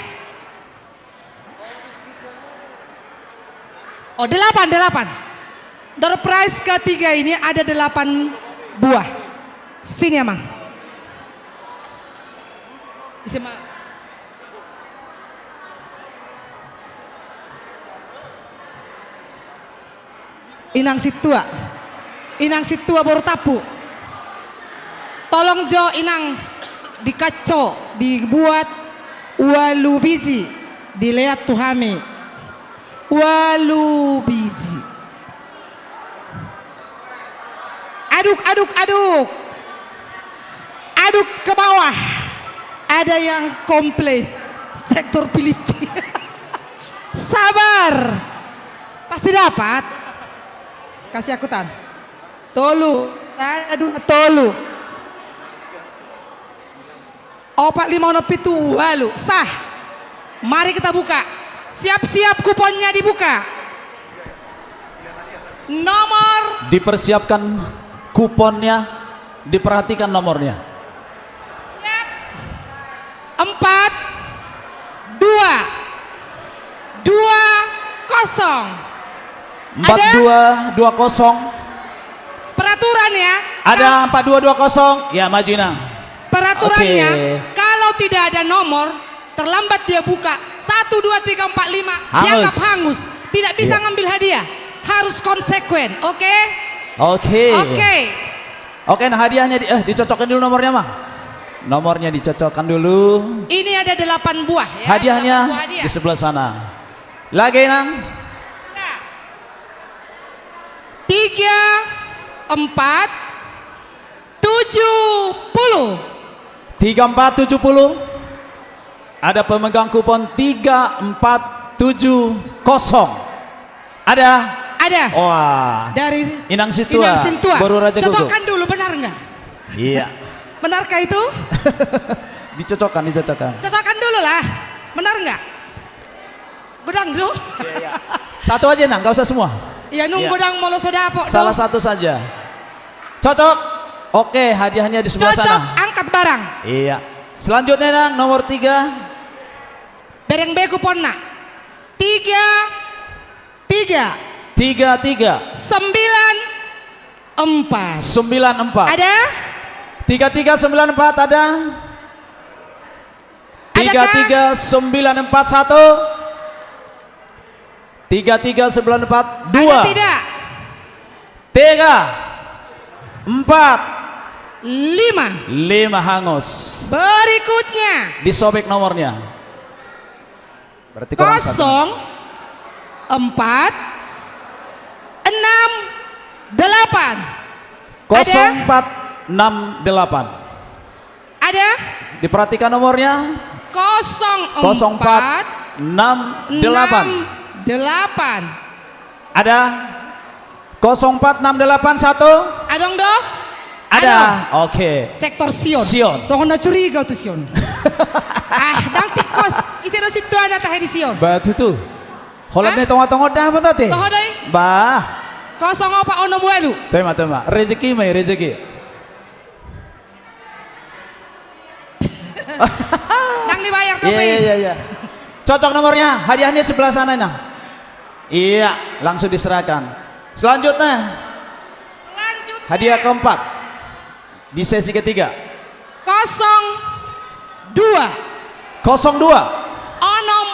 Oh, delapan, delapan. Door prize ketiga ini ada delapan buah. Sini, Amang. Isi ma. Inang Sintua. Inang Sintua boru Tampu. Tolong jo, Inang, dikaco, dibuat ualu biji, dilean tu hami. Ualu biji. Aduk, aduk, aduk. Aduk ke bawah. Ada yang komplain. Sektor Filipi. Sabar. Pasti dapat. Kasih aku tan. Tolu. Sada, dua, tolu. Opat, lima, onom, pitu, ualu. Sah. Mari kita buka. Siap-siap kuponnya dibuka. Nomor. Dipersiapkan kuponnya, diperhatikan nomornya. Siap. Empat, dua, dua. Kosong. Empat dua dua kosong. Peraturan ya. Ada empat dua dua kosong. Ya, maju, Inang. Peraturannya, oke, kalau tidak ada nomor, terlambat dia buka, satu, dua, tiga, empat, lima, hangus, dianggap hangus. Tidak bisa, iya, ngambil hadiah. Harus konsekuen, oke? Oke. Oke. Oke, nah, hadiahnya di, eh, dicocokkan dulu nomornya, mah. Nomornya dicocokkan dulu. Ini ada delapan buah, ya. Hadiahnya delapan buah hadiah di sebelah sana. Lagi, Nang. Nah. Tiga, empat, tujuh puluh. Tiga empat tujuh puluh. Ada pemegang kupon tiga empat tujuh kosong. Ada? Ada. Wah. Dari Inang Sintua, Inang Sintua, Boru Raja Gogok. Cocokkan dulu, benar nggak? Iya. Benarkah itu? Dicocokkan, dicocokkan. Cocokkan dulu lah. Benar nggak? Godang dulu. Iya, iya. Satu aja, Nang, nggak usah semua. Iya, nung, iya, godang molo so dapot, salah satu saja. Cocok. Oke, hadiahnya di sebelah sana. Cocok, angkat barang. Iya. Selanjutnya, Nang, nomor tiga. Bereng be kuponna. Tiga, tiga. Tiga, tiga. Sembilan, empat. Sembilan, empat. Ada? Tiga, tiga, sembilan, empat, ada? Adakah? Tiga tiga sembilan empat satu. Tiga tiga sembilan empat dua. Ada tidak? Tiga, empat, lima. Lima hangus. Berikutnya. Disobek nomornya. Berarti kurang satu. Kosong empat enam delapan. Ada? Kosong empat enam delapan. Ada? Diperhatikan nomornya. Kosong empat enam delapan. Kosong empat enam delapan. Ada? Kosong empat enam delapan satu. Adong do? Ada. Adong. Oke. Sektor Sion. Sion. Songon na curiga tu Sion. Ah, ndang tikkos. Ise do sintua na tahe di Sion? Ba tutu. Holan, hah? Ni tonga-tonga dah apa tadi? Toho do i. Bah. Kosong opat onom walu. Tema, tema. Rezeki mai, rezeki. Ndang dibayar dope. Iya, iya, iya, iya. Cocok nomornya, hadiahnya sebelah sana, Inang. Iya, langsung diserahkan. Selanjutnya. Selanjutnya. Hadiah keempat di sesi ketiga. Kosong dua. Kosong dua. Onom,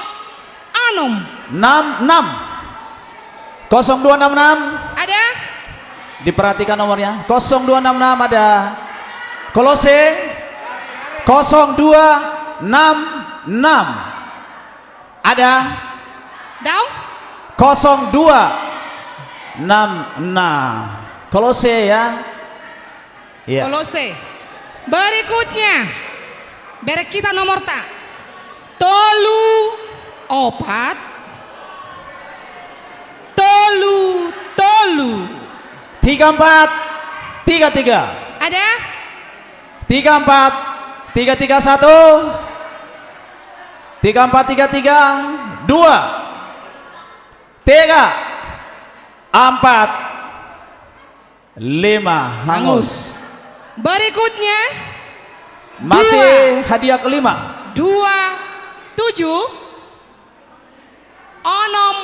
onom. Enam enam. Kosong dua enam enam. Ada? Diperhatikan nomornya. Kosong dua enam enam ada. Kolose. Kosong dua enam enam. Ada? Dau? Kosong dua enam enam. Kolose, ya. Iya. Kolose. Berikutnya. Bereng hita nomorta. Tolu opat tolu tolu. Tiga empat tiga tiga. Ada? Tiga empat tiga tiga satu. Tiga empat tiga tiga dua. Tiga empat lima hangus. Hangus. Berikutnya. Masih dua. Hadiah kelima. Dua tujuh onom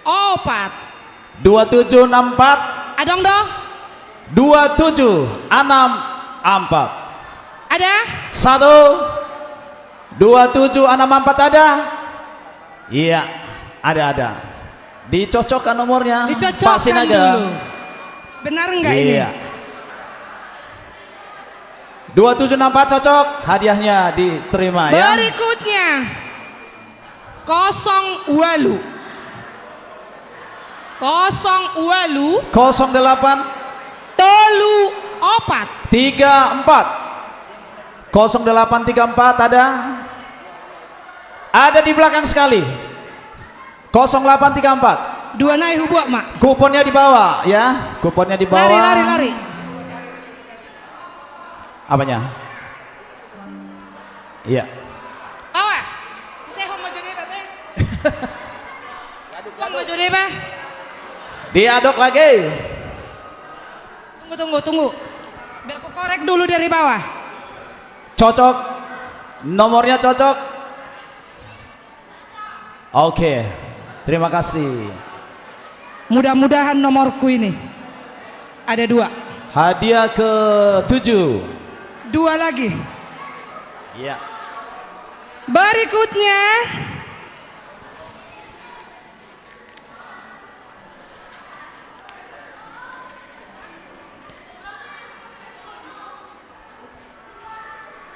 opat. Dua tujuh enam empat. Adong do? Dua tujuh enam empat. Ada? Satu. Dua tujuh enam empat ada? Iya, ada, ada. Dicocokkan nomornya, Pak Sinaga. Dicocokkan dulu. Benar nggak ini? Iya. Dua tujuh enam empat cocok, hadiahnya diterima, ya. Berikutnya. Kosong walu. Kosong walu. Kosong delapan. Tolu opat. Tiga empat. Kosong delapan tiga empat ada? Ada di belakang sekali. Kosong delapan tiga empat. Dua nai hubuat, Mak. Kuponnya dibawa, ya. Kuponnya dibawa. Lari, lari, lari. Apanya? Iya. Bawa. Usai hom maju deh, Pak, eh. Hom maju deh, Pak. Diaduk lagi. Tunggu, tunggu, tunggu. Biar ku korek dulu dari bawah. Cocok. Nomornya cocok. Oke. Terima kasih. Mudah-mudahan nomorku ini ada dua. Hadiah ketujuh. Dua lagi. Iya. Berikutnya.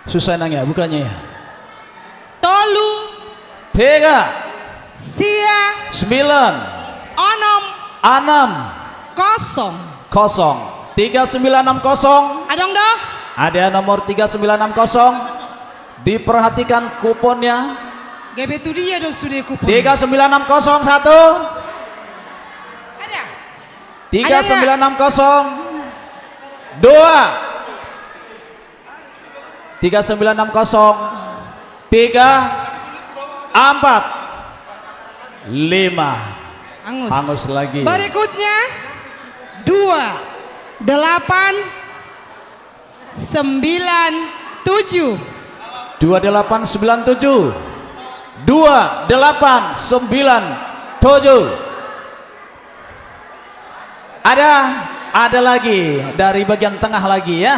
Susah nang ya, bukannya ya. Tolu. Tiga. Sia. Sembilan. Onom. Enam. Kosong. Kosong. Tiga sembilan enam kosong. Adong do? Ada nomor tiga sembilan enam kosong. Diperhatikan kuponnya. Gabe tu dia do sude kupon. Tiga sembilan enam kosong satu. Ada. Tiga sembilan enam kosong dua. Tiga sembilan enam kosong tiga empat lima. Angus. Angus lagi. Berikutnya dua delapan sembilan tujuh. Dua delapan sembilan tujuh. Dua delapan sembilan tujuh. Ada, ada lagi dari bagian tengah lagi ya.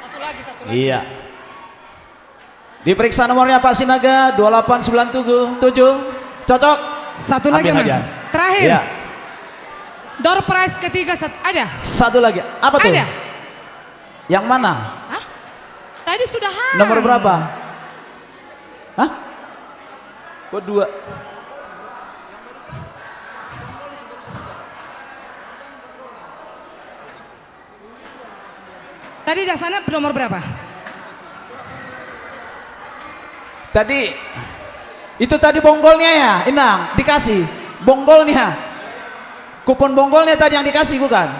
Satu lagi, satu lagi. Iya. Diperiksa nomornya Pak Sinaga, dua delapan sembilan tujuh. Cocok? Satu lagi, Mang. Ambil hadiah. Terakhir. Iya. Door prize ketiga, sat-, ada? Satu lagi. Apa tuh? Ada. Yang mana? Hah? Tadi sudah habis. Nomor berapa? Hah? Kok dua? Tadi di sana nomor berapa? Tadi, itu tadi bonggolnya ya, Inang, dikasih. Bonggolnya. Kupon bonggolnya tadi yang dikasih, bukan?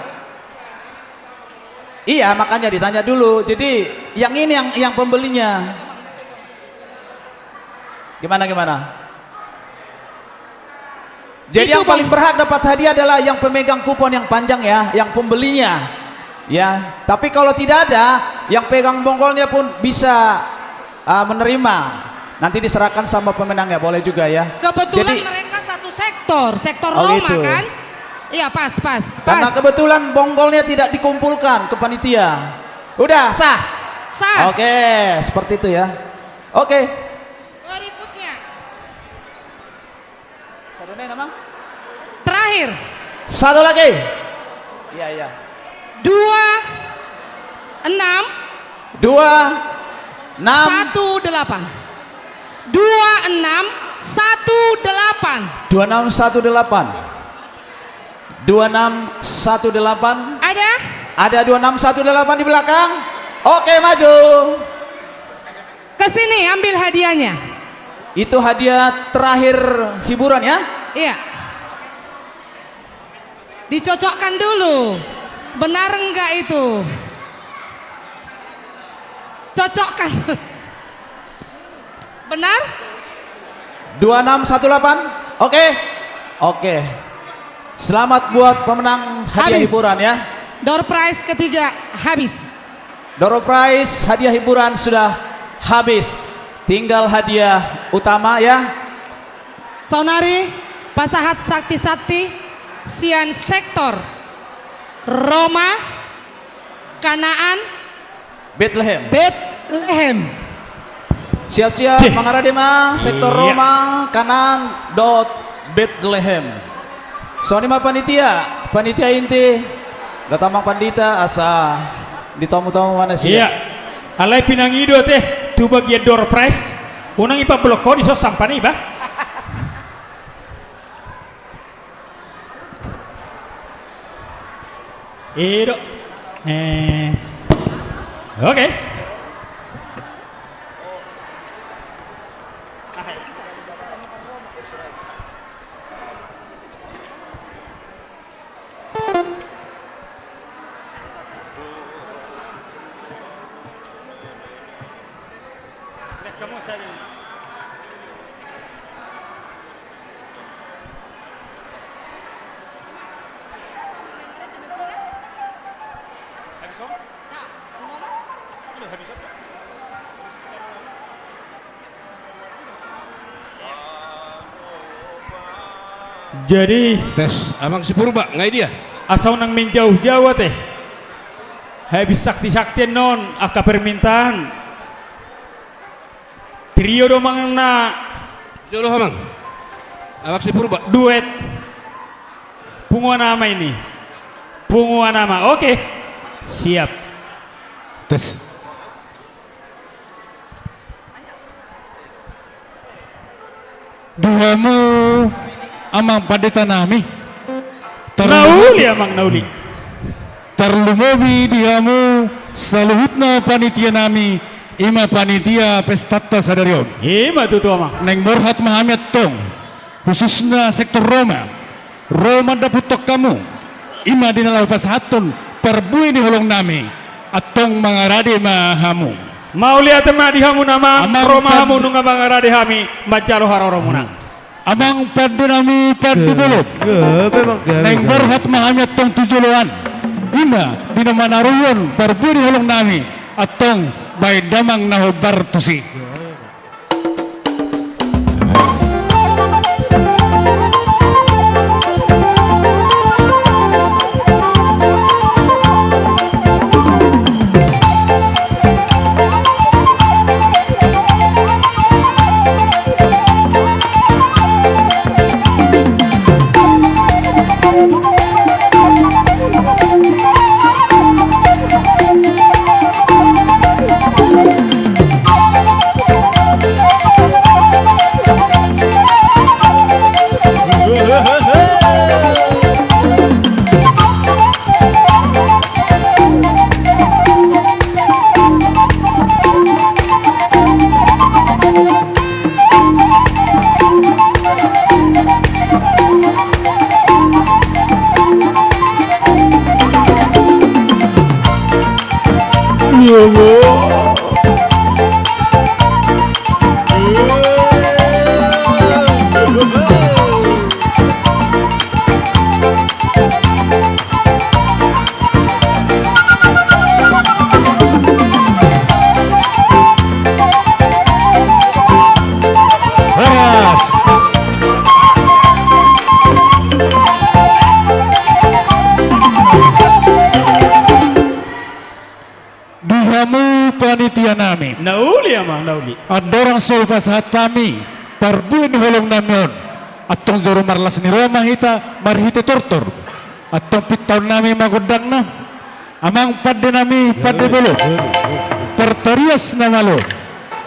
Iya, makanya ditanya dulu. Jadi, yang ini yang, yang pembelinya. Gimana, gimana? Jadi, yang paling berhak dapat hadiah adalah yang pemegang kupon yang panjang ya, yang pembelinya. Ya, tapi kalau tidak ada, yang pegang bonggolnya pun bisa, ah, menerima. Nanti diserahkan sama pemenangnya, boleh juga ya. Kebetulan mereka satu sektor, sektor Roma kan? Iya, pas, pas, pas. Karena kebetulan bonggolnya tidak dikumpulkan ke panitia. Udah, sah? Sah. Oke, seperti itu ya. Oke. Berikutnya. Sadonai nama? Terakhir. Satu lagi. Iya, iya. Dua enam. Dua enam. Satu delapan. Dua enam satu delapan. Dua enam satu delapan. Dua enam satu delapan. Ada? Ada dua enam satu delapan di belakang. Oke, maju. Ke sini, ambil hadiahnya. Itu hadiah terakhir hiburan, ya? Iya. Dicocokkan dulu. Benar enggak itu? Cocokkan. Benar? Dua enam satu delapan. Oke. Oke. Selamat buat pemenang hadiah hiburan, ya. Door prize ketiga habis. Door prize hadiah hiburan sudah habis. Tinggal hadiah utama, ya. Saonari pasahat santi-santi sian sektor Roma, Kanaan, Betlehem. Betlehem. Siap-siap mangarade ma sektor Roma, Kanaan dohot Betlehem. Songon i ma panitia, panitia inti dohot amang pandita asa ditomu-tomu ma nasida. Iya. Alai pinangido ate tu bagian door prize, unang ipablok ho, dison sampah ni, bah. Edo. Eh. Oke. Jadi, tes, Amang si Purba, nga i dia? Asa unang menjauh-jauh ate. Habis sakti-sakti annon angka permintaan. Trio do manang na. Jolo, Amang. Amang si Purba. Duet. Punguan Ama ini. Punguan Ama. Oke. Siap. Tes. Di hamu amang pandita nami. Na uli, amang, na uli. Tarlumobi di hamu saluhutna panitia nami, ima panitia pestanta sadari on. Ima tutu, amang. Naeng borhat ma hami antong, khususna sektor Roma. Ro mandapothon hamu, ima di na laho pasahathon parbue ni holong nami, antong mangarade ma hamu. Mauliate ma di hamu, amang. Amang, ro ma hamu nunga mangarade hami manjalo haroromuna. Amang pande nami, pande bolon. Gabe, amang, gabe. Naeng borhat ma hami antong tu joloan, ima di na manaruhon parbue ni holong nami, antong baen damang na hombar tusi. Horas. Di hamu panitia nami. Na uli, amang, na uli. Andorang so hupasahat hami parbue ni holong nami on, antong jolo marlas ni roha ma hita marhite tortor. Antong pintaon nami ma gondangna. Amang pande nami, pande bolon. Partarias na malo,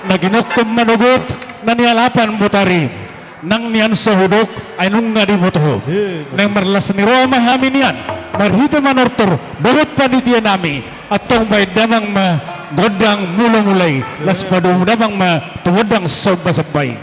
na ginongkon manogot, na nialapan botari. Nang nian so hudok, ai nunga diboto ho. Naeng marlas ni roha ma hami nian marhite manortor dohot panitia nami, antong baen damang ma gondang mula-mula i. Las padomu damang ma tu gondang samba-samba i.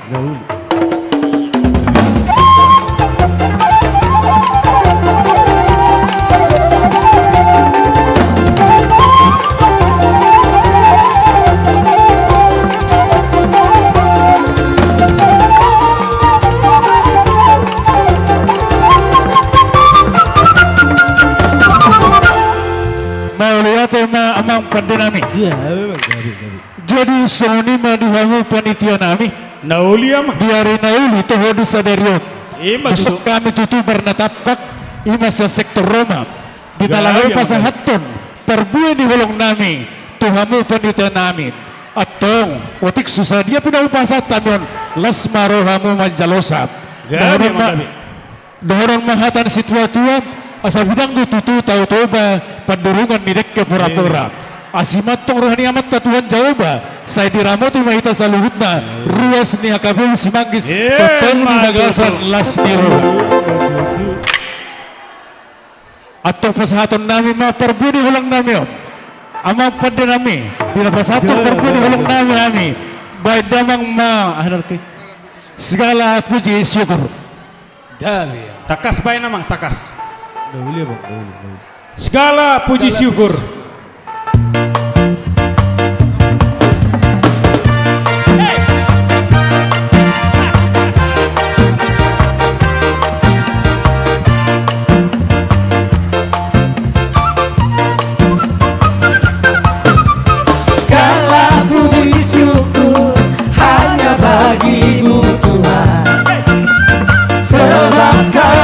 Mauliate ma, amang pande nami. Iya, memang, gabe, gabe. Jadi songon i ma di hamu panitia nami. Na uli, amang. Di ari na uli toho di sadari on. Ima tutu. Dison hami tutu marnatampak, ima sian sektor Roma. Di na laho pasahathon parbue ni holong nami tu hamu panitia nami. Antong, otik so sadia pe na hupasahat hami on, las ma rohamu manjalosa. Gabe, amang, gabe. Dohonon ma hata ni situa-tua, asa bidang do tutu Tao Toba, pandurungan ni dengke pora-pora. Asi ma antong roha ni Amanta Tuhan Jahowa, sai diramoti ma hita saluhutna, ruas ni angka bohi simanggis, tongtong di bagasan las ni roha. Antong pasahaton nami ma parbue ni holong nami on. Amang pande nami, di na pasahathon parbue ni holong nami hami, baen damang ma, ah, na oke. Segala puji syukur. Gabe. Tangkas baen, amang, tangkas. Dahulu ya, Bang, dahulu, dahulu. Segala puji syukur. Segala puji syukur hanya bagi-Mu, Tuhan. Sebab Kau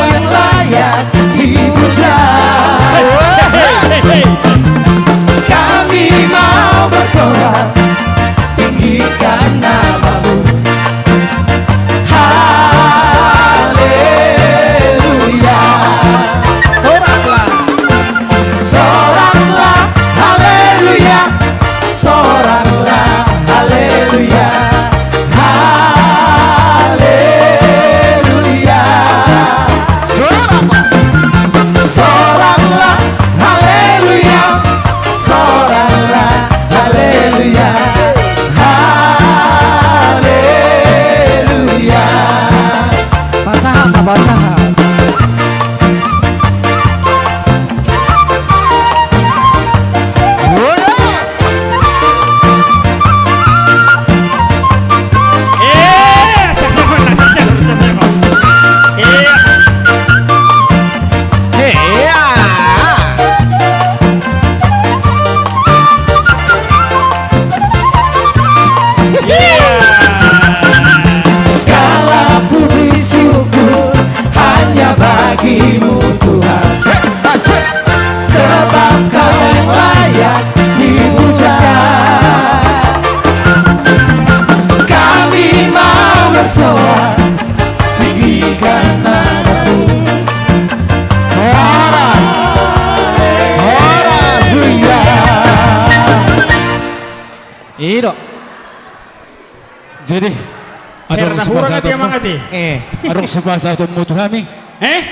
I do. Jadi, adong sipasahatonmu. Eh, adong sipasahatonmu tu hami. Eh?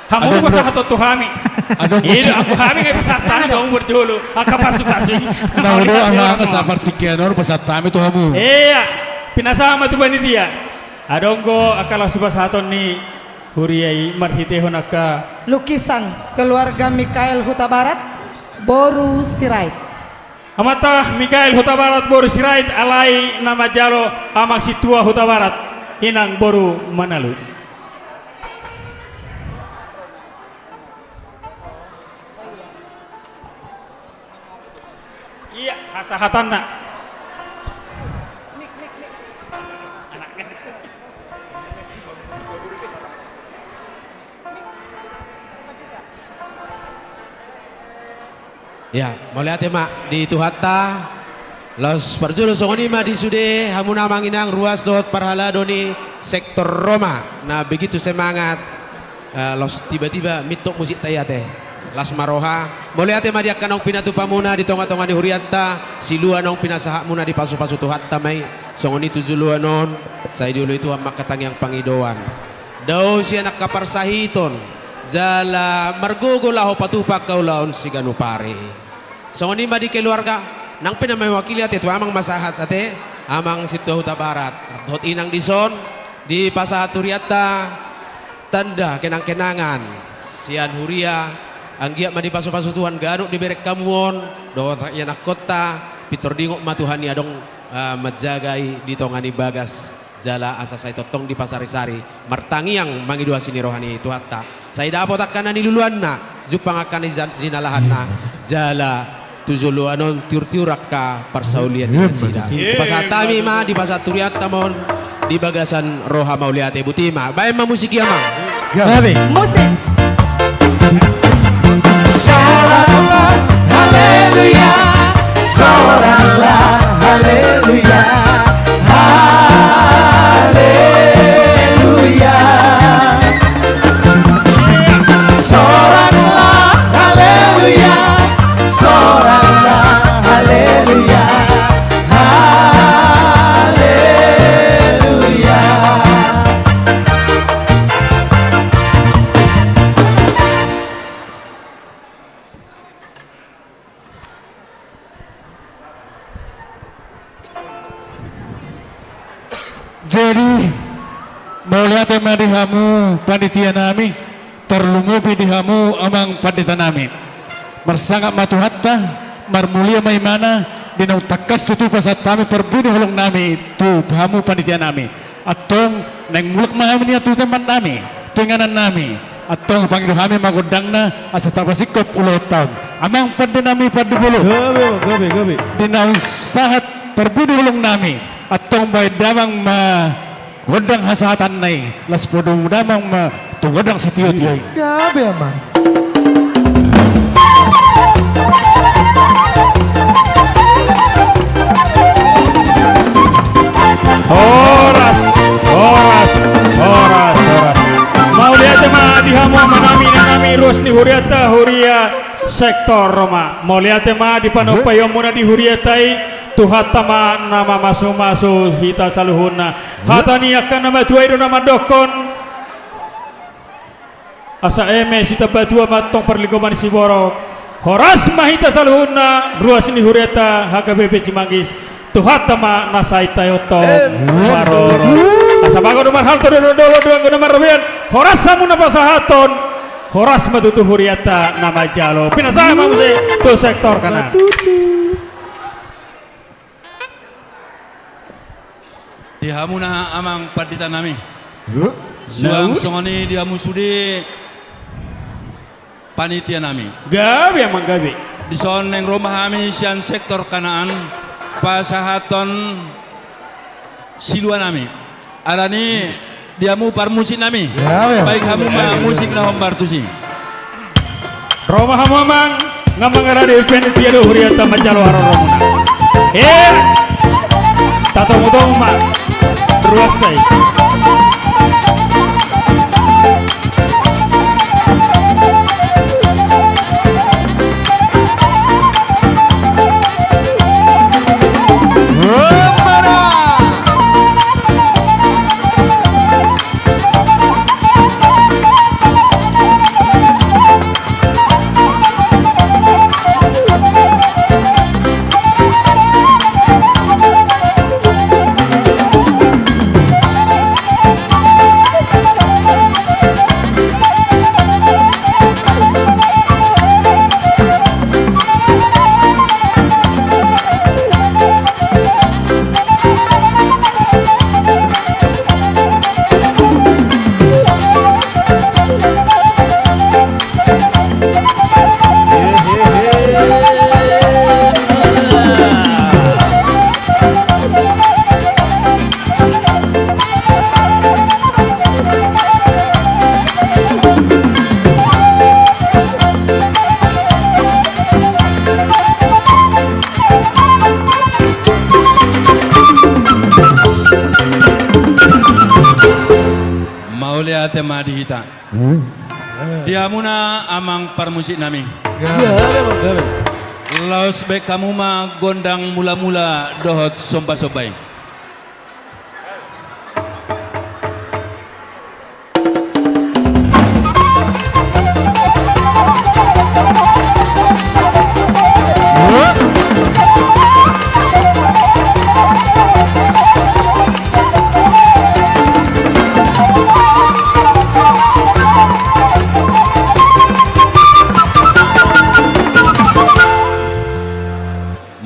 Hamu do pasahaton tu hami. Adong. Ida, hami nunga pasahat hami tu hamu parjolo. Angka pasupasu i. Nah, adong, amang, sapartingkian on pasahat hami tu hamu. Ia, pinasahat ma tu panitia. Adong do angka laos sipasahaton ni huria i marhitehon angka. Lukisan keluarga Mikael Hutabarat, boru Sirait. Amanta Mikael Hutabarat boru Sirait, alai na manjalo Amang Sintua Hutabarat, inang boru Manalu. Ia, hasahatanna. Ia, mauliate ma di Tuhanta. Laos parjolo songon i ma di sude hamuna amang inang ruas dohot parhalado ni sektor Roma na begitu semangat. Eh, laos tiba-tiba mintok musikta i ate. Las ma roha. Mauliate ma di angka naung pinatupamuna di tonga-tonga ni hurianta, silua naung pinasahatmuna, dipasupasu Tuhanta ma i. Songon i tu joloan on, sai dioloi Tuhan ma angka tangiang pangidoan. Dao sian angka parsahiton, jala margogo laho patupa angka ulaon siganup ari. Songon i ma di keluarga, nang pe na mewakili ate tu amang ma sahat ate, Amang Sintua Hutabarat. Dohot inang dison, dipasahat hurianta, tanda kenang-kenangan sian huria, anggiat ma dipasupasu Tuhan ganup dibereng hamu on, dohot ianakkonta, pintor diingot ma Tuhan i adong, eh, manjaga i di tonga ni bagas. Jala asa sai tongtong dipasari-sari, martangiang mangido asi ni roha ni Tuhanta. Sai dapot angka na niluluanna, jumpang angka na jin-, jinalahanna, jala tu joloan on tiur-tiur angka parsaulian ni nasida. Dipasahat hami ma, dipasahat hurianta ma on, di bagasan roha mauliate. Botima, baen ma musik i amang. Gabe. Musik. Soranganlah, haleluya. Soranganlah, haleluya. Haleluya. Soranganlah, haleluya. Soranganlah, haleluya. Haleluya. Jadi, mauliate ma di hamu panitia nami, tarlumobi di hamu amang pandita nami. Marsangap ma Tuhanta, marmulia ma ibana, di naung tangkas tutu pasahat hami parbue ni holong nami tu hamu panitia nami. Antong, naeng mulak ma hami nian tu tempat nami, tu inganan nami. Antong, pangido hami ma gondangna, asa tapasingkop ulaonta on. Amang pande nami pande bolon. Gabe, gabe, gabe. Di naung sahat parbue ni holong nami. Antong, baen damang ma gondang hasahatanna i. Laos podomu damang ma tu gondang sitio-tio i. Gabe, amang. Horas, horas, horas, horas. Mauliate ma di hamu amang nami, inang nami, ruas ni hurianta, huria sektor Roma. Mauliate ma di panompaionmuna di hurianta i, Tuhanta ma na mamasu-masu hita saluhutna. Hata ni angka na matua i do na mandokkon. Asa eme sitambatua ma antong parlinggoman ni siborok. Horas ma hita saluhutna, ruas ni hurianta H K B P Cimanggis. Tuhanta ma na sai taionta on. Em. Maroro. Asa bago do marhalto do, do, do, do, do, do marrobean. Horas hamu na pasahathon. Horas ma tutu hurianta na manjalo. Pinasahat ma muse tu sektor kanan. Di hamuna amang pandita nami. Hah? Suang songon i di hamu sude panitia nami. Gabe amang, gabe. Dison naeng ro ma hami sian sektor kanan pasahathon silua nami. Alani di hamu parmusik nami. Ya, ya. Baen hamu ma musik na hombar tusi. Ro ma hamu amang, nga mangarade panitia do hurianta manjalo haroromuna. Eh, tatomu-tomu ma. Ruas tai. Ate ma di hita. Hmm. Di hamuna amang parmusik nami. Gabe. Gabe, gabe. Laos baen hamu ma gondang mula-mula dohot somba-somba i.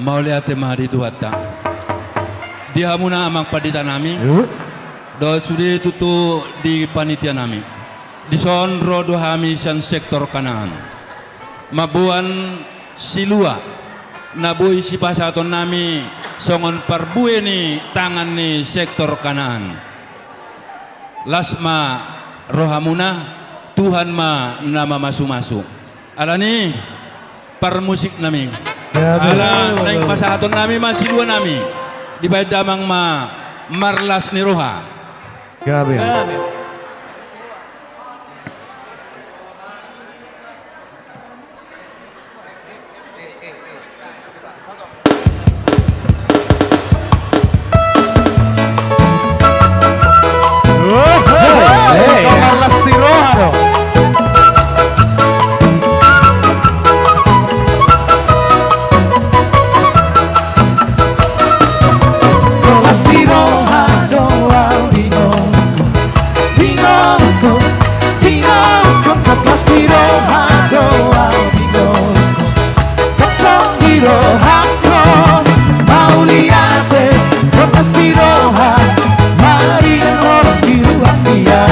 Mauliate ma di Tuhanta. Di hamuna amang pandita nami. Dohot sude tutu di panitia nami. Dison ro do hami sian sektor Kanaan. Mamboan silua na boi sipasahaton nami songon parbue ni tangan ni sektor Kanaan. Las ma rohamuna, Tuhan ma na mamasu-masu. Alani parmusik nami. Gabe. Ala naeng pasahaton nami ma silua nami. Dibaen damang ma marlas ni roha. Gabe. Gabe. Las ni roha do au di ngolungku, di ngolungku, di ngolungku. Las ni roha do au di ngolungku, tongtong di rohangku. Mauliate do las ni roha, maringan holong di ruang dia.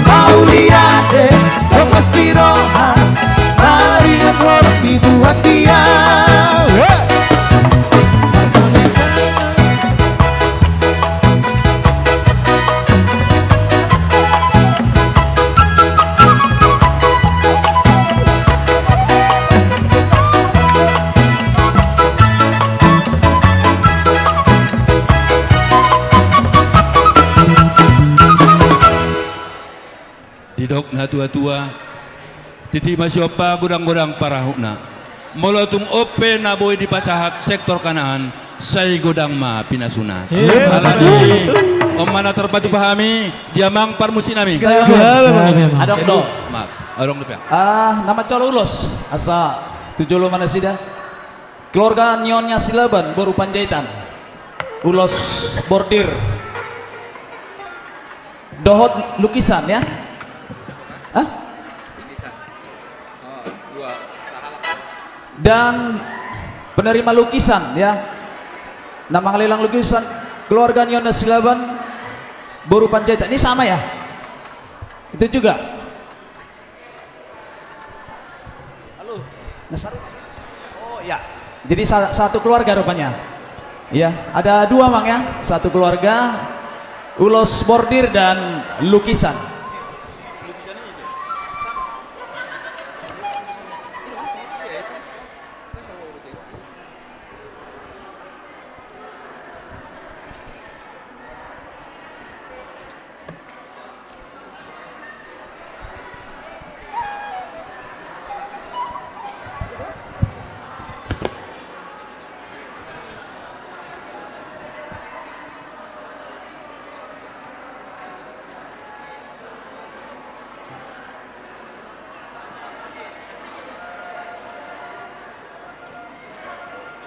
Mauliate do las ni roha, maringan holong di ruang dia. Hei! Didok na tua-tua, titi ma siompa godang-godang parahutna. Molo tung on pe na boi dipasahat sektor Kanaan, sai godang ma pinasuna. Iya, alani, betul. On ma na tarpatupa hami di amang parmusik nami. Iya, iya, iya. Adong do. Maaf, adong dope. Ah, na mansai ulos asa tu jolo ma nasida. Keluarga ni on Silaban, boru Panjaitan. Ulos bordir. Dohot lukisan, ya? Hah? Dan penerima lukisan, ya. Na mangalelang lukisan, keluarga ni on Silaban, boru Panjaitan. Ini sama, ya? Itu juga. Halo. Nasar-, oh, ya. Jadi sa-, satu keluarga rupanya. Ya, ada dua, Mang, ya. Satu keluarga, ulos bordir dan lukisan.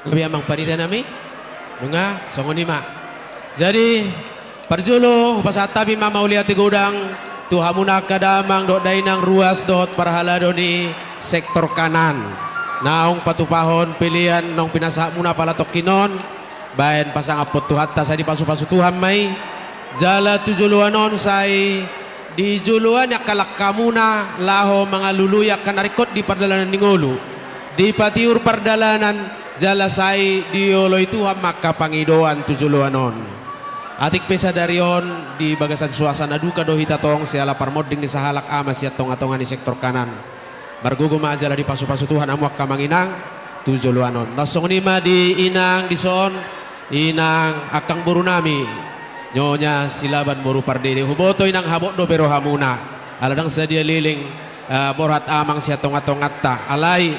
Gabe amang panitia nami, nunga songon i ma. Jadi, parjolo hupasahat hami ma mauliate godang tu hamuna angka damang dohot dainang ruas dohot parhalado ni sektor Kanaan. Naung patupahon pelean naung pinasahatmuna pala tongkin on, baen pasangaphon Tuhanta sai dipasu-pasu Tuhan ma i. Jala tu joloan on sai dijoloani angka langkamuna laho mangalului angka na ringkot di pardalanan ni ngolu. Dipatiur pardalanan jala sai dioloi Tuhan ma angka pangidoan tu joloan on. Atik pe sadari on di bagasan suasana duka do hita tong siala parmonding ni sahalak ama sian tonga-tonga ni sektor Kanaan. Margogo ma jala dipasu-pasu Tuhan hamu angka amang inang tu joloan on. Na songon i ma di inang dison, inang angkang boru nami. Nyonya Silaban boru Pardede, huboto inang habot dope rohamuna. Ala ndang sadia leleng, eh, borhat amang sian tongatonganta. Alai,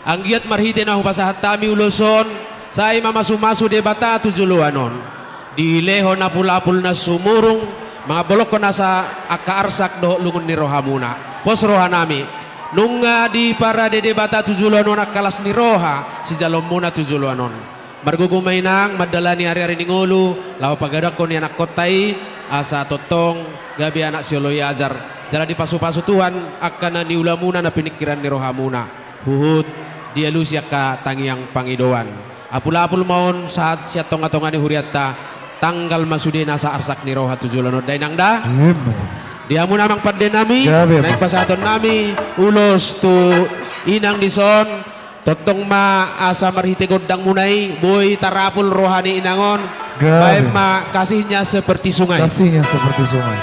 anggiat marhite na hupasahat hami ulos on, sai mamasumasu Debata tu joloan on. Dilehon apulapul na sumurung, mangambolongkon asa angka arsak dohot lungun ni rohamuna. Pos rohanami, nunga diparade Debata tu joloan on angka las ni roha sijaloonmuna tu joloan on. Margogo ma inang mandalani ariari ni ngolu, laho pagadangkon ni anakkonta i, asa tongtong gabe anak sioloan i ajar. Jala dipasupasu Tuhan angka na niulamuna na piningkiran ni rohamuna. Huhut dialusi angka tangiang pangidoan. Apulapul ma on sahat sian tongatonga ni hurianta, tanggal ma sude nasa arsak ni roha tu joloan on da inang da. Emma. Di hamuna amang pandenami, gabe, naeng pasahatonnami ulos tu inang dison. Tongtong ma asa marhite gondangmuna i boi tarapul roha ni inang on. Gabe. Baen ma kasihnya seperti sungai. Kasihnya seperti sungai.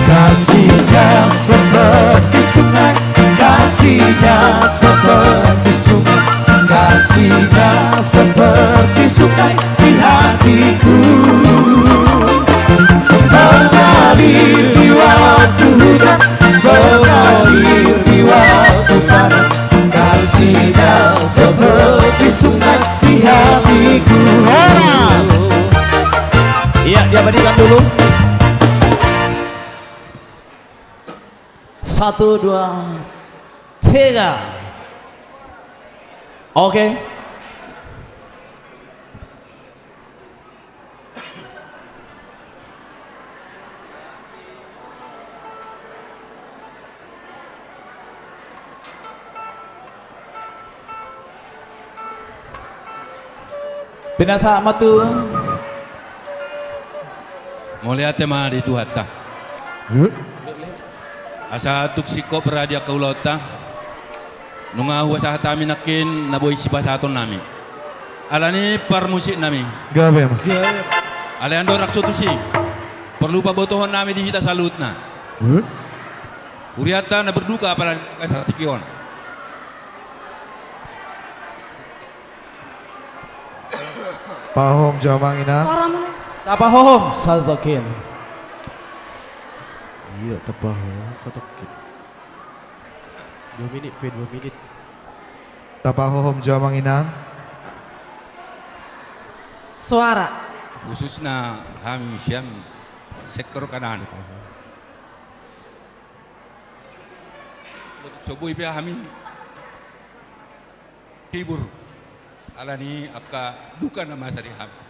Kasihnya seperti sungai, kasihnya seperti sungai, kasihnya seperti sungai di hatiku. Mengalir di waktu hujan, mengalir di waktu panas, kasihnya seperti sungai di hatiku. Horas. Iya, diabadikan dulu. Satu, dua, tiga. Oke. Pinasahat ma tu. Mauliate ma di Tuhanta. Asa tung singkop ra di angka ulaonta. Nunga hupasahat hami nangkin na boi sipasahatonnami. Alani parmusiknami. Gabe ma. Alai andorang so tusi, porlu pabotohonnami di hita saluhutna. Hurianta na berduka apalagi saat tingki on. Pahohom jo amang inang. Suaramu nih. Tapahohom satokin. Iya, tapahohom satokin. Dua menit pe, dua menit. Tapahohom jo amang inang. Suara. Khususna hami sian sektor kanan. Sobui pe hami hibur. Alani angka duka na masa di hami.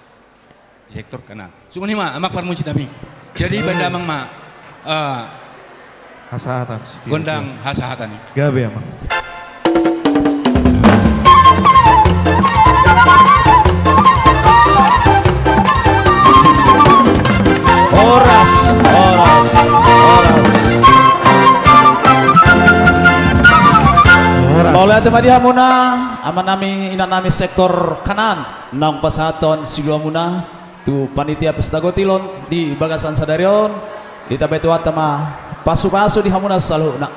Sektor kanan. Songon i ma amang parmusiknami. Jadi baen damang ma, eh, hasahatan. Gondang hasahatan. Gabe amang. Horas, horas, horas. Horas. Mauliate ma di hamuna, amanami, inanami sektor kanan, naung pasahathon siluamuna tu panitia Pesta Gotilon di bagasan sadari on, ditabe Tuhanta ma pasupasu di hamuna saluhutna.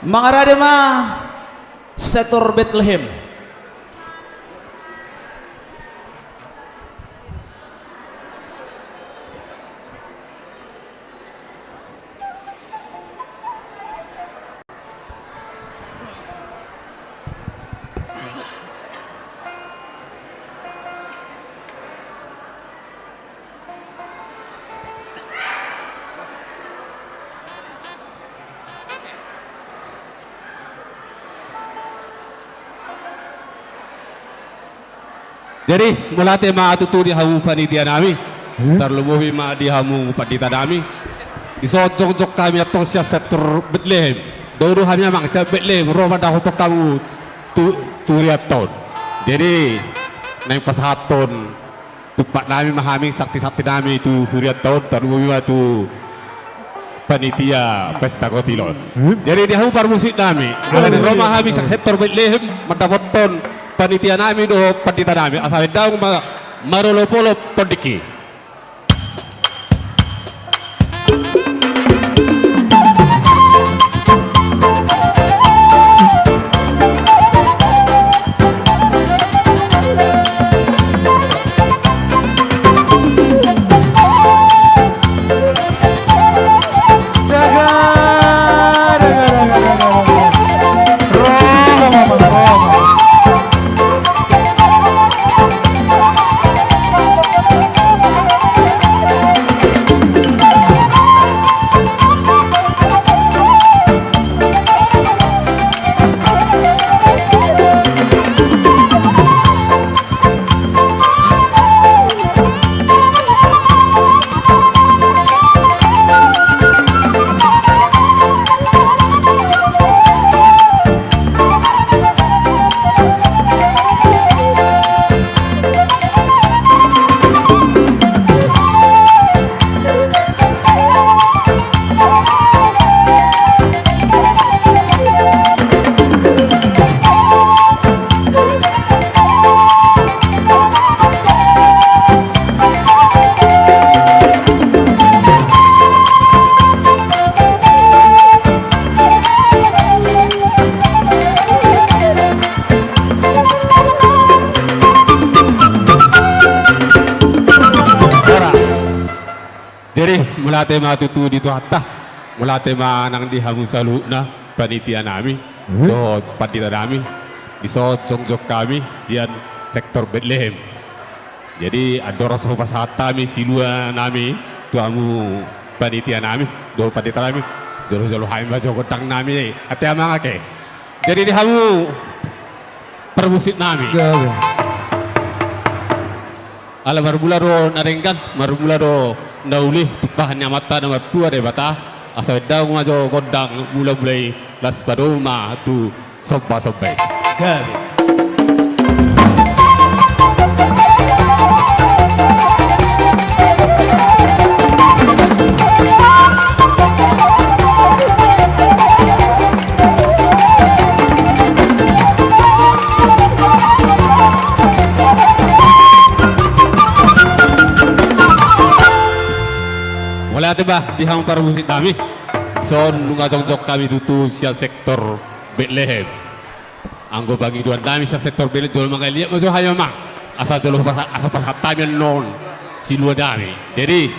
Mangarade ma sektor Betlehem. Jadi, mauliate ma tutu di hamu panitia nami. Hmm? Tarlumobi ma di hamu pandita nami. Dison jongjong hami antong sian sektor Betlehem. Dohonon hami amang sian Betlehem, ro mandapothon hamu tu, tu hurianta on. Jadi, naeng pasahathon tumpak nami ma hami, santisanti nami tu hurianta on, tarlumobi ma tu panitia Pesta Gotilon. Hmm? Jadi di hamu parmusik nami, alani ro ma hami sian sektor Betlehem, mandapothon panitia nami dohot pandita nami, asa baen damang ma marolopolop tondingki. Mauliate ma tutu di Tuhanta. Mauliate ma nang di hamu saluhutna panitia nami, dohot pandita nami, dison jongjong hami sian sektor Betlehem. Jadi andorang so hupasahat hami silua nami tu hamu panitia nami dohot pandita nami, jolo-jolo hami ma jo gondang nami, ate amang ate. Jadi di hamu parmusik nami. Ala marmula do na denggan, marmula do na uli, tumpahan ni Amanta na martua Debata, asa bahen damang ma jo gondang mula-mula i, laos padomu ma tu somba-somba i. Mauliate ma di hamu parmusik nami. Dison nunga jongjong hami tutu sian sektor Betlehem. Anggo pangidoan nami sian sektor Betlehem, jolo mangaliat ma jo hami amang. Asa jolo pasa-, asa pasahat hami annon silua nami. Jadi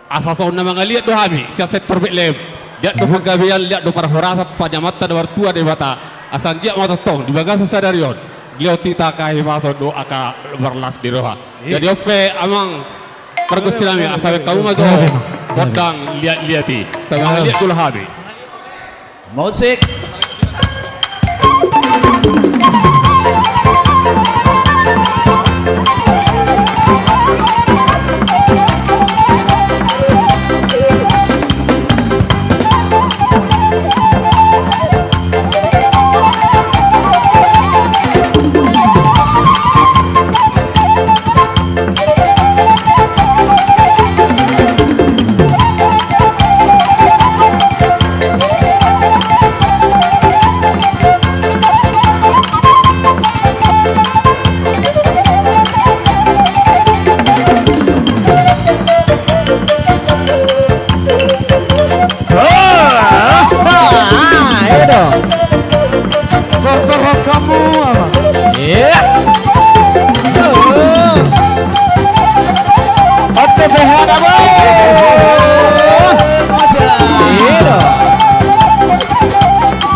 asa songon na mangaliat do hami sian sektor Betlehem. Liat do panggabean, liat do parhorasan sian Amanta na martua Debata. Asa anggiat ma tongtong di bagasan sadari on dilehon hita angka hahipason dohot angka marlas ni roha. Jadi on pe amang pargonsi nami, asa bahen hamu ma jo gondang liat-liat i. Asa mangaliat jolo hami. Musik. Tortor hamu amang. Iya. Otte behana bo.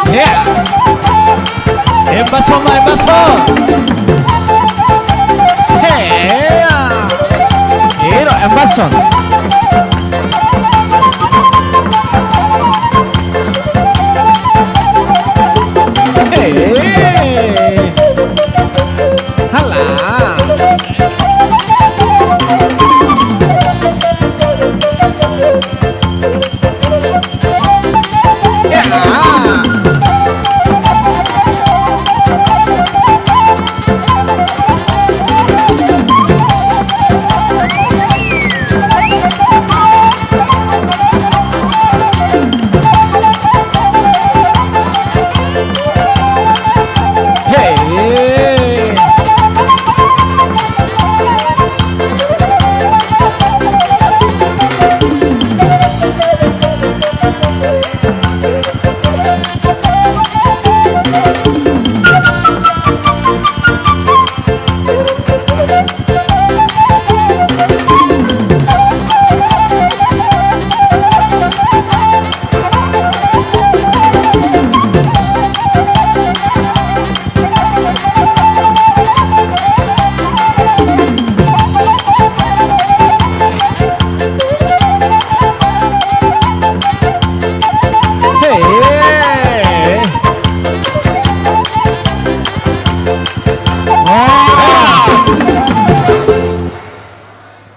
Iya. Embas on ma, embas on. Hea. Iro, embas on. Hea. Hala.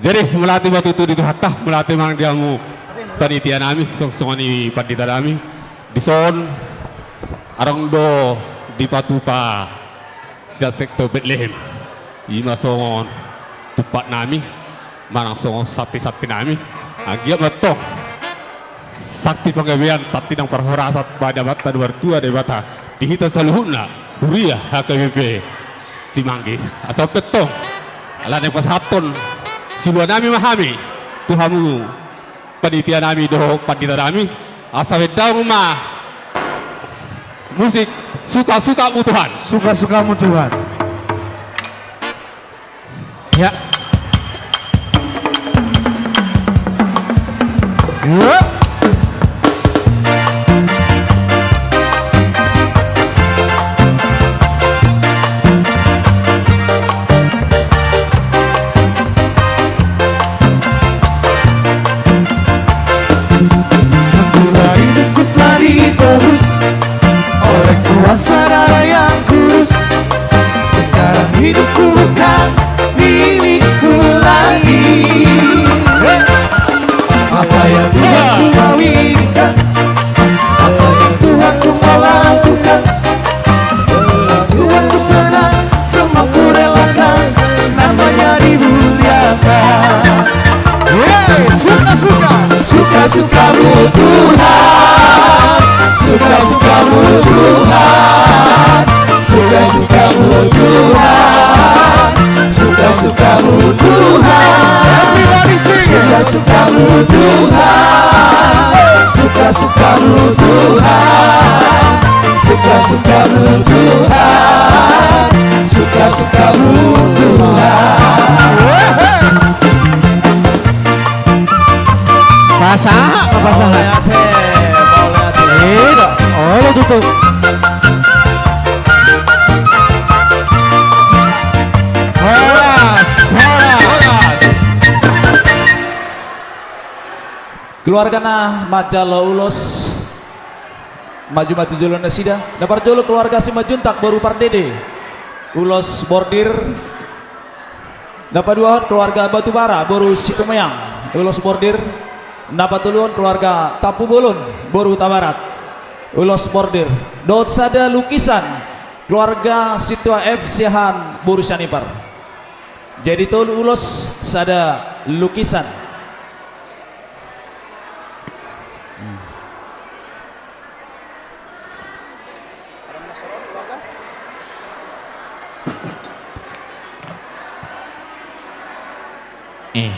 Jadi mauliate ma tutu di Tuhanta, mauliate ma nang di hamu panitia nami, songon i pandita nami. Dison adong do dipatupa sian sektor Betlehem. I ma songon tumpak nami manang songon santi-santi nami. Anggiat ma tong santi panggabean, santi nang parhorasan sian Amanta na martua Debata di hita saluhutna huria H K B P Cimanggi. Asa on pe tong ala naeng pasahathon silua nami ma hami tu hamu panitia nami dohot pandita nami, asa bahen damang ma musik Suka-sukamu Tuhan. Suka-sukamu Tuhan. Ya. Semula hidupku telah ditebus oleh kuasa darah yang kudus. Sekarang hidupku bukan milikku lagi. Apa yang Tuhan ku kawinkan, apa yang Tuhan ku mau lakukan, Tuhan ku senang, semua ku relakan, namanya dimuliakan. Yeay, suka-suka. Suka-sukamu Tuhan, suka-sukamu Tuhan, suka-sukamu Tuhan, suka-sukamu Tuhan. Everybody sing. Suka-sukamu Tuhan, suka-sukamu Tuhan, suka-sukamu Tuhan, suka-sukamu Tuhan. Pasahat, pasahat. Mauliate, mauliate. Iya, olo tutu. Horas, horas. Keluarga na manjalo ulos, maju ma tu jolo nasida. Na parjolo keluarga Simanjuntak boru Pardede, ulos bordir. Na paduahon keluarga Batubara boru Situmeang, ulos bordir. Na patoluhon keluarga Tampubolon boru Hutabarat, ulos bordir. Dohot sada lukisan keluarga Sintua F Siahaan boru Sianipar. Jadi tolu ulos sada lukisan. Eh.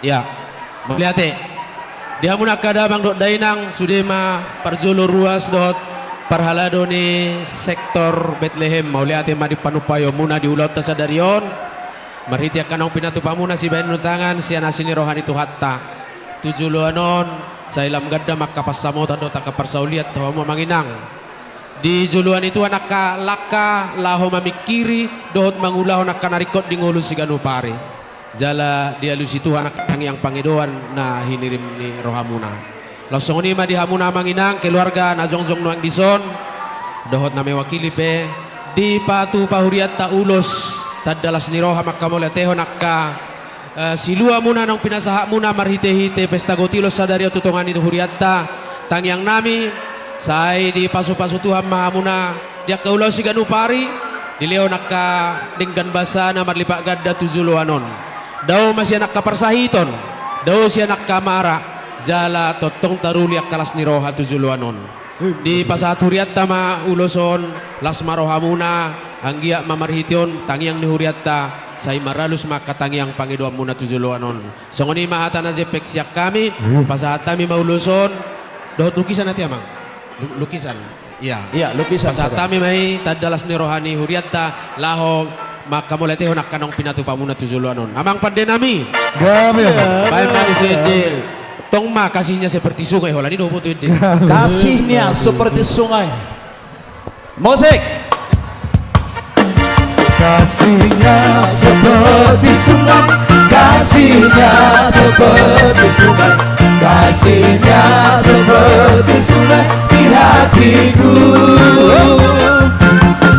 Ia, mauliate. Di hamu na angka damang dohot dainang, sude ma parjolo ruas dohot parhalado ni sektor Betlehem. Mauliate ma di panumpaonmuna di ulaonta sadari on. Marhite angka naung pinatupamuna sibahen untangan sian asi ni roha ni Tuhanta. Tu joloan on, sai lam ganda ma angka pansamotan dohot angka parsaulian tu hamu amang inang. Di joloan i tutu angka langka laho mamingkiri dohot mangulahon angka na ringkot di ngolu siganup ari. Jala dialusi Tuhan angka tangiang pangidoan na hinirim ni rohamuna. Laos songon i ma di hamuna amang inang, keluarga na jongjong nuaeng dison, dohot na mewakili pe, dipatupa hurianta ulos tanda las ni roha mangkamauliatehon angka Eh, siluamuna naung pinasahatmuna marhitehite pesta goti ulos sadari on tu tonga ni hurianta, tangiangnami, sai dipasupasu Tuhan ma hamuna di angka ulaon siganup ari, dilehon angka denggan basa na marlipat ganda tu joloan on. Dao ma sian angka parsahiton, dao sian angka mara, jala tongtong taruli angka las ni roha tu joloan on. Dipasahat hurianta ma ulos on, las ma rohamuna, anggiat ma marhite on tangiang ni hurianta, sai maralus ma angka tangiang pangidoanmuna tu joloan on. Songon i ma hata na jempek sian hami, pasahat hami ma ulos on, dohot lukisan ate amang. Lu-, lukisan. Ia. Ia, lukisan. Pasahat hami ma i tanda las ni roha ni hurianta, laho Manghamauliatehon angka naung pinatupa muna tu joloan on. Amang pande nami. Gabe. Baen ma muse ende. Tong ma kasihnya seperti sungai, holan i do huboto ende. Gabe. Kasihnya seperti sungai. Musik. Kasihnya seperti sungai, kasihnya seperti sungai, kasihnya seperti sungai di hatiku.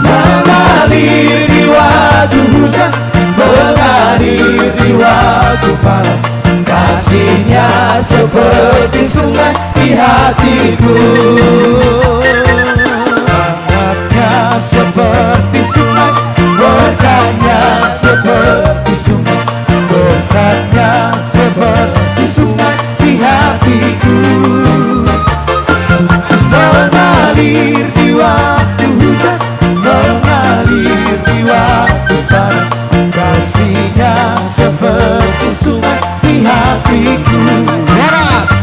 Mengalir di waktu hujan, mengalir di waktu panas, kasihnya seperti sungai di hatiku. Hangatnya seperti sungai, berkatnya seperti sungai, berkatnya seperti sungai di hatiku. Mengalir di waktu hujan, mengalir di waktu panas, kasihnya seperti sungai di hatiku. Horas.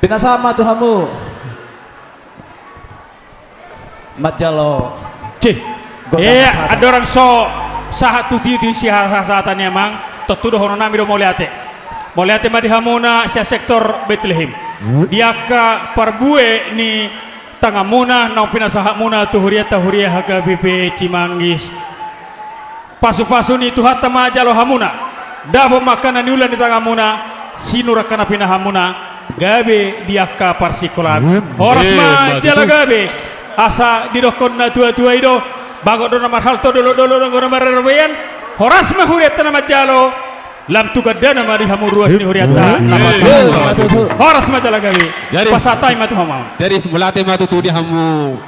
Pinasahat ma tu hamu. Manjalo. Cih. Godang. Ia, hasahatan. Andorang so sahat tu tingki siha-, hasahatan i, amang, tontu dohonon nami do mauliate. Mauliate ma di hamuna sian sektor Betlehem. Hmm. Di angka parbue ni tanganmuna naung pinasahatmuna tu hurianta, huria H K B P Cimanggis. Pasupasu ni Tuhanta ma jalo hamuna. Dapot ma angka na niula ni tanganmuna, sinur angka na pinahanmuna, gabe di angka parsingkolaan. Horas ma jala gabe. Asa didokkon na tuatua i do, bagot do na marhalto, dolok do na marharobean. Horas ma hurianta na manjalo. Lam tu gandana ma di hamu ruas ni hurianta na manjalo. Horas ma jala gabe. Pasahat hami ma tu hamu. Jadi mauliate ma tutu di hamu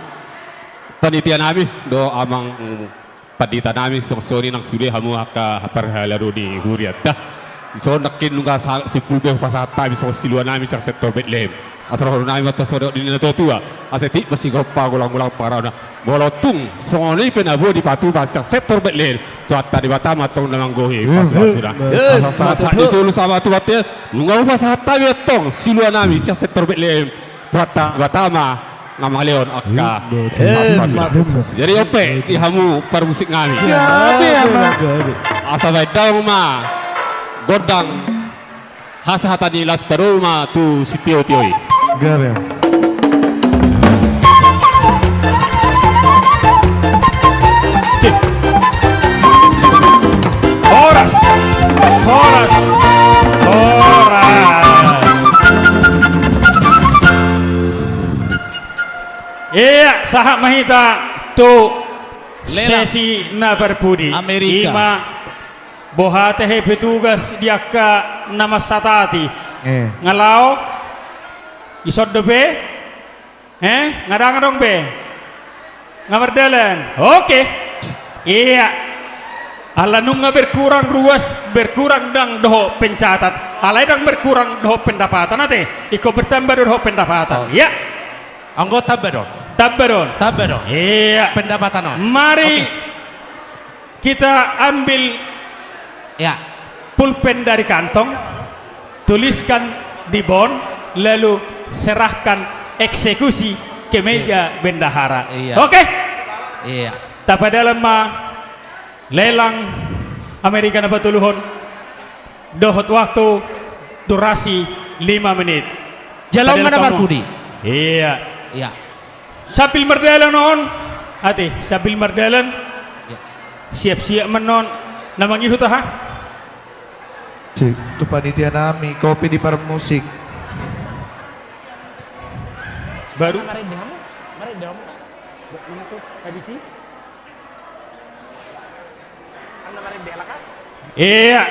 panitia nami do, amang pandita nami, songon i nang sude hamu angka parhalado ni hurianta. Songon nangkin nunga sa-, simpul be pasahat hami songon silua nami sian sektor Betlehem. Asa dohonon nami ma tu songon didok ni na tuatua. Asa titik ma sigompa, golanggolang pangarahutna. Molo tung songon i pe na boi dipatupa sian sektor Betlehem, Tuhanta Debata ma antong na manggohi pasu-pasuna. Asa sahat-sahat ni solu sama Tuhanta, nunga hupasahat hami antong silua nami sian sektor Betlehem. Tuhanta Debata ma na mangalehon angka pasu-pasuna. Jadi on pe di hamu parmusik nami. Asa baen damang ma gondang hasahatan ni las padomu ma tu sitiotio i. Gabe. Horas. Horas. Horas. Ia, sahat ma hita tu sesi na parpudi. Ima boha tahe petugas di angka na mansatati. Nga lao? Ison dope? Eh, nga dang adong be? Nga mardalan. Oke. Ia. Ala nunga berkurang ruas, berkurang dang dohot pencatat. Alai dang berkurang dohot pendapatan ate. Ingkon bertambah do dohot pendapatan. Ia. Anggo tamba do on. Tamba do on. Tamba do on. Ia. Pendapatan on. Mari kita ambil pulpen dari kantong, tuliskan di bon, lalu serahkan eksekusi ke meja bendahara. Oke? Ia. Tapadalan ma lelang Amerika na patoluhon. Dohot waktu durasi lima menit. Jalo ma na parpudi. Ia. Ia. Sambil mardalan on. Ate, sambil mardalan. Ia. Siap-siap ma on. Na mangihut aha? Cik, tu panitia nami, kopi di parmusik. Baru. Ia.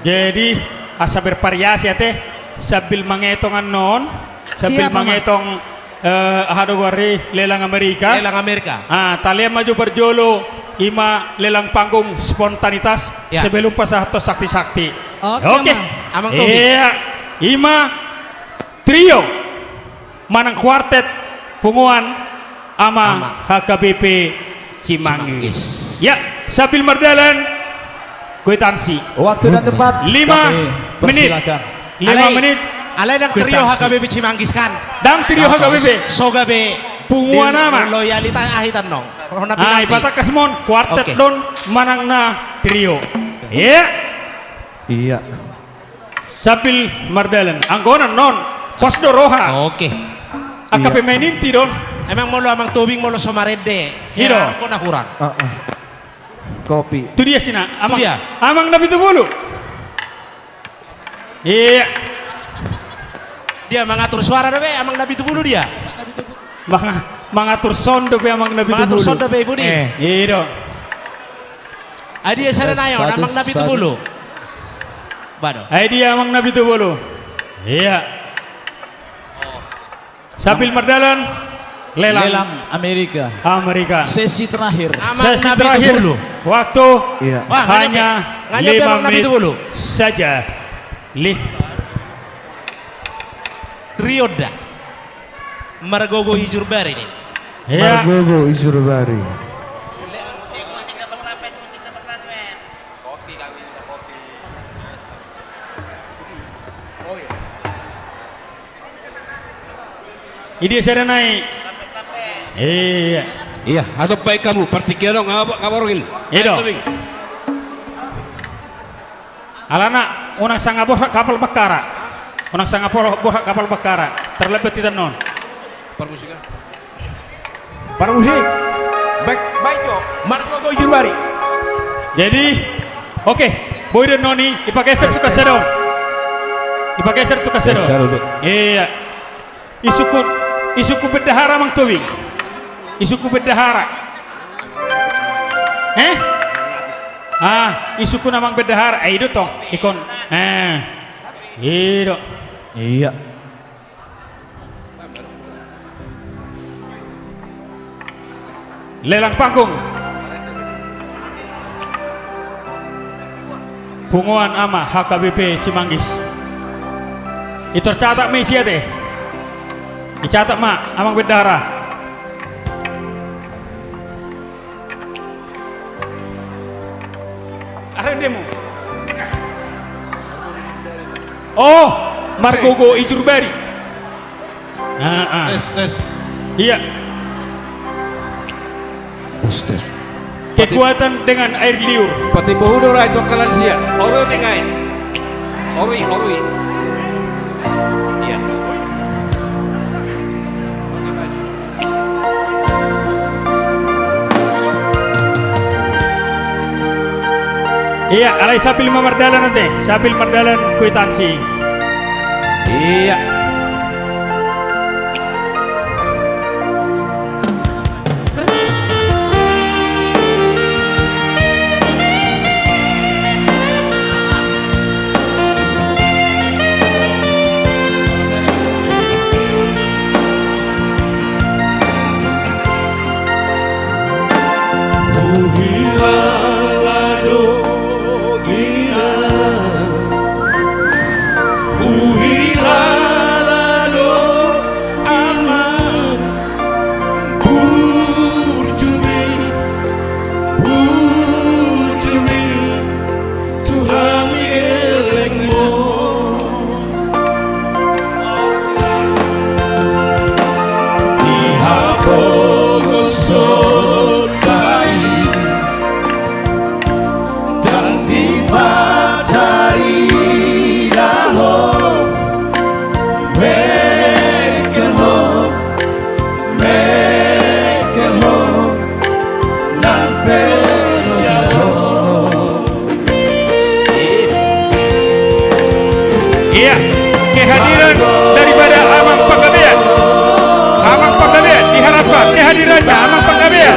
Jadi asa bervariasi ate, sambil mangetong annon, sambil mangetong, eh, aha do goar i, lelang Amerika. Lelang Amerika. Ah, talean ma jo parjolo, ima lelang panggung spontanitas, sebelum pasahathon sakti-sakti. Oke. Amang Tobi. Ia, ima trio manang kuartet punguan Ama H K B P Cimanggis. Ya, sambil mardalan, kwitansi. Waktu dan tempat lima menit. Lima menit. Alai ndang trio H K B P Cimanggis kan? Ndang trio H K B P. So gabe punguan ama. Loyalitas ahitan nong. Ah, ipatangkas mon, kuartet do on manang na trio. Iya. Iya. Sambil mardalan. Anggo on non. Pos do roha. Oke. Angka pemain inti do on. Emang molo Amang Tobing molo so marende. Iya do. Anggo na hurang. Kopi. Tu dia sina, Amang. Amang Napitupulu. Iya. Dia mangatur suara dope Amang Napitupulu dia. Mangatur sound dope Amang Napitupulu. Mangatur sound dope i budi. Iya do. Ai dia sada nai on Amang Napitupulu. Bado. Ai dia Amang Napitupulu. Iya. Sambil mardalan. Lelang. Lelang Amerika. Amerika. Sesi terakhir. Sesi terakhir. Waktu hanya lima menit saja. Lih. Rionda. Margogo Ijurbari nih. Iya. Margogo Ijurbari. Kopi kami bisa kopi. Idia sada nai. Iya. Iya, atau baik kamu, partingkian dong, ngapa, ngapa rungin? Iya dong. Alana, unang sanga borhat kapal Bakkara. Unang sanga borhat kapal Bakkara. Terlambat kita non. Permusikan. Parmusik. Baik, baik jo. Marco Goy Jurbari. Jadi, oke, boi do noni, ipageser tu kasadon. Ipageser tu kasadon. Iya. Isungkun, isungkun bendahara Amang Tobing. Isungkun bendahara. Eh? Ah, isungkun Amang bendahara. Eh, i do tong. Ikon. Eh. I do. Iya. Lelang panggung. Punguan Ama H K B P Cimanggis. Itor catat ma isi ate. Icatat ma Amang bendahara. Arendemu. Oh, Margogo Ijurbari. Ah, ah. Tes, tes. Iya. Tes, tes. Kekuatan dengan air liur. Pati bohu do ra itu kalansia. Orui tengai. Orui, orui. Iya. Iya, alai sambil ma mardalan ate, sambil mardalan kuitansi. Iya. Tuhan, elengmu di hapogoson nai, dan di mata idaho, mengkelho, mengkelho, nang peljaho. Iya, kehadiran daripada Amang Panggabean. Amang Panggabean diharapkan kehadirannya Amang Panggabean.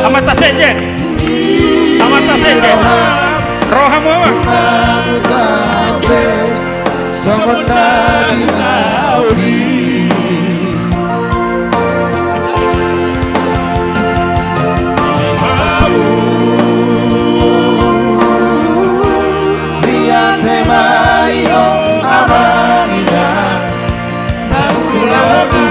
Amanta sekjen. Amanta sekjen. Rohamu, Amang. Songon na di nauli. Mauliate ma i, Amang Inang. Na sungkun lagu.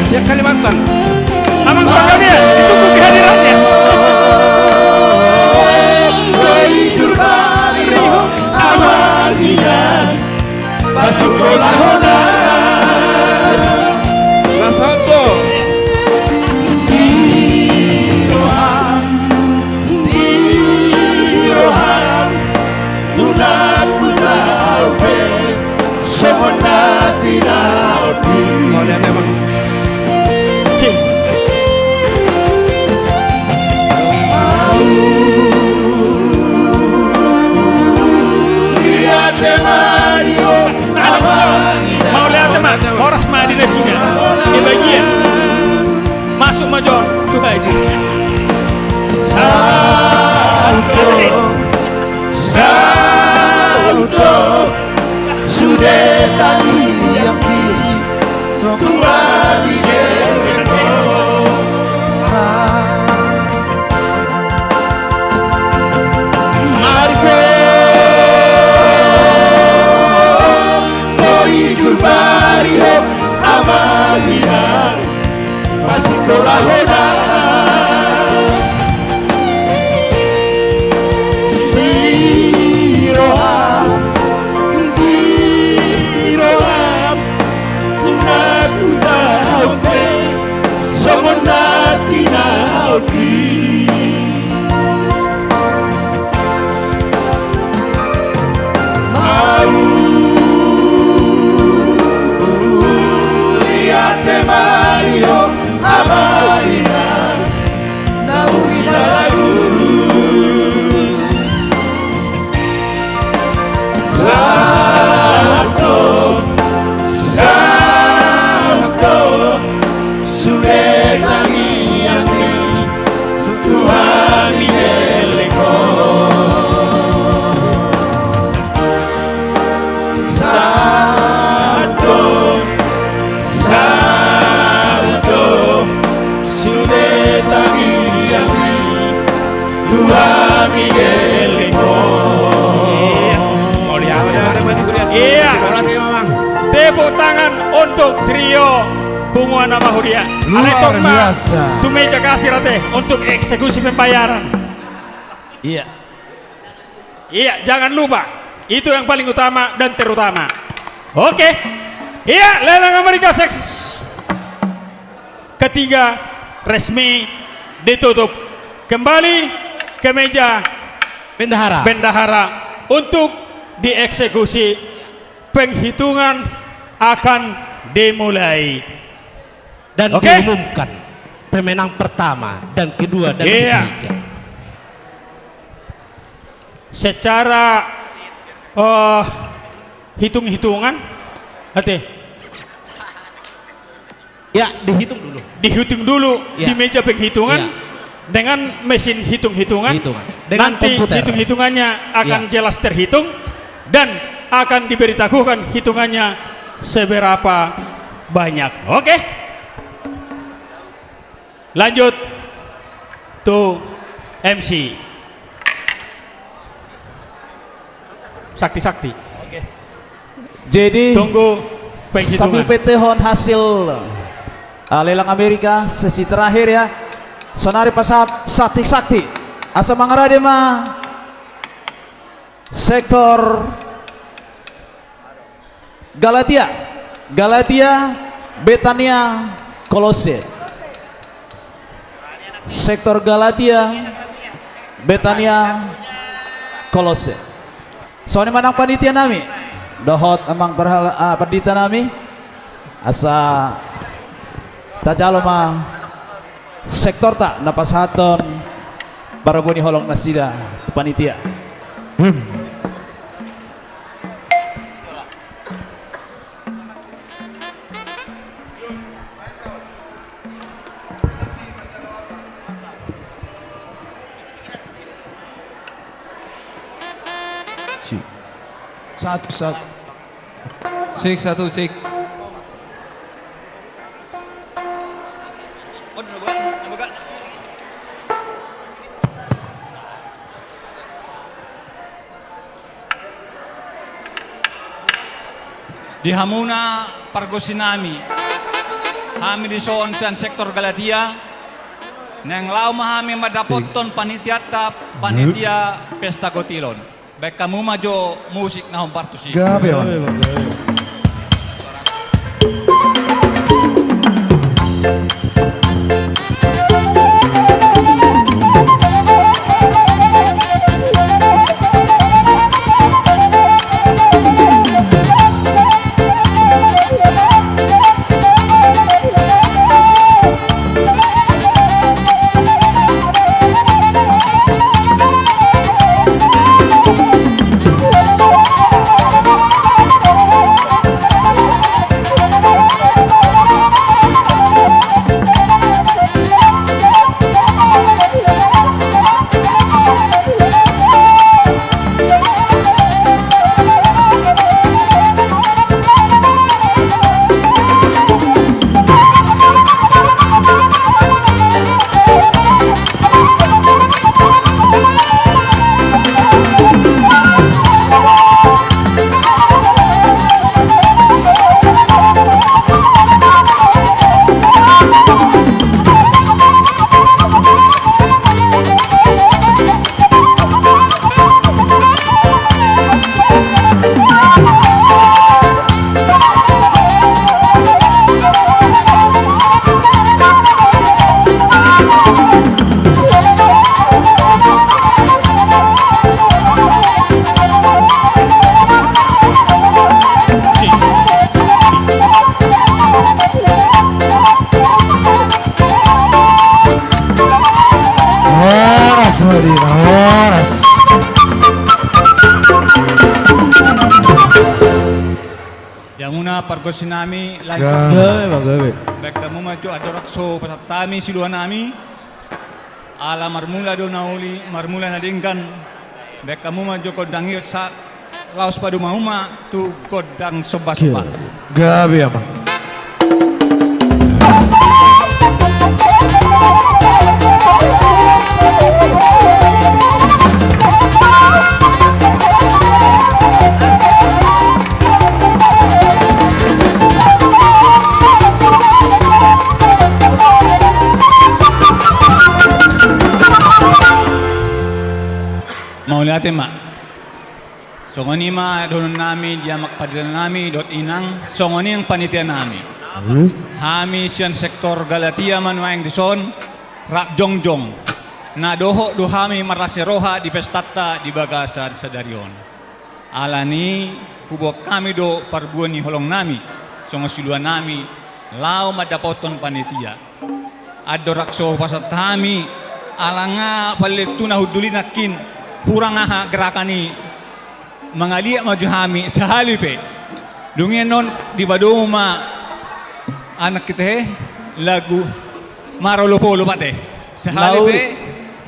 Sian Kalimantan. Amang Panggabean, ditunggu kehadirannya. Ijur bari ho, amang inang, pasikola hona. Mas Aldo. Di roham, di roham, unang hutau pe songon na tinadingku. Mauliate ma, horas ma di nasida. Dia bagian. Masuk ma jolo tu haji. Saut do, saut do, sude tangiangki, songon hami geleng ho. Sa-, maripe, ijur bari ho, amang inang, pasikola hona. Di roham, di roham, unang hutau pe songon na tinadingku. Mauliate ma di ho, amang inang, na huindalanku. Sahat do, sahat do, sude tangiangki, tu hami geleng ho. Sahat do, sahat do, sude tangiangki, tu hami geleng ho. Iya. Tepuk tangan untuk trio Punguan Nama Huria. Luar biasa. Alai tong ma tu meja kasir ate untuk eksekusi pembayaran. Iya. Iya, jangan lupa. Itu yang paling utama dan terutama. Oke. Iya, lelang Amerika seks ketiga resmi ditutup. Kembali ke meja bendahara, bendahara untuk dieksekusi. Penghitungan akan dimulai. Dan diumumkan pemenang pertama dan kedua dan ketiga. Secara, eh, hitung-hitungan, ate. Ya, dihitung dulu. Dihitung dulu di meja penghitungan dengan mesin hitung-hitungan. Hitungan. Dengan komputer. Nanti hitung-hitungannya akan jelas terhitung dan akan diberitahukan hitungannya seberapa banyak. Oke? Lanjut to M C. Sakti, sakti. Oke. Jadi, tunggu penghitungan. Sambil petehon hasil, ah, lelang Amerika, sesi terakhir ya. Sonari pasahat sakti, sakti. Asa mangarade ma sektor Galatia, Galatia, Betania, Kolose. Sektor Galatia, Betania, Kolose. Songon i ma nang panitia nami dohot amang parhala-, ah, pandita nami, asa tajalo ma sektorta na pasahathon parabot ni holong nasida tu panitia. Hmm. Cik. Satu, satu. Cek, satu, cek. Di hamuna pargonsi nami, Hami dison sian sektor Galatia, naeng laho ma hami mandapothon panitianta, panitia pesta gotilon. Baen hamu ma jo musik na hombar tusi. Gabe, Bang. Horas, Madina, horas. Di hamuna pargonsi nami, lanjut. Gabe, Bang, gabe. Baen hamu ma jo andorang so pasahat hami siluanami. Ala marmula do na uli, marmula na denggan. Baen hamu ma jo gondang i sa, laos padomu ma tu gondang somba-somba. Gabe, Amang. Mauliate ma. Songon i ma dohonon nami di amak panitia nami dohot inang, songon i nang panitia nami. Hmm? Hami sian sektor Galatia ma nuaeng dison, rap jongjong. Na dohot do hami marlas ni roha di pestanta di bagasan sadari on. Alani i huboan hami do parbue ni holong nami, songon siluanami, laho mandapothon panitia. Andorang so hupasahat hami, ala nga palleleng tu na hundul i nangkin, hurang aha gerakan i, mangaliat ma jo hami, sahali pe. Dung i annon dipadomu ma anak ita he, lagu marolop-olop ate. Sahali pe,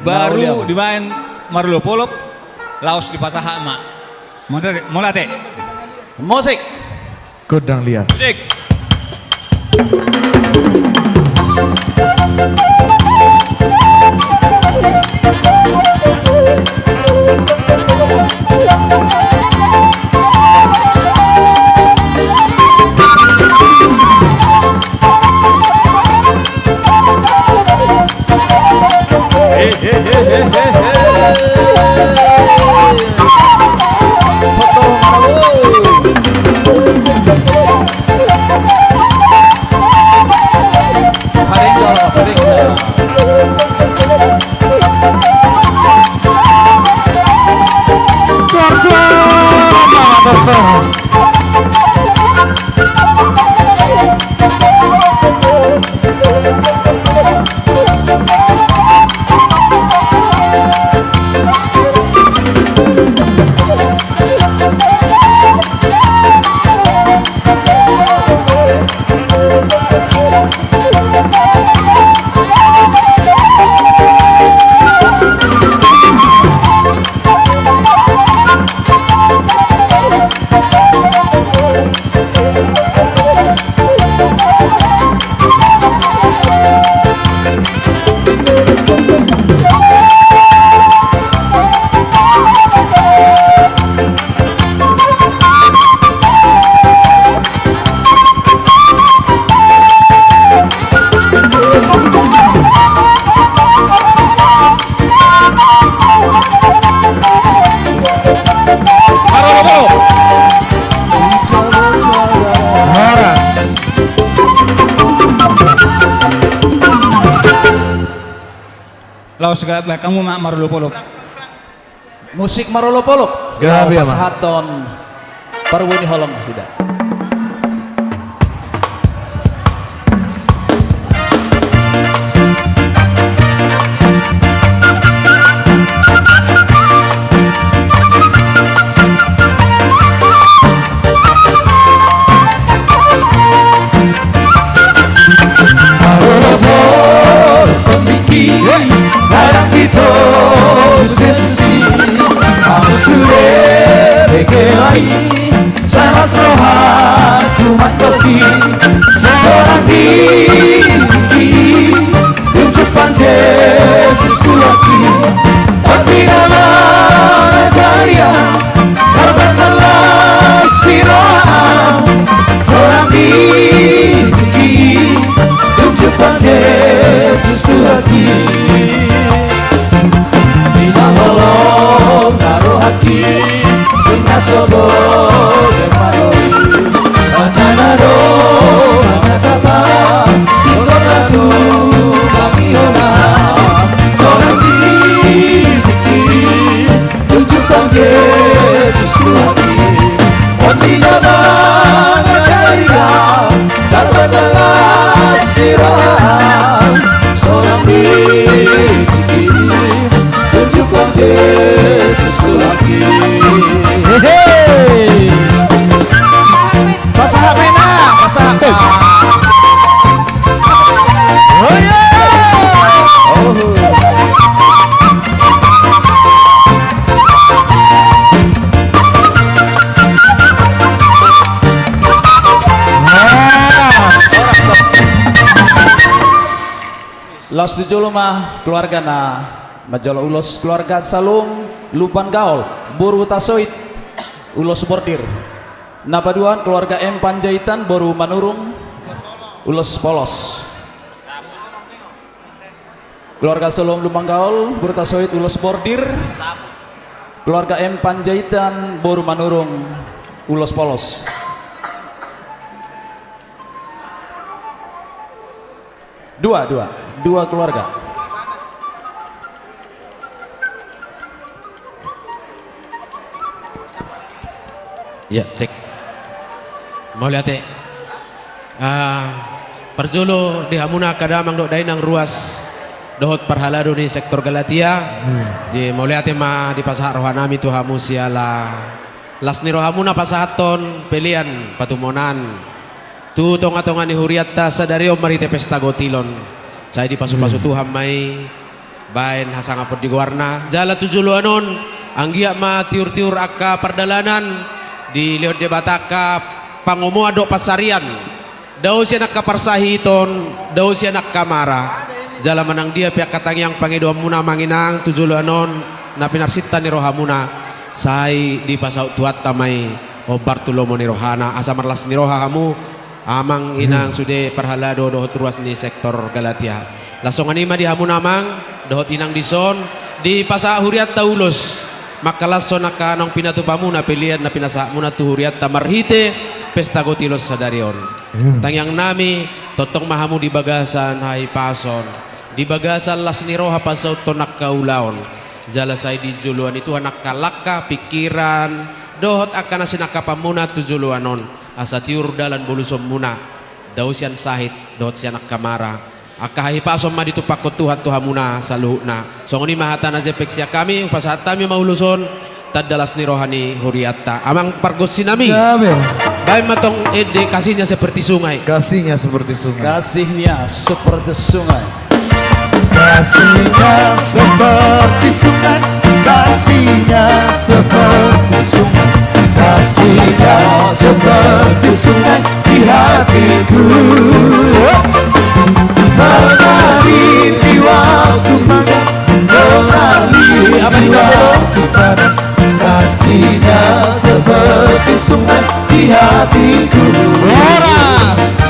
baru dibaen marolop-olop, laos dipasahat ma. Mauliate, mauliate. Musik. Gondang liat. Musik. Laos ga, baen hamu ma marolopolop. Musik marolopolop. Gabe, laos pasahathon parbue ni holong nasida. Marolopolop, tondingki, nang di tonga ni Jesus i, ahu sude bege ma i, sai las rohangku mandok i, sonang di tingki i, unjuk Tuhan Jesus tu rohangki, on di na mangajari ahu, tarpandang las ni roham, sonang di tingki i, unjuk Tuhan Jesus tu rohangki. Di na holong na rohangki, di na so boi maroi, mata na dong manatap ahu, ingkon na tumangihon ahu, sonang di tingki i, unjuk Tuhan Jesus tu rohangki, on di na mangajari ahu, tarpandang las ni roham, sonang di tingki i, unjuk Tuhan Jesus tu rohangki. Hehe. Pasahat ma i, pasahat ma. Oh, iya. Laos tu jolo ma keluarga na manjalo ulos, keluarga Salom Lumban Gaol, boru Tasoit, ulos bordir. Na paduahon keluarga M Panjaitan, boru Manurung, ulos polos. Keluarga Salom Lumban Gaol, boru Tasoit, ulos bordir. Keluarga M Panjaitan, boru Manurung, ulos polos. Dua, dua, dua keluarga. Ya, cek. Mauliate. Ah, parjolo di hamuna angka damang dohot dainang ruas dohot parhalado ni sektor Galatia. Hmm. Di mauliate ma dipasahat rohanami tu hamu siala las ni rohamuna pasahathon pelean patumonaan tu tonga-tonga ni hurianta sadari on marhite pesta gotilon. Sai dipasupasu, hmm, Tuhan ma i baen hasangapon di goarna. Jala tu joloan on, anggiat ma tiur-tiur angka pardalanan dilehon Debata angka pangomoan dohot pansarian. Dao sian angka parsahiton, dao sian angka mara. Jala manang dia pe angka tangiang pangidoanmuna amang inang tu joloan on, na pinarsinta ni rohamuna, sai dipasaut Tuhanta ma i hombar tu lomo ni rohana, asa marlas ni roha hamu, amang, hmm, inang sude parhalado dohot ruas ni sektor Galatia. Laos songon i ma di hamuna amang dohot inang dison, dipasahat hurianta ulos mangkalashon angka naung pinatupamuna pelean na pinasahatmuna tu hurianta marhite pesta gotilon sadari on. Hmm. Tangiangnami, tongtong ma hamu di bagasan hahipason, di bagasan las ni roha pasauthon angka ulaon. Jala sai dijoloan ni Tuhan angka langka, pingkiran dohot angka na sinangkapanmuna tu joloan on, asa tiur dalan bolusonmuna, dao sian sahit dohot sian angka mara. Angka hahipason ma ditumpakkon Tuhan tu hamuna saluhutna. Songon i ma hata na jempek sian hami, hupasahat hami ma ulos on, tanda las ni roha ni hurianta. Amang pargonsinami. Gabe. Baen ma tong ende, kasihnya seperti sungai. Kasihnya seperti sungai. Kasihnya seperti sungai. Kasihnya seperti sungai, kasihnya seperti sungai, kasihnya seperti sungai di hatiku. Mengalir di waktu makan, mengalir di waktu panas, kasihnya seperti sungai di hatiku. Horas.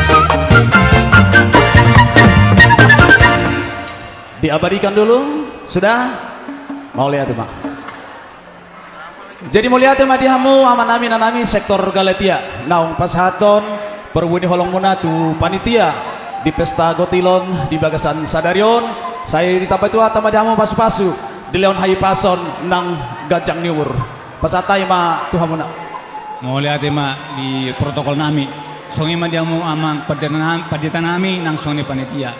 Diabadikan dulu, sudah? Mauliate ma. Jadi mauliate ma di hamu amanami, inanami sektor Galatia, naung pasahathon parbue ni holongmuna tu panitia di pesta gotilon di bagasan sadari on. Sai ditambai Tuhanta ma di hamu pasupasu, dilehon hahipason nang ganjang ni umur. Pasahat hami ma tu hamuna. Mauliate ma di protokol nami. Songon i ma di hamu amang pandita nami, pandita nami nang songon i panitia.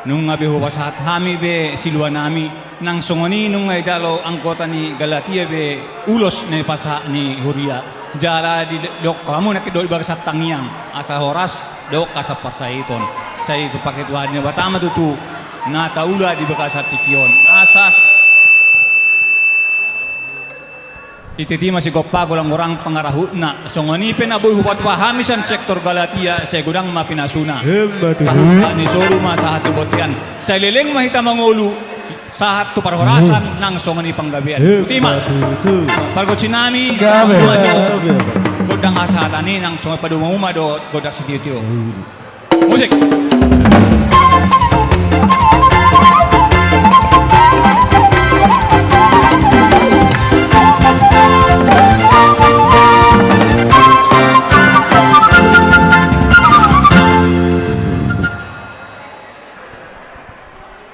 Nunga be hupasahat hami be silua nami, nang songon i nunga dijalo anggota ni Galatia be ulos na dipasahat ni huria. Jala di, didok hamu nangkin dohot di bagasan tangiang, asa horas dohot asa parsahiton. Sai dipake Tuhan Debata ma tutu na taula di bagasan tingki on. Asa Ite ti ma sigompa golang-golang pangarahutna. Songon i pe na boi hupatupa hami sian sektor Galatia, sai godang ma pinasuna. Emma tutu. Sahat, sahat ni solu ma sahat tu bontean. Sai leleng ma hita mangolu, sahat tu parhorasan, hmm, nang songon i panggabean. Emma tutu. Tutu i ma. Pargonsi nami. Gabe. Gabe. Gondang hasahatan i nang songon i padomu ma dohot gondang sitio-tio. Hmm. Musik.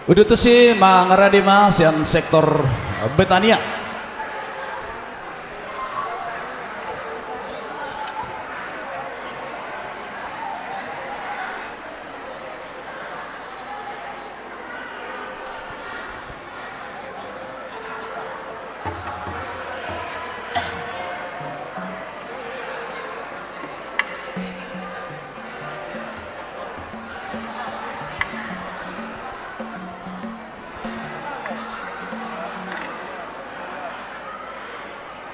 Udutusi mangarade ma sian sektor Betania.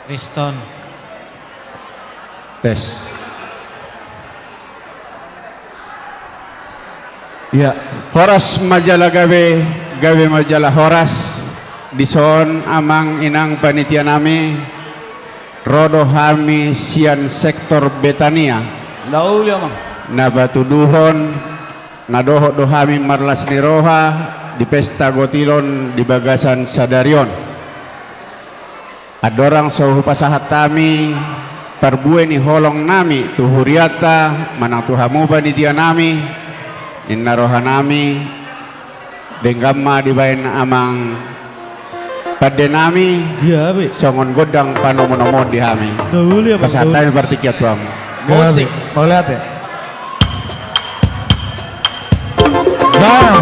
Riston. Tes. Ia, horas ma jala gabe, gabe ma jala horas. Dison amang inang panitia nami, ro do hami sian sektor Betania. Na uli amang. Na patuduhon na dohot do hami marlas ni roha di pesta gotilon di bagasan sadari on. Andorang so hupasahat hami parbue ni holong nami tu hurianta manang tu hamu panitia nami, ninna roha nami, denggan ma dibaen amang pande nami. Gabe. Songon gondang panomu-nomuon di hami. Na uli amang. Pasahat hami partingkian tu hamu. Gabe. Musik. Mauliate. Bang.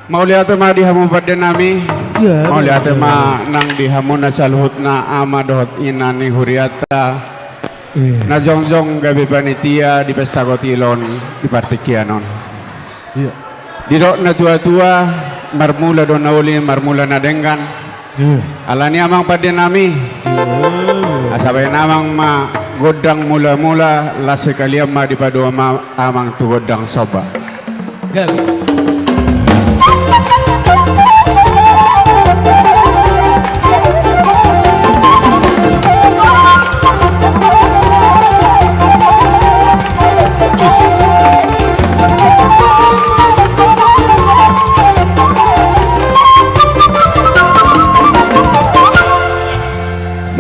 Mauliate ma di hamu pande nami. Iya, mauliate ma nang di hamuna saluhutna ama dohot ina ni hurianta. Iya. Na jongjong gabe panitia di pesta gotilon di partingkian on. Iya. Didok na tua-tua, marmula do na uli, marmula na denggan. Iya. Alani amang pande nami. Iya. Asa baen amang ma gondang mula-mula, las sekalian ma dipadomu amang tu gondang somba. Gabe.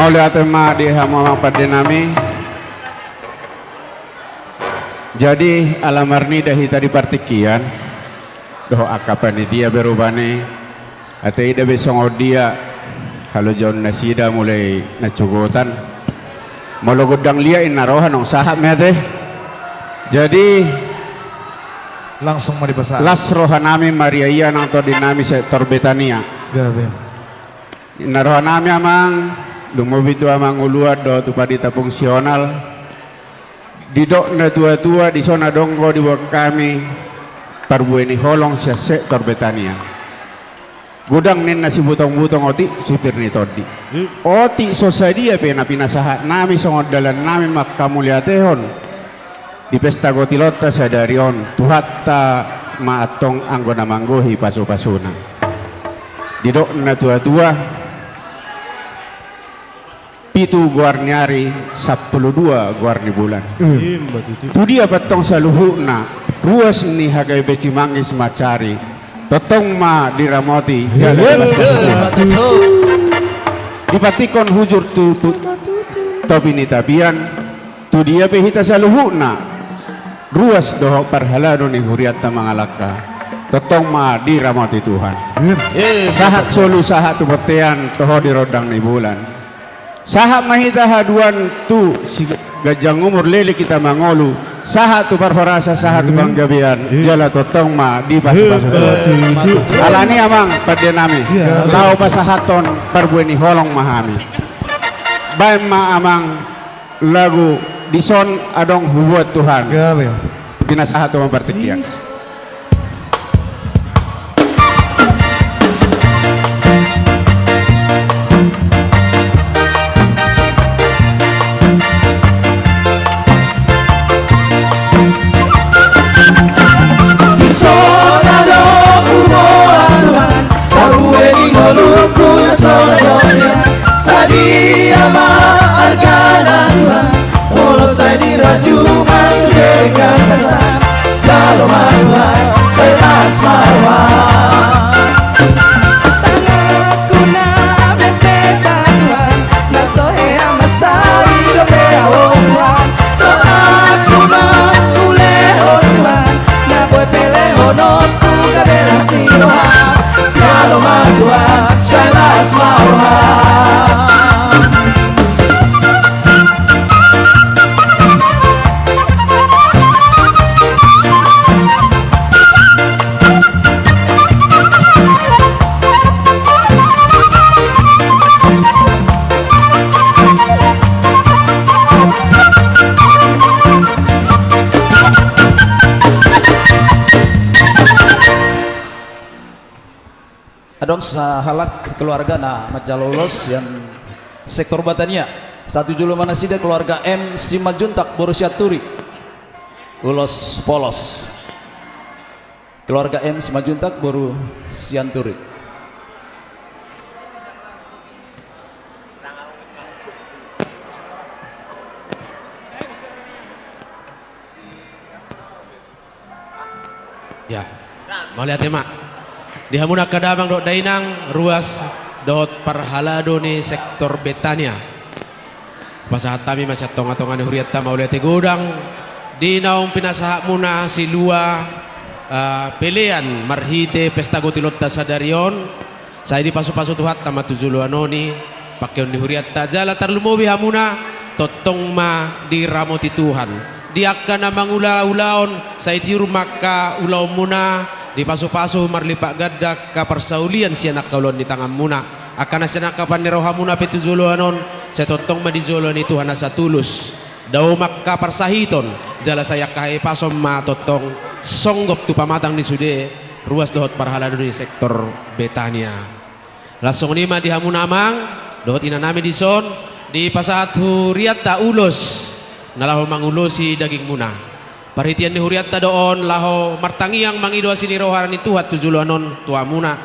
Mauliate ma di hamu amang pande nami. Jadi ala marnida hita di partingkian dohot angka panitia be rupani, ate ida be songon dia halojaon nasida mulai na cogotan. Molo gondang liat inna roha naung sahat ma ate. Jadi langsung ma dipasahat. Las roha nami mariaia nang tondi nami sektor Betania. Gabe. Inna roha nami amang, lumobi tu amang uluan dohot tu pandita fungsional. Didok na tua-tua, dison adong do diboan hami parbue ni holong sian sektor Betania. Godang ninna sibutong-butong, otik sipir ni tondi. Hmm. Otik so sadia pe na pinasahat nami songon dalan nami manghamauliatehon di pesta gotilonta sadari on, Tuhanta ma antong anggo na manggohi pasu-pasuna. Didok na tua-tua, pitu goar ni ari, sampulu dua goar ni bulan. Hmm. Ima tutu. Tu dia pe antong saluhutna, ruas ni hagabe cimanggis mansari, tongtong ma diramoti jala. Ima tutu. Dipantikkon hujur tu, tu topi ni tapian, tu dia pe hita saluhutna, ruas dohot parhalado ni hurianta mangalangka, tongtong ma diramoti Tuhan. Ima. Sahat solu, sahat tu bontean, toho di rondang ni bulan. Sahat ma hita haduan tu siganjang umur, leleng hita mangolu, sahat tu parhorasan, sahat tu panggabean, jala tongtong ma dipasu-pasu Tuhan. Alani amang pande nami, laho pasahathon parbue ni holong ma hami. Baen ma amang lagu Dison Adong Hubuat Tuhan. Gabe. Pinasahat tu amang partingkian. Dison adong hubuat Tuhan, parbue ni ngolungku na so adong. Sadia ma argana Tuhan, molo sai dirajuma sude gabe. Jalo ma Tuhan, sai las ma roha. Tanganku na mendeta Tuhan, na so hea mansai dope ahu Tuhan. Dohononku ma ulehon Tuhan, na boi pe lehononku gabe las ni roha. Jalo ma Tuhan, sai las ma roha. Adong sahalak keluarga na manjalo ulos sian sektor Batania. Sahat tu jolo ma nasida keluarga M Simanjuntak boru Sianturi. Ulos polos. Keluarga M Simanjuntak boru Sianturi. Ya. Mauliate ma. Di hamuna angka damang dohot dainang, ruas dohot parhalado ni sektor Betania. Pasahat hami ma sian tonga-tonga ni hurianta mauliate godang di naung pinasahatmuna silua, eh, pelean marhite pesta gotilonta sadari on. Sai dipasu-pasu Tuhanta ma tu joloan on i pangkeon ni hurianta, jala tarlumobi hamuna tongtong ma diramoti Tuhan. Di angka na mangula ulaon, sai tiur ma angka ulaonmuna, dipasu-pasu marlipat ganda angka parsaulian sian angka ulaon ni tanganmuna. Angka na sian angka panderohamuna pe tu joloan on, sai tongtong ma di joloan ni Tuhan asa tulus. Dao ma angka parsahiton, jala sai angka hahipason ma tongtong songgop tu pamatang ni sude ruas dohot parhalado ni sektor Betania. Laos songon i ma di hamuna amang dohot inanami dison, dipasahat hurianta ulos na laho mangulosi dagingmuna. Parhitean ni hurianta do on laho martangiang mangido asi ni roha ni Tuhan tu joloan on tu hamuna.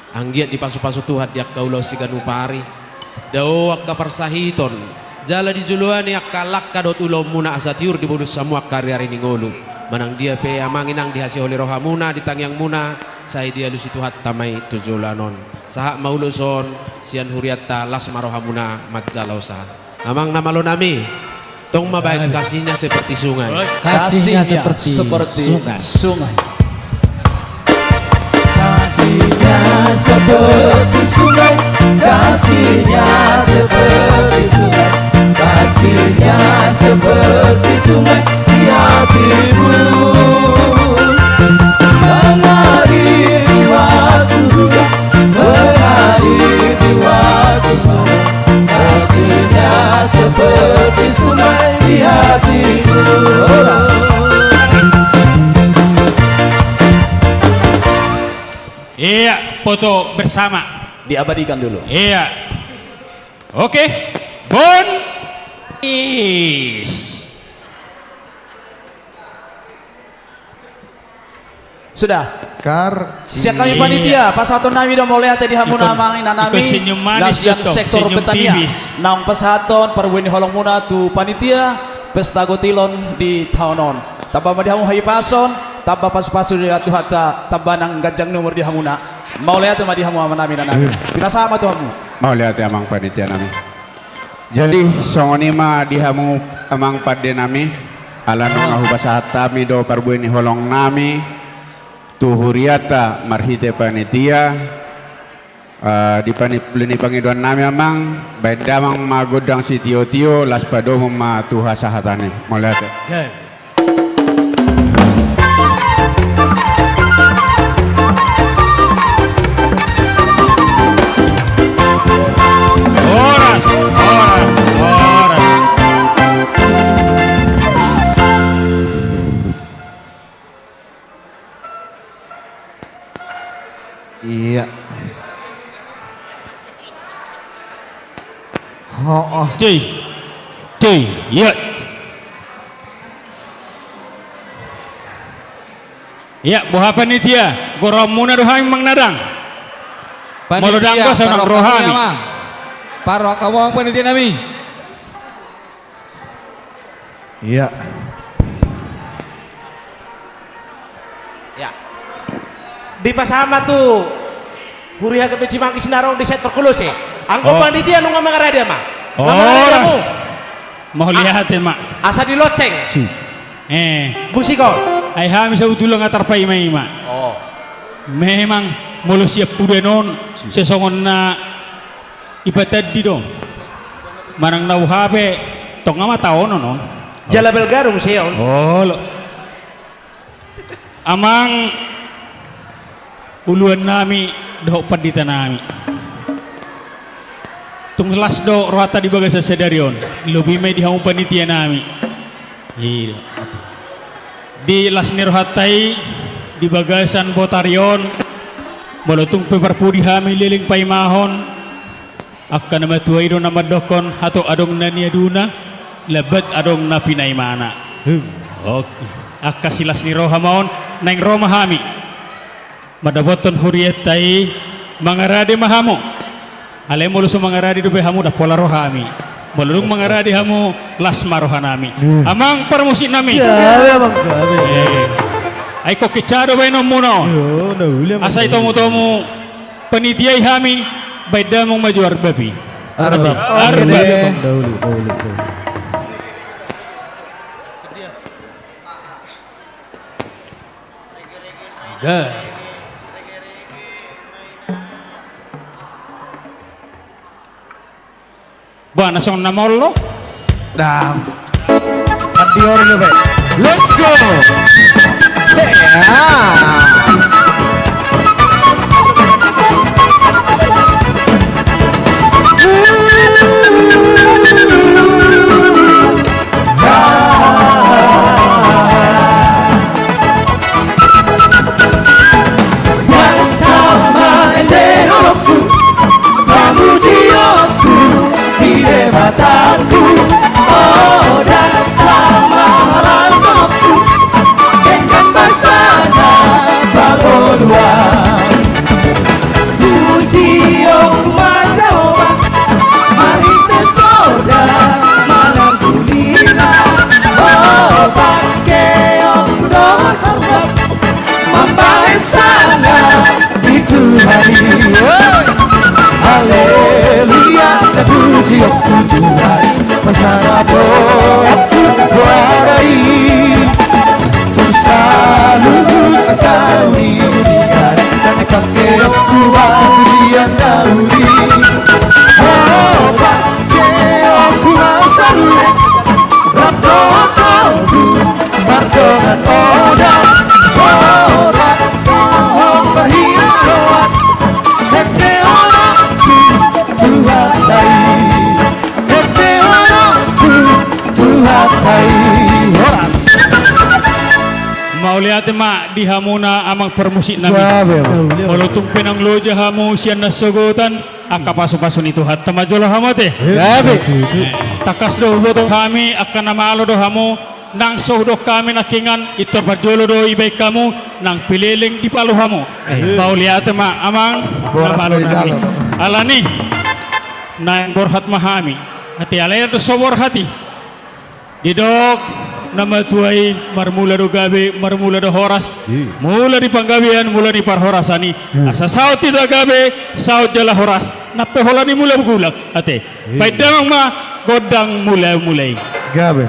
Anggiat dipasu-pasu Tuhan di angka ulaon siganup ari. Dao angka parsahiton, jala di joloan i angka langka dohot ulaonmuna asa tiur dibolus hamu angka ari-ari ni ngolu. Manang dia pe amang inang dihasiholi rohamuna, di tangiangmuna, Sai dialusi Tuhanta ma i tu joloan on. Sahat ma ulos on sian hurianta, las ma rohamuna manjalo sahat. Amang na malo nami, tong ma baen kasihnya seperti sungai. Kasihnya seperti sungai. Kasihnya seperti sungai. Kasihnya seperti sungai, kasihnya seperti sungai, kasihnya seperti sungai di hatimu. Mengalir di waktu hujan, mengalir di waktu malam, kasihnya seperti sungai di hatimu. Iya, foto bersama. Diabadikan dulu. Iya. Oke. Bon. Is. Sudah. Kar. Sian hami panitia, pasahaton nami do mauliate di hamuna amang inang nami. Ikon senyum manis do tong, senyum tipis. Naung pasahaton parbue ni holongmuna tu panitia Pesta Gotilon di taon on. Tamba ma di hamu hahipason, tamba pasupasu ni Tuhanta, tamba nang ganjang ni umur di hamuna. Mauliate ma di hamu amang nami inang nami. Pinasahat ma tu hamu. Mauliate amang panitia nami. Jadi songon i ma di hamu amang pande nami, ala nunga hupasahat hami do parbue ni holong nami tu hurianta marhite panitia. Eh, di pani-, di pangidoan nami amang, baen damang ma gondang sitiotio, laos padomu ma tu hasahatan i. Mauliate. Horas, horas, horas. Iya. Ho, oh. Cuy. Cuy, iya. Iya, boha panitia, goraonmuna do hami manang ndang? Molo ndang, boha sonang roha hami. Parrohahon panitia nami. Iya. Ya. Dipasahat ma tu huria H K P Cimanggis na adong di sektor Kolose. Anggo panitia nunga mangarade ma. Horas. Mauliate ma. Asa di lonceng. Eh. Musik on. Ai hami sabotulna nga tarpaimaima. Oh. Memang molo sian pudian on, sesongon na ipatandi do. Manang na boha pe, tonga ma taonon on. Jala balga do muse on. Olo. Amang uluan nami dohot pandita nami. Tung las do rohanta di bagasan sadari on. Lobi ma i di hamu panitia nami. Iya. Di las ni rohanta i di bagasan botari on, molo tung pe parpudi hami leleng paimahon, angka na matua i do na mandokkon hatop adong na niaduna, lambat adong na pinaimana. Oke. Angka silas ni roha ma on, naeng ro ma hami. Mandapothon hurianta i, mangarade ma hamu. Alai molo so mangarade dope hamu, ndang pola ro hami. Molo dung mangarade hamu, las ma roha nami. Amang parmusik nami. Ai ingkon hinsa do baenonmuna on. Asa itomutomu panitia i hami, baen damang ma jo arbab i. Arbab. Arbab. Bah, na songon na maol do. Dang. Let's go. Haleluya, sapujion tu Tuhan, pasangaphon tu Tuhan i. Tu saluhut angka na di dunia, na dipangkeon tu Tuhan pujion na uli. O, pangkeonku ma saluhut, rap dohot togu, mardongan oda, oda, dohot parhiradoan, ende oda tu Tuhanta i, ende oda tu Tuhanta i. Horas. Mauliate ma di hamuna amang parmusik nami. Gabe, amang. Molo tung pe naung loja hamu sian na sogot on, angka pasupasu ni Tuhanta ma jolo hamu ate. Gabe. Eh, tangkas do huboto hami angka na malo do hamu, nang so hudok hami nangkiningan, pintor parjolo do dibaen hamu, nang pe leleng dipalu hamu. Eh. Mauliate ma amang, boras na malo ma di nami. Alani, naeng borhat ma hami. Ate, alai do so borhat i. Didok na matua i, marmula do gabe, marmula do horas. Iya. Mula ni panggabean, mula ni parhorasan i. Hmm. Asa saut hita gabe, saut jala horas. Nang pe holan i mula bulak, ate. Iya. Baen damang ma gondang mula-mula i. Gabe.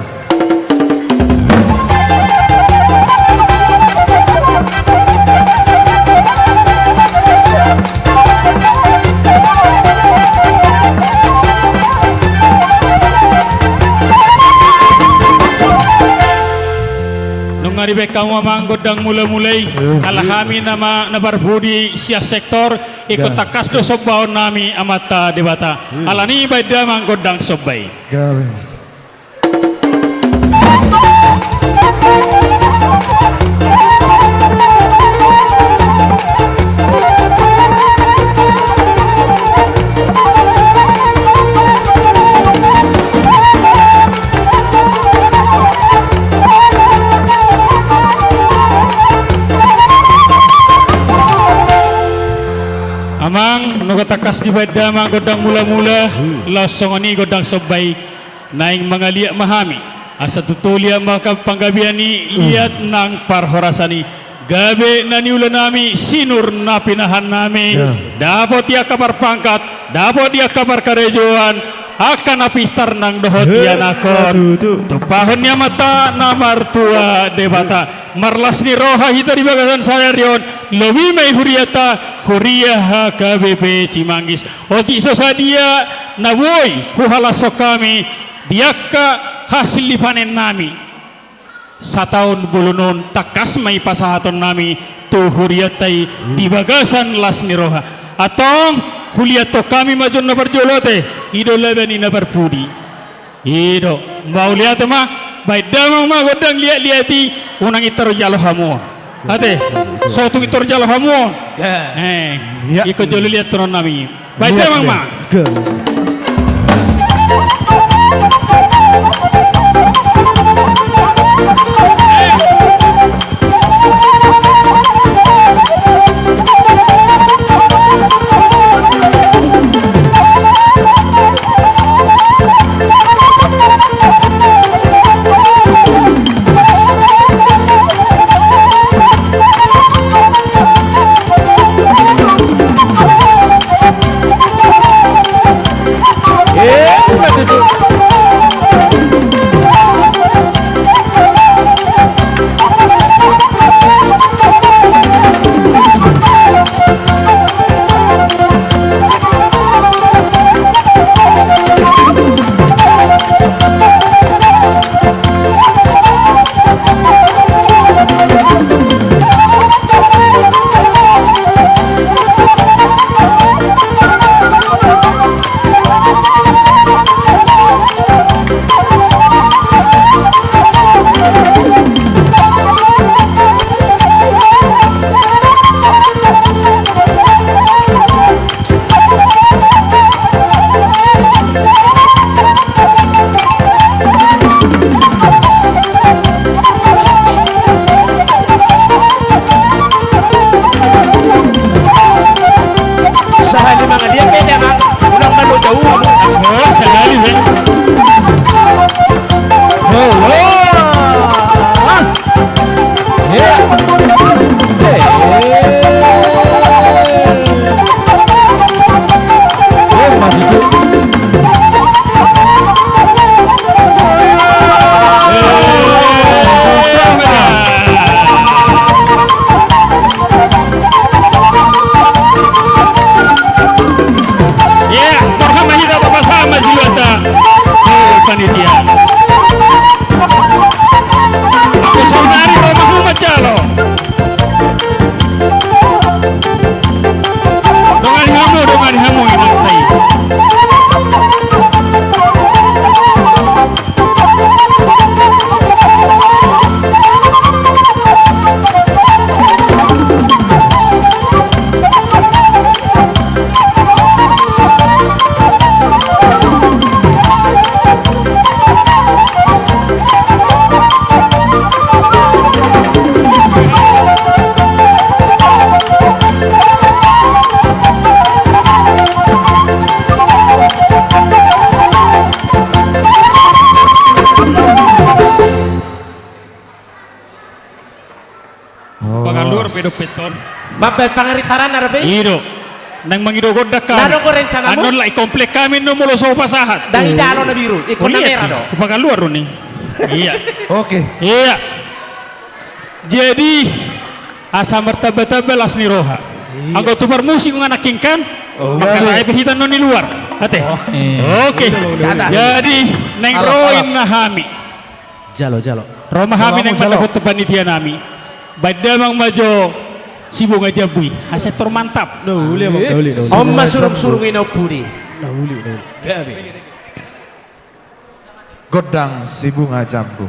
Nunga dibaen hamu amang gondang mula-mula i. Eh. Ala hami nama na parpudi sian sektor, ingkon tangkas do sombaon nami Amanta Debata. Hmm. Alani baen damang gondang somba i. Gabe. Amang, nunga tangkas dibaen damang gondang mula-mula, hmm, laos songon i gondang somba i. Naeng mangaliat ma hami, asa tutu liat ma panggabean i, hmm, liat nang parhorasan i. Gabe na niula nami, sinur na pinahan nami, ya, dapot di angka parpangkat, dapot di angka parkarejoan, angka na pistar nang dohot, eh, ianakhon, tutu, tumpahon ni Amanta na martua Debata. Marlas ni roha hita di bagasan sadari on, lobi ma i hurianta, huria H K B P Cimanggis. Otik so sadia na boi huhalashon hami di angka hasil ni panen nami sataon bolon on, tangkas ma i pasahaton nami tu hurianta i di bagasan las ni roha. Antong, huliathon hami ma jo na parjolo ate, i do laba ni na parpudi. I do, mauliate ma, baen damang ma gondang liat-liat i, unang pintor jalo hamu on. Ate, so tung pintor jalo hamu on. Ya. Eh, ya, ingkon jolo liathon nami. Baen damang ma. Liat, liat. Eh, ima tutu. Oh. Pagaluar pe dope on. Mambaen pangarintaran na dope i? I do. Naeng mangido gondang hami. Na do rencanamu? Annon lae i komplek hami annon molo so hupasahat. Ndang i jalo na biru, ingkon na mera do. Pagaluar do ni. Iya. Oke. Iya. Jadi asa martamba-tamba las ni roha. Iya. Anggo tu parmusik nunga nangkin kan? Oh, mangkatai pe hita annon di luar. Ate. Oh. Oke. Jadi naeng ro inna hami. Jalo, jalo. Ro ma hami naeng mandok tu panitia nami. Baen damang ma jo si Bunga Jambu i. Asa tor mantap. Na uli, Amang, na uli, na uli. On ma surung-surung i na umpudi. Na uli, na uli. Gondang si Bunga Jambu.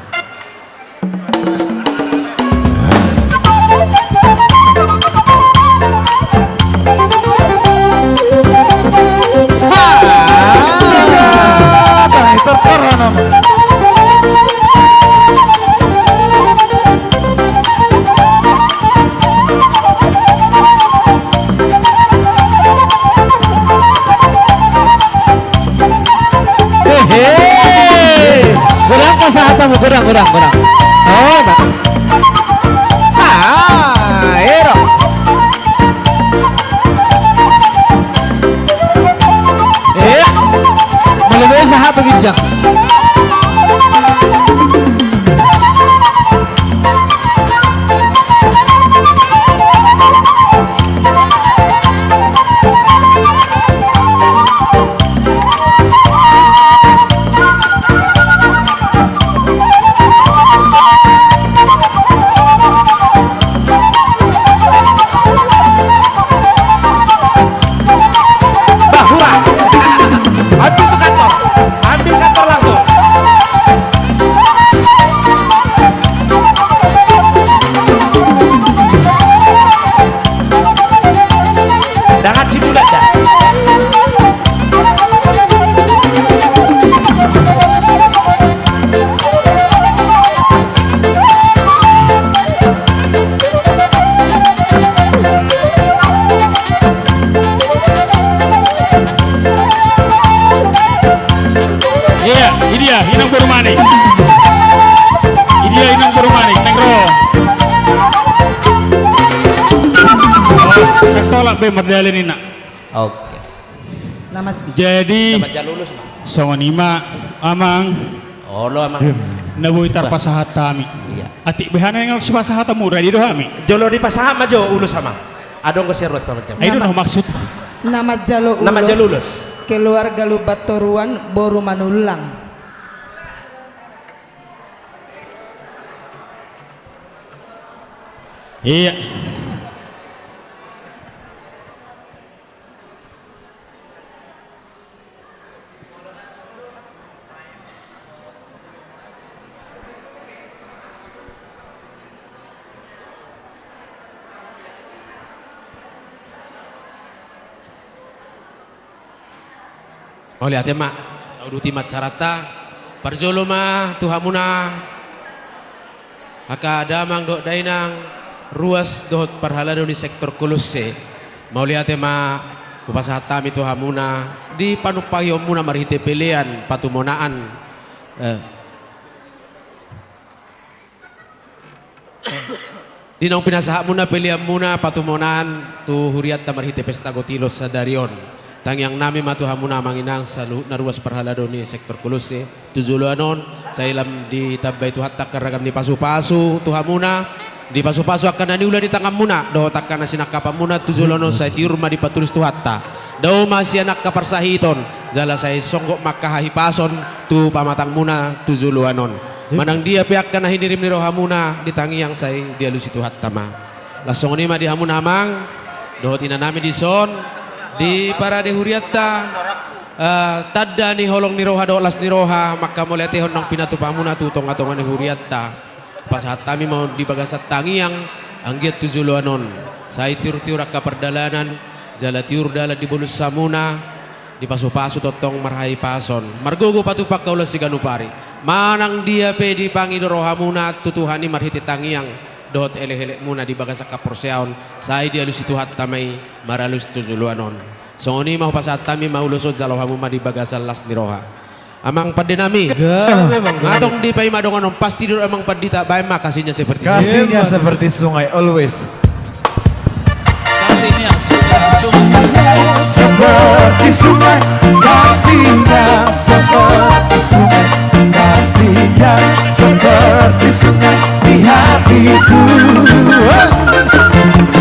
Hehe. Godang pasahatanmu, godang, godang, godang. Oh, na. Ah, ero. Eh, molo boi sahat tu ginjang. Bah, hura. Ambil tu kantor. Ambil kantor langsung. Dengan si Bulanda. Iya, i dia, inang boru Manik. I dia, inang boru Manik, naeng ro. Oh, tolak be mardalani na. Oke. Jadi, songon i ma, Amang. Olo, Amang. Na boi tarpasahat hami. Iya. Atik be hami naeng sipasahat hamu, ready do hami. Jolo dipasahat ma jo ulos, Amang. Adong do sian ruas, Amang. Ai do na maksud. Na manjalo ulos. Keluarga Lumban Toruan, boru Manullang. Iya. Mauliate ma, tauduti ma acaranta. Parjolo ma tu hamuna angka damang dohot dainang, ruas dohot parhalado ni sektor Kolosse. Mauliate ma hupasahat hami tu hamuna di panumpahionmuna marhite pelean patumonaan. Eh. Di naung pinasahatmuna peleanmuna patumonaan tu hurianta marhite pesta gotilos sadari on. Tangiang nami ma tu hamuna amang inang saluhutna ruas parhalado ni sektor Kolosse tu joloan on, sai lam ditambai Tuhanta angka ragam ni pasupasu tu hamuna, dipasupasu angka na niula ni tanganmuna dohot angka na sinangkapanmuna tu joloan on, sai tiur ma dipatulus Tuhanta. Dao ma sian angka parsahiton, jala sai songgop ma angka hahipason tu pamatangmuna tu joloan on. Manang dia pe angka na hinirim ni rohamuna di tangiang sai dialusi Tuhanta ma. Laos songon i ma di hamuna amang dohot inanami dison, di parade hurianta, eh, tanda ni holong ni roha dohot las ni roha manghamauliatehon naung pinatupamuna tu tongatonga ni hurianta. Pasahat hami ma on di bagasan tangiang, anggiat tu joloan on sai tiurtiur angka pardalanan, jala tiur dalan di bolus hamuna, dipasupasu tongtong marhahipason, margogo patupa angka ulaon siganup ari. Manang dia pe dipangido rohamuna tu Tuhan i marhite tangiang dohot elekelekmuna di bagasan haporseaon, sai dialusi Tuhanta ma i maralusi tu joloan on. Songon i ma hupasahat hami ma ulos on, jalo hamu ma di bagasan las ni roha. Amang pande nami. Gabe, Amang, gabe. Nunga tong dipaima dongan on, pasti didok amang pandita, baen ma kasihnya seperti sungai. Kasihnya seperti sungai, always. Kasihnya sungai, sungai. Seperti sungai, kasihnya seperti sungai, kasihnya seperti sungai di hatiku.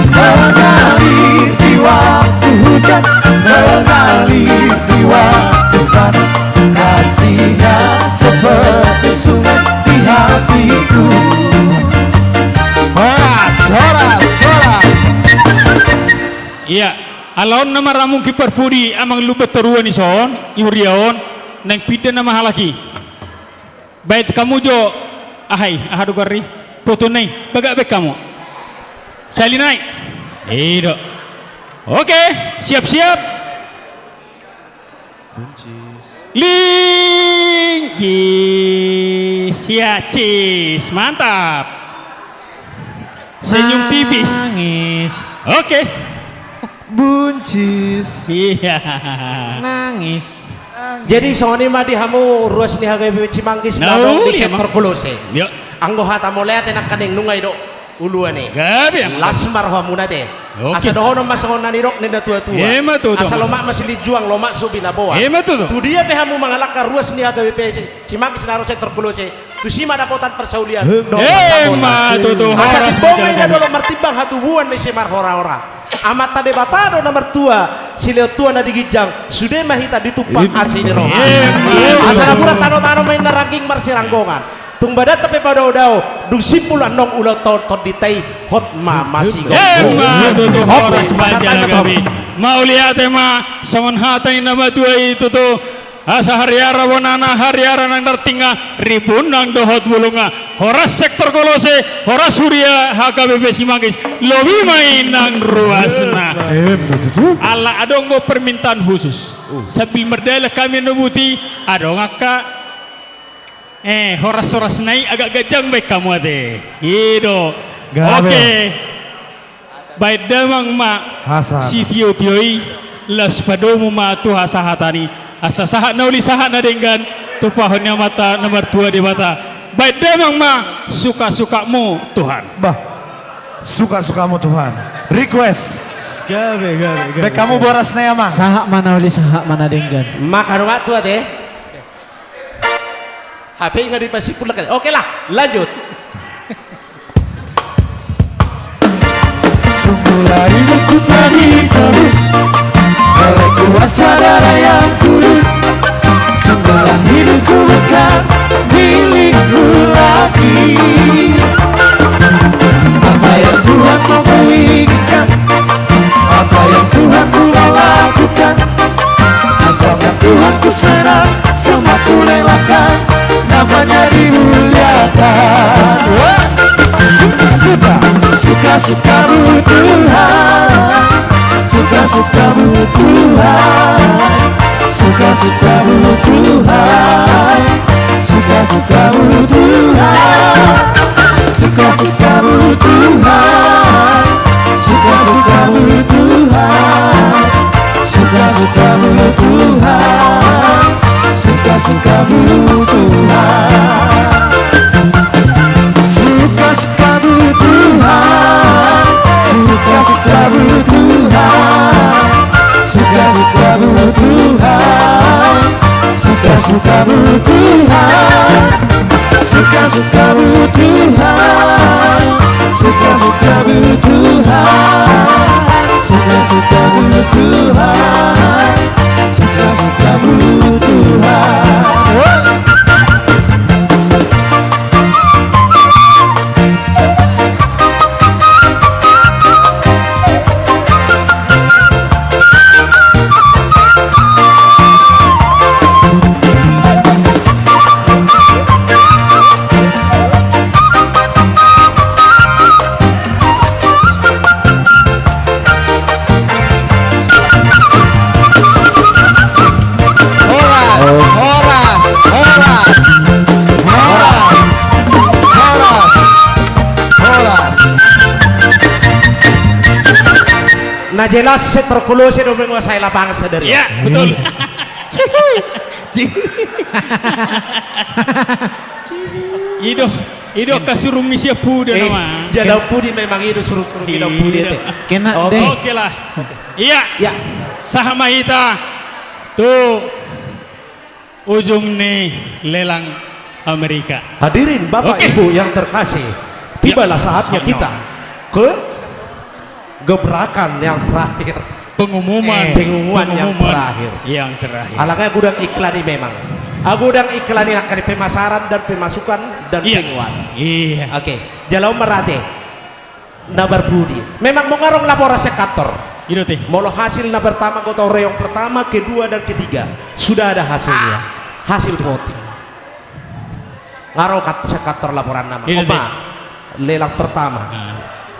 Mengalir di waktu hujan, mengalir di waktu panas, kasihnya seperti sungai di hatiku. Horas, horas, horas. Ia, ala on nama ra mungkin parpudi amang lumban toruan i son, i huria on, naeng pinda nama halak i. Baen hamu jo, aha i, aha do goar ni? Potona i, bagak baen hamu. Sahali nai. I do. Oke, siap-siap. Linggis, ya, cis, mantap. Senyum tipis. Nangis. Oke. Buncis. Iya. Nangis. Jadi songon i ma di hamu ruas ni H K B P Cimanggis na adong di sektor Kolose. Anggo hata mauliate nangkaning nunga i do uluan i. Gabe, Amang. Las ma rohamuna ate. Oke. Asa dohonon ma songon na nidok ni na tua-tua. Ima tutu. Asa lomak ma silinjuang, lomak so binaboan. Ima tutu. Tudia pe hamu mangalangka ruas ni H K B P Cimanggis na ro sektor Kolose, tusi ma dapotan parsaulian dohot parsaulian. Ima tutu. Asa timbongi na dolok martimbang, hatubuan ni simarhora-hora. Amanta Debata do na martua, silehon tua na di ginjang, sude ma hita ditumpak asi ni roha. Ima tutu. Asa napuran tano-tano ma inna rangging marsiranggongan. Tung badanta pe padao-dao, dung simpul annon ulaonta on, tondinta i hot ma masigomgom. Ima tutu. Horas, baen ma. Mauliate ma, songon hata ni na matua i tutu. Asa hariara bonana, hariara nang dartingna, rimbun nang dohot bulungna. Horas sektor Kolose, horas huria H K B P Cimanggis, lobi ma i nang ruasna. Ima tutu. Ala adong do permintaan khusus. Sambil mardalan hami annon boti, adong angka Eh, horas-horasna i agak ganjang baen hamu ate. I do. Gabe. Oke. Baen damang ma sitio-tio i, laos padomu ma tu hasahatan i. Asa sahat na uli, sahat na denggan, tumpahon ni Amanta na martua Debata. Baen damang ma, suka-sukamu Tuhan. Bah. Suka-sukamu Tuhan. Request. Gabe, gabe, gabe. Baen hamu borasna i, Amang. Sahat ma na uli, sahat ma na denggan. Maka dongan tua ate. H P i nga dipasimpul lagi. Oke lah, lanjut. Semula hidupku telah ditebus oleh kuasa darah yang kudus. Semula hidupku bukan milikku lagi. Apa yang Tuhan mau inginkan, apa yang Tuhan mau lakukan, asalkan Tuhanku senang, semua kurelakan, namanya dimuliakan. Suka-suka, suka-sukamu Tuhan, suka-sukamu Tuhan, suka-sukamu Tuhan, suka-sukamu Tuhan, suka-sukamu Tuhan, suka-sukamu Tuhan. Suka-sukamu Tuhan, suka-sukamu Tuhan. Suka-sukamu Tuhan, suka-sukamu Tuhan, suka-sukamu Tuhan, suka-sukamu Tuhan. Suka-sukamu Tuhan, suka-sukamu Tuhan, suka-sukamu Tuhan, suka-sukamu Tuhan. Horas, horas, horas. Horas, horas, horas. Na jelas sektor Kolose do menguasai lapangan sadari. Iya, betul. I do, i do angka surung ni sian pudi nama. Jala pudi memang i do surung-surung ni pudi ate. Kena deh. Oke lah. Iya. Sahat ma hita tu ujung ni lelang Amerika. Hadirin Bapak Ibu yang terkasih, tibalah saatnya kita ke gebrakan yang terakhir. Pengumuman. Pengumuman yang terakhir. Alai nga godang iklan i memang. Godang iklan i, nangkaning pemasaran dan pemasukan dan penguatan. Iya. Oke. Jala on ma ate. Na parpudi. Memang molo adong laporan sian kantor. I do ate. Molo hasil na pertama, gotong royong pertama, kedua dan ketiga, sudah ada hasilnya. Hasil voting. Nga ro sian kantor laporan nama. I do ate. Lelang pertama.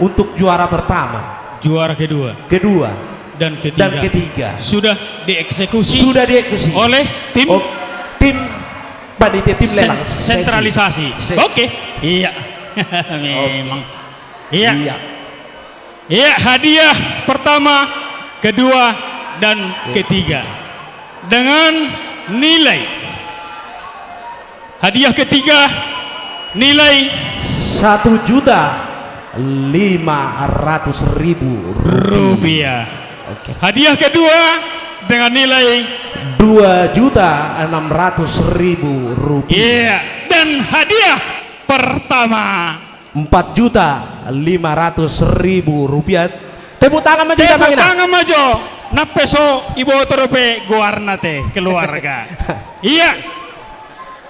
Untuk juara pertama. Juara kedua. Kedua. Dan ketiga. Sudah dieksekusi. Sudah dieksekusi. Oleh tim panitia tim lelang. Sentralisasi. Oke. Iya. Memang. Iya. Iya, hadiah pertama, kedua, dan ketiga. Dengan nilai hadiah ketiga, nilai satu juta lima ratus ribu rupiah. Oke. Hadiah kedua dengan nilai dua juta enam ratus ribu rupiah. Iya, dan hadiah pertama empat juta lima ratus ribu rupiah. Tepuk tangan ma jo. Tepuk tangan ma jo. Nang pe so diboto dope goarna ate, keluarga. Iya.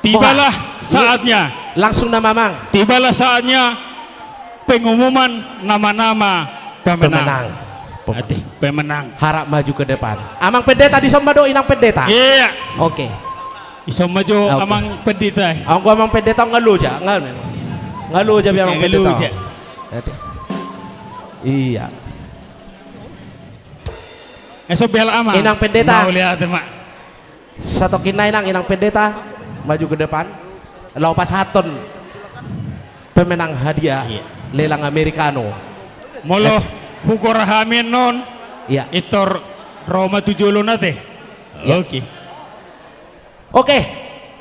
Tibalah saatnya. Langsung nama amang. Tibalah saatnya pengumuman nama-nama pemenang. Pemenang. Ate, pemenang. Harap maju ke depan. Amang Pendeta, dison ma do inang pendeta? Iya. Oke. Dison ma jo amang pendeta. Anggo amang pendeta nga loja, nga loja be amang pendeta. Iya. Dison be halak amang. Inang pendeta. Mauliate ma. Satongkin nai nang inang pendeta maju ke depan. Laho pasahathon pemenang hadiah lelang Amerikano. Molo hugora hami annon, pintor ro ma tu jolo ate. Oke. Oke.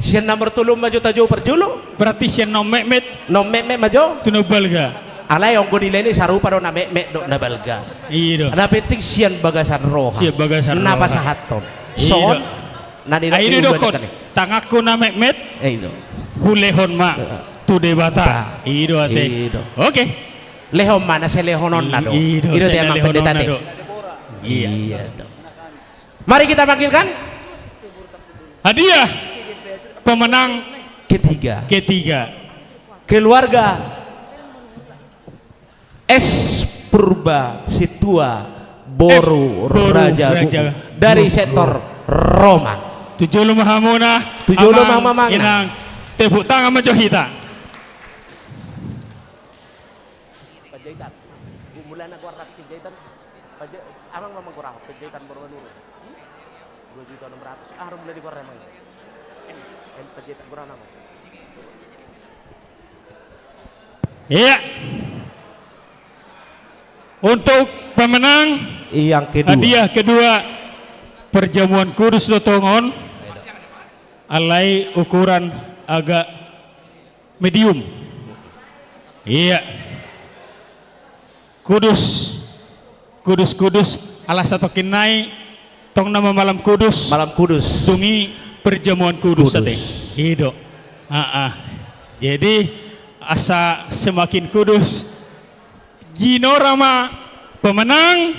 Sian nomor tolu ma jo tajou parjolo. Berarti sian na metmet. Na metmet ma jo. Tu na balga. Alai anggo nilai ni sarupa do na metmet dohot na balga. I do. Na penting sian bagasan roha. Sian bagasan roha. Na pasahathon. I do. Songon na nidok ni hula ni hata i. Tanganku na metmet. I do. Hulehon ma tu Debata. I do ate. I do. Oke. Lehon ma na salehononna do. I do, i do ate amang pendeta ate. Iya. Mari kita panggilkan hadiah pemenang ketiga. Ketiga. Keluarga S Purba Situa boru Raja Buku dari sektor Roma. Tu jolo ma hamuna. Tu jolo ma hamuna. Amang, inang, tepuk tangan ma jo hita. Panjaitan. Mulai na goarna Panjaitan. Amang ma goarna Panjaitan boru Manurung. Dua juta enam ratus. Aha do mulai ni goarna amang? Panjaitan goarna amang. Iya. Untuk pemenang yang kedua. Hadiah kedua, perjamuan kudus do tong on. Alai ukuran agak medium. Iya. Kudus, kudus, kudus, ala satongkin nai tong nama malam kudus. Malam kudus. Dung i perjamuan kudus ate. I do. Jadi asa semakin kudus. Jinora ma pemenang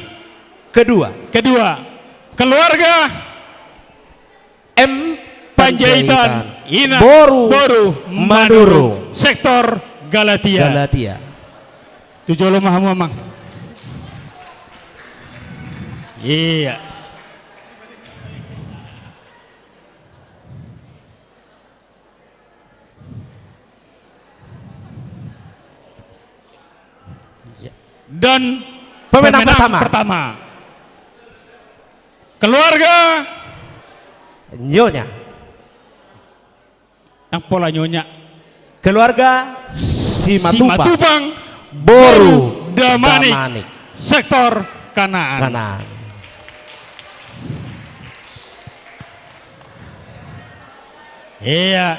kedua. Kedua. Keluarga M Panjaitan, inang boru Manurung, sektor Galatia. Tu jolo ma hamu amang. Iya. Dan pemenang pertama. Keluarga Nyonya. Nang pola Nyonya. Keluarga Simatupang. Boru Damanik. Sektor Kanaan. Kanaan. Iya.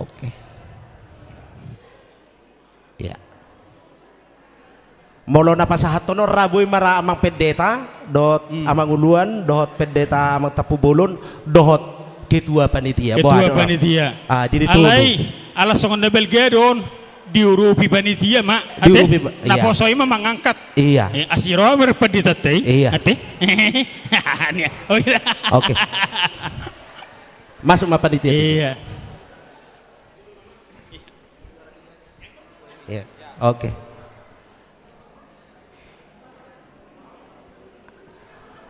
Oke. Iya. Molo na pasahathon on ra, boi ma ra Amang Pendeta dohot, hmm, Amang Uluan dohot Pendeta Amang Tampubolon dohot ketua panitia. Ketua panitia. Ah, jadi tolu. Alai, ala songon na balga do on, diurupi panitia ma, ate? Diurupi pa-, iya. Naposo i ma mangangkat. Iya. Eh, asi ro ma pandita te i. Iya. Ate? Nia. Oh, iya. Oke. Masuk ma panitia. Iya. Iya. Oke.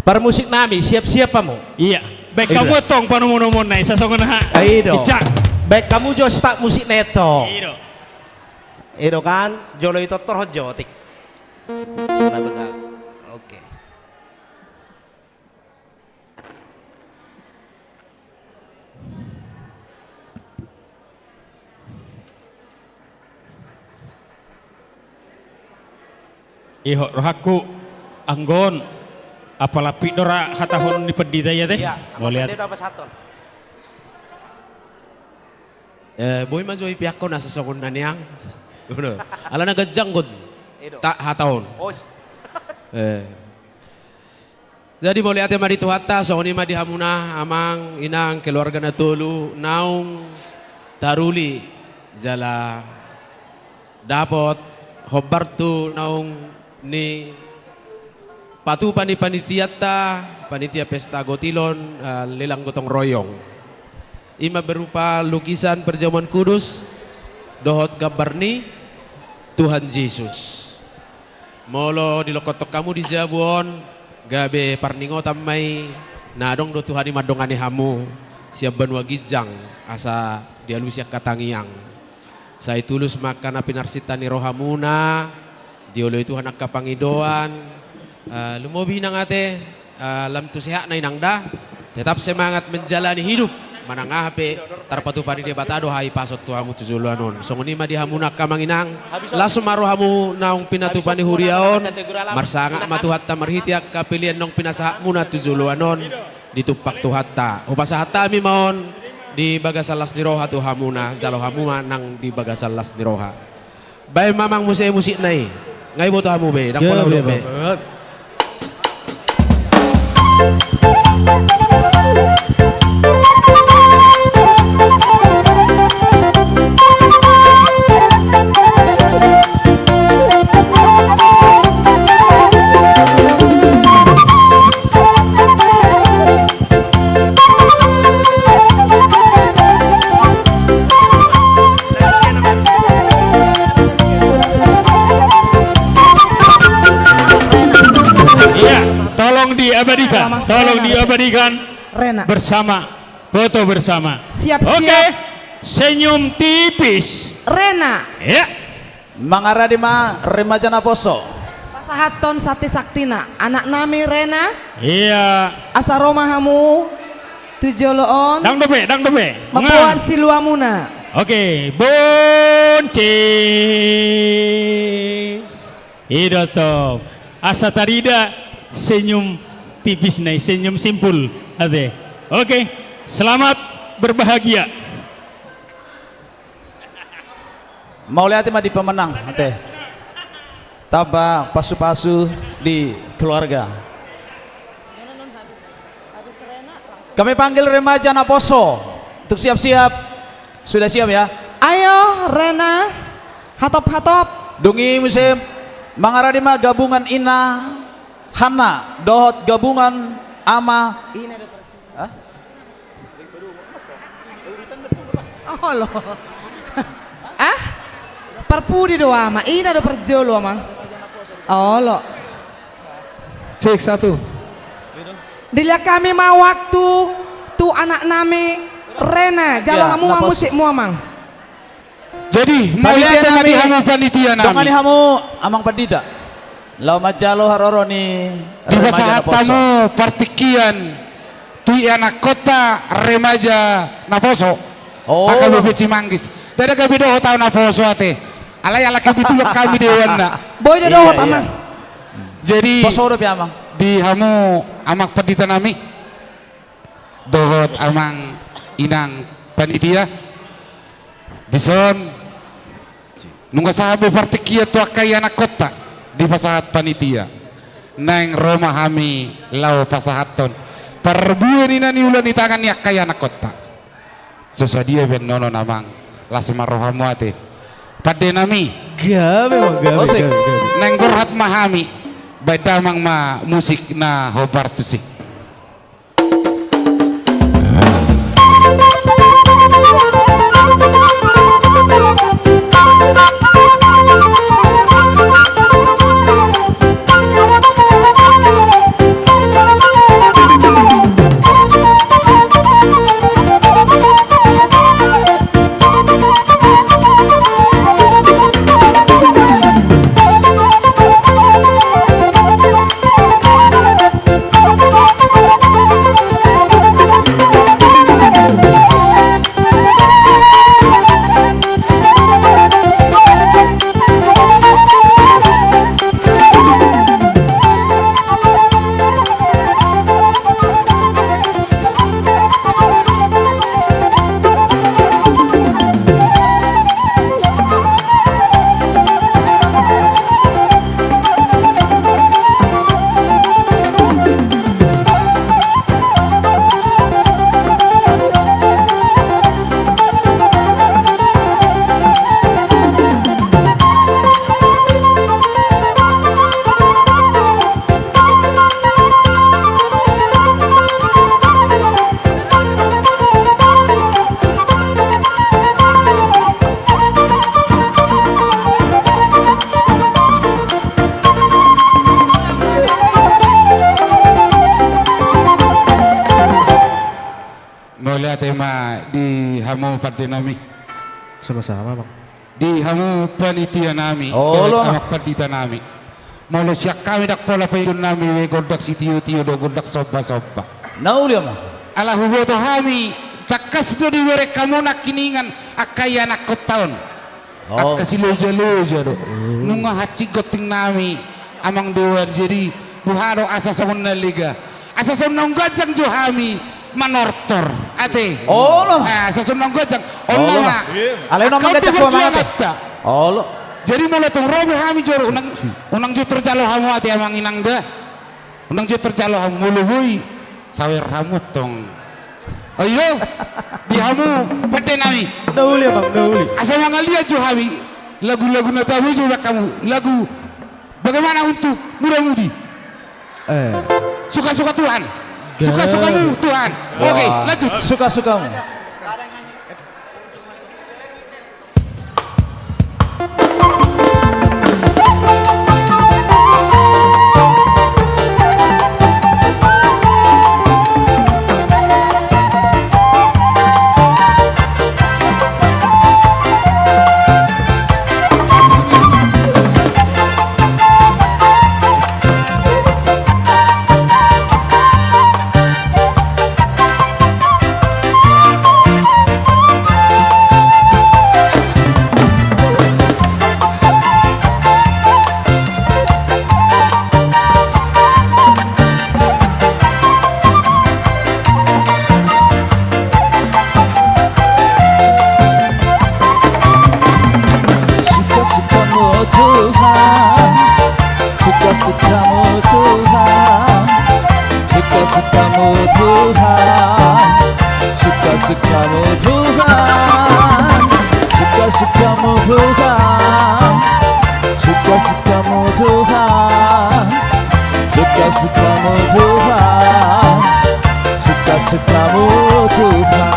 Parmusik nami, siap-siap hamu. Iya. Baen hamu antong panomunomuna i, sasongon aha. Ah, i do. Icak. Baen hamu jo start musik na i antong. I do. I do kan, jolo i tortor ho jo, tik. Nah, betul. Oke. Ihot rohangku, anggo on, apala pit do ra hatahon ni pandita i, ate? Iya, mauliate. Pandita pasahathon. Eh, boi ma jo ipeakkon asa songon na nian. Ala na ganjang got. I do. Ta hatahon. Os. Eh. Jadi mauliate ma di Tuhanta, songon i ma di hamuna, amang, inang, keluarga na tolu, naung taruli jala dapot hombar tu naung nipatupa ni panitianta, panitia pesta gotilon, eh, lelang gotong royong. I ma berupa lukisan perjamuan kudus dohot gambar ni Tuhan Jesus. Molo dilokkothon hamu di jabu on, gabe parningotan ma i, na adong do Tuhan i mandongani hamu sian banua ginjang, asa dialusi angka tangiang. Sai tulus ma angka na pinarsinta ni rohamuna, dioloi Tuhan angka pangidoan, eh, lumobi inang ate, eh, lam tu sehatna inang da, tetap semangat menjalani hidup, manang aha pe tarpatupa ni Debata do hahipason tu hamu tu joloan on. Songon i ma di hamuna angka amang inang, las ma rohamu naung pinatupa ni huria on, marsangap ma Tuhanta marhite angka pelean naung pinasahatmuna tu joloan on, ditumpak Tuhanta. Hupasahat hami ma on di bagasan las ni roha tu hamuna, jalo hamu ma nang di bagasan las ni roha. Baen ma amang muse musikna i. Nga iboto hamu be, ndang pola ulok be. Iya, tolong diabadikan, tolong diabadikan. Rena. Bersama, foto bersama. Siap-siap. Oke, senyum tipis. Rena. Ya. Mangaradi ma remaja naposo. Pasahathon santi-santina anak nami Rena. Iya. Asa ro ma hamu tu jolo on. Ndang dope, ndang dope. Mamboan siluamuna. Oke, bonceng. I do tong. Asa tarida senyum tipisna i, senyum simpul ate. Oke, selamat berbahagia. Mauliate ma di pemenang ate. Tamba pasu-pasu di keluarga. Kami panggil remaja naposo untuk siap-siap. Sudah siap ya? Ayo Rena, hatop-hatop. Dung i muse mangaradi ma gabungan ina Hanna dohot gabungan ama. Ina do perjolo. Hah? Olo. Ah? Parpudi do ama, ina do perjolo ama. Olo. Cek satu. Dilehon hami ma waktu tu anak nami Rena, jalo hamu ma musikmu amang. Jadi mauliate ma di hamu panitia nami. Dongani hamu amang pandita. Laho manjalo haroro ni remaja naposo. Dipasahat hamu partingkian tu ianakhonta remaja naposo. Angka bope Cimanggis. Ndada gabe dohot au naposo ate. Alai ala kebetulan hami dewanna. Boi do dohot amang. Jadi poso dope amang. Di hamu amang pandita nami dohot amang inang panitia, dison nunga sahat be partingkian tu angka ianakhonta dipasahat panitia. Naeng ro ma hami laho pasahathon parbue ni na niula ni tangan ni angka ianakhonta. So sadia be annon on amang, las ma rohamu ate. Pande nami. Gabe, Amang, gabe, Osik. Gabe, gabe. Naeng borhat ma hami, baen damang ma musik na hombar tusi. Mauliate ma di hamu pande nami. Sama-sama, Amang. Di hamu panitia nami, olo, dohot amang pandita nami. Molo sian hami ndang pola paidoan nami be gondang sitiotio dohot gondang sombasomba. Na uli, Amang. Ala huboto hami, tangkas do dibereng hamu nangkiningan angka ianakhonta on. Oh. Angka silojaloja do. Hmm. Nunga hansit gonting nami, Amang Dewan, jadi boha do asa songon na lega. Asa songon naung ganjang jo hami manortor, ate. Olo. Eh, asa songon naung ganjang. Olo. Olo ma. Alai naung ganjang jo hami, ate. Olo. Jadi molo tung ro be hami jolo, unang, unang jo tarjalo hamu, ate, amang inang da. Unang jo tarjalo hamu, molo boi sawer hamu tong. Ayo, di hamu pande nami. Na uli, Amang, na uli. Asa mangaliat jo hami lagu-lagu na tabo jo baen hamu. Lagu Bagaimana untuk Muda-mudi? Eh. Suka-suka Tuhan. Suka-sukamu Tuhan. Oke, wah, lanjut. Suka-sukamu. Suka-sukamu Tuhan, suka-sukamu Tuhan, suka-sukamu Tuhan, suka-sukamu Tuhan, suka-sukamu Tuhan, suka-sukamu Tuhan, suka-sukamu Tuhan, suka-sukamu Tuhan.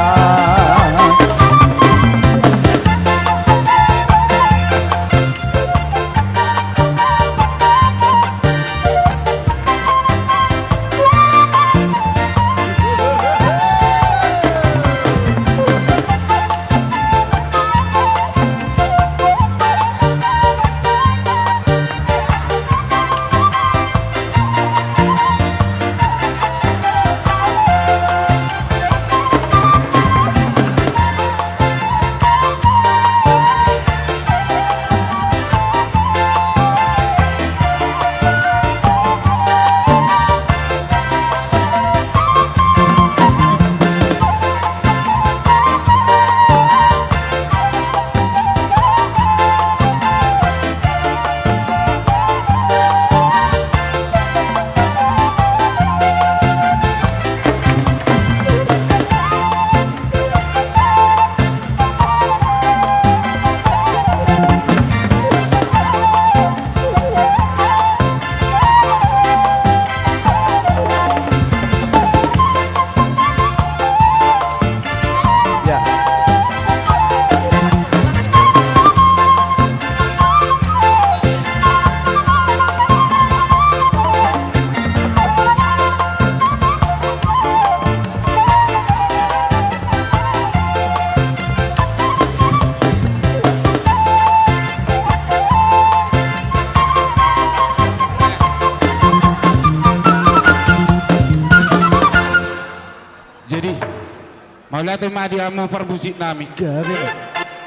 Ate ma di hamu parmusik nami. Gabe ma.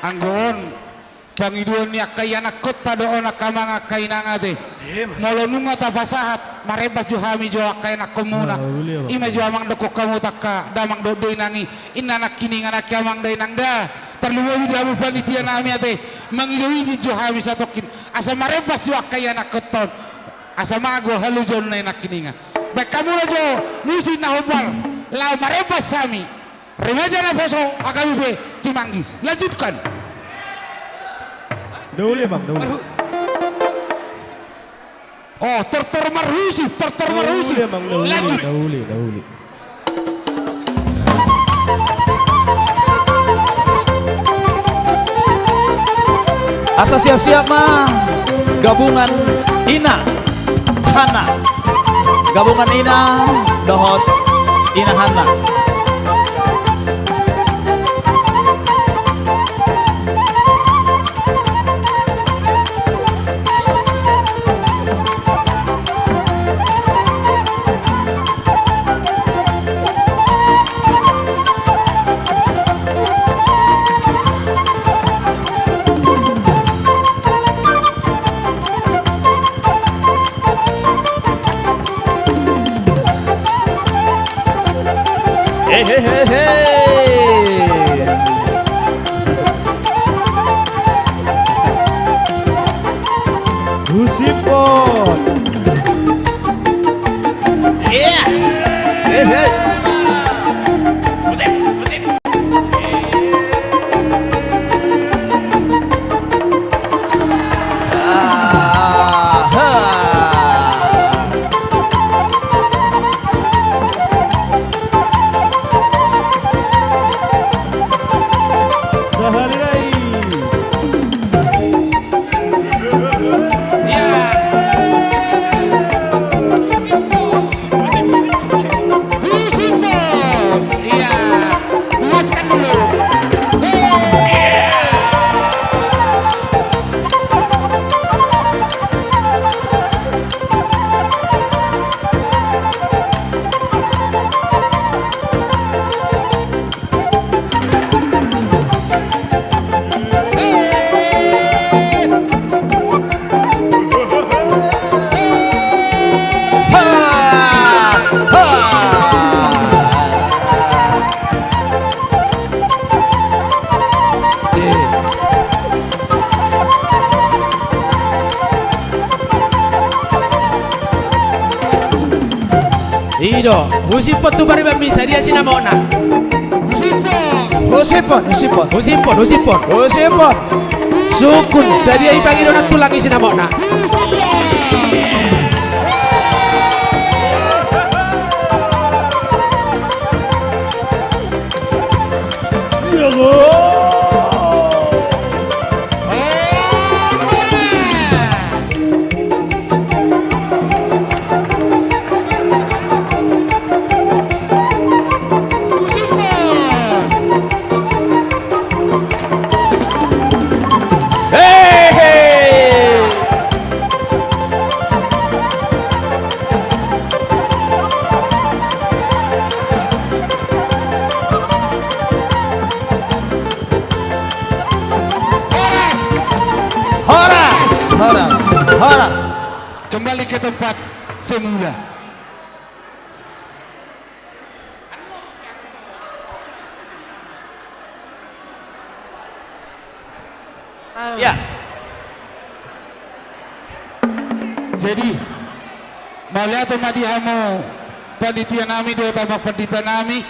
Anggo on, pangidoan ni angka ianakkonta do on, angka amang, angka inang ate. Molo nunga tapasahat, marembas jo hami jo angka ianakkonmuna. Ima jo amang dohot hamu angka damang dohot dainang i, inna nangkiningan, angka amang dainang da. Tarlumobi di hamu panitia nami ate, mangido izin jo hami satongkin asa marembas jo angka ianakkonta on. Asa mago halojaonna i nangkiningan. Baen hamu ma jo musik na hombar, laho marembas hami. Remaja Naposo, A K B P Cimanggis. Lanjutkan. Daule, Bang, daule. Oh, tortor marhusip, tortor marhusip. Daule, Bang, daule. Lanjut. Daule, daule. Asa siap-siap ma gabungan Ina Hana. Gabungan Ina dohot Ina Hana. He, he, he, he. Husiphon. Iya. He, he. Aha. Sahali nai. Husiphon. Iya. Puaskan dulu. I do, husiphon tu paribanmi, sadia sinamotna? Husiphon. Husiphon, husiphon. Husiphon, husiphon. Husiphon. Sungkun, sadia i pangidoan tulang i sinamotna? Husiphon. Horas, horas, horas. Kembali ke tempat semula. Ya. Jadi, mauliate ma di hamu panitia nami dohot amang pandita nami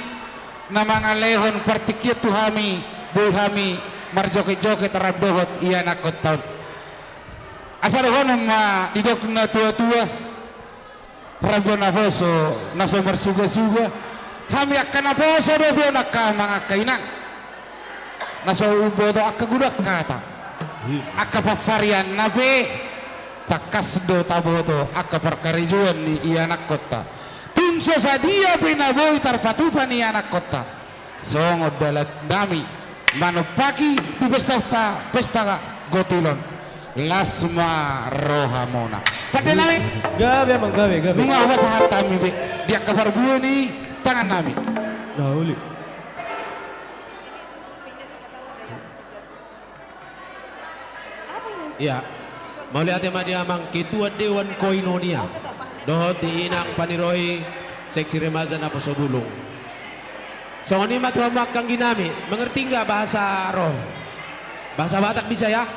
na mangalehon partingkian tu hami, boi hami marjoget-joget rap dohot ianakkonta on. Asa dohonon ma didok na tua-tua, ramba naposo na so marsuga-suga. Hami angka naposo dope on, angka amang, angka inang, na so umboto angka godang hata. Angka pansarianna pe tangkas do taboto angka parkarejoan ni ianakkonta. Tung so sadia pe na boi tarpatupa ni ianakkonta, songon dalan nami manompaki di pesta, pesta gotil on. Las ma rohamuna. Pande nami. Gabe, amang, gabe, gabe. Nunga hupasahat hami be di angka parbue ni tangan nami. Dauli. Ia, mauliate ma di amang ketua dewan koinonia dohot di inang paniroi seksi remaja Naposo Bulung. Songon i ma tu hamu angka anggi nami, mengerti nggak bahasa roh? Bahasa Batak bisa ya?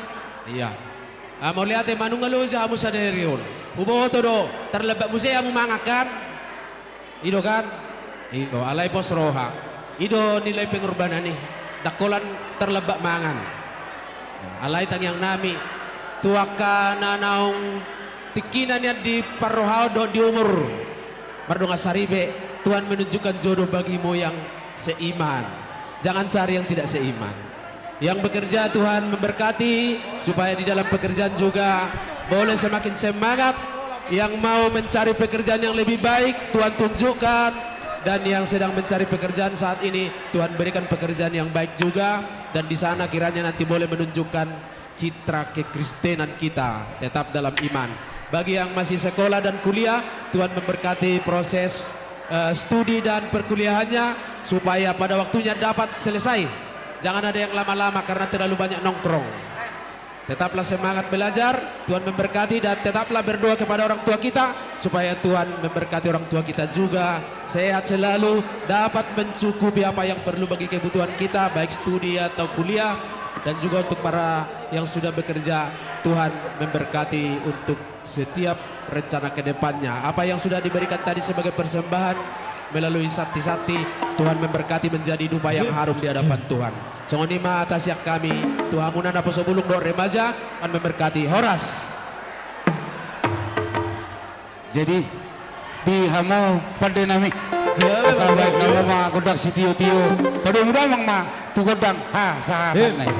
Iya. Ah, mauliate ma, nunga loja hamu sadari on. Huboto do, tarlambat muse hamu mangan kan? I do kan? I do, alai pos roha. I do nilai pengorbanan i. Ndang holan tarlambat mangan. Alai tangiang nami tu angka na naung tingkina nian di parrohaon dohot di umur, mardongan saripe, Tuhan menunjukkan jodoh bagimu yang seiman. Jangan cari yang tidak seiman. Yang bekerja, Tuhan memberkati, supaya di dalam pekerjaan juga boleh semakin semangat. Yang mau mencari pekerjaan yang lebih baik, Tuhan tunjukkan. Dan yang sedang mencari pekerjaan saat ini, Tuhan berikan pekerjaan yang baik juga. Dan di sana kiranya nanti boleh menunjukkan citra kekristenan kita tetap dalam iman. Bagi yang masih sekolah dan kuliah, Tuhan memberkati proses, eh, studi dan perkuliahannya, supaya pada waktunya dapat selesai. Jangan ada yang lama-lama karena terlalu banyak nongkrong. Tetaplah semangat belajar, Tuhan memberkati, dan tetaplah berdoa kepada orang tua kita, supaya Tuhan memberkati orang tua kita juga, sehat selalu, dapat mencukupi apa yang perlu bagi kebutuhan kita, baik studi atau kuliah, dan juga untuk para yang sudah bekerja, Tuhan memberkati untuk setiap rencana ke depannya. Apa yang sudah diberikan tadi sebagai persembahan melalui santi-santi, Tuhan memberkati menjadi dupa yang harum di hadapan Tuhan. Songon i ma atas sian hami, tu hamu na Naposo Bulung dohot remaja, Tuhan memberkati. Horas. Jadi, di hamu pande nami, asa baen hamu ma gondang sitio-tio, padomu damang ma tu gondang hasahatan na i.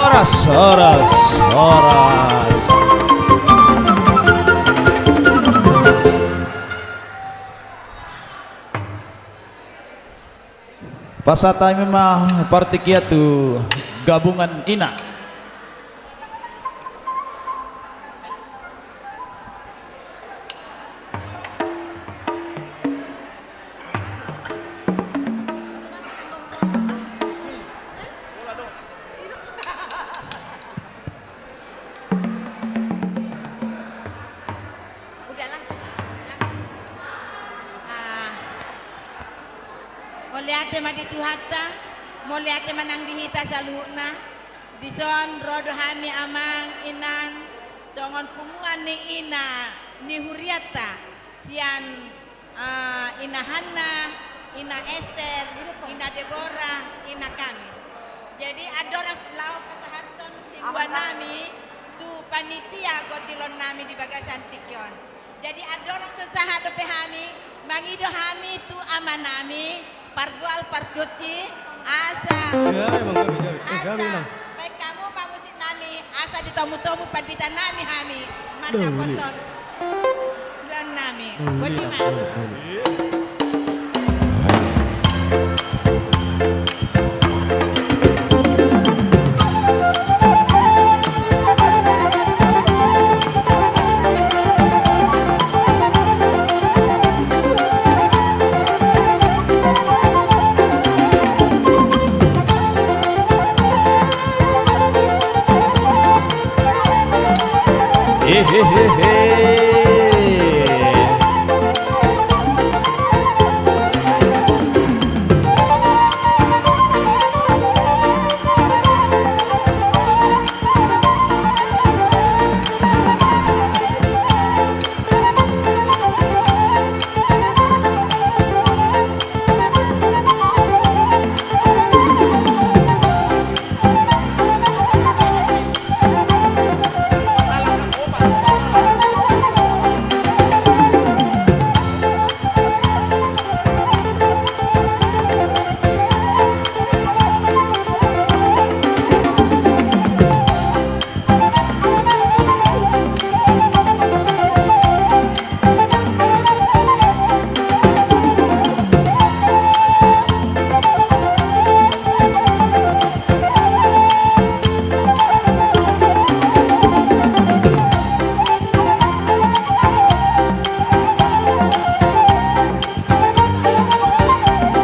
Horas, horas, horas. Pasahat hami ma partingkian tu gabungan ina. Udah langsung, langsung. Ah. Mauliate ma di Tuhanta, mauliate ma nang di hita saluhutna. Dison ro do hami amang inang, songon punguan ni ina ni hurianta, sian, eh, ina Hanna, ina Ester, ina Debora, ina Kamis. Jadi andorang laho pasahathon silua nami tu panitia gotilon nami di bagasan tingki on. Jadi andorang so sahat dope hami, mangido hami tu ama nami, pargual pargonsi, asa, asa, baen hamu ma musik nami, asa ditomu-tomu pandita nami hami, mandapothon silua nami. Boti ma. Hehehe.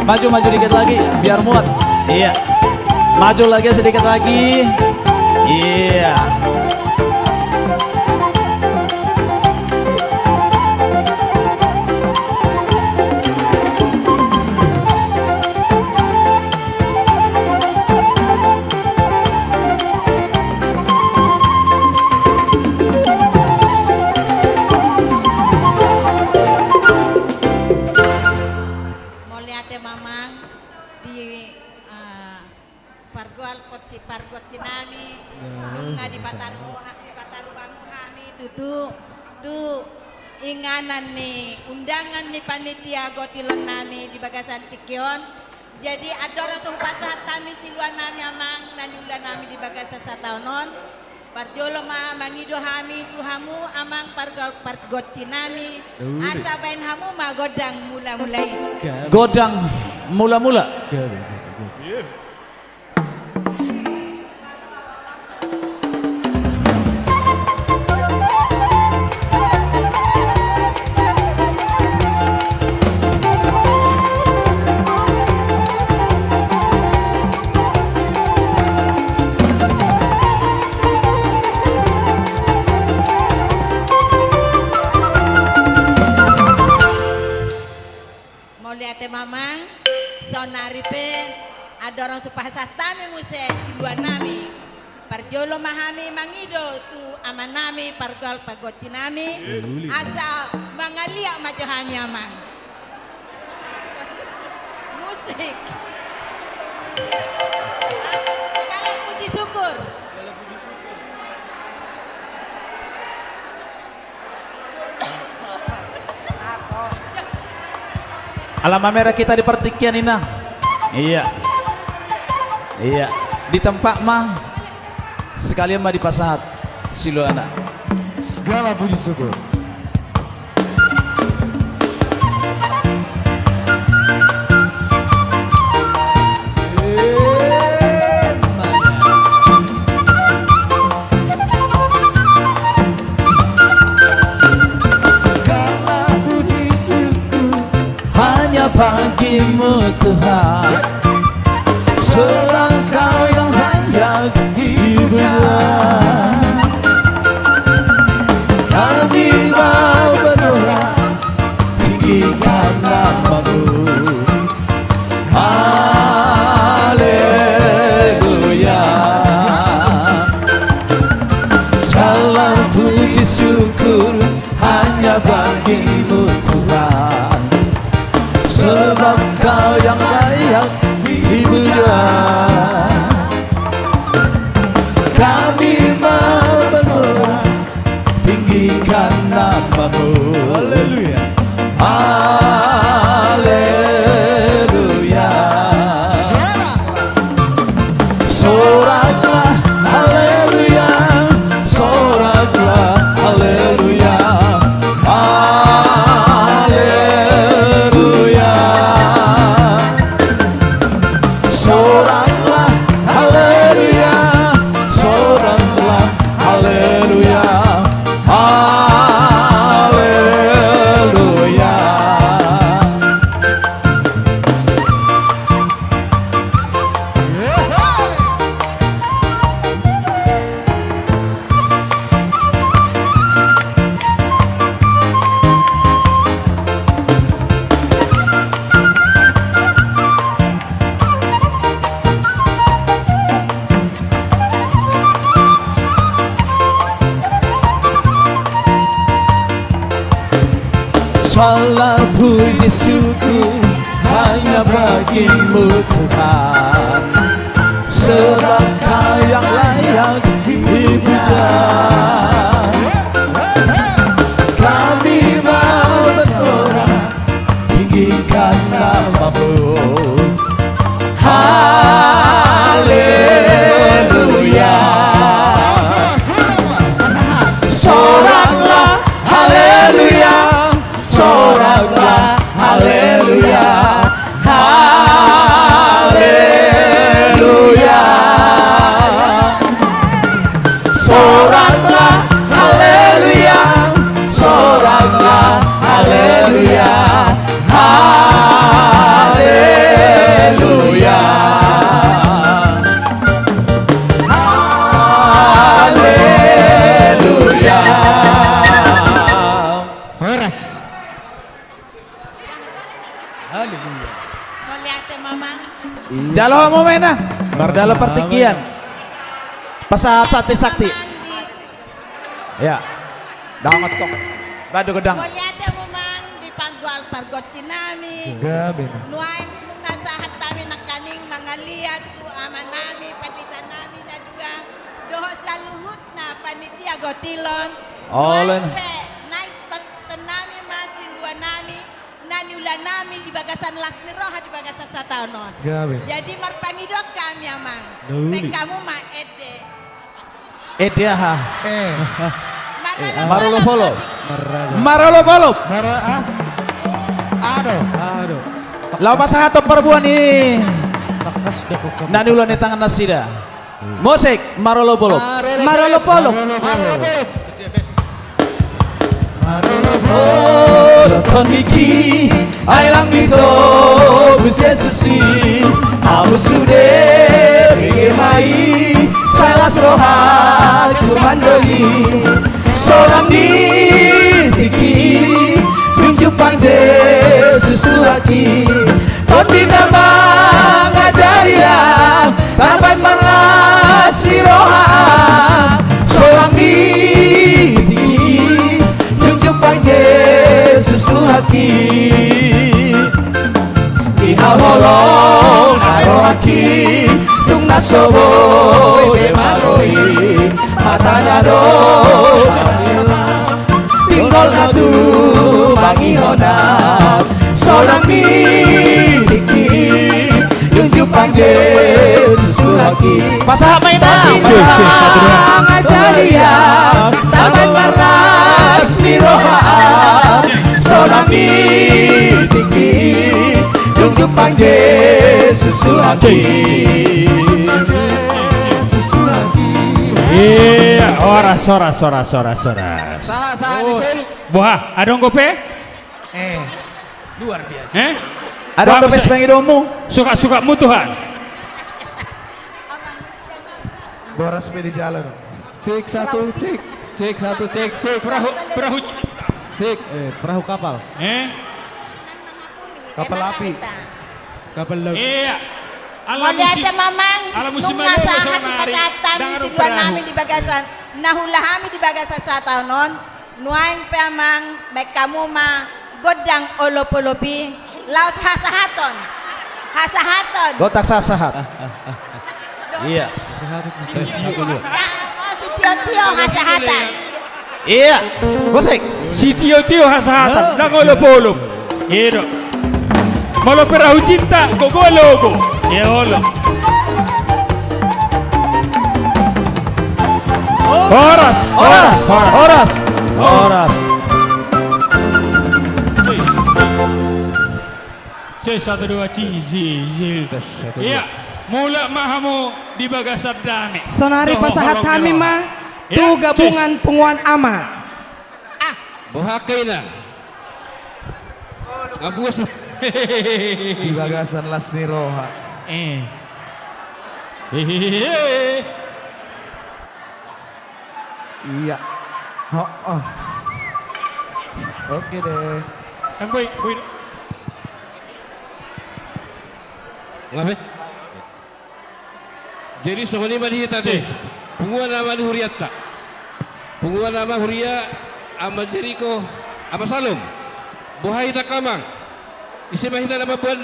Maju, maju dikit lagi, biar muat. Iya. Maju lagi sedikit lagi. Iya. Mauliate ma amang di, eh, pargol-, pargonsi nami. Nunga dipataru-, dipataruhon hamu hami tutu tu inganan ni undangan ni panitia gotilon nami di bagasan tingki on. Jadi andorang so hupasahat hami siluan nami amang na niula nami di bagasan sataon on, parjolo ma mangido hami tu hamu amang pargol-, pargonsi nami, asa baen hamu ma gondang mula-mula i. Gondang mula-mula. Mauliate ma amang, saonnari pe andorang so hupasahat hami muse siluan nami, parjolo ma hami mangido tu amanami pargol-, pargonsi nami, asa mangaliat ma jo hami amang. Musik. Segala puji syukur. Ala mamereng hita di partingkian i na. Iya. Iya. Di tempat ma. Sekalian ma dipasahat siluanna. Segala puji syukur. Segala puji syukur hanya bagi-Mu Tuhan. Seorang Kau yang layak dipuja. Kami mau bersorak tinggikan nama-Mu. Haleluya. Segala puji syukur hanya bagi-Mu Tuhan. Sebab Kau yang layak dipuja. Kami mau bersorak tinggikan nama-Mu. Haleluya. Haleluya. Soraklah, haleluya. Soraklah, haleluya. Haleluya. Soraklah, haleluya. Soraklah, haleluya. Haleluya. Segala puji syukur hanya bagi-Mu Tuhan. Sebab Kau yang layak dipuja. Kami mau bersorak tinggikan nama-Mu. Haleluya. Soraklah, haleluya. Soraklah, haleluya. Haleluya. Soraklah, Haleluya. Mauliate ma amang. Jalo hamu ma inna. Mardalan partingkian. Pasahat sakti-sakti. Mauliate ma amang di... Ya. Daongot kok. Badu gedang. Mauliate ma amang di panggual pargonsi nami. Gabe. Nuaeng nunga sahat hami nangkaning mangaliat tu ama nami, pandita nami na dua. Dohot saluhutna panitia gotilon. Nuaeng pe naeng sipasahaton nami ma silua nami. Na niula nami di bagasan las ni roha di bagasan sataon on. Gabe. Jadi marpangidoan hami amang. Pe hamu ma ende. Ende aha? Eh. Marolop-olop. Marolop-olop. Mara ah. Ado. Ado. Laho pasahathon parbue ni na niula ni tangan nasida. Musik, marolop-olop. Marolop-olop. Marolop-olop. Marolop-olop. Olo tondingki, ai lam ditobus Jesus i. Hamu sude bege ma i, sai las rohangku mandok i. Sonang ni tingki i, dung jumpang Jesus tu hami. Tondi na mangajari ahu, tarbaen marlas ni roha. Sonang ni tingki i, dung jumpang Jesus tu hami. Di haholongan rohangki, dung na so boi be maroi. Mata na do pinggol na tumangihon ahu. Sonang ni tingki i, dung jumpang Jesus tu hami. Pasahat ma inna. Mangajari ahu, tarbaen marlas ni roha. Sonang ni tingki i, dung jumpang Jesus tu hami. Iya, horas, horas, horas, horas, horas. Sahat, sahat di solu. Boha, adong dope? Eh, luar biasa. Eh? Adong dope sipangidoanmu? Suka-sukamu Tuhan. Boras pe di jalan. Cek satu, cek. Cek satu, cek, cek. Perahu, perahu. Cek, eh, perahu kapal. Eh? Kapal api. Kapal laut. Iya. Mauliate ma amang, nunga sahat dipasahat hami silua nami di bagasan, na huula hami di bagasan sataon on. Nuaeng pe amang, baen hamu ma gondang olop-olop i. Laos hasahaton. Hasahaton. Gondang sahat-sahat. Iya. Sitio-tio hasahatan. Iya. Musik. Sitio-tio hasahatan. Ndang olop-olop. I do. Molo perahu cinta, gogo logo. Iya, olo. Horas, horas, horas, horas. Cek, satu, dua, cek, cek, cek. Iya, mulak ma hamu di bagasan dame. Sonari pasahat hami ma tu gabungan punguan ama. Boha angka ina. Nga buas. Di bagasan las ni roha. Eh. Hehehe. Iya. Heeh. Oke deh. Kan boi, boi. Ngapain? Jadi songon i ma di hita, deh. Punguan ama ni hurianta. Punguan ama huria, ama Jeriko, ama Salom. Boha hita angka amang. Ise ma hita na mamboan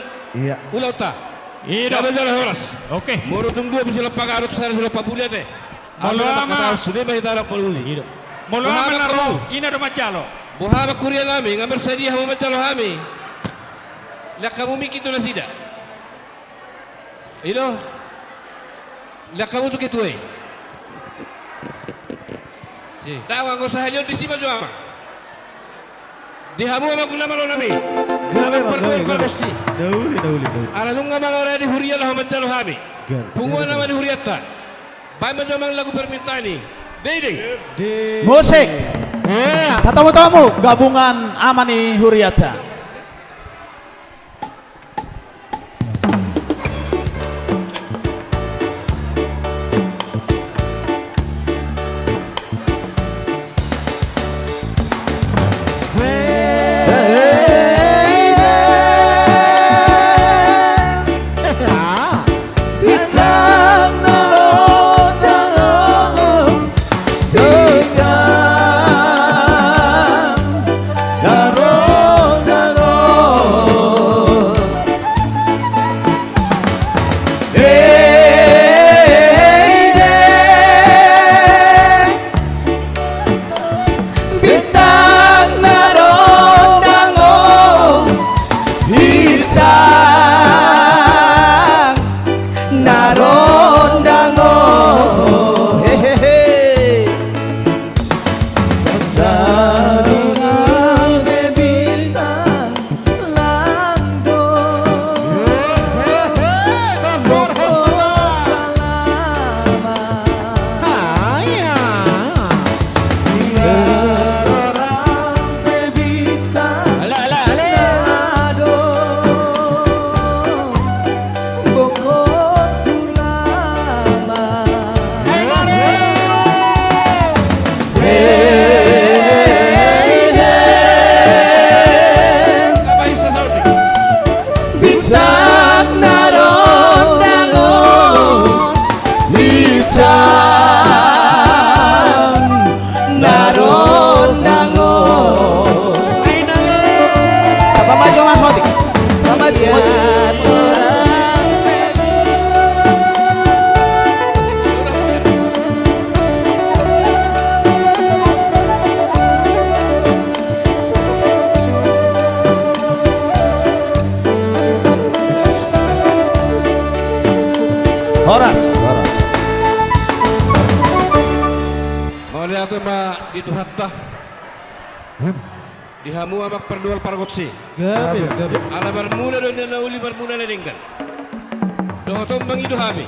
ulaonta. Iya. Gabe jala horas. Oke. Molo tung dua, bisa lompa gadok, sada bisa lompa bulat, eh. Molo ama, sude ma hita na mamboan ulaon. Molo ama na ro, ina do manjalo. Boha ma huria nami, nga marsadia hamu manjalo hami. Lean hamu mik i tu nasida. I do. Lean hamu tu ketua i. Dang, anggo sahali on disi ma jo ama. Di hamu amang na malo nami. Gabe, gabe, gabe. Dauli, dauli, dauli. Ala nunga mangarade huria laho manjalo hami. Gabe. Punguan ama ni hurianta. Baen ma jo amang lagu permintaan i. Dei, dei. Musik. Iya. Tatomu-tomu gabungan ama ni hurianta. Mas Otik. Selamat, Otik. Horas, horas. Mauliate ma di Tuhanta. Di hamu amang pardoal pargonsi. Gabe, gabe. Ala marmula do na uli marmula na denggan. Dohot on mangido hami.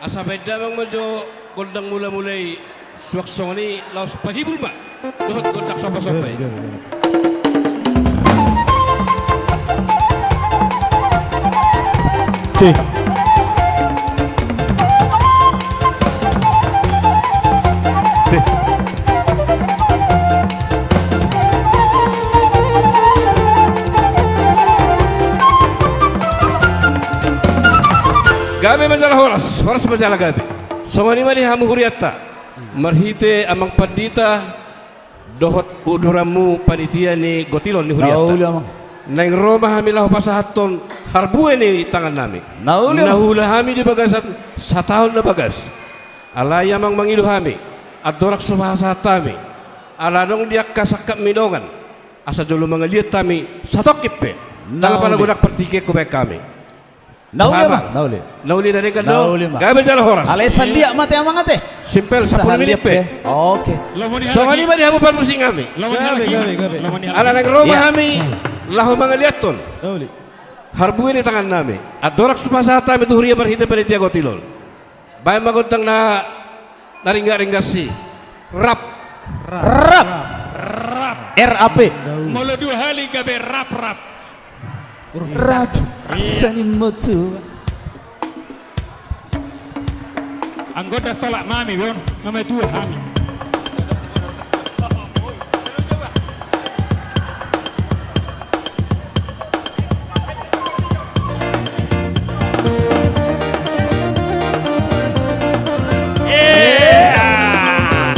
Asa baen damang ma jo gondang mulamula i suang songon i laos pahibul ma. Dohot gondang somba-somba i. Gabe, gabe, gabe. Teh. Teh. Gabe ma jala horas, horas ma jala gabe. Songon i ma di hamu hurianta. Marhite amang pandita, dohot uduranmu panitia ni gotilon ni hurianta. Na uli, amang. Naeng ro ma hami laho pasahathon harbue ni tangannami. Na uli, amang. Na huula hami di bagasan sataon na bagas. Alai amang mangido hami, andorang so pasahat hami. Ala adong di angka sangkapmi dongan. Asa jolo mangaliat hami satongkin pe. Na uli. Ndang pala godang partingkian hubaen hami. Na uli, amang, na uli. Na uli na denggan do. Na uli ma. Gabe jala horas. Alai sahaliat ma ate, amang, ate. Simpel, sampulu minit pe. Sahaliat pe. Oke. Songon i ma di hamu parmusiknami. Gabe, gabe, gabe. Ala naeng ro ma hami laho mangaliathon. Na uli. Harbue ni tangannami. Andorang so pasahat hami tu huria marhite panitia gotilon. Baen ma gondang na, na ringgas-ringgas i. Rap. Rap. Rap. R A P. Molo dua hali gabe rap, rap. Rap. Iya. Seni motu. Anggo da tolak mami, bon. Mami dua hami.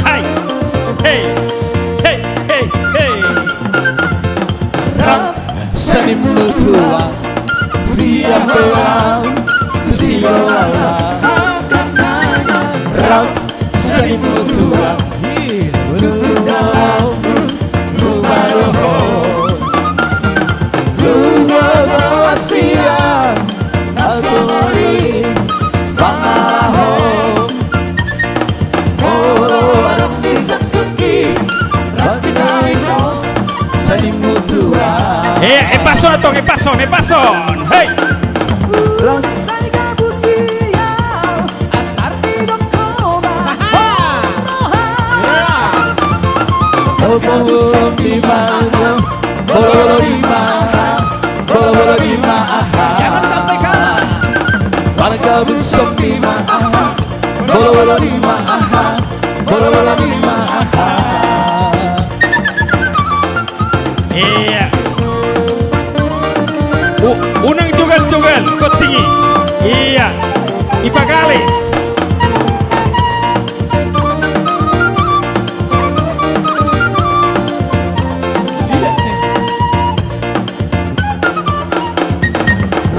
Hai. Hei. Hei, hei, hei. Rap seni motu. Dia belam. Tusi belam. Rap seni motu. Tutu dalam rumah roho. Rumah rohasia. Nasori pangalaho. Molo adong di sangkutki. Rap di dalam seni motu. Eh, eh, pason tong, eh, pason, eh, pason. Hei. Rap. Sai gabu sial. Antar didok ho ma. Aha. Ho ma. Margabus on di ma aha. Bolo-bolo di ma aha. Bolo-bolo di ma aha. Jangan sampai kalah. Margabus on di ma aha. Bolo-bolo di ma aha. Bolo-bolo di ma aha. Iya. U-, unang jogal-jogal, tonting i. Iya. Ipagale.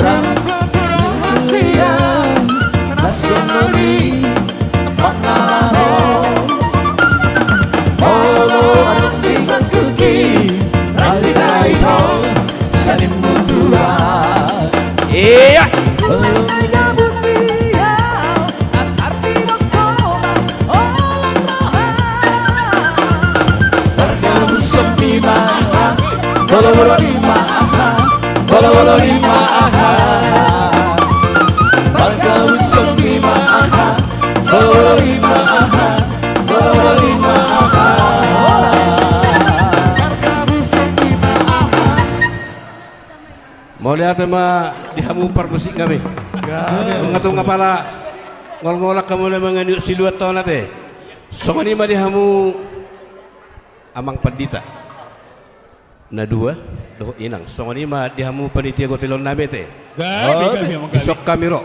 Rap rohasia, nasori pangalaho. Molo adong di sangkutki, rap di dalam seni motu. Iya. Sai gabu sial. Antar didok ho ma. Holan roha. Margabus on di ma aha. Bolo-bolo di ma aha. Bolo-bolo di ma aha. Margabus on di ma aha. Bolo-bolo di ma aha. Bolo-bolo di ma aha. Margabus on di ma aha. Mauliate ma di hamu parmusiknami. Gabe. Nunga tung apala ngol-ngolan hamu na mangihut siluat on ate. Songon i ma di hamu amang pandita. Na dua, dohot inang. Songon i ma di hamu panitia gotilonnami ate. Gabe, gabe, amang, gabe. Dison hami ro.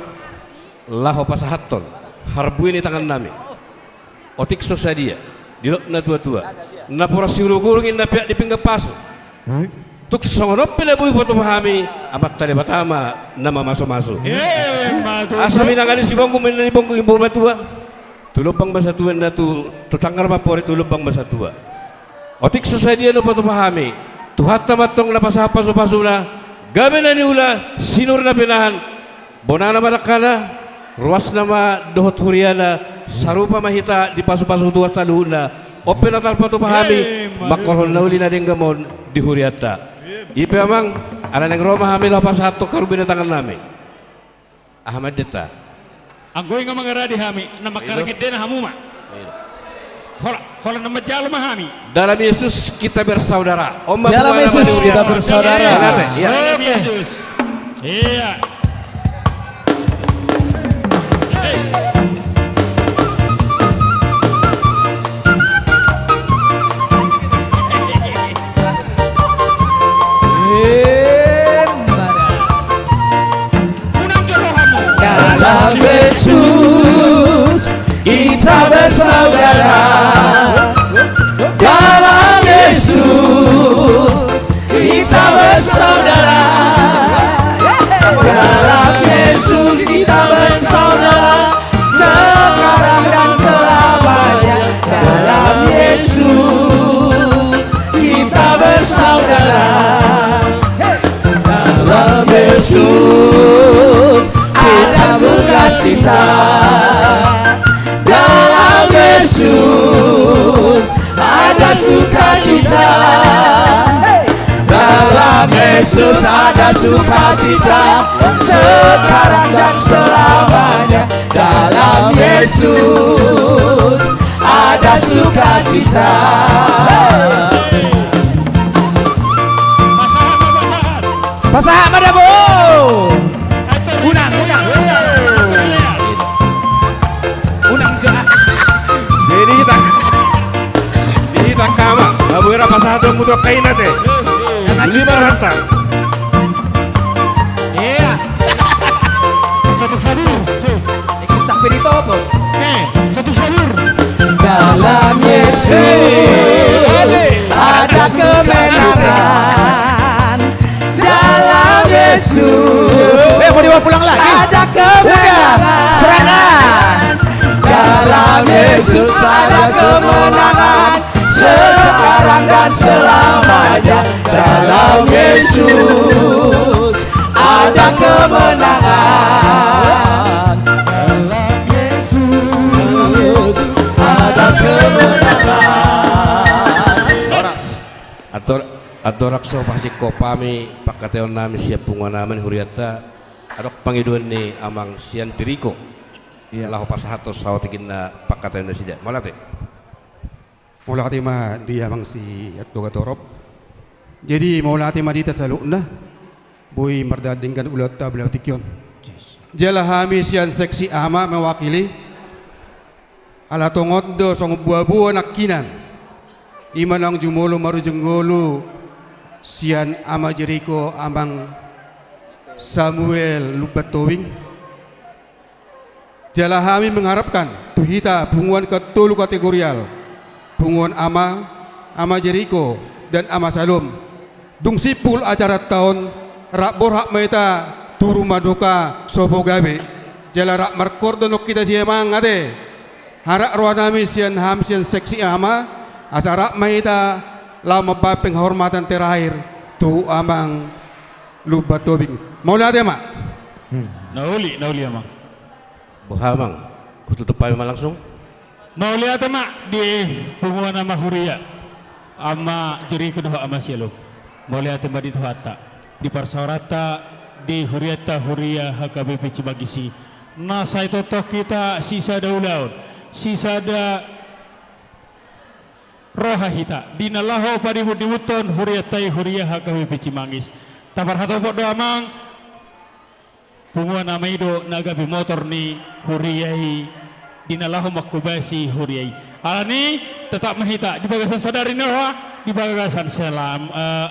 Laho pasahathon harbue ni tangannami. Otik so sadia, didok na tua-tua. Napuran siurung-urung inna peak di pinggan pasu. Tung songon on pe na boi huboto hami, Amanta Debata ma na mamasumasu. Emma tutu. Asa minangani si Bonggom, minangani Bonggom i ma tua. Tu lombang ma satua, na tu, tu sanggar ma pori, tu lombang ma satua. Otik so sadia na huboto hami, Tuhanta ma antong na pasahat pasupasuna, gabe na niula, sinur na pinahan, bonana ma dangkana, ruasna ma dohot huriana, sarupa ma hita dipasupasu Tuhan saluhutna. On pe na tarpatupa hami, emma tutu, mangkorhon na uli na denggan on di hurianta. I pe amang, ala naeng ro ma hami laho pasahathon haru binatangannami. Aha ma endenta? Anggo i nga mangaradi hami, na mangkarangendena hamu ma. Hola, holan na manjalo ma hami. Dalam Yesus kita bersaudara. Dalam Yesus kita bersaudara. Dalam Yesus. Iya. Dalam Yesus kita bersaudara. Dalam Yesus kita bersaudara. Dalam Yesus kita bersaudara. Sekarang dan selamanya. Dalam Yesus kita bersaudara. Dalam Yesus ada sukacita. Dalam Yesus ada sukacita. Dalam Yesus ada sukacita. Sekarang dan selamanya. Dalam Yesus ada sukacita. Pasahat ma, pasahat. Pasahat ma dabo. Unang, unang, unang. Unang ja. Jadi hita, di hita angka ama, babu era pasahat tu mutu angka ina te. Jadi marhanta. Iya. Satuk sadur. Ikis sampai di topo. Eh, satuk sadur. Dalam Yesus ada kemenangan. Dalam Yesus. Eh, mau dibawa pulang lagi? Ada kemenangan. Udah, serahkan. Dalam Yesus ada kemenangan. Sekarang dan selamanya. Dalam Yesus ada kemenangan. Dalam Yesus ada kemenangan. Horas. Andor-, andorang so pasingkop hami pangkataionnami sian punguan ama ni hurianta, adong pangidoan ni amang sian Jeriko. Iya. Laho pasahathon saotik inna pangkataion nasida. Mauliate. Mauliate ma di amang si Andorang torop. Jadi mauliate ma di hita saluhutna. Boi mardadingkan ulaonta di tingki on. Jala hami sian seksi ama mewakili. Ala tongon do songon boaboa nangkinan. Ima naung jumolo marujung ngolu sian ama Jeriko, amang Samuel Lumban Tobing. Jala hami mengharapkan tu hita punguan ketolu kategorial, punguan ama, ama Jeriko, dan ama Salom. Dung simpul acaranta on, rap borhat ma hita tu rumah duka sopo gabe. Jala rap markordo nong hita sian amang ate. Harap rohanami sian hami sian seksi ama, asa rap ma hita laho mambahen penghormatan terakhir tu amang Lumban Tobing. Mauliate ma. Hmm. Na uli, na uli amang. Boha amang, hututup hami ma langsung. Mauliate ma di punguan ama huria, ama Jeriko dohot ama Salom. Mauliate ma di Tuhanta, di parsaoranta, di hurianta huria H K B P Cimanggis i. Na sai tongtong hita sisada ulaon, sisada roha hita di na laho padimundimunhon hurianta i huria H K B P Cimanggis. Taparhatopot do amang, punguan ama i do na gabe motor ni huria i di na laho manghobasi huria i. Alani, tetap ma hita di bagasan sadari ni roha, di bagasan selam, eh,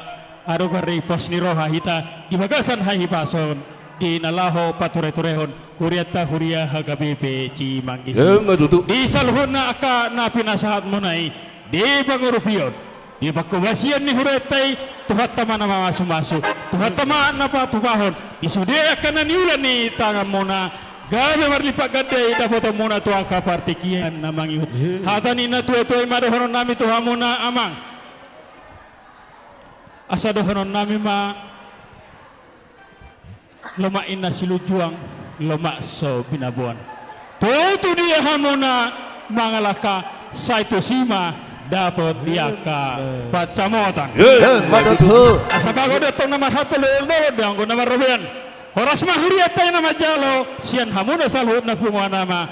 adong gari pos ni roha hita di bagasan hahipason di na laho patureturehon hurianta huria H K B P Cimanggis i. Emma tutu. Di saluhutna angka na pinasahatmuna i di pangurupion. Di pangkobasian ni hurianta i, Tuhanta ma na mamasumasu, Tuhanta ma na patupahon di sude angka na niula ni tanganmuna, gabe marlipat ganda i dapotonmuna tu angka partingkian na mangihut. Hata ni natuatua i ma dohononnami tu hamuna amang. Asa dohononnami ma, lomak inna silunjuang, lomak so binaboan. Tung tu dia hamuna mangalangka, sai tusi ma dapot di angka pansamotan. Asa bagot do tong na marhatolu, dolok do anggo na marrobean. Horas ma hurianta i na manjalo, sian hamuna saluhutna punguan ama.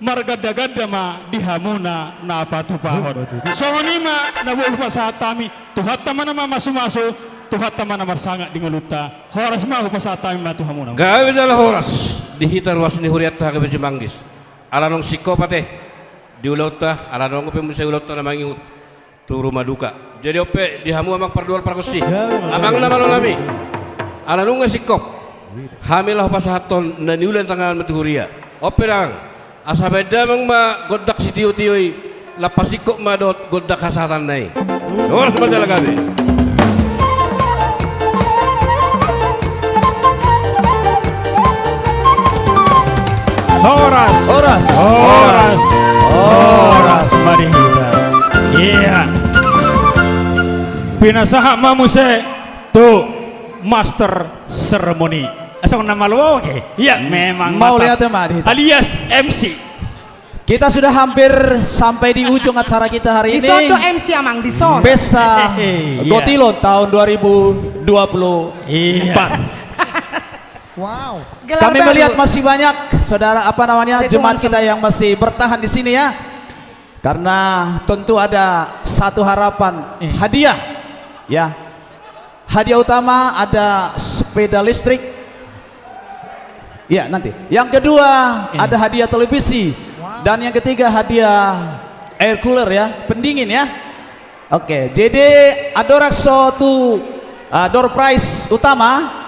Margandaganda ma di hamuna na patupahon. Songon i ma na boi hupasahat hami, Tuhanta ma na mamasumasu, Tuhanta ma na marsangap di ngolunta. Horas ma hupasahat hami ma tu hamuna. Gabe jala horas di hita ruas ni hurianta gabe jumanggis. Ala naung singkop ate di ulaonta, ala naung pe muse ulaonta na mangihut tu ruma duka. Jadi on pe di hamu amang pardual pargonsi, amang na malo nami, ala nunga singkop, hami laho pasahathon na niula ni tanganmi tu huria. On pe dang, asa baen damang ma gondang sitiotio i, lam pasingkop ma dohot gondang hasahatanna i. Horas ma jala gabe. Horas. Horas. Horas. Horas. Horas. Mari kita. Iya. Pinasahat ma muse tu master ceremony. Asa na malo oke. Iya, memang mauliate ma di hita. Alias M C. Kita sudah hampir sampai di ujung acara kita hari ini. Dison do M C amang, dison. Pesta Gotilon tahun dua ribu dua puluh empat. Wow. Kami melihat masih banyak saudara, apa namanya, jemaat kita yang masih bertahan di sini ya. Karena tentu ada satu harapan, hadiah, ya. Hadiah utama ada sepeda listrik. Ya, nanti. Yang kedua ada hadiah televisi. Dan yang ketiga hadiah air cooler ya, pendingin ya. Oke, jadi andorang so tu, uh, door prize utama,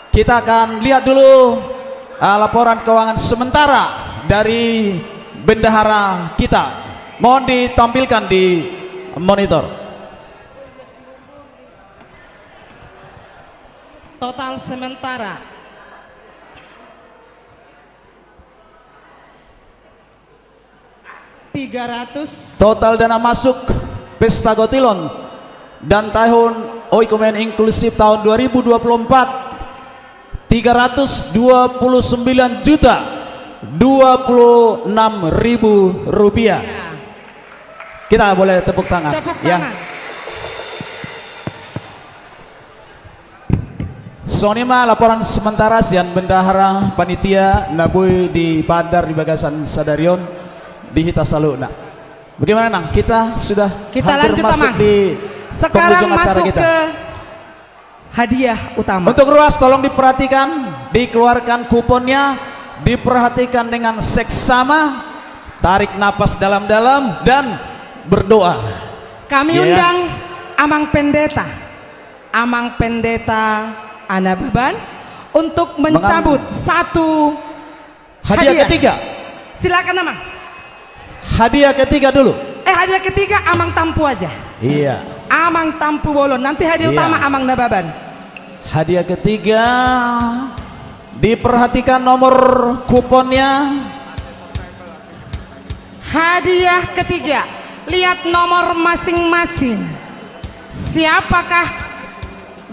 kita akan lihat dulu, uh, laporan keuangan sementara dari bendahara kita. Mohon ditampilkan di monitor. Total sementara tiga ratus. Total dana masuk Pesta Gotilon dan tahun oikomen inklusif tahun dua ribu dua puluh empat, tiga ratus dua puluh sembilan juta dua puluh enam ribu rupiah. Iya. Kita boleh tepuk tangan. Tepuk tangan. Songon i ma laporan sementara sian bendahara panitia na boi dipaandar di bagasan sadari on di hita saluhutna. Bagaimana, Nang? Kita sudah hampir masuk di penghujung acara kita. Sekarang masuk ke hadiah utama. Untuk ruas, tolong diperhatikan, dikeluarkan kuponnya, diperhatikan dengan seksama, tarik napas dalam-dalam, dan berdoa. Kami undang Amang Pendeta. Amang Pendeta Anababan untuk mencabut satu hadiah ketiga. Silakan, Amang. Hadiah ketiga dulu. Eh, hadiah ketiga Amang Tampu aja. Iya. Amang Tampu bolon. Nanti hadiah utama Amang Nababan. Hadiah ketiga. Diperhatikan nomor kuponnya. Hadiah ketiga, lihat nomor masing-masing. Siapakah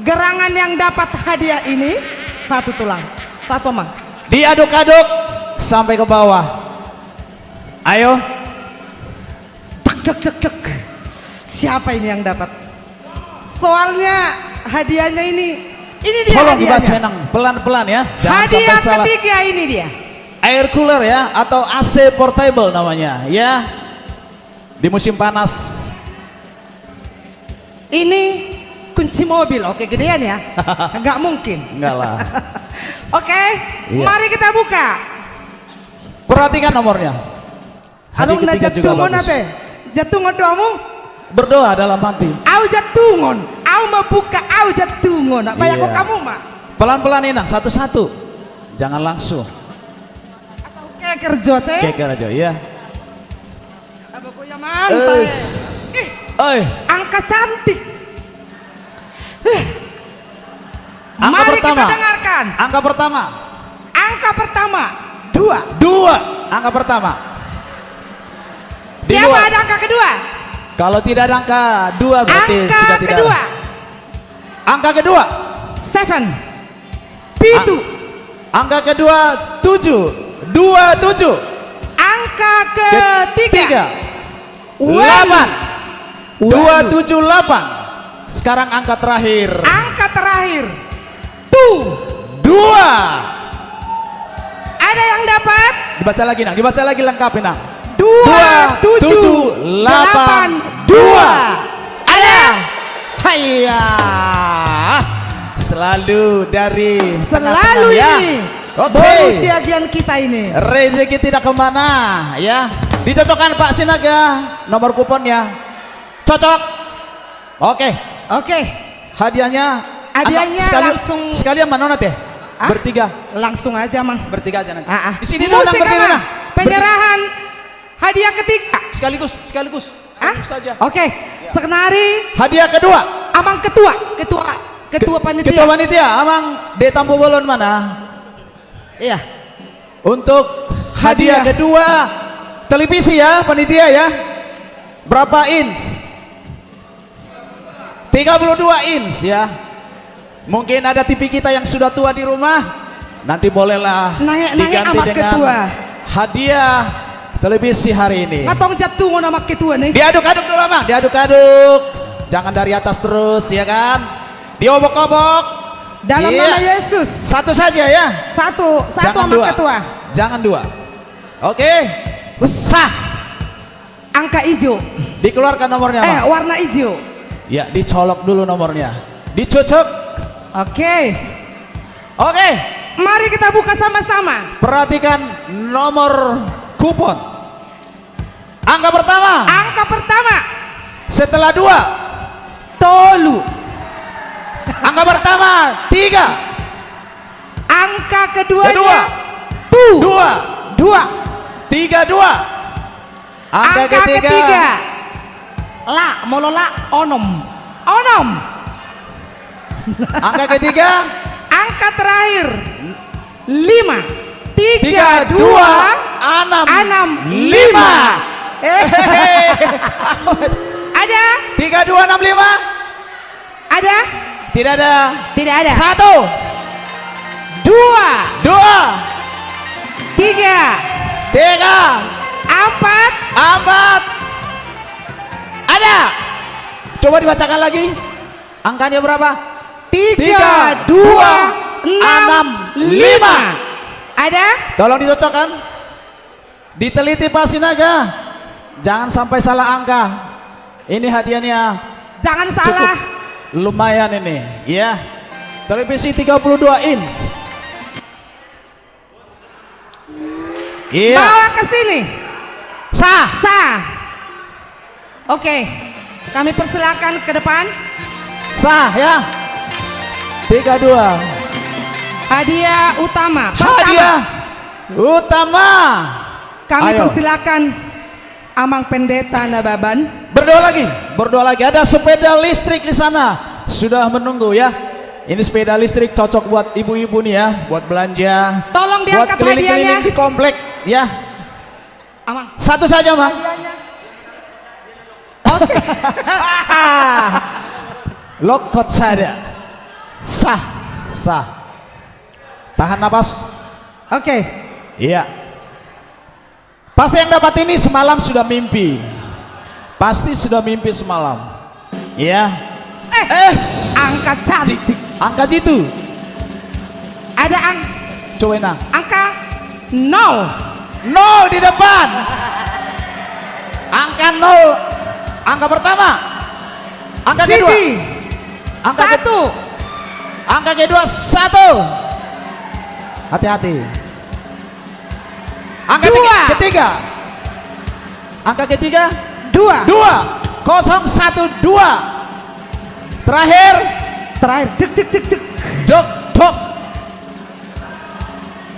gerangan yang dapat hadiah ini? Satu tulang. Satu, Amang. Diaduk-aduk sampai ke bawah. Ayo. Tek, tek, tek, tek. Siapa ini yang dapat? Soalnya hadiahnya ini, ini dia hadiahnya. Tolong dibaca, Nang, pelan-pelan ya. Jangan sampai salah. Hadiah ketiga ini dia. Air cooler ya, atau A C portable namanya ya. Di musim panas. Ini kunci mobil, oke, gedean ya. Nggak mungkin. Enggak lah. Oke, iya. Mari kita buka. Perhatikan nomornya. Hadiah ketiga juga bagus. Adong na jantungon ate. Jantungon do hamu? Berdoa dalam hati. Au jantungon. Au mambuka, au jantungon. Banyak kok kamu, Mak. Pelan-pelan, Inang, satu-satu. Jangan langsung. Asal keker jo ate. Keker aja, iya. Apa goya mantai? Ih. Oi. Angka cantik. Eh. Angka Mari pertama. Kita dengarkan. Angka pertama. Angka pertama, dua. Dua. Angka pertama. Di Siapa luar. Ada angka kedua? Kalau tidak ada angka dua, berarti angka sudah tidak kedua. Ada. Angka kedua. Seven. Pitu. A-, angka kedua, tujuh. Dua tujuh. Angka ketiga. Ketiga. Walu. Delapan. Walu. Dua tujuh delapan. Sekarang angka terakhir. Angka terakhir. Tu. Dua. Ada yang dapat? Dibaca lagi, Nang. Dibaca lagi lengkapnya, Nang. Dua tujuh delapan dua. Dua tujuh delapan dua. Ada. Haiya. Selalu dari tengah-tengah, ya. Selalu ini. Oke. Bonus ya, gian kita ini. Rezeki tidak kemana, ya. Dicocokkan Pak Sinaga nomor kuponnya. Cocok. Oke. Oke. Hadiahnya, hadiahnya anak sekali-, langsung sekalian mana, Nat, ya? Ah? Bertiga. Langsung aja, Mang. Bertiga aja nanti. Ah, ah. Di sini dulu, Nang, berdiri, Nang. Penyerahan hadiah ketiga. Sekaligus, sekaligus. Ah? Sekaligus saja. Oke. Ya. Sekenari. Hadiah kedua. Amang ketua, ketua, ketua panitia. Ketua panitia, Amang De Tampubolon mana? Iya. Untuk hadiah kedua, televisi ya, panitia ya. Berapa inch? Tiga puluh dua inch ya. Mungkin ada T V kita yang sudah tua di rumah, nanti bolehlah diganti dengan hadiah televisi hari ini. Naeng tong jatuh, Amang ketua nih. Diaduk-aduk dulu, Amang, diaduk-aduk. Jangan dari atas terus, ya kan? Diobok-obok. Dalam nama Yesus. Satu saja ya. Satu, satu, Amang ketua. Jangan dua. Oke. Sah. Angka ijo. Dikeluarkan nomornya, Amang. Eh, warna ijo. Ya, dicolok dulu nomornya. Dicocok. Oke. Oke. Mari kita buka sama-sama. Perhatikan nomor kupon. Angka pertama. Angka pertama. Setelah dua. Tolu. Angka pertama, tiga. Angka keduanya, kedua. Tu. Dua. Dua. Tiga dua. Angka ketiga. Angka ketiga. La, molo la, onom. Onom. Angka ketiga. Angka terakhir. Lima. Tiga, dua, anam, lima. Hehehe. Ada? Tiga, dua, enam, lima. Ada? Tidak ada. Tidak ada. Satu. Dua. Dua. Tiga. Tiga. Empat. Empat. Ada. Coba dibacakan lagi. Angkanya berapa? Tiga, dua, enam, lima. Ada? Tolong dicocokkan. Diteliti Pak Sinaga. Jangan sampai salah angka. Ini hadiahnya. Jangan salah. Cukup lumayan ini, ya. Televisi tiga puluh dua inch. Iya. Bawa ke sini. Sah. Sah. Oke. Kami persilakan ke depan. Sah ya. Tiga dua. Hadiah utama. Pertama. Hadiah utama. Kami persilakan Amang Pendeta Nababan. Berdoa lagi, berdoa lagi. Ada sepeda listrik di sana sudah menunggu ya. Ini sepeda listrik cocok buat ibu-ibu nih ya, buat belanja. Tolong diangkat hadiahnya. Buat keliling-keliling di komplek ya. Amang. Satu saja, Mang. Hadiahnya. Oke. Lokot saja. Sah, sah. Tahan napas. Oke. Iya. Pasti yang dapat ini semalam sudah mimpi. Pasti sudah mimpi semalam. Iya. Eh, angka cantik. Angka jitu. Ada ang-, coba, Nang. Angka nol. Nol di depan. Angka nol. Angka pertama. Angka kedua. Satu. Angka kedua, satu. Hati-hati. Angka ketiga. Angka ketiga. Dua. Dua. Kosong satu dua. Terakhir. Terakhir. Dek, dek, dek, dek. Dok, dok.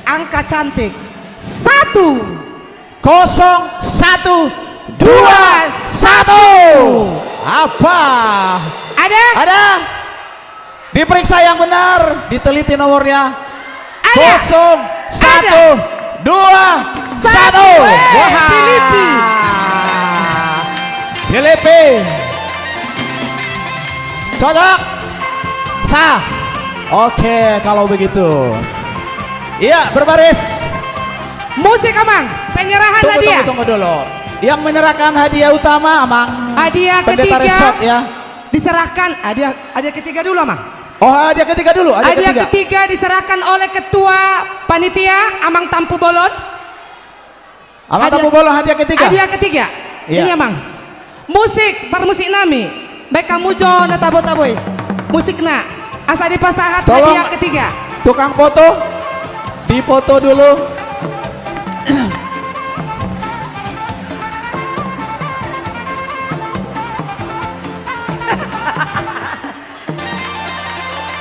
Angka cantik. Satu. Kosong satu dua satu. Apa? Ada? Ada? Diperiksa yang benar, diteliti nomornya. Ada. Kosong satu dua satu. Weh, Filipi. Filipi. Cocok? Sah. Oke, kalau begitu. Iya, berbaris. Musik, Amang. Penyerahan hadiah. Tunggu, tunggu, tunggu dulu. Yang menyerahkan hadiah utama, Amang. Hadiah ketiga. Pendeta Resort, ya. Diserahkan hadiah, hadiah ketiga dulu, Amang. Oh, hadiah ketiga dulu, hadiah ketiga. Hadiah ketiga diserahkan oleh Ketua Panitia, Amang Tampubolon. Amang Tampubolon, hadiah ketiga. Hadiah ketiga. Iya. Ini, Amang. Musik, parmusik nami. Baen hamu jo na tabo-tabo i musikna. Asa dipasahat hadiah ketiga. Tolong, tukang foto, dipoto dulu.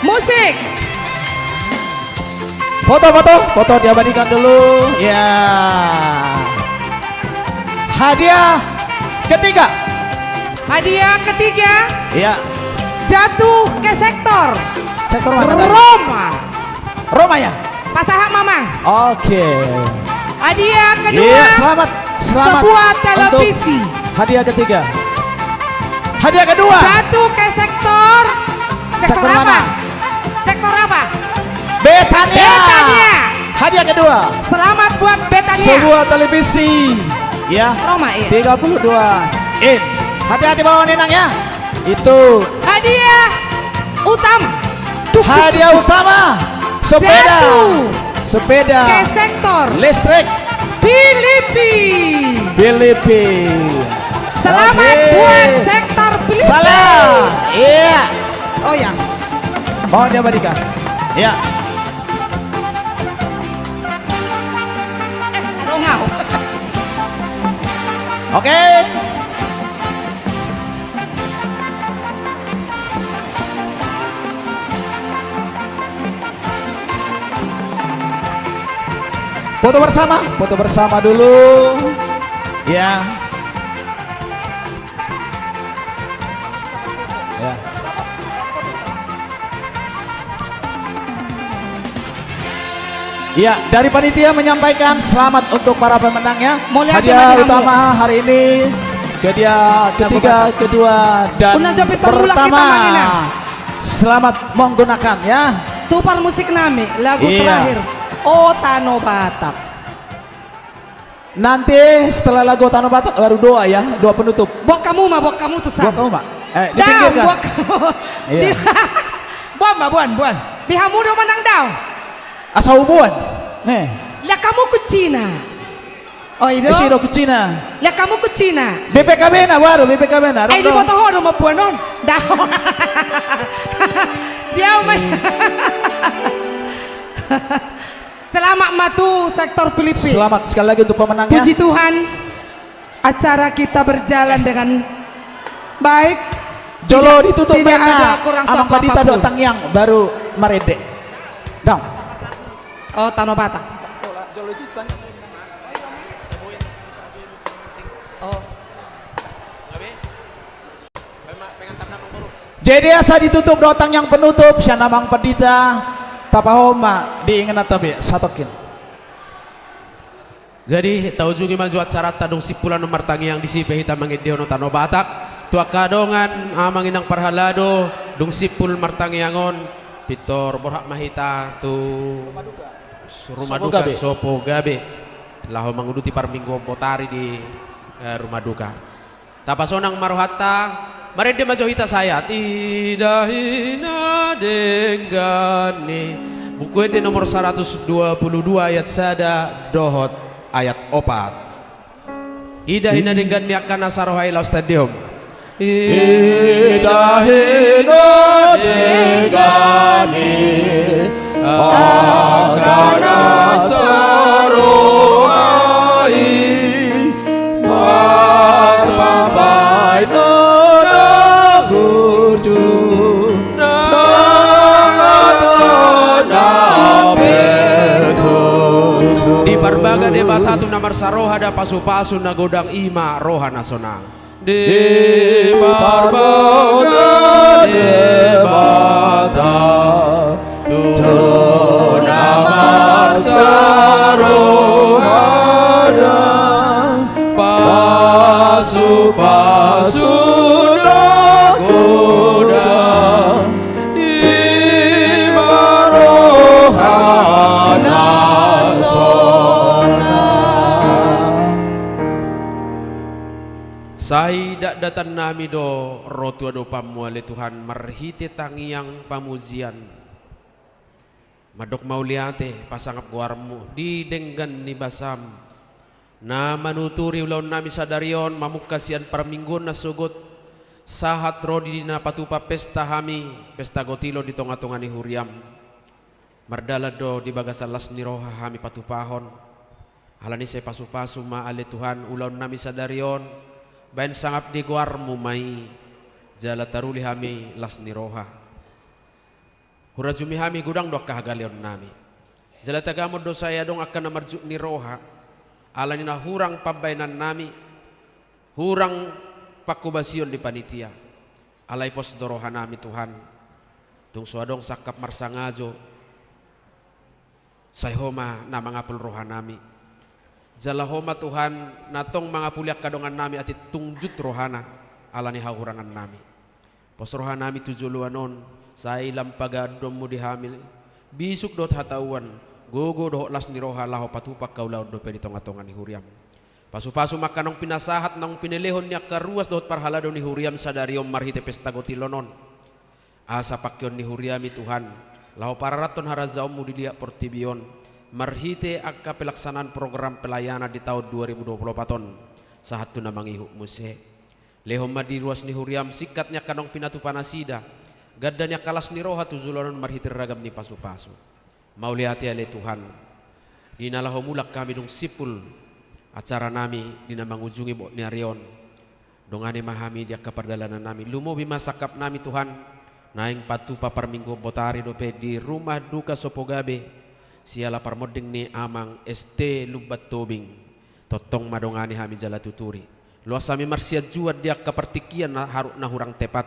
Musik. Foto, foto, foto diabadikan dulu. Ya. Hadiah ketiga. Hadiah ketiga. Iya. Jatuh ke sektor. Sektor mana tadi? Roma. Roma, ya? Pasahat, Amang. Oke. Hadiah kedua. Iya, selamat, selamat. Sebuah televisi. Hadiah ketiga. Hadiah kedua. Jatuh ke sektor. Sektor apa? Sektor mana? Sektor apa? Betania. Betania. Hadiah kedua. Selamat buat Betania. Sebuah televisi. Ya. Roma, iya. Tiga puluh dua in. Hati-hati bawa, Nenang, ya. Itu. Hadiah utama. Duh, duh, duh, duh. Hadiah utama. Sepeda. Jatuh. Sepeda. Ke sektor. Listrik. Filipi. Filipi. Selamat buat sektor Filipi. Oke. Salah. Iya. Oh, ya. Mohon diabadikan. Iya. Eh, rongau. Oke. Foto bersama, foto bersama dulu. Ya. Ya. Ya, dari panitia menyampaikan selamat untuk para pemenangnya. Hadiah utama hari ini, hadiah ketiga, kedua, dan pertama. Selamat menggunakan, ya. Tu parmusik nami, lagu terakhir. O Tano Batak. Nanti setelah lagu Tano Batak baru doa, ya, doa penutup. Buat hamu ma, buat hamu tu sa. Buat hamu ma. Eh, dipinggirkan. Buat hamu. Iya. Di, buan ma, buan, buan. Di hamu do manang daong. Asa ubuan. Nih. Lah hamu kuncina. Oh, i do. Isi do kuncina. Lah hamu kuncina. B P K B na baru, B P K B na. Eh, diboto ho do mambuan on. Daong. Dia, Amang. Selamat ma tu sektor Filipi. Selamat sekali lagi untuk pemenangnya. Puji Tuhan, acara kita berjalan dengan baik. Jolo ditutup, tidak ada kurang suatu apapun. Amang Pandita dohot tangiang baru marende. Daong. Oh, Tano Batak. Oh. Jadi asa ditutup dohot tangiang penutup sian Amang Pandita, tapaho ma di inganan tabe satongkin. Jadi taujungi ma jo acaranta, dung simpul annon martangiang disi pe hita mangendehon Tano Batak tu angka dongan, amang inang parhalado, dung simpul martangiang on, pintor borhat ma hita tu rumah duka Sopo Gabe, laho manguduti parmingguon botari di, eh, rumah duka. Tapasonang ma rohanta, marende ma jo hita sahat. Idahi na denggan ni. Buku Ende nomor saratus dua pulu dua ayat sada dohot ayat opat. Idahi na denggan ni angka na saroha i, laos tandehon. Idahi na denggan ni angka na saroha i, marpambahenan na burju, na tanda pertutu. Diparbaga Debata tu na marsaroha do pasupasu na godang, i ma roha na sonang. Diparbaga Debata tu na marsaroha da, pasupasu na godang i ma roha na sonang. Sai dakdakan nami do ro tu adopanmu ale Tuhan, marhite tangiang pamujian. Mandok mauliate, pasangap goarmu di denggan ni basam, na manuturi ulaon nami sadari on, mamungka sian parmingguon na sogot, sahat ro di na patupa pesta hami, pesta gotilo di tonga-tonga ni huriam. Mardalan do di bagasan las ni roha hami patupahon. Alani sai pasupasu ma ale Tuhan ulaon nami sadari on, baen sangap di goarmu ma i, jala taruli hami las ni roha. Hurajumi hami godang do angka hagaleon nami. Jala tagamon do sai adong angka na marjuk ni roha, alani na hurang pambaenan nami, hurang pangkobasion ni panitia. Alai pos do roha nami Tuhan, tung so adong sangkap marsangajo, sai Ho ma na mangapul roha nami. Jala Ho ma Tuhan, na tong mangapuli angka dongan nami atik tung jut rohana, alani hahurangan nami. Pos roha nami tu joloan on, sai lam paganuonmu di hami, bisuk dohot hatauan, gogo dohot las ni roha laho patupa angka ulaon dope di tonga-tonga ni huriam. Pasupasu ma angka naung pinasahat, naung pinelehon ni angka ruas dohot parhalado ni huriam sadari on marhite pesta gotilon on. Asa pangkeon ni huriami Tuhan, laho pararathon harajaonmu di liat portibi on, marhite angka pelaksanaan program pelayanan di taon dua ribu dua puluh opat on, sahat tu na mangihut muse. Lehon ma di ruas ni huriam singkat ni angka naung pinatupa nasida, ganda ni angka las ni roha tu joloan on marhite ragam ni pasupasu. Mauliate ale Tuhan, di na laho mulak hami dung simpul acara nami di na mangujungi bot ni ari on. Dongani ma hami di angka pardalanan nami, lumobi ma sangkap nami Tuhan, naeng patupa parmingguon botari dope di rumah duka Sopogabe, siala parmonding ni amang S T Lumban Tobing. Tongtong ma dongani hami jala tuturi. Loas hami marsianjuan di angka partingkian na haru-, na hurang tepat.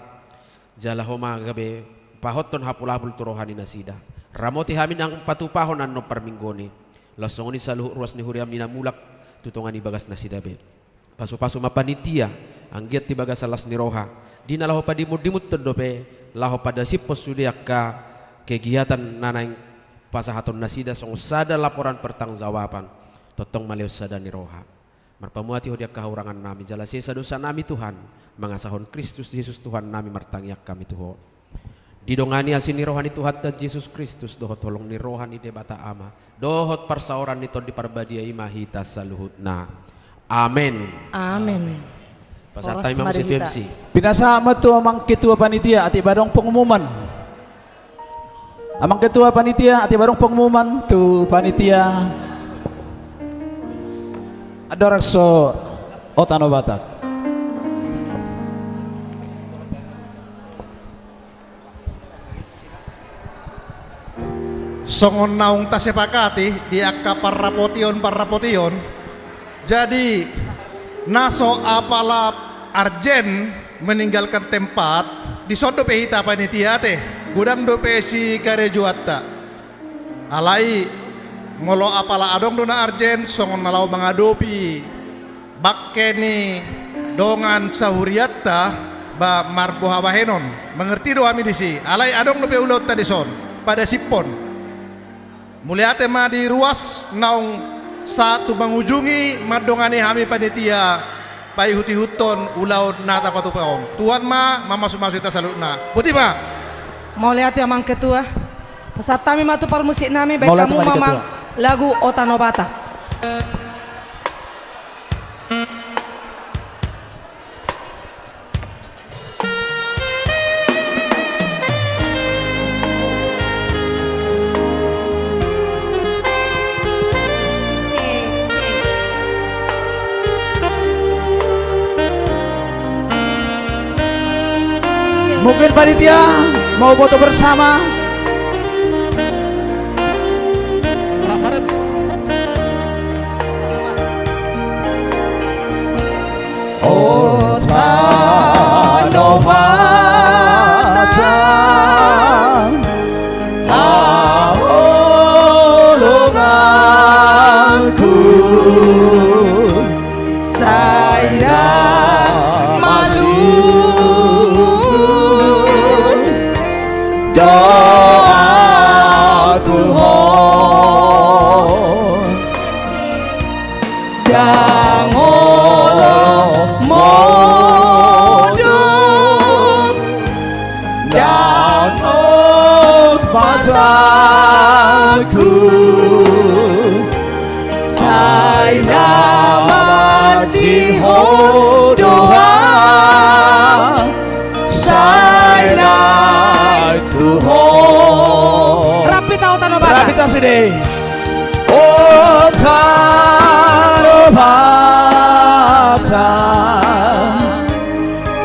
Jala Ho ma gabe pahothon hapulapul tu roha ni nasida. Ramoti hami nang patupahon annon parmingguon i. Loas songon i saluhut ruas ni huriam di na mulak tu tonga ni bagas nasida be. Pasupasu ma panitia, anggiat di bagasan las ni roha, di na laho padimundimunhon dope, laho padasiphon sude angka kegiatan na naeng pasahaton nasida songon sada laporan pertanggungjawaban. Tongtong maleos sada ni roha. Marpamuati Ho di angka hahurangan nami, jala sesa dosa nami Tuhan, mangasahon Kristus Jesus Tuhan nami martangiang hami tu Ho. Didongani asi ni roha ni Tuhanta Jesus Kristus, dohot holong ni roha ni Debata Ama, dohot parsaoran ni Tondi Parbadia i ma hita saluhutna. Amen. Amen. Pasahat hami ma muse tu M C. Pinasahat ma tu amang ketua panitia, atik ba adong pengumuman. Amang ketua panitia, atik ba adong pengumuman tu panitia. Andorang so otan o Batak. Songon naung tasepakati di angka parrapotion-parrapotion, jadi na so apala arjen meninggalkan tempat, dison dope hita panitia ate, godang dope sikarejoanta. Alai molo apala adong do na arjen songon na laho mangadopi bangke ni dongan sahurianta, ba marboha bahenon. Mengerti do hami disi, alai adong dope ulaonta dison, padasiphon. Mauliate ma di ruas naung sahat tu mangujungi mandongani hami panitia paihuthon ulaon na tapatupa on. Tuhan ma mamasumasu hita saluhutna. Boti ma. Mauliate amang ketua. Pasahat hami ma tu parmusik nami, baen hamu ma amang lagu Otan o Batak. Mungkin panitia mau foto bersama. O tano Batam, haholonganku, sai na masuk doa tu ho. Ndang olo modom, ndang olo batanku, sai na masihol doa, sai naeng tu ho. Rap hita, O tano Batam. Rap hita sude. O tano Batam,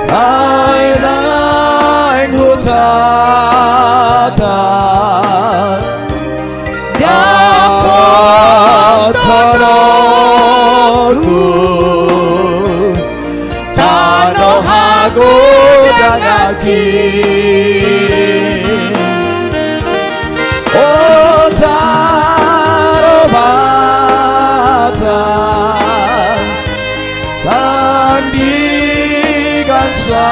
sai naeng hutata, dapot tanoku, tano hagodang nangkin. O tano Batam, sandigan sahat,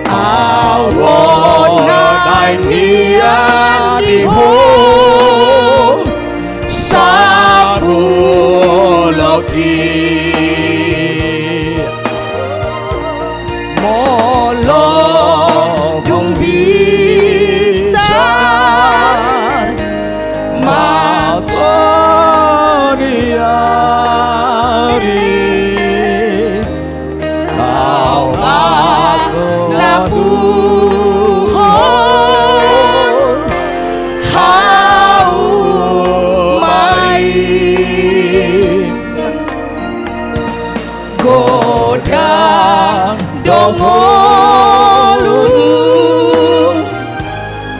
ahu on naeng mian di ho, sampulok i. Molo dung bisa mata ni ari, laho mangalapuhon hauma i. Godang do ngolu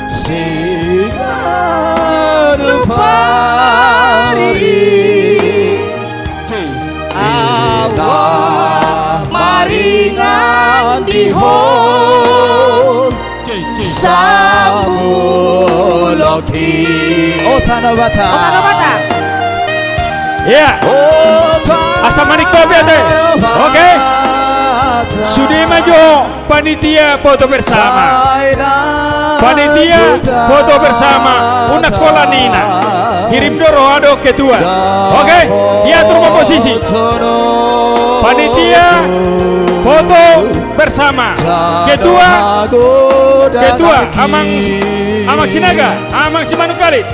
siganup ari, ahu on maringan di ho, sampulok i. O tano Batam. O tano Batam. Iya. Asa manik kopi ate. Oke. Sude ma jo panitia foto bersama. Panitia foto bersama. Unang holan ina. Hirim do roha dohot ketua. Oke. Diatur ma posisi. Panitia foto bersama. Ketua, ketua, Amang, Amang Sinaga, Amang Simanungkalit,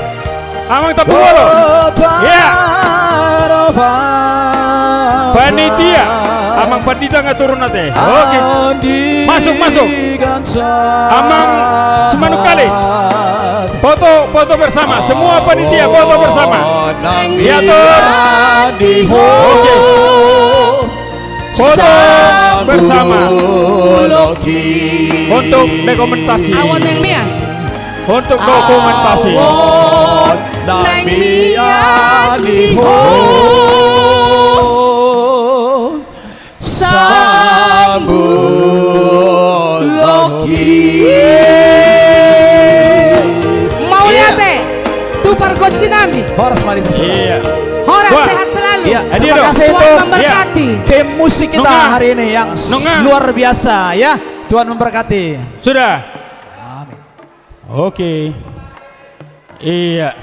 Amang Tampubolon. Iya. Panitia, Amang Pandita nga turun ate. Oke. Masuk, masuk. Amang Simanungkalit. Foto, foto bersama. Semua panitia foto bersama. Diatur. Oke. Foto bersama. Untuk dokumentasi. Awan yang mian. Untuk dokumentasi. Awan nang mian di ho. Sambulok i. Mauliate tu pargonsi nami. Horas ma di. Iya. Horas, sehat selalu. Iya. Terima kasih untuk tim musik kita hari ini yang luar biasa ya. Tuhan memberkati. Sudah. Amin. Oke. Iya.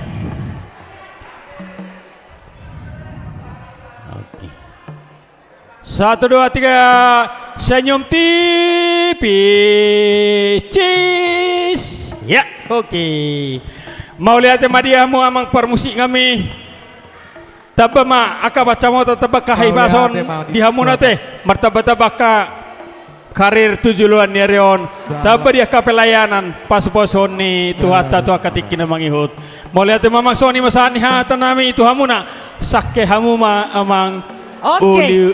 Oke. Satu, dua, tiga. Senyum tipis. Cheese. Ya, oke. Mauliate ma di hamu amang parmusik nami. Tamba ma angka pansamotan, tamba angka hahipason di hamuna ate. Martambatamba angka karir tu joloan ni ari on. Tamba di angka pelayanan, pasupasuon ni Tuhanta tu angka tingki na mangihut. Mauliate ma amang, songon i ma sahat ni hata nami tu hamuna. Sangke hamu ma amang. Oke. Uli